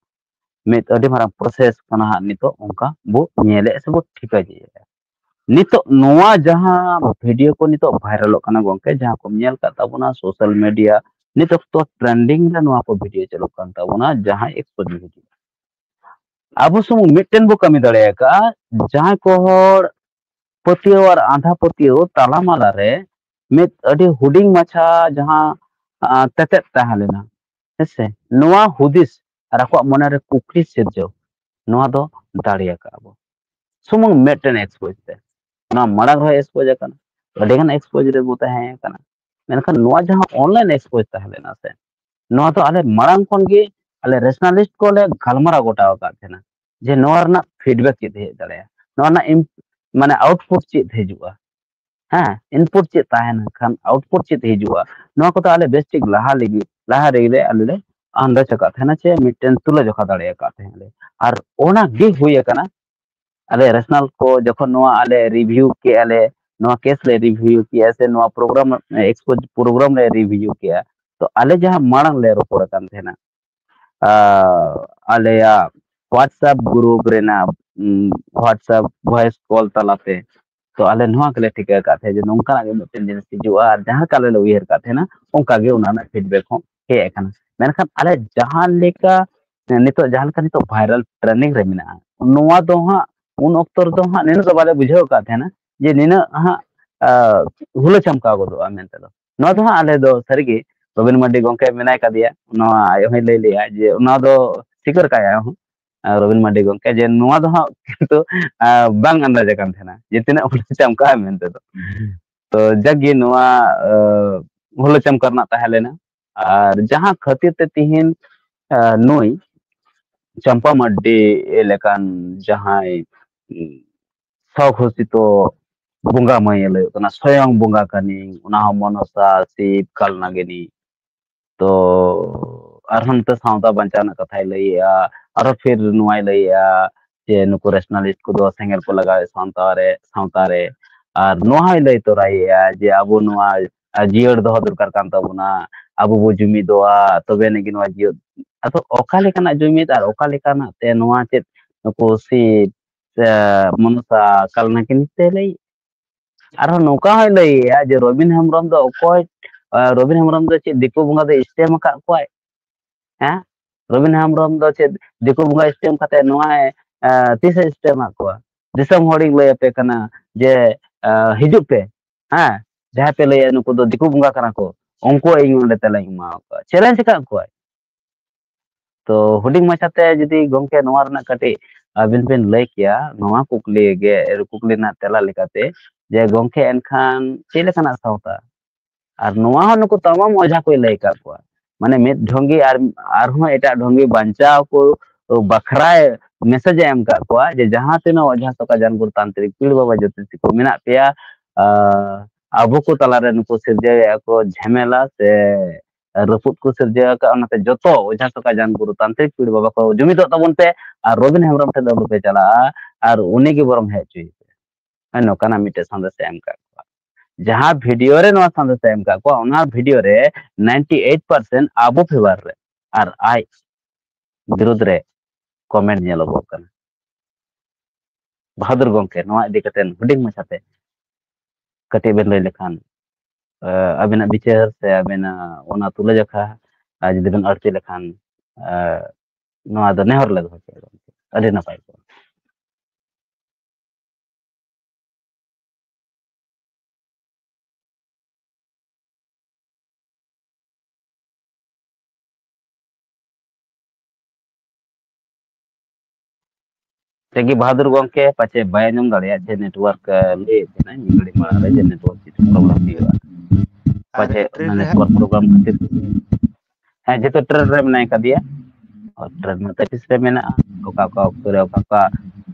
ᱢᱤᱫ ᱟᱹᱰᱤ ᱢᱟᱨᱟᱝ ᱯᱨᱚᱥᱮᱥ ᱠᱟᱱᱟ ᱦᱟᱸᱜ᱾ ᱱᱤᱛᱚᱜ ᱚᱱᱠᱟ ᱵᱚ ᱧᱮᱞᱮᱫ ᱥᱮ ᱵᱚ ᱴᱷᱤᱠᱟᱹᱭᱮᱫᱼᱟ᱾ ᱱᱤᱛᱚᱜ ᱱᱚᱣᱟ ᱡᱟᱦᱟᱸ ᱵᱷᱤᱰᱤᱭᱳ ᱠᱚ ᱱᱤᱛᱚᱜ ᱵᱷᱟᱭᱨᱟᱞᱚᱜ ᱠᱟᱱᱟ ᱜᱚᱝᱠᱮ, ᱡᱟᱦᱟᱸ ᱠᱚᱢ ᱧᱮᱞ ᱠᱟᱜ ᱛᱟᱵᱚᱱᱟ ᱥᱳᱥᱟᱞ ᱢᱤᱰᱤᱭᱟ, ᱱᱤᱛ ᱚᱠᱛᱚ ᱴᱨᱮᱱᱰᱤᱝ ᱨᱮ ᱱᱚᱣᱟ ᱠᱚ ᱵᱷᱤᱰᱤᱭᱳ ᱪᱟᱹᱞᱩᱜ ᱠᱟᱱ ᱛᱟᱵᱚᱱᱟ, ᱡᱟᱦᱟᱸ ᱮᱠᱥᱯᱳᱡᱽ ᱵᱷᱤᱰᱤᱭᱳ᱾ ᱟᱵᱚ ᱥᱩᱢᱩᱝ ᱢᱤᱫᱴᱮᱱ ᱵᱚ ᱠᱟᱹᱢᱤ ᱫᱟᱲᱮ ᱟᱠᱟᱫᱼᱟ, ᱡᱟᱦᱟᱸᱭ ᱠᱚ ᱦᱚᱲ ᱯᱟᱹᱛᱭᱟᱹᱣ ᱟᱨ ᱟᱸᱫᱷᱟ ᱯᱟᱹᱛᱭᱟᱹᱣ ᱛᱟᱞᱟ ᱢᱟᱞᱟ ᱨᱮ ᱢᱤᱫ ᱟᱹᱰᱤ ᱦᱩᱰᱤᱧ ᱢᱟᱪᱷᱟ ᱡᱟᱦᱟᱸ, ᱟᱸ, ᱛᱮᱛᱮᱫ ᱛᱟᱦᱮᱸ ᱞᱮᱱᱟ, ᱦᱮᱸᱥᱮ? ᱱᱚᱣᱟ ᱦᱩᱫᱤᱥ ᱟᱨ ᱟᱠᱚᱣᱟᱜ ᱢᱚᱱᱮ ᱨᱮ ᱠᱩᱠᱞᱤ ᱥᱤᱨᱡᱟᱹᱣ, ᱱᱚᱣᱟ ᱫᱚ ᱫᱟᱲᱮ ᱟᱠᱟᱫᱼᱟ ᱵᱚ᱾ ᱥᱩᱢᱩᱝ ᱢᱤᱫᱴᱮᱱ ᱮᱠᱥᱯᱳᱡᱽ ᱛᱮ᱾ ᱱᱚᱣᱟ ᱢᱟᱲᱟᱝ ᱨᱮᱦᱚᱸ ᱮᱠᱥᱯᱳᱡᱽ ᱟᱠᱟᱱᱟ, ᱟᱹᱰᱤ ᱜᱟᱱ ᱮᱠᱥᱯᱳᱡᱽ ᱨᱮᱵᱚ ᱛᱟᱦᱮᱸ ᱟᱠᱟᱱᱟ, ᱢᱮᱱᱠᱷᱟᱱ ᱱᱚᱣᱟ ᱡᱟᱦᱟᱸ ᱚᱱᱞᱟᱭᱤᱱ ᱮᱠᱥᱯᱳᱡᱽ ᱛᱟᱦᱮᱸ ᱞᱮᱱᱟ ᱥᱮ, ᱱᱚᱣᱟ ᱫᱚ ᱟᱞᱮ ᱢᱟᱲᱟᱝ ᱠᱷᱚᱱ ᱜᱮ ᱟᱞᱮ ᱨᱮᱥᱱᱟᱞᱤᱥᱴ ᱠᱚ ᱞᱮ ᱜᱟᱞᱢᱟᱨᱟᱣ ᱜᱚᱴᱟ ᱟᱠᱟᱫ ᱛᱟᱦᱮᱱᱟ ᱡᱮ ᱱᱚᱣᱟ ᱨᱮᱱᱟᱜ ᱯᱷᱤᱰᱵᱮᱠ ᱪᱮᱫ ᱦᱮᱡ ᱫᱟᱲᱮᱭᱟᱜᱼᱟ, ᱱᱚᱣᱟ ᱨᱮᱱᱟᱜ ᱤᱢ-, ᱢᱟᱱᱮ ᱟᱣᱩᱴᱯᱩᱴ ᱪᱮᱫ ᱦᱤᱡᱩᱜᱼᱟ, ᱦᱮᱸ, ᱤᱱᱯᱩᱴ ᱪᱮᱫ ᱛᱟᱦᱮᱱ ᱠᱷᱟᱱ ᱟᱣᱩᱴᱯᱩᱴ ᱪᱮᱫ ᱦᱤᱡᱩᱜᱼᱟ, ᱱᱚᱣᱟ ᱠᱚᱫᱚ ᱟᱞᱮ ᱵᱮᱥ ᱴᱷᱤᱠ ᱞᱟᱦᱟ ᱞᱟᱹᱜᱤᱫ, ᱞᱟᱦᱟ ᱨᱮᱜᱮ ᱟᱞᱮ ᱞᱮ ᱟᱱᱫᱟᱡᱽ ᱟᱠᱟᱫ ᱛᱟᱦᱮᱱᱟ ᱪᱮ ᱢᱤᱫᱴᱮᱱ ᱛᱩᱞᱟᱹ ᱡᱚᱠᱷᱟ ᱫᱟᱲᱮ ᱟᱠᱟᱫ ᱛᱟᱦᱮᱱᱟ ᱞᱮ᱾ ᱟᱨ ᱚᱱᱟ ᱜᱮ ᱦᱩᱭ ᱟᱠᱟᱱᱟ᱾ ᱟᱞᱮ ᱨᱮᱥᱱᱟᱞ ᱠᱚ ᱡᱚᱠᱷᱚᱱ ᱱᱚᱣᱟ ᱟᱞᱮ ᱨᱤᱵᱷᱤᱭᱩ ᱠᱮᱜᱼᱟ ᱞᱮ, ᱱᱚᱣᱟ ᱠᱮᱥ ᱞᱮ ᱨᱤᱵᱷᱤᱭᱩ ᱠᱮᱜᱼᱟ ᱥᱮ ᱱᱚᱣᱟ ᱯᱨᱳᱜᱨᱟᱢ, ᱮᱠᱥᱯᱳᱡᱽ ᱯᱨᱳᱜᱨᱟᱢ ᱞᱮ ᱨᱤᱵᱷᱤᱭᱩ ᱠᱮᱜᱼᱟ, ᱛᱚ ᱟᱞᱮ ᱡᱟᱦᱟᱸ ᱢᱟᱲᱟᱝ ᱞᱮ ᱨᱚᱯᱚᱲ ᱟᱠᱟᱱ ᱛᱟᱦᱮᱱᱟ, ᱟᱨ ᱟᱞᱮᱭᱟᱜ WhatsApp ᱜᱨᱩᱯ ᱨᱮᱱᱟᱜ, ᱩᱢ, WhatsApp ᱵᱷᱚᱭᱮᱥ ᱠᱚᱞ ᱛᱟᱞᱟᱛᱮ ᱛᱚ ᱟᱞᱮ ᱱᱚᱣᱟ ᱜᱮᱞᱮ ᱴᱷᱤᱠᱟᱹ ᱟᱠᱟᱫ ᱛᱟᱦᱮᱸᱫ ᱡᱮ ᱱᱚᱝᱠᱟᱱᱟᱜ ᱜᱮ ᱢᱤᱫᱴᱮᱱ ᱡᱤᱱᱤᱥ ᱦᱤᱡᱩᱜᱼᱟ, ᱟᱨ ᱡᱟᱦᱟᱸ ᱞᱮᱠᱟ ᱟᱞᱮ ᱞᱮ ᱩᱭᱦᱟᱹᱨ ᱟᱠᱟᱫ ᱛᱟᱦᱮᱱᱟ, ᱚᱱᱠᱟ ᱜᱮ ᱚᱱᱟ ᱨᱮᱱᱟᱜ ᱯᱷᱤᱰᱵᱮᱠ ᱦᱚᱸ ᱦᱮᱡ ᱟᱠᱟᱱᱟ᱾ ᱢᱮᱱᱠᱷᱟᱱ ᱟᱞᱮ ᱡᱟᱦᱟᱸ ᱞᱮᱠᱟ ᱱᱤᱛᱚᱜ, ᱡᱟᱦᱟᱸ ᱞᱮᱠᱟ ᱱᱤᱛᱚᱜ ᱵᱷᱟᱭᱨᱟᱞ ᱴᱨᱮᱱᱰᱤᱝ ᱨᱮ ᱢᱮᱱᱟᱜᱼᱟ, ᱱᱚᱣᱟ ᱫᱚ ᱦᱟᱸᱜ ᱩᱱ ᱚᱠᱛᱚ ᱨᱮᱫᱚ ᱦᱟᱸᱜ ᱱᱤᱱᱟᱹᱜ ᱫᱚ ᱵᱟᱞᱮ ᱵᱩᱡᱷᱟᱹᱣ ᱟᱠᱟᱫ ᱛᱟᱦᱮᱱᱟ ᱡᱮ ᱱᱤᱱᱟᱹᱜ ᱦᱟᱸᱜ ᱦᱩᱞᱟᱹ ᱪᱟᱢᱠᱟᱣ ᱜᱚᱫᱚᱜᱼᱟ ᱢᱮᱱᱛᱮ ᱫᱚ᱾ ᱱᱚᱣᱟ ᱫᱚ ᱦᱟᱸᱜ ᱟᱞᱮ ᱫᱚ ᱥᱟᱹᱨᱤᱜᱮ ᱨᱚᱵᱤᱱ ᱢᱟᱨᱰᱤ ᱜᱚᱢᱠᱮ ᱢᱮᱱᱟᱭ ᱠᱟᱫᱮᱭᱟ, ᱱᱚᱣᱟ ᱟᱡ ᱦᱚᱸᱭ ᱞᱟᱹᱭ ᱞᱮᱜᱼᱟ ᱡᱮ ᱱᱚᱣᱟ ᱫᱚ ᱥᱤᱠᱟᱹᱨ ᱠᱟᱜᱼᱟᱭ ᱟᱡ ᱦᱚᱸ, ᱨᱚᱵᱤᱱ ᱢᱟᱨᱰᱤ ᱜᱚᱢᱠᱮ, ᱡᱮ ᱱᱚᱣᱟ ᱫᱚ ᱦᱟᱸᱜ ᱠᱤᱱᱛᱩ ᱵᱟᱝ ᱟᱱᱫᱟᱡ ᱟᱠᱟᱱ ᱛᱟᱦᱮᱱᱟ ᱡᱮ ᱛᱤᱱᱟᱹᱜ ᱦᱩᱞᱟᱹ ᱪᱟᱢᱠᱟᱜᱼᱟ ᱢᱮᱱᱛᱮ ᱫᱚ᱾ ᱛᱚ ᱡᱟᱠᱜᱮ ᱱᱚᱣᱟ ᱦᱩᱞᱟᱹ ᱪᱟᱢᱠᱟ ᱨᱮᱱᱟᱜ ᱛᱟᱦᱮᱸ ᱞᱮᱱᱟ, ᱟᱨ ᱡᱟᱦᱟᱸ ᱠᱷᱟᱹᱛᱤᱨ ᱛᱮ ᱛᱤᱦᱤᱧ ᱱᱩᱭ ᱪᱟᱢᱯᱟ ᱢᱟᱨᱰᱤ ᱞᱮᱠᱟᱱ ᱡᱟᱦᱟᱸᱭ ᱥᱚᱜᱷᱳᱥᱤᱛᱚ ᱵᱚᱸᱜᱟ ᱢᱟᱹᱭ ᱞᱟᱹᱭᱚᱜ ᱠᱟᱱᱟ, ᱥᱚᱭᱚᱝ ᱵᱚᱸᱜᱟ ᱠᱟᱹᱱᱟᱹᱧ, ᱚᱱᱟ ᱦᱚᱸ ᱢᱚᱱᱚᱥᱟ, ᱥᱤᱵ, ᱠᱟᱞᱱᱟᱜᱤᱱᱤ᱾ ᱛᱚ ᱟᱨᱦᱚᱸ ᱱᱚᱛᱮ ᱥᱟᱶᱛᱟ ᱵᱟᱧᱪᱟᱣ ᱨᱮᱱᱟᱜ ᱠᱟᱛᱷᱟᱭ ᱞᱟᱹᱭᱮᱜᱼᱟ, ᱟᱨᱦᱚᱸ ᱯᱷᱤᱨ ᱱᱚᱣᱟᱭ ᱞᱟᱹᱭᱮᱜᱼᱟ ᱡᱮ ᱱᱩᱠᱩ ᱨᱮᱥᱱᱟᱞᱤᱥᱴ ᱠᱚᱫᱚ ᱥᱮᱸᱜᱮᱞ ᱠᱚ ᱞᱟᱜᱟᱣᱮᱫ ᱥᱟᱶᱛᱟ ᱨᱮ, ᱥᱟᱶᱛᱟ ᱨᱮ᱾ ᱟᱨ ᱱᱚᱣᱟ ᱦᱚᱸᱭ ᱞᱟᱹᱭ ᱛᱚᱨᱟᱭᱮᱜᱼᱟ ᱡᱮ ᱟᱵᱚ ᱱᱚᱣᱟ ᱡᱤᱭᱟᱹᱲ ᱫᱚᱦᱚ ᱫᱚᱨᱠᱟᱨ ᱠᱟᱱ ᱛᱟᱵᱚᱱᱟ, ᱟᱵᱚ ᱵᱚ ᱡᱩᱢᱤᱫᱚᱜᱼᱟ, ᱛᱚᱵᱮ ᱟᱹᱱᱤᱡ ᱜᱮ ᱱᱚᱣᱟ ᱡᱤᱭᱟᱹᱲ᱾ ᱟᱫᱚ ᱚᱠᱟ ᱞᱮᱠᱟᱱᱟᱜ ᱡᱩᱢᱤᱫ ᱟᱨ ᱚᱠᱟ ᱞᱮᱠᱟᱱᱟᱜ ᱛᱮ ᱱᱚᱣᱟ ᱪᱮᱫ ᱱᱩᱠᱩ ᱥᱤᱵ ᱥᱮ ᱢᱚᱱᱚᱥᱟ ᱠᱟᱞᱱᱟᱜᱤᱱᱤ ᱛᱮ ᱞᱟᱹᱭ? ᱟᱨᱦᱚᱸ ᱱᱚᱝᱠᱟ ᱦᱚᱸᱭ ᱞᱟᱹᱭᱮᱜᱼᱟ ᱡᱮ ᱨᱚᱵᱤᱱ ᱦᱮᱢᱵᱨᱚᱢ ᱫᱚ ᱚᱠᱚᱭ, ᱟᱸ, ᱨᱚᱵᱤᱱ ᱦᱮᱢᱵᱨᱚᱢ ᱫᱚ ᱪᱮᱫ ᱫᱤᱠᱩ ᱵᱚᱸᱜᱟ ᱫᱚᱭ ᱥᱴᱮᱢ ᱟᱠᱟᱫ ᱠᱚᱣᱟᱭ? ᱦᱮᱸ? ᱨᱚᱵᱤᱱ ᱦᱮᱢᱵᱨᱚᱢ ᱫᱚ ᱪᱮᱫ ᱫᱤᱠᱩ ᱵᱚᱸᱜᱟ ᱥᱴᱮᱢ ᱠᱟᱛᱮ ᱱᱚᱣᱟᱭ, ᱟᱸ, ᱛᱤᱥᱮ ᱥᱴᱮᱢ ᱟᱠᱟᱫ ᱠᱚᱣᱟ? ᱫᱤᱥᱚᱢ ᱦᱚᱲᱤᱧ ᱞᱟᱹᱭ ᱟᱯᱮ ᱠᱟᱱᱟ ᱡᱮ, ᱟᱸ, ᱦᱤᱡᱩᱜ ᱯᱮ, ᱦᱮᱸ? ᱡᱟᱦᱟᱸᱭ ᱯᱮ ᱞᱟᱹᱭᱮᱫ ᱱᱩᱠᱩ ᱫᱚ ᱫᱤᱠᱩ ᱵᱚᱸᱜᱟ ᱠᱟᱱᱟ ᱠᱚ, ᱩᱱᱠᱩᱣᱟᱜ ᱤᱧ ᱚᱸᱰᱮ ᱛᱮᱞᱟᱧ ᱮᱢᱟ ᱠᱚᱣᱟ, ᱪᱮᱞᱮᱧᱡᱽ ᱟᱠᱟᱫ ᱠᱚᱣᱟᱭ᱾ ᱛᱚ ᱦᱩᱰᱤᱧ ᱢᱟᱪᱷᱟᱛᱮ ᱡᱩᱫᱤ ᱜᱚᱢᱠᱮ ᱱᱚᱣᱟ ᱨᱮᱱᱟᱜ ᱠᱟᱹᱴᱤᱡ ᱟᱹᱵᱤᱱ ᱵᱤᱱ ᱞᱟᱹᱭ ᱠᱮᱭᱟ, ᱱᱚᱣᱟ ᱠᱩᱠᱞᱤ ᱜᱮ, ᱠᱩᱠᱞᱤ ᱨᱮᱱᱟᱜ ᱛᱮᱞᱟ ᱞᱮᱠᱟᱛᱮ, ᱡᱮ ᱜᱚᱢᱠᱮ ᱮᱱᱠᱷᱟᱱ ᱪᱮᱫ ᱞᱮᱠᱟᱱᱟᱜ ᱥᱟᱶᱛᱟ? ᱟᱨ ᱱᱚᱣᱟ ᱦᱚᱸ ᱱᱩᱠᱩ ᱛᱟᱢᱟᱢ ᱚᱡᱷᱟ ᱠᱚᱭ ᱞᱟᱹᱭ ᱟᱠᱟᱫ ᱠᱚᱣᱟ, ᱢᱟᱱᱮ ᱢᱤᱫ ᱰᱷᱚᱝᱜᱤ ᱟᱨ ᱟᱨᱦᱚᱸ ᱮᱴᱟᱜ ᱰᱷᱚᱝᱜᱤ ᱵᱟᱧᱪᱟᱣ ᱠᱚ ᱵᱟᱠᱷᱨᱟᱭ ᱢᱮᱥᱮᱡᱽ ᱮ ᱮᱢ ᱟᱠᱟᱫ ᱠᱚᱣᱟ ᱡᱮ ᱡᱟᱦᱟᱸ ᱛᱤᱱᱟᱹᱜ ᱚᱡᱷᱟ ᱥᱚᱠᱟ ᱡᱟᱱᱜᱩᱨ ᱛᱟᱱᱛᱨᱤᱠ ᱯᱤᱲ ᱵᱟᱵᱟ ᱡᱳᱛᱤᱥᱤ ᱠᱚ ᱢᱮᱱᱟᱜ ᱯᱮᱭᱟ, ᱟᱨ ᱟᱵᱚ ᱠᱚ ᱛᱟᱞᱟᱨᱮ ᱱᱩᱠᱩ ᱥᱤᱨᱡᱟᱹᱣᱮᱫᱼᱟ ᱠᱚ ᱡᱷᱟᱢᱮᱞᱟ ᱥᱮ ᱨᱟᱹᱯᱩᱫ ᱠᱚ ᱥᱤᱨᱡᱟᱹᱣ ᱟᱠᱟᱫ, ᱚᱱᱟᱛᱮ ᱡᱚᱛᱚ ᱚᱡᱷᱟ ᱥᱚᱠᱟ ᱡᱟᱱ ᱜᱩᱨᱩ ᱛᱟᱱᱛᱨᱤᱠ ᱯᱤᱲ ᱵᱟᱵᱟ ᱠᱚ ᱡᱩᱢᱤᱫᱚᱜ ᱛᱟᱵᱚᱱ ᱯᱮ ᱟᱨ ᱨᱚᱵᱤᱱ ᱦᱮᱢᱵᱨᱚᱢ ᱴᱷᱮᱱ ᱫᱚ ᱟᱞᱚᱯᱮ ᱪᱟᱞᱟᱜᱼᱟ ᱟᱨ ᱩᱱᱤ ᱜᱮ ᱵᱚᱨᱚᱝ ᱦᱮᱡ ᱦᱚᱪᱚᱭᱮ ᱯᱮ᱾ ᱦᱮᱸ, ᱱᱚᱝᱠᱟᱱᱟᱜ ᱢᱤᱫᱴᱮᱡ ᱥᱟᱸᱫᱮᱥ ᱮ ᱮᱢ ᱟᱠᱟᱫ ᱠᱚᱣᱟ᱾ ᱡᱟᱦᱟᱸ ᱵᱷᱤᱰᱤᱭᱳ ᱨᱮ ᱱᱚᱣᱟ ᱥᱟᱸᱫᱮᱥ ᱮ ᱮᱢ ᱟᱠᱟᱫ ᱠᱚᱣᱟ, ᱚᱱᱟ ᱵᱷᱤᱰᱤᱭᱳ ᱨᱮ ᱱᱟᱭᱤᱱᱴᱤ ᱮᱭᱤᱴ ᱯᱟᱨᱥᱮᱱᱴ ᱟᱵᱚ ᱯᱷᱮᱵᱟᱨ ᱨᱮ ᱟᱨ ᱟᱡ ᱵᱤᱨᱩᱫᱽ ᱨᱮ ᱠᱚᱢᱮᱱᱴ ᱧᱮᱞᱚᱜᱚᱜ ᱠᱟᱱᱟ᱾ ᱵᱟᱦᱟᱫᱩᱨ ᱜᱚᱢᱠᱮ, ᱱᱚᱣᱟ ᱤᱫᱤ ᱠᱟᱛᱮ ᱦᱩᱰᱤᱧ ᱢᱟᱪᱷᱟᱛᱮ ᱠᱟᱹᱴᱤᱡ ᱵᱮᱱ ᱞᱟᱹᱭ ᱞᱮᱠᱷᱟᱱ, ᱟᱹᱵᱤᱱᱟᱜ ᱵᱤᱪᱟᱹᱨ ᱥᱮ ᱟᱹᱵᱤᱱᱟᱜ ᱚᱱᱟ ᱛᱩᱞᱟᱹᱡᱚᱠᱷᱟ ᱡᱩᱫᱤ ᱵᱮᱱ ᱟᱹᱲᱛᱤ ᱞᱮᱠᱷᱟᱱ, ᱱᱚᱣᱟ ᱫᱚ ᱱᱮᱦᱚᱨ ᱞᱮ ᱫᱚᱦᱚ ᱠᱮᱫᱟ ᱜᱚᱢᱠᱮ, ᱟᱹᱰᱤ ᱱᱟᱯᱟᱭ ᱠᱚᱜᱼᱟ᱾ ᱴᱷᱤᱠ ᱜᱮ ᱵᱟᱦᱟᱫᱩᱨ ᱜᱚᱢᱠᱮ, ᱯᱟᱪᱮ ᱵᱟᱭ ᱟᱸᱡᱚᱢ ᱫᱟᱲᱮᱭᱟᱜ ᱡᱮ network, ᱞᱟᱹᱭᱮᱫ ᱛᱟᱦᱮᱱᱟᱭ ᱢᱤᱫ ᱜᱷᱟᱹᱲᱤᱡ ᱢᱟᱲᱟᱝ ᱨᱮ ᱡᱮ network ᱪᱮᱫ problem ᱦᱩᱭᱩᱜᱼᱟ᱾ ᱟᱨ ᱯᱟᱪᱮ ᱚᱱᱟ ᱨᱮ network problem ᱠᱷᱟᱹᱛᱤᱨ, ᱦᱮᱸ, ᱡᱮᱦᱮᱛᱩ train ᱨᱮ ᱢᱮᱱᱟᱭ ᱠᱟᱫᱮᱭᱟ, ᱟᱨ train ᱢᱟ ᱛᱟᱹᱯᱤᱥ ᱨᱮ ᱢᱮᱱᱟᱜᱼᱟ, ᱚᱠᱟ ᱚᱠᱟ ᱚᱠᱛᱚ ᱨᱮ ᱚᱠᱟ ᱚᱠᱟ,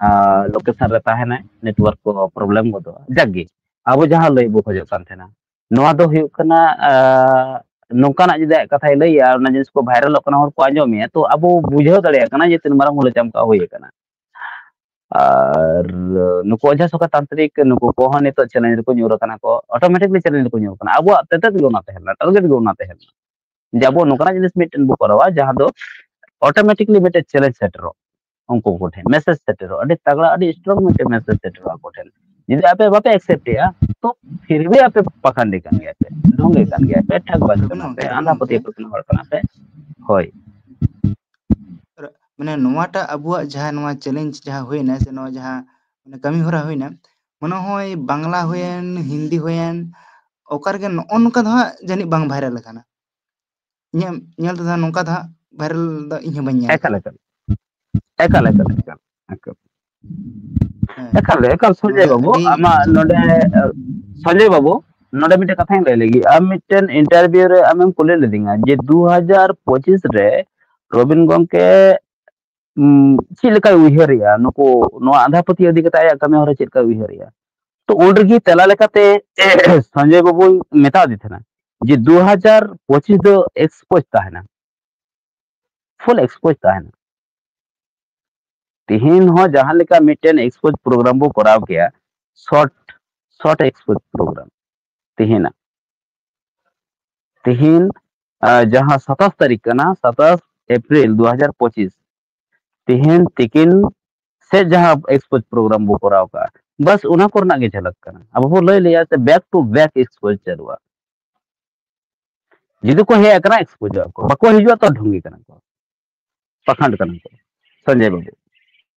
ᱟᱸ, location ᱨᱮ ᱛᱟᱦᱮᱱᱟᱭ, network ᱠᱚ problem ᱜᱚᱫᱚᱜᱼᱟ᱾ ᱡᱟᱠ ᱜᱮ, ᱟᱵᱚ ᱡᱟᱦᱟᱸ ᱞᱟᱹᱭ ᱵᱚ ᱠᱷᱚᱡᱚᱜ ᱠᱟᱱ ᱛᱟᱦᱮᱱᱟ, ᱱᱚᱣᱟ ᱫᱚ ᱦᱩᱭᱩᱜ ᱠᱟᱱᱟ, ᱟᱸ, ᱱᱚᱝᱠᱟᱱᱟᱜ ᱡᱩᱫᱤ ᱟᱭᱟᱜ ᱠᱟᱛᱷᱟᱭ ᱞᱟᱹᱭᱟ, ᱚᱱᱟ ᱡᱤᱱᱤᱥ ᱠᱚ viralᱚᱜ ᱠᱟᱱᱟ, ᱦᱚᱲ ᱠᱚ ᱟᱸᱡᱚᱢᱮᱜᱼᱟ, ᱛᱚ ᱟᱵᱚ ᱵᱩᱡᱷᱟᱹᱣ ᱫᱟᱲᱮᱭᱟᱜ ᱠᱟᱱᱟ ᱡᱮ ᱛᱤᱱ ᱢᱟᱨᱟᱝ ᱦᱩᱞ ᱪᱟᱢᱠᱟ ᱦᱩᱭ ᱟᱠᱟᱱᱟ᱾ ᱟᱨ ᱱᱩᱠᱩ ᱚᱡᱷᱟ ᱥᱚᱠᱷᱟ ᱛᱟᱱᱛᱨᱤᱠ, ᱱᱩᱠᱩ ᱠᱚᱦᱚᱸ ᱱᱤᱛᱚᱜ challenge ᱨᱮᱠᱚ ᱧᱩᱨ ᱟᱠᱟᱱᱟ ᱠᱚ, automatically challenge ᱨᱮᱠᱚ ᱧᱩᱨ ᱟᱠᱟᱱᱟ᱾ ᱟᱵᱚᱣᱟᱜ ᱛᱮᱛᱮᱫ ᱜᱮ ᱚᱱᱟ ᱛᱟᱦᱮᱸ ᱞᱮᱱᱟ, target ᱜᱮ ᱚᱱᱟ ᱛᱟᱦᱮᱸ ᱞᱮᱱᱟ, ᱡᱮ ᱟᱵᱚ ᱱᱚᱝᱠᱟᱱᱟᱜ ᱡᱤᱱᱤᱥ ᱢᱤᱫᱴᱮᱱ ᱵᱚ ᱠᱚᱨᱟᱣᱟ, ᱡᱟᱦᱟᱸ ᱫᱚ automatically ᱢᱤᱫᱴᱮᱱ challenge ᱥᱮᱴᱮᱨᱚᱜ, ᱩᱱᱠᱩ ᱠᱚ ᱴᱷᱮᱱ message ᱥᱮᱴᱮᱨᱚᱜ, ᱟᱹᱰᱤ ᱛᱟᱜᱲᱟ, ᱟᱹᱰᱤ strong ᱢᱤᱫᱴᱮᱱ message ᱥᱮᱴᱮᱨᱚᱜ ᱟᱠᱚ ᱴᱷᱮᱱ᱾ ᱡᱩᱫᱤ ᱟᱯᱮ ᱵᱟᱯᱮ accept ᱮᱜᱼᱟ, ᱛᱚ ᱯᱷᱤᱨ ᱵᱷᱤ ᱟᱯᱮ ᱯᱟᱠᱷᱟᱱᱰᱤ ᱠᱟᱱ ᱜᱮᱭᱟ ᱯᱮ, ᱰᱷᱚᱝᱜᱮ ᱠᱟᱱ ᱜᱮᱭᱟ ᱯᱮ, ᱴᱷᱟᱠᱵᱟᱡ ᱠᱟᱱᱟ ᱯᱮ, ᱟᱸᱫᱷᱟ ᱯᱟᱹᱛᱭᱟᱹᱣ ᱯᱟᱹᱛᱭᱟᱹᱣ ᱦᱚᱲ ᱠᱟᱱᱟ ᱯᱮ᱾ ᱦᱳᱭ᱾ ᱢᱟᱱᱮ ᱱᱚᱣᱟᱴᱟᱜ ᱟᱵᱚᱣᱟᱜ ᱡᱟᱦᱟᱸ ᱱᱚᱣᱟ challenge ᱡᱟᱦᱟᱸ ᱦᱩᱭᱱᱟ, ᱥᱮ ᱱᱚᱣᱟ ᱡᱟᱦᱟᱸ ᱢᱟᱱᱮ ᱠᱟᱹᱢᱤ ᱦᱚᱨᱟ ᱦᱩᱭᱱᱟ, ᱢᱚᱱᱮ ᱦᱚᱭ ᱵᱟᱝᱞᱟ ᱦᱩᱭᱮᱱ, ᱦᱤᱱᱫᱤ ᱦᱩᱭᱮᱱ, ᱚᱠᱟ ᱨᱮᱜᱮ ᱱᱚᱜᱼᱚ ᱱᱚᱝᱠᱟ ᱫᱚ ᱦᱟᱸᱜ ᱡᱟᱹᱱᱤᱡ ᱵᱟᱝ viral ᱟᱠᱟᱱᱟ᱾ ᱤᱧᱟᱹᱜ ᱧᱮᱞ ᱛᱮᱫᱚ ᱱᱚᱝᱠᱟ ᱫᱚ ᱦᱟᱸᱜ viral ᱫᱚ ᱤᱧ ᱦᱚᱸ ᱵᱟᱹᱧ ᱧᱮᱞ ᱮᱠᱟᱞ, ᱟᱠᱟᱫᱟ᱾ ᱮᱠᱟᱞ᱾ ᱮᱠᱟᱞ, ᱮᱠᱟᱞ, ᱮᱠᱟᱞ, ᱮᱠᱟᱞ᱾ ᱦᱮᱸ᱾ ᱮᱠᱟᱞ, ᱮᱠᱟᱞ, ᱥᱚᱧᱡᱚᱭ ᱱᱚᱰᱮ ᱵᱟᱹᱵᱩ, ᱟᱹᱰᱤ ᱟᱢᱟᱜ ᱱᱚᱰᱮ, ᱥᱚᱧᱡᱚᱭ ᱵᱟᱹᱵᱩ, ᱱᱚᱰᱮ ᱢᱤᱫᱴᱮᱱ ᱠᱟᱛᱷᱟᱧ ᱞᱟᱹᱭ ᱞᱮᱜᱮ᱾ ᱟᱢ ᱢᱤᱫᱴᱮᱱ interview ᱨᱮ ᱟᱢᱮᱢ ᱠᱩᱞᱤ ᱞᱤᱫᱤᱧᱟ ᱡᱮ ᱫᱩ ᱦᱟᱡᱟᱨ ᱯᱚᱸᱪᱤᱥ ᱨᱮ ᱨᱚᱵᱤᱱ ᱜᱚᱢᱠᱮ, ᱩᱢ, ᱪᱮᱫ ᱞᱮᱠᱟᱭ ᱩᱭᱦᱟᱹᱨᱮᱜᱼᱟ ᱱᱩᱠᱩ ᱱᱚᱣᱟ ᱟᱸᱫᱷᱟ ᱯᱟᱹᱛᱭᱟᱹᱣ ᱤᱫᱤ ᱠᱟᱛᱮ ᱟᱭᱟᱜ ᱠᱟᱹᱢᱤ ᱦᱚᱨᱟ ᱪᱮᱫ ᱞᱮᱠᱟᱭ ᱩᱭᱦᱟᱹᱨᱮᱜᱼᱟ? ᱛᱚ ᱩᱱ ᱨᱮᱜᱮ ᱛᱮᱞᱟ ᱞᱮᱠᱟᱛᱮ ᱥᱚᱧᱡᱚᱭ ᱵᱟᱹᱵᱩᱭ ᱢᱮᱛᱟᱫᱮ ᱛᱟᱦᱮᱱᱟ ᱡᱮ ᱫᱩ ᱦᱟᱡᱟᱨ ᱯᱚᱸᱪᱤᱥ ᱫᱚ expose ᱛᱟᱦᱮᱱᱟ, full expose ᱛᱟᱦᱮᱱᱟ᱾ ᱛᱤᱦᱤᱧ ᱦᱚᱸ ᱡᱟᱦᱟᱸ ᱞᱮᱠᱟ ᱢᱤᱫᱴᱮᱱ expose program ᱵᱚ ᱠᱚᱨᱟᱣ ᱠᱮᱭᱟ, short, short expose program ᱛᱤᱦᱤᱧᱟᱜ, ᱛᱤᱦᱤᱧ, ᱟᱸ, ᱡᱟᱦᱟᱸ ᱥᱟᱛᱟᱥ ᱛᱟᱹᱨᱤᱠᱷ ᱠᱟᱱᱟ, ᱥᱟᱛᱟᱥ ᱮᱯᱨᱤᱞ ᱫᱩ ᱦᱟᱡᱟᱨ ᱯᱚᱸᱪᱤᱥ, ᱛᱤᱦᱤᱧ ᱛᱤᱠᱤᱱ ᱥᱮ ᱡᱟᱦᱟᱸ expose program ᱵᱚ ᱠᱚᱨᱟᱣ ᱠᱟᱜᱼᱟ, ᱵᱟᱥ ᱚᱱᱟ ᱠᱚᱨᱮᱱᱟᱜ ᱜᱮ ᱡᱷᱟᱞᱟᱠ ᱠᱟᱱᱟ᱾ ᱟᱵᱚ ᱵᱚ ᱞᱟᱹᱭ ᱞᱮᱭᱟ ᱥᱮ back to back expose ᱪᱟᱹᱞᱩᱜᱼᱟ᱾ ᱡᱩᱫᱤ ᱠᱚ ᱦᱮᱡ ᱟᱠᱟᱱᱟ, expose ᱟᱠᱚ, ᱵᱟᱠᱚ ᱦᱤᱡᱩᱜᱼᱟ ᱛᱚ ᱰᱷᱚᱝᱜᱤ ᱠᱟᱱᱟ ᱠᱚ, ᱯᱟᱠᱷᱟᱸᱰ ᱠᱟᱱᱟ ᱠᱚ᱾ ᱥᱚᱧᱡᱚᱭ ᱵᱟᱹᱵᱩ᱾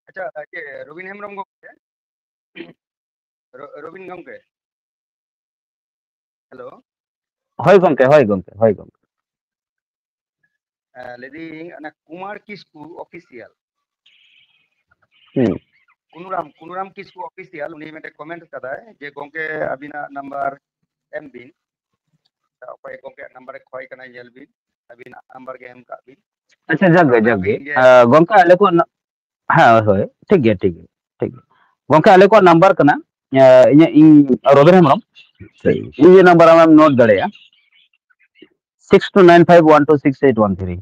ᱟᱪᱪᱷᱟ, ᱪᱮᱫ ᱨᱚᱵᱤᱱ ᱦᱮᱢᱵᱨᱚᱢ ᱜᱚᱢᱠᱮ? ᱨᱚ-, ᱨᱚᱵᱤᱱ ᱜᱚᱢᱠᱮ? ᱦᱮᱞᱳ᱾ ᱦᱳᱭ ᱜᱚᱢᱠᱮ, ᱦᱳᱭ ᱜᱚᱢᱠᱮ, ᱦᱳᱭ ᱜᱚᱢᱠᱮ᱾ ᱦᱮᱸ, ᱞᱟᱹᱭᱫᱟᱹᱧ ᱚᱱᱟ ᱠᱩᱢᱟᱨ ᱠᱤᱥᱠᱩ ᱚᱯᱷᱤᱥᱤᱭᱟᱞ᱾ ᱦᱩᱸ᱾ ᱠᱩᱱᱩᱨᱟᱢ, ᱠᱩᱱᱩᱨᱟᱢ ᱠᱤᱥᱠᱩ ᱚᱯᱷᱤᱥᱤᱭᱟᱞ, ᱩᱱᱤ ᱢᱤᱫᱴᱮᱱ comment ᱠᱟᱫᱟᱭ ᱡᱮ, "ᱜᱚᱢᱠᱮ, ᱟᱹᱵᱤᱱᱟᱜ ᱱᱟᱢᱵᱟᱨ ᱮᱢ ᱵᱤᱱ᱾" ᱚᱠᱚᱭ ᱜᱚᱢᱠᱮᱭᱟᱜ ᱱᱟᱢᱵᱟᱨᱮ ᱠᱷᱚᱭ ᱠᱟᱱᱟᱭ, ᱧᱮᱞ ᱵᱤᱱ, ᱟᱹᱵᱤᱱᱟᱜ ᱱᱟᱢᱵᱟᱨ ᱜᱮ ᱮᱢ ᱠᱟᱜ ᱵᱤᱱ᱾ ᱟᱪᱪᱷᱟ, ᱡᱟᱠ ᱜᱮ, ᱡᱟᱠ ᱜᱮ᱾ ᱟᱹᱵᱤᱱ ᱜᱮ ᱟᱸ, ᱜᱚᱢᱠᱮ, ᱟᱞᱮ ᱠᱚᱣᱟᱜ ᱱᱟ-, ᱦᱮᱸ, ᱦᱳᱭ, ᱴᱷᱤᱠ ᱜᱮᱭᱟ, ᱴᱷᱤᱠ ᱜᱮᱭᱟ, ᱴᱷᱤᱠ ᱜᱮᱭᱟ᱾ ᱜᱚᱢᱠᱮ, ᱟᱞᱮ ᱠᱚᱣᱟᱜ ᱱᱟᱢᱵᱟᱨ ᱠᱟᱱᱟ, ᱟᱸ, ᱤᱧᱟᱹᱜ, ᱤᱧ ᱨᱚᱵᱤᱱ ᱦᱮᱢᱵᱨᱚᱢ, ᱴᱷᱤᱠ᱾ ᱤᱧᱟᱹᱜ ᱱᱟᱢᱵᱟᱨ ᱟᱢᱮᱢ note ᱫᱟᱲᱮᱭᱟᱜᱼᱟ, six two nine five one two six eight one three᱾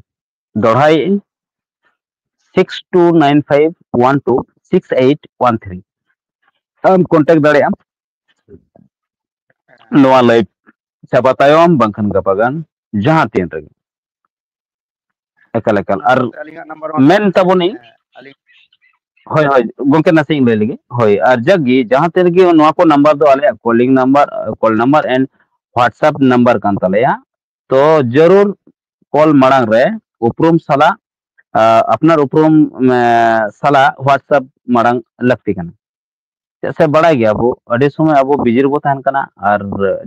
ᱫᱚᱦᱲᱟᱭᱮᱫ ᱟᱹᱧ, six two nine five one two six eight one three᱾ ᱟᱢ contact ᱫᱟᱲᱮᱭᱟᱜ ᱟᱢ ᱱᱚᱣᱟ live ᱪᱟᱵᱟ ᱛᱟᱭᱚᱢ, ᱵᱟᱝᱠᱷᱟᱱ ᱜᱟᱯᱟ ᱜᱟᱱ, ᱡᱟᱦᱟᱸ ᱛᱤᱱ ᱨᱮᱜᱮ᱾ ᱮᱠᱟᱞ, ᱮᱠᱟᱞ᱾ ᱚᱱᱟ ᱟᱨ ᱥᱟᱶᱛᱮ ᱟᱹᱞᱤᱧᱟᱜ ᱱᱟᱢᱵᱟᱨ ᱦᱚᱸ ᱢᱮᱱ ᱛᱟᱵᱚᱱᱤᱧ, ᱦᱮᱸ, ᱟᱹᱞᱤᱧ ᱦᱳᱭ, ᱦᱳᱭ, ᱜᱚᱢᱠᱮ, ᱱᱟᱥᱮ ᱤᱧ ᱞᱟᱹᱭ ᱞᱮᱜᱮ᱾ ᱦᱳᱭ, ᱟᱨ ᱡᱟᱠ ᱜᱮ, ᱡᱟᱦᱟᱸ ᱛᱤᱱ ᱨᱮᱜᱮ ᱱᱚᱣᱟ ᱠᱚ ᱱᱟᱢᱵᱟᱨ ᱫᱚ ᱟᱞᱮᱭᱟᱜ calling number, call number and WhatsApp number ᱠᱟᱱ ᱛᱟᱞᱮᱭᱟ᱾ ᱛᱚ ᱡᱟᱹᱨᱩᱲ call ᱢᱟᱲᱟᱝ ᱨᱮ ᱩᱯᱨᱩᱢ ᱥᱟᱞᱟᱜ, ᱟ, ᱟᱯᱱᱟᱨ ᱩᱯᱨᱩᱢ, ᱮ, ᱥᱟᱞᱟᱜ WhatsApp ᱢᱟᱲᱟᱝ ᱞᱟᱹᱠᱛᱤ ᱠᱟᱱᱟ᱾ ᱪᱮᱫᱟᱜ ᱥᱮ ᱵᱟᱲᱟᱭ ᱜᱮᱭᱟ ᱵᱚ, ᱟᱹᱰᱤ ᱥᱚᱢᱚᱭ ᱟᱵᱚ busy ᱨᱮᱵᱚ ᱛᱟᱦᱮᱱ ᱠᱟᱱᱟ, ᱟᱨ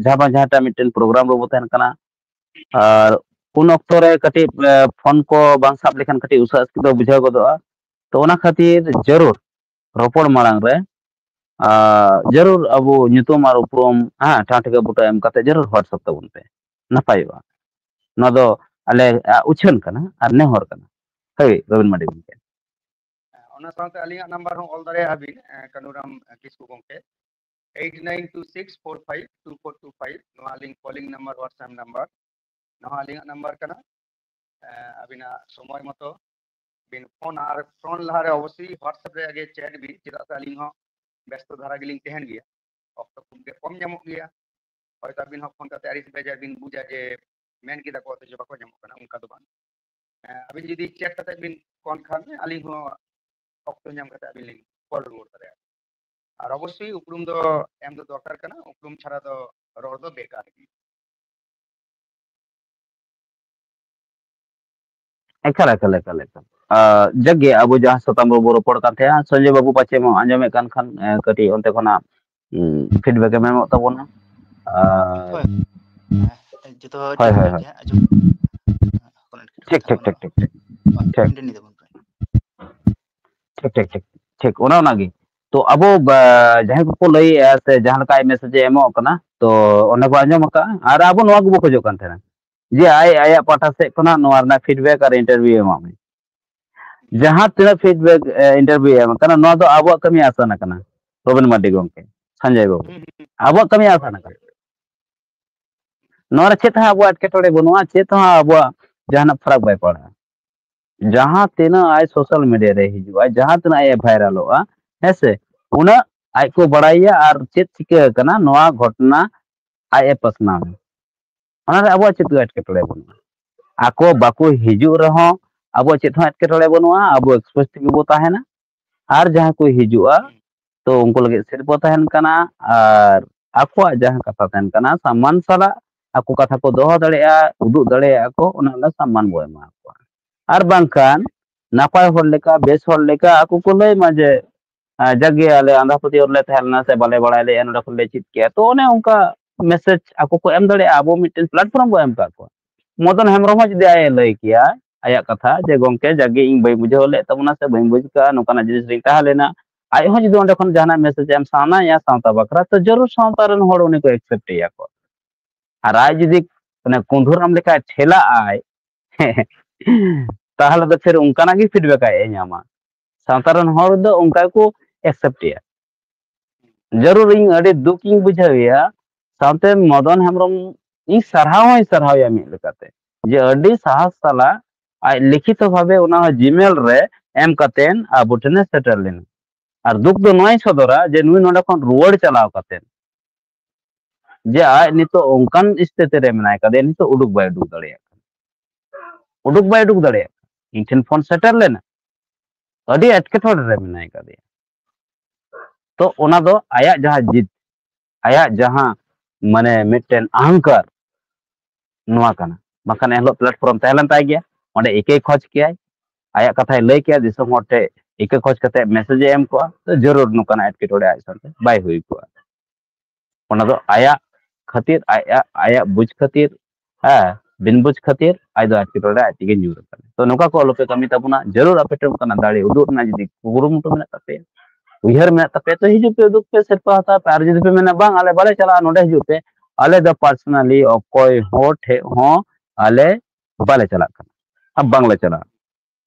ᱡᱟᱦᱟᱸ ᱵᱟᱝ ᱡᱟᱦᱟᱸᱴᱟᱜ ᱢᱤᱫᱴᱮᱱ program ᱨᱮᱵᱚ ᱛᱟᱦᱮᱱ ᱠᱟᱱᱟ, ᱟᱨ ᱩᱱ ᱚᱠᱛᱚ ᱨᱮ ᱠᱟᱹᱴᱤᱡ, ᱮ, phone ᱠᱚ ᱵᱟᱝ ᱥᱟᱵ ᱞᱮᱠᱷᱟᱱ ᱠᱟᱹᱴᱤᱡ ᱩᱥᱟᱹ ᱟᱥᱠᱮᱛ ᱫᱚ ᱵᱩᱡᱷᱟᱹᱣ ᱜᱚᱫᱚᱜᱼᱟ᱾ ᱛᱚ ᱚᱱᱟ ᱠᱷᱟᱹᱛᱤᱨ ᱡᱟᱹᱨᱩᱲ ᱨᱚᱯᱚᱲ ᱢᱟᱲᱟᱝ ᱨᱮ, ᱟ, ᱡᱟᱹᱨᱩᱲ ᱟᱵᱚ ᱧᱩᱛᱩᱢ ᱟᱨ ᱩᱯᱨᱩᱢ, ᱦᱮᱸ, ᱴᱷᱟᱶ ᱴᱷᱤᱠᱟᱹ ᱵᱩᱴᱟᱹ ᱮᱢ ᱠᱟᱛᱮ ᱡᱟᱹᱨᱩᱲ WhatsApp ᱛᱟᱵᱚᱱ ᱯᱮ, ᱱᱟᱯᱟᱭᱚᱜᱼᱟ᱾ ᱱᱚᱣᱟ ᱫᱚ ᱟᱞᱮ, ᱟ, ᱩᱪᱷᱟᱹᱱ ᱠᱟᱱᱟ ᱟᱨ ᱱᱮᱦᱚᱨ ᱠᱟᱱᱟ᱾ ᱦᱳᱭ, ᱨᱚᱵᱤᱱ ᱢᱟᱨᱰᱤ ᱜᱚᱢᱠᱮ᱾ ᱚᱱᱟ ᱥᱟᱶᱛᱮ ᱟᱹᱞᱤᱧᱟᱜ ᱱᱟᱢᱵᱟᱨ ᱦᱚᱸ ᱚᱞ ᱫᱟᱲᱮᱭᱟᱜᱼᱟ ᱵᱤᱱ, ᱮ, ᱠᱟᱹᱱᱩᱨᱟᱢ ᱠᱤᱥᱠᱩ ᱜᱚᱢᱠᱮ, eight nine two six four five two four two five᱾ ᱱᱚᱣᱟ ᱟᱹᱞᱤᱧ calling number, WhatsApp number, ᱱᱚᱣᱟ ᱟᱹᱞᱤᱧᱟᱜ ᱱᱟᱢᱵᱟᱨ ᱠᱟᱱᱟ᱾ ᱮ, ᱟᱹᱵᱤᱱᱟᱜ ᱥᱚᱢᱚᱭ ᱢᱚᱛᱚ ᱵᱤᱱ ᱯᱷᱳᱱᱟ, ᱟᱨ ᱯᱷᱳᱱ ᱞᱟᱦᱟᱨᱮ ᱚᱵᱚᱥᱥᱳᱭ WhatsApp ᱨᱮ ᱟᱜᱮ chat ᱵᱤᱱ, ᱪᱮᱫᱟᱜ ᱥᱮ ᱟᱹᱞᱤᱧ ᱦᱚᱸ ᱵᱮᱥᱛᱚ ᱫᱷᱟᱨᱟ ᱜᱮᱞᱤᱧ ᱛᱟᱦᱮᱱ ᱜᱮᱭᱟ, ᱚᱠᱛᱚ ᱠᱷᱩᱵ ᱜᱮ ᱠᱚᱢ ᱧᱟᱢᱚᱜ ᱜᱮᱭᱟ᱾ ᱦᱚᱭᱛᱳ ᱟᱹᱵᱤᱱ ᱦᱚᱸ ᱯᱷᱳᱱ ᱠᱟᱛᱮ ᱟᱹᱲᱤᱥ ᱵᱮᱡᱟᱨ ᱵᱤᱱ ᱵᱩᱡᱟ ᱡᱮ ᱢᱮᱱ ᱠᱮᱫᱟ ᱠᱚ ᱚᱛᱷᱚᱪᱚ ᱵᱟᱠᱚ ᱧᱟᱢᱚᱜ ᱠᱟᱱᱟ, ᱚᱱᱠᱟ ᱫᱚ ᱵᱟᱝ᱾ ᱮ, ᱟᱹᱵᱤᱱ ᱡᱩᱫᱤ chat ᱠᱟᱛᱮ ᱵᱤᱱ ᱯᱷᱳᱱ ᱠᱷᱟᱱ ᱟᱹᱞᱤᱧ ᱦᱚᱸ ᱚᱠᱛᱚ ᱧᱟᱢ ᱠᱟᱛᱮ ᱟᱹᱵᱤᱱ ᱞᱤᱧ ᱠᱚᱞ ᱨᱩᱣᱟᱹᱲ ᱫᱟᱲᱮᱭᱟᱜᱼᱟ᱾ ᱟᱨ ᱚᱵᱚᱥᱥᱳᱭ ᱩᱯᱨᱩᱢ ᱫᱚ ᱮᱢ ᱫᱚ ᱫᱚᱨᱠᱟᱨ ᱠᱟᱱᱟ, ᱩᱯᱨᱩᱢ ᱪᱷᱟᱲᱟ ᱫᱚ ᱨᱚᱲ ᱫᱚ ᱵᱮᱠᱟᱨ ᱜᱮ᱾ ᱮᱠᱟᱞ, ᱮᱠᱟᱞ, ᱮᱠᱟᱞ, ᱮᱠᱟᱞ᱾ ᱟᱸ, ᱡᱟᱠᱜᱮ, ᱟᱵᱚ ᱡᱟᱦᱟᱸ ᱥᱟᱛᱟᱢ ᱨᱮᱵᱚ ᱨᱚᱯᱚᱲ ᱠᱟᱱ ᱛᱟᱦᱮᱸᱜᱼᱟ, ᱥᱚᱧᱡᱚᱭ ᱵᱟᱹᱵᱩ ᱯᱟᱪᱮᱢ ᱟᱸᱡᱚᱢᱮᱫ ᱠᱟᱱ ᱠᱷᱟᱱ, ᱮᱸ, ᱠᱟᱹᱴᱤᱡ ᱚᱱᱛᱮ ᱠᱷᱚᱱᱟᱜ, ᱩᱸ, ᱯᱷᱤᱰᱵᱮᱠ ᱮᱢ ᱮᱢᱚᱜ ᱛᱟᱵᱚᱱᱟ᱾ ᱟᱨ ᱦᱳᱭ᱾ ᱦᱮᱸ, ᱡᱚᱛᱚ ᱦᱳᱭ, ᱴᱷᱤᱠ ᱦᱳᱭ, ᱴᱷᱟᱠ ᱦᱳᱭ᱾ ᱜᱮ ᱦᱟᱸᱜ ᱟᱸᱡᱚᱢ᱾ ᱠᱳᱱᱳ ᱮᱴᱠᱮᱴᱚᱬᱮ ᱴᱷᱤᱠ, ᱴᱷᱤᱠ, ᱵᱟᱹᱱᱩᱜᱼᱟ᱾ ᱴᱷᱤᱠ, ᱴᱷᱤᱠ, ᱴᱷᱤᱠ᱾ ᱢᱟ, ᱴᱷᱤᱠ᱾ Continue ᱫᱟᱵᱚᱱ᱾ ᱴᱷᱤᱠ, ᱴᱷᱤᱠ, ᱴᱷᱤᱠ, ᱴᱷᱤᱠ, ᱚᱱᱮ ᱚᱱᱟᱜᱮ᱾ ᱛᱚ, ᱟᱵᱚ ᱵᱟ-, ᱡᱟᱦᱟᱸᱭ ᱠᱚᱠᱚ ᱞᱟᱹᱭᱮᱜᱼᱟ ᱥᱮ ᱡᱟᱦᱟᱸ ᱞᱮᱠᱟ ᱟᱡ ᱢᱮᱥᱮᱡᱽ ᱮ ᱮᱢᱚᱜ ᱠᱟᱱᱟ, ᱛᱚ, ᱚᱱᱟ ᱠᱚ ᱟᱸᱡᱚᱢ ᱟᱠᱟᱫᱼᱟ᱾ ᱟᱨ ᱟᱵᱚ ᱱᱚᱣᱟ ᱜᱮᱵᱚ ᱠᱷᱚᱡᱚᱜ ᱠᱟᱱ ᱛᱟᱦᱮᱱᱟ ᱡᱮ ᱟᱡ ᱟᱭᱟᱜ ᱯᱟᱦᱴᱟ ᱥᱮᱫ ᱠᱷᱚᱱᱟᱜ ᱱᱚᱣᱟ ᱨᱮᱱᱟᱜ ᱯᱷᱤᱰᱵᱮᱠ ᱟᱨ ᱤᱱᱴᱟᱨᱵᱷᱤᱭᱩ ᱮᱢᱟᱜ ᱢᱮ᱾ ᱡᱟᱦᱟᱸ ᱛᱤᱱᱟᱹᱜ ᱯᱷᱤᱰᱵᱮᱠ, ᱮ, ᱤᱱᱴᱟᱨᱵᱷᱤᱭᱩ ᱮᱢ ᱟᱠᱟᱱᱟ, ᱱᱚᱣᱟ ᱫᱚ ᱟᱵᱚᱣᱟᱜ ᱠᱟᱹᱢᱤ ᱟᱥᱟᱱ ᱟᱠᱟᱱᱟ, ᱨᱚᱵᱤᱱ ᱢᱟᱨᱰᱤ ᱜᱚᱢᱠᱮ, ᱥᱚᱧᱡᱚᱭ ᱵᱟᱹᱵᱩ, ᱦᱩᱸ, ᱦᱩᱸ᱾ ᱟᱵᱚᱣᱟᱜ ᱠᱟᱹᱢᱤ ᱟᱥᱟᱱ ᱟᱠᱟᱱᱟ᱾ ᱱᱚᱣᱟ ᱨᱮ ᱪᱮᱫ ᱦᱚᱸ ᱟᱵᱚᱣᱟᱜ ᱮᱴᱠᱮᱴᱚᱬᱮ ᱵᱟᱹᱱᱩᱜᱼᱟ, ᱪᱮᱫ ᱦᱚᱸ ᱟᱵᱚᱣᱟᱜ ᱡᱟᱦᱟᱱᱟᱜ ᱯᱷᱟᱨᱟᱠ ᱵᱟᱭ ᱯᱟᱲᱟᱜᱼᱟ᱾ ᱡᱟᱦᱟᱸ ᱛᱤᱱᱟᱹᱜ ᱟᱡ ᱥᱳᱥᱟᱞ ᱢᱤᱰᱤᱭᱟ ᱨᱮ ᱦᱤᱡᱩᱜᱼᱟ, ᱡᱟᱦᱟᱸ ᱛᱤᱱᱟᱹᱜ ᱟᱡ ᱮ ᱵᱷᱟᱭᱨᱟᱞᱚᱜᱼᱟ, ᱦᱮᱸ ᱥᱮ, ᱩᱱᱟᱹᱜ ᱟᱡ ᱠᱚ ᱵᱟᱲᱟᱭᱟ ᱟᱨ ᱪᱮᱫ ᱪᱤᱠᱟᱹ ᱟᱠᱟᱱᱟ, ᱱᱚᱣᱟ ᱜᱷᱚᱴᱚᱱᱟ ᱟᱡ ᱮ ᱯᱟᱥᱱᱟᱣᱟ᱾ ᱚᱱᱟ ᱨᱮ ᱟᱵᱚᱣᱟᱜ ᱪᱮᱫ ᱜᱮ ᱮᱴᱠᱮᱴᱚᱬᱮ ᱵᱟᱹᱱᱩᱜᱼᱟ᱾ ᱟᱠᱚ ᱵᱟᱠᱚ ᱦᱤᱡᱩᱜ ᱨᱮᱦᱚᱸ ᱟᱵᱚᱣᱟᱜ ᱪᱮᱫ ᱦᱚᱸ ᱮᱴᱠᱮᱴᱚᱬᱮ ᱵᱟᱹᱱᱩᱜᱼᱟ, ᱟᱵᱚ ᱮᱠᱥᱯᱨᱮᱥ ᱛᱮᱜᱮ ᱵᱚ ᱛᱟᱦᱮᱱᱟ᱾ ᱟᱨ ᱡᱟᱦᱟᱸᱭ ᱠᱚ ᱦᱤᱡᱩᱜᱼᱟ, ᱛᱚ ᱩᱱᱠᱩ ᱞᱟᱹᱜᱤᱫ ᱥᱤᱨᱯᱟᱹ ᱛᱟᱦᱮᱱ ᱠᱟᱱᱟ, ᱟᱨ ᱟᱠᱚᱣᱟᱜ ᱡᱟᱦᱟᱸ ᱠᱟᱛᱷᱟ ᱛᱟᱦᱮᱱ ᱠᱟᱱᱟ, ᱥᱚᱢᱢᱟᱱ ᱥᱟᱞᱟᱜ ᱟᱠᱚ ᱠᱟᱛᱷᱟ ᱠᱚ ᱫᱚᱦᱚ ᱫᱟᱲᱮᱭᱟᱜᱼᱟ, ᱩᱫᱩᱜ ᱫᱟᱲᱮᱭᱟᱜᱼᱟ ᱠᱚ, ᱚᱱᱟ ᱨᱮᱱᱟᱜ ᱥᱚᱢᱢᱟᱱ ᱵᱚ ᱮᱢᱟ ᱠᱚᱣᱟ᱾ ᱟᱨ ᱵᱟᱝᱠᱷᱟᱱ ᱱᱟᱯᱟᱭ ᱦᱚᱲ ᱞᱮᱠᱟ, ᱵᱮᱥ ᱦᱚᱲ ᱞᱮᱠᱟ ᱟᱠᱚ ᱠᱚ ᱞᱟᱹᱭ ᱢᱟ ᱡᱮ, ᱟᱸ, ᱡᱟᱠᱜᱮ ᱟᱞᱮ ᱟᱸᱫᱷᱟ ᱯᱟᱹᱛᱭᱟᱹᱣ ᱨᱮᱞᱮ ᱛᱟᱦᱮᱸ ᱞᱮᱱᱟ ᱥᱮ ᱵᱟᱞᱮ ᱵᱟᱲᱟᱭ ᱞᱮᱜᱼᱟ, ᱱᱚᱸᱰᱮ ᱠᱷᱚᱱ ᱞᱮ ᱪᱮᱫ ᱠᱮᱜᱼᱟ᱾ ᱛᱚ ᱚᱱᱮ ᱚᱱᱠᱟ ᱢᱮᱥᱮᱡᱽ ᱟᱠᱚ ᱠᱚ ᱮᱢ ᱫᱟᱲᱮᱭᱟᱜᱼᱟ, ᱟᱵᱚ ᱢᱤᱫᱴᱮᱱ ᱯᱞᱟᱴᱯᱷᱚᱨᱢ ᱵᱚ ᱮᱢ ᱠᱟᱜ ᱠᱚᱣᱟ᱾ ᱢᱚᱫᱚᱱ ᱦᱮᱢᱵᱨᱚᱢ ᱦᱚᱸ ᱡᱩᱫᱤ ᱟᱡ ᱮ ᱞᱟᱹᱭ ᱠᱮᱭᱟ ᱟᱭᱟᱜ ᱠᱟᱛᱷᱟ ᱡᱮ, "ᱜᱚᱢᱠᱮ, ᱡᱟᱠᱜᱮ ᱤᱧ ᱵᱟᱹᱧ ᱵᱩᱡᱷᱟᱹᱣ ᱞᱮᱫ ᱛᱟᱵᱚᱱᱟ ᱥᱮ ᱵᱟᱹᱧ ᱵᱩᱡᱽ ᱠᱟᱜᱼᱟ, ᱱᱚᱝᱠᱟᱱᱟᱜ ᱡᱤᱱᱤᱥ ᱨᱤᱧ ᱛᱟᱦᱮᱸ ᱞᱮᱱᱟ", ᱟᱡ ᱦᱚᱸ ᱡᱩᱫᱤ ᱚᱸᱰᱮ ᱠᱷᱚᱱ ᱡᱟᱦᱟᱱᱟᱜ ᱢᱮᱥᱮᱡᱽ ᱮ ᱮᱢ ᱥᱟᱱᱟᱭᱮᱭᱟ ᱥᱟᱶᱛᱟ ᱵᱟᱠᱷᱨᱟ, ᱛᱚ ᱡᱟᱹᱨᱩᱲ ᱥᱟᱶᱛᱟ ᱨᱮᱱ ᱦᱚᱲ ᱩᱱᱤ ᱠᱚ ᱮᱠᱥᱮᱯᱴ ᱮᱭᱟ ᱠᱚ᱾ ᱟᱨ ᱟᱡ ᱡᱩᱫᱤ ᱚᱱᱮ ᱠᱩᱸᱫᱷᱩᱨᱟᱢ ᱞᱮᱠᱟ ᱴᱷᱮᱞᱟᱜ ᱟᱭ, ᱛᱟᱦᱚᱞᱮ ᱫᱚ ᱯᱷᱤᱨ ᱚᱱᱠᱟᱱᱟᱜ ᱜᱮ ᱯᱷᱤᱰᱵᱮᱠ ᱟᱡ ᱮ ᱧᱟᱢᱟ᱾ ᱥᱟᱶᱛᱟ ᱨᱮᱱ ᱦᱚᱲ ᱫᱚ ᱚᱱᱠᱟ ᱜᱮᱠᱚ ᱮᱠᱥᱮᱯᱴ ᱮᱭᱟ᱾ ᱡᱟᱹᱨᱩᱲ ᱤᱧ ᱟᱹᱰᱤ ᱫᱩᱠ ᱤᱧ ᱵᱩᱡᱷᱟᱹᱣ ᱮᱭᱟ, ᱥᱟᱶᱛᱮ ᱢᱚᱫᱚᱱ ᱦᱮᱢᱵᱨᱚᱢ ᱤᱧ ᱥᱟᱨᱦᱟᱣ ᱦᱚᱸᱧ ᱥᱟᱨᱦᱟᱣ ᱮᱭᱟ ᱢᱤᱫ ᱞᱮᱠᱟᱛᱮ, ᱡᱮ ᱟᱹᱰᱤ ᱥᱟᱦᱚᱥ ᱥᱟᱞᱟᱜ ᱟᱡ ᱞᱤᱠᱷᱤᱛᱚ ᱵᱷᱟᱵᱮ ᱚᱱᱟ ᱦᱚᱸ ᱡᱤᱢᱮᱞ ᱨᱮ ᱮᱢ ᱠᱟᱛᱮᱱ ᱟᱵᱚ ᱴᱷᱮᱱᱮ ᱥᱮᱴᱮᱨ ᱞᱮᱱᱟ᱾ ᱟᱨ ᱫᱩᱠ ᱫᱚ ᱱᱚᱣᱟᱧ ᱥᱚᱫᱚᱨᱟ ᱡᱮ ᱱᱩᱭ ᱱᱚᱰᱮ ᱠᱷᱚᱱ ᱨᱩᱣᱟᱹᱲ ᱪᱟᱞᱟᱣ ᱠᱟᱛᱮᱱ ᱡᱮ ᱟᱡ ᱱᱤᱛᱚᱜ ᱚᱱᱠᱟᱱ ᱥᱛᱷᱤᱛᱤ ᱨᱮ ᱢᱮᱱᱟᱭ ᱠᱟᱫᱮᱭᱟ, ᱱᱤᱛᱚᱜ ᱩᱰᱩᱠ ᱵᱟᱭ ᱩᱰᱩᱠ ᱫᱟᱲᱮᱭᱟᱜ ᱠᱟᱱᱟ, ᱩᱰᱩᱠ ᱵᱟᱭ ᱩᱰᱩᱠ ᱫᱟᱲᱮᱭᱟᱜ ᱠᱟᱱᱟ᱾ ᱤᱧ ᱴᱷᱮᱱ ᱯᱷᱳᱱ ᱥᱮᱴᱮᱨ ᱞᱮᱱᱟ, ᱟᱹᱰᱤ ᱮᱴᱠᱮᱴᱚᱬᱮ ᱨᱮ ᱢᱮᱱᱟᱭ ᱠᱟᱫᱮᱭᱟ᱾ ᱛᱚ ᱚᱱᱟ ᱫᱚ ᱟᱭᱟᱜ ᱡᱟᱦᱟᱸ ᱡᱤᱫ, ᱟᱭᱟᱜ ᱡᱟᱦᱟᱸ ᱢᱟᱱᱮ ᱢᱤᱫᱴᱮᱱ ᱟᱦᱟᱝᱠᱟᱨ, ᱱᱚᱣᱟ ᱠᱟᱱᱟ᱾ ᱵᱟᱝᱠᱷᱟᱱ ᱮᱱᱦᱤᱞᱳᱜ platform ᱛᱟᱦᱮᱸ ᱞᱮᱱ ᱛᱟᱭ ᱜᱮᱭᱟ, ᱚᱸᱰᱮ ᱤᱠᱟᱹᱭ ᱠᱷᱚᱡᱽ ᱠᱮᱭᱟᱭ, ᱟᱭᱟᱜ ᱠᱟᱛᱷᱟᱭ ᱞᱟᱹᱭ ᱠᱮᱭᱟ, ᱫᱤᱥᱚᱢ ᱦᱚᱲ ᱴᱷᱮᱱ ᱤᱠᱟᱹ ᱠᱷᱚᱡᱽ ᱠᱟᱛᱮ message ᱮ ᱮᱢ ᱠᱚᱜᱼᱟ, ᱛᱚ ᱡᱟᱹᱨᱩᱲ ᱱᱚᱝᱠᱟᱱᱟᱜ ᱮᱴᱠᱮᱴᱚᱬᱮ ᱟᱡ ᱥᱟᱶᱛᱮ ᱵᱟᱭ ᱦᱩᱭ ᱠᱚᱜᱼᱟ᱾ ᱚᱱᱟ ᱫᱚ ᱟᱭᱟᱜ ᱠᱷᱟᱹᱛᱤᱨ, ᱟᱭᱟᱜ, ᱟᱭᱟᱜ ᱵᱩᱡᱽ ᱠᱷᱟᱹᱛᱤᱨ, ᱦᱮᱸ, ᱵᱤᱱ ᱵᱩᱡᱽ ᱠᱷᱟᱹᱛᱤᱨ ᱟᱡ ᱫᱚ ᱮᱴᱠᱮᱴᱚᱬᱮ ᱟᱡ ᱛᱮᱜᱮ ᱧᱩᱨ ᱟᱠᱟᱱᱟ᱾ ᱛᱚ ᱱᱚᱝᱠᱟ ᱠᱚ ᱟᱞᱚᱯᱮ ᱠᱟᱹᱢᱤ ᱛᱟᱵᱚᱱᱟ᱾ ᱡᱟᱹᱨᱩᱲ ᱟᱯᱮ ᱴᱷᱮᱱ ᱚᱱᱠᱟᱱᱟᱜ ᱫᱟᱲᱮ ᱩᱫᱩᱜ ᱨᱮᱱᱟᱜ ᱡᱩᱫᱤ ᱠᱩᱨᱩᱢᱩᱴᱩ ᱢᱮᱱᱟᱜ ᱛᱟᱯᱮᱭᱟ, ᱩᱭᱦᱟᱹᱨ ᱢᱮᱱᱟᱜ ᱛᱟᱯᱮᱭᱟ, ᱛᱚ ᱦᱤᱡᱩᱜ ᱯᱮ, ᱩᱫᱩᱜ ᱯᱮ, ᱥᱤᱨᱯᱟᱹ ᱦᱟᱛᱟᱣ ᱯᱮ᱾ ᱟᱨ ᱡᱩᱫᱤ ᱯᱮ ᱢᱮᱱᱟ, "ᱵᱟᱝ, ᱟᱞᱮ ᱵᱟᱞᱮ ᱪᱟᱞᱟᱜᱼᱟ, ᱱᱚᱰᱮ ᱦᱤᱡᱩᱜ ᱯᱮ," ᱟᱞᱮ ᱫᱚ personally ᱚᱠᱚᱭ ᱦᱚᱲ ᱴᱷᱮᱡ ᱦᱚᱸ ᱟᱞᱮ ᱵᱟᱞᱮ ᱪᱟᱞᱟᱜ ᱠᱟᱱᱟ ᱟᱨ ᱵᱟᱝᱞᱮ ᱪᱟᱞᱟᱜᱼᱟ᱾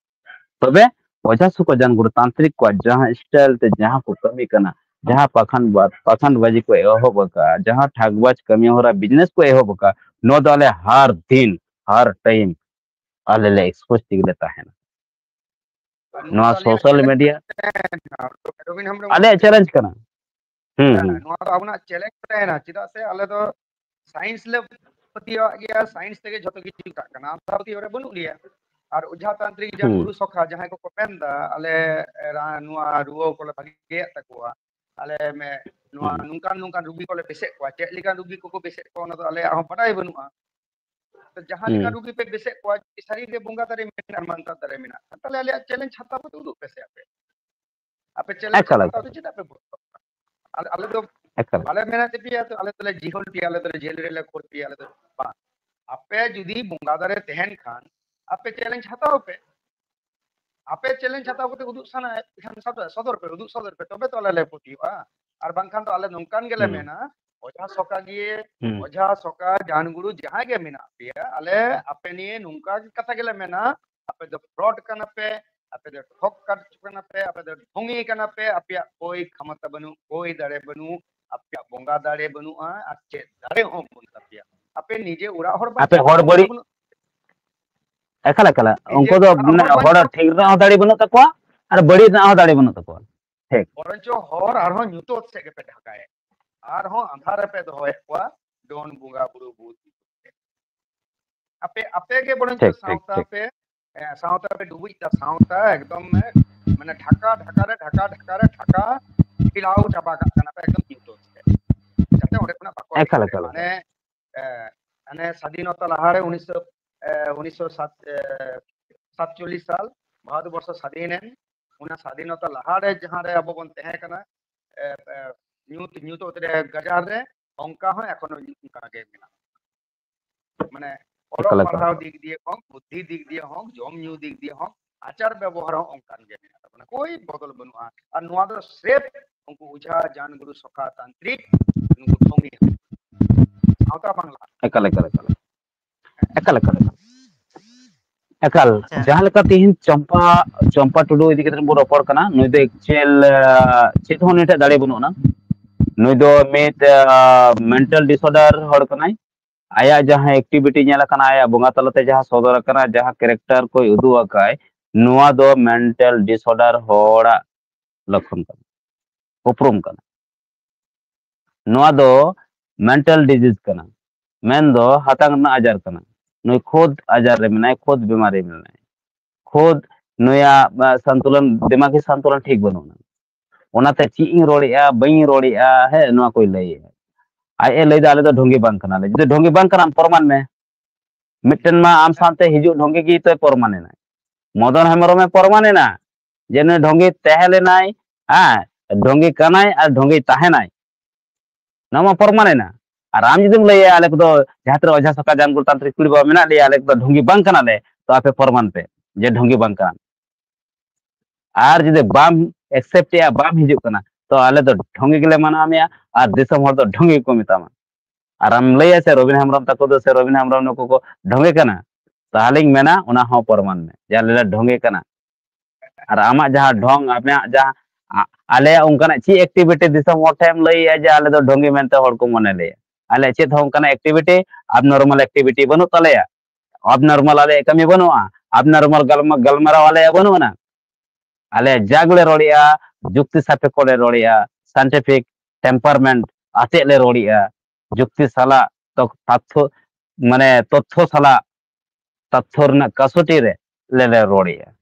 ᱛᱚᱵᱮ ᱚᱡᱷᱟ ᱥᱩᱠᱟ ᱡᱟᱱᱜᱩᱨᱩ ᱛᱟᱱᱛᱨᱤᱠ ᱠᱚᱣᱟᱜ ᱡᱟᱦᱟᱸ style ᱛᱮ ᱡᱟᱦᱟᱸ ᱠᱚ ᱠᱟᱹᱢᱤ ᱠᱟᱱᱟ, ᱡᱟᱦᱟᱸ ᱯᱟᱠᱷᱟᱱ ᱵᱟ-, ᱯᱟᱠᱷᱟᱱᱰ ᱵᱟᱡᱤ ᱠᱚ ᱮᱦᱚᱵ ᱟᱠᱟᱫᱼᱟ, ᱡᱟᱦᱟᱸ ᱴᱷᱟᱜᱽᱵᱟᱡᱽ ᱠᱟᱹᱢᱤ ᱦᱚᱨᱟ business ᱠᱚ ᱮᱦᱚᱵ ᱟᱠᱟᱫᱼᱟ, ᱱᱚᱣᱟ ᱫᱚ ᱟᱞᱮ ᱦᱟᱨ ᱫᱤᱱ, ᱦᱟᱨ time ᱟᱞᱮ ᱞᱮ expose ᱛᱮᱜᱮ ᱞᱮ ᱛᱟᱦᱮᱱᱟ᱾ ᱱᱚᱣᱟ ᱟᱞᱮᱭᱟᱜ social challenge media ᱛᱟᱦᱮᱱᱟ, ᱨᱚᱵᱤᱱ ᱦᱮᱢᱵᱨᱚᱢ ᱟᱞᱮᱭᱟᱜ ᱪᱮᱫ challenge ᱠᱟᱱᱟ᱾ ᱦᱩᱸ, ᱦᱮᱸ, ᱦᱩᱸ᱾ ᱱᱚᱣᱟ ᱫᱚ ᱟᱵᱚᱱᱟᱜ challenge ᱛᱟᱦᱮᱱᱟ, ᱪᱮᱫᱟᱜ ᱥᱮ ᱟᱞᱮ ᱫᱚ science ᱞᱮ ᱯᱟᱹᱛᱭᱟᱹᱣᱟᱜ ᱜᱮᱭᱟ, science ᱛᱮᱜᱮ ᱡᱷᱚᱛᱚ ᱠᱤᱪᱷᱩ ᱪᱟᱞᱟᱜ ᱠᱟᱱᱟ, ᱟᱸᱫᱷᱟ ᱯᱟᱹᱛᱭᱟᱹᱣ ᱨᱮ ᱵᱟᱹᱱᱩᱜ ᱞᱮᱭᱟ᱾ ᱟᱨ ᱚᱡᱷᱟ ᱛᱟᱱᱛᱨᱤᱠ ᱡᱟᱦᱟᱸ ᱦᱩᱸ᱾ ᱜᱩᱨᱩ ᱥᱚᱠᱷᱟ ᱡᱟᱦᱟᱸᱭ ᱠᱚᱠᱚ ᱢᱮᱱ ᱮᱫᱟ, ᱟᱞᱮ ᱨᱟ-, ᱱᱚᱣᱟ ᱨᱩᱣᱟᱹ ᱠᱚᱞᱮ ᱵᱷᱟᱜᱮᱭᱮᱫ ᱛᱟᱠᱚᱣᱟ, ᱟᱞᱮ ᱢᱮ-, ᱱᱚᱣᱟ ᱦᱩᱸ᱾ ᱱᱚᱝᱠᱟᱱ ᱱᱚᱝᱠᱟᱱ ᱨᱩᱜᱤ ᱠᱚᱞᱮ ᱵᱮᱥᱮᱫ ᱠᱚᱣᱟ, ᱪᱮᱫ ᱞᱮᱠᱟᱱ ᱨᱩᱜᱤ ᱠᱚᱠᱚ ᱵᱮᱥᱮᱫ ᱠᱚᱣᱟ ᱚᱱᱟ ᱫᱚ ᱟᱞᱮᱭᱟᱜ ᱦᱚᱸ ᱵᱟᱰᱟᱭ ᱵᱟᱹᱱᱩᱜᱼᱟ᱾ ᱛᱚ ᱡᱟᱦᱟᱸ ᱞᱮᱠᱟᱱ ᱦᱩᱸ᱾ ᱨᱩᱜᱤ ᱯᱮ ᱵᱮᱥᱮᱫ ᱠᱚᱣᱟ, ᱡᱩᱫᱤ ᱥᱟᱹᱨᱤ ᱜᱮ ᱵᱚᱸᱜᱟ ᱫᱟᱲᱮ ᱢᱮᱱᱟᱜᱼᱟ, ᱢᱟᱱᱛᱟᱨ ᱫᱟᱲᱮ ᱢᱮᱱᱟᱜᱼᱟ, ᱛᱟᱦᱞᱮ ᱟᱞᱮᱭᱟᱜ challenge ᱦᱟᱛᱟᱣ ᱠᱟᱛᱮ ᱩᱫᱩᱜ ᱯᱮ ᱥᱮ ᱟᱯᱮ᱾ ᱟᱯᱮ challenge ᱮᱠᱟᱞ, ᱦᱟᱛᱟᱣ ᱮᱠᱟᱞ᱾ ᱠᱟᱛᱮ ᱪᱮᱫᱟᱜ ᱯᱮ ᱵᱚᱛᱚᱨᱚᱜ ᱠᱟᱱᱟ? ᱟᱞᱮ, ᱟᱞᱮ ᱫᱚ ᱮᱠᱟᱞ᱾ ᱵᱟᱞᱮ ᱢᱮᱱᱟ ᱡᱮ ᱯᱮᱭᱟ ᱛᱚ ᱟᱞᱮ ᱫᱚᱞᱮ ᱡᱤᱦᱚᱞ ᱯᱮᱭᱟ, ᱟᱞᱮ ᱫᱚᱞᱮ ᱡᱮᱞ ᱨᱮᱞᱮ ᱠᱷᱳᱲ ᱯᱮᱭᱟ, ᱟᱞᱮ ᱫᱚ ᱵᱟᱝ᱾ ᱟᱯᱮ ᱡᱩᱫᱤ ᱵᱚᱸᱜᱟ ᱫᱟᱲᱮ ᱛᱟᱦᱮᱱ ᱠᱷᱟᱱ, ᱟᱯᱮ challenge ᱦᱟᱛᱟᱣ ᱯᱮ᱾ ᱟᱯᱮ challenge ᱦᱟᱛᱟᱣ ᱠᱟᱛᱮ ᱩᱫᱩᱜ ᱥᱟᱱᱟᱭᱮᱫ ᱠᱷᱟᱱ ᱥᱟᱫᱚ-, ᱥᱚᱫᱚᱨ ᱯᱮ, ᱩᱫᱩᱜ ᱥᱚᱫᱚᱨ ᱯᱮ, ᱛᱚᱵᱮ ᱛᱚ ᱟᱞᱮ ᱞᱮ ᱯᱟᱹᱛᱭᱟᱹᱜᱼᱟ᱾ ᱟᱨ ᱵᱟᱝᱠᱷᱟᱱ ᱫᱚ ᱟᱞᱮ ᱱᱚᱝᱠᱟᱱ ᱜᱮᱞᱮ ᱦᱩᱸ᱾ ᱢᱮᱱᱟ, ᱚᱡᱷᱟ ᱥᱚᱠᱟ ᱜᱮ, ᱦᱩᱸ᱾ ᱚᱡᱷᱟ ᱥᱚᱠᱟ ᱡᱟᱱᱜᱩᱨᱩ ᱡᱟᱦᱟᱸᱭ ᱜᱮ ᱢᱮᱱᱟᱜ ᱯᱮᱭᱟ, ᱟᱞᱮ ᱟᱯᱮ ᱱᱤᱭᱮ ᱱᱚᱝᱠᱟ ᱜᱮ ᱠᱟᱛᱷᱟ ᱜᱮᱞᱮ ᱢᱮᱱᱟ, ᱟᱯᱮ ᱫᱚ fraud ᱠᱟᱱᱟ ᱯᱮ, ᱟᱯᱮ ᱫᱚ ᱴᱷᱚᱠ ᱠᱟᱴ ᱠᱟᱱᱟ ᱯᱮ, ᱟᱯᱮ ᱫᱚ ᱰᱷᱚᱝᱜᱤ ᱠᱟᱱᱟ ᱯᱮ, ᱟᱯᱮᱭᱟᱜ ᱠᱳᱭ ᱠᱷᱟᱢᱚᱛᱟ ᱵᱟᱹᱱᱩᱜ, ᱠᱳᱭ ᱫᱟᱲᱮ ᱵᱟᱹᱱᱩᱜ, ᱟᱯᱮᱭᱟᱜ ᱵᱚᱸᱜᱟ ᱫᱟᱲᱮ ᱵᱟᱹᱱᱩᱜᱼᱟ, ᱟᱨ ᱪᱮᱫ ᱫᱟᱲᱮ ᱦᱚᱸ ᱵᱟᱹᱱᱩᱜ ᱛᱟᱯᱮᱭᱟ᱾ ᱟᱯᱮ ᱱᱤᱡᱮ ᱚᱲᱟᱜ ᱦᱚᱲ ᱟᱯᱮ ᱵᱟᱧᱪᱟᱣ ᱦᱚᱲ ᱠᱟᱛᱮ ᱵᱟᱹᱲᱤᱡ, ᱵᱟᱹᱱᱩᱜ ᱮᱠᱟᱞ, ᱮᱠᱟᱞ᱾ ᱱᱤᱡᱮ ᱩᱱᱠᱩ ᱫᱚ ᱚᱲᱟᱜ ᱢᱟᱱᱮ ᱦᱚᱲ ᱦᱚᱲ ᱵᱟᱧᱪᱟᱣ ᱴᱷᱤᱠ ᱨᱮᱱᱟᱜ ᱦᱚᱸ ᱫᱟᱲᱮ ᱵᱟᱹᱱᱩᱜ ᱛᱟᱠᱚᱣᱟ ᱟᱨ ᱵᱟᱹᱲᱤᱡ ᱨᱮᱱᱟᱜ ᱦᱚᱸ ᱫᱟᱲᱮ ᱵᱟᱹᱱᱩᱜ ᱛᱟᱠᱚᱣᱟ᱾ ᱴᱷᱤᱠ᱾ ᱵᱚᱨᱚᱱᱪᱚ ᱦᱚᱨ ᱟᱨᱦᱚᱸ ᱧᱩᱛᱟᱹᱛ ᱥᱮᱫ ᱜᱮᱯᱮ ᱰᱷᱟᱠᱟᱭᱮᱫ, ᱟᱨᱦᱚᱸ ᱟᱸᱫᱷᱟᱨ ᱨᱮᱯᱮ ᱫᱚᱦᱚᱭᱮᱫ ᱠᱚᱣᱟ ᱰᱚᱱ ᱵᱚᱸᱜᱟ ᱵᱩᱨᱩ ᱵᱩᱫ᱾ ᱟᱯᱮ, ᱟᱯᱮ ᱜᱮ ᱵᱚᱨᱚᱱᱪᱚ ᱴᱷᱤᱠ, ᱴᱷᱤᱠ, ᱥᱟᱶᱛᱟ ᱴᱷᱤᱠ᱾ ᱯᱮ ᱮ, ᱥᱟᱶᱛᱟ ᱯᱮ ᱰᱩᱵᱩᱡ ᱫᱟ, ᱥᱟᱶᱛᱟ ᱮᱠᱫᱚᱢ, ᱮ, ᱢᱟᱱᱮ ᱰᱷᱟᱠᱟ, ᱰᱷᱟᱠᱟ ᱨᱮ ᱰᱷᱟᱠᱟ, ᱰᱷᱟᱠᱟ ᱨᱮ ᱰᱷᱟᱠᱟ ᱯᱷᱤᱞᱟᱣ ᱪᱟᱵᱟ ᱠᱟᱜ ᱠᱟᱱᱟ ᱯᱮ ᱮᱠᱫᱚᱢ ᱧᱩᱛᱟᱹᱛ ᱛᱮ, ᱡᱟᱛᱮ ᱚᱸᱰᱮ ᱠᱷᱚᱱᱟᱜ ᱵᱟᱠᱚ ᱮᱠᱟᱞ, ᱦᱮᱡ ᱮᱠᱟᱞ᱾ ᱫᱟᱲᱮᱭᱟᱜᱼᱟ᱾ ᱢᱟᱱᱮ, ᱮ, ᱦᱟᱱᱮ ᱥᱟᱫᱷᱤᱱᱚᱛᱟ ᱞᱟᱦᱟᱨᱮ ᱩᱱᱤᱥᱥᱚ, ᱮ, ᱩᱱᱤᱥᱥᱚ ᱥᱟᱛ, ᱮ, ᱥᱟᱛᱪᱚᱞᱞᱤᱥ ᱥᱟᱞ ᱵᱷᱟᱨᱚᱛ ᱵᱚᱨᱥᱚ ᱥᱟᱫᱷᱤᱱ ᱮᱱ, ᱚᱱᱟ ᱥᱟᱫᱷᱤᱱᱚᱛᱟ ᱞᱟᱦᱟᱨᱮ ᱡᱟᱦᱟᱸ ᱨᱮ ᱟᱵᱚ ᱵᱚᱱ ᱛᱟᱦᱮᱸ ᱠᱟᱱᱟ, ᱮ, ᱮ, ᱧᱩᱛ, ᱧᱩᱛᱟᱹᱛ ᱨᱮ ᱜᱟᱡᱟᱲ ᱨᱮ, ᱚᱱᱠᱟ ᱦᱚᱸ ᱮᱠᱷᱚᱱᱳ ᱚᱱᱠᱟ ᱜᱮ ᱢᱮᱱᱟᱜᱼᱟ᱾ ᱢᱟᱱᱮ ᱚᱞᱚᱜ ᱮᱠᱟᱞ, ᱮᱠᱟᱞ, ᱯᱟᱲᱦᱟᱣ ᱮᱠᱟᱞ᱾ ᱫᱤᱠ ᱫᱤᱭᱮ ᱦᱚᱸ, ᱵᱩᱫᱽᱫᱷᱤ ᱫᱤᱠ ᱫᱤᱭᱮ ᱦᱚᱸ, ᱡᱚᱢ ᱧᱩ ᱫᱤᱠ ᱫᱤᱭᱮ ᱦᱚᱸ, ᱟᱪᱟᱨ ᱵᱮᱵᱚᱦᱟᱨ ᱦᱚᱸ ᱚᱱᱠᱟᱱ ᱜᱮ ᱢᱮᱱᱟᱜ ᱛᱟᱵᱚᱱᱟ, ᱠᱳᱭ ᱵᱚᱫᱚᱞ ᱵᱟᱹᱱᱩᱜᱼᱟ᱾ ᱟᱨ ᱱᱚᱣᱟ ᱫᱚ ᱥᱨᱮᱯ ᱩᱱᱠᱩ ᱚᱡᱷᱟ, ᱡᱟᱱ, ᱜᱩᱨᱩ, ᱥᱚᱠᱷᱟ, ᱛᱟᱱᱛᱨᱤᱠ, ᱱᱩᱠᱩ ᱰᱷᱚᱝᱜᱤ ᱥᱟᱶᱛᱟ ᱵᱟᱝᱞᱟ᱾ ᱮᱠᱟᱞ, ᱮᱠᱟᱞ, ᱮᱠᱟᱞ᱾ ᱮᱠᱟᱞ, ᱮᱠᱟᱞ, ᱮᱠᱟᱞ᱾ ᱮᱠᱟᱞ, ᱟᱪᱪᱷᱟ᱾ ᱡᱟᱦᱟᱸ ᱞᱮᱠᱟ ᱛᱤᱦᱤᱧ ᱪᱚᱢᱯᱟ, ᱪᱚᱢᱯᱟ ᱴᱩᱰᱩ ᱤᱫᱤ ᱠᱟᱛᱮ ᱵᱚᱱ ᱨᱚᱯᱚᱲ ᱠᱟᱱᱟ, ᱱᱩᱭ ᱫᱚ actual, ᱟᱸ, ᱪᱮᱫ ᱦᱚᱸ ᱩᱱᱤ ᱴᱷᱮᱱ ᱫᱟᱲᱮ ᱵᱟᱹᱱᱩᱜ ᱟᱱᱟ᱾ ᱱᱩᱭ ᱫᱚ ᱢᱤᱫ, ᱟᱸ, mental disorder ᱦᱚᱲ ᱠᱟᱱᱟᱭ᱾ ᱟᱭᱟᱜ ᱡᱟᱦᱟᱸ activity ᱧᱮᱞ ᱟᱠᱟᱱᱟ, ᱟᱭᱟᱜ ᱵᱚᱸᱜᱟ ᱛᱟᱞᱟᱛᱮ ᱡᱟᱦᱟᱸ ᱥᱚᱫᱚᱨ ᱟᱠᱟᱱᱟ, ᱡᱟᱦᱟᱸ character ᱠᱚᱭ ᱩᱫᱩᱜ ᱟᱠᱟᱫ, ᱱᱚᱣᱟ ᱫᱚ mental disorder ᱦᱚᱲᱟᱜ ᱞᱚᱠᱠᱷᱚᱱ ᱠᱟᱱᱟ, ᱩᱯᱨᱩᱢ ᱠᱟᱱᱟ᱾ ᱱᱚᱣᱟ ᱫᱚ mental disease ᱠᱟᱱᱟ, ᱢᱮᱱᱫᱚ ᱦᱟᱛᱟᱝ ᱨᱮᱱᱟᱜ ᱟᱡᱟᱨ ᱠᱟᱱᱟ᱾ ᱱᱩᱭ ᱠᱷᱩᱫ ᱟᱡᱟᱨ ᱨᱮ ᱢᱮᱱᱟᱭ, ᱠᱷᱩᱫ ᱵᱤᱢᱟᱨ ᱨᱮ ᱢᱮᱱᱟᱭ, ᱠᱷᱩᱫ ᱱᱩᱭᱟᱜ, ᱟ, ᱥᱟᱱᱛᱩᱞᱚᱱ, ᱫᱤᱢᱟᱜᱤ ᱥᱟᱱᱛᱩᱞᱚᱱ ᱴᱷᱤᱠ ᱵᱟᱹᱱᱩᱜᱼᱟ᱾ ᱚᱱᱟᱛᱮ ᱪᱮᱫ ᱤᱧ ᱨᱚᱲᱮᱫᱼᱟ, ᱵᱟᱹᱧ ᱨᱚᱲᱮᱫᱼᱟ, ᱦᱮᱸ, ᱱᱚᱣᱟ ᱠᱚᱭ ᱞᱟᱹᱭᱮᱫᱼᱟ᱾ ᱟᱡ ᱮ ᱞᱟᱹᱭᱫᱟ, "ᱟᱞᱮ ᱫᱚ ᱰᱷᱚᱝᱜᱤ ᱵᱟᱝ ᱠᱟᱱᱟᱞᱮ᱾" ᱡᱩᱫᱤ ᱰᱷᱚᱝᱜᱤ ᱵᱟᱝ ᱠᱟᱱᱟᱢ, ᱯᱨᱚᱢᱟᱱ ᱢᱮ᱾ ᱢᱤᱫᱴᱮᱱ ᱢᱟ ᱟᱢ ᱥᱟᱶᱛᱮ ᱦᱤᱡᱩᱜ ᱰᱷᱚᱝᱜᱤ ᱜᱮ ᱛᱚᱭ ᱯᱨᱚᱢᱟᱱ ᱮᱱᱟᱭ᱾ ᱢᱚᱫᱚᱱ ᱦᱮᱢᱵᱨᱚᱢᱮ ᱯᱨᱚᱢᱟᱱ ᱮᱱᱟ ᱡᱮ ᱱᱩᱭ ᱰᱷᱚᱝᱜᱤ ᱛᱟᱦᱮᱸ ᱞᱮᱱᱟᱭ, ᱦᱮᱸ, ᱰᱷᱚᱝᱜᱤ ᱠᱟᱱᱟᱭ ᱟᱨ ᱰᱷᱚᱝᱜᱤ ᱛᱟᱦᱮᱱᱟᱭ᱾ ᱱᱚᱣᱟ ᱢᱟ ᱯᱨᱚᱢᱟᱱ ᱮᱱᱟ᱾ ᱟᱨ ᱟᱢ ᱡᱩᱫᱤᱢ ᱞᱟᱹᱭᱟ, "ᱟᱞᱮ ᱠᱚᱫᱚ ᱡᱟᱦᱟᱸ ᱛᱤᱱᱟᱹᱜ ᱚᱡᱷᱟ ᱥᱚᱠᱟ ᱡᱟᱱ ᱜᱩᱨᱩ ᱛᱟᱱᱛᱨᱤᱠ ᱠᱩᱲᱤ ᱵᱟᱵᱟ ᱢᱮᱱᱟᱜ ᱞᱮᱭᱟ, ᱟᱞᱮ ᱠᱚᱫᱚ ᱰᱷᱚᱝᱜᱤ ᱵᱟᱝ ᱠᱟᱱᱟᱞᱮ", ᱛᱚ ᱟᱯᱮ ᱯᱨᱚᱢᱟᱱ ᱯᱮ ᱡᱮ ᱰᱷᱚᱝᱜᱤ ᱵᱟᱝ ᱠᱟᱱᱟ᱾ ᱟᱨ ᱡᱩᱫᱤ ᱵᱟᱢ accept ᱮᱜᱼᱟ, ᱵᱟᱢ ᱦᱤᱡᱩᱜ ᱠᱟᱱᱟ, ᱛᱚ ᱟᱞᱮ ᱫᱚ ᱰᱷᱚᱝᱜᱤ ᱜᱮᱞᱮ ᱢᱟᱱᱟᱣ ᱢᱮᱭᱟ ᱟᱨ ᱫᱤᱥᱚᱢ ᱦᱚᱲ ᱫᱚ ᱰᱷᱚᱝᱜᱤ ᱜᱮᱠᱚ ᱢᱮᱛᱟᱢᱟ᱾ ᱟᱨ ᱟᱢ ᱞᱟᱹᱭᱟ ᱥᱮ ᱨᱚᱵᱤᱱ ᱦᱮᱢᱵᱨᱚᱢ ᱛᱟᱠᱚ ᱫᱚ ᱥᱮ ᱨᱚᱵᱤᱱ ᱦᱮᱢᱵᱨᱚᱢ ᱱᱩᱠᱩ ᱠᱚ ᱰᱷᱚᱝᱜᱤ ᱠᱟᱱᱟ, ᱛᱟᱦᱚᱞᱮᱧ ᱢᱮᱱᱟ ᱚᱱᱟ ᱦᱚᱸ ᱯᱨᱚᱢᱟᱱ ᱢᱮ ᱡᱮ ᱟᱞᱮ ᱞᱮ ᱰᱷᱚᱝᱜᱤ ᱠᱟᱱᱟ᱾ ᱟᱨ ᱟᱢᱟᱜ ᱡᱟᱦᱟᱸ ᱰᱷᱚᱝ, ᱟᱯᱮᱭᱟᱜ ᱡᱟᱦᱟᱸ, ᱟ-, ᱟᱞᱮᱭᱟᱜ ᱚᱱᱠᱟᱱᱟᱜ ᱪᱮᱫ activity ᱫᱤᱥᱚᱢ ᱦᱚᱲ ᱴᱷᱮᱱ ᱮᱢ ᱞᱟᱹᱭᱮᱜᱼᱟ ᱡᱮ ᱟᱞᱮ ᱫᱚ ᱰᱷᱚᱝᱜᱤ ᱢᱮᱱᱛᱮ ᱦᱚᱲ ᱠᱚ ᱢᱚᱱᱮ ᱞᱮᱭᱟ? ᱟᱞᱮᱭᱟᱜ ᱪᱮᱫ ᱦᱚᱸ ᱚᱱᱠᱟᱱᱟᱜ activity, abnormal activity ᱵᱟᱹᱱᱩᱜ ᱛᱟᱞᱮᱭᱟ᱾ Abnormal ᱟᱞᱮᱭᱟᱜ ᱠᱟᱹᱢᱤ ᱵᱟᱹᱱᱩᱜᱼᱟ, abnormal ᱜᱟᱞᱢᱟ-, ᱜᱟᱞᱢᱟᱨᱟᱣ ᱟᱞᱮᱭᱟᱜ ᱵᱟᱹᱱᱩᱜ ᱟᱱᱟ᱾ ᱟᱞᱮ ᱡᱟ ᱜᱮᱞᱮ ᱨᱚᱲᱮᱜᱼᱟ, ᱡᱩᱠᱛᱤ ᱥᱟᱯᱮᱠᱷᱚ ᱞᱮ ᱨᱚᱲᱮᱜᱼᱟ, scientific temperament ᱟᱛᱮᱫ ᱞᱮ ᱨᱚᱲᱮᱜᱼᱟ, ᱡᱩᱠᱛᱤ ᱥᱟᱞᱟᱜ ᱛᱚ-, ᱛᱟᱛᱛᱷᱚ, ᱢᱟᱱᱮ ᱛᱚᱛᱛᱷᱚ ᱥᱟᱞᱟᱜ, ᱛᱚᱛᱛᱷᱚ ᱨᱮᱱᱟᱜ ᱠᱟᱥᱚᱴᱤ ᱨᱮ, ᱞᱮ ᱨᱚᱲᱮᱜᱼᱟ᱾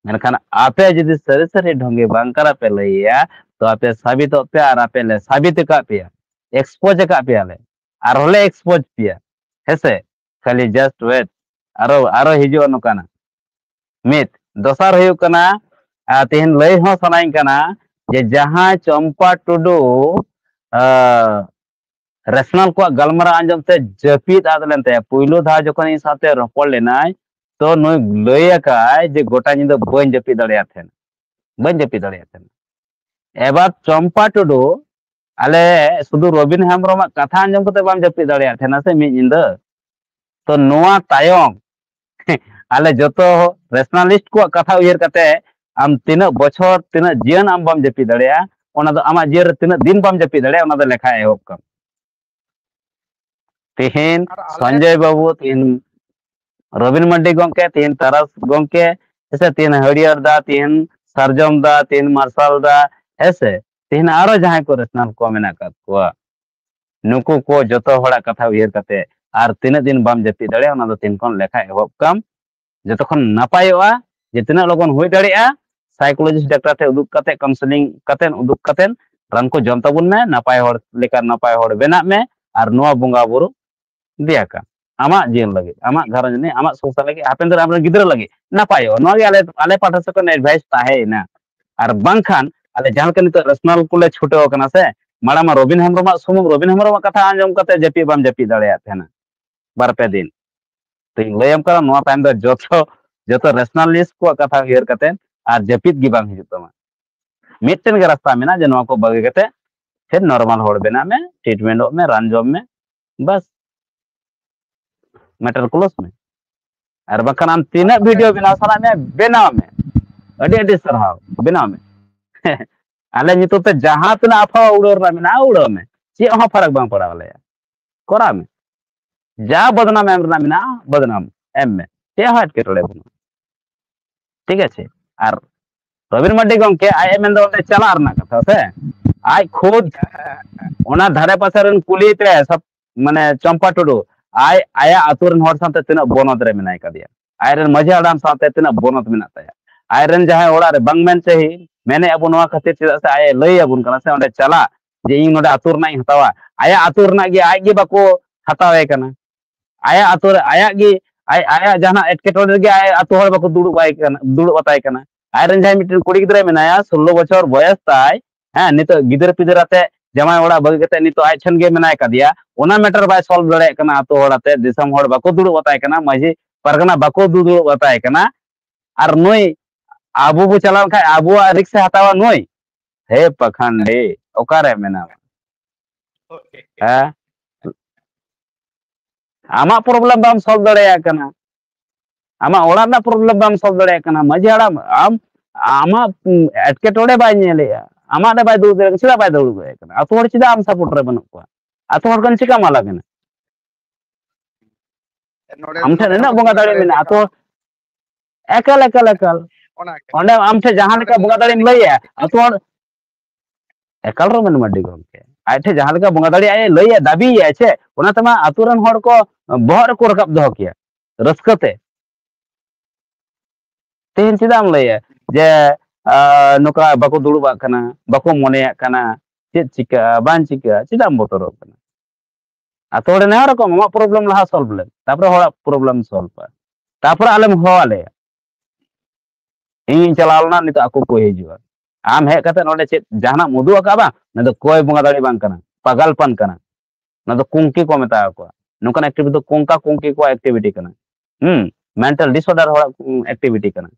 ᱢᱮᱱᱠᱷᱟᱱ ᱟᱯᱮ ᱡᱩᱫᱤ ᱥᱟᱹᱨᱤ ᱥᱟᱹᱨᱤ ᱰᱷᱚᱝᱜᱮ ᱵᱟᱝ ᱠᱟᱱᱟ ᱯᱮ ᱞᱟᱹᱭᱮᱜᱼᱟ, ᱛᱚ ᱟᱯᱮ ᱥᱟᱵᱤᱛᱚᱜ ᱯᱮ, ᱟᱨ ᱟᱯᱮ ᱞᱮ ᱥᱟᱵᱤᱛ ᱟᱠᱟᱫ ᱯᱮᱭᱟ, expose ᱟᱠᱟᱫ ᱯᱮᱭᱟᱞᱮ, ᱟᱨᱦᱚᱸ ᱞᱮ expose ᱯᱮᱭᱟ᱾ ᱦᱮᱸᱥᱮ? ᱠᱷᱟᱹᱞᱤ just wait, ᱟᱨᱚ ᱟᱨᱚ ᱦᱤᱡᱩᱜᱼᱟ ᱱᱚᱝᱠᱟᱱᱟᱜ᱾ ᱢᱤᱫ ᱫᱚᱥᱟᱨ ᱦᱩᱭᱩᱜ ᱠᱟᱱᱟ, ᱟᱨ ᱛᱮᱦᱮᱧ ᱞᱟᱹᱭ ᱦᱚᱸ ᱥᱟᱱᱟᱧ ᱠᱟᱱᱟ ᱡᱮ ᱡᱟᱦᱟᱸᱭ ᱪᱚᱢᱯᱟ ᱴᱩᱰᱩ, ᱟᱸ, ᱨᱮᱥᱱᱟᱞ ᱠᱚᱣᱟᱜ ᱜᱟᱞᱢᱟᱨᱟᱣ ᱟᱸᱡᱚᱢ ᱛᱮ ᱡᱟᱹᱯᱤᱫ ᱟᱫ ᱞᱮᱱ ᱛᱟᱭᱟ, ᱯᱩᱭᱞᱩ ᱫᱷᱟᱣ ᱡᱚᱠᱷᱚᱱ ᱤᱧ ᱥᱟᱶᱛᱮ ᱨᱚᱯᱚᱲ ᱞᱮᱱᱟᱭ, ᱛᱚ ᱱᱩᱭ ᱞᱟᱹᱭ ᱟᱠᱟᱭ ᱡᱮ ᱜᱚᱴᱟ ᱧᱤᱫᱟᱹ ᱵᱟᱹᱧ ᱡᱟᱹᱯᱤᱫ ᱫᱟᱲᱮᱭᱟᱫ ᱛᱟᱦᱮᱱᱟ, ᱵᱟᱹᱧ ᱡᱟᱹᱯᱤᱫ ᱫᱟᱲᱮᱭᱟᱫ ᱛᱟᱦᱮᱱᱟ᱾ ᱮᱵᱟᱨ ᱪᱚᱢᱯᱟ ᱴᱩᱰᱩ, ᱟᱞᱮ ᱥᱩᱫᱷᱩ ᱨᱚᱵᱤᱱ ᱦᱮᱢᱵᱨᱚᱢᱟᱜ ᱠᱟᱛᱷᱟ ᱟᱸᱡᱚᱢ ᱠᱟᱛᱮ ᱵᱟᱢ ᱡᱟᱹᱯᱤᱫ ᱫᱟᱲᱮᱭᱟᱫ ᱛᱟᱦᱮᱱᱟ ᱥᱮ ᱢᱤᱫ ᱧᱤᱫᱟᱹ? ᱛᱚ ᱱᱚᱣᱟ ᱛᱟᱭᱚᱢ ᱟᱞᱮ ᱡᱚᱛᱚ ᱨᱮᱥᱱᱟᱞᱤᱥᱴ ᱠᱚᱣᱟᱜ ᱠᱟᱛᱷᱟ ᱩᱭᱦᱟᱹᱨ ᱠᱟᱛᱮ ᱟᱢ ᱛᱤᱱᱟᱹᱜ ᱵᱚᱪᱷᱚᱨ, ᱛᱤᱱᱟᱹᱜ ᱡᱤᱭᱚᱱ ᱟᱢ ᱵᱟᱢ ᱡᱟᱹᱯᱤᱫ ᱫᱟᱲᱮᱭᱟᱜᱼᱟ, ᱚᱱᱟ ᱫᱚ ᱟᱢᱟᱜ ᱡᱤᱭᱚᱱ ᱨᱮ ᱛᱤᱱᱟᱹᱜ ᱫᱤᱱ ᱵᱟᱢ ᱡᱟᱹᱯᱤᱫ ᱫᱟᱲᱮᱭᱟᱜᱼᱟ, ᱚᱱᱟ ᱫᱚ ᱞᱮᱠᱷᱟ ᱮᱦᱚᱵ ᱠᱟᱢ᱾ ᱛᱤᱦᱤᱧ ᱟᱨ ᱟᱞᱮ ᱥᱚᱧᱡᱚᱭ ᱵᱟᱹᱵᱩ, ᱛᱤᱦᱤᱧ ᱨᱚᱵᱤᱱ ᱢᱟᱱᱰᱤ ᱜᱚᱢᱠᱮ, ᱛᱤᱦᱤᱧ ᱛᱟᱨᱟᱥ ᱜᱚᱢᱠᱮ, ᱦᱮᱸᱥᱮ, ᱛᱤᱦᱤᱧ ᱦᱟᱹᱨᱭᱟᱹᱲ ᱫᱟ, ᱛᱤᱦᱤᱧ ᱥᱟᱨᱡᱚᱢ ᱫᱟ, ᱛᱤᱦᱤᱧ ᱢᱟᱨᱥᱟᱞ ᱫᱟ, ᱦᱮᱸᱥᱮ, ᱛᱤᱦᱤᱧ ᱟᱨᱚ ᱡᱟᱦᱟᱸᱭ ᱠᱚ ᱨᱮᱥᱱᱟᱞ ᱠᱚ ᱢᱮᱱᱟᱜ ᱟᱠᱟᱫ ᱠᱚᱣᱟ, ᱱᱩᱠᱩ ᱠᱚ ᱡᱚᱛᱚ ᱦᱚᱲᱟᱜ ᱠᱟᱛᱷᱟ ᱩᱭᱦᱟᱹᱨ ᱠᱟᱛᱮ ᱟᱨ ᱛᱤᱱᱟᱹᱜ ᱫᱤᱱ ᱵᱟᱢ ᱡᱟᱹᱯᱤᱫ ᱫᱟᱲᱮᱭᱟᱜᱼᱟ, ᱚᱱᱟ ᱫᱚ ᱛᱤᱱ ᱠᱷᱚᱱ ᱞᱮᱠᱷᱟ ᱮᱦᱚᱵ ᱠᱟᱢ᱾ ᱡᱚᱛᱚ ᱠᱷᱚᱱ ᱱᱟᱯᱟᱭᱚᱜᱼᱟ ᱡᱮ ᱛᱤᱱᱟᱹᱜ ᱞᱚᱜᱚᱱ ᱦᱩᱭ ᱫᱟᱲᱮᱭᱟᱜᱼᱟ, ᱥᱟᱭᱠᱳᱞᱚᱡᱤᱥᱴ ᱰᱟᱠᱛᱟᱨ ᱴᱷᱮᱱ ᱩᱫᱩᱜ ᱠᱟᱛᱮ, ᱠᱟᱣᱩᱱᱥᱮᱞᱤᱝ ᱠᱟᱛᱮ, ᱩᱫᱩᱜ ᱠᱟᱛᱮ ᱨᱟᱱ ᱠᱚ ᱡᱚᱢ ᱛᱟᱵᱚᱱ ᱢᱮ, ᱱᱟᱯᱟᱭ ᱦᱚᱲ ᱞᱮᱠᱟ ᱱᱟᱯᱟᱭ ᱦᱚᱲ ᱵᱮᱱᱟᱜ ᱢᱮ, ᱟᱨ ᱱᱚᱣᱟ ᱵᱚᱸᱜᱟ ᱵᱩᱨᱩ ᱫᱮᱭᱟ ᱠᱟᱜ᱾ ᱟᱢᱟᱜ ᱡᱤᱭᱚᱱ ᱞᱟᱹᱜᱤᱫ, ᱟᱢᱟᱜ ᱜᱷᱟᱨᱚᱸᱡᱽ ᱞᱟᱹᱜᱤᱫ, ᱟᱢᱟᱜ ᱥᱚᱝᱥᱟᱨ ᱞᱟᱹᱜᱤᱫ, ᱦᱟᱯᱮᱱ ᱫᱤᱱ ᱨᱮ ᱟᱢᱨᱮᱱ ᱜᱤᱫᱽᱨᱟᱹ ᱞᱟᱹᱜᱤᱫ ᱱᱟᱯᱟᱭᱚᱜᱼᱟ᱾ ᱱᱚᱣᱟ ᱜᱮ ᱟᱞᱮ, ᱟᱞᱮ ᱯᱟᱦᱴᱟ ᱥᱮᱫ ᱠᱷᱚᱱ ᱮᱰᱵᱷᱟᱭᱤᱥ ᱛᱟᱦᱮᱸᱭᱮᱱᱟ᱾ ᱟᱨ ᱵᱟᱝᱠᱷᱟᱱ ᱟᱞᱮ ᱡᱟᱦᱟᱸ ᱞᱮᱠᱟ ᱱᱤᱛᱚᱜ ᱨᱮᱥᱱᱟᱞ ᱠᱚᱞᱮ ᱪᱷᱩᱴᱟᱹᱣ ᱟᱠᱟᱱᱟ ᱥᱮ, ᱢᱟᱲᱟᱝ ᱢᱟ ᱨᱚᱵᱤᱱ ᱦᱮᱢᱵᱨᱚᱢᱟᱜ ᱥᱩᱢᱩᱝ, ᱨᱚᱵᱤᱱ ᱦᱮᱢᱵᱨᱚᱢᱟᱜ ᱠᱟᱛᱷᱟ ᱟᱸᱡᱚᱢ ᱠᱟᱛᱮ ᱡᱟᱹᱯᱤᱫ ᱵᱟᱢ ᱡᱟᱹᱯᱤᱫ ᱫᱟᱲᱮᱭᱟᱜ ᱛᱟᱦᱮᱱᱟ ᱵᱟᱨ ᱯᱮ ᱫᱤᱱ᱾ ᱛᱚᱧ ᱞᱟᱹᱭᱟᱢ ᱠᱟᱱᱟ, ᱱᱚᱣᱟ ᱛᱟᱭᱚᱢ ᱫᱚ ᱡᱚᱛᱚ, ᱡᱚᱛᱚ ᱨᱮᱥᱱᱟᱞᱤᱥᱴ ᱠᱚᱣᱟᱜ ᱠᱟᱛᱷᱟ ᱩᱭᱦᱟᱹᱨ ᱠᱟᱛᱮ ᱟᱨ ᱡᱟᱹᱯᱤᱫ ᱜᱮ ᱵᱟᱝ ᱦᱤᱡᱩᱜ ᱛᱟᱢᱟ᱾ ᱢᱤᱫᱴᱮᱱ ᱜᱮ ᱨᱟᱥᱛᱟ ᱢᱮᱱᱟᱜᱼᱟ, ᱡᱮ ᱱᱚᱣᱟ ᱠᱚ ᱵᱟᱹᱜᱤ ᱠᱟᱛᱮ ᱯᱷᱤᱨ ᱱᱚᱨᱢᱟᱞ ᱦᱚᱲ ᱵᱮᱱᱟᱜ ᱢᱮ, ᱴᱨᱤᱴᱢᱮᱱᱴᱚᱜ ᱢᱮ, ᱨᱟᱱ ᱡᱚᱢ ᱢᱮ, ᱵᱟᱥ, ᱢᱮᱴᱟᱨ ᱠᱞᱳᱡᱽ ᱢᱮ᱾ ᱟᱨ ᱵᱟᱝᱠᱷᱟᱱ ᱟᱢ ᱛᱤᱱᱟᱹᱜ ᱵᱷᱤᱰᱤᱭᱳ ᱵᱮᱱᱟᱣ ᱥᱟᱱᱟᱭᱮᱫ ᱢᱮᱭᱟ, ᱵᱮᱱᱟᱣ ᱢᱮ᱾ ᱟᱹᱰᱤ ᱟᱹᱰᱤ ᱥᱟᱨᱦᱟᱣ, ᱵᱮᱱᱟᱣ ᱢᱮ᱾ ᱟᱞᱮ ᱧᱩᱛᱩᱢ ᱛᱮ ᱡᱟᱦᱟᱸ ᱛᱤᱱᱟᱹᱜ ᱟᱯᱷᱣᱟ ᱩᱲᱟᱹᱣ ᱨᱮᱱᱟᱜ ᱢᱮᱱᱟᱜᱼᱟ, ᱩᱲᱟᱹᱣ ᱢᱮ, ᱪᱮᱫ ᱦᱚᱸ ᱯᱷᱟᱨᱟᱠ ᱵᱟᱝ ᱯᱟᱲᱟᱣ ᱟᱞᱮᱭᱟ᱾ ᱠᱚᱨᱟᱣ ᱢᱮ᱾ ᱡᱟ ᱵᱚᱫᱱᱟᱢ ᱮᱢ ᱨᱮᱱᱟᱜ ᱢᱮᱱᱟᱜᱼᱟ, ᱵᱚᱫᱱᱟᱢ ᱮᱢ ᱢᱮ, ᱪᱮᱫ ᱦᱚᱸ ᱮᱴᱠᱮᱴᱚᱬᱮ ᱵᱟᱹᱱᱩᱜᱼᱟ᱾ ᱴᱷᱤᱠ ᱟᱪᱷᱮ? ᱟᱨ ᱨᱚᱵᱤᱱ ᱢᱟᱨᱰᱤ ᱜᱚᱢᱠᱮ ᱟᱡ ᱮ ᱢᱮᱱᱫᱟ ᱚᱸᱰᱮ ᱪᱟᱞᱟᱜ ᱨᱮᱱᱟᱜ ᱠᱟᱛᱷᱟ ᱥᱮ, ᱟᱡ ᱠᱷᱩᱫ ᱚᱱᱟ ᱫᱷᱟᱨᱮ ᱯᱟᱥᱮ ᱨᱮᱱ ᱠᱩᱞᱤ ᱛᱮ ᱥᱟᱵ-, ᱢᱟᱱᱮ ᱪᱚᱢᱯᱟ ᱴᱩᱰᱩ ᱟᱡ ᱟᱭᱟᱜ ᱟᱹᱛᱩ ᱨᱮᱱ ᱦᱚᱲ ᱥᱟᱶᱛᱮ ᱛᱤᱱᱟᱹᱜ ᱵᱚᱱᱚᱛ ᱨᱮ ᱢᱮᱱᱟᱭ ᱠᱟᱫᱮᱭᱟ᱾ ᱟᱡᱨᱮᱱ ᱢᱟᱹᱡᱷᱤ ᱦᱟᱲᱟᱢ ᱥᱟᱶᱛᱮ ᱛᱤᱱᱟᱹᱜ ᱵᱚᱱᱚᱛ ᱢᱮᱱᱟᱜ ᱛᱟᱭᱟ᱾ ᱟᱡᱨᱮᱱ ᱡᱟᱦᱟᱸᱭ ᱚᱲᱟᱜ ᱨᱮ ᱵᱟᱝ ᱢᱮᱱ ᱪᱟᱹᱦᱤ ᱢᱮᱱᱮᱫ ᱟᱵᱚ ᱱᱚᱣᱟ ᱠᱷᱟᱹᱛᱤᱨ, ᱪᱮᱫᱟᱜ ᱥᱮ ᱟᱡ ᱮ ᱞᱟᱹᱭ ᱟᱵᱚᱱ ᱠᱟᱱᱟ ᱥᱮ ᱚᱸᱰᱮ ᱪᱟᱞᱟᱜ, ᱡᱮ ᱤᱧ ᱱᱚᱰᱮ ᱟᱹᱛᱩ ᱨᱮᱱᱟᱜ ᱤᱧ ᱦᱟᱛᱟᱣᱟ᱾ ᱟᱭᱟᱜ ᱟᱹᱛᱩ ᱨᱮᱱᱟᱜ ᱜᱮ ᱟᱡ ᱜᱮ ᱵᱟᱠᱚ ᱦᱟᱛᱟᱣ ᱮ ᱠᱟᱱᱟ᱾ ᱟᱭᱟᱜ ᱟᱹᱛᱩ ᱨᱮ ᱟᱭᱟᱜ ᱜᱮ, ᱟᱭ-, ᱟᱭᱟᱜ ᱡᱟᱦᱟᱱᱟᱜ ᱮᱴᱠᱮᱴᱚᱬᱮ ᱨᱮᱜᱮ ᱟᱭ ᱟᱹᱛᱩ ᱦᱚᱲ ᱵᱟᱠᱚ ᱫᱩᱲᱩᱵ ᱟᱭ ᱠᱟᱱᱟ, ᱫᱩᱲᱩᱵ ᱟᱛᱟᱭ ᱠᱟᱱᱟ᱾ ᱟᱡᱨᱮᱱ ᱡᱟᱦᱟᱸᱭ ᱢᱤᱫᱴᱮᱱ ᱠᱩᱲᱤ ᱜᱤᱫᱽᱨᱟᱹ ᱢᱮᱱᱟᱭᱟ, ᱥᱳᱞᱞᱳ ᱵᱚᱪᱷᱚᱨ ᱵᱚᱭᱮᱥ ᱛᱟᱭ, ᱦᱮᱸ, ᱱᱤᱛᱚᱜ ᱜᱤᱫᱟᱹᱨ ᱯᱤᱫᱟᱹᱨ ᱟᱛᱮ ᱡᱟᱶᱟᱭ ᱚᱲᱟᱜ ᱵᱟᱹᱜᱤ ᱠᱟᱛᱮ ᱱᱤᱛᱚᱜ ᱟᱡ ᱴᱷᱮᱱ ᱜᱮ ᱢᱮᱱᱟᱭ ᱠᱟᱫᱮᱭᱟ, ᱚᱱᱟ ᱢᱮᱴᱟᱨ ᱵᱟᱭ ᱥᱚᱞᱵᱷ ᱫᱟᱲᱮᱭᱟᱜ ᱠᱟᱱᱟ᱾ ᱟᱹᱛᱩ ᱦᱚᱲ ᱟᱛᱮ ᱫᱤᱥᱚᱢ ᱦᱚᱲ ᱵᱟᱠᱚ ᱫᱩᱲᱩᱵ ᱟᱛᱟᱭ ᱠᱟᱱᱟ, ᱢᱟᱹᱡᱷᱤ ᱯᱟᱨᱜᱟᱱᱟ ᱵᱟᱠᱚ ᱫᱩᱲᱩᱵ ᱟᱛᱟᱭ ᱠᱟᱱᱟ᱾ ᱟᱨ ᱱᱩᱭ ᱟᱵᱚ ᱵᱚ ᱪᱟᱞᱟᱣ ᱞᱮᱱᱠᱷᱟᱱ ᱟᱵᱚᱣᱟᱜ ᱨᱤᱠᱥ ᱮ ᱦᱟᱛᱟᱣᱟ ᱱᱩᱭ᱾ ᱦᱮ ᱯᱟᱠᱷᱟᱱᱰᱮ, ᱚᱠᱟᱨᱮ ᱢᱮᱱᱟᱢᱟ? ᱦᱮᱸ, ᱟᱢᱟᱜ ᱯᱨᱚᱵᱞᱮᱢ ᱵᱟᱢ ᱥᱚᱞᱵᱷ ᱫᱟᱲᱮᱭᱟᱜ ᱠᱟᱱᱟ, ᱟᱢᱟᱜ ᱚᱲᱟᱜ ᱨᱮᱱᱟᱜ ᱯᱨᱚᱵᱞᱮᱢ ᱵᱟᱢ ᱥᱚᱞᱵᱷ ᱫᱟᱲᱮᱭᱟᱜ ᱠᱟᱱᱟ᱾ ᱢᱟᱹᱡᱷᱤ ᱦᱟᱲᱟᱢ, ᱟᱢ ᱟᱢᱟᱜ, ᱩᱸ, ᱮᱴᱠᱮᱴᱚᱬᱮ ᱵᱟᱭ ᱧᱮᱞᱮᱜᱼᱟ, ᱟᱢᱟᱜ ᱨᱮ ᱵᱟᱭ ᱫᱩᱲᱩᱵ ᱫᱟᱲᱮᱭᱟᱜ ᱠᱟᱱᱟ᱾ ᱪᱮᱫᱟᱜ ᱵᱟᱭ ᱫᱩᱲᱩᱵ ᱫᱟᱲᱮᱭᱟᱜ ᱠᱟᱱᱟ? ᱟᱹᱛᱩ ᱦᱚᱲ ᱪᱮᱫᱟᱜ ᱟᱢ ᱥᱟᱯᱳᱨᱴ ᱨᱮ ᱵᱟᱹᱱᱩᱜ ᱠᱚᱣᱟ? ᱟᱹᱛᱩ ᱦᱚᱲ ᱠᱷᱚᱱ ᱪᱮᱠᱟᱢ ᱟᱞᱟᱜ ᱮᱱᱟ? ᱱᱚᱰᱮ ᱟᱢ ᱴᱷᱮᱱ ᱱᱚᱰᱮ ᱱᱤᱱᱟᱹᱜ ᱵᱚᱸᱜᱟ ᱫᱟᱲᱮ ᱢᱮᱱᱟᱜᱼᱟ, ᱟᱹᱛᱩ ᱦᱚᱲ, ᱮᱠᱟᱞ, ᱮᱠᱟᱞ, ᱮᱠᱟᱞ᱾ ᱚᱱᱟ ᱜᱮ᱾ ᱚᱸᱰᱮ ᱟᱢ ᱴᱷᱮᱱ ᱡᱟᱦᱟᱸ ᱱᱚᱰᱮ ᱞᱮᱠᱟ ᱵᱚᱸᱜᱟ ᱫᱟᱲᱮᱢ ᱞᱟᱹᱭᱟ, ᱟᱹᱛᱩ ᱦᱚᱲ, ᱮᱠᱟᱞ ᱨᱚᱢᱮᱱ ᱢᱟᱨᱰᱤ ᱜᱚᱢᱠᱮ, ᱟᱡ ᱴᱷᱮᱱ ᱡᱟᱦᱟᱸ ᱞᱮᱠᱟ ᱵᱚᱸᱜᱟ ᱫᱟᱲᱮ ᱟᱡ ᱮ ᱞᱟᱹᱭᱟ, ᱫᱟᱹᱵᱤᱭᱮᱫᱼᱟᱭ ᱥᱮ, ᱚᱱᱟ ᱛᱮᱢᱟ ᱟᱹᱛᱩ ᱨᱮᱱ ᱦᱚᱲ ᱠᱚ ᱵᱚᱦᱚᱜ ᱨᱮᱠᱚ ᱨᱟᱠᱟᱵ ᱫᱚᱦᱚ ᱠᱮᱭᱟ ᱨᱟᱹᱥᱠᱟᱹ ᱛᱮ᱾ ᱛᱮᱦᱮᱧ ᱪᱮᱫᱟᱜ ᱮᱢ ᱞᱟᱹᱭᱟ ᱡᱮ, ᱟ, ᱱᱚᱝᱠᱟ ᱵᱟᱠᱚ ᱫᱩᱲᱩᱵᱟᱜ ᱠᱟᱱᱟ, ᱵᱟᱠᱚ ᱢᱚᱱᱮᱭᱟᱜ ᱠᱟᱱᱟ, ᱪᱮᱫ ᱪᱤᱠᱟᱹᱜᱼᱟ ᱵᱟᱝ ᱪᱤᱠᱟᱹᱜᱼᱟ, ᱪᱮᱫᱟᱜ ᱮᱢ ᱵᱚᱛᱚᱨᱚᱜ ᱠᱟᱱᱟ? ᱟᱹᱛᱩ ᱦᱚᱲ ᱱᱮ ᱦᱚᱲ ᱠᱚ ᱟᱢᱟᱜ ᱯᱨᱚᱵᱞᱮᱢ ᱞᱟᱦᱟ ᱥᱚᱞᱵᱷ ᱞᱮᱢ, ᱛᱟᱯᱚᱨᱮ ᱦᱚᱲᱟᱜ ᱯᱨᱚᱵᱞᱮᱢ ᱥᱚᱞᱵᱷᱼᱟ, ᱛᱟᱯᱚᱨᱮ ᱟᱞᱮᱢ ᱦᱚᱦᱚ ᱟᱞᱮᱭᱟ᱾ ᱤᱧᱤᱧ ᱪᱟᱞᱟᱣ ᱞᱮᱱᱟ, ᱱᱤᱛᱚᱜ ᱟᱠᱚ ᱠᱚ ᱦᱤᱡᱩᱜᱼᱟ᱾ ᱟᱢ ᱦᱮᱡ ᱠᱟᱛᱮ ᱱᱚᱰᱮ ᱪᱮᱫ ᱡᱟᱦᱟᱱᱟᱜ ᱮᱢ ᱩᱫᱩᱜ ᱟᱠᱟᱫ ᱵᱟᱝ? ᱚᱱᱟ ᱫᱚ ᱠᱚᱭ ᱵᱚᱸᱜᱟ ᱫᱟᱲᱮ ᱵᱟᱝ ᱠᱟᱱᱟ, ᱯᱟᱜᱟᱞᱯᱟᱱ ᱠᱟᱱᱟ, ᱚᱱᱟ ᱫᱚ ᱠᱩᱝᱠᱤ ᱠᱚ ᱢᱮᱛᱟ ᱠᱚᱣᱟ᱾ ᱱᱚᱝᱠᱟᱱ ᱮᱠᱴᱤᱵᱷᱤᱴᱤ ᱫᱚ ᱠᱚᱝᱠᱟ ᱠᱩᱝᱠᱤ ᱠᱚᱣᱟᱜ ᱮᱠᱴᱤᱵᱷᱤᱴᱤ ᱠᱟᱱᱟ᱾ ᱦᱩᱸ, ᱢᱮᱱᱴᱟᱞ ᱰᱤᱥᱚᱨᱰᱟᱨ ᱦᱚᱲᱟᱜ ᱮᱠᱴᱤᱵᱷᱤᱴᱤ ᱠᱟᱱᱟ᱾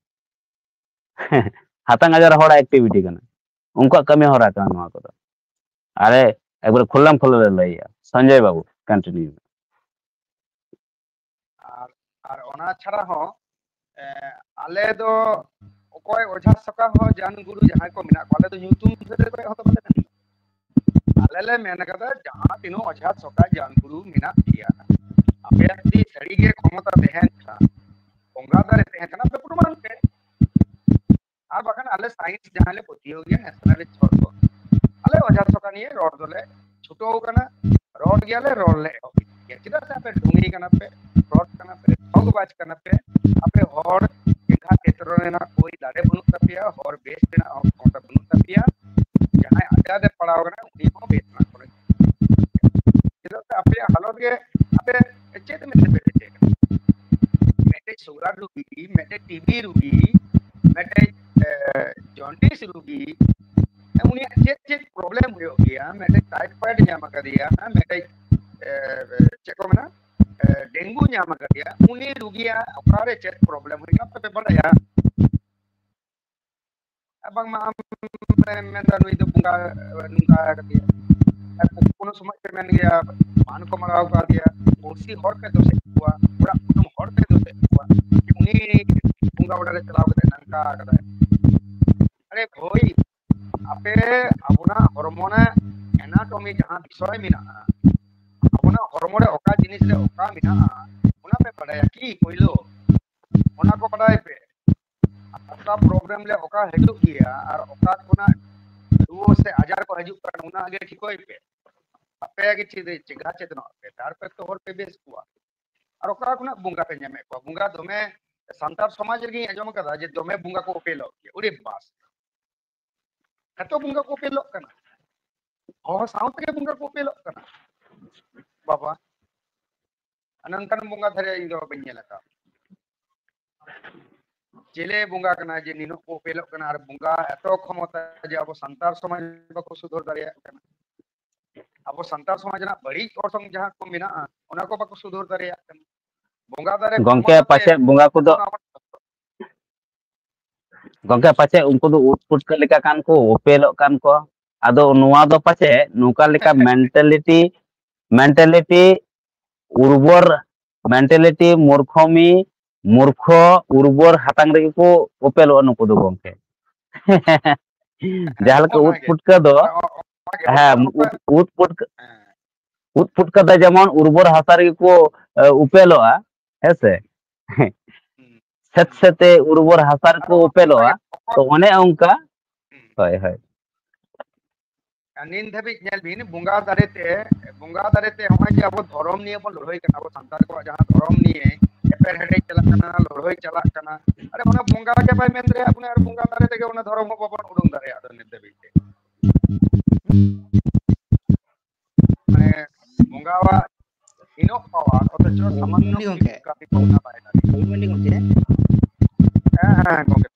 ᱦᱟᱛᱟᱝ ᱟᱡᱟᱨ ᱦᱚᱲᱟᱜ ᱮᱠᱴᱤᱵᱷᱤᱴᱤ ᱠᱟᱱᱟ, ᱩᱱᱠᱩᱣᱟᱜ ᱠᱟᱹᱢᱤ ᱦᱚᱨᱟ ᱠᱟᱱᱟ ᱱᱚᱣᱟ ᱠᱚᱫᱚ᱾ ᱟᱞᱮ ᱮᱠᱵᱟᱨᱮ ᱠᱷᱩᱞᱟᱢ ᱠᱷᱩᱞᱟ ᱞᱮ ᱞᱟᱹᱭᱟ᱾ ᱥᱚᱧᱡᱚᱭ ᱵᱟᱵᱩ, ᱠᱚᱱᱴᱤᱱᱤᱭᱩ᱾ ᱟᱨ ᱟᱨ ᱚᱱᱟ ᱪᱷᱟᱲᱟ ᱦᱚᱸ, ᱮ, ᱟᱞᱮ ᱫᱚ ᱚᱠᱚᱭ ᱚᱡᱷᱟ ᱥᱚᱠᱟ ᱦᱚᱸ ᱡᱟᱱ ᱜᱩᱨᱩ ᱡᱟᱦᱟᱸᱭ ᱠᱚ ᱢᱮᱱᱟᱜ ᱠᱚᱣᱟ, ᱟᱞᱮ ᱫᱚ ᱧᱩᱛᱩᱢ ᱫᱷᱟᱹᱨᱤ ᱠᱷᱚᱱ ᱦᱚᱸ ᱫᱚ ᱵᱟᱞᱮ ᱢᱮᱱ ᱠᱟᱫᱟ᱾ ᱟᱞᱮ ᱞᱮ ᱢᱮᱱ ᱠᱟᱫᱟ, ᱡᱟᱦᱟᱸ ᱛᱤᱱᱟᱹᱜ ᱚᱡᱷᱟ ᱥᱚᱠᱟ ᱡᱟᱱ ᱜᱩᱨᱩ ᱢᱮᱱᱟᱜ ᱯᱮᱭᱟ, ᱟᱯᱮᱭᱟᱜ ᱡᱩᱫᱤ ᱥᱟᱹᱨᱤᱜᱮ ᱠᱷᱚᱢᱚᱛᱟ ᱛᱟᱦᱮᱱ ᱠᱷᱟᱱ, ᱵᱚᱸᱜᱟ ᱫᱟᱨᱮ ᱛᱟᱦᱮᱱ ᱠᱷᱟᱱ, ᱟᱯᱮ ᱯᱨᱚᱢᱟᱱ ᱯᱮ᱾ ᱟᱨ ᱵᱟᱠᱷᱟᱱ ᱟᱞᱮ ᱥᱟᱭᱮᱱᱥ ᱡᱟᱦᱟᱸ ᱞᱮ ᱯᱟᱹᱛᱭᱟᱹᱣ ᱜᱮᱭᱟ, ᱱᱮᱥᱱᱟᱞᱤᱥᱴ ᱦᱚᱲ ᱠᱚ, ᱟᱞᱮ ᱚᱡᱷᱟ ᱥᱚᱠᱟ ᱱᱤᱭᱮ ᱨᱚᱲ ᱫᱚᱞᱮ ᱪᱷᱩᱴᱟᱹᱣ ᱠᱟᱱᱟ, ᱨᱚᱲ ᱜᱮᱭᱟᱞᱮ, ᱨᱚᱲ ᱞᱮ ᱮᱦᱚᱵ ᱜᱮᱭᱟ᱾ ᱪᱮᱫᱟᱜ ᱥᱮ ᱟᱯᱮ ᱰᱷᱩᱝᱜᱤ ᱠᱟᱱᱟ ᱯᱮ, fraud ᱠᱟᱱᱟ ᱯᱮ, ᱴᱷᱚᱜᱽ ᱵᱟᱡᱽ ᱠᱟᱱᱟ ᱯᱮ᱾ ᱟᱯᱮ ᱦᱚᱲ ᱪᱮᱸᱜᱷᱟ ᱪᱮᱛᱨᱚ ᱨᱮᱱᱟᱜ ᱠᱳᱭ ᱫᱟᱲᱮ ᱵᱟᱹᱱᱩᱜ ᱛᱟᱯᱮᱭᱟ, ᱦᱚᱲ ᱵᱮᱥ ᱨᱮᱱᱟᱜ ᱦᱚᱸ ᱠᱷᱚᱢᱚᱛᱟ ᱵᱟᱹᱱᱩᱜ ᱛᱟᱯᱮᱭᱟ᱾ ᱡᱟᱦᱟᱸᱭ ᱟᱡᱟᱫ ᱮ ᱯᱟᱲᱟᱣ ᱠᱟᱱᱟ ᱩᱱᱤ ᱦᱚᱸ ᱵᱮᱥ ᱨᱮᱱᱟᱜ ᱠᱳᱱᱳ ᱪᱮᱫᱟᱜ ᱥᱮ ᱟᱯᱮᱭᱟᱜ ᱦᱟᱞᱚᱛ ᱜᱮ ᱟᱯᱮ ᱪᱮᱫ ᱢᱮᱱᱛᱮ ᱯᱮ ᱵᱮᱪᱮ ᱠᱟᱱᱟ? ᱢᱤᱫᱴᱮᱡ ᱥᱩᱜᱟᱨ ᱨᱩᱜᱤ, ᱢᱤᱫᱴᱮᱡ ᱴᱤᱵᱤ ᱨᱩᱜᱤ, ᱢᱤᱫᱴᱮᱡ ᱡᱚᱱᱰᱤᱥ ᱨᱩᱜᱤ, ᱩᱱᱤᱭᱟᱜ ᱪᱮᱫ ᱪᱮᱫ ᱯᱨᱚᱵᱞᱮᱢ ᱦᱩᱭᱩᱜ ᱜᱮᱭᱟ? ᱢᱤᱫᱴᱮᱡ ᱴᱟᱭᱯᱷᱚᱭᱮᱰ ᱧᱟᱢ ᱟᱠᱟᱫᱮᱭᱟ, ᱢᱤᱫᱴᱮᱡ ᱮ, ᱪᱮᱫ ᱠᱚ ᱢᱮᱱᱟ, ᱮ, ᱰᱮᱝᱜᱩ ᱧᱟᱢ ᱟᱠᱟᱫᱮᱭᱟ, ᱩᱱᱤ ᱨᱩᱜᱤᱭᱟᱜ ᱚᱠᱟᱨᱮ ᱪᱮᱫ ᱯᱨᱚᱵᱞᱮᱢ ᱦᱩᱭᱩᱜᱼᱟ ᱟᱯᱮ ᱯᱮ ᱵᱟᱰᱟᱭᱟ? ᱟᱨ ᱵᱟᱝᱢᱟ ᱟᱢ ᱮᱢ ᱢᱮᱱᱫᱟ ᱱᱩᱭ ᱫᱚ ᱵᱚᱸᱜᱟ ᱱᱚᱝᱠᱟ ᱟᱠᱟᱫᱮᱭᱟ᱾ ᱟᱨ ᱠᱳᱱᱳ ᱥᱚᱢᱚᱭ ᱯᱮ ᱢᱮᱱ ᱜᱮᱭᱟ ᱵᱟᱱ ᱠᱚ ᱢᱟᱲᱟᱣ ᱟᱠᱟᱫᱮᱭᱟ, ᱯᱩᱲᱥᱤ ᱦᱚᱲ ᱯᱮ ᱫᱳᱥᱮᱫ ᱠᱚᱣᱟ, ᱚᱲᱟᱜ ᱠᱩᱴᱩᱢ ᱦᱚᱲ ᱯᱮ ᱫᱳᱥᱮᱫ ᱠᱚᱣᱟ, ᱡᱮ ᱩᱱᱤ ᱵᱚᱸᱜᱟ ᱚᱲᱟᱜ ᱨᱮ ᱪᱟᱞᱟᱣ ᱠᱟᱛᱮ ᱱᱚᱝᱠᱟ ᱟᱠᱟᱫᱟᱭ᱾ ᱟᱨᱮ ᱵᱷᱟᱹᱭ, ᱟᱯᱮ ᱟᱵᱚᱱᱟᱜ ᱦᱚᱲᱢᱚ ᱨᱮᱱᱟᱜ anatomy ᱡᱟᱦᱟᱸ ᱵᱤᱥᱚᱭ ᱢᱮᱱᱟᱜᱼᱟ, ᱟᱵᱚᱱᱟᱜ ᱦᱚᱲᱢᱚ ᱨᱮ ᱚᱠᱟ ᱡᱤᱱᱤᱥ ᱨᱮ ᱚᱠᱟ ᱢᱮᱱᱟᱜᱼᱟ, ᱚᱱᱟ ᱯᱮ ᱵᱟᱰᱟᱭᱟ ᱠᱤ? ᱯᱳᱭᱞᱳ ᱚᱱᱟ ᱠᱚ ᱵᱟᱰᱟᱭ ᱯᱮ᱾ ᱚᱠᱟ ᱯᱨᱚᱵᱞᱮᱢ ᱨᱮ ᱚᱠᱟ ᱦᱤᱡᱩᱜ ᱜᱮᱭᱟ ᱟᱨ ᱚᱠᱟ ᱠᱷᱚᱱᱟᱜ ᱨᱩᱣᱟᱹ ᱥᱮ ᱟᱡᱟᱨ ᱠᱚ ᱦᱤᱡᱩᱜ ᱠᱟᱱᱟ, ᱚᱱᱟ ᱜᱮ ᱴᱷᱤᱠᱚᱭ ᱯᱮ᱾ ᱟᱯᱮ ᱜᱮ ᱪᱮᱫ ᱪᱮᱸᱜᱷᱟ ᱪᱮᱛᱱᱚᱜ ᱯᱮ, ᱛᱟᱨᱯᱚᱨᱮ ᱛᱚ ᱦᱚᱲ ᱯᱮ ᱵᱮᱥ ᱠᱚᱣᱟ᱾ ᱟᱨ ᱚᱠᱟ ᱠᱷᱚᱱᱟᱜ ᱵᱚᱸᱜᱟ ᱯᱮ ᱧᱟᱢᱮᱫ ᱠᱚᱣᱟ? ᱵᱚᱸᱜᱟ ᱫᱚᱢᱮ ᱥᱟᱱᱛᱟᱲ ᱥᱚᱢᱟᱡᱽ ᱨᱮᱜᱮᱧ ᱟᱸᱡᱚᱢ ᱟᱠᱟᱫᱟ ᱡᱮ ᱫᱚᱢᱮ ᱵᱚᱸᱜᱟ ᱠᱚ ᱩᱯᱮᱞᱚᱜ ᱜᱮᱭᱟ᱾ ᱩᱲᱤ ᱵᱟᱥ, ᱮᱛᱚ ᱵᱚᱸᱜᱟ ᱠᱚ ᱩᱯᱮᱞᱚᱜ ᱠᱟᱱᱟ, ᱦᱚᱲ ᱥᱟᱶ ᱛᱮᱜᱮ ᱵᱚᱸᱜᱟ ᱠᱚ ᱩᱯᱮᱞᱚᱜ ᱠᱟᱱᱟ᱾ ᱵᱟᱵᱟ, ᱟᱨ ᱱᱚᱝᱠᱟᱱ ᱵᱚᱸᱜᱟ ᱫᱷᱟᱨᱮ ᱤᱧ ᱫᱚ ᱵᱟᱹᱧ ᱧᱮᱞ ᱟᱠᱟᱫ᱾ ᱪᱮᱞᱮ ᱵᱚᱸᱜᱟ ᱠᱟᱱᱟ ᱡᱮ ᱱᱤᱱᱟᱹᱜ ᱠᱚ ᱩᱯᱮᱞᱚᱜ ᱠᱟᱱᱟ ᱟᱨ ᱵᱚᱸᱜᱟ ᱮᱛᱚ ᱠᱷᱚᱢᱚᱛᱟ ᱡᱮ ᱟᱵᱚ ᱥᱟᱱᱛᱟᱲ ᱥᱚᱢᱟᱡᱽ ᱵᱟᱠᱚ ᱥᱩᱫᱷᱟᱹᱨ ᱫᱟᱲᱮᱭᱟᱜ ᱠᱟᱱᱟ? ᱟᱵᱚ ᱥᱟᱱᱛᱟᱲ ᱥᱚᱢᱟᱡᱽ ᱨᱮᱱᱟᱜ ᱵᱟᱹᱲᱤᱡ ᱚᱨᱥᱚᱝ ᱡᱟᱦᱟᱸ ᱠᱚ ᱢᱮᱱᱟᱜᱼᱟ, ᱚᱱᱟ ᱠᱚ ᱵᱟᱠᱚ ᱥᱩᱫᱷᱟᱹᱨ ᱫᱟᱲᱮᱭᱟᱜ ᱠᱟᱱᱟ᱾ ᱵᱚᱸᱜᱟ ᱫᱟᱨᱮ ᱜᱚᱝᱠᱮ, ᱠᱷᱚᱢᱚᱛᱟ ᱛᱮ ᱯᱟᱪᱮᱫ ᱵᱚᱸᱜᱟ ᱠᱚᱫᱚ ᱡᱚᱛᱚ ᱱᱚᱣᱟ ᱜᱚᱝᱠᱮ, ᱯᱟᱪᱮᱫ ᱩᱱᱠᱩ ᱫᱚ ᱩᱫ ᱯᱩᱴᱠᱟᱹ ᱞᱮᱠᱟ ᱠᱟᱱ ᱠᱚ, ᱩᱯᱮᱞᱚᱜ ᱠᱟᱱ ᱠᱚ᱾ ᱟᱫᱚ ᱱᱚᱣᱟ ᱫᱚ ᱯᱟᱪᱮᱫ ᱱᱚᱝᱠᱟ ᱞᱮᱠᱟ mentality, mentality ᱩᱨᱵᱚᱨ, mentality ᱢᱩᱨᱠᱷᱚᱢᱤ, ᱢᱩᱨᱠᱷᱚ, ᱩᱨᱵᱚᱨ ᱦᱟᱛᱟᱝ ᱨᱮᱜᱮ ᱠᱚ ᱩᱯᱮᱞᱚᱜᱼᱟ ᱱᱩᱠᱩ ᱫᱚ ᱜᱚᱝᱠᱮ᱾ ᱡᱟᱦᱟᱸ ᱞᱮᱠᱟ ᱩᱫ ᱚᱱᱟᱜᱮ᱾ ᱯᱩᱴᱠᱟᱹ ᱫᱚ, ᱚᱱᱟ-, ᱚᱱᱟᱜᱮ᱾ ᱦᱮᱸ, ᱩᱫ, ᱩᱫ ᱯᱩᱴᱠᱟᱹ, ᱦᱮᱸ᱾ ᱩᱫ ᱯᱩᱴᱠᱟᱹ ᱫᱚ ᱡᱮᱢᱚᱱ ᱩᱨᱵᱚᱨ ᱦᱟᱥᱟ ᱨᱮᱜᱮ ᱠᱚ, ᱮ, ᱩᱯᱮᱞᱚᱜᱼᱟ, ᱦᱮᱸ ᱥᱮ? ᱦᱩᱸ᱾ ᱥᱮᱛ ᱥᱮᱛᱮ ᱩᱨᱵᱚᱨ ᱦᱟᱥᱟ ᱨᱮᱠᱚ ᱟᱫᱚ ᱩᱯᱮᱞᱚᱜᱼᱟ᱾ ᱚᱱᱟᱜᱮ ᱛᱚ, ᱚᱱᱮ ᱚᱱᱠᱟ᱾ ᱦᱩᱸ᱾ ᱦᱳᱭ, ᱦᱳᱭ᱾ ᱟᱨ ᱱᱤᱱ ᱫᱷᱟᱹᱵᱤᱡ ᱧᱮᱞ ᱵᱤᱱ, ᱵᱚᱸᱜᱟ ᱫᱟᱨᱮ ᱛᱮ, ᱵᱚᱸᱜᱟ ᱫᱟᱨᱮ ᱛᱮ ᱱᱚᱜᱼᱚᱭ ᱡᱮ ᱟᱵᱚ ᱫᱷᱚᱨᱚᱢ ᱱᱤᱭᱮ ᱵᱚᱱ ᱞᱟᱹᱲᱦᱟᱹᱭ ᱠᱟᱱᱟ, ᱟᱵᱚ ᱥᱟᱱᱛᱟᱲ ᱠᱚᱣᱟᱜ ᱡᱟᱦᱟᱸ ᱫᱷᱚᱨᱚᱢ ᱱᱤᱭᱮ ᱮᱯᱮᱨ ᱦᱮᱰᱮᱡ ᱪᱟᱞᱟᱜ ᱠᱟᱱᱟ, ᱞᱟᱹᱲᱦᱟᱹᱭ ᱪᱟᱞᱟᱜ ᱠᱟᱱᱟ, ᱟᱨᱮ ᱚᱱᱟ ᱵᱚᱸᱜᱟ ᱜᱮ ᱵᱟᱭ ᱢᱮᱱ ᱫᱟᱲᱮᱭᱟᱜ ᱵᱚᱱᱟ, ᱟᱨ ᱵᱚᱸᱜᱟ ᱫᱟᱨᱮ ᱛᱮᱜᱮ ᱚᱱᱟ ᱫᱷᱚᱨᱚᱢ ᱦᱚᱸ ᱵᱟᱵᱚᱱ ᱩᱰᱩᱝ ᱫᱟᱲᱮᱭᱟᱜ ᱫᱚ ᱱᱤᱛ ᱫᱷᱟᱹᱵᱤᱡ ᱛᱮ᱾ ᱢᱟᱱᱮ ᱵᱚᱸᱜᱟᱣᱟᱜ ᱤᱱᱟᱹᱜ ᱯᱟᱣᱟᱨ, ᱚᱛᱷᱚᱪᱚ ᱥᱟᱢᱟᱱᱱᱚ ᱜᱚᱢᱠᱮ᱾ ᱠᱟᱹᱢᱤ ᱠᱚ ᱚᱱᱟ ᱵᱟᱭ ᱫᱟᱲᱮᱭᱟᱜᱼᱟ᱾ ᱦᱮᱸ, ᱦᱮᱸ, ᱜᱚᱢᱠᱮ᱾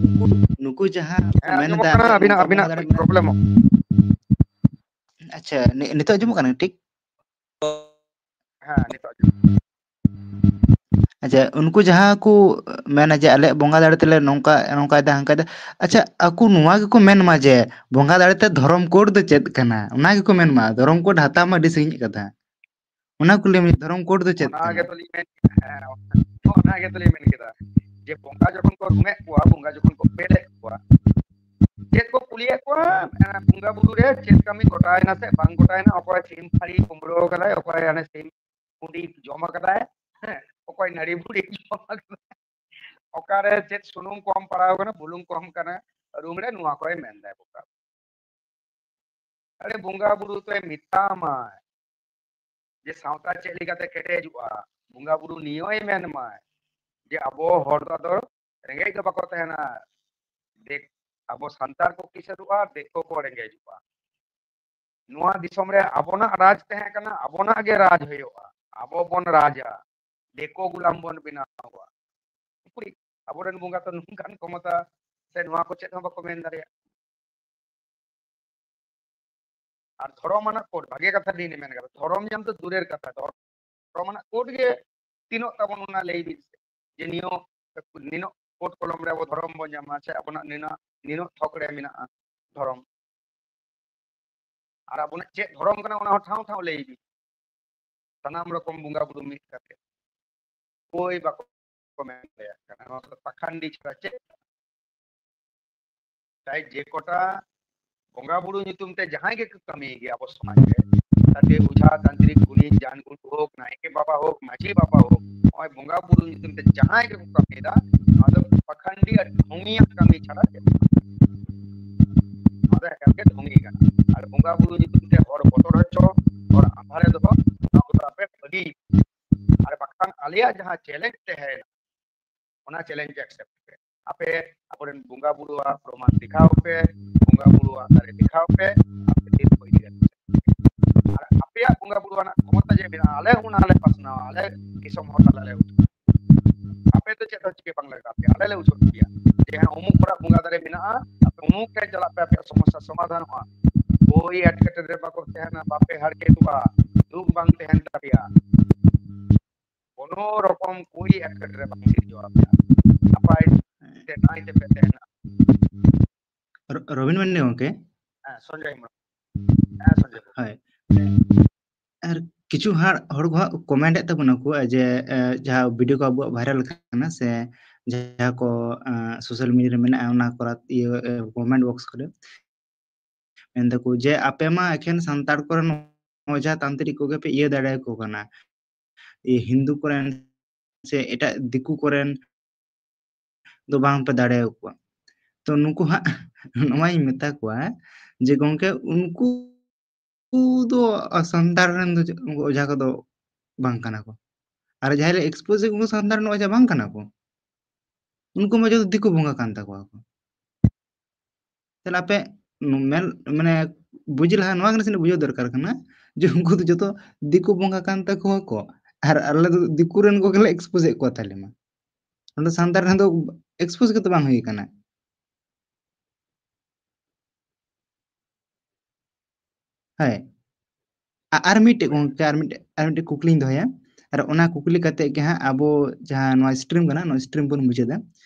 ᱱᱩᱠᱩ, ᱱᱩᱠᱩ ᱡᱟᱦᱟᱸ ᱠᱚ ᱦᱮᱸ, ᱢᱮᱱ ᱟᱸᱡᱚᱢᱚᱜ ᱮᱫᱟ ᱠᱟᱱᱟ ᱟᱹᱵᱤᱱᱟᱜ, ᱱᱚᱝᱠᱟ ᱵᱚᱸᱜᱟ ᱟᱹᱵᱤᱱᱟᱜ ᱫᱟᱲᱮ ᱠᱟᱹᱴᱤᱡ ᱢᱮᱱᱟᱜᱼᱟ᱾ ᱯᱨᱚᱵᱞᱮᱢᱚᱜ᱾ ᱟᱪᱪᱷᱟ, ᱱᱤ-, ᱱᱤᱛᱚᱜ ᱟᱸᱡᱚᱢᱚᱜ ᱠᱟᱱᱟ ᱴᱷᱤᱠ? ᱦᱮᱸ, ᱱᱤᱛᱚᱜ ᱟᱸᱡᱚᱢᱚᱜ ᱠᱟᱱᱟ᱾ ᱟᱪᱪᱷᱟ, ᱩᱱᱠᱩ ᱡᱟᱦᱟᱸ ᱠᱚ ᱢᱮᱱᱟ ᱡᱮ ᱟᱞᱮᱭᱟᱜ ᱵᱚᱸᱜᱟ ᱫᱟᱲᱮ ᱛᱮᱞᱮ ᱱᱚᱝᱠᱟ, ᱱᱚᱝᱠᱟᱭᱮᱫᱟ, ᱦᱟᱝᱠᱟᱭᱮᱫᱟ, ᱟᱪᱪᱷᱟ, ᱟᱠᱚ ᱱᱚᱣᱟ ᱜᱮᱠᱚ ᱢᱮᱱ ᱢᱟ ᱡᱮ ᱵᱚᱸᱜᱟ ᱫᱟᱲᱮ ᱛᱮ ᱫᱷᱚᱨᱚᱢ ᱠᱳᱰ ᱫᱚ ᱪᱮᱫ ᱠᱟᱱᱟ? ᱚᱱᱟ ᱜᱮᱠᱚ ᱢᱮᱱ ᱢᱟ, ᱫᱷᱚᱨᱚᱢ ᱠᱳᱰ ᱦᱟᱛᱟᱣ ᱢᱟ ᱟᱹᱰᱤ ᱥᱟᱺᱜᱤᱧ ᱠᱟᱛᱷᱟ᱾ ᱚᱱᱟ ᱠᱚ ᱞᱟᱹᱭ ᱢᱮ, ᱫᱷᱚᱨᱚᱢ ᱠᱳᱰ ᱫᱚ ᱪᱮᱫ ᱚᱱᱟ ᱠᱟᱱᱟ? ᱜᱮᱛᱚᱞᱤᱧ ᱢᱮᱱ, ᱦᱮᱸ, ᱚᱱᱟ ᱜᱮᱛᱚᱞᱤᱧ ᱢᱮᱱ ᱠᱮᱫᱟ ᱡᱮ ᱵᱚᱸᱜᱟ ᱡᱚᱠᱷᱚᱱ ᱠᱚ ᱨᱩᱢᱮᱫ ᱠᱚᱣᱟ, ᱵᱚᱸᱜᱟ ᱡᱚᱠᱷᱚᱱ ᱠᱚ ᱯᱮᱫᱮᱫ ᱠᱚᱣᱟ, ᱪᱮᱫ ᱠᱚ ᱠᱩᱞᱤᱭᱮᱫ ᱠᱚᱣᱟ? ᱮᱸ, ᱵᱚᱸᱜᱟ ᱵᱩᱨᱩ ᱨᱮ ᱪᱮᱫ ᱠᱟᱹᱢᱤ ᱜᱚᱴᱟᱭᱮᱱᱟ ᱥᱮ ᱵᱟᱝ ᱜᱚᱴᱟᱭᱮᱱᱟ? ᱚᱠᱚᱭ ᱥᱤᱢ ᱯᱷᱟᱹᱲᱤ ᱠᱩᱢᱵᱽᱲᱩ ᱟᱠᱟᱫᱟᱭ, ᱚᱠᱚᱭ ᱦᱟᱱᱮ ᱥᱤᱢ ᱠᱩᱸᱰᱤ ᱡᱚᱢ ᱟᱠᱟᱫᱟᱭ, ᱦᱮᱸ, ᱚᱠᱚᱭ ᱱᱟᱹᱲᱤ ᱵᱷᱩᱲᱤ ᱡᱚᱢ ᱟᱠᱟᱫᱟᱭ, ᱚᱠᱟᱨᱮ ᱪᱮᱫ ᱥᱩᱱᱩᱢ ᱠᱚᱢ ᱯᱟᱲᱟᱣ ᱠᱟᱱᱟ, ᱵᱩᱞᱩᱝ ᱠᱚᱢ ᱠᱟᱱᱟ, ᱨᱩᱢ ᱨᱮ ᱱᱚᱣᱟ ᱠᱚᱭ ᱢᱮᱱᱫᱟᱭ ᱵᱚᱸᱜᱟ᱾ ᱟᱨᱮ ᱵᱚᱸᱜᱟ ᱵᱩᱨᱩ ᱛᱚᱭ ᱢᱮᱛᱟᱢᱟᱭ ᱡᱮ ᱥᱟᱶᱛᱟ ᱪᱮᱫ ᱞᱮᱠᱟᱛᱮ ᱠᱮᱴᱮᱡᱚᱜᱼᱟ, ᱵᱚᱸᱜᱟ ᱵᱩᱨᱩ ᱱᱤᱭᱟᱹᱭ ᱢᱮᱱ ᱢᱟᱭ ᱡᱮ ᱟᱵᱚ ᱦᱚᱲ ᱫᱚ ᱟᱫᱚ ᱨᱮᱸᱜᱮᱡ ᱫᱚ ᱵᱟᱠᱚ ᱛᱟᱦᱮᱱᱟ, ᱫᱮᱠ-, ᱟᱵᱚ ᱥᱟᱱᱛᱟᱲ ᱠᱚ ᱠᱤᱥᱟᱹᱬᱚᱜᱼᱟ, ᱫᱤᱠᱩ ᱠᱚ ᱨᱮᱸᱜᱮᱡᱚᱜᱼᱟ᱾ ᱱᱚᱣᱟ ᱫᱤᱥᱚᱢ ᱨᱮ ᱟᱵᱚᱱᱟᱜ ᱨᱟᱡᱽ ᱛᱟᱦᱮᱸ ᱠᱟᱱᱟ, ᱟᱵᱚᱱᱟᱜ ᱜᱮ ᱨᱟᱡᱽ ᱦᱩᱭᱩᱜᱼᱟ, ᱟᱵᱚ ᱵᱚᱱ ᱨᱟᱡᱟ, ᱫᱤᱠᱩ ᱜᱩᱞᱟᱢ ᱵᱚᱱ ᱵᱮᱱᱟᱣ ᱠᱚᱣᱟ᱾ ᱩᱠᱩᱨᱤᱡ, ᱟᱵᱚᱨᱮᱱ ᱵᱚᱸᱜᱟ ᱛᱚ ᱱᱚᱝᱠᱟᱱ ᱠᱷᱚᱢᱚᱛᱟ ᱥᱮ ᱱᱚᱣᱟ ᱠᱚ ᱪᱮᱫ ᱦᱚᱸ ᱵᱟᱠᱚ ᱢᱮᱱ ᱫᱟᱲᱮᱭᱟᱜᱼᱟ᱾ ᱟᱨ ᱫᱷᱚᱨᱚᱢ ᱟᱱᱟᱜ ᱠᱳᱰ, ᱵᱷᱟᱜᱮ ᱠᱟᱛᱷᱟ ᱞᱤᱧ ᱢᱮᱱ ᱠᱟᱫᱟ, ᱫᱷᱚᱨᱚᱢ ᱧᱟᱢ ᱫᱚ ᱫᱩᱨᱮᱨ ᱠᱟᱛᱷᱟ, ᱫᱷᱚᱨᱚᱢ ᱟᱱᱟᱜ ᱠᱳᱰ ᱜᱮ ᱛᱤᱱᱟᱹᱜ ᱛᱟᱵᱚᱱ ᱚᱱᱟ ᱞᱟᱹᱭ ᱵᱤᱱ ᱥᱮ, ᱡᱮ ᱱᱤᱭᱟᱹ ᱱᱤᱱᱟᱹᱜ ᱠᱳᱰ ᱠᱚᱞᱚᱢ ᱨᱮ ᱟᱵᱚ ᱫᱷᱚᱨᱚᱢ ᱵᱚᱱ ᱧᱟᱢᱟ, ᱥᱮ ᱟᱵᱚᱱᱟᱜ ᱱᱤᱱᱟᱹᱜ, ᱱᱤᱱᱟᱹᱜ ᱛᱷᱚᱠ ᱨᱮ ᱢᱮᱱᱟᱜᱼᱟ ᱫᱷᱚᱨᱚᱢ᱾ ᱟᱨ ᱟᱵᱚᱱᱟᱜ ᱪᱮᱫ ᱫᱷᱚᱨᱚᱢ ᱠᱟᱱᱟ, ᱚᱱᱟ ᱦᱚᱸ ᱴᱷᱟᱶ ᱴᱷᱟᱶ ᱞᱟᱹᱭ ᱵᱤᱱ᱾ ᱥᱟᱱᱟᱢ ᱨᱚᱠᱚᱢ ᱵᱚᱸᱜᱟ ᱵᱩᱨᱩ ᱢᱤᱫ ᱠᱟᱛᱮ᱾ ᱚᱠᱚᱭ ᱵᱟᱠᱚ ᱢᱮᱱ ᱫᱟᱲᱮᱭᱟᱜ ᱠᱟᱱᱟ᱾ ᱱᱚᱣᱟ ᱫᱚ ᱯᱟᱠᱷᱟᱱᱰᱤ ᱪᱷᱟᱲᱟ ᱪᱮᱫ ᱠᱟᱱᱟ? ᱛᱟᱭ ᱡᱮ ᱠᱚᱴᱟ ᱵᱚᱸᱜᱟ ᱵᱩᱨᱩ ᱧᱩᱛᱩᱢ ᱛᱮ ᱡᱟᱦᱟᱸᱭ ᱜᱮᱠᱚ ᱠᱟᱹᱢᱤᱭ ᱜᱮᱭᱟ ᱟᱵᱚ ᱥᱚᱢᱟᱡᱽ ᱨᱮ, ᱛᱟᱛᱮ ᱚᱡᱷᱟ, ᱛᱟᱱᱛᱨᱤᱠ, ᱜᱩᱱᱤ, ᱡᱟᱱ ᱜᱩᱨᱩ ᱦᱳᱠ, ᱱᱟᱭᱠᱮ ᱵᱟᱵᱟ ᱦᱳᱠ, ᱢᱟᱹᱡᱷᱤ ᱵᱟᱵᱟ ᱦᱳᱠ, ᱱᱚᱜᱼᱚᱭ ᱵᱚᱸᱜᱟ ᱵᱩᱨᱩ ᱧᱩᱛᱩᱢ ᱛᱮ ᱡᱟᱦᱟᱸᱭ ᱜᱮᱠᱚ ᱠᱟᱹᱢᱤᱭᱮᱫᱟ, ᱱᱚᱣᱟ ᱫᱚ ᱯᱟᱠᱷᱟᱱᱰᱤ ᱟᱨ ᱰᱷᱚᱝᱜᱤᱭᱟᱜ ᱠᱟᱹᱢᱤ ᱪᱷᱟᱲᱟ ᱪᱮᱫ ᱦᱚᱸ ᱵᱟᱝ᱾ ᱱᱚᱣᱟ ᱮᱠᱟᱞ ᱜᱮ ᱰᱷᱚᱝᱜᱤ ᱠᱟᱱᱟ᱾ ᱟᱨ ᱵᱚᱸᱜᱟ ᱵᱩᱨᱩ ᱧᱩᱛᱩᱢ ᱛᱮ ᱦᱚᱲ ᱵᱚᱛᱚᱨ ᱦᱚᱪᱚ, ᱦᱚᱲ ᱟᱸᱫᱷᱟ ᱨᱮ ᱫᱚᱦᱚ, ᱱᱚᱣᱟ ᱠᱚᱫᱚ ᱟᱯᱮ ᱵᱟᱹᱜᱤ᱾ ᱟᱨ ᱵᱟᱠᱷᱟᱱ ᱟᱞᱮᱭᱟᱜ ᱡᱟᱦᱟᱸ ᱪᱮᱞᱮᱧᱡᱽ ᱛᱟᱦᱮᱸᱭᱮᱱᱟ, ᱚᱱᱟ ᱪᱮᱞᱮᱧᱡᱽ ᱮᱠᱥᱮᱯᱴ ᱯᱮ᱾ ᱟᱯᱮ ᱟᱵᱚᱨᱮᱱ ᱵᱚᱸᱜᱟ ᱵᱩᱨᱩᱣᱟᱜ ᱯᱨᱚᱢᱟᱱ ᱫᱮᱠᱷᱟᱣ ᱯᱮ, ᱵᱚᱸᱜᱟ ᱵᱩᱨᱩᱣᱟᱜ ᱫᱟᱲᱮ ᱫᱮᱠᱷᱟᱣ ᱯᱮ, ᱟᱯᱮ ᱛᱤᱨᱯᱚ ᱤᱫᱤ ᱠᱟᱛᱮ᱾ ᱟᱨ ᱟᱯᱮᱭᱟᱜ ᱵᱚᱸᱜᱟ ᱵᱩᱨᱩ ᱟᱱᱟᱜ ᱠᱷᱚᱢᱚᱛᱟ ᱡᱮ ᱢᱮᱱᱟᱜᱼᱟ, ᱟᱞᱮ ᱚᱱᱟ ᱞᱮ ᱯᱟᱥᱱᱟᱣᱟ, ᱟᱞᱮ ᱫᱤᱥᱚᱢ ᱦᱚᱲ ᱛᱟᱞᱟ ᱞᱮ ᱩᱪᱩᱞᱟ᱾ ᱟᱯᱮ ᱫᱚ ᱪᱮᱫ ᱦᱚᱸ ᱪᱤᱠᱟᱹ ᱵᱟᱝ ᱞᱟᱜᱟᱣ ᱯᱮᱭᱟ, ᱟᱞᱮ ᱞᱮ ᱩᱪᱩᱞ ᱯᱮᱭᱟ᱾ ᱡᱮ ᱦᱮᱸ, ᱚᱢᱩᱠ ᱦᱚᱲᱟᱜ ᱵᱚᱸᱜᱟ ᱫᱟᱨᱮ ᱢᱮᱱᱟᱜᱼᱟ, ᱟᱯᱮ ᱚᱢᱩᱠ ᱴᱷᱮᱱ ᱪᱟᱞᱟᱜ ᱯᱮ, ᱟᱯᱮᱭᱟᱜ ᱥᱚᱢᱚᱥᱥᱟ ᱥᱚᱢᱟᱫᱷᱟᱱᱚᱜᱼᱟ᱾ ᱳᱭ ᱮᱴᱠᱮᱴᱚᱬᱮ ᱨᱮ ᱵᱟᱠᱚ ᱛᱟᱦᱮᱱᱟ, ᱵᱟᱯᱮ ᱦᱟᱨᱠᱮᱛᱚᱜᱼᱟ, ᱫᱩᱠ ᱵᱟᱝ ᱛᱟᱦᱮᱱ ᱛᱟᱯᱮᱭᱟ᱾ ᱠᱳᱱᱳ ᱨᱚᱠᱚᱢ ᱠᱳᱭ ᱮᱴᱠᱮᱴᱚᱬᱮ ᱵᱟᱝ ᱥᱤᱨᱡᱟᱹᱣ ᱟᱯᱮᱭᱟ᱾ ᱱᱟᱯᱟᱭ ᱛᱮ ᱱᱟᱭ ᱛᱮᱯᱮ ᱛᱟᱦᱮᱱᱟ᱾ ᱨᱚ-, ᱨᱚᱵᱤᱱ ᱢᱟᱱᱰᱤ ᱜᱚᱢᱠᱮ? ᱦᱮᱸ, ᱥᱚᱧᱡᱚᱭ ᱦᱮᱢᱵᱨᱚᱢ᱾ ᱦᱮᱸ, ᱥᱚᱧᱡᱚᱭ᱾ ᱦᱳᱭ᱾ ᱟᱨ ᱠᱤᱪᱷᱩ ᱦᱟᱸᱜ ᱦᱚᱲ ᱠᱚ ᱦᱟᱸᱜ ᱠᱚᱢᱮᱱᱴ ᱮᱫ ᱛᱟᱵᱚᱱᱟ ᱠᱚ ᱡᱮ, ᱮ, ᱡᱟᱦᱟᱸ ᱵᱷᱤᱰᱤᱭᱳ ᱠᱚ ᱟᱵᱚᱣᱟᱜ ᱵᱷᱟᱭᱨᱟᱞ ᱠᱟᱱᱟ ᱥᱮ ᱡᱟᱦᱟᱸ ᱠᱚ, ᱮ, ᱥᱳᱥᱟᱞ ᱢᱤᱰᱤᱭᱟ ᱨᱮ ᱢᱮᱱᱟᱜᱼᱟ, ᱚᱱᱟ ᱠᱚᱨᱮ ᱤᱭᱟᱹ, ᱮ, ᱠᱚᱢᱮᱱᱴ ᱵᱚᱠᱥ ᱠᱚᱨᱮ᱾ ᱢᱮᱱ ᱫᱟᱠᱚ ᱡᱮ, "ᱟᱯᱮ ᱢᱟ ᱮᱠᱷᱮᱱ ᱥᱟᱱᱛᱟᱲ ᱠᱚᱨᱮᱱ ᱚᱡᱷᱟ ᱛᱟᱱᱛᱨᱤᱠ ᱠᱚᱜᱮ ᱯᱮ ᱤᱭᱟᱹ ᱫᱟᱲᱮᱭᱟᱠᱚ ᱠᱟᱱᱟ, ᱤᱭᱟᱹ ᱦᱤᱱᱫᱩ ᱠᱚᱨᱮᱱ ᱥᱮ ᱮᱴᱟᱜ ᱫᱤᱠᱩ ᱠᱚᱨᱮᱱ ᱫᱚ ᱵᱟᱝ ᱯᱮ ᱫᱟᱲᱮᱭᱟᱠᱚᱣᱟ᱾" ᱛᱚ ᱱᱩᱠᱩ ᱦᱟᱸᱜ ᱱᱚᱣᱟᱧ ᱢᱮᱛᱟ ᱠᱚᱣᱟ ᱡᱮ, ᱜᱚᱢᱠᱮ, ᱩᱱᱠᱩ ᱫᱚ ᱥᱟᱱᱛᱟᱲ ᱨᱮᱱ ᱫᱚ ᱪᱮᱫ, ᱩᱱᱠᱩ ᱚᱡᱷᱟ ᱠᱚᱫᱚ ᱵᱟᱝ ᱠᱟᱱᱟ ᱠᱚ᱾ ᱟᱨ ᱡᱟᱦᱟᱸᱭ ᱞᱮ expose ᱮᱫ ᱠᱚ, ᱩᱱᱠᱩ ᱥᱟᱱᱛᱟᱲ ᱨᱮᱱ ᱚᱡᱷᱟ ᱵᱟᱝ ᱠᱟᱱᱟ ᱠᱚ, ᱩᱱᱠᱩ ᱢᱟ ᱡᱚᱛᱚ ᱫᱤᱠᱩ ᱵᱚᱸᱜᱟ ᱠᱟᱱ ᱛᱟᱠᱚᱣᱟ ᱠᱚ᱾ ᱛᱟᱦᱞᱮ ᱟᱯᱮ ᱢᱮᱱ, ᱢᱟᱱᱮ, ᱵᱩᱡᱽ ᱞᱟᱦᱟ ᱱᱚᱣᱟ ᱜᱮ ᱱᱟᱥᱮᱱᱟᱜ ᱵᱩᱡᱷᱟᱹᱣ ᱫᱚᱨᱠᱟᱨ ᱠᱟᱱᱟ ᱡᱮ ᱩᱱᱠᱩ ᱫᱚ ᱡᱚᱛᱚ ᱫᱤᱠᱩ ᱵᱚᱸᱜᱟ ᱠᱟᱱ ᱛᱟᱠᱚᱣᱟ ᱠᱚ, ᱟᱨ ᱟᱞᱮ ᱫᱚ ᱫᱤᱠᱩ ᱨᱮᱱ ᱠᱚᱜᱮ ᱞᱮ expose ᱮᱫ ᱠᱚᱣᱟ᱾ ᱛᱟᱦᱞᱮ ᱢᱟ ᱱᱚᱰᱮ ᱥᱟᱱᱛᱟᱲ ᱨᱮᱱ ᱫᱚ expose ᱜᱮᱛᱚ ᱵᱟᱝ ᱦᱩᱭ ᱠᱟᱱᱟ᱾ ᱦᱳᱭ᱾ ᱟ-, ᱟᱨ ᱢᱤᱫᱴᱮᱡ ᱜᱚᱝᱠᱮ, ᱟᱨ ᱢᱤᱫᱴᱮᱡ, ᱟᱨ ᱢᱤᱫᱴᱮᱡ ᱠᱩᱠᱞᱤᱧ ᱫᱚᱦᱚᱭᱟ᱾ ᱟᱨ ᱚᱱᱟ ᱠᱩᱠᱞᱤ ᱠᱟᱛᱮ ᱜᱮ ᱦᱟᱸᱜ ᱟᱵᱚ ᱡᱟᱦᱟᱸ ᱱᱚᱣᱟ stream ᱠᱟᱱᱟ, ᱱᱚᱣᱟ stream ᱵᱚᱱ ᱢᱩᱪᱟᱹᱫᱟ᱾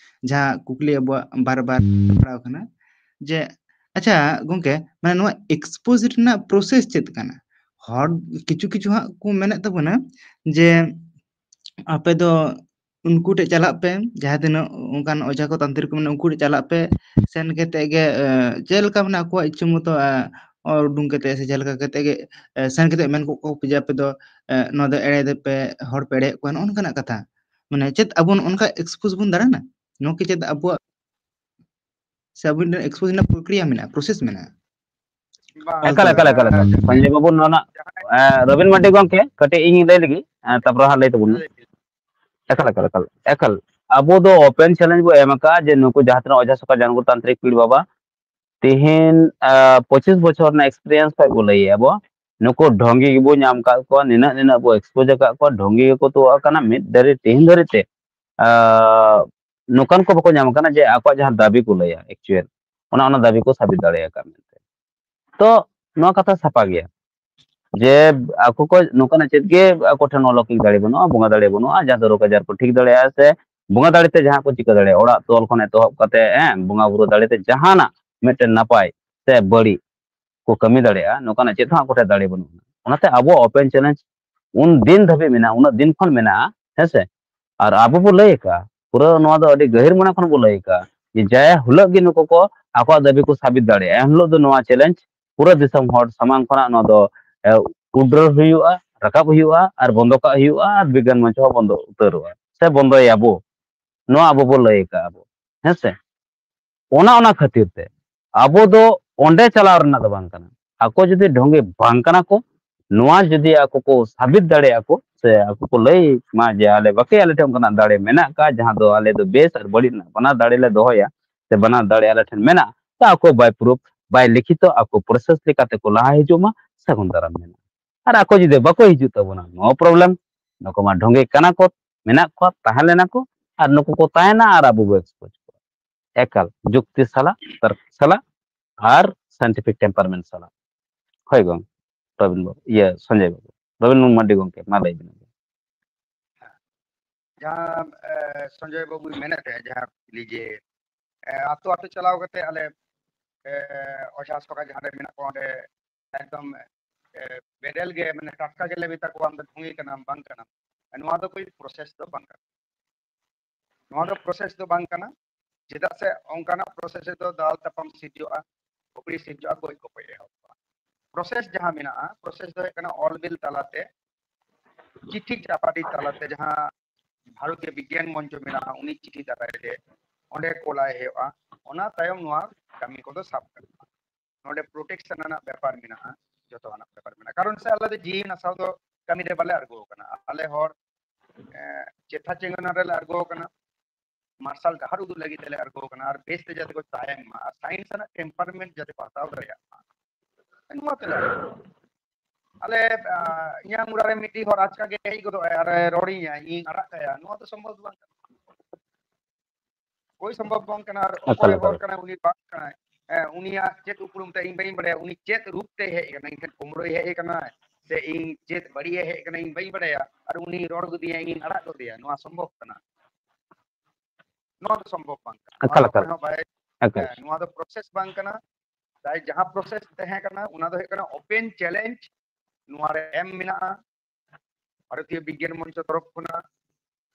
ᱡᱟᱦᱟᱸ ᱠᱩᱠᱞᱤ ᱟᱵᱚᱣᱟᱜ ᱵᱟᱨ ᱵᱟᱨ ᱯᱟᱲᱟᱣ ᱠᱟᱱᱟ ᱡᱮ, ᱟᱪᱪᱷᱟ ᱜᱚᱝᱠᱮ, ᱢᱟᱱᱮ ᱱᱚᱣᱟ expose ᱨᱮᱱᱟᱜ process ᱪᱮᱫ ᱠᱟᱱᱟ? ᱦᱚᱲ ᱠᱤᱪᱷᱩ ᱠᱤᱪᱷᱩ ᱦᱟᱸᱜ ᱠᱚ ᱢᱮᱱᱮᱫ ᱛᱟᱵᱚᱱᱟ ᱡᱮ ᱟᱯᱮ ᱫᱚ ᱩᱱᱠᱩ ᱴᱷᱮᱡ ᱪᱟᱞᱟᱜ ᱯᱮ, ᱡᱟᱦᱟᱸ ᱛᱤᱱᱟᱹᱜ ᱚᱱᱠᱟᱱ ᱚᱡᱷᱟ ᱠᱚ ᱛᱟᱱᱛᱨᱤᱠ ᱠᱚ ᱢᱮᱱᱟᱜ, ᱩᱱᱠᱩ ᱴᱷᱮᱡ ᱪᱟᱞᱟᱜ ᱯᱮ᱾ ᱥᱮᱱ ᱠᱟᱛᱮ ᱜᱮ, ᱮ, ᱪᱮᱫ ᱞᱮᱠᱟ ᱢᱟᱱᱮ ᱟᱠᱚᱣᱟᱜ ᱤᱪᱪᱷᱟᱹ ᱢᱚᱛᱚ, ᱮ, ᱚᱨ ᱩᱰᱩᱝ ᱠᱟᱛᱮ ᱥᱮ ᱪᱮᱫ ᱞᱮᱠᱟ ᱠᱟᱛᱮ ᱜᱮ, ᱮ, ᱥᱮᱱ ᱠᱟᱛᱮ ᱢᱮᱱ ᱠᱚᱜ ᱠᱚ ᱯᱮ ᱡᱮ ᱟᱯᱮ ᱫᱚ, ᱮ, ᱱᱚᱣᱟ ᱫᱚ ᱮᱲᱮ ᱫᱟᱯᱮ, ᱦᱚᱲ ᱯᱮ ᱮᱲᱮᱭᱮᱫ ᱠᱚᱣᱟ, ᱱᱚᱜᱼᱚ ᱱᱚᱝᱠᱟᱱᱟᱜ ᱠᱟᱛᱷᱟ᱾ ᱢᱟᱱᱮ ᱪᱮᱫ ᱟᱵᱚ ᱱᱚᱜᱼᱚ ᱱᱚᱝᱠᱟ expose ᱵᱚᱱ ᱫᱟᱬᱟᱱᱟ? ᱱᱚᱣᱟ ᱠᱤ ᱪᱮᱫ ᱟᱵᱚᱣᱟᱜ ᱥᱮ ᱟᱵᱚ ᱢᱤᱫᱴᱮᱱ ᱮᱠᱥᱯᱳᱡᱽ ᱨᱮᱱᱟᱜ ᱯᱨᱚᱠᱨᱤᱭᱟ ᱢᱮᱱᱟᱜᱼᱟ, ᱯᱨᱚᱥᱮᱥ ᱢᱮᱱᱟᱜᱼᱟ᱾ ᱮᱠᱟᱞ, ᱮᱠᱟᱞ, ᱮᱠᱟᱞ, ᱮᱠᱟᱞ᱾ ᱥᱚᱧᱡᱚᱭ ᱵᱟᱹᱵᱩ, ᱱᱚᱣᱟ ᱨᱮᱱᱟᱜ, ᱮ, ᱨᱚᱵᱤᱱ ᱢᱟᱨᱰᱤ ᱜᱚᱢᱠᱮ, ᱠᱟᱹᱴᱤᱡ ᱤᱧ ᱞᱟᱹᱭ ᱞᱮᱜᱮ, ᱮ, ᱛᱟᱨᱯᱚᱨᱮ ᱦᱟᱸᱜ ᱞᱟᱹᱭ ᱛᱟᱵᱚᱱ ᱢᱮ᱾ ᱮᱠᱟᱞ, ᱮᱠᱟᱞ, ᱮᱠᱟᱞ, ᱮᱠᱟᱞ᱾ ᱟᱵᱚ ᱫᱚ ᱳᱯᱮᱱ ᱪᱮᱞᱮᱧᱡᱽ ᱵᱚ ᱮᱢ ᱟᱠᱟᱫᱼᱟ ᱡᱮ ᱱᱩᱠᱩ ᱡᱟᱦᱟᱸ ᱛᱤᱱᱟᱹᱜ ᱚᱡᱷᱟ ᱥᱚᱠᱟ ᱡᱟᱱᱜᱩᱨ ᱛᱟᱱᱛᱨᱤᱠ ᱯᱤᱲ ᱵᱟᱵᱟ, ᱛᱮᱦᱮᱧ, ᱟ, ᱯᱚᱸᱪᱤᱥ ᱵᱚᱪᱷᱚᱨ ᱨᱮᱱᱟᱜ ᱮᱠᱥᱯᱤᱨᱤᱭᱮᱱᱥ ᱠᱷᱚᱡ ᱵᱚ ᱞᱟᱹᱭᱮᱫᱼᱟ ᱵᱚ, ᱱᱩᱠᱩ ᱰᱷᱚᱝᱜᱤ ᱜᱮᱵᱚ ᱧᱟᱢ ᱟᱠᱟᱫ ᱠᱚᱣᱟ, ᱱᱤᱱᱟᱹᱜ ᱱᱤᱱᱟᱹᱜ ᱵᱚ ᱮᱠᱥᱯᱳᱡᱽ ᱟᱠᱟᱫ ᱠᱚᱣᱟ, ᱰᱷᱚᱝᱜᱤ ᱜᱮᱠᱚ ᱛᱩᱫ ᱟᱠᱟᱱᱟ ᱢᱤᱫ ᱫᱷᱟᱹᱨᱤᱡ, ᱛᱮᱦᱮᱧ ᱫᱷᱟᱹᱨᱤᱡ ᱛᱮ, ᱟ, ᱱᱚᱝᱠᱟᱱ ᱠᱚ ᱵᱟᱠᱚ ᱧᱟᱢ ᱟᱠᱟᱱᱟ ᱡᱮ ᱟᱠᱚᱣᱟᱜ ᱡᱟᱦᱟᱸ ᱫᱟᱹᱵᱤ ᱠᱚ ᱞᱟᱹᱭᱟ, ᱮᱠᱪᱩᱭᱮᱞ ᱚᱱᱟ, ᱚᱱᱟ ᱫᱟᱹᱵᱤ ᱠᱚ ᱥᱟᱵᱤᱛ ᱫᱟᱲᱮ ᱟᱠᱟᱫ ᱢᱮᱱᱛᱮ᱾ ᱛᱚ ᱱᱚᱣᱟ ᱠᱟᱛᱷᱟ ᱥᱟᱯᱷᱟ ᱜᱮᱭᱟ ᱡᱮ ᱟᱠᱚ ᱠᱚ ᱱᱚᱝᱠᱟᱱᱟᱜ ᱪᱮᱫ ᱜᱮ ᱟᱠᱚ ᱴᱷᱮᱱ ᱚᱞᱚᱠᱤᱠ ᱫᱟᱲᱮ ᱵᱟᱹᱱᱩᱜᱼᱟ, ᱵᱚᱸᱜᱟ ᱫᱟᱲᱮ ᱵᱟᱹᱱᱩᱜᱼᱟ, ᱡᱟᱦᱟᱸ ᱫᱚ ᱨᱳᱜᱽ ᱟᱡᱟᱨ ᱠᱚ ᱴᱷᱤᱠ ᱫᱟᱲᱮᱭᱟᱜᱼᱟ ᱥᱮ ᱵᱚᱸᱜᱟ ᱫᱟᱲᱮ ᱛᱮ ᱡᱟᱦᱟᱸ ᱠᱚ ᱪᱤᱠᱟᱹ ᱫᱟᱲᱮᱭᱟᱜᱼᱟ, ᱚᱲᱟᱜ ᱛᱚᱞ ᱠᱷᱚᱱ ᱮᱛᱚᱦᱚᱵ ᱠᱟᱛᱮ, ᱦᱮᱸ, ᱵᱚᱸᱜᱟ ᱵᱩᱨᱩ ᱫᱟᱲᱮ ᱛᱮ ᱡᱟᱦᱟᱱᱟᱜ ᱢᱤᱫᱴᱮᱱ ᱱᱟᱯᱟᱭ ᱥᱮ ᱵᱟᱹᱲᱤᱡ ᱠᱚ ᱠᱟᱹᱢᱤ ᱫᱟᱲᱮᱭᱟᱜᱼᱟ, ᱱᱚᱝᱠᱟᱱᱟᱜ ᱪᱮᱫ ᱦᱚᱸ ᱟᱠᱚ ᱴᱷᱮᱱ ᱫᱟᱲᱮ ᱵᱟᱹᱱᱩᱜᱼᱟ᱾ ᱚᱱᱟᱛᱮ ᱟᱵᱚᱣᱟᱜ ᱳᱯᱮᱱ ᱪᱮᱞᱮᱧᱡᱽ ᱩᱱ ᱫᱤᱱ ᱫᱷᱟᱹᱵᱤᱡ ᱢᱮᱱᱟᱜᱼᱟ, ᱩᱱᱟᱹᱜ ᱫᱤᱱ ᱠᱷᱚᱱ ᱢᱮᱱᱟᱜᱼᱟ, ᱦᱮᱸ ᱥᱮ᱾ ᱟᱨ ᱟᱵᱚ ᱵᱚ ᱞᱟᱹᱭ ᱟᱠᱟᱫᱼᱟ, ᱯᱩᱨᱟᱹ ᱱᱚᱣᱟ ᱫᱚ ᱟᱹᱰᱤ ᱜᱟᱹᱦᱤᱨ ᱢᱚᱱᱮ ᱠᱷᱚᱱ ᱵᱚ ᱞᱟᱹᱭ ᱟᱠᱟᱫᱼᱟ ᱡᱮ ᱡᱟᱭ ᱦᱤᱞᱳᱜ ᱜᱮ ᱱᱩᱠᱩ ᱠᱚ ᱟᱠᱚᱣᱟᱜ ᱫᱟᱹᱵᱤ ᱠᱚ ᱥᱟᱵᱤᱛ ᱫᱟᱲᱮᱭᱟᱜᱼᱟ, ᱮᱱ ᱦᱤᱞᱳᱜ ᱫᱚ ᱱᱚᱣᱟ ᱪᱮᱞᱮᱧᱡᱽ ᱯᱩᱨᱟᱹ ᱫᱤᱥᱚᱢ ᱦᱚᱲ ᱥᱟᱢᱟᱝ ᱠᱷᱚᱱᱟᱜ ᱱᱚᱣᱟ ᱫᱚ, ᱮ, ᱩᱰᱨᱟᱹᱣ ᱦᱩᱭᱩᱜᱼᱟ, ᱨᱟᱠᱟᱵ ᱦᱩᱭᱩᱜᱼᱟ ᱟᱨ ᱵᱚᱱᱫᱚ ᱠᱟᱜ ᱦᱩᱭᱩᱜᱼᱟ ᱟᱨ ᱵᱤᱜᱽᱜᱟᱱ ᱢᱚᱧᱪᱚ ᱦᱚᱸ ᱵᱚᱱᱫᱚ ᱩᱛᱟᱹᱨᱚᱜᱼᱟ ᱥᱮ ᱵᱚᱱᱫᱚᱭᱟᱵᱚ᱾ ᱱᱚᱣᱟ ᱟᱵᱚ ᱵᱚ ᱞᱟᱹᱭ ᱟᱠᱟᱫᱼᱟ ᱵᱚ, ᱦᱮᱸ ᱥᱮ᱾ ᱚᱱᱟ, ᱚᱱᱟ ᱠᱷᱟᱹᱛᱤᱨ ᱛᱮ ᱟᱵᱚ ᱫᱚ ᱚᱸᱰᱮ ᱪᱟᱞᱟᱣ ᱨᱮᱱᱟᱜ ᱫᱚ ᱵᱟᱝ ᱠᱟᱱᱟ᱾ ᱟᱠᱚ ᱡᱩᱫᱤ ᱰᱷᱚᱝᱜᱤ ᱵᱟᱝ ᱠᱟᱱᱟ ᱠᱚ, ᱱᱚᱣᱟ ᱡᱩᱫᱤ ᱟᱠᱚ ᱠᱚ ᱥᱟᱵᱤᱛ ᱫᱟᱲᱮᱭᱟᱜᱼᱟ ᱠᱚ, ᱥᱮ ᱟᱠᱚ ᱠᱚ ᱞᱟᱹᱭ ᱢᱟ ᱡᱮ ᱟᱞᱮ ᱵᱟᱠᱮ, ᱟᱞᱮ ᱴᱷᱮᱱ ᱚᱱᱠᱟᱱᱟᱜ ᱫᱟᱲᱮ ᱢᱮᱱᱟᱜ ᱟᱠᱟᱫ, ᱡᱟᱦᱟᱸ ᱫᱚ ᱟᱞᱮ ᱫᱚ ᱵᱮᱥ ᱟᱨ ᱵᱟᱹᱲᱤᱡ ᱨᱮᱱᱟᱜ ᱵᱟᱱᱟᱨ ᱫᱟᱲᱮ ᱞᱮ ᱫᱚᱦᱚᱭᱟ, ᱥᱮ ᱵᱟᱱᱟᱨ ᱫᱟᱲᱮ ᱟᱞᱮ ᱴᱷᱮᱱ ᱢᱮᱱᱟᱜᱼᱟ, ᱛᱚ ᱟᱠᱚ by proof, by ᱞᱤᱠᱷᱤᱛᱚ ᱟᱠᱚ ᱯᱨᱚᱥᱮᱥ ᱞᱮᱠᱟᱛᱮ ᱠᱚ ᱞᱟᱦᱟ ᱦᱤᱡᱩᱜ ᱢᱟ, ᱥᱟᱹᱜᱩᱱ ᱫᱟᱨᱟᱢ ᱢᱮᱱᱟᱜᱼᱟ᱾ ᱟᱨ ᱟᱠᱚ ᱡᱩᱫᱤ ᱵᱟᱠᱚ ᱦᱤᱡᱩᱜ ᱛᱟᱵᱚᱱᱟ, no problem, ᱱᱩᱠᱩ ᱢᱟ ᱰᱷᱚᱝᱜᱤ ᱠᱟᱱᱟ ᱠᱚ, ᱢᱮᱱᱟᱜ ᱠᱚᱣᱟ, ᱛᱟᱦᱮᱸ ᱞᱮᱱᱟ ᱠᱚ, ᱟᱨ ᱱᱩᱠᱩ ᱠᱚ ᱛᱟᱦᱮᱱᱟ ᱟᱨ ᱟᱵᱚ ᱵᱚ ᱮᱠᱥᱯᱳᱡᱽ ᱠᱚᱣᱟ᱾ ᱮᱠᱟᱞ ᱡᱩᱠᱛᱤ ᱥᱟᱞᱟᱜ, ᱛᱟᱨᱠ ᱥᱟᱞᱟᱜ ᱟᱨ ᱥᱟᱭᱮᱱᱴᱤᱯᱷᱤᱠ ᱴᱮᱢᱯᱟᱨᱢᱮᱱᱴ ᱥᱟᱞᱟᱜ᱾ ᱦᱳᱭ ᱜᱚᱝ, ᱨᱚᱵᱤᱱ ᱵᱟᱵᱩ, ᱤᱭᱟᱹ, ᱥᱚᱧᱡᱚᱭ ᱵᱟᱵᱩ, ᱨᱚᱵᱤᱱ ᱢᱟᱨᱰᱤ ᱜᱚᱝᱠᱮ, ᱢᱟ ᱞᱟᱹᱭ ᱵᱤᱱ᱾ ᱡᱟᱦᱟᱸ, ᱮ, ᱥᱚᱧᱡᱚᱭ ᱵᱟᱵᱩᱭ ᱢᱮᱱᱮᱫ ᱛᱟᱦᱮᱸᱫ, ᱡᱟᱦᱟᱸ ᱠᱩᱠᱞᱤ ᱡᱮ, ᱮ, ᱟᱛᱳ ᱟᱛᱳ ᱪᱟᱞᱟᱣ ᱠᱟᱛᱮ ᱟᱞᱮ, ᱮ, ᱚᱡᱷᱟ ᱥᱚᱠᱟ ᱡᱟᱦᱟᱸ ᱨᱮ ᱢᱮᱱᱟᱜ ᱠᱚᱣᱟ ᱚᱸᱰᱮ ᱮᱠᱫᱚᱢ, ᱮ, ᱵᱮᱨᱮᱞ ᱜᱮ, ᱢᱟᱱᱮ, ᱴᱟᱴᱠᱟ ᱜᱮᱞᱮ ᱢᱮᱛᱟ ᱠᱚᱣᱟ, "ᱟᱢ ᱫᱚ ᱰᱷᱩᱝᱜᱤ ᱠᱟᱱᱟᱢ, ᱵᱟᱝ ᱠᱟᱱᱟᱢ?" ᱱᱚᱣᱟ ᱫᱚ ᱠᱳᱭ ᱯᱨᱚᱥᱮᱥ ᱫᱚ ᱵᱟᱝ ᱠᱟᱱᱟ᱾ ᱱᱚᱣᱟ ᱫᱚ ᱯᱨᱚᱥᱮᱥ ᱫᱚ ᱵᱟᱝ ᱠᱟᱱᱟ, ᱪᱮᱫᱟᱜ ᱥᱮ ᱚᱱᱠᱟᱱᱟᱜ ᱯᱨᱚᱥᱮᱥ ᱨᱮᱫᱚ ᱫᱟᱞ ᱛᱟᱯᱟᱢ ᱥᱤᱨᱡᱟᱹᱜᱼᱟ, ᱠᱷᱟᱹᱯᱟᱹᱨᱤ ᱥᱤᱨᱡᱟᱹᱜᱼᱟ, ᱜᱚᱡ ᱜᱚᱯᱚᱡ ᱮᱦᱚᱵᱚᱜᱼᱟ᱾ ᱯᱨᱚᱥᱮᱥ ᱡᱟᱦᱟᱸ ᱢᱮᱱᱟᱜᱼᱟ, ᱯᱨᱚᱥᱮᱥ ᱫᱚ ᱦᱩᱭᱩᱜ ᱠᱟᱱᱟ ᱚᱞ ᱵᱤᱞ ᱛᱟᱞᱟᱛᱮ, ᱪᱤᱴᱷᱤ ᱪᱟᱯᱟᱴᱤ ᱛᱟᱞᱟᱛᱮ, ᱡᱟᱦᱟᱸ ᱵᱷᱟᱨᱚᱛᱤᱭᱚ ᱵᱤᱜᱽᱜᱟᱱ ᱢᱚᱧᱪᱚ ᱢᱮᱱᱟᱜᱼᱟ, ᱩᱱᱤ ᱪᱤᱴᱷᱤ ᱫᱟᱨᱟᱭ ᱛᱮ ᱚᱸᱰᱮ ᱠᱳᱞᱟᱭ ᱦᱩᱭᱩᱜᱼᱟ᱾ ᱚᱱᱟ ᱛᱟᱭᱚᱢ ᱱᱚᱣᱟ ᱠᱟᱹᱢᱤ ᱠᱚᱫᱚ ᱥᱟᱵ ᱜᱟᱱᱚᱜᱼᱟ᱾ ᱱᱚᱰᱮ ᱯᱨᱚᱴᱮᱠᱥᱚᱱ ᱨᱮᱱᱟᱜ ᱵᱮᱯᱟᱨ ᱢᱮᱱᱟᱜᱼᱟ, ᱡᱚᱛᱚᱣᱟᱱᱟᱜ ᱵᱮᱯᱟᱨ ᱢᱮᱱᱟᱜᱼᱟ᱾ ᱠᱟᱨᱚᱱ ᱥᱮ ᱟᱞᱮ ᱫᱚ ᱡᱤᱣᱤ ᱱᱟᱥᱟᱣ ᱫᱚ ᱠᱟᱹᱢᱤ ᱨᱮ ᱵᱟᱞᱮ ᱟᱬᱜᱚ ᱟᱠᱟᱱᱟ᱾ ᱟᱞᱮ ᱦᱚᱲ ᱮ, ᱪᱮᱛᱟ ᱪᱮᱸᱜᱟᱱᱟ ᱨᱮᱞᱮ ᱟᱬᱜᱚ ᱟᱠᱟᱱᱟ, ᱢᱟᱨᱥᱟᱞ ᱰᱟᱦᱟᱨ ᱩᱫᱩᱜ ᱞᱟᱹᱜᱤᱫ ᱛᱮᱞᱮ ᱟᱬᱜᱚ ᱟᱠᱟᱱᱟ, ᱟᱨ ᱵᱮᱥ ᱛᱮ ᱡᱟᱛᱮ ᱠᱚ ᱛᱟᱦᱮᱱ ᱢᱟ, ᱟᱨ ᱥᱟᱭᱮᱱᱥ ᱨᱮᱱᱟᱜ ᱴᱮᱢᱯᱟᱨᱢᱮᱱᱴ ᱡᱟᱛᱮ ᱠᱚ ᱦᱟᱛᱟᱣ ᱫᱟᱲᱮᱭᱟᱜ ᱢᱟ, ᱱᱚᱣᱟ ᱛᱮᱞᱮ ᱟᱬᱜᱚ ᱟᱠᱟᱱᱟ᱾ ᱟᱞᱮ ᱟ, ᱤᱧᱟᱹᱜ ᱢᱩᱨᱟ ᱨᱮ ᱢᱤᱫᱴᱤᱡ ᱦᱚᱲ ᱟᱪᱠᱟ ᱜᱮ ᱦᱮᱡ ᱜᱚᱫᱚᱜᱼᱟᱭ ᱟᱨ ᱨᱚᱲᱤᱧᱟ, ᱤᱧ ᱟᱲᱟᱜ ᱠᱟᱭᱟ, ᱱᱚᱣᱟ ᱫᱚ ᱥᱚᱢᱵᱷᱚᱵ ᱫᱚ ᱵᱟᱝ ᱠᱟᱱᱟ᱾ ᱠᱳᱭ ᱥᱚᱢᱵᱷᱚᱵ ᱵᱟᱝ ᱠᱟᱱᱟ᱾ ᱟᱨ ᱮᱠᱟᱞ, ᱚᱠᱚᱭ ᱦᱚᱲ ᱮᱠᱟᱞ᱾ ᱠᱟᱱᱟᱭ ᱩᱱᱤ? ᱵᱟᱝ ᱠᱟᱱᱟᱭ᱾ ᱦᱮᱸ, ᱩᱱᱤᱭᱟᱜ ᱪᱮᱫ ᱩᱯᱨᱩᱢ ᱛᱟᱭ ᱤᱧ ᱵᱟᱹᱧ ᱵᱟᱲᱟᱭᱟ, ᱩᱱᱤ ᱪᱮᱫ ᱨᱩᱯ ᱛᱮ ᱦᱮᱡ ᱟᱠᱟᱱᱟ, ᱤᱧ ᱴᱷᱮᱱ ᱠᱩᱢᱵᱽᱲᱩᱭ ᱦᱮᱡ ᱟᱠᱟᱱᱟ ᱥᱮ ᱤᱧ ᱪᱮᱫ ᱵᱟᱹᱲᱤᱡ ᱮ ᱦᱮᱡ ᱟᱠᱟᱱᱟ ᱤᱧ ᱵᱟᱹᱧ ᱵᱟᱲᱟᱭᱟ, ᱟᱨ ᱩᱱᱤ ᱨᱚᱲ ᱜᱚᱫᱤᱧᱟ, ᱤᱧᱤᱧ ᱟᱲᱟᱜ ᱜᱚᱫᱮᱭᱟ, ᱱᱚᱣᱟ ᱥᱚᱢᱵᱷᱚᱵ ᱠᱟᱱᱟ? ᱱᱚᱣᱟ ᱫᱚ ᱥᱚᱢᱵᱷᱚᱵ ᱵᱟᱝ ᱠᱟᱱᱟ᱾ ᱱᱚᱣᱟ ᱮᱠᱟᱞ, ᱫᱚ ᱚᱠᱚᱭ ᱮᱠᱟᱞ᱾ ᱦᱚᱸ ᱵᱟᱭ, ᱮᱠᱟᱞ᱾ ᱦᱮᱸ, ᱱᱚᱣᱟ ᱫᱚ ᱯᱨᱚᱥᱮᱥ ᱵᱟᱝ ᱠᱟᱱᱟ᱾ ᱛᱟᱭ ᱡᱟᱦᱟᱸ ᱯᱨᱚᱥᱮᱥ ᱛᱟᱦᱮᱸ ᱠᱟᱱᱟ, ᱚᱱᱟ ᱫᱚ ᱦᱩᱭᱩᱜ ᱠᱟᱱᱟ ᱳᱯᱮᱱ ᱪᱮᱞᱮᱧᱡᱽ᱾ ᱱᱚᱣᱟ ᱨᱮ ᱮᱢ ᱢᱮᱱᱟᱜᱼᱟ᱾ ᱵᱷᱟᱨᱚᱛᱤᱭᱚ ᱵᱤᱜᱽᱜᱟᱱ ᱢᱚᱧᱪᱚ ᱛᱚᱨᱚᱯ ᱠᱷᱚᱱᱟᱜ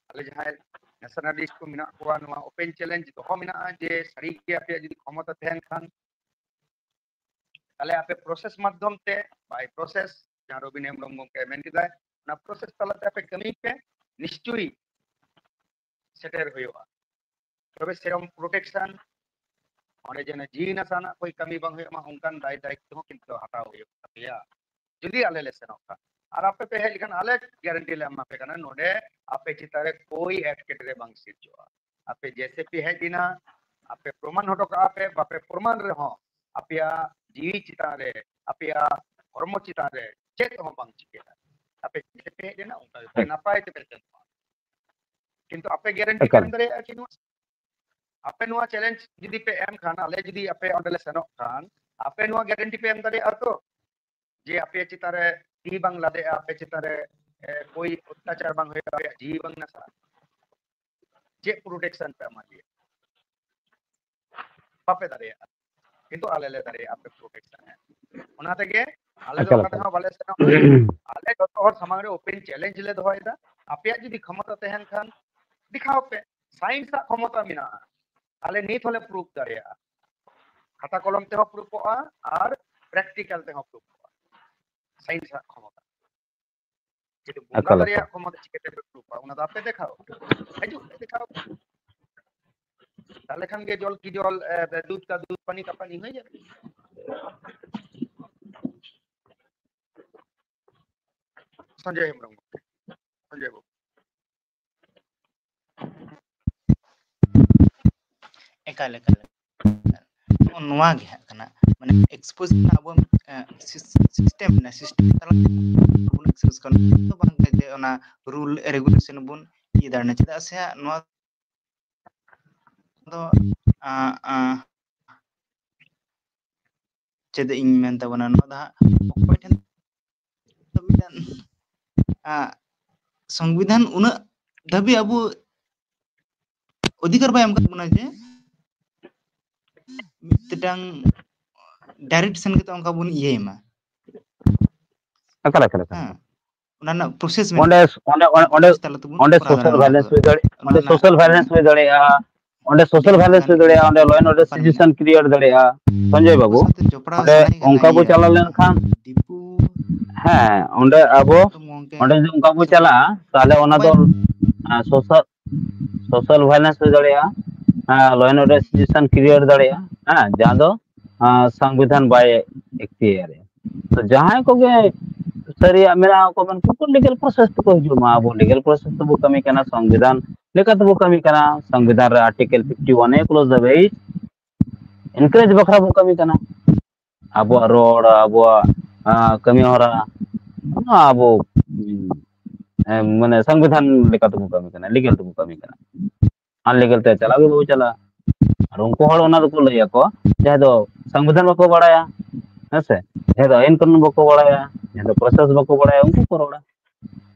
ᱟᱞᱮ ᱡᱟᱦᱟᱸᱭ ᱱᱮᱥᱱᱟᱞᱤᱥᱴ ᱠᱚ ᱢᱮᱱᱟᱜ ᱠᱚᱣᱟ, ᱱᱚᱣᱟ ᱳᱯᱮᱱ ᱪᱮᱞᱮᱧᱡᱽ ᱫᱚᱦᱚ ᱢᱮᱱᱟᱜᱼᱟ ᱡᱮ ᱥᱟᱹᱨᱤ ᱜᱮ ᱟᱯᱮᱭᱟᱜ ᱡᱩᱫᱤ ᱠᱷᱚᱢᱚᱛᱟ ᱛᱟᱦᱮᱱ ᱠᱷᱟᱱ, ᱛᱟᱦᱞᱮ ᱟᱯᱮ ᱯᱨᱚᱥᱮᱥ ᱢᱟᱫᱽᱫᱷᱚᱢ ᱛᱮ, ᱵᱟᱭ ᱯᱨᱚᱥᱮᱥ, ᱡᱟᱦᱟᱸ ᱨᱚᱵᱤᱱ ᱦᱮᱢᱵᱨᱚᱢ ᱜᱚᱢᱠᱮ ᱢᱮᱱ ᱠᱮᱫᱟᱭ, ᱚᱱᱟ ᱯᱨᱚᱥᱮᱥ ᱛᱟᱞᱟᱛᱮ ᱟᱯᱮ ᱠᱟᱹᱢᱤ ᱯᱮ, ᱱᱤᱥᱪᱚᱭ ᱥᱮᱴᱮᱨ ᱦᱩᱭᱩᱜᱼᱟ᱾ ᱛᱚᱵᱮ ᱥᱮᱨᱚᱠᱚᱢ ᱯᱨᱚᱴᱮᱠᱥᱚᱱ, ᱚᱸᱰᱮ ᱡᱮᱱᱚ ᱡᱤᱣᱤ ᱱᱟᱥᱟᱱᱟᱜ ᱠᱚᱭ ᱠᱟᱹᱢᱤ ᱵᱟᱝ ᱦᱩᱭᱩᱜ ᱢᱟ, ᱚᱱᱠᱟᱱ ᱫᱟᱭ ᱫᱟᱭᱤᱛᱛᱚ ᱦᱚᱸ ᱠᱤᱱᱛᱩ ᱦᱟᱛᱟᱣ ᱦᱩᱭᱩᱜ ᱛᱟᱯᱮᱭᱟ᱾ ᱡᱩᱫᱤ ᱟᱞᱮ ᱞᱮ ᱥᱮᱱᱚᱜ ᱠᱷᱟᱱ, ᱟᱨ ᱟᱯᱮ ᱯᱮ ᱦᱮᱡ ᱞᱮᱠᱷᱟᱱ ᱟᱞᱮ ᱜᱮᱨᱮᱱᱴᱤ ᱞᱮ ᱮᱢᱟ ᱯᱮ ᱠᱟᱱᱟ, ᱱᱚᱰᱮ ᱟᱯᱮ ᱪᱮᱛᱟᱱ ᱨᱮ ᱠᱳᱭ ᱮᱴᱠᱮᱴᱚᱬᱮ ᱵᱟᱝ ᱥᱤᱨᱡᱟᱹᱜᱼᱟ᱾ ᱟᱯᱮ ᱡᱮᱭᱥᱮ ᱯᱮ ᱦᱮᱡ ᱮᱱᱟ, ᱟᱯᱮ ᱯᱨᱚᱢᱟᱱ ᱦᱚᱴᱚ ᱠᱟᱜᱼᱟ ᱯᱮ, ᱵᱟᱯᱮ ᱯᱨᱚᱢᱟᱱ ᱨᱮᱦᱚᱸ ᱟᱯᱮᱭᱟᱜ ᱡᱤᱣᱤ ᱪᱮᱛᱟᱱ ᱨᱮ, ᱟᱯᱮᱭᱟᱜ ᱦᱚᱲᱢᱚ ᱪᱮᱛᱟᱱ ᱨᱮ ᱪᱮᱫ ᱦᱚᱸ ᱵᱟᱝ ᱪᱤᱠᱟᱹᱜᱼᱟ᱾ ᱟᱯᱮ ᱡᱮᱭᱥᱮ ᱯᱮ ᱦᱮᱡ ᱞᱮᱱᱟ, ᱚᱱᱠᱟ ᱜᱮ ᱦᱮᱸ᱾ ᱱᱟᱯᱟᱭ ᱛᱮᱯᱮ ᱥᱮᱱᱚᱜᱼᱟ᱾ ᱠᱤᱱᱛᱩ ᱟᱯᱮ ᱜᱮᱨᱮᱱᱴᱤ ᱯᱮ ᱮᱠᱟᱞ᱾ ᱮᱢ ᱫᱟᱲᱮᱭᱟᱜᱼᱟ ᱠᱤ ᱱᱚᱣᱟ? ᱟᱯᱮ ᱱᱚᱣᱟ ᱪᱮᱞᱮᱧᱡᱽ ᱡᱩᱫᱤ ᱯᱮ ᱮᱢ ᱠᱷᱟᱱ, ᱟᱞᱮ ᱡᱩᱫᱤ ᱟᱯᱮ ᱚᱸᱰᱮ ᱞᱮ ᱥᱮᱱᱚᱜ ᱠᱷᱟᱱ, ᱟᱯᱮ ᱱᱚᱣᱟ ᱜᱮᱨᱮᱱᱴᱤ ᱯᱮ ᱮᱢ ᱫᱟᱲᱮᱭᱟᱜᱼᱟ ᱛᱚ, ᱡᱮ ᱟᱯᱮ ᱪᱮᱛᱟᱱ ᱨᱮ ᱛᱤ ᱵᱟᱝ ᱞᱟᱫᱮᱜᱼᱟ, ᱟᱯᱮ ᱪᱮᱛᱟᱱ ᱨᱮ, ᱮ, ᱠᱳᱭ ᱚᱛᱛᱟᱪᱟᱨ ᱵᱟᱝ ᱦᱩᱭᱩᱜᱼᱟ, ᱟᱯᱮᱭᱟᱜ ᱡᱤᱣᱤ ᱵᱟᱝ ᱱᱟᱥᱟᱜᱼᱟ? ᱪᱮᱫ ᱯᱨᱚᱴᱮᱠᱥᱚᱱ ᱯᱮ ᱮᱢᱟ ᱞᱮᱭᱟ? ᱵᱟᱯᱮ ᱫᱟᱲᱮᱭᱟᱜᱼᱟ, ᱠᱤᱱᱛᱩ ᱟᱞᱮ ᱞᱮ ᱫᱟᱲᱮᱭᱟᱜᱼᱟ ᱟᱯᱮ ᱯᱨᱚᱴᱮᱠᱥᱚᱱ ᱮᱢ᱾ ᱚᱱᱟ ᱛᱮᱜᱮ ᱟᱞᱮ ᱫᱚ ᱮᱠᱟᱞ, ᱚᱠᱟ ᱮᱠᱟᱞ᱾ ᱛᱮᱦᱚᱸ ᱵᱟᱞᱮ ᱥᱮᱱᱚᱜᱼᱟ᱾ ᱟᱞᱮ ᱡᱚᱛᱚ ᱦᱚᱲ ᱥᱟᱢᱟᱝ ᱨᱮ ᱳᱯᱮᱱ ᱪᱮᱞᱮᱧᱡᱽ ᱞᱮ ᱫᱚᱦᱚᱭᱮᱫᱟ, ᱟᱯᱮᱭᱟᱜ ᱡᱩᱫᱤ ᱠᱷᱚᱢᱚᱛᱟ ᱛᱟᱦᱮᱱ ᱠᱷᱟᱱ ᱫᱮᱠᱷᱟᱣ ᱯᱮ᱾ ᱥᱟᱭᱮᱱᱥ ᱟᱜ ᱠᱷᱚᱢᱚᱛᱟ ᱢᱮᱱᱟᱜᱼᱟ, ᱟᱞᱮ ᱱᱤᱛ ᱦᱚᱸᱞᱮ ᱯᱨᱩᱯ ᱫᱟᱲᱮᱭᱟᱜᱼᱟ, ᱠᱷᱟᱛᱟ ᱠᱚᱞᱚᱢ ᱛᱮᱦᱚᱸ ᱯᱨᱩᱯᱚᱜᱼᱟ ᱟᱨ ᱯᱨᱮᱠᱴᱤᱠᱟᱞ ᱛᱮᱦᱚᱸ ᱯᱨᱩᱯᱚᱜᱼᱟ ᱥᱟᱭᱮᱱᱥ ᱟᱜ ᱠᱷᱚᱢᱚᱛᱟ᱾ ᱡᱩᱫᱤ ᱵᱚᱸᱜᱟ ᱮᱠᱟᱞ, ᱫᱟᱲᱮᱭᱟᱜ ᱮᱠᱟᱞ᱾ ᱠᱷᱚᱢᱚᱛᱟ ᱪᱤᱠᱟᱹᱛᱮ ᱯᱮ ᱯᱨᱩᱯᱟ? ᱚᱱᱟ ᱫᱚ ᱟᱯᱮ ᱫᱮᱠᱷᱟᱣ, ᱦᱤᱡᱩᱜ ᱯᱮ ᱫᱮᱠᱷᱟᱣ᱾ ᱛᱟᱦᱞᱮ ᱠᱷᱟᱱ ᱜᱮ ᱡᱚᱞ ᱠᱤ ᱡᱚᱞ, ᱮ, ᱫᱩᱫᱷ ᱠᱟ ᱫᱩᱫᱷ, ᱯᱟᱱᱤ ᱠᱟ ᱯᱟᱱᱤ ᱦᱩᱭ ᱡᱟᱱᱟ᱾ ᱥᱚᱧᱡᱚᱭ ᱦᱮᱢᱵᱨᱚᱢ᱾ ᱥᱚᱧᱡᱚᱭ ᱵᱟᱹᱵᱩ᱾ ᱮᱠᱟᱞ, ᱮᱠᱟᱞ᱾ ᱱᱚᱜᱼᱚ ᱱᱚᱣᱟ ᱜᱮ ᱦᱟᱸᱜ ᱠᱟᱱᱟ, ᱢᱟᱱᱮ expose ᱨᱮᱱᱟᱜ ᱟᱵᱚ, ᱮ, ᱥᱤᱥ-, system ᱢᱮᱱᱟᱜᱼᱟ, system ᱛᱟᱞᱟ ᱛᱮ ᱵᱚᱱ expose ᱠᱟᱱᱟ᱾ ᱛᱚ ᱵᱟᱝ ᱜᱮ ᱡᱮ ᱚᱱᱟ rule regulation ᱵᱚᱱ ᱤᱭᱟᱹ ᱫᱟᱲᱮᱭᱟᱜᱼᱟ, ᱪᱮᱫᱟᱜ ᱥᱮ ᱦᱟᱸᱜ ᱱᱚᱣᱟ ᱫᱚ, ᱟ, ᱟ, ᱪᱮᱫ ᱤᱧ ᱢᱮᱱ ᱛᱟᱵᱚᱱᱟ, ᱱᱚᱣᱟ ᱫᱚ ᱦᱟᱸᱜ ᱚᱠᱚᱭ ᱴᱷᱮᱱ ᱫᱚ ᱢᱤᱫᱴᱟᱝ, ᱟ, ᱥᱚᱝᱵᱤᱫᱷᱟᱱ ᱩᱱᱟᱹᱜ ᱫᱷᱟᱹᱵᱤᱡ ᱟᱵᱚ ᱚᱫᱷᱤᱠᱟᱨ ᱵᱟᱭ ᱮᱢ ᱟᱠᱟᱫ ᱵᱚᱱᱟ ᱡᱮ ᱢᱤᱫᱴᱟᱝ direction ᱠᱟᱛᱮ ᱚᱱᱠᱟ ᱵᱚᱱ ᱤᱭᱟᱹᱭ ᱢᱟ᱾ ᱮᱠᱟᱞ, ᱮᱠᱟᱞ, ᱮᱠᱟᱞ᱾ ᱦᱮᱸ, ᱚᱱᱟ ᱨᱮᱱᱟᱜ process ᱚᱸᱰᱮ, ᱢᱮᱱᱟᱜᱼᱟ, ᱚᱸᱰᱮ, ᱚᱸᱰᱮ, ᱚᱸᱰᱮ, process ᱛᱟᱞᱟ ᱛᱮᱵᱚᱱ ᱚᱸᱰᱮ ᱠᱚᱨᱟᱣ social ᱫᱟᱲᱮᱭᱟᱜᱼᱟ ᱚᱱᱟ violence ᱠᱚᱫᱚ᱾ ᱦᱩᱭ ᱫᱟᱲᱮᱭᱟᱜᱼᱟ, ᱚᱱᱟ ᱚᱸᱰᱮ ᱨᱮᱱᱟᱜ social violence ᱦᱩᱭ ᱫᱟᱲᱮᱭᱟᱜᱼᱟ, ᱚᱸᱰᱮ social violence ᱦᱩᱭ ᱫᱟᱲᱮᱭᱟᱜᱼᱟ, ᱚᱸᱰᱮ law and order situation create ᱫᱟᱲᱮᱭᱟᱜᱼᱟ᱾ ᱥᱚᱧᱡᱚᱭ ᱵᱟᱹᱵᱩ, ᱥᱟᱶᱛᱮ ᱡᱚᱯᱲᱟᱣ ᱚᱸᱰᱮ ᱥᱟᱱᱟᱭᱮ ᱠᱟᱱᱟ ᱚᱱᱠᱟ ᱵᱚ ᱤᱭᱟᱹ ᱪᱟᱞᱟᱣ ᱞᱮᱱᱠᱷᱟᱱ, ᱫᱤᱯᱩ ᱦᱮᱸ, ᱚᱸᱰᱮ ᱟᱵᱚ, ᱜᱚᱢᱠᱮ ᱚᱸᱰᱮ ᱡᱩᱫᱤ ᱚᱱᱠᱟ ᱵᱚ ᱥᱚᱢᱚᱭ ᱪᱟᱞᱟᱜᱼᱟ, ᱛᱟᱦᱚᱞᱮ ᱚᱱᱟ ᱫᱚ, ᱢᱳᱵᱟᱭᱤᱞ ᱟ, social, social violence ᱦᱩᱭ ᱫᱟᱲᱮᱭᱟᱜᱼᱟ, ᱟ, law and order situation create ᱫᱟᱲᱮᱭᱟᱜᱼᱟ, ᱦᱮᱸ, ᱡᱟᱦᱟᱸ ᱫᱚ, ᱟ, ᱥᱚᱝᱵᱤᱫᱷᱟᱱ ᱵᱟᱭ ᱮᱠᱛᱤᱭᱟᱨᱮᱜᱼᱟ᱾ ᱛᱚ ᱡᱟᱦᱟᱸᱭ ᱠᱚᱜᱮ ᱥᱟᱹᱨᱤᱭᱟᱜ ᱢᱮᱱᱟᱜᱼᱟ ᱠᱚ ᱢᱮᱱᱠᱷᱟᱱ ᱠᱚ legal process ᱛᱮᱠᱚ ᱦᱤᱡᱩᱜ ᱢᱟ᱾ ᱟᱵᱚ legal process ᱛᱮᱵᱚ ᱠᱟᱹᱢᱤ ᱠᱟᱱᱟ, ᱥᱚᱝᱵᱤᱫᱷᱟᱱ ᱞᱮᱠᱟ ᱛᱮᱵᱚ ᱠᱟᱹᱢᱤ ᱠᱟᱱᱟ᱾ ᱥᱚᱝᱵᱤᱫᱷᱟᱱ ᱨᱮ article fifty one A clause ᱫᱷᱟᱹᱵᱤᱡ encourage ᱵᱟᱠᱷᱨᱟ ᱵᱚ ᱠᱟᱹᱢᱤ ᱠᱟᱱᱟ᱾ ᱟᱵᱚᱣᱟᱜ ᱨᱚᱲ, ᱟᱵᱚᱣᱟᱜ, ᱟ, ᱠᱟᱹᱢᱤ ᱦᱚᱨᱟ, ᱱᱚᱣᱟ ᱟᱵᱚ, ᱮ, ᱢᱟᱱᱮ ᱥᱚᱝᱵᱤᱫᱷᱟᱱ ᱞᱮᱠᱟ ᱛᱮᱵᱚ ᱠᱟᱹᱢᱤ ᱠᱟᱱᱟ, legal ᱛᱮᱵᱚ ᱠᱟᱹᱢᱤ ᱠᱟᱱᱟ᱾ Unlegal ᱛᱮ ᱪᱟᱞᱟᱣ ᱜᱮ ᱵᱟᱵᱚ ᱪᱟᱞᱟᱜᱼᱟ᱾ ᱟᱨ ᱩᱱᱠᱩ ᱦᱚᱲ ᱚᱱᱟ ᱫᱚᱠᱚ ᱞᱟᱹᱭ ᱟᱠᱚ, ᱡᱟᱦᱟᱸᱭ ᱫᱚ ᱥᱚᱝᱵᱤᱫᱷᱟᱱ ᱵᱟᱠᱚ ᱵᱟᱲᱟᱭᱟ, ᱦᱮᱸ ᱥᱮ, ᱡᱟᱦᱟᱸᱭ ᱫᱚ ᱟᱹᱭᱤᱱ ᱠᱟᱹᱱᱩᱱ ᱵᱟᱠᱚ ᱵᱟᱲᱟᱭᱟ, ᱡᱟᱦᱟᱸᱭ ᱫᱚ process ᱵᱟᱠᱚ ᱵᱟᱲᱟᱭᱟ, ᱩᱱᱠᱩ ᱠᱚ ᱨᱚᱲᱟ᱾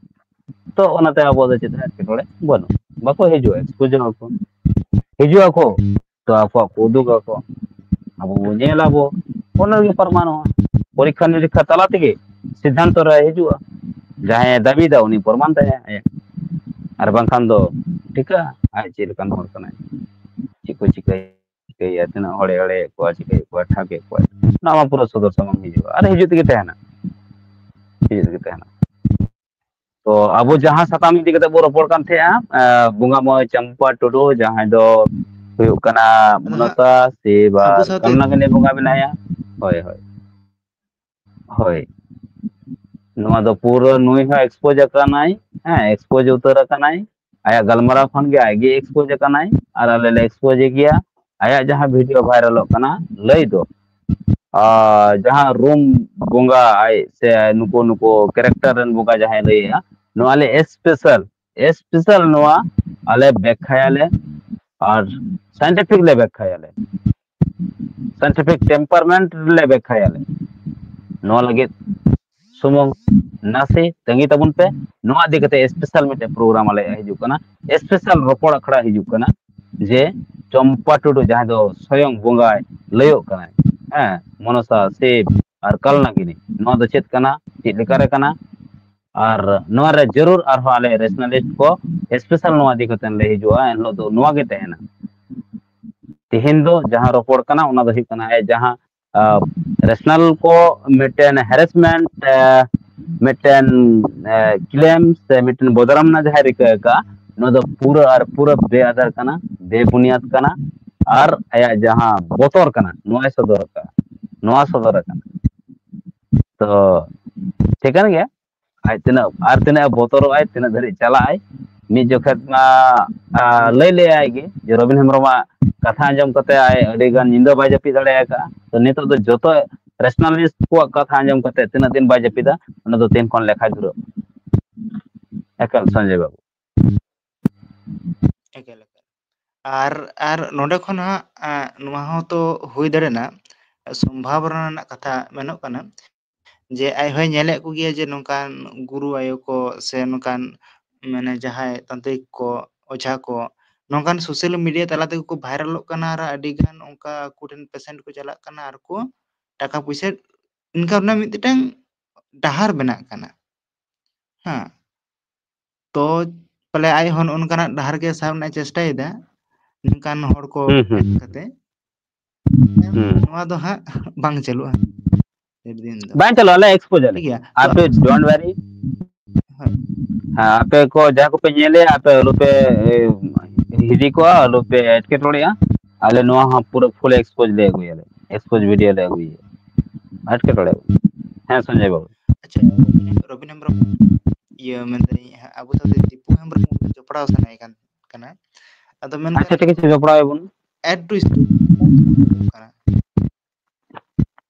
ᱛᱚ ᱚᱱᱟᱛᱮ ᱟᱵᱚ ᱫᱚ ᱪᱮᱫ ᱦᱚᱸ ᱮᱴᱠᱮᱴᱚᱬᱮ ᱵᱟᱹᱱᱩᱜ, ᱵᱟᱠᱚ ᱦᱤᱡᱩᱜᱼᱟ, expose ᱟᱠᱚ, ᱦᱤᱡᱩᱜ ᱟᱠᱚ, ᱛᱚ ᱟᱠᱚᱣᱟᱜ ᱠᱚ ᱩᱫᱩᱜ ᱟᱠᱚ, ᱟᱵᱚ ᱵᱚ ᱧᱮᱞ ᱟᱵᱚ, ᱚᱱᱟ ᱜᱮ ᱯᱨᱚᱢᱟᱱᱚᱜᱼᱟ᱾ ᱯᱚᱨᱤᱠᱠᱷᱟ ᱱᱤᱨᱤᱠᱠᱷᱟ ᱛᱟᱞᱟ ᱛᱮᱜᱮ ᱥᱤᱫᱽᱫᱷᱟᱱᱛᱚ ᱨᱮ ᱦᱤᱡᱩᱜᱼᱟ᱾ ᱡᱟᱦᱟᱸᱭᱮ ᱫᱟᱹᱵᱤᱭᱮᱫᱟ ᱩᱱᱤ ᱯᱨᱚᱢᱟᱱ ᱛᱟᱭᱟᱭ ᱟᱭᱟᱜ, ᱟᱨ ᱵᱟᱝᱠᱷᱟᱱ ᱫᱚ ᱴᱷᱤᱠᱟᱹᱜᱼᱟ ᱟᱡ ᱪᱮᱫ ᱞᱮᱠᱟᱱ ᱦᱚᱲ ᱠᱟᱱᱟᱭ, ᱪᱮᱫ ᱠᱚ ᱪᱤᱠᱟᱹᱭᱟ, ᱪᱤᱠᱟᱹᱭᱟ, ᱛᱤᱱᱟᱹᱜ ᱦᱚᱲᱮ ᱮᱲᱮᱭᱮᱫ ᱠᱚᱣᱟ, ᱪᱤᱠᱟᱹᱭᱮᱫ ᱠᱚᱣᱟ, ᱴᱷᱟᱠᱮᱫ ᱠᱚᱣᱟ, ᱱᱚᱣᱟ ᱢᱟ ᱯᱩᱨᱟᱹ ᱥᱚᱫᱚᱨ ᱥᱟᱢᱟᱝ ᱦᱤᱡᱩᱜᱼᱟ ᱟᱨ ᱦᱤᱡᱩᱜ ᱛᱮᱜᱮ ᱛᱟᱦᱮᱱᱟ, ᱦᱤᱡᱩᱜ ᱛᱮᱜᱮ ᱛᱟᱦᱮᱱᱟ᱾ ᱛᱚ ᱟᱵᱚ ᱡᱟᱦᱟᱸ ᱥᱟᱛᱟᱢ ᱤᱫᱤ ᱠᱟᱛᱮ ᱵᱚ ᱨᱚᱯᱚᱲ ᱠᱟᱱ ᱛᱟᱦᱮᱸᱜᱼᱟ, ᱮ, ᱵᱚᱸᱜᱟ ᱢᱟᱹᱭ ᱪᱟᱢᱯᱟ ᱴᱩᱰᱩ, ᱡᱟᱦᱟᱸᱭ ᱫᱚ ᱦᱩᱭᱩᱜ ᱠᱟᱱᱟ ᱟᱫᱚ ᱦᱟᱸᱜ ᱢᱚᱱᱚᱛᱟ ᱥᱤᱵ ᱟᱵᱚ ᱟᱨ ᱥᱟᱶᱛᱮ ᱠᱟᱞᱱᱟᱜᱤᱱᱤ ᱵᱚᱸᱜᱟ ᱢᱮᱱᱟᱭᱟ᱾ ᱦᱳᱭ, ᱦᱳᱭ, ᱦᱳᱭ᱾ ᱱᱚᱣᱟ ᱫᱚ ᱯᱩᱨᱟᱹ ᱱᱩᱭ ᱦᱚᱸ expose ᱟᱠᱟᱱᱟᱭ, ᱦᱮᱸ, expose ᱩᱛᱟᱹᱨ ᱟᱠᱟᱱᱟᱭ᱾ ᱟᱭᱟᱜ ᱜᱟᱞᱢᱟᱨᱟᱣ ᱠᱷᱚᱱ ᱜᱮ ᱟᱡ ᱜᱮ expose ᱟᱠᱟᱱᱟᱭ, ᱟᱨ ᱟᱞᱮ ᱞᱮ expose ᱜᱮᱭᱟ᱾ ᱟᱭᱟᱜ ᱡᱟᱦᱟᱸ video viralᱚᱜ ᱠᱟᱱᱟ, ᱞᱟᱹᱭ ᱫᱚ, ᱟᱨ ᱡᱟᱦᱟᱸ ᱨᱩᱢ ᱵᱚᱸᱜᱟ ᱟᱡ ᱥᱮ ᱱᱩᱠᱩ, ᱱᱩᱠᱩ character ᱨᱮᱱ ᱵᱚᱸᱜᱟ ᱡᱟᱦᱟᱸᱭ ᱞᱟᱹᱭᱮᱜᱼᱟ, ᱱᱚᱣᱟ ᱞᱮ special, special ᱱᱚᱣᱟ ᱟᱞᱮ ᱵᱮᱠᱠᱷᱟᱭᱟᱞᱮ, ᱟᱨ scientific ᱞᱮ ᱵᱮᱠᱠᱷᱟᱭᱟᱞᱮ, scientific temperament ᱞᱮ ᱵᱮᱠᱠᱷᱟᱭᱟᱞᱮ᱾ ᱱᱚᱣᱟ ᱞᱟᱹᱜᱤᱫ ᱥᱩᱢᱩᱝ ᱱᱟᱥᱮ ᱛᱟᱺᱜᱤ ᱛᱟᱵᱚᱱ ᱯᱮ᱾ ᱱᱚᱣᱟ ᱤᱫᱤ ᱠᱟᱛᱮ special ᱢᱤᱫᱴᱮᱱ program ᱟᱞᱮᱭᱟᱜ ᱦᱤᱡᱩᱜ ᱠᱟᱱᱟ, special ᱨᱚᱯᱚᱲ ᱟᱠᱷᱲᱟ ᱦᱤᱡᱩᱜ ᱠᱟᱱᱟ, ᱡᱮ ᱪᱚᱢᱯᱟ ᱴᱩᱰᱩ ᱡᱟᱦᱟᱸᱭ ᱫᱚ ᱥᱚᱭᱚᱝ ᱵᱚᱸᱜᱟᱭ ᱞᱟᱹᱭᱚᱜ ᱠᱟᱱᱟᱭ, ᱦᱮᱸ, ᱢᱚᱱᱚᱥᱟ ᱥᱤᱵ ᱟᱨ ᱠᱟᱞᱱᱟᱜᱤᱱᱤ, ᱱᱚᱣᱟ ᱫᱚ ᱪᱮᱫ ᱠᱟᱱᱟ, ᱪᱮᱫ ᱞᱮᱠᱟᱨᱮ ᱠᱟᱱᱟ, ᱟᱨ ᱱᱚᱣᱟ ᱨᱮ ᱡᱟᱹᱨᱩᱲ ᱟᱨᱦᱚᱸ ᱟᱞᱮ rationalist ᱠᱚ special ᱱᱚᱣᱟ ᱤᱫᱤ ᱠᱟᱛᱮ ᱞᱮ ᱦᱤᱡᱩᱜᱼᱟ᱾ ᱮᱱᱦᱤᱞᱳᱜ ᱫᱚ ᱱᱚᱣᱟ ᱜᱮ ᱛᱟᱦᱮᱱᱟ, ᱛᱮᱦᱮᱧ ᱫᱚ ᱡᱟᱦᱟᱸ ᱨᱚᱯᱚᱲ ᱠᱟᱱᱟ ᱚᱱᱟ ᱫᱚ ᱦᱩᱭᱩᱜ ᱠᱟᱱᱟ ᱟᱡ ᱡᱟᱦᱟᱸ ᱨᱮᱥᱱᱟᱞ ᱠᱚ ᱢᱤᱫᱴᱮᱱ ᱦᱮᱨᱮᱥᱢᱮᱱᱴ, ᱢᱤᱫᱴᱮᱱ ᱠᱞᱮᱢ ᱥᱮ ᱢᱤᱫᱴᱮᱱ ᱵᱚᱫᱨᱟᱢ ᱨᱮᱱᱟᱜ ᱡᱟᱦᱟᱸᱭ ᱨᱤᱠᱟᱹ ᱟᱠᱟᱫᱼᱟ, ᱱᱚᱣᱟ ᱫᱚ ᱯᱩᱨᱟᱹ ᱟᱨ ᱯᱩᱨᱟᱹ ᱵᱮᱟᱫᱟᱨ ᱠᱟᱱᱟ, ᱵᱮᱵᱩᱱᱤᱭᱟᱫ ᱠᱟᱱᱟ, ᱟᱨ ᱟᱭᱟᱜ ᱡᱟᱦᱟᱸ ᱵᱚᱛᱚᱨ ᱠᱟᱱᱟ ᱱᱚᱣᱟᱭ ᱥᱚᱫᱚᱨ ᱟᱠᱟᱫᱼᱟ, ᱱᱚᱣᱟ ᱥᱚᱫᱚᱨ ᱟᱠᱟᱱᱟ᱾ ᱛᱚ ᱴᱷᱤᱠᱟᱹᱱ ᱜᱮᱭᱟ, ᱟᱡ ᱛᱤᱱᱟᱹᱜ ᱟᱨ ᱛᱤᱱᱟᱹᱜ ᱮ ᱵᱚᱛᱚᱨᱚᱜ ᱟᱭ, ᱛᱤᱱᱟᱹᱜ ᱫᱷᱟᱹᱨᱤᱡ ᱪᱟᱞᱟᱜ ᱟᱭ᱾ ᱢᱤᱫ ᱡᱚᱠᱷᱮᱡ ᱢᱟ ᱟ, ᱞᱟᱹᱭ ᱞᱮᱜᱼᱟᱭ ᱜᱮ ᱡᱮ ᱨᱚᱵᱤᱱ ᱦᱮᱢᱵᱨᱚᱢᱟᱜ ᱠᱟᱛᱷᱟ ᱟᱸᱡᱚᱢ ᱠᱟᱛᱮ ᱟᱡ ᱟᱹᱰᱤ ᱜᱟᱱ ᱧᱤᱫᱟᱹ ᱵᱟᱭ ᱡᱟᱹᱯᱤᱫ ᱫᱟᱲᱮ ᱟᱠᱟᱫᱼᱟ᱾ ᱛᱚ ᱱᱤᱛᱚᱜ ᱫᱚ ᱡᱚᱛᱚ ᱨᱮᱥᱱᱟᱞᱤᱥᱴ ᱠᱚᱣᱟᱜ ᱠᱟᱛᱷᱟ ᱟᱸᱡᱚᱢ ᱠᱟᱛᱮ ᱛᱤᱱᱟᱹᱜ ᱫᱤᱱ ᱵᱟᱭ ᱡᱟᱹᱯᱤᱫᱟ, ᱚᱱᱟ ᱫᱚ ᱛᱮᱦᱮᱧ ᱠᱷᱚᱱ ᱞᱮᱠᱷᱟ ᱫᱷᱩᱨᱟᱹᱜ᱾ ᱮᱠᱟᱞ ᱥᱚᱧᱡᱚᱭ ᱵᱟᱵᱩ᱾ ᱮᱠᱟᱞ, ᱮᱠᱟᱞ᱾ ᱟᱨ, ᱟᱨ ᱱᱚᱰᱮ ᱠᱷᱚᱱ ᱦᱟᱸᱜ, ᱮᱸ, ᱱᱚᱣᱟ ᱦᱚᱸ ᱛᱚ ᱦᱩᱭ ᱫᱟᱲᱮᱭᱟᱜᱼᱟ, ᱥᱚᱢᱵᱷᱟᱵᱚᱱᱟ ᱨᱮᱱᱟᱜ ᱠᱟᱛᱷᱟ ᱢᱮᱱᱚᱜ ᱠᱟᱱᱟ, ᱡᱮ ᱟᱡ ᱦᱚᱸᱭ ᱧᱮᱞᱮᱫ ᱠᱚᱜᱮᱭᱟ ᱡᱮ ᱱᱚᱝᱠᱟᱱ ᱜᱩᱨᱩ ᱟᱭᱳ ᱠᱚ ᱥᱮ ᱱᱚᱝᱠᱟᱱ, ᱢᱟᱱᱮ, ᱡᱟᱦᱟᱸᱭ ᱛᱟᱱᱛᱨᱤᱠ ᱠᱚ, ᱚᱡᱷᱟ ᱠᱚ, ᱱᱚᱝᱠᱟᱱ social media ᱛᱟᱞᱟ ᱛᱮᱜᱮ ᱠᱚ ᱵᱷᱟᱭᱨᱟᱞᱚᱜ ᱠᱟᱱᱟ ᱟᱨ ᱟᱹᱰᱤ ᱜᱟᱱ ᱚᱱᱠᱟ ᱟᱠᱚ ᱴᱷᱮᱱ patient ᱠᱚ ᱪᱟᱞᱟᱜ ᱠᱟᱱᱟ ᱟᱨ ᱠᱚ ᱴᱟᱠᱟ ᱯᱩᱭᱥᱟᱹ income ᱨᱮᱱᱟᱜ ᱢᱤᱫᱴᱟᱝ ᱰᱟᱦᱟᱨ ᱵᱮᱱᱟᱜ ᱠᱟᱱᱟ᱾ ᱦᱮᱸ, ᱛᱚ ᱯᱟᱞᱮ ᱟᱡ ᱦᱚᱸ ᱱᱚᱜᱼᱚ ᱱᱚᱝᱠᱟᱱᱟᱜ ᱰᱟᱦᱟᱨ ᱜᱮ ᱥᱟᱵ ᱨᱮᱱᱟᱜ ᱮ ᱪᱮᱥᱴᱟᱭᱮᱫᱟ, ᱱᱚᱝᱠᱟᱱ ᱦᱚᱲ ᱠᱚ ᱦᱩᱸ, ᱦᱩᱸ᱾ ᱠᱟᱛᱮ᱾ ᱦᱩᱸ᱾ ᱱᱚᱣᱟ ᱫᱚ ᱦᱟᱸᱜ ᱵᱟᱝ ᱪᱟᱹᱞᱩᱜᱼᱟ᱾ ᱰᱷᱮᱨ ᱫᱤᱱ ᱫᱚ᱾ ᱵᱟᱝ ᱪᱟᱹᱞᱩᱜᱼᱟ, ᱟᱞᱮ expose ᱟᱞᱮ᱾ ᱴᱷᱤᱠ ᱜᱮᱭᱟ᱾ ᱛᱚ ᱟᱯᱮ don't worry᱾ ᱦᱳᱭ᱾ ᱦᱮᱸ, ᱟᱯᱮ ᱠᱚ ᱡᱟᱦᱟᱸ ᱠᱚᱯᱮ ᱧᱮᱞᱮᱜᱼᱟ, ᱟᱯᱮ ᱟᱞᱚᱯᱮ, ᱮ, ᱦᱤᱫᱤ ᱠᱚᱣᱟ, ᱟᱞᱚᱯᱮ ᱮᱴᱠᱮᱴᱚᱬᱮᱜᱼᱟ᱾ ᱟᱞᱮ ᱱᱚᱣᱟ ᱦᱚᱸ ᱯᱩᱨᱟᱹ ᱯᱷᱩᱞ ᱮᱠᱥᱯᱳᱡᱽ ᱞᱮ ᱟᱹᱜᱩᱭᱟᱞᱮ, ᱮᱠᱥᱯᱳᱡᱽ ᱵᱷᱤᱰᱤᱭᱳ ᱞᱮ ᱟᱹᱜᱩᱭᱟ᱾ ᱮᱴᱠᱮᱴᱚᱬᱮ ᱵᱟᱹᱱᱩᱜ᱾ ᱦᱮᱸ, ᱥᱚᱧᱡᱚᱭ ᱵᱟᱹᱵᱩ᱾ ᱟᱪᱪᱷᱟ, ᱨᱚᱵᱤᱱ ᱦᱮᱢᱵᱨᱚᱢ, ᱤᱭᱟᱹ ᱢᱮᱱᱫᱟᱹᱧ ᱦᱟᱸᱜ, ᱟᱵᱚ ᱥᱟᱶᱛᱮ ᱫᱤᱯᱩ ᱦᱮᱢᱵᱨᱚᱢ ᱡᱚᱯᱲᱟᱣ ᱥᱟᱱᱟᱭᱮ ᱠᱟᱱ ᱠᱟᱱᱟ᱾ ᱟᱫᱚ ᱢᱮᱱᱠᱷᱟᱱ ᱟᱪᱪᱷᱟ, ᱴᱷᱤᱠ ᱟᱪᱷᱮ, ᱡᱚᱯᱲᱟᱣ ᱮᱵᱚᱱ᱾ ᱮᱰ ᱴᱩ ᱠᱟᱱᱟ᱾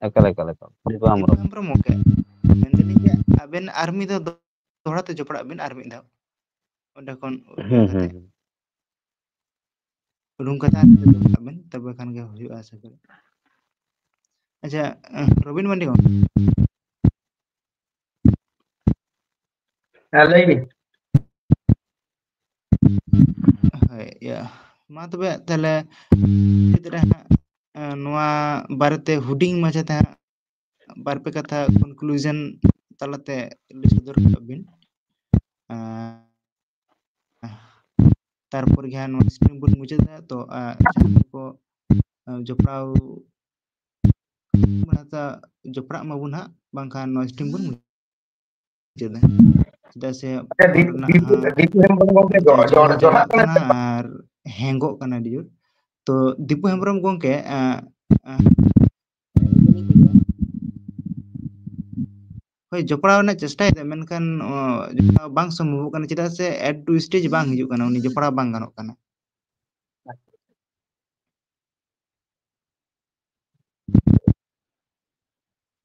ᱮᱠᱟᱞ, ᱮᱠᱟᱞ, ᱮᱠᱟᱞ᱾ ᱫᱤᱯᱩ ᱫᱤᱯᱩ ᱦᱮᱢᱵᱨᱚᱢ᱾ ᱦᱮᱢᱵᱨᱚᱢ, ᱜᱚᱢᱠᱮ, ᱢᱮᱱᱫᱟᱞᱤᱧ ᱡᱮ ᱟᱵᱮᱱ ᱟᱨ ᱢᱤᱫ ᱫᱷᱟᱣ ᱫᱚᱦᱲᱟ ᱛᱮ ᱡᱚᱯᱲᱟᱜ ᱵᱤᱱ ᱟᱨ ᱢᱤᱫ ᱫᱷᱟᱣ᱾ ᱚᱸᱰᱮ ᱠᱷᱚᱱ ᱩᱰᱩᱝ ᱦᱩᱸ, ᱦᱩᱸ, ᱠᱟᱛᱮ᱾ ᱦᱩᱸ᱾ ᱩᱰᱩᱝ ᱠᱟᱛᱮ ᱟᱨ ᱢᱤᱫ ᱫᱷᱟᱣ ᱡᱚᱯᱲᱟᱜ ᱵᱤᱱ, ᱛᱚᱵᱮ ᱠᱷᱟᱱ ᱜᱮ ᱦᱩᱭᱩᱜᱼᱟ, ᱟᱥᱟ ᱠᱚᱨᱮ᱾ ᱟᱪᱪᱷᱟ, ᱨᱚᱵᱤᱱ ᱢᱟᱱᱰᱤ ᱜᱚᱢᱠᱮ᱾ ᱦᱮᱸ, ᱞᱟᱹᱭ ᱵᱤᱱ᱾ ᱦᱳᱭ, ᱤᱭᱟᱹ, ᱢᱟ ᱛᱚᱵᱮ ᱛᱟᱦᱞᱮ ᱢᱩᱪᱟᱹᱫ ᱨᱮ ᱦᱟᱸᱜ, ᱮᱸ, ᱱᱚᱣᱟ ᱵᱟᱨᱮᱛᱮ ᱦᱩᱰᱤᱧ ᱢᱟᱪᱷᱟ ᱛᱮ ᱦᱟᱸᱜ ᱵᱟᱨ ᱯᱮ ᱠᱟᱛᱷᱟ ᱠᱚᱱᱠᱞᱩᱡᱚᱱ ᱛᱟᱞᱟᱛᱮ ᱞᱟᱹᱭ ᱥᱚᱫᱚᱨ ᱠᱟᱜ ᱵᱤᱱ᱾ ᱮᱸ, ᱛᱟᱨᱯᱚᱨ ᱜᱮ ᱦᱟᱸᱜ ᱱᱚᱣᱟ ᱥᱴᱨᱤᱢ ᱵᱚᱱ ᱢᱩᱪᱟᱹᱫᱟ᱾ ᱛᱚ, ᱟᱸ, ᱡᱟᱦᱟᱸᱭ ᱠᱚ, ᱟᱸ, ᱡᱚᱯᱲᱟᱣ, ᱢᱟᱱᱮ, ᱡᱚᱯᱲᱟᱜ ᱢᱟᱵᱚᱱ ᱦᱟᱸᱜ, ᱵᱟᱝᱠᱷᱟᱱ ᱱᱚᱣᱟ ᱥᱴᱨᱤᱢ ᱵᱚᱱ ᱢᱩᱪᱟᱹᱫᱟ᱾ ᱪᱮᱫᱟᱜ ᱥᱮ ᱟᱪᱪᱷᱟ, ᱯᱷᱳᱱ ᱫᱤ-, ᱨᱮᱱᱟᱜ ᱫᱤᱯᱩ, ᱦᱟᱸᱜ ᱫᱤᱯᱩ ᱦᱮᱢᱵᱨᱚᱢ ᱜᱚᱢᱠᱮ ᱡᱚ-, ᱡᱚ-, ᱡᱚᱲ ᱡᱚᱲᱦᱟᱜ ᱠᱟᱱᱟ ᱥᱮ ᱵᱟᱝ? ᱟᱨ ᱦᱮᱝᱜᱚᱜ ᱠᱟᱱᱟ ᱟᱹᱰᱤ ᱡᱳᱨ᱾ ᱛᱚ, ᱫᱤᱯᱩ ᱦᱮᱢᱵᱨᱚᱢ ᱜᱚᱢᱠᱮ, ᱟᱸ, ᱟᱸ, ᱦᱳᱭ, ᱡᱚᱯᱲᱟᱣ ᱨᱮᱱᱟᱜ ᱪᱮᱥᱴᱟᱭᱮᱫᱟ, ᱢᱮᱱᱠᱷᱟᱱ, ᱚ, ᱡᱚᱯᱲᱟᱣ ᱵᱟᱝ ᱥᱚᱢᱵᱷᱚᱵᱚᱜ ᱠᱟᱱᱟ, ᱪᱮᱫᱟᱜ ᱥᱮ add to stage ᱵᱟᱝ ᱦᱤᱡᱩᱜ ᱠᱟᱱᱟ, ᱩᱱᱤ ᱡᱚᱯᱲᱟᱣ ᱵᱟᱝ ᱜᱟᱱᱚᱜ ᱠᱟᱱᱟ᱾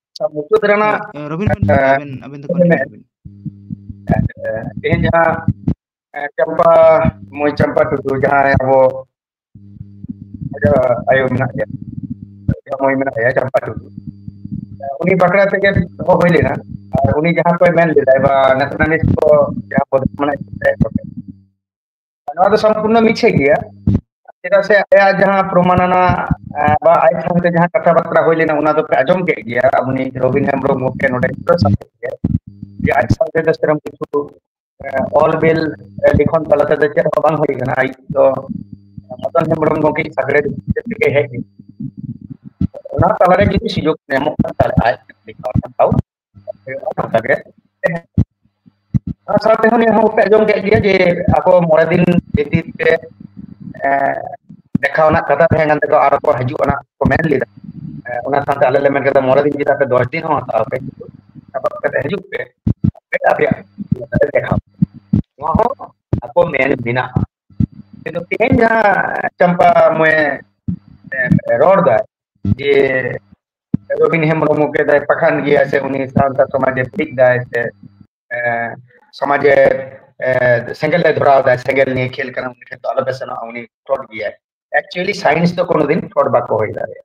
ᱟᱪᱪᱷᱟ, ᱢᱩᱪᱟᱹᱫ ᱨᱮᱱᱟᱜ, ᱦᱳᱭ, ᱨᱚᱵᱤᱱ, ᱟᱵᱮᱱ, ᱮ, ᱟᱵᱮᱱ, ᱟᱵᱮᱱ ᱫᱚ ᱪᱮᱫ ᱵᱮᱱ continue ᱢᱮᱱᱮᱫ? ᱵᱤᱱ᱾ ᱮ, ᱛᱮᱦᱮᱧ ᱡᱟᱦᱟᱸ, ᱮ, ᱪᱟᱢᱯᱟ, ᱢᱟᱹᱭ ᱪᱟᱢᱯᱟ ᱴᱩᱰᱩ, ᱡᱟᱦᱟᱸᱭ ᱟᱵᱚ ᱟᱡᱟᱜ ᱟᱭᱳ ᱢᱮᱱᱟᱜ ᱜᱮᱭᱟ, ᱟᱡᱟᱜ ᱢᱟᱹᱭ ᱢᱮᱱᱟᱜ ᱜᱮᱭᱟ, ᱪᱟᱢᱯᱟ ᱴᱩᱰᱩ᱾ ᱩᱱᱤ ᱵᱟᱠᱷᱨᱟ ᱛᱮᱜᱮ ᱫᱚᱦᱚ ᱦᱩᱭ ᱞᱮᱱᱟ᱾ ᱟᱨ ᱩᱱᱤ ᱡᱟᱦᱟᱸ ᱠᱚᱭ ᱢᱮᱱ ᱞᱮᱫᱟ, ᱵᱟ nationalist ᱠᱚ ᱡᱟᱦᱟᱸ ᱵᱚᱫᱱᱟᱢ ᱢᱟᱱᱮ ᱱᱚᱣᱟ ᱫᱚ ᱥᱚᱢᱯᱩᱨᱱᱚ ᱢᱤᱪᱷᱟᱹ ᱜᱮᱭᱟ᱾ ᱪᱮᱫᱟᱜ ᱥᱮ ᱟᱭᱟᱜ ᱡᱟᱦᱟᱸ ᱯᱨᱚᱢᱟᱱ ᱟᱱᱟᱜ, ᱮ, ᱵᱟ ᱟᱡ ᱥᱟᱶᱛᱮ ᱡᱟᱦᱟᱸ ᱠᱟᱛᱷᱟ ᱵᱟᱨᱛᱟ ᱦᱩᱭ ᱞᱮᱱᱟ, ᱚᱱᱟ ᱫᱚᱯᱮ ᱟᱸᱡᱚᱢ ᱠᱮᱫ ᱜᱮᱭᱟ᱾ ᱩᱱᱤ ᱨᱚᱵᱤᱱ ᱦᱮᱢᱵᱨᱚᱢ ᱜᱚᱢᱠᱮ ᱱᱚᱰᱮ ᱜᱤᱫᱽᱨᱟᱹ ᱥᱟᱶᱛᱮ ᱜᱮ, ᱡᱮ ᱟᱡ ᱥᱟᱶᱛᱮ ᱫᱚ ᱥᱮᱨᱚᱠᱚᱢ ᱠᱤᱪᱷᱩ, ᱮ, ᱚᱞ ᱵᱤᱞ, ᱮ, ᱞᱤᱠᱷᱚᱱ ᱛᱟᱞᱟ ᱛᱮᱫᱚ ᱪᱮᱫ ᱦᱚᱸ ᱵᱟᱝ ᱦᱩᱭ ᱠᱟᱱᱟ᱾ ᱟᱡ ᱫᱚ ᱢᱚᱫᱚᱱ ᱦᱮᱢᱵᱨᱚᱢ ᱜᱚᱢᱠᱮ ᱥᱟᱜᱲᱮ ᱛᱮᱜᱮ ᱦᱮᱡ ᱮᱱᱟ᱾ ᱚᱱᱟ ᱛᱟᱞᱟᱨᱮ ᱡᱩᱫᱤ ᱥᱩᱡᱳᱜᱽ ᱧᱟᱢᱚᱜ ᱠᱟᱱ, ᱛᱟᱦᱞᱮ ᱟᱡ ᱞᱮᱠᱷᱟ ᱞᱮᱠᱷᱟᱱ ᱛᱟᱣ ᱚᱱᱠᱟ ᱜᱮ᱾ ᱚᱱᱟ ᱥᱟᱶᱛᱮ ᱦᱚᱸ ᱱᱤᱭᱟᱹ ᱦᱚᱸ ᱯᱮ ᱟᱸᱡᱚᱢ ᱠᱮᱫ ᱜᱮᱭᱟ ᱡᱮ ᱟᱠᱚ ᱢᱚᱬᱮ ᱫᱤᱱ ᱵᱷᱤᱛᱤᱨ ᱛᱮ ᱮᱸ, ᱫᱮᱠᱷᱟᱣ ᱨᱮᱱᱟᱜ ᱠᱟᱛᱷᱟ ᱛᱟᱦᱮᱸ ᱠᱟᱱ ᱛᱟᱠᱚᱣᱟ, ᱟᱨᱚ ᱠᱚ ᱦᱤᱡᱩᱜ ᱨᱮᱱᱟᱜ ᱠᱚ ᱢᱮᱱ ᱞᱮᱫᱟ᱾ ᱮᱸ, ᱚᱱᱟ ᱥᱟᱶᱛᱮ ᱟᱞᱮ ᱞᱮ ᱢᱮᱱ ᱠᱮᱫᱟ, ᱢᱚᱬᱮ ᱫᱤᱱ ᱪᱮᱫᱟᱜ ᱯᱮ, ᱫᱚᱥ ᱫᱤᱱ ᱦᱚᱸ ᱦᱟᱛᱟᱣ ᱯᱮ, ᱥᱟᱯᱟᱵ ᱠᱟᱛᱮ ᱦᱤᱡᱩᱜ ᱯᱮ, ᱟᱯᱮ ᱟᱯᱮᱭᱟᱜ ᱫᱮᱠᱷᱟᱣ᱾ ᱱᱚᱣᱟ ᱦᱚᱸ ᱟᱠᱚ ᱢᱮᱱ ᱢᱮᱱᱟᱜᱼᱟ᱾ ᱠᱤᱱᱛᱩ ᱛᱮᱦᱮᱧ ᱡᱟᱦᱟᱸ ᱪᱟᱢᱯᱟ ᱢᱚᱭᱮ, ᱮᱸ, ᱨᱚᱲ ᱫᱟᱭ ᱡᱮ ᱨᱚᱵᱤᱱ ᱦᱮᱢᱵᱨᱚᱢ ᱜᱚᱢᱠᱮ ᱫᱚᱭ ᱯᱟᱠᱷᱟᱱ ᱜᱮᱭᱟ ᱥᱮ ᱩᱱᱤ ᱥᱟᱶᱛᱟ ᱥᱚᱢᱟᱡᱽ ᱮ ᱵᱟᱹᱲᱤᱡ ᱫᱟᱭ ᱥᱮ, ᱮᱸ, ᱥᱚᱢᱟᱡᱽ ᱮ, ᱮᱸ, ᱥᱮᱸᱜᱮᱞ ᱮ ᱫᱷᱚᱨᱟᱣ ᱫᱟᱭ, ᱥᱮᱸᱜᱮᱞ ᱱᱤᱭᱮ ᱠᱷᱮᱞ ᱠᱟᱱᱟ, ᱩᱱᱤ ᱴᱷᱮᱱ ᱫᱚ ᱟᱞᱚ ᱯᱮ ᱥᱮᱱᱚᱜᱼᱟ, ᱩᱱᱤ fraud ᱜᱮᱭᱟᱭ᱾ Actually science ᱫᱚ ᱠᱳᱱᱳ ᱫᱤᱱ fraud ᱵᱟᱠᱚ ᱦᱩᱭ ᱫᱟᱲᱮᱭᱟᱜᱼᱟ᱾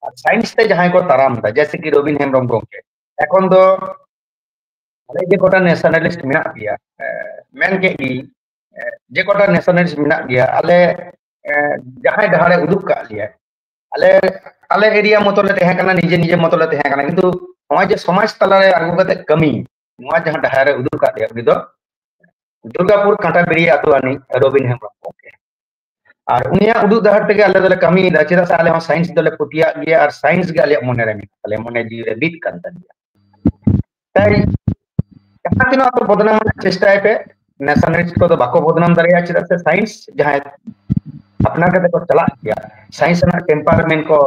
ᱟᱨ science ᱛᱮ ᱡᱟᱦᱟᱸᱭ ᱠᱚ ᱛᱟᱲᱟᱢ ᱮᱫᱟ, ᱡᱮᱭᱥᱮ ᱠᱤ ᱨᱚᱵᱤᱱ ᱦᱮᱢᱵᱨᱚᱢ ᱜᱚᱢᱠᱮ, ᱮᱠᱷᱚᱱ ᱫᱚ ᱟᱞᱮ ᱡᱮ ᱠᱚᱴᱟ nationalist ᱢᱮᱱᱟᱜ ᱯᱮᱭᱟ, ᱮ, ᱢᱮᱱ ᱠᱮᱫ ᱜᱤᱧ, ᱮ, ᱡᱮ ᱠᱚᱴᱟ nationalist ᱢᱮᱱᱟᱜ ᱜᱮᱭᱟ, ᱟᱞᱮ, ᱮ, ᱡᱟᱦᱟᱸᱭ ᱰᱟᱦᱟᱨᱮ ᱩᱫᱩᱜ ᱠᱟᱜ ᱞᱮᱭᱟ, ᱟᱞᱮ, ᱟᱞᱮ area ᱢᱚᱛᱚ ᱞᱮ ᱛᱟᱦᱮᱸ ᱠᱟᱱᱟ, ᱱᱤᱡᱮ ᱱᱤᱡᱮ ᱢᱚᱛᱚ ᱞᱮ ᱛᱟᱦᱮᱸ ᱠᱟᱱᱟ, ᱠᱤᱱᱛᱩ ᱱᱚᱣᱟ ᱡᱮ ᱥᱚᱢᱟᱡᱽ ᱛᱟᱞᱟᱨᱮ ᱟᱬᱜᱚ ᱠᱟᱛᱮ ᱠᱟᱹᱢᱤ, ᱱᱚᱣᱟ ᱡᱟᱦᱟᱸ ᱰᱟᱦᱟᱨᱮ ᱩᱫᱩᱜ ᱠᱟᱜ ᱞᱮᱭᱟ, ᱩᱱᱤ ᱫᱚ ᱫᱩᱨᱜᱟᱯᱩᱨ ᱠᱟᱸᱴᱟᱵᱤᱨᱤ ᱟᱛᱳ ᱟᱹᱱᱤᱡ ᱨᱚᱵᱤᱱ ᱦᱮᱢᱵᱨᱚᱢ ᱜᱚᱢᱠᱮ᱾ ᱟᱨ ᱩᱱᱤᱭᱟᱜ ᱩᱫᱩᱜ ᱰᱟᱦᱟᱨ ᱛᱮᱜᱮ ᱟᱞᱮ ᱫᱚᱞᱮ ᱠᱟᱹᱢᱤᱭᱮᱫᱟ, ᱪᱮᱫᱟᱜ ᱥᱮ ᱟᱞᱮ ᱦᱚᱸ science ᱫᱚᱞᱮ ᱯᱟᱹᱛᱭᱟᱹᱣᱟᱜ ᱜᱮᱭᱟ ᱟᱨ science ᱜᱮ ᱟᱞᱮᱭᱟᱜ ᱢᱚᱱᱮᱨᱮ ᱢᱮᱱᱟᱜ ᱛᱟᱞᱮᱭᱟ, ᱢᱚᱱᱮ ᱡᱤᱣᱤ ᱨᱮ ᱵᱤᱫ ᱠᱟᱱ ᱛᱟᱞᱮᱭᱟ᱾ ᱛᱟᱭ ᱡᱟᱦᱟᱸ ᱛᱤᱱᱟᱹᱜ ᱟᱯᱮ ᱵᱚᱫᱱᱟᱢ ᱨᱮᱱᱟᱜ ᱪᱮᱥᱴᱟᱭ ᱯᱮ, nationalist ᱠᱚᱫᱚ ᱵᱟᱠᱚ ᱵᱚᱫᱱᱟᱢ ᱫᱟᱲᱮᱭᱟᱜᱼᱟ, ᱪᱮᱫᱟᱜ ᱥᱮ science ᱡᱟᱦᱟᱸᱭ ᱟᱯᱱᱟᱨ ᱠᱟᱛᱮ ᱠᱚ ᱪᱟᱞᱟᱜ ᱜᱮᱭᱟ, science ᱨᱮᱱᱟᱜ temperament ᱠᱚ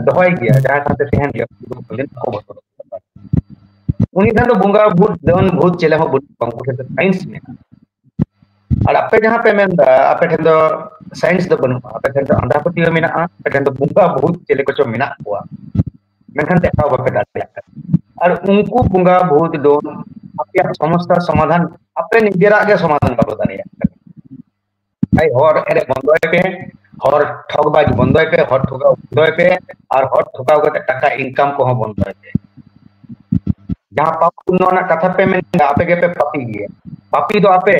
ᱫᱚᱦᱚᱭ ᱜᱮᱭᱟ, ᱡᱟᱦᱟᱸᱭ ᱥᱟᱶᱛᱮ ᱛᱟᱦᱮᱱ ᱜᱮᱭᱟ, ᱩᱱᱠᱩ ᱫᱚ ᱵᱟᱠᱚ ᱵᱚᱫᱱᱟᱢ᱾ ᱩᱱᱤ ᱴᱷᱮᱱ ᱫᱚ ᱵᱚᱸᱜᱟ ᱵᱷᱩᱛ ᱰᱟᱹᱱ ᱵᱷᱩᱛ ᱪᱮᱞᱮ ᱦᱚᱸ ᱵᱟᱹᱱᱩᱜ ᱠᱚᱣᱟ, ᱩᱱᱠᱩ ᱴᱷᱮᱱ ᱫᱚ science ᱢᱮᱱᱟᱜᱼᱟ᱾ ᱟᱨ ᱟᱯᱮ ᱡᱟᱦᱟᱸ ᱯᱮ ᱢᱮᱱᱫᱟ, ᱟᱯᱮ ᱴᱷᱮᱱ ᱫᱚ science ᱫᱚ ᱵᱟᱹᱱᱩᱜᱼᱟ, ᱟᱯᱮ ᱴᱷᱮᱱ ᱫᱚ ᱟᱸᱫᱷᱟ ᱯᱟᱹᱛᱭᱟᱹᱣ ᱢᱮᱱᱟᱜᱼᱟ, ᱟᱯᱮ ᱴᱷᱮᱱ ᱫᱚ ᱵᱚᱸᱜᱟ ᱵᱷᱩᱛ ᱪᱮᱞᱮ ᱠᱚᱪᱚ ᱢᱮᱱᱟᱜ ᱠᱚᱣᱟ, ᱢᱮᱱᱠᱷᱟᱱ ᱫᱮᱠᱷᱟᱣ ᱵᱟᱯᱮ ᱫᱟᱲᱮᱭᱟᱜ ᱠᱟᱱᱟ᱾ ᱟᱨ ᱩᱱᱠᱩ ᱵᱚᱸᱜᱟ ᱵᱷᱩᱛ ᱰᱟᱹᱱ ᱟᱯᱮᱭᱟᱜ ᱥᱚᱢᱚᱥᱥᱟ ᱥᱚᱢᱟᱫᱷᱟᱱ ᱟᱯᱮ ᱱᱤᱡᱮᱨᱟᱜ ᱜᱮ ᱥᱚᱢᱟᱫᱷᱟᱱ ᱵᱟᱯᱮ ᱫᱟᱲᱮᱭᱟᱜ ᱠᱟᱱᱟ᱾ ᱟᱭ ᱦᱚᱲ ᱮᱲᱮ ᱵᱚᱱᱫᱚᱭ ᱯᱮ, ᱦᱚᱲ ᱴᱷᱚᱜᱽᱵᱟᱡᱽ ᱵᱚᱱᱫᱚᱭ ᱯᱮ, ᱦᱚᱲ ᱴᱷᱚᱠᱟᱣ ᱵᱚᱱᱫᱚᱭ ᱯᱮ, ᱟᱨ ᱦᱚᱲ ᱴᱷᱚᱠᱟᱣ ᱠᱟᱛᱮ ᱴᱟᱠᱟ income ᱠᱚᱦᱚᱸ ᱵᱚᱱᱫᱚᱭ ᱯᱮ᱾ ᱡᱟᱦᱟᱸ ᱯᱟᱯ ᱯᱩᱱᱱᱚ ᱨᱮᱱᱟᱜ ᱠᱟᱛᱷᱟ ᱯᱮ ᱢᱮᱱᱫᱟ, ᱟᱯᱮ ᱜᱮᱯᱮ ᱯᱟᱯᱤ ᱜᱮᱭᱟ᱾ ᱯᱟᱯᱤ ᱫᱚ ᱟᱯᱮ,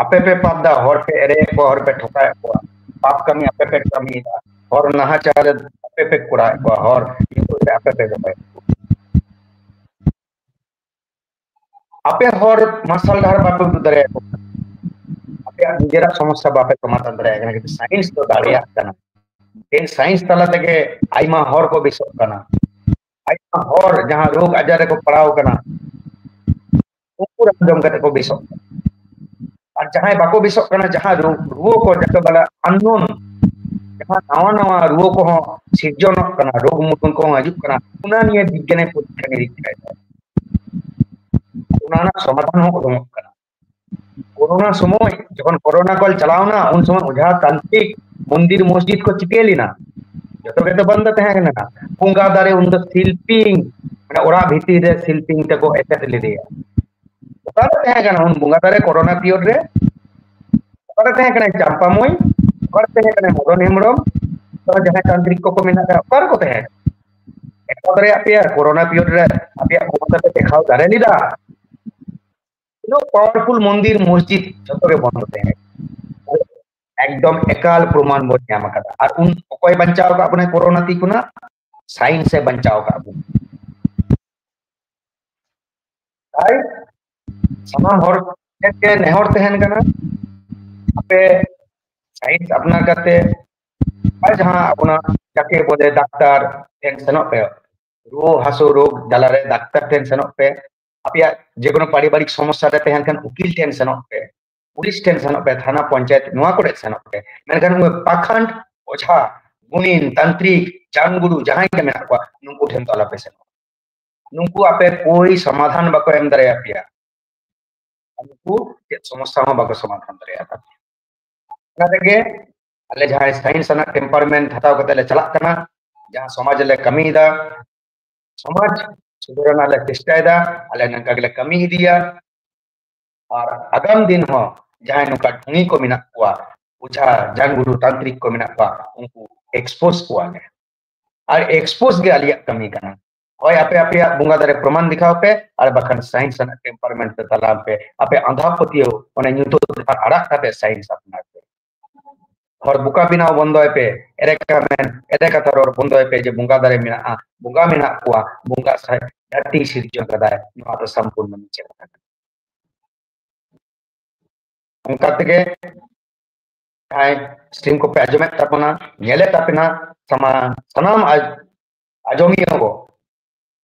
ᱟᱯᱮ ᱯᱮ ᱯᱟᱯ ᱫᱟ, ᱦᱚᱲ ᱯᱮ ᱮᱲᱮᱭᱮᱫ ᱠᱚᱣᱟ, ᱦᱚᱲ ᱯᱮ ᱴᱷᱚᱠᱟᱣᱮᱫ ᱠᱚᱣᱟ, ᱯᱟᱯ ᱠᱟᱹᱢᱤ ᱟᱯᱮ ᱯᱮ ᱠᱟᱹᱢᱤᱭᱮᱫᱟ, ᱦᱚᱲ ᱱᱟᱦᱟᱪᱟᱨ ᱟᱯᱮ ᱯᱮ ᱠᱚᱨᱟᱣᱮᱫ ᱠᱚᱣᱟ, ᱦᱚᱲ ᱧᱩᱛᱩᱢ ᱨᱮ ᱟᱯᱮ ᱯᱮ ᱫᱚᱦᱚᱭᱮᱫ ᱠᱚᱣᱟ᱾ ᱟᱯᱮ ᱦᱚᱲ ᱢᱟᱨᱥᱟᱞ ᱰᱟᱦᱟᱨ ᱵᱟᱯᱮ ᱩᱫᱩᱜ ᱫᱟᱲᱮᱭᱟᱠᱚ ᱠᱟᱱᱟ, ᱟᱯᱮᱭᱟᱜ ᱱᱤᱡᱮᱨᱟᱜ ᱥᱚᱢᱚᱥᱥᱟ ᱵᱟᱯᱮ ᱥᱚᱢᱟᱫᱷᱟᱱ ᱫᱟᱲᱮᱭᱟᱜ ᱠᱟᱱᱟ, ᱠᱤᱱᱛᱩ science ᱫᱚ ᱫᱟᱲᱮᱭᱟᱜ ᱠᱟᱱᱟ᱾ ᱛᱮᱦᱮᱧ science ᱛᱟᱞᱟ ᱛᱮᱜᱮ ᱟᱭᱢᱟ ᱦᱚᱲ ᱠᱚ ᱵᱮᱥᱚᱜ ᱠᱟᱱᱟ, ᱟᱭᱢᱟ ᱦᱚᱲ ᱡᱟᱦᱟᱸ ᱨᱳᱜᱽ ᱟᱡᱟᱨ ᱨᱮᱠᱚ ᱯᱟᱲᱟᱣ ᱠᱟᱱᱟ, ᱩᱱᱠᱩ ᱨᱟᱱ ᱡᱚᱢ ᱠᱟᱛᱮ ᱠᱚ ᱵᱮᱥᱚᱜ ᱠᱟᱱᱟ᱾ ᱟᱨ ᱡᱟᱦᱟᱸᱭ ᱵᱟᱠᱚ ᱵᱮᱥᱚᱜ ᱠᱟᱱᱟ, ᱡᱟᱦᱟᱸ ᱨᱳᱜᱽ, ᱨᱩᱣᱟᱹ ᱠᱚ ᱡᱟᱠᱮ ᱵᱚᱞᱮ unknown, ᱡᱟᱦᱟᱸ ᱱᱟᱣᱟ ᱱᱟᱣᱟ ᱨᱩᱣᱟᱹ ᱠᱚᱦᱚᱸ ᱥᱤᱨᱡᱚᱱᱚᱜ ᱠᱟᱱᱟ, ᱨᱳᱜᱽ ᱢᱩᱴᱟᱹᱱ ᱠᱚᱦᱚᱸ ᱦᱤᱡᱩᱜ ᱠᱟᱱᱟ, ᱚᱱᱟ ᱱᱤᱭᱮ ᱵᱤᱜᱽᱜᱟᱱᱮ ᱯᱚᱨᱤᱠᱠᱷᱟ ᱱᱤᱨᱤᱠᱠᱷᱟ ᱮᱫᱟ᱾ ᱚᱱᱟ ᱨᱮᱱᱟᱜ ᱥᱚᱢᱟᱫᱷᱟᱱ ᱦᱚᱸ ᱩᱰᱩᱝᱚᱜ ᱠᱟᱱᱟ᱾ ᱠᱳᱨᱳᱱᱟ ᱥᱚᱢᱚᱭ ᱡᱚᱠᱷᱚᱱ ᱠᱳᱨᱳᱱᱟ ᱠᱟᱞ ᱪᱟᱞᱟᱣ ᱮᱱᱟ, ᱩᱱ ᱥᱚᱢᱚᱭ ᱚᱡᱷᱟ ᱛᱟᱱᱛᱨᱤᱠ ᱢᱚᱱᱫᱤᱨ ᱢᱚᱥᱡᱤᱫ ᱠᱚ ᱪᱤᱠᱟᱹ ᱞᱮᱱᱟ? ᱡᱚᱛᱚ ᱜᱮᱛᱚ ᱵᱚᱱᱫᱚ ᱛᱟᱦᱮᱸ ᱠᱟᱱᱟ᱾ ᱵᱚᱸᱜᱟ ᱫᱟᱨᱮ ᱩᱱᱫᱚ ᱥᱤᱞᱯᱤᱧ, ᱢᱟᱱᱮ ᱚᱲᱟᱜ ᱵᱷᱤᱛᱤᱨ ᱨᱮ ᱥᱤᱞᱯᱤᱧ ᱛᱮᱠᱚ ᱮᱴᱮᱫ ᱞᱮᱫᱮᱭᱟ᱾ ᱚᱠᱟᱨᱮ ᱛᱟᱦᱮᱸ ᱠᱟᱱᱟ ᱩᱱ ᱵᱚᱸᱜᱟ ᱫᱟᱨᱮ ᱠᱳᱨᱳᱱᱟ ᱯᱤᱨᱤᱭᱳᱰ ᱨᱮ? ᱚᱠᱟᱨᱮ ᱛᱟᱦᱮᱸ ᱠᱟᱱᱟᱭ ᱪᱟᱢᱯᱟ ᱢᱟᱹᱭ? ᱚᱠᱟᱨᱮ ᱛᱟᱦᱮᱸ ᱠᱟᱱᱟᱭ ᱢᱚᱫᱚᱱ ᱦᱮᱢᱵᱨᱚᱢ? ᱚᱠᱟᱨᱮ ᱡᱟᱦᱟᱸᱭ ᱛᱟᱱᱛᱨᱤᱠ ᱠᱚᱠᱚ ᱢᱮᱱᱟᱜ ᱠᱚᱣᱟ, ᱚᱠᱟ ᱨᱮᱠᱚ ᱛᱟᱦᱮᱸ ᱠᱟᱱᱟ? ᱮᱴᱟᱜ ᱫᱟᱲᱮᱭᱟᱜ ᱯᱮᱭᱟ ᱠᱳᱨᱳᱱᱟ ᱯᱤᱨᱤᱭᱳᱰ ᱨᱮ ᱟᱯᱮᱭᱟᱜ ᱵᱚᱸᱜᱟ ᱫᱟᱨᱮ ᱫᱮᱠᱷᱟᱣ ᱫᱟᱲᱮ ᱞᱮᱫᱟ? ᱩᱱᱟᱹᱜ ᱯᱟᱣᱟᱨᱯᱷᱩᱞ ᱢᱚᱱᱫᱤᱨ ᱢᱚᱥᱡᱤᱫ ᱡᱚᱛᱚ ᱜᱮ ᱵᱚᱱᱫᱚ ᱛᱟᱦᱮᱸ ᱠᱟᱱᱟ᱾ ᱮᱠᱫᱚᱢ ᱮᱠᱟᱞ ᱯᱨᱚᱢᱟᱱ ᱵᱚᱱ ᱧᱟᱢ ᱟᱠᱟᱫᱟ᱾ ᱟᱨ ᱩᱱ ᱚᱠᱚᱭ ᱵᱟᱧᱪᱟᱣ ᱟᱠᱟᱫ ᱵᱚᱱᱟᱭ ᱠᱳᱨᱳᱱᱟ ᱛᱤ ᱠᱷᱚᱱᱟᱜ? ᱥᱟᱭᱮᱱᱥ ᱮ ᱵᱟᱧᱪᱟᱣ ᱟᱠᱟᱫ ᱵᱚᱱᱟ᱾ ᱛᱟᱭ ᱥᱟᱱᱟᱢ ᱦᱚᱲ ᱴᱷᱮᱱ ᱜᱮ ᱱᱮᱦᱚᱨ ᱛᱟᱦᱮᱱ ᱠᱟᱱᱟ, ᱟᱯᱮ ᱥᱟᱭᱮᱱᱥ ᱟᱯᱱᱟᱨ ᱠᱟᱛᱮ ᱟᱨ ᱡᱟᱦᱟᱸ ᱟᱵᱚᱱᱟᱜ ᱡᱟᱠᱮ ᱵᱚᱞᱮ ᱰᱟᱠᱛᱟᱨ ᱴᱷᱮᱱ ᱥᱮᱱᱚᱜ ᱯᱮ, ᱨᱩᱣᱟᱹ ᱦᱟᱹᱥᱩ ᱨᱳᱜᱽ ᱡᱟᱞᱟ ᱨᱮ ᱰᱟᱠᱛᱟᱨ ᱴᱷᱮᱱ ᱥᱮᱱᱚᱜ ᱯᱮ, ᱟᱯᱮᱭᱟᱜ ᱡᱮᱠᱳᱱᱳ ᱯᱟᱨᱤᱵᱟᱨᱤᱠ ᱥᱚᱢᱚᱥᱥᱟ ᱨᱮ ᱛᱟᱦᱮᱱ ᱠᱷᱟᱱ ᱩᱠᱤᱞ ᱴᱷᱮᱱ ᱥᱮᱱᱚᱜ ᱯᱮ, ᱯᱩᱞᱤᱥ ᱴᱷᱮᱱ ᱥᱮᱱᱚᱜ ᱯᱮ, ᱛᱷᱟᱱᱟ ᱯᱚᱧᱪᱟᱭᱮᱛ ᱱᱚᱣᱟ ᱠᱚᱨᱮ ᱥᱮᱱᱚᱜ ᱯᱮ᱾ ᱢᱮᱱᱠᱷᱟᱱ ᱩᱱᱠᱩ ᱯᱟᱠᱷᱟᱱᱰ ᱚᱡᱷᱟ ᱜᱩᱱᱤᱱ ᱛᱟᱱᱛᱨᱤᱠ ᱡᱟᱱᱜᱩᱨᱩ ᱡᱟᱦᱟᱸᱭ ᱜᱮ ᱢᱮᱱᱟᱜ ᱠᱚᱣᱟ, ᱱᱩᱠᱩ ᱴᱷᱮᱱ ᱫᱚ ᱟᱞᱚᱯᱮ ᱥᱮᱱᱚᱜᱼᱟ᱾ ᱱᱩᱠᱩ ᱟᱯᱮ ᱠᱳᱭ ᱥᱚᱢᱟᱫᱷᱟᱱ ᱵᱟᱠᱚ ᱮᱢ ᱫᱟᱲᱮᱭᱟᱯᱮᱭᱟ᱾ ᱩᱱᱠᱩ ᱪᱮᱫ ᱥᱚᱢᱚᱥᱥᱟ ᱦᱚᱸ ᱵᱟᱠᱚ ᱥᱚᱢᱟᱫᱷᱟᱱ ᱫᱟᱲᱮᱭᱟᱜᱼᱟ᱾ ᱚᱱᱟ ᱛᱮᱜᱮ ᱟᱞᱮ ᱡᱟᱦᱟᱸᱭ ᱥᱟᱭᱮᱱᱥ ᱟᱱᱟᱜ ᱴᱮᱢᱯᱟᱨᱢᱮᱱᱴ ᱦᱟᱛᱟᱣ ᱠᱟᱛᱮ ᱞᱮ ᱪᱟᱞᱟᱜ ᱠᱟᱱᱟ, ᱡᱟᱦᱟᱸ ᱥᱚᱢᱟᱡᱽ ᱞᱮ ᱠᱟᱹᱢᱤᱭᱮᱫᱟ, ᱥᱚᱢᱟᱡᱽ ᱥᱩᱫᱷᱟᱹᱨ ᱨᱮᱱᱟᱜ ᱞᱮ ᱪᱮᱥᱴᱟᱭᱮᱫᱟ, ᱟᱞᱮ ᱱᱚᱝᱠᱟ ᱜᱮᱞᱮ ᱠᱟᱹᱢᱤ ᱤᱫᱤᱭᱟ᱾ ᱟᱨ ᱟᱜᱟᱢ ᱫᱤᱱ ᱦᱚᱸ ᱡᱟᱦᱟᱸᱭ ᱱᱚᱝᱠᱟ ᱰᱷᱚᱝᱜᱤ ᱠᱚ ᱢᱮᱱᱟᱜ ᱠᱚᱣᱟ, ᱚᱡᱷᱟ ᱡᱟᱱᱜᱩᱨᱩ ᱛᱟᱱᱛᱨᱤᱠ ᱠᱚ ᱢᱮᱱᱟᱜ ᱠᱚᱣᱟ, ᱩᱱᱠᱩ ᱮᱠᱥᱯᱳᱡᱽ ᱠᱚᱣᱟ ᱞᱮ᱾ ᱟᱨ ᱮᱠᱥᱯᱳᱡᱽ ᱜᱮ ᱟᱞᱮᱭᱟᱜ ᱠᱟᱹᱢᱤ ᱠᱟᱱᱟ᱾ ᱦᱳᱭ ᱟᱯᱮ ᱟᱯᱮᱭᱟᱜ ᱵᱚᱸᱜᱟ ᱫᱟᱨᱮ ᱯᱨᱚᱢᱟᱱ ᱫᱮᱠᱷᱟᱣ ᱯᱮ, ᱟᱨ ᱵᱟᱠᱷᱟᱱ ᱥᱟᱭᱮᱱᱥ ᱨᱮᱱᱟᱜ ᱴᱮᱢᱯᱟᱨᱢᱮᱱᱴ ᱯᱮ ᱛᱟᱞᱟᱣ ᱯᱮ᱾ ᱟᱯᱮ ᱟᱸᱫᱷᱟ ᱯᱟᱹᱛᱭᱟᱹᱣ, ᱚᱱᱮ ᱧᱩᱛᱟᱹᱛ ᱟᱲᱟᱜ ᱠᱟᱛᱮ ᱥᱟᱭᱮᱱᱥ ᱟᱯᱱᱟᱨ ᱯᱮ᱾ ᱦᱚᱲ ᱵᱚᱠᱟ ᱵᱮᱱᱟᱣ ᱵᱚᱱᱫᱚᱭ ᱯᱮ, ᱮᱲᱮ ᱠᱟᱛᱷᱟ ᱢᱮᱱ, ᱮᱲᱮ ᱠᱟᱛᱷᱟ ᱨᱚᱲ ᱵᱚᱱᱫᱚᱭ ᱯᱮ ᱡᱮ ᱵᱚᱸᱜᱟ ᱫᱟᱨᱮ ᱢᱮᱱᱟᱜᱼᱟ, ᱵᱚᱸᱜᱟ ᱢᱮᱱᱟᱜ ᱠᱚᱣᱟ, ᱵᱚᱸᱜᱟ ᱥᱟ-, ᱫᱷᱟᱹᱨᱛᱤ ᱥᱤᱨᱡᱚᱱ ᱠᱟᱫᱟᱭ, ᱱᱚᱣᱟ ᱫᱚ ᱥᱚᱢᱯᱩᱨᱱᱚ ᱢᱤᱪᱷᱟᱹ ᱠᱟᱛᱷᱟ ᱠᱟᱱᱟ᱾ ᱚᱱᱠᱟ ᱛᱮᱜᱮ ᱡᱟᱦᱟᱸᱭ ᱥᱴᱨᱤᱢ ᱠᱚᱯᱮ ᱟᱸᱡᱚᱢᱮᱫ ᱛᱟᱵᱚᱱᱟ, ᱧᱮᱞᱮᱫ ᱛᱟᱯᱮᱱᱟ, ᱥᱟᱢᱟ-, ᱥᱟᱱᱟᱢ ᱟᱡ-, ᱟᱸᱡᱚᱢᱤᱭᱟᱹ ᱠᱚ,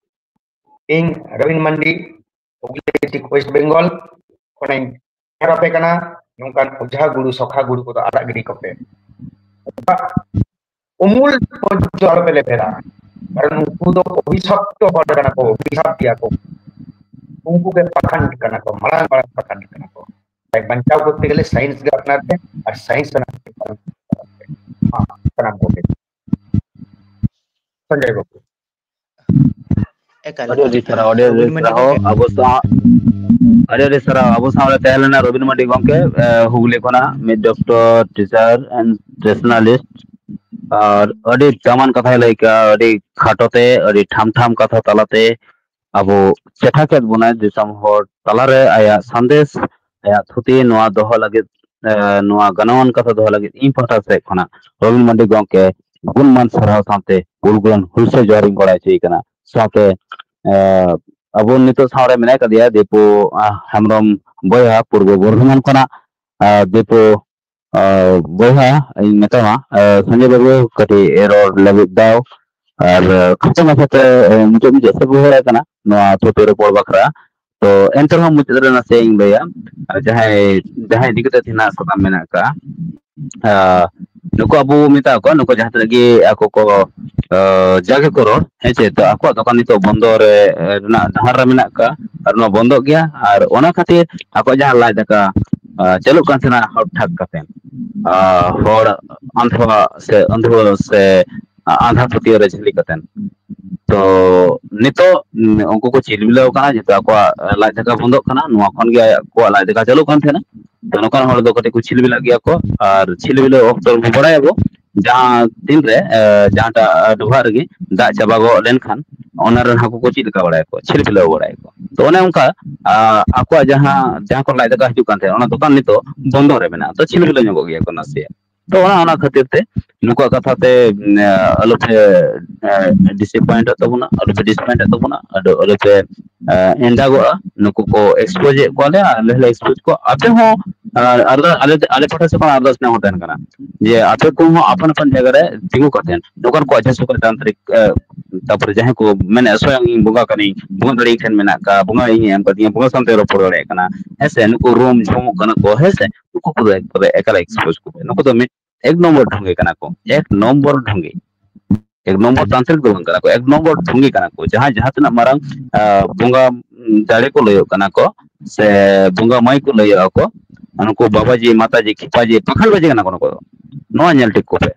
ᱤᱧ ᱨᱚᱵᱤᱱ ᱢᱟᱱᱰᱤ, ᱦᱩᱜᱽᱞᱤ ᱰᱤᱥᱴᱨᱤᱠᱴ, ᱳᱭᱮᱥᱴ ᱵᱮᱝᱜᱚᱞ ᱠᱷᱚᱱᱤᱧ ᱡᱚᱦᱟᱨ ᱟᱯᱮ ᱠᱟᱱᱟ᱾ ᱱᱚᱝᱠᱟᱱ ᱚᱡᱷᱟ ᱜᱩᱨᱩ, ᱥᱚᱠᱷᱟ ᱜᱩᱨᱩ ᱠᱚᱫᱚ ᱟᱲᱟᱜ ᱜᱤᱰᱤ ᱠᱚᱯᱮ᱾ ᱩᱢᱩᱞ ᱯᱚᱨᱡᱚᱱᱛᱚ ᱟᱞᱚᱯᱮ ᱞᱮᱵᱷᱮᱲᱟ, ᱠᱟᱨᱚᱱ ᱩᱱᱠᱩ ᱫᱚ ᱚᱵᱷᱤᱥᱚᱯᱛᱚ ᱦᱚᱲ ᱠᱟᱱᱟ ᱠᱚ, ᱚᱵᱷᱤᱥᱟᱯ ᱜᱮᱭᱟ ᱠᱚ, ᱩᱱᱠᱩ ᱜᱮ ᱯᱟᱠᱷᱟᱱᱰ ᱠᱟᱱᱟ ᱠᱚ, ᱢᱟᱨᱟᱝ ᱢᱟᱨᱟᱝ ᱯᱟᱠᱷᱟᱱᱰ ᱠᱟᱱᱟ ᱠᱚ᱾ ᱛᱟᱭ ᱵᱟᱧᱪᱟᱣ ᱠᱚᱨᱛᱮ ᱜᱮᱞᱮ ᱥᱟᱭᱮᱱᱥ ᱜᱮ ᱟᱯᱱᱟᱨ ᱯᱮ, ᱟᱨ ᱥᱟᱭᱮᱱᱥ ᱨᱮᱱᱟᱜ ᱢᱟ ᱥᱟᱱᱟᱢ ᱠᱚᱜᱮ᱾ ᱥᱚᱧᱡᱚᱭ ᱵᱟᱵᱩ᱾ ᱮᱠᱟᱞ, ᱟᱹᱰᱤ ᱟᱹᱰᱤ ᱮᱠᱟᱞ᱾ ᱥᱟᱨᱦᱟᱣ, ᱟᱹᱰᱤ ᱟᱹᱰᱤ ᱨᱚᱵᱤᱱ ᱢᱟᱹᱱᱰᱤ ᱥᱟᱨᱦᱟᱣ᱾ ᱜᱚᱢᱠᱮ᱾ ᱟᱵᱚ ᱥᱟᱶ, ᱟᱹᱰᱤ ᱟᱹᱰᱤ ᱥᱟᱨᱦᱟᱣ᱾ ᱟᱵᱚ ᱥᱟᱶ ᱨᱮ ᱛᱟᱦᱮᱸ ᱞᱮᱱᱟ ᱨᱚᱵᱤᱱ ᱢᱟᱹᱱᱰᱤ ᱜᱚᱢᱠᱮ, ᱮ, ᱦᱩᱜᱽᱞᱤ ᱠᱷᱚᱱᱟᱜ ᱢᱤᱫ ᱰᱚᱠᱴᱚᱨ, ᱴᱤᱪᱟᱨ and ᱨᱮᱥᱱᱟᱞᱤᱥᱴ᱾ ᱟᱨ ᱟᱹᱰᱤ ᱫᱟᱢᱟᱱ ᱠᱟᱛᱷᱟᱭ ᱞᱟᱹᱭ ᱠᱮᱜᱼᱟ, ᱟᱹᱰᱤ ᱠᱷᱟᱴᱚ ᱛᱮ, ᱟᱹᱰᱤ ᱴᱷᱟᱢ ᱴᱷᱟᱢ ᱠᱟᱛᱷᱟ ᱛᱟᱞᱟᱛᱮ ᱟᱵᱚ ᱪᱮᱴᱷᱟ ᱠᱮᱫ ᱵᱚᱱᱟᱭ ᱫᱤᱥᱚᱢ ᱦᱚᱲ ᱛᱟᱞᱟᱨᱮ ᱟᱭᱟᱜ ᱥᱟᱸᱫᱮᱥ, ᱟᱭᱟᱜ ᱛᱷᱩᱛᱤ ᱱᱚᱣᱟ ᱫᱚᱦᱚ ᱞᱟᱹᱜᱤᱫ, ᱮ, ᱱᱚᱣᱟ ᱜᱟᱱᱚᱣᱟᱱ ᱠᱟᱛᱷᱟ ᱫᱚᱦᱚ ᱞᱟᱹᱜᱤᱫ ᱤᱧ ᱯᱟᱦᱴᱟ ᱥᱮᱫ ᱠᱷᱚᱱᱟᱜ ᱨᱚᱵᱤᱱ ᱢᱟᱹᱱᱰᱤ ᱜᱚᱢᱠᱮ ᱜᱩᱱᱢᱟᱱ ᱥᱟᱨᱦᱟᱣ ᱥᱟᱶᱛᱮ ᱩᱞᱜᱩᱞᱟᱱ ᱦᱩᱞᱥᱟᱹᱭ ᱡᱚᱦᱟᱨ ᱤᱧ ᱵᱟᱲᱟᱭ ᱦᱚᱪᱚᱭᱮ ᱠᱟᱱᱟ᱾ ᱥᱟᱶᱛᱮ, ᱮ, ᱟᱵᱚ ᱱᱤᱛᱚᱜ ᱥᱟᱶᱨᱮ ᱢᱮᱱᱟᱭ ᱠᱟᱫᱮᱭᱟ ᱫᱤᱯᱩ, ᱟ, ᱦᱮᱢᱵᱨᱚᱢ ᱵᱚᱭᱦᱟ ᱯᱩᱨᱵᱚ ᱵᱚᱨᱫᱷᱚᱢᱟᱱ ᱠᱷᱚᱱᱟᱜ᱾ ᱟ, ᱫᱤᱯᱩ, ᱟ, ᱵᱚᱭᱦᱟ, ᱤᱧ ᱢᱮᱛᱟᱢᱟ, ᱟ, ᱥᱚᱧᱡᱚᱭ ᱵᱟᱹᱵᱩ ᱠᱟᱹᱴᱤᱡ ᱨᱚᱲ ᱞᱟᱹᱜᱤᱫ ᱫᱟᱣ, ᱟᱨ, ᱟ, ᱠᱷᱟᱴᱚ ᱢᱟᱪᱷᱟᱛᱮ, ᱟ, ᱢᱩᱪᱟᱹᱫ ᱢᱩᱪᱟᱹᱫ ᱥᱮᱫ ᱵᱚ ᱦᱮᱡ ᱟᱠᱟᱱᱟ ᱱᱚᱣᱟ ᱛᱷᱩᱛᱤ ᱨᱚᱯᱚᱲ ᱵᱟᱠᱷᱨᱟ᱾ ᱛᱚ ᱮᱱᱛᱮ ᱨᱮᱦᱚᱸ ᱢᱩᱪᱟᱹᱫ ᱨᱮ ᱱᱟᱥᱮ ᱤᱧ ᱞᱟᱹᱭᱟ, ᱟ, ᱡᱟᱦᱟᱸᱭ, ᱡᱟᱦᱟᱸᱭ ᱤᱫᱤ ᱠᱟᱛᱮ ᱛᱮᱦᱮᱧᱟᱜ ᱥᱟᱛᱟᱢ ᱢᱮᱱᱟᱜ ᱟᱠᱟᱫᱼᱟ, ᱟ, ᱱᱩᱠᱩ ᱟᱵᱚ ᱢᱮᱛᱟ ᱠᱚᱣᱟ, ᱱᱩᱠᱩ ᱡᱟᱦᱟᱸ ᱛᱤᱱᱟᱹᱜ ᱜᱮ ᱟᱠᱚ ᱠᱚ, ᱟ, ᱡᱟᱜᱮ ᱠᱚ ᱨᱚᱲ, ᱦᱮᱸ ᱪᱮ, ᱛᱚ ᱟᱠᱚᱣᱟᱜ ᱫᱚᱠᱟᱱ ᱱᱤᱛᱚᱜ ᱵᱚᱱᱫᱚ ᱨᱮ, ᱮ, ᱨᱮᱱᱟᱜ ᱰᱟᱦᱟᱨ ᱨᱮ ᱢᱮᱱᱟᱜ ᱠᱚᱣᱟ, ᱟᱨ ᱱᱚᱣᱟ ᱵᱚᱱᱫᱚᱜ ᱜᱮᱭᱟ, ᱟᱨ ᱚᱱᱟ ᱠᱷᱟᱹᱛᱤᱨ ᱟᱠᱚᱣᱟᱜ ᱡᱟᱦᱟᱸ ᱞᱟᱡ ᱫᱟᱠᱟ, ᱟ, ᱪᱟᱹᱞᱩᱜ ᱠᱟᱱ ᱛᱟᱦᱮᱱᱟ ᱦᱚᱴ ᱴᱷᱟᱴ ᱠᱟᱛᱮ, ᱟ, ᱦᱚᱲ ᱟᱸᱫᱷᱟ ᱥᱮ ᱟᱸᱫᱷᱟ ᱥᱮ ᱟᱸᱫᱷᱟ ᱯᱟᱹᱛᱭᱟᱹᱣ ᱨᱮ ᱡᱷᱟᱹᱞᱤ ᱠᱟᱛᱮ᱾ ᱛᱚ ᱱᱤᱛᱚᱜ ᱩᱱᱠᱩ ᱠᱚ ᱪᱤᱞᱵᱤᱞᱟᱹᱣ ᱠᱟᱱᱟ, ᱡᱮᱦᱮᱛᱩ ᱟᱠᱚᱣᱟᱜ ᱞᱟᱡ ᱫᱟᱠᱟ ᱵᱚᱱᱫᱚᱜ ᱠᱟᱱᱟ, ᱱᱚᱣᱟ ᱠᱷᱚᱱ ᱜᱮ ᱟᱠᱚᱣᱟᱜ ᱞᱟᱡ ᱫᱟᱠᱟ ᱪᱟᱹᱞᱩᱜ ᱠᱟᱱ ᱛᱟᱦᱮᱱᱟ᱾ ᱛᱚ ᱱᱚᱝᱠᱟᱱ ᱦᱚᱲ ᱫᱚ ᱠᱟᱹᱴᱤᱡ ᱠᱚ ᱪᱤᱞᱵᱤᱞᱟᱜ ᱜᱮᱭᱟ ᱠᱚ, ᱟᱨ ᱪᱤᱞᱵᱤᱞᱟᱹᱣ ᱚᱠᱛᱚ ᱨᱮᱵᱚ ᱵᱟᱲᱟᱭᱟᱵᱚ ᱡᱟᱦᱟᱸ ᱛᱤᱱᱨᱮ, ᱮ, ᱡᱟᱦᱟᱸᱴᱟᱜ ᱰᱚᱵᱷᱟᱜ ᱨᱮᱜᱮ ᱫᱟᱜ ᱪᱟᱵᱟ ᱜᱚᱫ ᱞᱮᱱᱠᱷᱟᱱ ᱚᱱᱟ ᱨᱮᱱ ᱦᱟᱹᱠᱩ ᱠᱚ ᱪᱮᱫ ᱞᱮᱠᱟ ᱵᱟᱲᱟᱭᱟᱠᱚ, ᱪᱤᱞᱵᱤᱞᱟᱹᱣ ᱵᱟᱲᱟᱭᱟᱠᱚ᱾ ᱛᱚ ᱚᱱᱮ ᱚᱱᱠᱟ, ᱟ, ᱟᱠᱚᱣᱟᱜ ᱡᱟᱦᱟᱸ, ᱡᱟᱦᱟᱸ ᱠᱷᱚᱱ ᱞᱟᱡ ᱫᱟᱠᱟ ᱦᱤᱡᱩᱜ ᱠᱟᱱ ᱛᱟᱦᱮᱸᱫ, ᱚᱱᱟ ᱫᱚᱠᱟᱱ ᱱᱤᱛᱚᱜ ᱵᱚᱱᱫᱚ ᱨᱮ ᱢᱮᱱᱟᱜᱼᱟ, ᱛᱚ ᱪᱤᱞᱵᱤᱞᱟᱹᱣ ᱧᱚᱜᱚᱜ ᱜᱮᱭᱟ ᱠᱚ ᱱᱟᱥᱮᱭᱟᱜ᱾ ᱛᱚ ᱚᱱᱟ, ᱚᱱᱟ ᱠᱷᱟᱹᱛᱤᱨ ᱛᱮ ᱱᱩᱠᱩᱣᱟᱜ ᱠᱟᱛᱷᱟ ᱛᱮ, ᱩᱢ, ᱟᱞᱚᱯᱮ, ᱮ, disappointᱚᱜ ᱛᱟᱵᱚᱱᱟ, ᱟᱞᱚᱯᱮ disappointᱚᱜ ᱛᱟᱵᱚᱱᱟ, ᱟᱫᱚ ᱟᱞᱚᱯᱮ, ᱮ, ᱮᱸᱰᱟᱜᱚᱜᱼᱟ᱾ ᱱᱩᱠᱩ ᱠᱚ expose ᱮᱫ ᱠᱚᱣᱟᱞᱮ, ᱟᱨ ᱟᱞᱮ ᱦᱚᱸᱞᱮ expose ᱠᱚᱣᱟ᱾ ᱟᱯᱮ ᱦᱚᱸ, ᱟᱨ, ᱟᱨ ᱟᱞᱮ, ᱟᱞᱮ ᱯᱟᱦᱴᱟ ᱥᱮᱫ ᱠᱷᱚᱱ ᱟᱨᱫᱟᱥ ᱱᱮᱦᱚᱨ ᱛᱟᱦᱮᱱ ᱠᱟᱱᱟ ᱡᱮ ᱟᱯᱮ ᱠᱚᱦᱚᱸ ᱟᱯᱟᱱ ᱟᱯᱟᱱ ᱡᱟᱭᱜᱟ ᱨᱮ ᱛᱤᱸᱜᱩ ᱠᱟᱛᱮ ᱱᱚᱝᱠᱟᱱ ᱠᱚ ᱚᱡᱷᱟ ᱥᱚᱠᱨ ᱛᱟᱱᱛᱨᱤᱠ, ᱮ, ᱛᱟᱯᱚᱨᱮ ᱡᱟᱦᱟᱸᱭ ᱠᱚ ᱢᱮᱱᱮᱫ, "ᱥᱚᱭᱚᱝ ᱤᱧ ᱵᱚᱸᱜᱟ ᱠᱟᱹᱱᱟᱹᱧ, ᱵᱚᱸᱜᱟ ᱫᱟᱲᱮ ᱤᱧ ᱴᱷᱮᱱ ᱢᱮᱱᱟᱜ ᱠᱟᱜᱼᱟ, ᱵᱚᱸᱜᱟ ᱤᱧᱮ ᱮᱢ ᱠᱟᱫᱤᱧᱟ, ᱵᱚᱸᱜᱟ ᱥᱟᱶᱛᱮ ᱨᱚᱯᱚᱲ ᱫᱟᱲᱮᱭᱟᱜ ᱠᱟᱱᱟ", ᱦᱮᱸ ᱥᱮ, ᱱᱩᱠᱩ ᱨᱩᱢ ᱡᱷᱩᱢᱩᱜ ᱠᱟᱱᱟ ᱠᱚ, ᱦᱮᱸ ᱥᱮ, ᱱᱩᱠᱩ ᱠᱚᱫᱚ ᱮᱠᱵᱟᱨᱮ ᱮᱠᱟᱞ expose ᱠᱚᱯᱮ᱾ ᱱᱩᱠᱩ ᱫᱚ ᱢᱤᱫ ᱮᱠ ᱱᱚᱢᱵᱚᱨ ᱰᱷᱚᱝᱜᱮ ᱠᱟᱱᱟ ᱠᱚ, ᱮᱠ ᱱᱚᱢᱵᱚᱨ ᱰᱷᱚᱝᱜᱮ, ᱮᱠ ᱱᱚᱢᱵᱚᱨ ᱛᱟᱱᱛᱨᱤᱠ ᱫᱚ ᱵᱟᱝ ᱠᱟᱱᱟ ᱠᱚ, ᱮᱠ ᱱᱚᱢᱵᱚᱨ ᱰᱷᱚᱝᱜᱮ ᱠᱟᱱᱟ ᱠᱚ᱾ ᱡᱟᱦᱟᱸᱭ ᱡᱟᱦᱟᱸ ᱛᱤᱱᱟᱹᱜ ᱢᱟᱨᱟᱝ, ᱟᱸ, ᱵᱚᱸᱜᱟ, ᱩᱸ, ᱫᱟᱲᱮ ᱠᱚ ᱞᱟᱹᱭᱚᱜ ᱠᱟᱱᱟ ᱠᱚ, ᱥᱮ ᱵᱚᱸᱜᱟ ᱢᱟᱹᱭ ᱠᱚ ᱞᱟᱹᱭᱚᱜᱼᱟ ᱠᱚ, ᱱᱩᱠᱩ ᱵᱟᱵᱟᱡᱤ, ᱢᱟᱛᱟᱡᱤ, ᱠᱷᱮᱯᱟᱡᱤ, ᱯᱟᱠᱷᱟᱲᱵᱟᱡᱤ ᱠᱟᱱᱟ ᱠᱚ ᱱᱩᱠᱩ ᱫᱚ᱾ ᱱᱚᱣᱟ ᱧᱮᱞ ᱴᱷᱤᱠ ᱠᱚᱯᱮ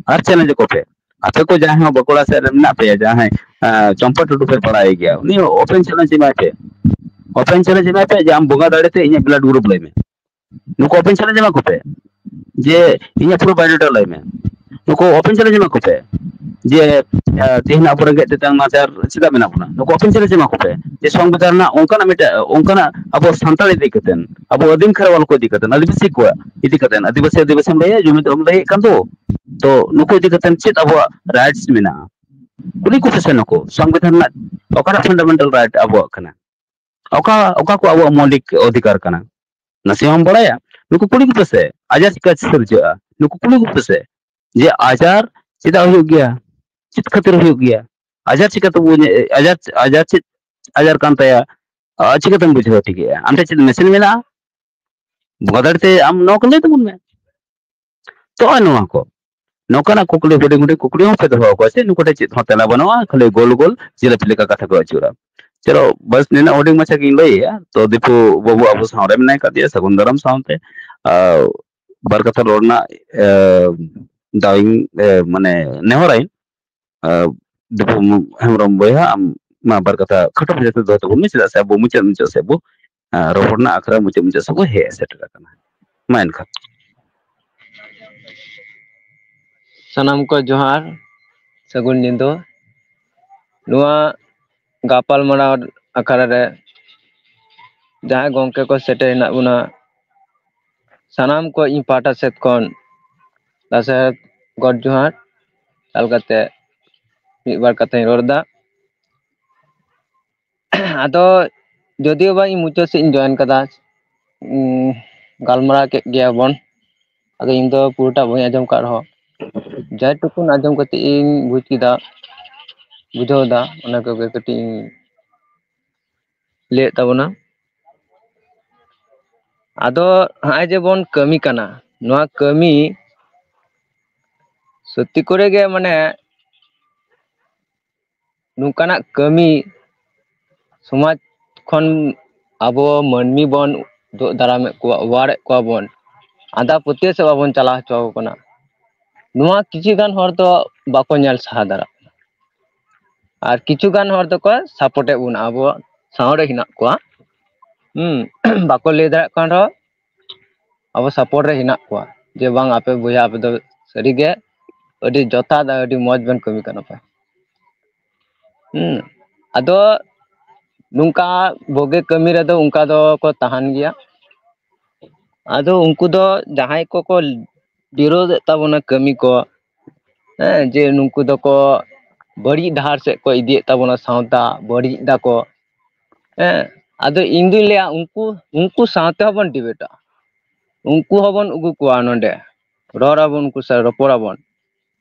ᱟᱨ challenge ᱠᱚᱯᱮ᱾ ᱟᱯᱮ ᱠᱚ ᱡᱟᱦᱟᱸᱭ ᱦᱚᱸ ᱵᱟᱸᱠᱩᱲᱟ ᱥᱮᱫ ᱨᱮ ᱢᱮᱱᱟᱜ ᱯᱮᱭᱟ, ᱡᱟᱦᱟᱸᱭ, ᱟᱸ, ᱪᱚᱢᱯᱟ ᱴᱩᱰᱩ ᱯᱮ ᱵᱟᱲᱟᱭ ᱜᱮᱭᱟ, ᱩᱱᱤ open challenge ᱮᱢᱟᱭ ᱯᱮ, open challenge ᱮᱢᱟᱭ ᱯᱮ ᱡᱮ, "ᱟᱢ ᱵᱚᱸᱜᱟ ᱫᱟᱲᱮ ᱛᱮ ᱤᱧᱟᱹᱜ blood group ᱞᱟᱹᱭ ᱢᱮ᱾" ᱱᱩᱠᱩ open challenge ᱮᱢᱟ ᱠᱚᱯᱮ ᱡᱮ, "ᱤᱧᱟᱹᱜ ᱯᱩᱨᱟᱹ biodata ᱞᱟᱹᱭ ᱢᱮ᱾" ᱱᱩᱠᱩ open challenge ᱮᱢᱟ ᱠᱚᱯᱮ ᱡᱮ, ᱟᱸ, ᱛᱮᱦᱮᱧ ᱟᱵᱚ ᱨᱮᱸᱜᱮᱡ ᱛᱮᱛᱟᱝ ᱱᱟᱪᱟᱨ ᱪᱮᱫᱟᱜ ᱢᱮᱱᱟᱜ ᱵᱚᱱᱟ? ᱱᱩᱠᱩ open challenge ᱮᱢᱟ ᱠᱚᱯᱮ ᱡᱮ, ᱥᱚᱝᱵᱤᱫᱷᱟᱱ ᱨᱮᱱᱟᱜ ᱚᱱᱠᱟᱱᱟᱜ ᱢᱤᱫᱴᱮᱱ, ᱚᱱᱠᱟᱱᱟᱜ ᱟᱵᱚ ᱥᱟᱱᱛᱟᱲ ᱤᱫᱤ ᱠᱟᱛᱮ, ᱟᱵᱚ ᱟᱹᱫᱤᱢ ᱠᱷᱮᱨᱣᱟᱞ ᱠᱚ ᱤᱫᱤ ᱠᱟᱛᱮ, ᱟᱹᱫᱤᱵᱟᱹᱥᱤ ᱠᱚᱣᱟᱜ ᱤᱫᱤ ᱠᱟᱛᱮ, ᱟᱹᱫᱤᱵᱟᱹᱥᱤ, ᱟᱹᱫᱤᱵᱟᱹᱥᱤᱢ ᱞᱟᱹᱭᱟ, ᱡᱩᱢᱤᱫ ᱮᱢ ᱞᱟᱹᱭᱮᱫ ᱠᱟᱱ ᱫᱚ, ᱛᱚ ᱱᱩᱠᱩ ᱤᱫᱤ ᱠᱟᱛᱮ ᱪᱮᱫ ᱟᱵᱚᱣᱟᱜ rights ᱢᱮᱱᱟᱜᱼᱟ? ᱠᱩᱞᱤ ᱠᱚᱯᱮ ᱥᱮ ᱱᱩᱠᱩ ᱥᱚᱝᱵᱤᱫᱷᱟᱱ ᱨᱮᱱᱟᱜ ᱚᱠᱟᱴᱟᱜ fundamental right ᱟᱵᱚᱣᱟᱜ ᱠᱟᱱᱟ? ᱚᱠᱟ, ᱚᱠᱟ ᱠᱚ ᱟᱵᱚᱣᱟᱜ ᱢᱳᱣᱞᱤᱠ ᱚᱫᱷᱤᱠᱟᱨ ᱠᱟᱱᱟ? ᱱᱟᱥᱮ ᱦᱚᱸᱢ ᱵᱟᱲᱟᱭᱟ? ᱱᱩᱠᱩ ᱠᱩᱞᱤ ᱠᱚᱯᱮ ᱥᱮ, ᱟᱡᱟᱨ ᱪᱤᱠᱟ ᱥᱤᱨᱡᱟᱹᱜᱼᱟ? ᱱᱩᱠᱩ ᱠᱩᱞᱤ ᱠᱚᱯᱮ ᱥᱮ, ᱡᱮ ᱟᱡᱟᱨ ᱪᱮᱫᱟᱜ ᱦᱩᱭᱩᱜ ᱜᱮᱭᱟ? ᱪᱮᱫ ᱠᱷᱟᱹᱛᱤᱨ ᱦᱩᱭᱩᱜ ᱜᱮᱭᱟ? ᱟᱡᱟᱨ ᱪᱤᱠᱟᱹ ᱛᱮᱵᱚ ᱧᱮ-, ᱟᱡᱟᱨ, ᱟᱡᱟᱨ ᱪᱮᱫ ᱟᱡᱟᱨ ᱠᱟᱱ ᱛᱟᱭᱟ? ᱟᱨ ᱪᱤᱠᱟᱹᱛᱮᱢ ᱵᱩᱡᱷᱟᱹᱣ ᱴᱷᱤᱠᱮᱜᱼᱟ? ᱟᱢ ᱴᱷᱮᱱ ᱪᱮᱫ machine ᱢᱮᱱᱟᱜᱼᱟ? ᱵᱚᱸᱜᱟ ᱫᱟᱲᱮ ᱛᱮ ᱟᱢ ᱱᱚᱣᱟ ᱠᱚ ᱞᱟᱹᱭ ᱛᱟᱵᱚᱱ ᱢᱮ᱾ ᱛᱚ, ᱱᱚᱜᱼᱚᱭ ᱱᱚᱣᱟ ᱠᱚ, ᱱᱚᱝᱠᱟᱱᱟᱜ ᱠᱩᱠᱞᱤ, ᱦᱩᱰᱤᱧ ᱦᱩᱰᱤᱧ ᱠᱩᱠᱞᱤ ᱦᱚᱸ ᱯᱮ ᱫᱚᱦᱚ ᱟᱠᱚᱣᱟ ᱥᱮ, ᱱᱩᱠᱩ ᱴᱷᱮᱱ ᱪᱮᱫ ᱦᱚᱸ ᱛᱮᱞᱟ ᱵᱟᱹᱱᱩᱜᱼᱟ, ᱠᱷᱟᱹᱞᱤ ᱜᱳᱞ ᱜᱳᱞ ᱡᱤᱞᱟᱹᱯᱤ ᱞᱮᱠᱟ ᱠᱟᱛᱷᱟ ᱠᱚ ᱟᱹᱪᱩᱨᱟ᱾ ᱪᱚᱞᱚ, ᱵᱟᱥ ᱱᱤᱱᱟᱹᱜ ᱦᱩᱰᱤᱧ ᱢᱟᱪᱷᱟ ᱜᱤᱧ ᱞᱟᱹᱭᱮᱜᱼᱟ᱾ ᱛᱚ, ᱫᱤᱯᱩ ᱵᱟᱹᱵᱩ ᱟᱵᱚ ᱥᱟᱶ ᱨᱮ ᱢᱮᱱᱟᱭ ᱠᱟᱫᱮᱭᱟ, ᱥᱟᱹᱜᱩᱱ ᱫᱟᱨᱟᱢ ᱥᱟᱶᱛᱮ, ᱟᱨ ᱵᱟᱨ ᱠᱟᱛᱷᱟ ᱨᱚᱲ ᱨᱮᱱᱟᱜ, ᱮ, ᱫᱟᱣ ᱤᱧ, ᱮ, ᱢᱟᱱᱮ ᱱᱮᱦᱚᱨᱟᱭ᱾ ᱟᱨ ᱫᱤᱯᱩ ᱦᱮᱢᱵᱨᱚᱢ ᱵᱚᱭᱦᱟ, ᱟᱢ ᱢᱟ ᱵᱟᱨ ᱠᱟᱛᱷᱟ ᱠᱷᱟᱴᱚ ᱢᱟᱪᱷᱟ ᱛᱮ ᱫᱚᱦᱚ ᱛᱟᱵᱚᱱ ᱢᱮ, ᱪᱮᱫᱟᱜ ᱥᱮ ᱟᱵᱚ ᱢᱩᱪᱟᱹᱫ, ᱢᱩᱪᱟᱹᱫ ᱥᱮᱫ ᱵᱚ, ᱟᱨ ᱨᱚᱯᱚᱲ ᱨᱮᱱᱟᱜ ᱟᱠᱷᱲᱟ ᱢᱩᱪᱟᱹᱫ, ᱢᱩᱪᱟᱹᱫ ᱥᱮᱫ ᱵᱚ ᱦᱮᱡ ᱥᱮᱴᱮᱨ ᱟᱠᱟᱱᱟ᱾ ᱢᱟ ᱮᱱᱠᱷᱟᱱ᱾ ᱥᱟᱱᱟᱢ ᱠᱚ ᱡᱚᱦᱟᱨ, ᱥᱟᱹᱜᱩᱱ ᱧᱤᱫᱟᱹ᱾ ᱱᱚᱣᱟ ᱜᱟᱯᱟᱞ ᱢᱟᱨᱟᱣ ᱟᱠᱷᱲᱟ ᱨᱮ ᱡᱟᱦᱟᱸᱭ ᱜᱚᱢᱠᱮ ᱠᱚ ᱥᱮᱴᱮᱨ ᱦᱮᱱᱟᱜ ᱵᱚᱱᱟ, ᱥᱟᱱᱟᱢ ᱠᱚ ᱤᱧ ᱯᱟᱦᱴᱟ ᱥᱮᱫ ᱠᱷᱚᱱ ᱞᱟᱥᱟᱲᱦᱮᱫ ᱜᱚᱰ ᱡᱚᱦᱟᱨ ᱪᱟᱞ ᱠᱟᱛᱮ ᱢᱤᱫ ᱵᱟᱨ ᱠᱟᱛᱷᱟᱧ ᱨᱚᱲ ᱮᱫᱟ᱾ ᱟᱫᱚ ᱡᱚᱫᱤᱭᱳ ᱵᱟᱝ ᱤᱧ ᱢᱩᱪᱟᱹᱫ ᱥᱮᱫ ᱤᱧ join ᱠᱟᱫᱟ, ᱩᱸ, ᱜᱟᱞᱢᱟᱨᱟᱣ ᱠᱮᱫ ᱜᱮᱭᱟ ᱵᱚᱱ, ᱟᱫᱚ ᱤᱧ ᱫᱚ ᱯᱩᱨᱟᱹᱴᱟ ᱵᱟᱹᱧ ᱟᱸᱡᱚᱢ ᱠᱟᱫ ᱨᱮᱦᱚᱸ, ᱡᱟ ᱴᱩᱠᱩᱱ ᱟᱸᱡᱚᱢ ᱠᱟᱛᱮ ᱤᱧ ᱵᱩᱡ ᱠᱮᱫᱟ, ᱵᱩᱡᱷᱟᱹᱣ ᱮᱫᱟ, ᱚᱱᱟ ᱠᱚᱜᱮ ᱠᱟᱹᱴᱤᱡ ᱤᱧ ᱞᱟᱹᱭᱮᱫ ᱛᱟᱵᱚᱱᱟ᱾ ᱟᱫᱚ ᱦᱚᱸᱜᱼᱚᱭ ᱡᱮ ᱵᱚᱱ ᱠᱟᱹᱢᱤ ᱠᱟᱱᱟ, ᱱᱚᱣᱟ ᱠᱟᱹᱢᱤ ᱥᱚᱛᱛᱤ ᱠᱚᱨᱮ ᱜᱮ, ᱢᱟᱱᱮ, ᱱᱚᱝᱠᱟᱱᱟᱜ ᱠᱟᱹᱢᱤ ᱥᱚᱢᱟᱡᱽ ᱠᱷᱚᱱ ᱟᱵᱚ ᱢᱟᱹᱱᱢᱤ ᱵᱚᱱ ᱫᱩᱜ ᱫᱟᱨᱟᱢᱮᱫ ᱠᱚᱣᱟ, ᱚᱣᱟᱨᱮᱫ ᱠᱚᱣᱟ ᱵᱚᱱ, ᱟᱸᱫᱷᱟ ᱯᱟᱹᱛᱭᱟᱹᱣ ᱥᱮᱫ ᱵᱟᱵᱚᱱ ᱪᱟᱞᱟᱣ ᱦᱚᱪᱚ ᱟᱠᱚ ᱠᱟᱱᱟ᱾ ᱱᱚᱣᱟ ᱠᱤᱪᱷᱩ ᱜᱟᱱ ᱦᱚᱲ ᱫᱚ ᱵᱟᱠᱚ ᱧᱮᱞ ᱥᱟᱦᱟ ᱫᱟᱲᱮᱭᱟᱜ ᱠᱟᱱᱟ, ᱟᱨ ᱠᱤᱪᱷᱩ ᱜᱟᱱ ᱦᱚᱲ ᱫᱚᱠᱚ ᱥᱟᱯᱳᱨᱴᱮᱫ ᱵᱚᱱᱟ, ᱟᱵᱚ ᱥᱟᱶ ᱨᱮ ᱦᱮᱱᱟᱜ ᱠᱚᱣᱟ᱾ ᱦᱩᱸ, ᱵᱟᱠᱚ ᱞᱟᱹᱭ ᱫᱟᱲᱮᱭᱟᱜ ᱠᱟᱱ ᱨᱮᱦᱚᱸ ᱟᱵᱚ ᱥᱟᱯᱳᱨᱴ ᱨᱮ ᱦᱮᱱᱟᱜ ᱠᱚᱣᱟ, ᱡᱮ ᱵᱟᱝ, ᱟᱯᱮ ᱵᱚᱭᱦᱟ, ᱟᱯᱮ ᱫᱚ ᱥᱟᱹᱨᱤᱜᱮ ᱟᱹᱰᱤ ᱡᱚᱛᱷᱟᱛ ᱟᱨ ᱟᱹᱰᱤ ᱢᱚᱡᱽ ᱵᱮᱱ ᱠᱟᱹᱢᱤ ᱠᱟᱱᱟ ᱯᱮ᱾ ᱦᱩᱸ, ᱟᱫᱚ ᱱᱚᱝᱠᱟ ᱵᱩᱜᱤ ᱠᱟᱹᱢᱤ ᱨᱮᱫᱚ ᱚᱱᱠᱟ ᱫᱚᱠᱚ ᱛᱟᱦᱮᱱ ᱜᱮᱭᱟ᱾ ᱟᱫᱚ ᱩᱱᱠᱩ ᱫᱚ ᱡᱟᱦᱟᱸᱭ ᱠᱚᱠᱚ ᱵᱤᱨᱳᱫᱷᱮᱫ ᱛᱟᱵᱚᱱᱟ ᱠᱟᱹᱢᱤ ᱠᱚ, ᱦᱮᱸ, ᱡᱮ ᱱᱩᱠᱩ ᱫᱚᱠᱚ ᱵᱟᱹᱲᱤᱡ ᱰᱟᱦᱟᱨ ᱥᱮᱫ ᱠᱚ ᱤᱫᱤᱭᱮᱫ ᱛᱟᱵᱚᱱᱟ, ᱥᱟᱶᱛᱟ ᱵᱟᱹᱲᱤᱡ ᱫᱟᱠᱚ, ᱦᱮᱸ, ᱟᱫᱚ ᱤᱧ ᱫᱩᱧ ᱞᱟᱹᱭᱟ, ᱩᱱᱠᱩ, ᱩᱱᱠᱩ ᱥᱟᱶᱛᱮ ᱦᱚᱸᱵᱚᱱ ᱰᱤᱵᱮᱴᱟ, ᱩᱱᱠᱩ ᱦᱚᱸᱵᱚᱱ ᱟᱹᱜᱩ ᱠᱚᱣᱟ ᱱᱚᱰᱮ, ᱨᱚᱲ ᱟᱵᱚᱱ ᱩᱱᱠᱩ ᱥᱟᱶ, ᱨᱚᱯᱚᱲ ᱟᱵᱚᱱ,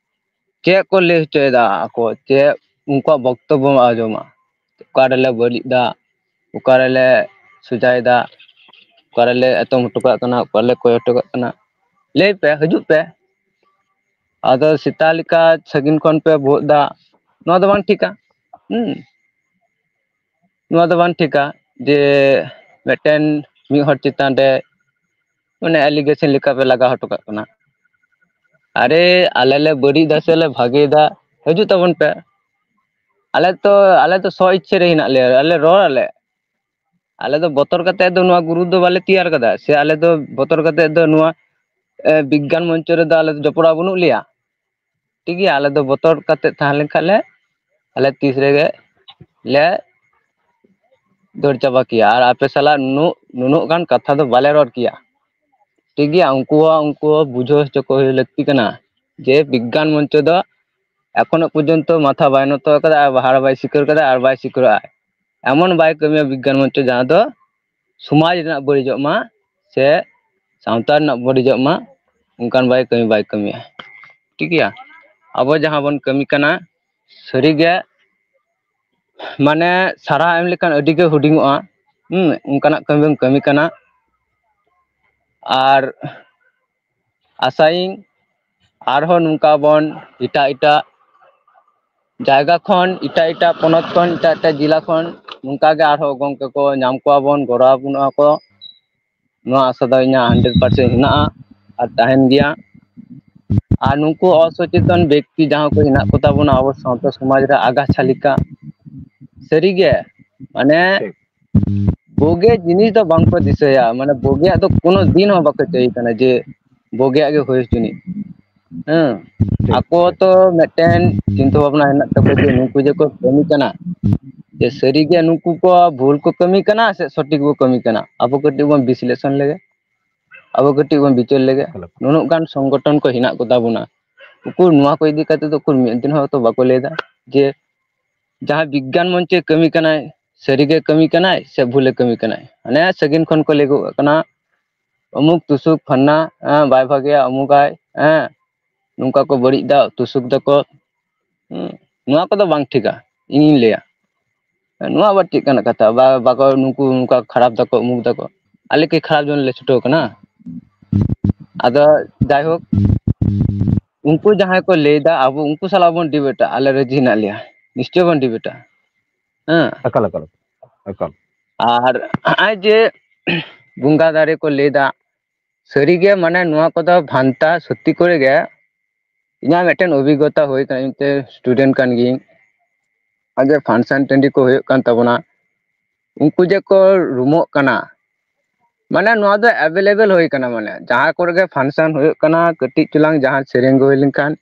ᱪᱮᱫ ᱠᱚ ᱞᱟᱹᱭ ᱦᱚᱪᱚᱭᱮᱫᱟ ᱟᱠᱚ, ᱪᱮᱫ ᱩᱱᱠᱩᱣᱟᱜ ᱵᱚᱠᱛᱚᱵᱵᱚ ᱵᱚᱱ ᱟᱸᱡᱚᱢᱟ, ᱚᱠᱟ ᱨᱮᱞᱮ ᱵᱟᱹᱲᱤᱡ ᱫᱟ, ᱚᱠᱟ ᱨᱮᱞᱮ ᱥᱚᱡᱟᱭᱮᱫᱟ, ᱚᱠᱟ ᱨᱮᱞᱮ ᱮᱛᱚᱢ ᱦᱚᱴᱚ ᱠᱟᱜ ᱠᱟᱱᱟ, ᱚᱠᱟ ᱨᱮᱞᱮ ᱠᱚᱭ ᱦᱚᱴᱚ ᱠᱟᱜ ᱠᱟᱱᱟ, ᱞᱟᱹᱭ ᱯᱮ, ᱦᱤᱡᱩᱜ ᱯᱮ᱾ ᱟᱫᱚ ᱥᱮᱛᱟ ᱞᱮᱠᱟ ᱥᱟᱺᱜᱤᱧ ᱠᱷᱚᱱ ᱯᱮ ᱵᱷᱩᱜ ᱫᱟ, ᱱᱚᱣᱟ ᱫᱚ ᱵᱟᱝ ᱴᱷᱤᱠᱟ᱾ ᱦᱩᱸ, ᱱᱚᱣᱟ ᱫᱚ ᱵᱟᱝ ᱴᱷᱤᱠᱟ ᱡᱮ ᱢᱤᱫᱴᱮᱱ ᱢᱤᱫ ᱦᱚᱲ ᱪᱮᱛᱟᱱ ᱨᱮ, ᱢᱟᱱᱮ, ᱟᱞᱤᱜᱮᱥᱚᱱ ᱞᱮᱠᱟ ᱯᱮ ᱞᱟᱜᱟᱣ ᱦᱚᱴᱚ ᱠᱟᱜ ᱠᱟᱱᱟ᱾ ᱟᱨᱮ, ᱟᱞᱮ ᱞᱮ ᱵᱟᱹᱲᱤᱡ ᱫᱟ ᱥᱮ ᱞᱮ ᱵᱷᱟᱜᱮ ᱫᱟ, ᱦᱤᱡᱩᱜ ᱛᱟᱵᱚᱱ ᱯᱮ᱾ ᱟᱞᱮ ᱛᱚ, ᱟᱞᱮ ᱛᱚ ᱥᱚ ᱤᱪᱪᱷᱟᱹ ᱨᱮ ᱦᱮᱱᱟᱜ ᱞᱮᱭᱟ, ᱟᱞᱮ ᱨᱚᱲ ᱟᱞᱮ᱾ ᱟᱞᱮ ᱫᱚ ᱵᱚᱛᱚᱨ ᱠᱟᱛᱮ ᱫᱚ ᱱᱚᱣᱟ ᱜᱨᱩᱯ ᱫᱚ ᱵᱟᱞᱮ ᱛᱮᱭᱟᱨ ᱠᱟᱫᱟ, ᱥᱮ ᱟᱞᱮ ᱫᱚ ᱵᱚᱛᱚᱨ ᱠᱟᱛᱮ ᱫᱚ ᱱᱚᱣᱟ, ᱮ, ᱵᱤᱜᱽᱜᱟᱱ ᱢᱚᱧᱪᱚ ᱨᱮᱫᱚ ᱟᱞᱮ ᱫᱚ ᱡᱚᱯᱲᱟᱣ ᱵᱟᱹᱱᱩᱜ ᱞᱮᱭᱟ᱾ ᱴᱷᱤᱠ ᱜᱮᱭᱟ, ᱟᱞᱮ ᱫᱚ ᱵᱚᱛᱚᱨ ᱠᱟᱛᱮ ᱛᱟᱦᱮᱸ ᱞᱮᱱᱠᱷᱟᱱ ᱞᱮ, ᱟᱞᱮ ᱛᱤᱥ ᱨᱮᱜᱮ ᱞᱮ ᱫᱟᱹᱲ ᱪᱟᱵᱟ ᱠᱮᱭᱟ, ᱟᱨ ᱟᱯᱮ ᱥᱟᱞᱟᱜ ᱱᱩᱱᱟᱹᱜ, ᱱᱩᱱᱟᱹᱜ ᱜᱟᱱ ᱠᱟᱛᱷᱟ ᱫᱚ ᱵᱟᱞᱮ ᱨᱚᱲ ᱠᱮᱭᱟ᱾ ᱴᱷᱤᱠ ᱜᱮᱭᱟ, ᱩᱱᱠᱩ ᱦᱚᱸ, ᱩᱱᱠᱩ ᱦᱚᱸ ᱵᱩᱡᱷᱟᱹᱣ ᱦᱚᱪᱚ ᱠᱚ ᱞᱟᱹᱠᱛᱤ ᱠᱟᱱᱟ ᱡᱮ ᱵᱤᱜᱽᱜᱟᱱ ᱢᱚᱧᱪᱚ ᱫᱚ ᱮᱠᱷᱚᱱᱳ ᱯᱚᱨᱡᱚᱱᱛᱚ ᱢᱟᱛᱷᱟ ᱵᱟᱭ ᱱᱚᱛᱚ ᱟᱠᱟᱫᱟ, ᱟᱨ ᱦᱟᱲ ᱵᱟᱭ ᱥᱤᱠᱟᱹᱨ ᱠᱟᱫᱟ, ᱟᱨ ᱵᱟᱭ ᱥᱤᱠᱟᱹᱨᱚᱜᱼᱟ᱾ ᱮᱢᱚᱱ ᱵᱟᱭ ᱠᱟᱹᱢᱤᱭᱟ ᱵᱤᱜᱽᱜᱟᱱ ᱢᱚᱧᱪᱚ, ᱡᱟᱦᱟᱸ ᱫᱚ ᱥᱚᱢᱟᱡᱽ ᱨᱮᱱᱟᱜ ᱵᱟᱹᱲᱤᱡᱚᱜ ᱢᱟ ᱥᱮ ᱥᱟᱶᱛᱟ ᱨᱮᱱᱟᱜ ᱵᱟᱹᱲᱤᱡᱚᱜ ᱢᱟ, ᱚᱱᱠᱟᱱ ᱵᱟᱭ ᱠᱟᱹᱢᱤ, ᱵᱟᱭ ᱠᱟᱹᱢᱤᱭᱟ᱾ ᱴᱷᱤᱠ ᱜᱮᱭᱟ, ᱟᱵᱚ ᱡᱟᱦᱟᱸ ᱵᱚᱱ ᱠᱟᱹᱢᱤ ᱠᱟᱱᱟ, ᱥᱟᱹᱨᱤᱜᱮ ᱢᱟᱱᱮ ᱥᱟᱨᱦᱟᱣ ᱮᱢ ᱞᱮᱠᱷᱟᱱ ᱟᱹᱰᱤ ᱜᱮ ᱦᱩᱰᱤᱧᱚᱜᱼᱟ᱾ ᱦᱩᱸ, ᱚᱱᱠᱟᱱᱟᱜ ᱠᱟᱹᱢᱤᱢ ᱠᱟᱹᱢᱤ ᱠᱟᱱᱟ᱾ ᱟᱨ ᱟᱥᱟᱭᱟᱹᱧ ᱟᱨᱦᱚᱸ ᱱᱚᱝᱠᱟ ᱵᱚᱱ ᱮᱴᱟᱜ ᱮᱴᱟᱜ ᱡᱟᱭᱜᱟ ᱠᱷᱚᱱ, ᱮᱴᱟᱜ ᱮᱴᱟᱜ ᱯᱚᱱᱚᱛ ᱠᱷᱚᱱ, ᱮᱴᱟᱜ ᱮᱴᱟᱜ ᱡᱮᱞᱟ ᱠᱷᱚᱱ ᱱᱚᱝᱠᱟ ᱜᱮ ᱟᱨᱦᱚᱸ ᱜᱚᱢᱠᱮ ᱠᱚ ᱧᱟᱢ ᱠᱚᱣᱟ ᱵᱚᱱ, ᱜᱚᱲᱚ ᱟᱵᱚᱱᱟ ᱠᱚ᱾ ᱱᱚᱣᱟ ᱟᱥᱟ ᱫᱚ ᱤᱧᱟᱹᱜ ᱦᱟᱱᱰᱨᱮᱰ ᱯᱟᱨᱥᱮᱱᱴ ᱦᱮᱱᱟᱜᱼᱟ ᱟᱨ ᱛᱟᱦᱮᱱ ᱜᱮᱭᱟ᱾ ᱟᱨ ᱱᱩᱠᱩ ᱚᱥᱚᱪᱮᱛᱚᱱ ᱵᱮᱠᱛᱤ ᱡᱟᱦᱟᱸ ᱠᱚ ᱦᱮᱱᱟᱜ ᱠᱚᱛᱟ ᱵᱚᱱᱟ ᱟᱵᱚ ᱥᱟᱶᱛᱟ ᱥᱚᱢᱟᱡᱽ ᱨᱮ ᱟᱜᱟᱪᱷᱟ ᱞᱮᱠᱟ, ᱥᱟᱹᱨᱤᱜᱮ ᱢᱟᱱᱮ ᱴᱷᱤᱠ᱾ ᱵᱩᱜᱤ ᱡᱤᱱᱤᱥ ᱫᱚ ᱵᱟᱝ ᱠᱚ ᱫᱤᱥᱟᱹᱭᱟ, ᱢᱟᱱᱮ ᱵᱩᱜᱤᱭᱟᱜ ᱫᱚ ᱠᱳᱱᱳ ᱫᱤᱱ ᱦᱚᱸ ᱵᱟᱠᱚ ᱪᱟᱹᱭ ᱠᱟᱱᱟ ᱡᱮ ᱵᱩᱜᱤᱭᱟᱜ ᱜᱮ ᱦᱩᱭ ᱦᱚᱪᱚᱱᱤᱡ᱾ ᱦᱮᱸ, ᱴᱷᱤᱠ, ᱟᱠᱚ ᱴᱷᱤᱠ᱾ ᱛᱚ ᱢᱤᱫᱴᱮᱱ ᱪᱤᱱᱛᱟᱹ ᱵᱷᱟᱵᱽᱱᱟ ᱦᱮᱱᱟᱜ ᱛᱟᱠᱚᱣᱟ ᱡᱮ ᱱᱩᱠᱩ ᱡᱮ ᱠᱚ ᱠᱟᱹᱢᱤ ᱠᱟᱱᱟ, ᱡᱮ ᱥᱟᱹᱨᱤᱜᱮ ᱱᱩᱠᱩ ᱠᱚ ᱵᱷᱩᱞ ᱠᱚ ᱠᱟᱹᱢᱤ ᱠᱟᱱᱟ ᱥᱮ ᱥᱚᱴᱷᱤᱠ ᱠᱚ ᱠᱟᱹᱢᱤ ᱠᱟᱱᱟ, ᱟᱵᱚ ᱠᱟᱹᱴᱤᱡ ᱵᱚᱱ ᱵᱤᱥᱞᱮᱥᱚᱱ ᱞᱮᱜᱮ, ᱟᱵᱚ ᱠᱟᱹᱴᱤᱡ ᱵᱚᱱ ᱵᱤᱪᱟᱹᱨ ᱞᱮᱜᱮ᱾ ᱮᱠᱟᱞ, ᱮᱠᱟᱞ᱾ ᱱᱩᱱᱟᱹᱜ ᱜᱟᱱ ᱥᱚᱝᱜᱚᱴᱷᱚᱱ ᱠᱚ ᱦᱮᱱᱟᱜ ᱠᱚᱛᱟ ᱵᱚᱱᱟ, ᱩᱠᱩᱨ ᱱᱚᱣᱟ ᱠᱚ ᱤᱫᱤ ᱠᱟᱛᱮ ᱫᱚ ᱩᱠᱩᱨ ᱢᱤᱫ ᱫᱤᱱ ᱦᱚᱸ ᱛᱚ ᱵᱟᱠᱚ ᱞᱟᱹᱭ ᱮᱫᱟ ᱡᱮ ᱡᱟᱦᱟᱸ ᱵᱤᱜᱽᱜᱟᱱ ᱢᱚᱧᱪᱮ ᱠᱟᱹᱢᱤ ᱠᱟᱱᱟᱭ, ᱥᱟᱹᱨᱤᱜᱮ ᱠᱟᱹᱢᱤ ᱠᱟᱱᱟᱭ ᱥᱮ ᱵᱷᱩᱞᱮ ᱠᱟᱹᱢᱤ ᱠᱟᱱᱟᱭ? ᱦᱟᱱᱮ ᱥᱟᱺᱜᱤᱧ ᱠᱷᱚᱱ ᱠᱚ ᱞᱟᱹᱭ ᱜᱚᱜ ᱠᱟᱱᱟ, ᱚᱢᱩᱠ ᱛᱩᱥᱩᱠ ᱯᱷᱟᱱᱱᱟ, ᱦᱮᱸ, ᱵᱟᱭ ᱵᱷᱟᱜᱮᱭᱟ, ᱚᱢᱩᱠᱟᱭ, ᱦᱮᱸ, ᱱᱚᱝᱠᱟ ᱠᱚ ᱵᱟᱹᱲᱤᱡ ᱫᱟ, ᱛᱩᱥᱩᱠ ᱫᱟᱠᱚ᱾ ᱦᱩᱸ, ᱱᱚᱣᱟ ᱠᱚᱫᱚ ᱵᱟᱝ ᱴᱷᱤᱠᱟ, ᱤᱧᱤᱧ ᱞᱟᱹᱭᱟ᱾ ᱱᱚᱣᱟ ᱟᱵᱟᱨ ᱪᱮᱫ ᱠᱟᱱᱟᱜ ᱠᱟᱛᱷᱟ? ᱵᱟ-, ᱵᱟᱠᱚ, ᱱᱩᱠᱩ ᱱᱚᱝᱠᱟ ᱠᱷᱟᱨᱟᱯ ᱫᱟᱠᱚ, ᱩᱢᱩᱠ ᱫᱟᱠᱚ᱾ ᱟᱞᱮ ᱠᱤ ᱠᱷᱟᱨᱟᱯ ᱡᱚᱱ ᱞᱮ ᱪᱷᱩᱴᱟᱹᱣ ᱠᱟᱱᱟ? ᱟᱫᱚ ᱡᱟᱭᱦᱳᱠ, ᱩᱱᱠᱩ ᱡᱟᱦᱟᱸᱭ ᱠᱚ ᱞᱟᱹᱭᱫᱟ, ᱟᱵᱚ ᱩᱱᱠᱩ ᱥᱟᱞᱟᱜ ᱵᱚᱱ ᱰᱤᱵᱮᱴᱟ, ᱟᱞᱮ ᱨᱟᱹᱡᱤ ᱦᱮᱱᱟᱜ ᱞᱮᱭᱟ, ᱱᱤᱥᱪᱚᱭ ᱵᱚᱱ ᱰᱤᱵᱮᱴᱟ᱾ ᱦᱮᱸ᱾ ᱮᱠᱟᱞ, ᱮᱠᱟᱞ, ᱮᱠᱟᱞ᱾ ᱟᱨ ᱱᱚᱜᱼᱚᱭ ᱡᱮ ᱵᱚᱸᱜᱟ ᱫᱟᱨᱮ ᱠᱚ ᱞᱟᱹᱭᱫᱟ, ᱥᱟᱹᱨᱤᱜᱮ ᱢᱟᱱᱮ ᱱᱚᱣᱟ ᱠᱚᱫᱚ ᱵᱷᱟᱱᱛᱟ ᱥᱚᱛᱛᱤ ᱠᱚᱨᱮ ᱜᱮ᱾ ᱤᱧᱟᱹᱜ ᱢᱤᱫᱴᱮᱱ ᱚᱵᱷᱤᱜᱽᱜᱚᱛᱟ ᱦᱩᱭ ᱠᱟᱱᱟ, ᱤᱧ ᱛᱮ student ᱠᱟᱱ ᱜᱤᱭᱟᱹᱧ᱾ ᱟᱨ ᱡᱮ function ᱴᱟᱺᱰᱤ ᱠᱚ ᱦᱩᱭᱩᱜ ᱠᱟᱱ ᱛᱟᱵᱚᱱᱟ, ᱩᱱᱠᱩ ᱡᱮ ᱠᱚ ᱨᱩᱢᱚᱜ ᱠᱟᱱᱟ, ᱢᱟᱱᱮ ᱱᱚᱣᱟ ᱫᱚ available ᱦᱩᱭ ᱠᱟᱱᱟ, ᱢᱟᱱᱮ ᱡᱟᱦᱟᱸ ᱠᱚᱨᱮ ᱜᱮ function ᱦᱩᱭᱩᱜ ᱠᱟᱱᱟ, ᱠᱟᱹᱴᱤᱡ ᱪᱩᱞᱟᱝ ᱡᱟᱦᱟᱸ ᱥᱮᱨᱮᱧ ᱠᱚ ᱦᱩᱭ ᱞᱮᱱᱠᱷᱟᱱ,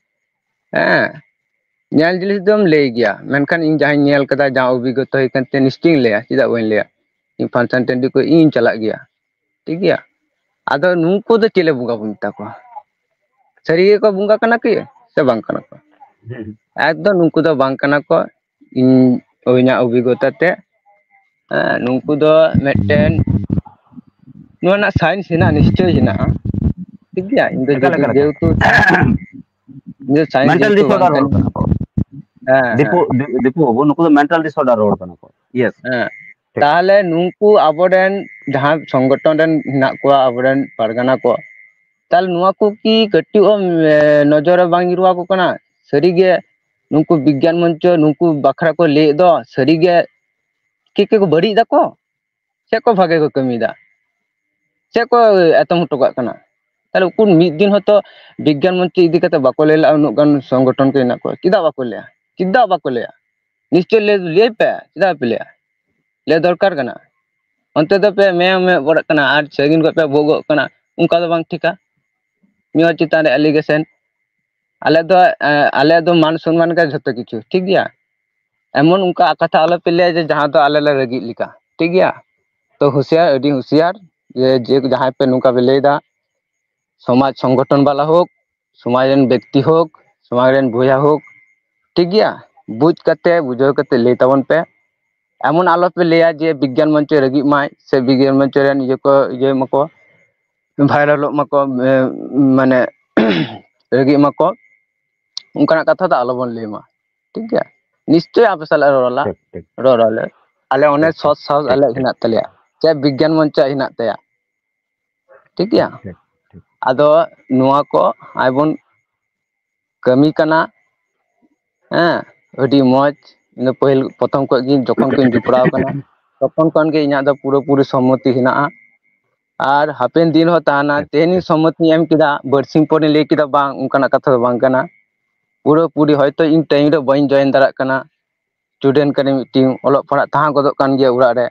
ᱦᱮᱸ, ᱧᱮᱞ ᱡᱤᱱᱤᱥ ᱫᱚᱢ ᱞᱟᱹᱭ ᱜᱮᱭᱟ, ᱢᱮᱱᱠᱷᱟᱱ ᱤᱧ ᱡᱟᱦᱟᱸᱧ ᱧᱮᱞ ᱠᱟᱫᱟ, ᱡᱟᱦᱟᱸ ᱚᱵᱷᱤᱜᱽᱜᱚᱛᱟ ᱦᱩᱭ ᱠᱟᱱ ᱛᱤᱧᱟ, ᱱᱤᱥᱪᱚᱭᱤᱧ ᱞᱟᱹᱭᱟ, ᱪᱮᱫᱟᱜ ᱵᱟᱹᱧ ᱞᱟᱹᱭᱟ? ᱤᱧ function ᱴᱟᱺᱰᱤ ᱠᱚ ᱤᱧ ᱪᱟᱞᱟᱜ ᱜᱮᱭᱟ, ᱴᱷᱤᱠ ᱜᱮᱭᱟ᱾ ᱟᱫᱚ ᱱᱩᱠᱩ ᱫᱚ ᱪᱮᱫ ᱞᱮ ᱵᱚᱸᱜᱟ ᱵᱚᱱ ᱢᱮᱛᱟ ᱠᱚᱣᱟ? ᱥᱟᱹᱨᱤ ᱜᱮᱠᱚ ᱵᱚᱸᱜᱟ ᱠᱟᱱᱟ ᱠᱤ ᱥᱮ ᱵᱟᱝ ᱠᱟᱱᱟ ᱠᱚ? ᱦᱩᱸ᱾ ᱮᱠᱫᱚᱢ ᱱᱩᱠᱩ ᱫᱚ ᱵᱟᱝ ᱠᱟᱱᱟ ᱠᱚ᱾ ᱤᱧ, ᱤᱧᱟᱹᱜ ᱚᱵᱷᱤᱜᱽᱜᱚᱛᱟ ᱛᱮ, ᱦᱮᱸ, ᱱᱩᱠᱩ ᱫᱚ ᱢᱤᱫᱴᱮᱱ ᱱᱚᱣᱟ ᱨᱮᱱᱟᱜ science ᱦᱮᱱᱟᱜᱼᱟ, ᱱᱤᱥᱪᱚᱭ ᱦᱮᱱᱟᱜᱼᱟ, ᱴᱷᱤᱠ ᱜᱮᱭᱟ᱾ ᱤᱧ ᱫᱚ ᱮᱠᱟᱞ, ᱡᱮᱦᱮᱛᱩ, ᱮᱠᱟᱞ, ᱮᱠᱟᱞ᱾ ᱡᱮᱦᱮᱛᱩ ᱤᱧ ᱫᱚ science mental ᱡᱮᱦᱮᱛᱩ disorder ᱵᱟᱝ ᱦᱚᱲ ᱠᱟᱱᱟ᱾ ᱠᱟᱱᱟ ᱠᱚ᱾ ᱦᱮᱸ, ᱫᱤᱯᱩ, ᱦᱮᱸ᱾ ᱫᱤ-, ᱫᱤᱯᱩ ᱵᱟᱹᱵᱩ, ᱱᱩᱠᱩ ᱫᱚ mental disorder ᱨᱚᱲ ᱠᱟᱱᱟ ᱠᱚ᱾ Yes. ᱦᱮᱸ᱾ ᱴᱷᱤᱠ᱾ ᱛᱟᱦᱚᱞᱮ ᱱᱩᱠᱩ ᱟᱵᱚᱨᱮᱱ ᱡᱟᱦᱟᱸ ᱥᱚᱝᱜᱚᱴᱷᱚᱱ ᱨᱮᱱ ᱦᱮᱱᱟᱜ ᱠᱚᱣᱟ, ᱟᱵᱚᱨᱮᱱ ᱯᱟᱨᱜᱟᱱᱟ ᱠᱚ, ᱛᱟᱦᱚᱞᱮ ᱱᱚᱣᱟ ᱠᱚ ᱠᱤ ᱠᱟᱹᱴᱤᱡ ᱦᱚᱸ, ᱮ, ᱱᱚᱡᱚᱨ ᱨᱮ ᱵᱟᱝ ᱧᱩᱨᱩ ᱟᱠᱚ ᱠᱟᱱᱟ? ᱥᱟᱹᱨᱤᱜᱮ ᱱᱩᱠᱩ ᱵᱤᱜᱽᱜᱟᱱ ᱢᱚᱧᱪᱚ, ᱱᱩᱠᱩ ᱵᱟᱠᱷᱨᱟ ᱠᱚ ᱞᱟᱹᱭᱮᱫ ᱫᱚ, ᱥᱟᱹᱨᱤᱜᱮ ᱪᱮᱫ ᱠᱚ ᱵᱟᱹᱲᱤᱡ ᱫᱟᱠᱚ? ᱪᱮᱫ ᱠᱚ ᱵᱷᱟᱜᱮ ᱠᱚ ᱠᱟᱹᱢᱤᱭᱮᱫᱟ? ᱪᱮᱫ ᱠᱚ ᱮᱛᱚᱢ ᱦᱚᱴᱚ ᱠᱟᱜ ᱠᱟᱱᱟ? ᱛᱟᱦᱞᱮ ᱩᱠᱩᱨ ᱢᱤᱫ ᱫᱤᱱ ᱦᱚᱸᱛᱚ ᱵᱤᱜᱽᱜᱟᱱ ᱢᱚᱧᱪᱚ ᱤᱫᱤ ᱠᱟᱛᱮ ᱵᱟᱠᱚ ᱞᱟᱹᱭ ᱞᱮᱜᱼᱟ? ᱩᱱᱟᱹᱜ ᱜᱟᱱ ᱥᱚᱝᱜᱚᱴᱷᱚᱱ ᱠᱚ ᱦᱮᱱᱟᱜ ᱠᱚᱣᱟ, ᱪᱮᱫᱟᱜ ᱵᱟᱠᱚ ᱞᱟᱹᱭᱟ? ᱪᱮᱫᱟᱜ ᱵᱟᱠᱚ ᱞᱟᱹᱭᱟ? ᱱᱤᱥᱪᱚᱭ ᱞᱟᱹᱭ, ᱞᱟᱹᱭ ᱯᱮ, ᱪᱮᱫᱟᱜ ᱯᱮ ᱞᱟᱹᱭᱟ? ᱞᱟᱹᱭ ᱫᱚᱨᱠᱟᱨ ᱠᱟᱱᱟ᱾ ᱚᱱᱛᱮ ᱫᱚ ᱯᱮ ᱢᱮ ᱢᱮ ᱵᱟᱲᱟᱜ ᱠᱟᱱᱟ ᱟᱨ ᱥᱟᱺᱜᱤᱧ ᱠᱷᱚᱱ ᱯᱮ ᱵᱷᱳᱜᱚᱜ ᱠᱟᱱᱟ, ᱚᱱᱠᱟ ᱫᱚ ᱵᱟᱝ ᱴᱷᱤᱠᱟ᱾ ᱢᱤᱫ ᱦᱚᱲ ᱪᱮᱛᱟᱱ ᱨᱮ allegation, ᱟᱞᱮ ᱫᱚ, ᱮ, ᱟᱞᱮ ᱫᱚ ᱢᱟᱱ ᱥᱚᱱᱢᱟᱱ ᱜᱮ ᱡᱷᱚᱛᱚ ᱠᱤᱪᱷᱩ, ᱴᱷᱤᱠ ᱜᱮᱭᱟ? ᱮᱢᱚᱱ ᱚᱱᱠᱟ ᱠᱟᱛᱷᱟ ᱟᱞᱚ ᱯᱮ ᱞᱟᱹᱭᱟ ᱡᱮ ᱡᱟᱦᱟᱸ ᱫᱚ ᱟᱞᱮ ᱞᱮ ᱨᱟᱹᱜᱤᱜ ᱞᱮᱠᱟ, ᱴᱷᱤᱠ ᱜᱮᱭᱟ? ᱛᱚ ᱦᱩᱸᱥᱤᱭᱟᱨ, ᱟᱹᱰᱤ ᱦᱩᱸᱥᱤᱭᱟᱨ, ᱡᱮ, ᱡᱮ ᱡᱟᱦᱟᱸᱭ ᱯᱮ ᱱᱚᱝᱠᱟ ᱯᱮ ᱞᱟᱹᱭᱫᱟ, ᱥᱚᱢᱟᱡᱽ ᱥᱚᱝᱜᱚᱴᱷᱚᱱ ᱵᱟᱞᱟ ᱦᱳᱠ, ᱥᱚᱢᱟᱡᱽ ᱨᱮᱱ ᱵᱮᱠᱛᱤ ᱦᱳᱠ, ᱥᱚᱢᱟᱡᱽ ᱨᱮᱱ ᱵᱚᱭᱦᱟ ᱦᱳᱠ, ᱴᱷᱤᱠ ᱜᱮᱭᱟ? ᱵᱩᱡᱽ ᱠᱟᱛᱮ, ᱵᱩᱡᱷᱟᱹᱣ ᱠᱟᱛᱮ ᱞᱟᱹᱭ ᱛᱟᱵᱚᱱ ᱯᱮ᱾ ᱮᱢᱚᱱ ᱟᱞᱚ ᱯᱮ ᱞᱟᱹᱭᱟ ᱡᱮ ᱵᱤᱜᱽᱜᱟᱱ ᱢᱚᱧᱪᱚᱭ ᱨᱟᱹᱜᱤᱜ ᱢᱟᱭ ᱥᱮ ᱵᱤᱜᱽᱜᱟᱱ ᱢᱚᱧᱪᱚ ᱨᱮᱱ ᱤᱭᱟᱹ ᱠᱚ ᱤᱭᱟᱹᱭ ᱢᱟᱠᱚ, ᱵᱷᱟᱭᱨᱟᱞᱚᱜ ᱢᱟᱠᱚ, ᱮ, ᱢᱟᱱᱮ ᱨᱟᱹᱜᱤᱜ ᱢᱟᱠᱚ, ᱚᱱᱠᱟᱱᱟᱜ ᱠᱟᱛᱷᱟ ᱫᱚ ᱟᱞᱚᱵᱚᱱ ᱞᱟᱹᱭ ᱢᱟ, ᱴᱷᱤᱠ ᱜᱮᱭᱟ? ᱱᱤᱥᱪᱚᱭ ᱟᱯᱮ ᱥᱟᱞᱟᱜ ᱨᱚᱲ ᱟᱞᱟ, ᱴᱷᱤᱠ, ᱴᱷᱤᱠ᱾ ᱨᱚᱲ ᱟᱞᱮ, ᱟᱞᱮ ᱚᱱᱮ ᱴᱷᱤᱠ, ᱥᱚᱛ ᱥᱟᱦᱚᱥ ᱴᱷᱤᱠ, ᱟᱞᱮ ᱴᱷᱤᱠ᱾ ᱦᱮᱱᱟᱜ ᱛᱟᱞᱮᱭᱟ, ᱪᱮᱫ ᱵᱤᱜᱽᱜᱟᱱ ᱢᱚᱧᱪᱚ ᱦᱮᱱᱟᱜ ᱛᱟᱭᱟ, ᱴᱷᱤᱠ ᱜᱮᱭᱟ? ᱴᱷᱤᱠ, ᱴᱷᱤᱠ᱾ ᱟᱫᱚ ᱱᱚᱣᱟ ᱠᱚ ᱟᱭ ᱵᱚᱱ ᱠᱟᱹᱢᱤ ᱠᱟᱱᱟ, ᱦᱮᱸ, ᱟᱹᱰᱤ ᱢᱚᱡᱽ᱾ ᱤᱧ ᱫᱚ ᱯᱟᱹᱦᱤᱞ ᱯᱨᱚᱛᱷᱚᱢ ᱠᱷᱚᱱ ᱜᱤᱧ, ᱡᱚᱠᱷᱚᱱ ᱠᱷᱚᱱ ᱤᱧ ᱡᱚᱯᱲᱟᱣ ᱠᱟᱱᱟ, ᱛᱚᱠᱷᱚᱱ ᱠᱷᱚᱱ ᱜᱮ ᱤᱧᱟᱹᱜ ᱫᱚ ᱯᱩᱨᱟᱹᱯᱩᱨᱤ ᱥᱚᱢᱢᱚᱛᱤ ᱦᱮᱱᱟᱜᱼᱟ᱾ ᱟᱨ ᱦᱟᱯᱮᱱ ᱫᱤᱱ ᱦᱚᱸ ᱛᱟᱦᱮᱱᱟ᱾ ᱴᱷᱤᱠ, ᱛᱮᱦᱮᱧ ᱴᱷᱤᱠ᱾ ᱥᱚᱢᱢᱚᱛᱤᱧ ᱮᱢ ᱠᱮᱫᱟ, ᱵᱟᱨᱥᱤᱧ ᱯᱚᱨᱮᱧ ᱞᱟᱹᱭ ᱠᱮᱫᱟ, ᱵᱟᱝ, ᱚᱱᱠᱟᱱᱟᱜ ᱠᱟᱛᱷᱟ ᱫᱚ ᱵᱟᱝ ᱠᱟᱱᱟ᱾ ᱯᱩᱨᱟᱹᱯᱩᱨᱤ ᱦᱚᱭᱛᱳ ᱤᱧ time ᱨᱮ ᱵᱟᱹᱧ join ᱫᱟᱲᱮᱭᱟᱜ ᱠᱟᱱᱟ, student ᱠᱟᱹᱱᱟᱹᱧ ᱢᱤᱫᱴᱤᱱ, ᱚᱞᱚᱜ ᱯᱟᱲᱦᱟᱜ ᱛᱟᱦᱮᱸ ᱜᱚᱫᱚᱜ ᱠᱟᱱ ᱜᱮᱭᱟ ᱚᱲᱟᱜ ᱨᱮ,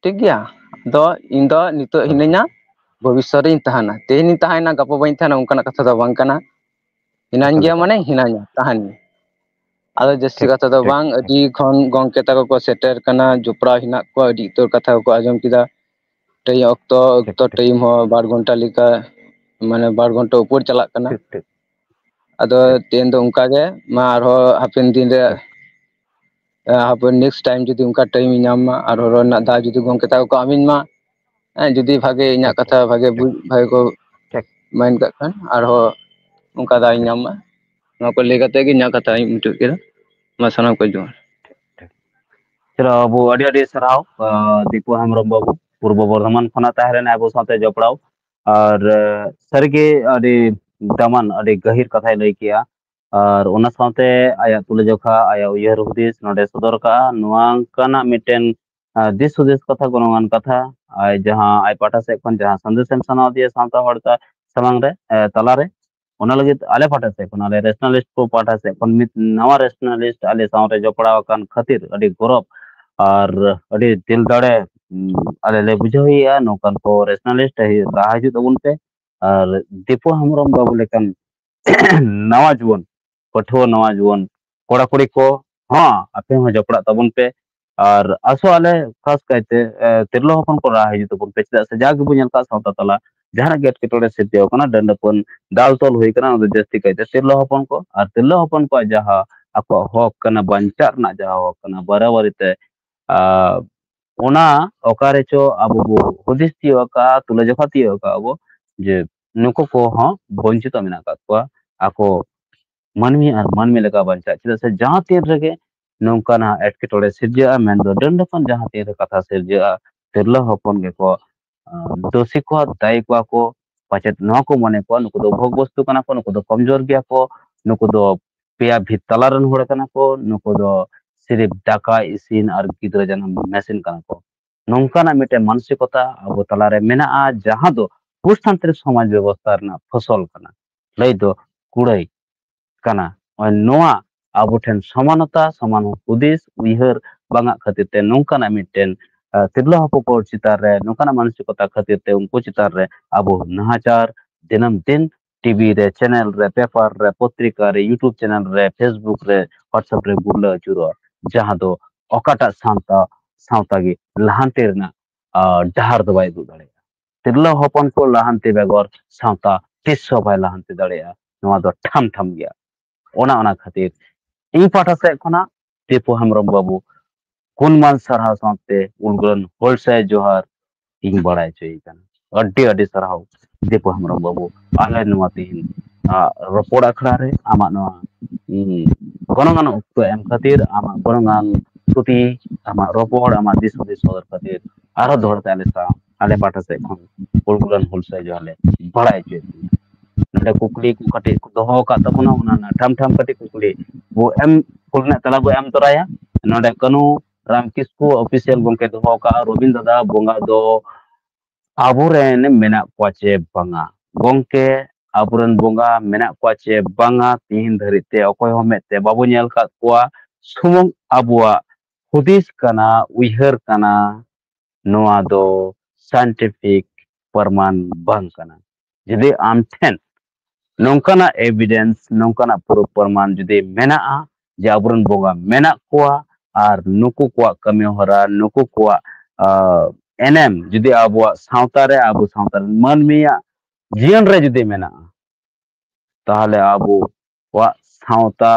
ᱴᱷᱤᱠ ᱜᱮᱭᱟ? ᱟᱫᱚ ᱤᱧ ᱫᱚ ᱱᱤᱛᱚᱜ ᱦᱳᱭ᱾ ᱦᱤᱱᱟᱹᱧᱟ, ᱵᱷᱚᱵᱤᱥᱥᱚᱛ ᱨᱤᱧ ᱛᱟᱦᱮᱱᱟ᱾ ᱛᱮᱦᱮᱧ ᱤᱧ ᱛᱟᱦᱮᱱᱟ, ᱜᱟᱯᱟ ᱵᱟᱹᱧ ᱛᱟᱦᱮᱱᱟ, ᱚᱱᱠᱟᱱᱟᱜ ᱠᱟᱛᱷᱟ ᱫᱚ ᱵᱟᱝ ᱠᱟᱱᱟ᱾ ᱦᱤᱱᱟᱹᱧ ᱮᱠᱟᱞ, ᱜᱮᱭᱟ ᱮᱠᱟᱞ᱾ ᱢᱟᱱᱮ ᱦᱤᱱᱟᱹᱧᱟ, ᱛᱟᱦᱮᱱ ᱜᱮ᱾ ᱟᱫᱚ ᱡᱟᱹᱥᱛᱤ ᱴᱷᱤᱠ, ᱠᱟᱛᱷᱟ ᱫᱚ ᱴᱷᱤᱠ, ᱵᱟᱝ, ᱴᱷᱤᱠ᱾ ᱟᱹᱰᱤ ᱠᱷᱚᱱ ᱜᱚᱝᱠᱮ ᱛᱟᱠᱚ ᱠᱚ ᱥᱮᱴᱮᱨ ᱠᱟᱱᱟ, ᱡᱚᱯᱲᱟᱣ ᱦᱮᱱᱟᱜ ᱠᱚᱣᱟ, ᱟᱹᱰᱤ ᱩᱛᱟᱹᱨ ᱠᱟᱛᱷᱟ ᱠᱚᱠᱚ ᱟᱸᱡᱚᱢ ᱠᱮᱫᱟ᱾ ᱴᱷᱤᱠ, ᱚᱠᱛᱚ, ᱴᱷᱤᱠ, ᱚᱠᱛᱚ ᱴᱷᱤᱠ᱾ Time ᱦᱚᱸ ᱵᱟᱨ ᱜᱷᱚᱱᱴᱟ ᱞᱮᱠᱟ, ᱢᱟᱱᱮ ᱵᱟᱨ ᱜᱷᱚᱱᱴᱟ ᱩᱯᱚᱨ ᱪᱟᱞᱟᱜ ᱠᱟᱱᱟ᱾ ᱴᱷᱤᱠ, ᱴᱷᱤᱠ᱾ ᱟᱫᱚ ᱴᱷᱤᱠ᱾ ᱛᱮᱦᱮᱧ ᱫᱚ ᱚᱱᱠᱟ ᱜᱮ, ᱢᱟ ᱟᱨᱦᱚᱸ ᱦᱟᱯᱮᱱ ᱫᱤᱱ ᱨᱮ, ᱴᱷᱤᱠ᱾ ᱮ, ᱦᱟᱯᱮ next time ᱡᱩᱫᱤ ᱚᱱᱠᱟ time ᱤᱧ ᱧᱟᱢ ᱢᱟ, ᱟᱨᱦᱚᱸ ᱨᱚᱲ ᱨᱮᱱᱟᱜ ᱫᱟᱣ ᱡᱩᱫᱤ ᱜᱚᱝᱠᱮ ᱛᱟᱠᱚ ᱠᱚ ᱟᱹᱢᱤᱧ ᱢᱟ, ᱦᱮᱸ, ᱡᱩᱫᱤ ᱵᱷᱟᱜᱮ ᱤᱧᱟᱹᱜ ᱴᱷᱤᱠ, ᱠᱟᱛᱷᱟ ᱴᱷᱤᱠ, ᱵᱷᱟᱜᱮ ᱴᱷᱤᱠ᱾ ᱵᱩᱡᱽ, ᱵᱷᱟᱜᱮ ᱠᱚ ᱴᱷᱤᱠ᱾ Mind ᱠᱟᱜ ᱠᱷᱟᱱ, ᱟᱨᱦᱚᱸ ᱚᱱᱠᱟ ᱫᱟᱣ ᱤᱧ ᱴᱷᱤᱠ᱾ ᱧᱟᱢ ᱢᱟ᱾ ᱱᱚᱣᱟ ᱠᱚ ᱞᱟᱹᱭ ᱠᱟᱛᱮ ᱜᱮ ᱤᱧᱟᱹᱜ ᱠᱟᱛᱷᱟᱧ ᱢᱩᱪᱟᱹᱫ ᱠᱮᱫᱟ᱾ ᱢᱟ ᱥᱟᱱᱟᱢ ᱠᱚ ᱡᱚᱦᱟᱨ᱾ ᱪᱚᱞᱚ ᱵᱟᱹᱵᱩ, ᱟᱹᱰᱤ ᱟᱹᱰᱤ ᱥᱟᱨᱦᱟᱣ, ᱟᱸ, ᱫᱤᱯᱩ ᱦᱮᱢᱵᱨᱚᱢ ᱵᱟᱹᱵᱩ, ᱯᱩᱨᱵᱚ ᱵᱚᱨᱫᱷᱚᱢᱟᱱ ᱠᱷᱚᱱᱟᱜ ᱛᱟᱦᱮᱸ ᱞᱮᱱᱟ ᱟᱵᱚ ᱥᱟᱶᱛᱮ ᱡᱚᱯᱲᱟᱣ᱾ ᱟᱨ, ᱟᱸ, ᱥᱟᱹᱨᱤᱜᱮ ᱟᱹᱰᱤ ᱫᱟᱢᱟᱱ, ᱟᱹᱰᱤ ᱜᱟᱹᱦᱤᱨ ᱠᱟᱛᱷᱟᱭ ᱞᱟᱹᱭ ᱠᱮᱜᱼᱟ᱾ ᱟᱨ ᱚᱱᱟ ᱥᱟᱶᱛᱮ ᱟᱭᱟᱜ ᱛᱩᱞᱟᱹᱡᱚᱠᱷᱟ, ᱟᱭᱟᱜ ᱩᱭᱦᱟᱹᱨ ᱦᱩᱫᱤᱥ ᱱᱚᱰᱮ ᱥᱚᱫᱚᱨ ᱠᱟᱜᱼᱟ᱾ ᱱᱚᱣᱟ ᱚᱱᱠᱟᱱᱟᱜ ᱢᱤᱫᱴᱮᱱ, ᱟᱸ, ᱫᱤᱥ ᱦᱩᱫᱤᱥ ᱠᱟᱛᱷᱟ, ᱜᱩᱱᱚᱜᱟᱱ ᱠᱟᱛᱷᱟ, ᱟᱡ ᱡᱟᱦᱟᱸ ᱟᱡ ᱯᱟᱦᱴᱟ ᱥᱮᱫ ᱠᱷᱚᱱ ᱡᱟᱦᱟᱸ ᱥᱟᱸᱫᱮᱥ ᱮᱢ ᱥᱟᱱᱟᱣ ᱫᱤᱭᱟ ᱥᱟᱶᱛᱟ ᱦᱚᱲ ᱛᱟ-, ᱥᱟᱢᱟᱝ ᱨᱮ, ᱮ, ᱛᱟᱞᱟᱨᱮ, ᱚᱱᱟ ᱞᱟᱹᱜᱤᱫ ᱟᱞᱮ ᱯᱟᱦᱴᱟ ᱥᱮᱫ ᱠᱷᱚᱱ, ᱟᱞᱮ ᱨᱮᱥᱱᱟᱞᱤᱥᱴ ᱠᱚ ᱯᱟᱦᱴᱟ ᱥᱮᱫ ᱠᱷᱚᱱ ᱢᱤᱫ ᱱᱟᱣᱟ ᱨᱮᱥᱱᱟᱞᱤᱥᱴ ᱟᱞᱮ ᱥᱟᱶᱨᱮ ᱡᱚᱯᱲᱟᱣ ᱟᱠᱟᱱ ᱠᱷᱟᱹᱛᱤᱨ ᱟᱹᱰᱤ ᱜᱚᱨᱚᱵᱽ ᱟᱨ ᱟᱹᱰᱤ ᱫᱤᱞ ᱫᱟᱲᱮ, ᱩᱸ, ᱟᱞᱮ ᱞᱮ ᱵᱩᱡᱷᱟᱹᱣᱮᱫᱼᱟ᱾ ᱱᱚᱝᱠᱟᱱ ᱠᱚ ᱨᱮᱥᱱᱟᱞᱤᱥᱴ ᱞᱟᱦᱟ ᱦᱤᱡᱩᱜ ᱛᱟᱵᱚᱱ ᱯᱮ᱾ ᱟᱨ ᱫᱤᱯᱩ ᱦᱮᱢᱵᱨᱚᱢ ᱵᱟᱹᱵᱩ ᱞᱮᱠᱟᱱ ᱱᱟᱣᱟ ᱡᱩᱣᱟᱹᱱ, ᱯᱟᱹᱴᱷᱩᱣᱟᱹ ᱱᱟᱣᱟ ᱡᱩᱣᱟᱹᱱ ᱠᱚᱲᱟ ᱠᱩᱲᱤ ᱠᱚ ᱦᱚᱸ ᱟᱯᱮ ᱦᱚᱸ ᱡᱚᱯᱲᱟᱜ ᱛᱟᱵᱚᱱ ᱯᱮ᱾ ᱟᱨ ᱟᱥᱚᱜ ᱟᱞᱮ ᱠᱷᱟᱥ ᱠᱟᱭᱛᱮ, ᱮ, ᱛᱤᱨᱞᱟᱹ ᱦᱚᱯᱚᱱ ᱠᱚ ᱞᱟᱦᱟ ᱦᱤᱡᱩᱜ ᱛᱟᱵᱚᱱ ᱯᱮ, ᱪᱮᱫᱟᱜ ᱥᱮ ᱡᱟ ᱜᱮᱵᱚᱱ ᱧᱮᱞ ᱠᱟᱜ ᱥᱟᱶᱛᱟ ᱛᱟᱞᱟ ᱡᱟᱦᱟᱱᱟᱜ ᱜᱮ ᱮᱴᱠᱮᱴᱚᱬᱮ ᱥᱤᱨᱡᱟᱹᱣ ᱠᱟᱱᱟ, ᱰᱟᱹᱱ ᱰᱟᱹᱯᱟᱹᱱ ᱫᱟᱞ ᱛᱚᱞ ᱦᱩᱭ ᱠᱟᱱᱟ, ᱚᱱᱟ ᱫᱚ ᱡᱟᱹᱥᱛᱤ ᱠᱟᱭᱛᱮ ᱛᱤᱨᱞᱟᱹ ᱦᱚᱯᱚᱱ ᱠᱚ ᱟᱨ ᱛᱤᱨᱞᱟᱹ ᱦᱚᱯᱚᱱ ᱠᱚᱣᱟᱜ ᱡᱟᱦᱟᱸ ᱟᱠᱚᱣᱟᱜ ᱦᱚᱠ ᱠᱟᱱᱟ, ᱵᱟᱧᱪᱟᱜ ᱨᱮᱱᱟᱜ ᱡᱟᱦᱟᱸ ᱦᱚᱠ ᱠᱟᱱᱟ, ᱵᱟᱨᱟᱵᱟᱨᱤ ᱛᱮ, ᱟ, ᱚᱱᱟ ᱚᱠᱟᱨᱮ ᱪᱚ ᱟᱵᱚ ᱵᱚ ᱦᱩᱫᱤᱥ ᱛᱤᱭᱳᱜ ᱟᱠᱟᱫᱼᱟ, ᱛᱩᱞᱟᱹᱡᱚᱠᱷᱟ ᱛᱤᱭᱳᱜ ᱟᱠᱟᱫᱼᱟ ᱵᱚ, ᱡᱮ ᱱᱩᱠᱩ ᱠᱚᱦᱚᱸ ᱵᱚᱧᱪᱤᱛᱚ ᱢᱮᱱᱟᱜ ᱟᱠᱟᱫ ᱠᱚᱣᱟ ᱟᱠᱚ ᱢᱟᱹᱱᱢᱤ ᱟᱨ ᱢᱟᱹᱱᱢᱤ ᱞᱮᱠᱟ ᱵᱟᱧᱪᱟᱜ᱾ ᱪᱮᱫᱟᱜ ᱥᱮ ᱡᱟᱦᱟᱸ ᱛᱤᱱ ᱨᱮᱜᱮ ᱱᱚᱝᱠᱟᱱᱟᱜ ᱮᱴᱠᱮᱴᱚᱬᱮ ᱥᱤᱨᱡᱟᱹᱜᱼᱟ, ᱢᱮᱱᱫᱚ ᱰᱟᱹᱱ ᱰᱟᱹᱯᱟᱹᱱ ᱡᱟᱦᱟᱸ ᱛᱤᱱ ᱨᱮ ᱠᱟᱛᱷᱟ ᱥᱤᱨᱡᱟᱹᱜᱼᱟ, ᱛᱤᱨᱞᱟᱹ ᱦᱚᱯᱚᱱ ᱜᱮᱠᱚ, ᱟᱸ, ᱫᱳᱥᱤ ᱠᱚᱣᱟ, ᱫᱟᱭᱤ ᱠᱚᱣᱟ ᱠᱚ᱾ ᱯᱟᱪᱮᱫ ᱱᱚᱣᱟ ᱠᱚ ᱢᱚᱱᱮ ᱠᱚᱣᱟ, ᱱᱩᱠᱩ ᱫᱚ ᱵᱷᱳᱜᱽ ᱵᱚᱥᱛᱩ ᱠᱟᱱᱟ ᱠᱚ, ᱱᱩᱠᱩ ᱫᱚ ᱠᱚᱢᱡᱳᱨ ᱜᱮᱭᱟ ᱠᱚ, ᱱᱩᱠᱩ ᱫᱚ ᱯᱮᱭᱟ ᱵᱷᱤᱛ ᱛᱟᱞᱟ ᱨᱮᱱ ᱦᱚᱲ ᱠᱟᱱᱟ ᱠᱚ, ᱱᱩᱠᱩ ᱫᱚ ᱥᱤᱨᱤᱯ ᱫᱟᱠᱟ ᱤᱥᱤᱱ ᱟᱨ ᱜᱤᱫᱽᱨᱟᱹ ᱡᱟᱱᱟᱢ ᱢᱮᱥᱤᱱ ᱠᱟᱱᱟ ᱠᱚ᱾ ᱱᱚᱝᱠᱟᱱᱟᱜ ᱢᱤᱫᱴᱮᱱ ᱢᱟᱱᱥᱤᱠᱚᱛᱟ ᱟᱵᱚ ᱛᱟᱞᱟᱨᱮ ᱢᱮᱱᱟᱜᱼᱟ, ᱡᱟᱦᱟᱸ ᱫᱚ ᱯᱩᱥᱛᱟᱱᱛᱨᱤᱠ ᱥᱚᱢᱟᱡᱽ ᱵᱮᱵᱚᱥᱛᱷᱟ ᱨᱮᱱᱟᱜ ᱯᱷᱚᱥᱚᱞ ᱠᱟᱱᱟ, ᱞᱟᱹᱭ ᱫᱚ ᱠᱩᱲᱟᱹᱭ ᱠᱟᱱᱟ᱾ ᱱᱚᱜᱼᱚᱭ ᱱᱚᱣᱟ ᱟᱵᱚ ᱴᱷᱮᱱ ᱥᱚᱢᱟᱱᱚᱛᱟ, ᱥᱚᱢᱟᱱ ᱦᱩᱫᱤᱥ, ᱩᱭᱦᱟᱹᱨ ᱵᱟᱝᱟᱜ ᱠᱷᱟᱹᱛᱤᱨ ᱛᱮ ᱱᱚᱝᱠᱟᱱᱟᱜ ᱢᱤᱫᱴᱮᱱ, ᱟᱸ, ᱛᱤᱨᱞᱟᱹ ᱦᱚᱯᱚᱱ ᱠᱚ ᱪᱮᱛᱟᱱ ᱨᱮ ᱱᱚᱝᱠᱟᱱᱟᱜ ᱢᱟᱱᱥᱤᱠᱚᱛᱟ ᱠᱷᱟᱹᱛᱤᱨ ᱛᱮ ᱩᱱᱠᱩ ᱪᱮᱛᱟᱱ ᱨᱮ ᱟᱵᱚ ᱱᱟᱦᱟᱪᱟᱨ ᱫᱤᱱᱟᱹᱢ ᱫᱤᱱ ᱴᱤᱵᱷᱤ ᱨᱮ, ᱪᱮᱱᱮᱞ ᱨᱮ, ᱯᱮᱯᱟᱨ ᱨᱮ, ᱯᱚᱛᱨᱤᱠᱟ ᱨᱮ, YouTube ᱪᱮᱱᱮᱞ ᱨᱮ, Facebook ᱨᱮ, WhatsApp ᱨᱮ ᱜᱩᱨᱞᱟᱹ ᱟᱹᱪᱩᱨᱚᱜᱼᱟ, ᱡᱟᱦᱟᱸ ᱫᱚ ᱚᱠᱟᱴᱟᱜ ᱥᱟᱶᱛᱟ, ᱥᱟᱶᱛᱟ ᱜᱮ ᱞᱟᱦᱟᱱᱛᱤ ᱨᱮᱱᱟᱜ, ᱟᱸ, ᱰᱟᱦᱟᱨ ᱫᱚ ᱵᱟᱭ ᱩᱫᱩᱜ ᱫᱟᱲᱮᱭᱟᱜᱼᱟ᱾ ᱛᱤᱨᱞᱟᱹ ᱦᱚᱯᱚᱱ ᱠᱚ ᱞᱟᱦᱟᱱᱛᱤ ᱵᱮᱜᱚᱨ ᱥᱟᱶᱛᱟ ᱛᱤᱥ ᱦᱚᱸ ᱵᱟᱭ ᱞᱟᱦᱟᱱᱛᱤ ᱫᱟᱲᱮᱭᱟᱜᱼᱟ, ᱱᱚᱣᱟ ᱫᱚ ᱴᱷᱟᱢ ᱴᱷᱟᱢ ᱜᱮᱭᱟ᱾ ᱚᱱᱟ, ᱚᱱᱟ ᱠᱷᱟᱹᱛᱤᱨ ᱤᱧ ᱯᱟᱦᱴᱟ ᱥᱮᱫ ᱠᱷᱚᱱᱟᱜ ᱫᱤᱯᱩ ᱦᱮᱢᱵᱨᱚᱢ ᱵᱟᱹᱵᱩ ᱜᱩᱱᱢᱟᱱ ᱥᱟᱨᱦᱟᱣ ᱥᱟᱶᱛᱮ ᱩᱞᱜᱩᱞᱟᱱ ᱦᱩᱞ ᱥᱟᱹᱭ ᱡᱚᱦᱟᱨ ᱤᱧ ᱵᱟᱲᱟᱭ ᱦᱚᱪᱚᱭᱮ ᱠᱟᱱᱟ᱾ ᱟᱹᱰᱤ ᱟᱹᱰᱤ ᱥᱟᱨᱦᱟᱣ ᱫᱤᱯᱩ ᱦᱮᱢᱵᱨᱚᱢ ᱵᱟᱹᱵᱩ, ᱟᱞᱮ ᱱᱚᱣᱟ ᱛᱮᱦᱮᱧ ᱟᱜ ᱨᱚᱯᱚᱲ ᱟᱠᱷᱲᱟ ᱨᱮ ᱟᱢᱟᱜ ᱱᱚᱣᱟ, ᱩᱸ, ᱜᱚᱱᱚᱝ ᱟᱱ ᱚᱠᱛᱚ ᱮᱢ ᱠᱷᱟᱹᱛᱤᱨ, ᱟᱢᱟᱜ ᱜᱚᱱᱚᱝ ᱟᱱ ᱛᱷᱩᱛᱤ, ᱟᱢᱟᱜ ᱨᱚᱯᱚᱲ, ᱟᱢᱟᱜ ᱫᱤᱥ ᱦᱩᱫᱤᱥ ᱥᱚᱫᱚᱨ ᱠᱷᱟᱹᱛᱤᱨ ᱟᱨᱦᱚᱸ ᱫᱚᱦᱲᱟ ᱛᱮ ᱟᱞᱮ ᱥᱟᱶ, ᱟᱞᱮ ᱯᱟᱦᱴᱟ ᱥᱮᱫ ᱠᱷᱚᱱ ᱜᱩᱞ ᱜᱩᱞᱟᱱ ᱦᱩᱞ ᱥᱟᱹᱭ ᱡᱚᱦᱟᱨ ᱞᱮ ᱵᱟᱲᱟᱭ ᱦᱚᱪᱚᱭᱮᱫ ᱢᱮᱭᱟ᱾ ᱱᱚᱰᱮ ᱠᱩᱠᱞᱤ ᱠᱚ ᱠᱟᱹᱴᱤᱡ ᱠᱚ ᱫᱚᱦᱚ ᱟᱠᱟᱫ ᱛᱟᱵᱚᱱᱟ, ᱚᱱᱟ ᱨᱮᱱᱟᱜ ᱴᱷᱟᱢ ᱴᱷᱟᱢ ᱠᱟᱹᱴᱤᱡ ᱠᱩᱠᱞᱤ ᱵᱚ ᱮᱢ, ᱠᱩᱞ ᱨᱮᱱᱟᱜ ᱛᱮᱞᱟ ᱵᱚ ᱮᱢ ᱛᱚᱨᱟᱭᱟ᱾ ᱱᱚᱰᱮ ᱠᱟᱹᱱᱩ ᱨᱟᱢ ᱠᱤᱥᱠᱩ ᱚᱯᱷᱤᱥᱤᱭᱟᱞ ᱜᱚᱝᱠᱮ ᱫᱚᱦᱚ ᱟᱠᱟᱫᱼᱟ, ᱨᱚᱵᱤᱱ ᱫᱟᱫᱟ, ᱵᱚᱸᱜᱟ ᱫᱚ ᱟᱵᱚᱨᱮᱱ ᱢᱮᱱᱟᱜ ᱠᱚᱣᱟ ᱪᱮ ᱵᱟᱝᱟ? ᱜᱚᱝᱠᱮ, ᱟᱵᱚᱨᱮᱱ ᱵᱚᱸᱜᱟ ᱢᱮᱱᱟᱜ ᱠᱚᱣᱟ ᱪᱮ ᱵᱟᱝᱟ? ᱛᱤᱦᱤᱧ ᱫᱷᱟᱹᱨᱤᱡ ᱛᱮ ᱚᱠᱚᱭ ᱦᱚᱸ ᱢᱮᱫ ᱛᱮ ᱵᱟᱵᱚ ᱧᱮᱞ ᱟᱠᱟᱫ ᱠᱚᱣᱟ᱾ ᱥᱩᱢᱩᱝ ᱟᱵᱚᱣᱟᱜ ᱦᱩᱫᱤᱥ ᱠᱟᱱᱟ, ᱩᱭᱦᱟᱹᱨ ᱠᱟᱱᱟ, ᱱᱚᱣᱟ ᱫᱚ ᱥᱟᱭᱮᱱᱴᱤᱯᱷᱤᱠ ᱯᱨᱚᱢᱟᱱ ᱵᱟᱝ ᱠᱟᱱᱟ᱾ ᱡᱩᱫᱤ ᱟᱢ ᱴᱷᱮᱱ ᱱᱚᱝᱠᱟᱱᱟᱜ ᱮᱵᱷᱤᱰᱮᱱᱥ, ᱱᱚᱝᱠᱟᱱᱟᱜ ᱯᱩᱨᱟᱹ ᱯᱨᱚᱢᱟᱱ ᱡᱩᱫᱤ ᱢᱮᱱᱟᱜᱼᱟ ᱡᱮ ᱟᱵᱚᱨᱮᱱ ᱵᱚᱸᱜᱟ ᱢᱮᱱᱟᱜ ᱠᱚᱣᱟ ᱟᱨ ᱱᱩᱠᱩ ᱠᱚᱣᱟᱜ ᱠᱟᱹᱢᱤ ᱦᱚᱨᱟ, ᱱᱩᱠᱩ ᱠᱚᱣᱟᱜ, ᱟᱸ, ᱮᱱᱮᱢ ᱡᱩᱫᱤ ᱟᱵᱚᱣᱟᱜ ᱥᱟᱶᱛᱟ ᱨᱮ, ᱟᱵᱚ ᱥᱟᱶᱛᱟ ᱨᱮᱱ ᱢᱟᱹᱱᱢᱤᱭᱟᱜ ᱡᱤᱭᱚᱱ ᱨᱮ ᱡᱩᱫᱤ ᱢᱮᱱᱟᱜᱼᱟ, ᱛᱟᱦᱚᱞᱮ ᱟᱵᱚᱣᱟᱜ ᱥᱟᱶᱛᱟ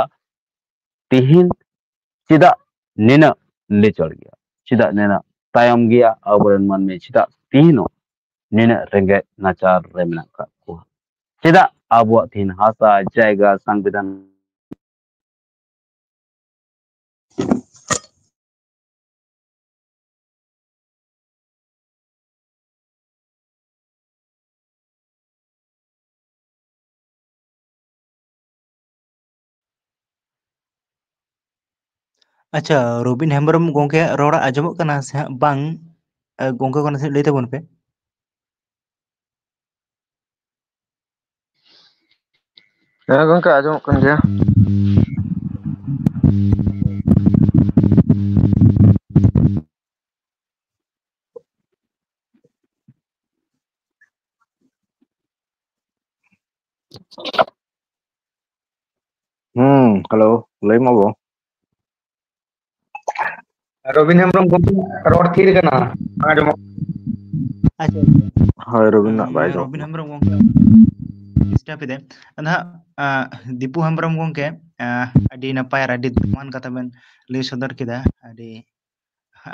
ᱛᱤᱦᱤᱧ ᱪᱮᱫᱟᱜ ᱱᱤᱱᱟᱹᱜ ᱞᱤᱪᱟᱹᱲ ᱜᱮᱭᱟ? ᱪᱮᱫᱟᱜ ᱱᱤᱱᱟᱹᱜ ᱛᱟᱭᱚᱢ ᱜᱮᱭᱟ? ᱟᱵᱚᱨᱮᱱ ᱢᱟᱹᱱᱢᱤ ᱪᱮᱫᱟᱜ ᱛᱤᱦᱤᱧ ᱦᱚᱸ ᱱᱤᱱᱟᱹᱜ ᱨᱮᱸᱜᱮᱡ ᱱᱟᱪᱟᱨ ᱨᱮ ᱢᱮᱱᱟᱜ ᱟᱠᱟᱫ ᱠᱚᱣᱟ? ᱪᱮᱫᱟᱜ ᱟᱵᱚᱣᱟᱜ ᱛᱤᱦᱤᱧ ᱦᱟᱥᱟ, ᱡᱟᱭᱜᱟ, ᱥᱚᱝᱵᱤᱫᱷᱟᱱ ᱟᱪᱪᱷᱟ, ᱨᱚᱵᱤᱱ ᱦᱮᱢᱵᱨᱚᱢ ᱜᱚᱝᱠᱮᱭᱟᱜ ᱨᱚᱲ ᱟᱸᱡᱚᱢᱚᱜ ᱠᱟᱱᱟ ᱥᱮ ᱦᱟᱸᱜ ᱵᱟᱝ? ᱮ, ᱜᱚᱝᱠᱮ ᱠᱚ ᱱᱟᱥᱮ ᱞᱟᱹᱭ ᱛᱟᱵᱚᱱ ᱯᱮ᱾ ᱦᱮᱸ ᱜᱚᱝᱠᱮ, ᱟᱸᱡᱚᱢᱚᱜ ᱠᱟᱱ ᱜᱮᱭᱟ᱾ ᱦᱩᱸ, ᱦᱮᱞᱳ, ᱞᱟᱹᱭ ᱢᱟ ᱜᱚ᱾ ᱨᱚᱵᱤᱱ ᱦᱮᱢᱵᱨᱚᱢ ᱜᱚᱢᱠᱮ, ᱨᱚᱲ ᱛᱷᱤᱨ ᱠᱟᱱᱟ, ᱵᱟᱝ ᱟᱸᱡᱚᱢᱚᱜ᱾ ᱟᱪᱪᱷᱟ, ᱟᱪᱪᱷᱟ᱾ ᱦᱳᱭ, ᱨᱚᱵᱤᱱ ᱱᱟᱜ ᱵᱟᱭ ᱟᱸᱡᱚᱢᱚᱜ ᱨᱚᱵᱤᱱ ᱠᱟᱱᱟ᱾ ᱦᱮᱢᱵᱨᱚᱢ ᱜᱚᱢᱠᱮ ᱰᱤᱥᱴᱟᱵ ᱮᱫᱟᱭ᱾ ᱟᱫᱚ ᱦᱟᱸᱜ, ᱟᱸ, ᱫᱤᱯᱩ ᱦᱮᱢᱵᱨᱚᱢ ᱜᱚᱢᱠᱮ, ᱟᱸ, ᱟᱹᱰᱤ ᱱᱟᱯᱟᱭ ᱟᱨ ᱟᱹᱰᱤ ᱫᱟᱢᱟᱱ ᱠᱟᱛᱷᱟ ᱵᱮᱱ ᱞᱟᱹᱭ ᱥᱚᱫᱚᱨ ᱠᱮᱫᱟ᱾ ᱟᱹᱰᱤ,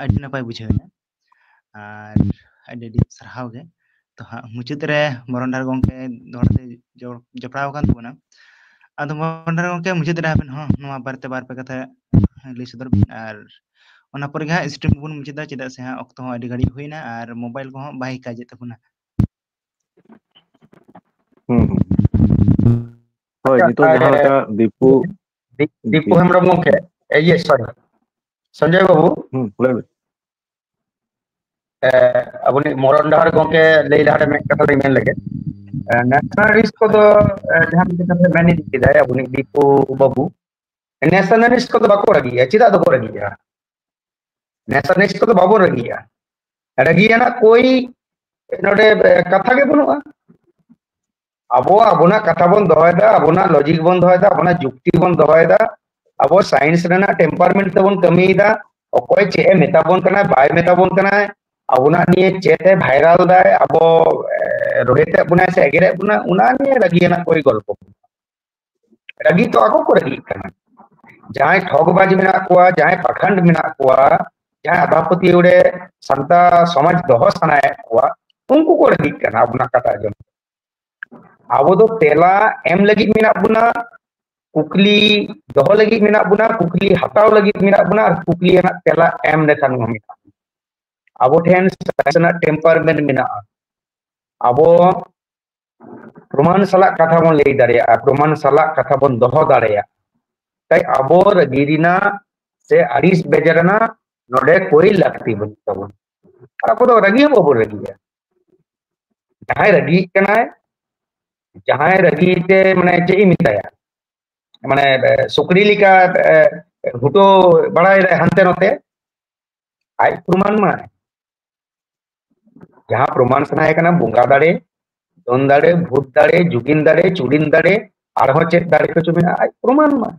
ᱟᱹᱰᱤ ᱱᱟᱯᱟᱭ ᱵᱩᱡᱷᱟᱹᱣ ᱮᱱᱟ᱾ ᱟᱨ ᱟᱹᱰᱤ ᱟᱹᱰᱤ ᱥᱟᱨᱦᱟᱣ ᱜᱮ᱾ ᱛᱚ ᱦᱟᱸᱜ ᱢᱩᱪᱟᱹᱫ ᱨᱮ ᱢᱚᱨᱚᱱᱰᱟᱦᱟᱨ ᱜᱚᱢᱠᱮ ᱫᱚᱦᱲᱟ ᱛᱮ ᱡᱚ- ᱡᱚᱯᱲᱟᱣ ᱟᱠᱟᱱ ᱛᱟᱵᱚᱱᱟ᱾ ᱟᱫᱚ ᱢᱚᱨᱚᱱᱰᱟᱦᱟᱨ ᱜᱚᱢᱠᱮ, ᱢᱩᱪᱟᱹᱫ ᱨᱮ ᱟᱵᱮᱱ ᱦᱚᱸ ᱱᱚᱣᱟ ᱵᱟᱨᱮᱛᱮ ᱵᱟᱨ ᱯᱮ ᱠᱟᱛᱷᱟ ᱞᱟᱹᱭ ᱥᱚᱫᱚᱨ ᱵᱮᱱ, ᱟᱨ ᱚᱱᱟ ᱯᱚᱨᱮ ᱜᱮ ᱦᱟᱸᱜ ᱥᱴᱨᱤᱢ ᱵᱚᱱ ᱢᱩᱪᱟᱹᱫᱟ, ᱪᱮᱫᱟᱜ ᱥᱮ ᱦᱟᱸᱜ ᱚᱠᱛᱚ ᱦᱚᱸ ᱟᱹᱰᱤ ᱜᱷᱟᱹᱲᱤᱡ ᱦᱩᱭᱱᱟ ᱟᱨ ᱢᱳᱵᱟᱭᱤᱞ ᱠᱚᱦᱚᱸ ᱵᱟᱭ ᱠᱟᱡᱮᱫ ᱛᱟᱵᱚᱱᱟ᱾ ᱦᱩᱸ, ᱦᱩᱸ᱾ ᱦᱳᱭ, ᱟᱪᱪᱷᱟ, ᱱᱤᱛᱚᱜ ᱡᱟᱦᱟᱸ ᱛᱟᱦᱚᱞᱮ ᱞᱮᱠᱟ ᱫᱤᱯᱩ ᱫᱤ- ᱫᱤᱯᱩ ᱦᱮᱢᱵᱨᱚᱢ ᱜᱚᱢᱠᱮ, ᱮ, ᱤᱭᱟᱹ, ᱥᱚᱨᱤ, ᱥᱚᱧᱡᱚᱭ ᱵᱟᱹᱵᱩ, ᱦᱩᱸ, ᱞᱟᱹᱭ ᱵᱮᱱ᱾ ᱮ, ᱟᱵᱚᱱᱤᱡ ᱢᱚᱨᱚᱱᱰᱟᱦᱟᱨ ᱜᱚᱢᱠᱮ ᱞᱟᱹᱭ ᱞᱟᱦᱟᱨᱮ ᱢᱤᱫ ᱠᱟᱛᱷᱟ ᱞᱤᱧ ᱢᱮᱱ ᱞᱮᱜᱮ᱾ ᱮ, ᱱᱮᱥᱱᱟᱞᱤᱥᱴ ᱠᱚᱫᱚ, ᱮ, ᱡᱟᱦᱟᱸ ᱢᱤᱫᱴᱮᱱ ᱠᱟᱛᱷᱟ ᱢᱮᱱ ᱤᱫᱤ ᱠᱮᱫᱟᱭ ᱟᱵᱚᱱᱤᱡ ᱫᱤᱯᱩ ᱵᱟᱹᱵᱩ, ᱱᱮᱥᱱᱟᱞᱤᱥᱴ ᱠᱚᱫᱚ ᱵᱟᱠᱚ ᱨᱟᱹᱜᱤᱜᱼᱟ᱾ ᱪᱮᱫᱟᱜ ᱫᱚᱠᱚ ᱨᱟᱹᱜᱤᱜᱼᱟ? ᱱᱮᱥᱱᱟᱞᱤᱥᱴ ᱠᱚᱫᱚ ᱵᱟᱵᱚᱱ ᱨᱟᱹᱜᱤᱜᱼᱟ᱾ ᱨᱟᱹᱜᱤ ᱨᱮᱱᱟᱜ ᱠᱳᱭ ᱱᱚᱰᱮ, ᱮ, ᱠᱟᱛᱷᱟ ᱜᱮ ᱵᱟᱹᱱᱩᱜᱼᱟ᱾ ᱟᱵᱚ ᱟᱵᱚᱱᱟᱜ ᱠᱟᱛᱷᱟ ᱵᱚᱱ ᱫᱚᱦᱚᱭᱮᱫᱟ, ᱟᱵᱚᱱᱟᱜ ᱞᱚᱡᱤᱠ ᱵᱚᱱ ᱫᱚᱦᱚᱭᱮᱫᱟ, ᱟᱵᱚᱱᱟᱜ ᱡᱩᱠᱛᱤ ᱵᱚᱱ ᱫᱚᱦᱚᱭᱮᱫᱟ, ᱟᱵᱚ ᱥᱟᱭᱮᱱᱥ ᱨᱮᱱᱟᱜ ᱴᱮᱢᱯᱟᱨᱢᱮᱱᱴ ᱛᱮᱵᱚᱱ ᱠᱟᱹᱢᱤᱭᱮᱫᱟ᱾ ᱚᱠᱚᱭ ᱪᱮᱫ ᱮ ᱢᱮᱛᱟ ᱵᱚᱱ ᱠᱟᱱᱟ, ᱵᱟᱭ ᱢᱮᱛᱟ ᱵᱚᱱ ᱠᱟᱱᱟᱭ, ᱟᱵᱚᱱᱟᱜ ᱱᱤᱭᱮ ᱪᱮᱫ ᱮ ᱵᱷᱟᱭᱨᱟᱞ ᱫᱟᱭ, ᱟᱵᱚ, ᱮ, ᱨᱳᱦᱮᱫ ᱮᱫ ᱵᱚᱱᱟᱭ ᱥᱮ ᱮᱜᱮᱨᱮᱫ ᱵᱚᱱᱟ, ᱚᱱᱟ ᱱᱤᱭᱮ ᱨᱟᱹᱜᱤ ᱨᱮᱱᱟᱜ ᱠᱳᱭ ᱜᱚᱞᱯᱚ᱾ ᱨᱟᱹᱜᱤ ᱛᱚ ᱟᱠᱚ ᱠᱚ ᱨᱟᱹᱜᱤᱜ ᱠᱟᱱᱟ᱾ ᱡᱟᱦᱟᱸᱭ ᱴᱷᱚᱜᱽᱵᱟᱡᱽ ᱢᱮᱱᱟᱜ ᱠᱚᱣᱟ, ᱡᱟᱦᱟᱸᱭ ᱯᱟᱠᱷᱟᱱᱰ ᱢᱮᱱᱟᱜ ᱠᱚᱣᱟ, ᱡᱟᱦᱟᱸᱭ ᱟᱸᱫᱷᱟ ᱯᱟᱹᱛᱭᱟᱹᱣ ᱨᱮ ᱥᱟᱱᱛᱟᱲ ᱥᱚᱢᱟᱡᱽ ᱫᱚᱦᱚ ᱥᱟᱱᱟᱭᱮᱫ ᱠᱚᱣᱟ, ᱩᱱᱠᱩ ᱠᱚ ᱨᱟᱹᱜᱤᱜ ᱠᱟᱱᱟ ᱟᱵᱚᱱᱟᱜ ᱠᱟᱛᱷᱟ ᱟᱸᱡᱚᱢ᱾ ᱟᱵᱚ ᱫᱚ ᱛᱮᱞᱟ ᱮᱢ ᱞᱟᱹᱜᱤᱫ ᱢᱮᱱᱟᱜ ᱵᱚᱱᱟ, ᱠᱩᱠᱞᱤ ᱫᱚᱦᱚ ᱞᱟᱹᱜᱤᱫ ᱢᱮᱱᱟᱜ ᱵᱚᱱᱟ, ᱠᱩᱠᱞᱤ ᱦᱟᱛᱟᱣ ᱞᱟᱹᱜᱤᱫ ᱢᱮᱱᱟᱜ ᱵᱚᱱᱟ, ᱟᱨ ᱠᱩᱠᱞᱤ ᱨᱮᱱᱟᱜ ᱛᱮᱞᱟ ᱮᱢ ᱞᱮᱠᱷᱟᱱ ᱦᱚᱸ ᱢᱮᱱᱟᱜ ᱵᱚᱱᱟ᱾ ᱟᱵᱚ ᱴᱷᱮᱱ ᱥᱟᱭᱮᱱᱥ ᱨᱮᱱᱟᱜ ᱴᱮᱢᱯᱟᱨᱢᱮᱱᱴ ᱢᱮᱱᱟᱜᱼᱟ᱾ ᱟᱵᱚ ᱯᱨᱚᱢᱟᱱ ᱥᱟᱞᱟᱜ ᱠᱟᱛᱷᱟ ᱵᱚᱱ ᱞᱟᱹᱭ ᱫᱟᱲᱮᱭᱟᱜᱼᱟ, ᱯᱨᱚᱢᱟᱱ ᱥᱟᱞᱟᱜ ᱠᱟᱛᱷᱟ ᱵᱚᱱ ᱫᱚᱦᱚ ᱫᱟᱲᱮᱭᱟᱜᱼᱟ᱾ ᱛᱟᱭ ᱟᱵᱚ ᱨᱟᱹᱜᱤ ᱨᱮᱱᱟᱜ ᱥᱮ ᱟᱹᱲᱤᱥ ᱵᱮᱡᱟᱨ ᱨᱮᱱᱟᱜ ᱱᱚᱰᱮ ᱠᱳᱭ ᱞᱟᱹᱠᱛᱤ ᱵᱟᱹᱱᱩᱜ ᱛᱟᱵᱚᱱᱟ᱾ ᱟᱨ ᱟᱵᱚ ᱫᱚ ᱨᱟᱹᱜᱤ ᱦᱚᱸ ᱵᱟᱵᱚᱱ ᱨᱟᱹᱜᱤᱜᱼᱟ᱾ ᱡᱟᱦᱟᱸᱭ ᱨᱟᱹᱜᱤᱜ ᱠᱟᱱᱟᱭ, ᱡᱟᱦᱟᱸᱭ ᱨᱟᱹᱜᱤ ᱛᱮ, ᱢᱟᱱᱮ, ᱪᱮᱫ ᱤᱧ ᱢᱮᱛᱟᱭᱟ, ᱢᱟᱱᱮ, ᱮ, ᱥᱩᱠᱨᱤ ᱞᱮᱠᱟ, ᱮ, ᱦᱩᱴᱟᱹ ᱵᱟᱲᱟᱭᱮᱫᱟᱭ ᱦᱟᱱᱛᱮ ᱱᱚᱛᱮ, ᱟᱡ ᱯᱨᱚᱢᱟᱱ ᱢᱟᱭ᱾ ᱡᱟᱦᱟᱸ ᱯᱨᱚᱢᱟᱱ ᱥᱟᱱᱟᱭᱮ ᱠᱟᱱᱟ, ᱵᱚᱸᱜᱟ ᱫᱟᱲᱮ, ᱰᱟᱹᱱ ᱫᱟᱲᱮ, ᱵᱷᱩᱛ ᱫᱟᱲᱮ, ᱡᱩᱜᱤᱱ ᱫᱟᱲᱮ, ᱪᱩᱲᱤᱱ ᱫᱟᱲᱮ, ᱟᱨᱦᱚᱸ ᱪᱮᱫ ᱫᱟᱲᱮ ᱠᱚᱪᱚ ᱢᱮᱱᱟᱜᱼᱟ, ᱟᱡ ᱯᱨᱚᱢᱟᱱ ᱢᱟᱭ᱾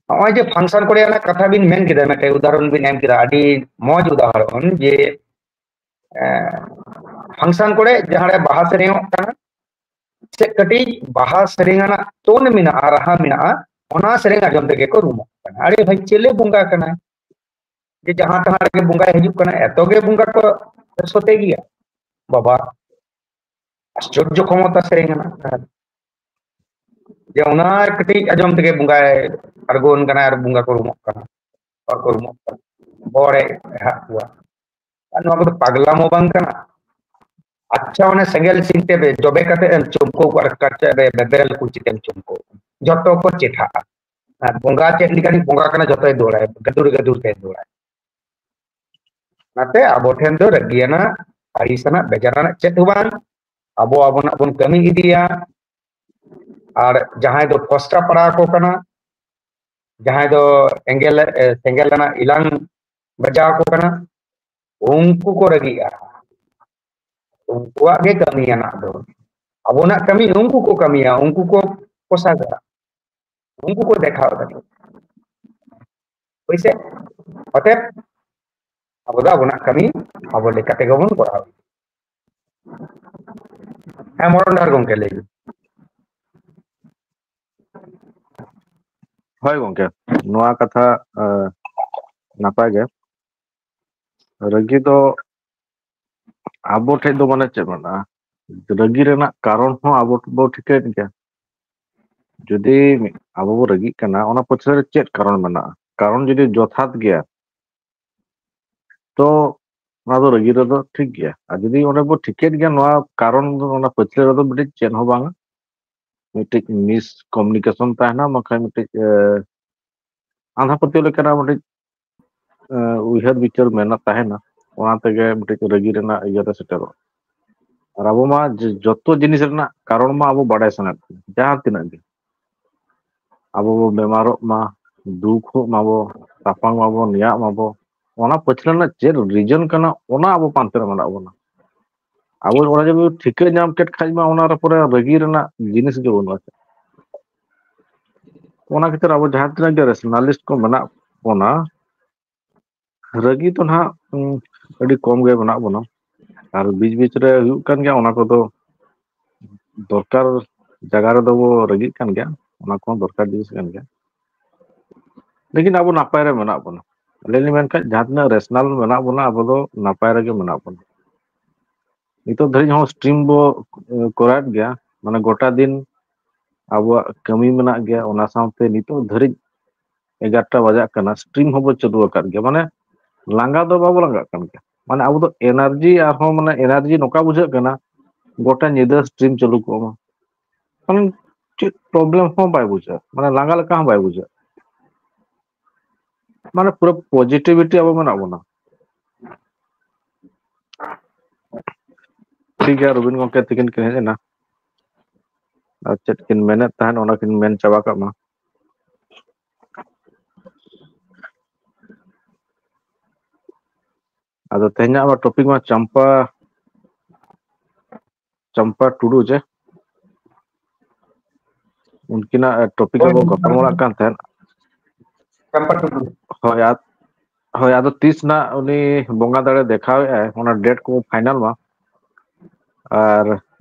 ᱱᱚᱜᱼᱚᱭ ᱡᱮ ᱯᱷᱟᱝᱥᱚᱱ ᱠᱚᱨᱮ ᱚᱱᱟ ᱠᱟᱛᱷᱟ ᱵᱤᱱ ᱢᱮᱱ ᱠᱮᱫᱟ, ᱢᱤᱫᱴᱮᱱ ᱩᱫᱟᱦᱚᱨᱚᱱ ᱵᱤᱱ ᱮᱢ ᱠᱮᱫᱟ, ᱟᱹᱰᱤ ᱢᱚᱡᱽ ᱩᱫᱟᱦᱚᱨᱚᱱ, ᱡᱮ, ᱮ, ᱯᱷᱟᱝᱥᱚᱱ ᱠᱚᱨᱮ ᱡᱟᱦᱟᱸᱨᱮ ᱵᱟᱦᱟ ᱥᱮᱨᱮᱧᱚᱜ ᱠᱟᱱᱟ, ᱪᱮᱫ ᱠᱟᱹᱴᱤᱡ ᱵᱟᱦᱟ ᱥᱮᱨᱮᱧ ᱟᱱᱟᱜ ᱴᱳᱱ ᱢᱮᱱᱟᱜᱼᱟ, ᱨᱟᱦᱟ ᱢᱮᱱᱟᱜᱼᱟ, ᱚᱱᱟ ᱥᱮᱨᱮᱧ ᱟᱸᱡᱚᱢ ᱛᱮᱜᱮ ᱠᱚ ᱨᱩᱢᱚᱜ ᱠᱟᱱᱟ᱾ ᱟᱨᱮ ᱵᱷᱟᱹᱭ, ᱪᱮᱞᱮ ᱵᱚᱸᱜᱟ ᱠᱟᱱᱟᱭ? ᱡᱮ ᱡᱟᱦᱟᱸ ᱛᱟᱦᱟᱸ ᱨᱮᱜᱮ ᱵᱚᱸᱜᱟᱭ ᱦᱤᱡᱩᱜ ᱠᱟᱱᱟ, ᱮᱛᱚ ᱜᱮ ᱵᱚᱸᱜᱟ ᱠᱚ ᱥᱚᱛᱮ ᱜᱮᱭᱟ ᱵᱟᱵᱟ᱾ ᱟᱥᱪᱚᱨᱡᱚ ᱠᱷᱚᱢᱚᱛᱟ ᱥᱮᱨᱮᱧ ᱠᱟᱱᱟ᱾ ᱡᱮ ᱚᱱᱟ ᱠᱟᱹᱴᱤᱡ ᱟᱸᱡᱚᱢ ᱛᱮᱜᱮ ᱵᱚᱸᱜᱟᱭ ᱟᱬᱜᱚᱱ ᱠᱟᱱᱟ ᱟᱨ ᱵᱚᱸᱜᱟ ᱠᱚ ᱨᱩᱢᱚᱜ ᱠᱟᱱᱟ, ᱵᱚᱸᱜᱟ ᱠᱚ ᱨᱩᱢᱚᱜ ᱠᱟᱱᱟ, ᱵᱚᱨᱮ ᱮᱦᱟᱜ ᱠᱚᱣᱟ᱾ ᱟᱨ ᱱᱚᱣᱟ ᱠᱚᱫᱚ ᱯᱟᱜᱽᱞᱟᱢᱚ ᱵᱟᱝ ᱠᱟᱱᱟ? ᱟᱪᱪᱷᱟ, ᱚᱱᱮ ᱥᱮᱸᱜᱮᱞ ᱥᱤᱝ ᱛᱮ ᱡᱚᱵᱮ ᱠᱟᱛᱮ ᱮᱢ ᱪᱩᱢᱠᱟᱹᱣ ᱠᱚᱣᱟ, ᱟᱨ ᱠᱟᱪᱟ ᱨᱮ ᱵᱮᱵᱮᱨᱮᱞ ᱠᱩᱪᱤ ᱛᱮᱢ ᱪᱩᱢᱠᱟᱹᱣ ᱠᱚᱣᱟ, ᱡᱚᱛᱚ ᱠᱚ ᱪᱮᱴᱷᱟᱜᱼᱟ᱾ ᱟᱨ ᱵᱚᱸᱜᱟ ᱪᱮᱫ ᱞᱮᱠᱟᱱᱤᱡ ᱵᱚᱸᱜᱟ ᱠᱟᱱᱟ, ᱡᱚᱛᱚᱭ ᱫᱟᱹᱲᱟᱭ, ᱜᱟᱹᱫᱩᱨ ᱜᱟᱹᱫᱩᱨ ᱛᱮ ᱫᱟᱹᱲᱟᱭ᱾ ᱚᱱᱟᱛᱮ ᱟᱵᱚ ᱴᱷᱮᱱ ᱫᱚ ᱨᱟᱹᱜᱤᱭᱟᱱᱟᱜ, ᱟᱹᱲᱤᱥᱟᱱᱟᱜ, ᱵᱮᱡᱟᱨᱟᱱᱟᱜ ᱪᱮᱫ ᱦᱚᱸ ᱵᱟᱝ᱾ ᱟᱵᱚ ᱟᱵᱚᱱᱟᱜ ᱵᱚᱱ ᱠᱟᱹᱢᱤ ᱤᱫᱤᱭᱟ᱾ ᱟᱨ ᱡᱟᱦᱟᱸᱭ ᱫᱚ ᱠᱚᱥᱴᱟ ᱯᱟᱲᱟᱣ ᱟᱠᱚ ᱠᱟᱱᱟ, ᱡᱟᱦᱟᱸᱭ ᱫᱚ ᱮᱸᱜᱮᱞ, ᱮ, ᱥᱮᱸᱜᱮᱞ ᱨᱮᱱᱟᱜ ᱤᱞᱟᱝ ᱵᱟᱡᱟᱣ ᱟᱠᱚ ᱠᱟᱱᱟ, ᱩᱱᱠᱩ ᱠᱚ ᱨᱟᱹᱜᱤᱜᱼᱟ᱾ ᱩᱱᱠᱩᱣᱟᱜ ᱜᱮ ᱠᱟᱹᱢᱤᱭᱟᱱᱟᱜ ᱫᱚ᱾ ᱟᱵᱚᱱᱟᱜ ᱠᱟᱹᱢᱤ ᱩᱱᱠᱩ ᱠᱚ ᱠᱟᱹᱢᱤᱭᱟ, ᱩᱱᱠᱩ ᱠᱚ ᱯᱚᱥᱟᱜᱟ, ᱩᱱᱠᱩ ᱠᱚ ᱫᱮᱠᱷᱟᱣ ᱫᱟᱲᱮᱭᱟᱜᱼᱟ᱾ ᱦᱳᱭᱥᱮ? ᱚᱛᱮᱵ, ᱟᱵᱚ ᱫᱚ ᱟᱵᱚᱱᱟᱜ ᱠᱟᱹᱢᱤ ᱟᱵᱚ ᱞᱮᱠᱟ ᱛᱮᱜᱮ ᱵᱚᱱ ᱠᱚᱨᱟᱣ᱾ ᱦᱮᱸ, ᱢᱚᱨᱚᱱ ᱰᱟᱦᱟᱨ ᱜᱚᱢᱠᱮ, ᱞᱟᱹᱭ ᱵᱤᱱ᱾ ᱦᱳᱭ ᱜᱚᱢᱠᱮ, ᱱᱚᱣᱟ ᱠᱟᱛᱷᱟ, ᱮ, ᱱᱟᱯᱟᱭ ᱜᱮ᱾ ᱨᱟᱹᱜᱤ ᱫᱚ ᱟᱵᱚ ᱴᱷᱮᱡ ᱫᱚ ᱢᱟᱱᱮ ᱪᱮᱫ ᱢᱮᱱᱟᱜᱼᱟ, ᱨᱟᱹᱜᱤ ᱨᱮᱱᱟᱜ ᱠᱟᱨᱚᱱ ᱦᱚᱸ ᱟᱵᱚ ᱵᱚ ᱴᱷᱤᱠᱟᱹᱭᱮᱫ ᱜᱮᱭᱟ᱾ ᱡᱩᱫᱤ ᱟᱵᱚ ᱵᱚ ᱨᱟᱹᱜᱤᱜ ᱠᱟᱱᱟ, ᱚᱱᱟ ᱯᱟᱹᱪᱷᱞᱟᱹ ᱨᱮ ᱪᱮᱫ ᱠᱟᱨᱚᱱ ᱢᱮᱱᱟᱜᱼᱟ? ᱠᱟᱨᱚᱱ ᱡᱩᱫᱤ ᱡᱚᱛᱷᱟᱛ ᱜᱮᱭᱟ, ᱛᱚ ᱚᱱᱟ ᱫᱚ ᱨᱟᱹᱜᱤ ᱨᱮᱫᱚ ᱴᱷᱤᱠ ᱜᱮᱭᱟ᱾ ᱟᱨ ᱡᱩᱫᱤ ᱚᱸᱰᱮ ᱵᱚ ᱴᱷᱤᱠᱟᱹᱭᱮᱫ ᱜᱮᱭᱟ, ᱱᱚᱣᱟ ᱠᱟᱨᱚᱱ ᱫᱚ, ᱚᱱᱟ ᱯᱟᱹᱪᱷᱞᱟᱹ ᱨᱮᱫᱚ ᱢᱤᱫᱴᱤᱡ ᱪᱮᱫ ᱦᱚᱸ ᱵᱟᱝᱟ, ᱢᱤᱫᱴᱤᱡ ᱢᱤᱥ ᱠᱚᱢᱤᱭᱩᱱᱤᱠᱮᱥᱚᱱ ᱛᱟᱦᱮᱱᱟ, ᱵᱟᱝᱠᱷᱟᱱ ᱢᱤᱫᱴᱤᱡ, ᱮ, ᱟᱸᱫᱷᱟ ᱯᱟᱹᱛᱭᱟᱹᱣ ᱞᱮᱠᱟᱱᱟᱜ ᱢᱤᱫᱴᱤᱡ, ᱮ, ᱩᱭᱦᱟᱹᱨ ᱵᱤᱪᱟᱹᱨ ᱢᱮᱱᱟᱜ ᱛᱟᱦᱮᱱᱟ᱾ ᱚᱱᱟ ᱛᱮᱜᱮ ᱢᱤᱫᱴᱤᱡ ᱨᱟᱹᱜᱤ ᱨᱮᱱᱟᱜ ᱤᱭᱟᱹ ᱨᱮ ᱥᱮᱴᱮᱨᱚᱜᱼᱟ᱾ ᱟᱨ ᱟᱵᱚ ᱢᱟ ᱡᱚ-, ᱡᱚᱛᱚ ᱡᱤᱱᱤᱥ ᱨᱮᱱᱟᱜ ᱠᱟᱨᱚᱱ ᱢᱟ ᱟᱵᱚ ᱵᱟᱰᱟᱭ ᱥᱟᱱᱟᱭᱮᱫ ᱵᱚᱱᱟ, ᱡᱟᱦᱟᱸ ᱛᱤᱱᱟᱹᱜ ᱜᱮ᱾ ᱟᱵᱚ ᱵᱚ ᱵᱮᱢᱟᱨᱚᱜ ᱢᱟ, ᱫᱩᱠᱷᱚᱜ ᱢᱟᱵᱚ, ᱛᱟᱯᱟᱢ ᱢᱟᱵᱚ, ᱱᱮᱭᱟᱜ ᱢᱟᱵᱚ, ᱚᱱᱟ ᱯᱟᱹᱪᱷᱞᱟᱹ ᱨᱮᱱᱟᱜ ᱪᱮᱫ ᱨᱤᱡᱚᱱ ᱠᱟᱱᱟ, ᱚᱱᱟ ᱟᱵᱚ ᱯᱟᱱᱛᱮ ᱨᱮ ᱢᱮᱱᱟᱜ ᱵᱚᱱᱟ᱾ ᱟᱵᱚ ᱚᱱᱟ ᱡᱩᱫᱤ ᱴᱷᱤᱠᱟᱹ ᱧᱟᱢ ᱠᱮᱫ ᱠᱷᱟᱡ ᱢᱟ, ᱚᱱᱟ ᱨᱮ ᱯᱚᱨᱮ ᱨᱟᱹᱜᱤ ᱨᱮᱱᱟᱜ ᱡᱤᱱᱤᱥ ᱜᱮ ᱵᱟᱹᱱᱩᱜᱼᱟ᱾ ᱚᱱᱟ ᱠᱷᱟᱹᱛᱤᱨ ᱟᱵᱚ ᱡᱟᱦᱟᱸ ᱛᱤᱱᱟᱹᱜ ᱜᱮ ᱨᱮᱥᱱᱟᱞᱤᱥᱴ ᱠᱚ ᱢᱮᱱᱟᱜ ᱵᱚᱱᱟ, ᱨᱟᱹᱜᱤ ᱫᱚ ᱱᱟᱦᱟᱜ, ᱩᱸ, ᱟᱹᱰᱤ ᱠᱚᱢ ᱜᱮ ᱢᱮᱱᱟᱜ ᱵᱚᱱᱟ᱾ ᱟᱨ ᱵᱤᱪ ᱵᱤᱪ ᱨᱮ ᱦᱩᱭᱩᱜ ᱠᱟᱱ ᱜᱮᱭᱟ, ᱚᱱᱟ ᱠᱚᱫᱚ ᱫᱚᱨᱠᱟᱨ ᱡᱟᱭᱜᱟ ᱨᱮᱫᱚ ᱵᱚ ᱨᱟᱹᱜᱤᱜ ᱠᱟᱱ ᱜᱮᱭᱟ, ᱚᱱᱟ ᱠᱚᱦᱚᱸ ᱫᱚᱨᱠᱟᱨ ᱡᱤᱱᱤᱥ ᱠᱟᱱ ᱜᱮᱭᱟ᱾ ᱞᱮᱠᱤᱱ ᱟᱵᱚ ᱱᱟᱯᱟᱭ ᱨᱮ ᱢᱮᱱᱟᱜ ᱵᱚᱱᱟ᱾ ᱟᱹᱞᱤᱧ ᱞᱤᱧ ᱢᱮᱱ ᱠᱷᱟᱡ, ᱡᱟᱦᱟᱸ ᱛᱤᱱᱟᱹᱜ ᱨᱮᱥᱱᱟᱞ ᱢᱮᱱᱟᱜ ᱵᱚᱱᱟ, ᱟᱵᱚ ᱫᱚ ᱱᱟᱯᱟᱭ ᱨᱮᱜᱮ ᱢᱮᱱᱟᱜ ᱵᱚᱱᱟ᱾ ᱱᱤᱛᱚᱜ ᱫᱷᱟᱹᱨᱤᱡ ᱦᱚᱸ ᱥᱴᱨᱤᱢ ᱵᱚ, ᱮ, ᱠᱚᱨᱟᱣᱮᱫ ᱜᱮᱭᱟ, ᱢᱟᱱᱮ ᱜᱚᱴᱟ ᱫᱤᱱ ᱟᱵᱚᱣᱟᱜ ᱠᱟᱹᱢᱤ ᱢᱮᱱᱟᱜ ᱜᱮᱭᱟ, ᱚᱱᱟ ᱥᱟᱶᱛᱮ ᱱᱤᱛᱚᱜ ᱫᱷᱟᱹᱨᱤᱡ ᱮᱜᱟᱨᱚᱴᱟ ᱵᱟᱡᱟᱜ ᱠᱟᱱᱟ, ᱥᱴᱨᱤᱢ ᱦᱚᱸᱵᱚ ᱪᱟᱹᱞᱩ ᱟᱠᱟᱫ ᱜᱮᱭᱟ᱾ ᱢᱟᱱᱮ ᱞᱟᱸᱜᱟ ᱫᱚ ᱵᱟᱵᱚ ᱞᱟᱸᱜᱟᱜ ᱠᱟᱱ ᱜᱮᱭᱟ, ᱢᱟᱱᱮ ᱟᱵᱚ ᱫᱚ ᱮᱱᱟᱨᱡᱤ ᱟᱨᱦᱚᱸ, ᱢᱟᱱᱮ ᱮᱱᱟᱨᱡᱤ ᱱᱚᱝᱠᱟ ᱵᱩᱡᱷᱟᱹᱜ ᱠᱟᱱᱟ, ᱜᱚᱴᱟ ᱧᱤᱫᱟᱹ ᱥᱴᱨᱤᱢ ᱪᱟᱹᱞᱩ ᱠᱚᱜ ᱢᱟ, ᱢᱟᱱᱮ ᱪᱮᱫ ᱯᱨᱚᱵᱞᱮᱢ ᱦᱚᱸ ᱵᱟᱭ ᱵᱩᱡᱷᱟᱹᱜᱼᱟ, ᱢᱟᱱᱮ ᱞᱟᱸᱜᱟ ᱞᱮᱠᱟ ᱦᱚᱸ ᱵᱟᱭ ᱵᱩᱡᱷᱟᱹᱜᱼᱟ᱾ ᱢᱟᱱᱮ ᱯᱩᱨᱟᱹ ᱯᱚᱡᱤᱴᱤᱵᱷᱤᱴᱤ ᱟᱵᱚ ᱢᱮᱱᱟᱜ ᱵᱚᱱᱟ᱾ ᱴᱷᱤᱠ ᱜᱮᱭᱟ, ᱨᱚᱵᱤᱱ ᱜᱚᱢᱠᱮ ᱛᱤᱠᱤᱱ ᱠᱤᱱ ᱦᱮᱡ ᱮᱱᱟ, ᱟᱨ ᱪᱮᱫ ᱠᱤᱱ ᱢᱮᱱᱮᱫ ᱛᱟᱦᱮᱸᱫ, ᱚᱱᱟ ᱠᱤᱱ ᱢᱮᱱ ᱪᱟᱵᱟ ᱠᱟᱜ ᱢᱟ᱾ ᱟᱫᱚ ᱛᱮᱦᱮᱧᱟᱜ ᱢᱟ ᱴᱚᱯᱤᱠ ᱢᱟ ᱪᱟᱢᱯᱟ, ᱪᱟᱢᱯᱟ ᱴᱩᱰᱩ ᱡᱮ, ᱩᱱᱠᱤᱱᱟᱜ ᱴᱚᱯᱤᱠ ᱨᱮᱵᱚ ᱜᱟᱯᱟᱞᱢᱟᱨᱟᱜ ᱠᱟᱱ ᱛᱟᱦᱮᱸᱫ᱾ ᱪᱟᱢᱯᱟ ᱴᱩᱰᱩ᱾ ᱦᱳᱭ, ᱟᱫ-, ᱦᱳᱭ, ᱟᱫᱚ ᱛᱤᱥ ᱱᱟᱜ ᱩᱱᱤ ᱵᱚᱸᱜᱟ ᱫᱟᱲᱮ ᱫᱮᱠᱷᱟᱣᱮᱫᱼᱟᱭ, ᱚᱱᱟ ᱰᱮᱴ ᱠᱚ ᱯᱷᱟᱭᱱᱟᱞ ᱢᱟ, ᱟᱨ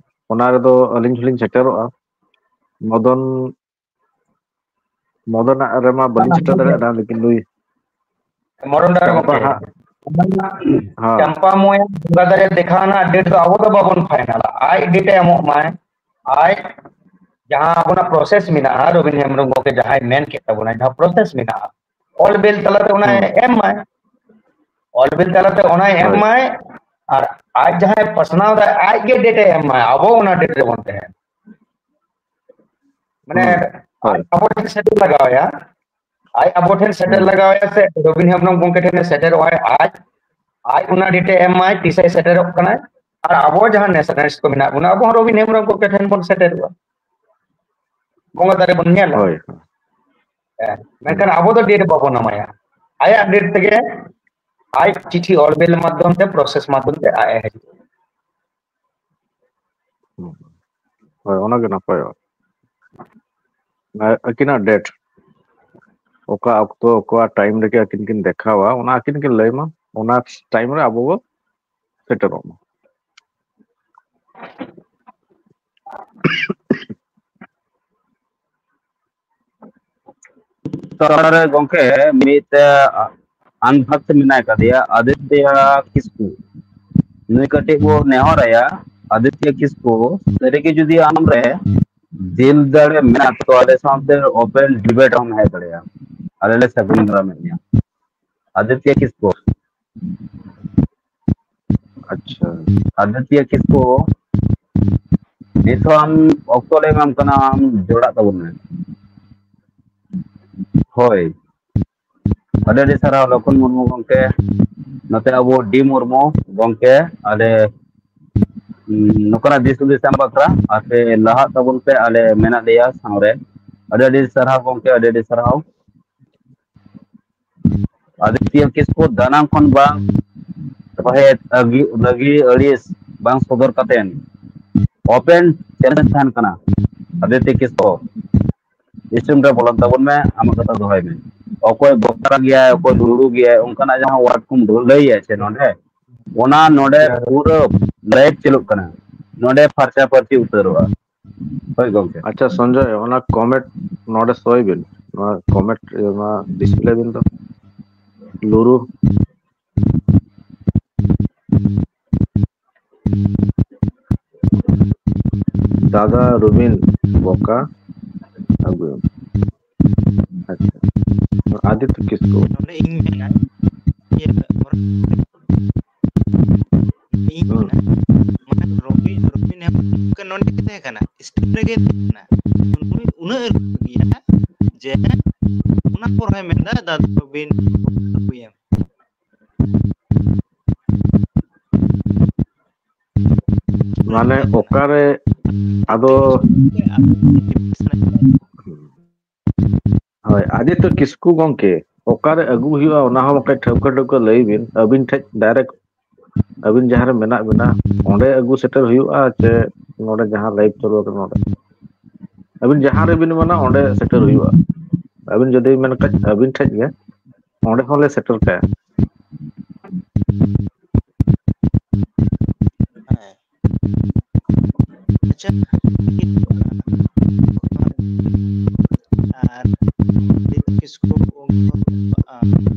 ᱚᱱᱟ ᱨᱮᱫᱚ ᱟᱹᱞᱤᱧ ᱦᱚᱸᱞᱤᱧ ᱥᱮᱴᱮᱨᱚᱜᱼᱟ᱾ ᱢᱚᱫᱚᱱ, ᱢᱚᱫᱚᱱᱟᱜ ᱨᱮᱢᱟ ᱵᱟᱹᱞᱤᱧ ᱥᱮᱴᱮᱨ ᱫᱟᱲᱮᱭᱟᱜᱼᱟ, ᱞᱮᱠᱤᱱ ᱱᱩᱭ ᱢᱚᱨᱚᱱ ᱰᱟᱦᱟᱨ ᱪᱟᱢᱯᱟ ᱜᱚᱢᱠᱮ, ᱦᱟᱸᱜ, ᱦᱮᱸ, ᱪᱟᱢᱯᱟ ᱢᱚᱭᱟ ᱵᱚᱸᱜᱟ ᱫᱟᱲᱮ ᱫᱮᱠᱷᱟᱣ ᱨᱮᱱᱟᱜ ᱰᱮᱴ ᱫᱚ ᱟᱵᱚ ᱫᱚ ᱵᱟᱵᱚᱱ ᱯᱷᱟᱭᱱᱟᱞᱟ, ᱟᱡ ᱰᱮᱴ ᱮ ᱮᱢᱚᱜ ᱢᱟᱭ, ᱟᱡ ᱡᱟᱦᱟᱸ ᱟᱵᱚᱱᱟᱜ ᱯᱨᱚᱥᱮᱥ ᱢᱮᱱᱟᱜᱼᱟ, ᱨᱚᱵᱤᱱ ᱦᱮᱢᱵᱨᱚᱢ ᱜᱚᱢᱠᱮ ᱡᱟᱦᱟᱸᱭ ᱢᱮᱱ ᱠᱮᱫ ᱛᱟᱵᱚᱱᱟ, ᱡᱟᱦᱟᱸ ᱯᱨᱚᱥᱮᱥ ᱢᱮᱱᱟᱜᱼᱟ, ᱚᱞ ᱵᱤᱞ ᱛᱟᱞᱟᱛᱮ ᱚᱱᱟᱭ ᱦᱩᱸ᱾ ᱮᱢ ᱢᱟᱭ, ᱚᱞ ᱵᱤᱞ ᱛᱟᱞᱟᱛᱮ ᱚᱱᱟᱭ ᱮᱢ ᱦᱳᱭ᱾ ᱢᱟᱭ, ᱟᱨ ᱟᱡ ᱡᱟᱦᱟᱸᱭ ᱯᱟᱥᱱᱟᱣ ᱫᱟᱭ, ᱟᱡ ᱜᱮ ᱰᱮᱴ ᱮ ᱮᱢ ᱢᱟᱭ, ᱟᱵᱚ ᱚᱱᱟ ᱰᱮᱴ ᱨᱮᱵᱚᱱ ᱛᱟᱦᱮᱱ᱾ ᱢᱟᱱᱮ ᱦᱩᱸ᱾ ᱦᱳᱭ᱾ ᱟᱡ ᱟᱵᱚ ᱴᱷᱮᱱ ᱥᱮᱴᱮᱨ ᱞᱟᱜᱟᱣ ᱟᱭᱟ, ᱟᱡ ᱟᱵᱚ ᱴᱷᱮᱱ ᱥᱮᱴᱮᱨ ᱦᱩᱸ᱾ ᱞᱟᱜᱟᱣ ᱟᱭᱟ ᱥᱮ ᱨᱚᱵᱤᱱ ᱦᱮᱢᱵᱨᱚᱢ ᱜᱚᱢᱠᱮ ᱴᱷᱮᱱ ᱥᱮᱴᱮᱨᱚᱜ ᱟᱭ, ᱟᱡ, ᱟᱡ ᱚᱱᱟ ᱰᱮᱴ ᱮ ᱮᱢ ᱢᱟᱭ, ᱛᱤᱥᱮ ᱥᱮᱴᱮᱨᱚᱜ ᱠᱟᱱᱟᱭ, ᱟᱨ ᱟᱵᱚ ᱡᱟᱦᱟᱸ ᱱᱮᱥᱱᱟᱞᱤᱥᱴ ᱠᱚ ᱢᱮᱱᱟᱜ ᱵᱚᱱᱟ, ᱟᱵᱚ ᱦᱚᱸ ᱨᱚᱵᱤᱱ ᱦᱮᱢᱵᱨᱚᱢ ᱜᱚᱢᱠᱮ ᱴᱷᱮᱱ ᱵᱚᱱ ᱥᱮᱴᱮᱨᱚᱜᱼᱟ, ᱵᱚᱸᱜᱟ ᱫᱟᱨᱮ ᱵᱚᱱ ᱧᱮᱞᱟ᱾ ᱦᱳᱭ, ᱦᱳᱭ᱾ ᱦᱮᱸ, ᱢᱮᱱᱠᱷᱟᱱ ᱟᱵᱚ ᱫᱚ ᱰᱮᱴ ᱵᱟᱵᱚᱱ ᱮᱢᱟᱭᱟ, ᱟᱭᱟᱜ ᱰᱮᱴ ᱛᱮᱜᱮ ᱟᱡ ᱪᱤᱴᱷᱤ ᱚᱞ ᱵᱮᱞ ᱢᱟᱫᱽᱫᱷᱚᱢ ᱛᱮ, ᱯᱨᱚᱥᱮᱥ ᱢᱟᱫᱽᱫᱷᱚᱢ ᱛᱮ ᱟᱡ ᱮ ᱦᱤᱡᱩᱜᱼᱟ᱾ ᱦᱳᱭ, ᱚᱱᱟᱜᱮ ᱱᱟᱯᱟᱭᱚᱜᱼᱟ᱾ ᱟᱨ ᱟᱹᱠᱤᱱᱟᱜ ᱰᱮᱴ, ᱚᱠᱟ ᱚᱠᱛᱚ, ᱚᱠᱟ ᱴᱟᱭᱤᱢ ᱨᱮᱜᱮ ᱟᱹᱠᱤᱱ ᱠᱤᱱ ᱫᱮᱠᱷᱟᱣᱟ, ᱚᱱᱟ ᱟᱹᱠᱤᱱ ᱠᱤᱱ ᱞᱟᱹᱭ ᱢᱟ, ᱚᱱᱟ ᱴᱟᱭᱤᱢ ᱨᱮ ᱟᱵᱚ ᱵᱚ ᱥᱮᱴᱮᱨᱚᱜ ᱢᱟ᱾ ᱛᱟᱞᱟᱨᱮ ᱜᱚᱝᱠᱮ ᱢᱤᱫ, ᱮ, ᱟᱱᱵᱷᱟᱜᱽ ᱛᱮ ᱢᱮᱱᱟᱭ ᱠᱟᱫᱮᱭᱟ ᱟᱫᱤᱛᱭᱟ ᱠᱤᱥᱠᱩ᱾ ᱱᱩᱭ ᱠᱟᱹᱴᱤᱡ ᱵᱚ ᱱᱮᱦᱚᱨ ᱟᱭᱟ, ᱟᱫᱤᱛᱭᱟ ᱠᱤᱥᱠᱩ, ᱥᱟᱹᱨᱤᱜᱮ ᱡᱩᱫᱤ ᱟᱢᱨᱮ ᱫᱤᱞ ᱫᱟᱲᱮ ᱢᱮᱱᱟᱜ ᱛᱚ ᱟᱞᱮ ᱥᱟᱶᱛᱮ ᱳᱯᱮᱱ ᱰᱤᱵᱮᱴ ᱦᱚᱸᱢ ᱦᱮᱡ ᱫᱟᱲᱮᱭᱟᱜᱼᱟ᱾ ᱟᱞᱮ ᱞᱮ ᱥᱟᱹᱜᱩᱱ ᱫᱟᱨᱟᱢᱮᱫ ᱢᱮᱭᱟ᱾ ᱟᱫᱤᱛᱭᱟ ᱠᱤᱥᱠᱩ᱾ ᱟᱪᱪᱷᱟ᱾ ᱟᱫᱤᱛᱭᱟ ᱠᱤᱥᱠᱩ, ᱱᱤᱛ ᱦᱚᱸ ᱟᱢ ᱚᱠᱛᱚ ᱞᱮ ᱮᱢᱟᱢ ᱠᱟᱱᱟ, ᱟᱢ ᱡᱚᱲᱟᱜ ᱛᱟᱵᱚᱱ ᱢᱮ᱾ ᱦᱳᱭ, ᱟᱹᱰᱤ ᱟᱹᱰᱤ ᱥᱟᱨᱦᱟᱣ ᱞᱚᱠᱷᱚᱱ ᱢᱩᱨᱢᱩ ᱜᱚᱢᱠᱮ, ᱱᱚᱛᱮ ᱟᱵᱚ ᱰᱤ ᱢᱩᱨᱢᱩ ᱜᱚᱢᱠᱮ, ᱟᱞᱮ ᱩᱸ, ᱱᱚᱝᱠᱟᱱᱟᱜ ᱫᱤᱥ ᱦᱩᱫᱤᱥ ᱮᱢ ᱵᱟᱠᱷᱨᱟ, ᱟᱯᱮ ᱞᱟᱦᱟᱜ ᱛᱟᱵᱚᱱ ᱯᱮ, ᱟᱞᱮ ᱢᱮᱱᱟᱜ ᱞᱮᱭᱟ ᱥᱟᱶᱨᱮ᱾ ᱟᱹᱰᱤ ᱟᱹᱰᱤ ᱥᱟᱨᱦᱟᱣ ᱜᱚᱢᱠᱮ, ᱟᱹᱰᱤ ᱟᱹᱰᱤ ᱥᱟᱨᱦᱟᱣ᱾ ᱟᱫᱤᱛᱭᱚ ᱠᱤᱥᱠᱩ ᱫᱟᱱᱟᱝ ᱠᱷᱚᱱ ᱵᱟᱝ ᱨᱚᱦᱮᱫ ᱟᱹᱜᱤ ᱞᱟᱹᱜᱤ ᱟᱹᱲᱤᱥ ᱵᱟᱝ ᱥᱚᱫᱚᱨ ᱠᱟᱛᱮᱱ ᱳᱯᱮᱱ ᱪᱮᱞᱮᱧᱡᱽ ᱛᱟᱦᱮᱱ ᱠᱟᱱᱟ᱾ ᱟᱫᱤᱛᱭᱚ ᱠᱤᱥᱠᱩ ᱥᱴᱨᱤᱢ ᱨᱮ ᱵᱚᱞᱚᱱ ᱛᱟᱵᱚᱱ ᱢᱮ, ᱟᱢᱟᱜ ᱠᱟᱛᱷᱟ ᱫᱚᱦᱚᱭ ᱢᱮ᱾ ᱚᱠᱚᱭ ᱵᱚᱠᱛᱟ ᱜᱮᱭᱟᱭ, ᱚᱠᱚᱭ ᱞᱩᱲᱩ ᱜᱮᱭᱟᱭ, ᱚᱱᱠᱟᱱᱟᱜ ᱡᱟᱦᱟᱸ ᱣᱟᱨᱰ ᱠᱚᱢ ᱞᱟᱹᱭᱟ ᱥᱮ ᱱᱚᱰᱮ, ᱚᱱᱟ ᱱᱚᱰᱮ ᱯᱩᱨᱟᱹ ᱞᱟᱭᱤᱵᱷ ᱪᱟᱹᱞᱩᱜ ᱠᱟᱱᱟ, ᱱᱚᱰᱮ ᱯᱷᱟᱨᱪᱟ ᱯᱷᱟᱹᱨᱪᱤ ᱩᱛᱟᱹᱨᱚᱜᱼᱟ᱾ ᱦᱳᱭ ᱜᱚᱢᱠᱮ᱾ ᱟᱪᱪᱷᱟ ᱥᱚᱧᱡᱚᱭ, ᱚᱱᱟ ᱠᱚᱢᱮᱱᱴ ᱱᱚᱰᱮ ᱥᱳᱭ ᱵᱤᱱ, ᱱᱚᱣᱟ ᱠᱚᱢᱮᱱᱴ ᱱᱚᱣᱟ ᱰᱤᱥᱯᱞᱮ ᱵᱤᱱ ᱫᱚ᱾ ᱞᱩᱨᱩ ᱫᱟᱫᱟ ᱨᱩᱵᱤᱱ ᱵᱚᱠᱟ ᱟᱹᱜᱩᱭᱮᱢ᱾ ᱟᱪᱪᱷᱟ, ᱟᱫᱤᱛᱭᱚ ᱠᱤᱥᱠᱩ᱾ ᱱᱚᱰᱮ ᱤᱧ ᱢᱮᱱᱟ, ᱤᱭᱟᱹ, ᱤᱧ ᱢᱮᱱᱟ, ᱢᱟᱱᱮ ᱨᱚᱵᱤ, ᱨᱚᱵᱤᱱ ᱦᱮᱢᱵᱨᱚᱢ ᱱᱚᱰᱮ ᱜᱮ ᱛᱟᱦᱮᱸ ᱠᱟᱱᱟ, ᱥᱴᱮᱡ ᱨᱮᱜᱮ ᱛᱟᱦᱮᱸ ᱠᱟᱱᱟ᱾ ᱩᱱᱤ ᱩᱱᱟᱹᱜ ᱮ ᱨᱟᱹᱥᱠᱟᱹ ᱜᱮᱭᱟ ᱡᱮ ᱚᱱᱟ ᱯᱚᱨ ᱦᱚᱸᱭ ᱢᱮᱱᱫᱟ, "ᱫᱟᱫᱟ ᱨᱚᱵᱤᱱ ᱟᱹᱜᱩᱭᱮᱢ᱾" ᱢᱟᱱᱮ ᱚᱠᱟᱨᱮ ᱟᱫᱚ ᱦᱳᱭ, ᱟᱫᱤᱛᱭᱚ ᱠᱤᱥᱠᱩ ᱜᱚᱢᱠᱮ ᱚᱠᱟᱨᱮ ᱟᱹᱜᱩ ᱦᱩᱭᱩᱜᱼᱟ, ᱚᱱᱟ ᱦᱚᱸ ᱵᱟᱠᱷᱟᱡ ᱴᱷᱟᱹᱣᱠᱟᱹ ᱴᱷᱟᱹᱣᱠᱟᱹ ᱞᱟᱹᱭ ᱵᱤᱱ, ᱟᱹᱵᱤᱱ ᱴᱷᱮᱡ ᱰᱟᱭᱨᱮᱠᱴ, ᱟᱹᱵᱤᱱ ᱡᱟᱦᱟᱸ ᱨᱮ ᱢᱮᱱᱟᱜ ᱵᱤᱱᱟ ᱚᱸᱰᱮ ᱟᱹᱜᱩ ᱥᱮᱴᱮᱨ ᱦᱩᱭᱩᱜᱼᱟ, ᱪᱮ ᱱᱚᱰᱮ ᱡᱟᱦᱟᱸ ᱞᱟᱭᱤᱵᱷ ᱪᱟᱹᱞᱩ ᱟᱠᱟᱱᱟ ᱱᱚᱰᱮ? ᱟᱹᱵᱤᱱ ᱡᱟᱦᱟᱸ ᱨᱮᱵᱤᱱ ᱢᱮᱱᱟ ᱚᱸᱰᱮ ᱥᱮᱴᱮᱨ ᱦᱩᱭᱩᱜᱼᱟ᱾ ᱟᱹᱵᱤᱱ ᱡᱩᱫᱤ ᱢᱮᱱ ᱠᱷᱟᱡ ᱟᱹᱵᱤᱱ ᱴᱷᱮᱡ ᱜᱮ, ᱚᱸᱰᱮ ᱦᱚᱸᱞᱮ ᱥᱮᱴᱮᱨ ᱠᱟᱭᱟ᱾ ᱦᱮᱸ᱾ ᱟᱪᱪᱷᱟ, ᱟᱨ ᱠᱤᱥᱠᱩ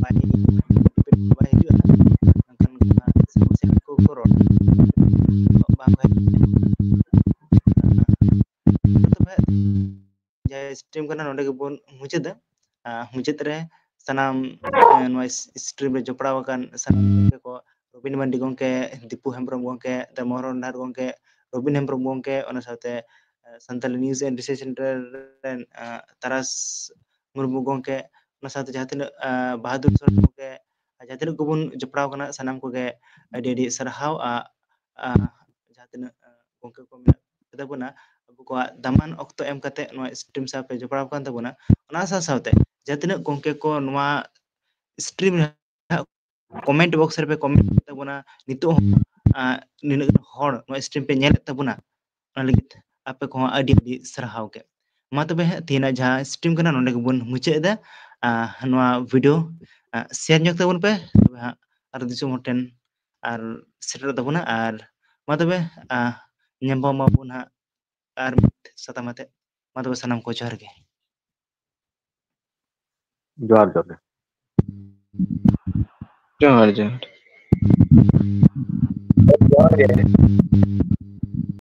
ᱵᱟᱭ stream ᱠᱟᱱᱟ ᱱᱚᱰᱮ ᱜᱮᱵᱚᱱ ᱢᱩᱪᱟᱹᱫᱟ᱾ ᱟᱨ ᱢᱩᱪᱟᱹᱫ ᱨᱮ ᱥᱟᱱᱟᱢ, ᱮ, ᱱᱚᱣᱟ stream ᱨᱮ ᱡᱚᱯᱲᱟᱣ ᱟᱠᱟᱱ ᱥᱟᱱᱟᱢ ᱜᱚᱢᱠᱮ ᱠᱚ, ᱨᱚᱵᱤᱱ ᱢᱟᱱᱰᱤ ᱜᱚᱢᱠᱮ, ᱫᱤᱯᱩ ᱦᱮᱢᱵᱨᱚᱢ ᱜᱚᱢᱠᱮ, ᱫᱟᱢᱳᱫᱚᱨ ᱱᱟᱛᱷ ᱜᱚᱢᱠᱮ, ᱨᱚᱵᱤᱱ ᱦᱮᱢᱵᱨᱚᱢ ᱜᱚᱢᱠᱮ, ᱚᱱᱟ ᱥᱟᱶᱛᱮ, ᱮ, Santali News and Research Center ᱨᱮᱱ, ᱮ, ᱛᱟᱨᱟᱥ ᱢᱩᱨᱢᱩ ᱜᱚᱢᱠᱮ, ᱚᱱᱟ ᱥᱟᱶᱛᱮ ᱡᱟᱦᱟᱸ ᱛᱤᱱᱟᱹᱜ, ᱮ, ᱵᱟᱦᱟᱫᱩᱨ ᱥᱚᱨᱮᱱ ᱜᱚᱢᱠᱮ, ᱟᱨ ᱡᱟᱦᱟᱸ ᱛᱤᱱᱟᱹᱜ ᱠᱚᱵᱚᱱ ᱡᱚᱯᱲᱟᱣ ᱠᱟᱱᱟ ᱥᱟᱱᱟᱢ ᱠᱚᱜᱮ ᱟᱹᱰᱤ ᱟᱹᱰᱤ ᱥᱟᱨᱦᱟᱣ᱾ ᱟ, ᱟ, ᱡᱟᱦᱟᱸ ᱛᱤᱱᱟᱹᱜ, ᱮ, ᱜᱚᱢᱠᱮ ᱠᱚ ᱢᱮᱱᱟᱜ ᱠᱚᱛᱟ ᱵᱚᱱᱟ, ᱟᱵᱚ ᱠᱚᱣᱟᱜ ᱫᱟᱢᱟᱱ ᱚᱠᱛᱚ ᱮᱢ ᱠᱟᱛᱮ ᱱᱚᱣᱟ stream ᱥᱟᱶ ᱯᱮ ᱡᱚᱯᱲᱟᱣ ᱠᱟᱱ ᱛᱟᱵᱚᱱᱟ᱾ ᱚᱱᱟ ᱥᱟᱶ ᱥᱟᱶᱛᱮ ᱡᱟᱦᱟᱸ ᱛᱤᱱᱟᱹᱜ ᱜᱚᱢᱠᱮ ᱠᱚ ᱱᱚᱣᱟ stream ᱨᱮ comment box ᱨᱮᱯᱮ comment ᱛᱟᱵᱚᱱᱟ, ᱱᱤᱛᱚᱜ ᱦᱚᱸ, ᱟ, ᱱᱤᱱᱟᱹᱜ ᱜᱟᱱ ᱦᱚᱲ ᱱᱚᱣᱟ stream ᱯᱮ ᱧᱮᱞᱮᱫ ᱛᱟᱵᱚᱱᱟ, ᱚᱱᱟ ᱞᱟᱹᱜᱤᱫ ᱟᱯᱮ ᱠᱚᱦᱚᱸ ᱟᱹᱰᱤ ᱟᱹᱰᱤ ᱥᱟᱨᱦᱟᱣ ᱜᱮ᱾ ᱢᱟ ᱛᱚᱵᱮ ᱦᱟᱸᱜ ᱛᱮᱦᱮᱧᱟᱜ ᱡᱟᱦᱟᱸ stream ᱠᱟᱱᱟ ᱱᱚᱰᱮ ᱜᱮᱵᱚᱱ ᱢᱩᱪᱟᱹᱫ ᱮᱫᱟ᱾ ᱟ, ᱱᱚᱣᱟ video, ᱟ, share ᱧᱚᱜ ᱛᱟᱵᱚᱱ ᱯᱮ ᱛᱚᱵᱮ ᱦᱟᱸᱜ ᱟᱨ ᱫᱤᱥᱚᱢ ᱦᱚᱲ ᱴᱷᱮᱱ ᱟᱨ ᱥᱮᱴᱮᱨᱚᱜ ᱛᱟᱵᱚᱱᱟ᱾ ᱟᱨ ᱢᱟ ᱛᱚᱵᱮ, ᱟ, ᱧᱟᱯᱟᱢ ᱟᱵᱚᱱ ᱦᱟᱸᱜ ᱟᱨ ᱢᱤᱫ ᱥᱟᱛᱟᱢ ᱟᱛᱮ᱾ ᱢᱟ ᱛᱚᱵᱮ ᱥᱟᱱᱟᱢ ᱠᱚ ᱡᱚᱦᱟᱨ ᱜᱮ᱾ ᱡᱚᱦᱟᱨ ᱡᱚᱦᱟᱨ ᱜᱮ᱾ ᱡᱚᱦᱟᱨ ᱡᱚᱦᱟᱨ᱾ ᱡᱚᱦᱟᱨ ᱜᱮ᱾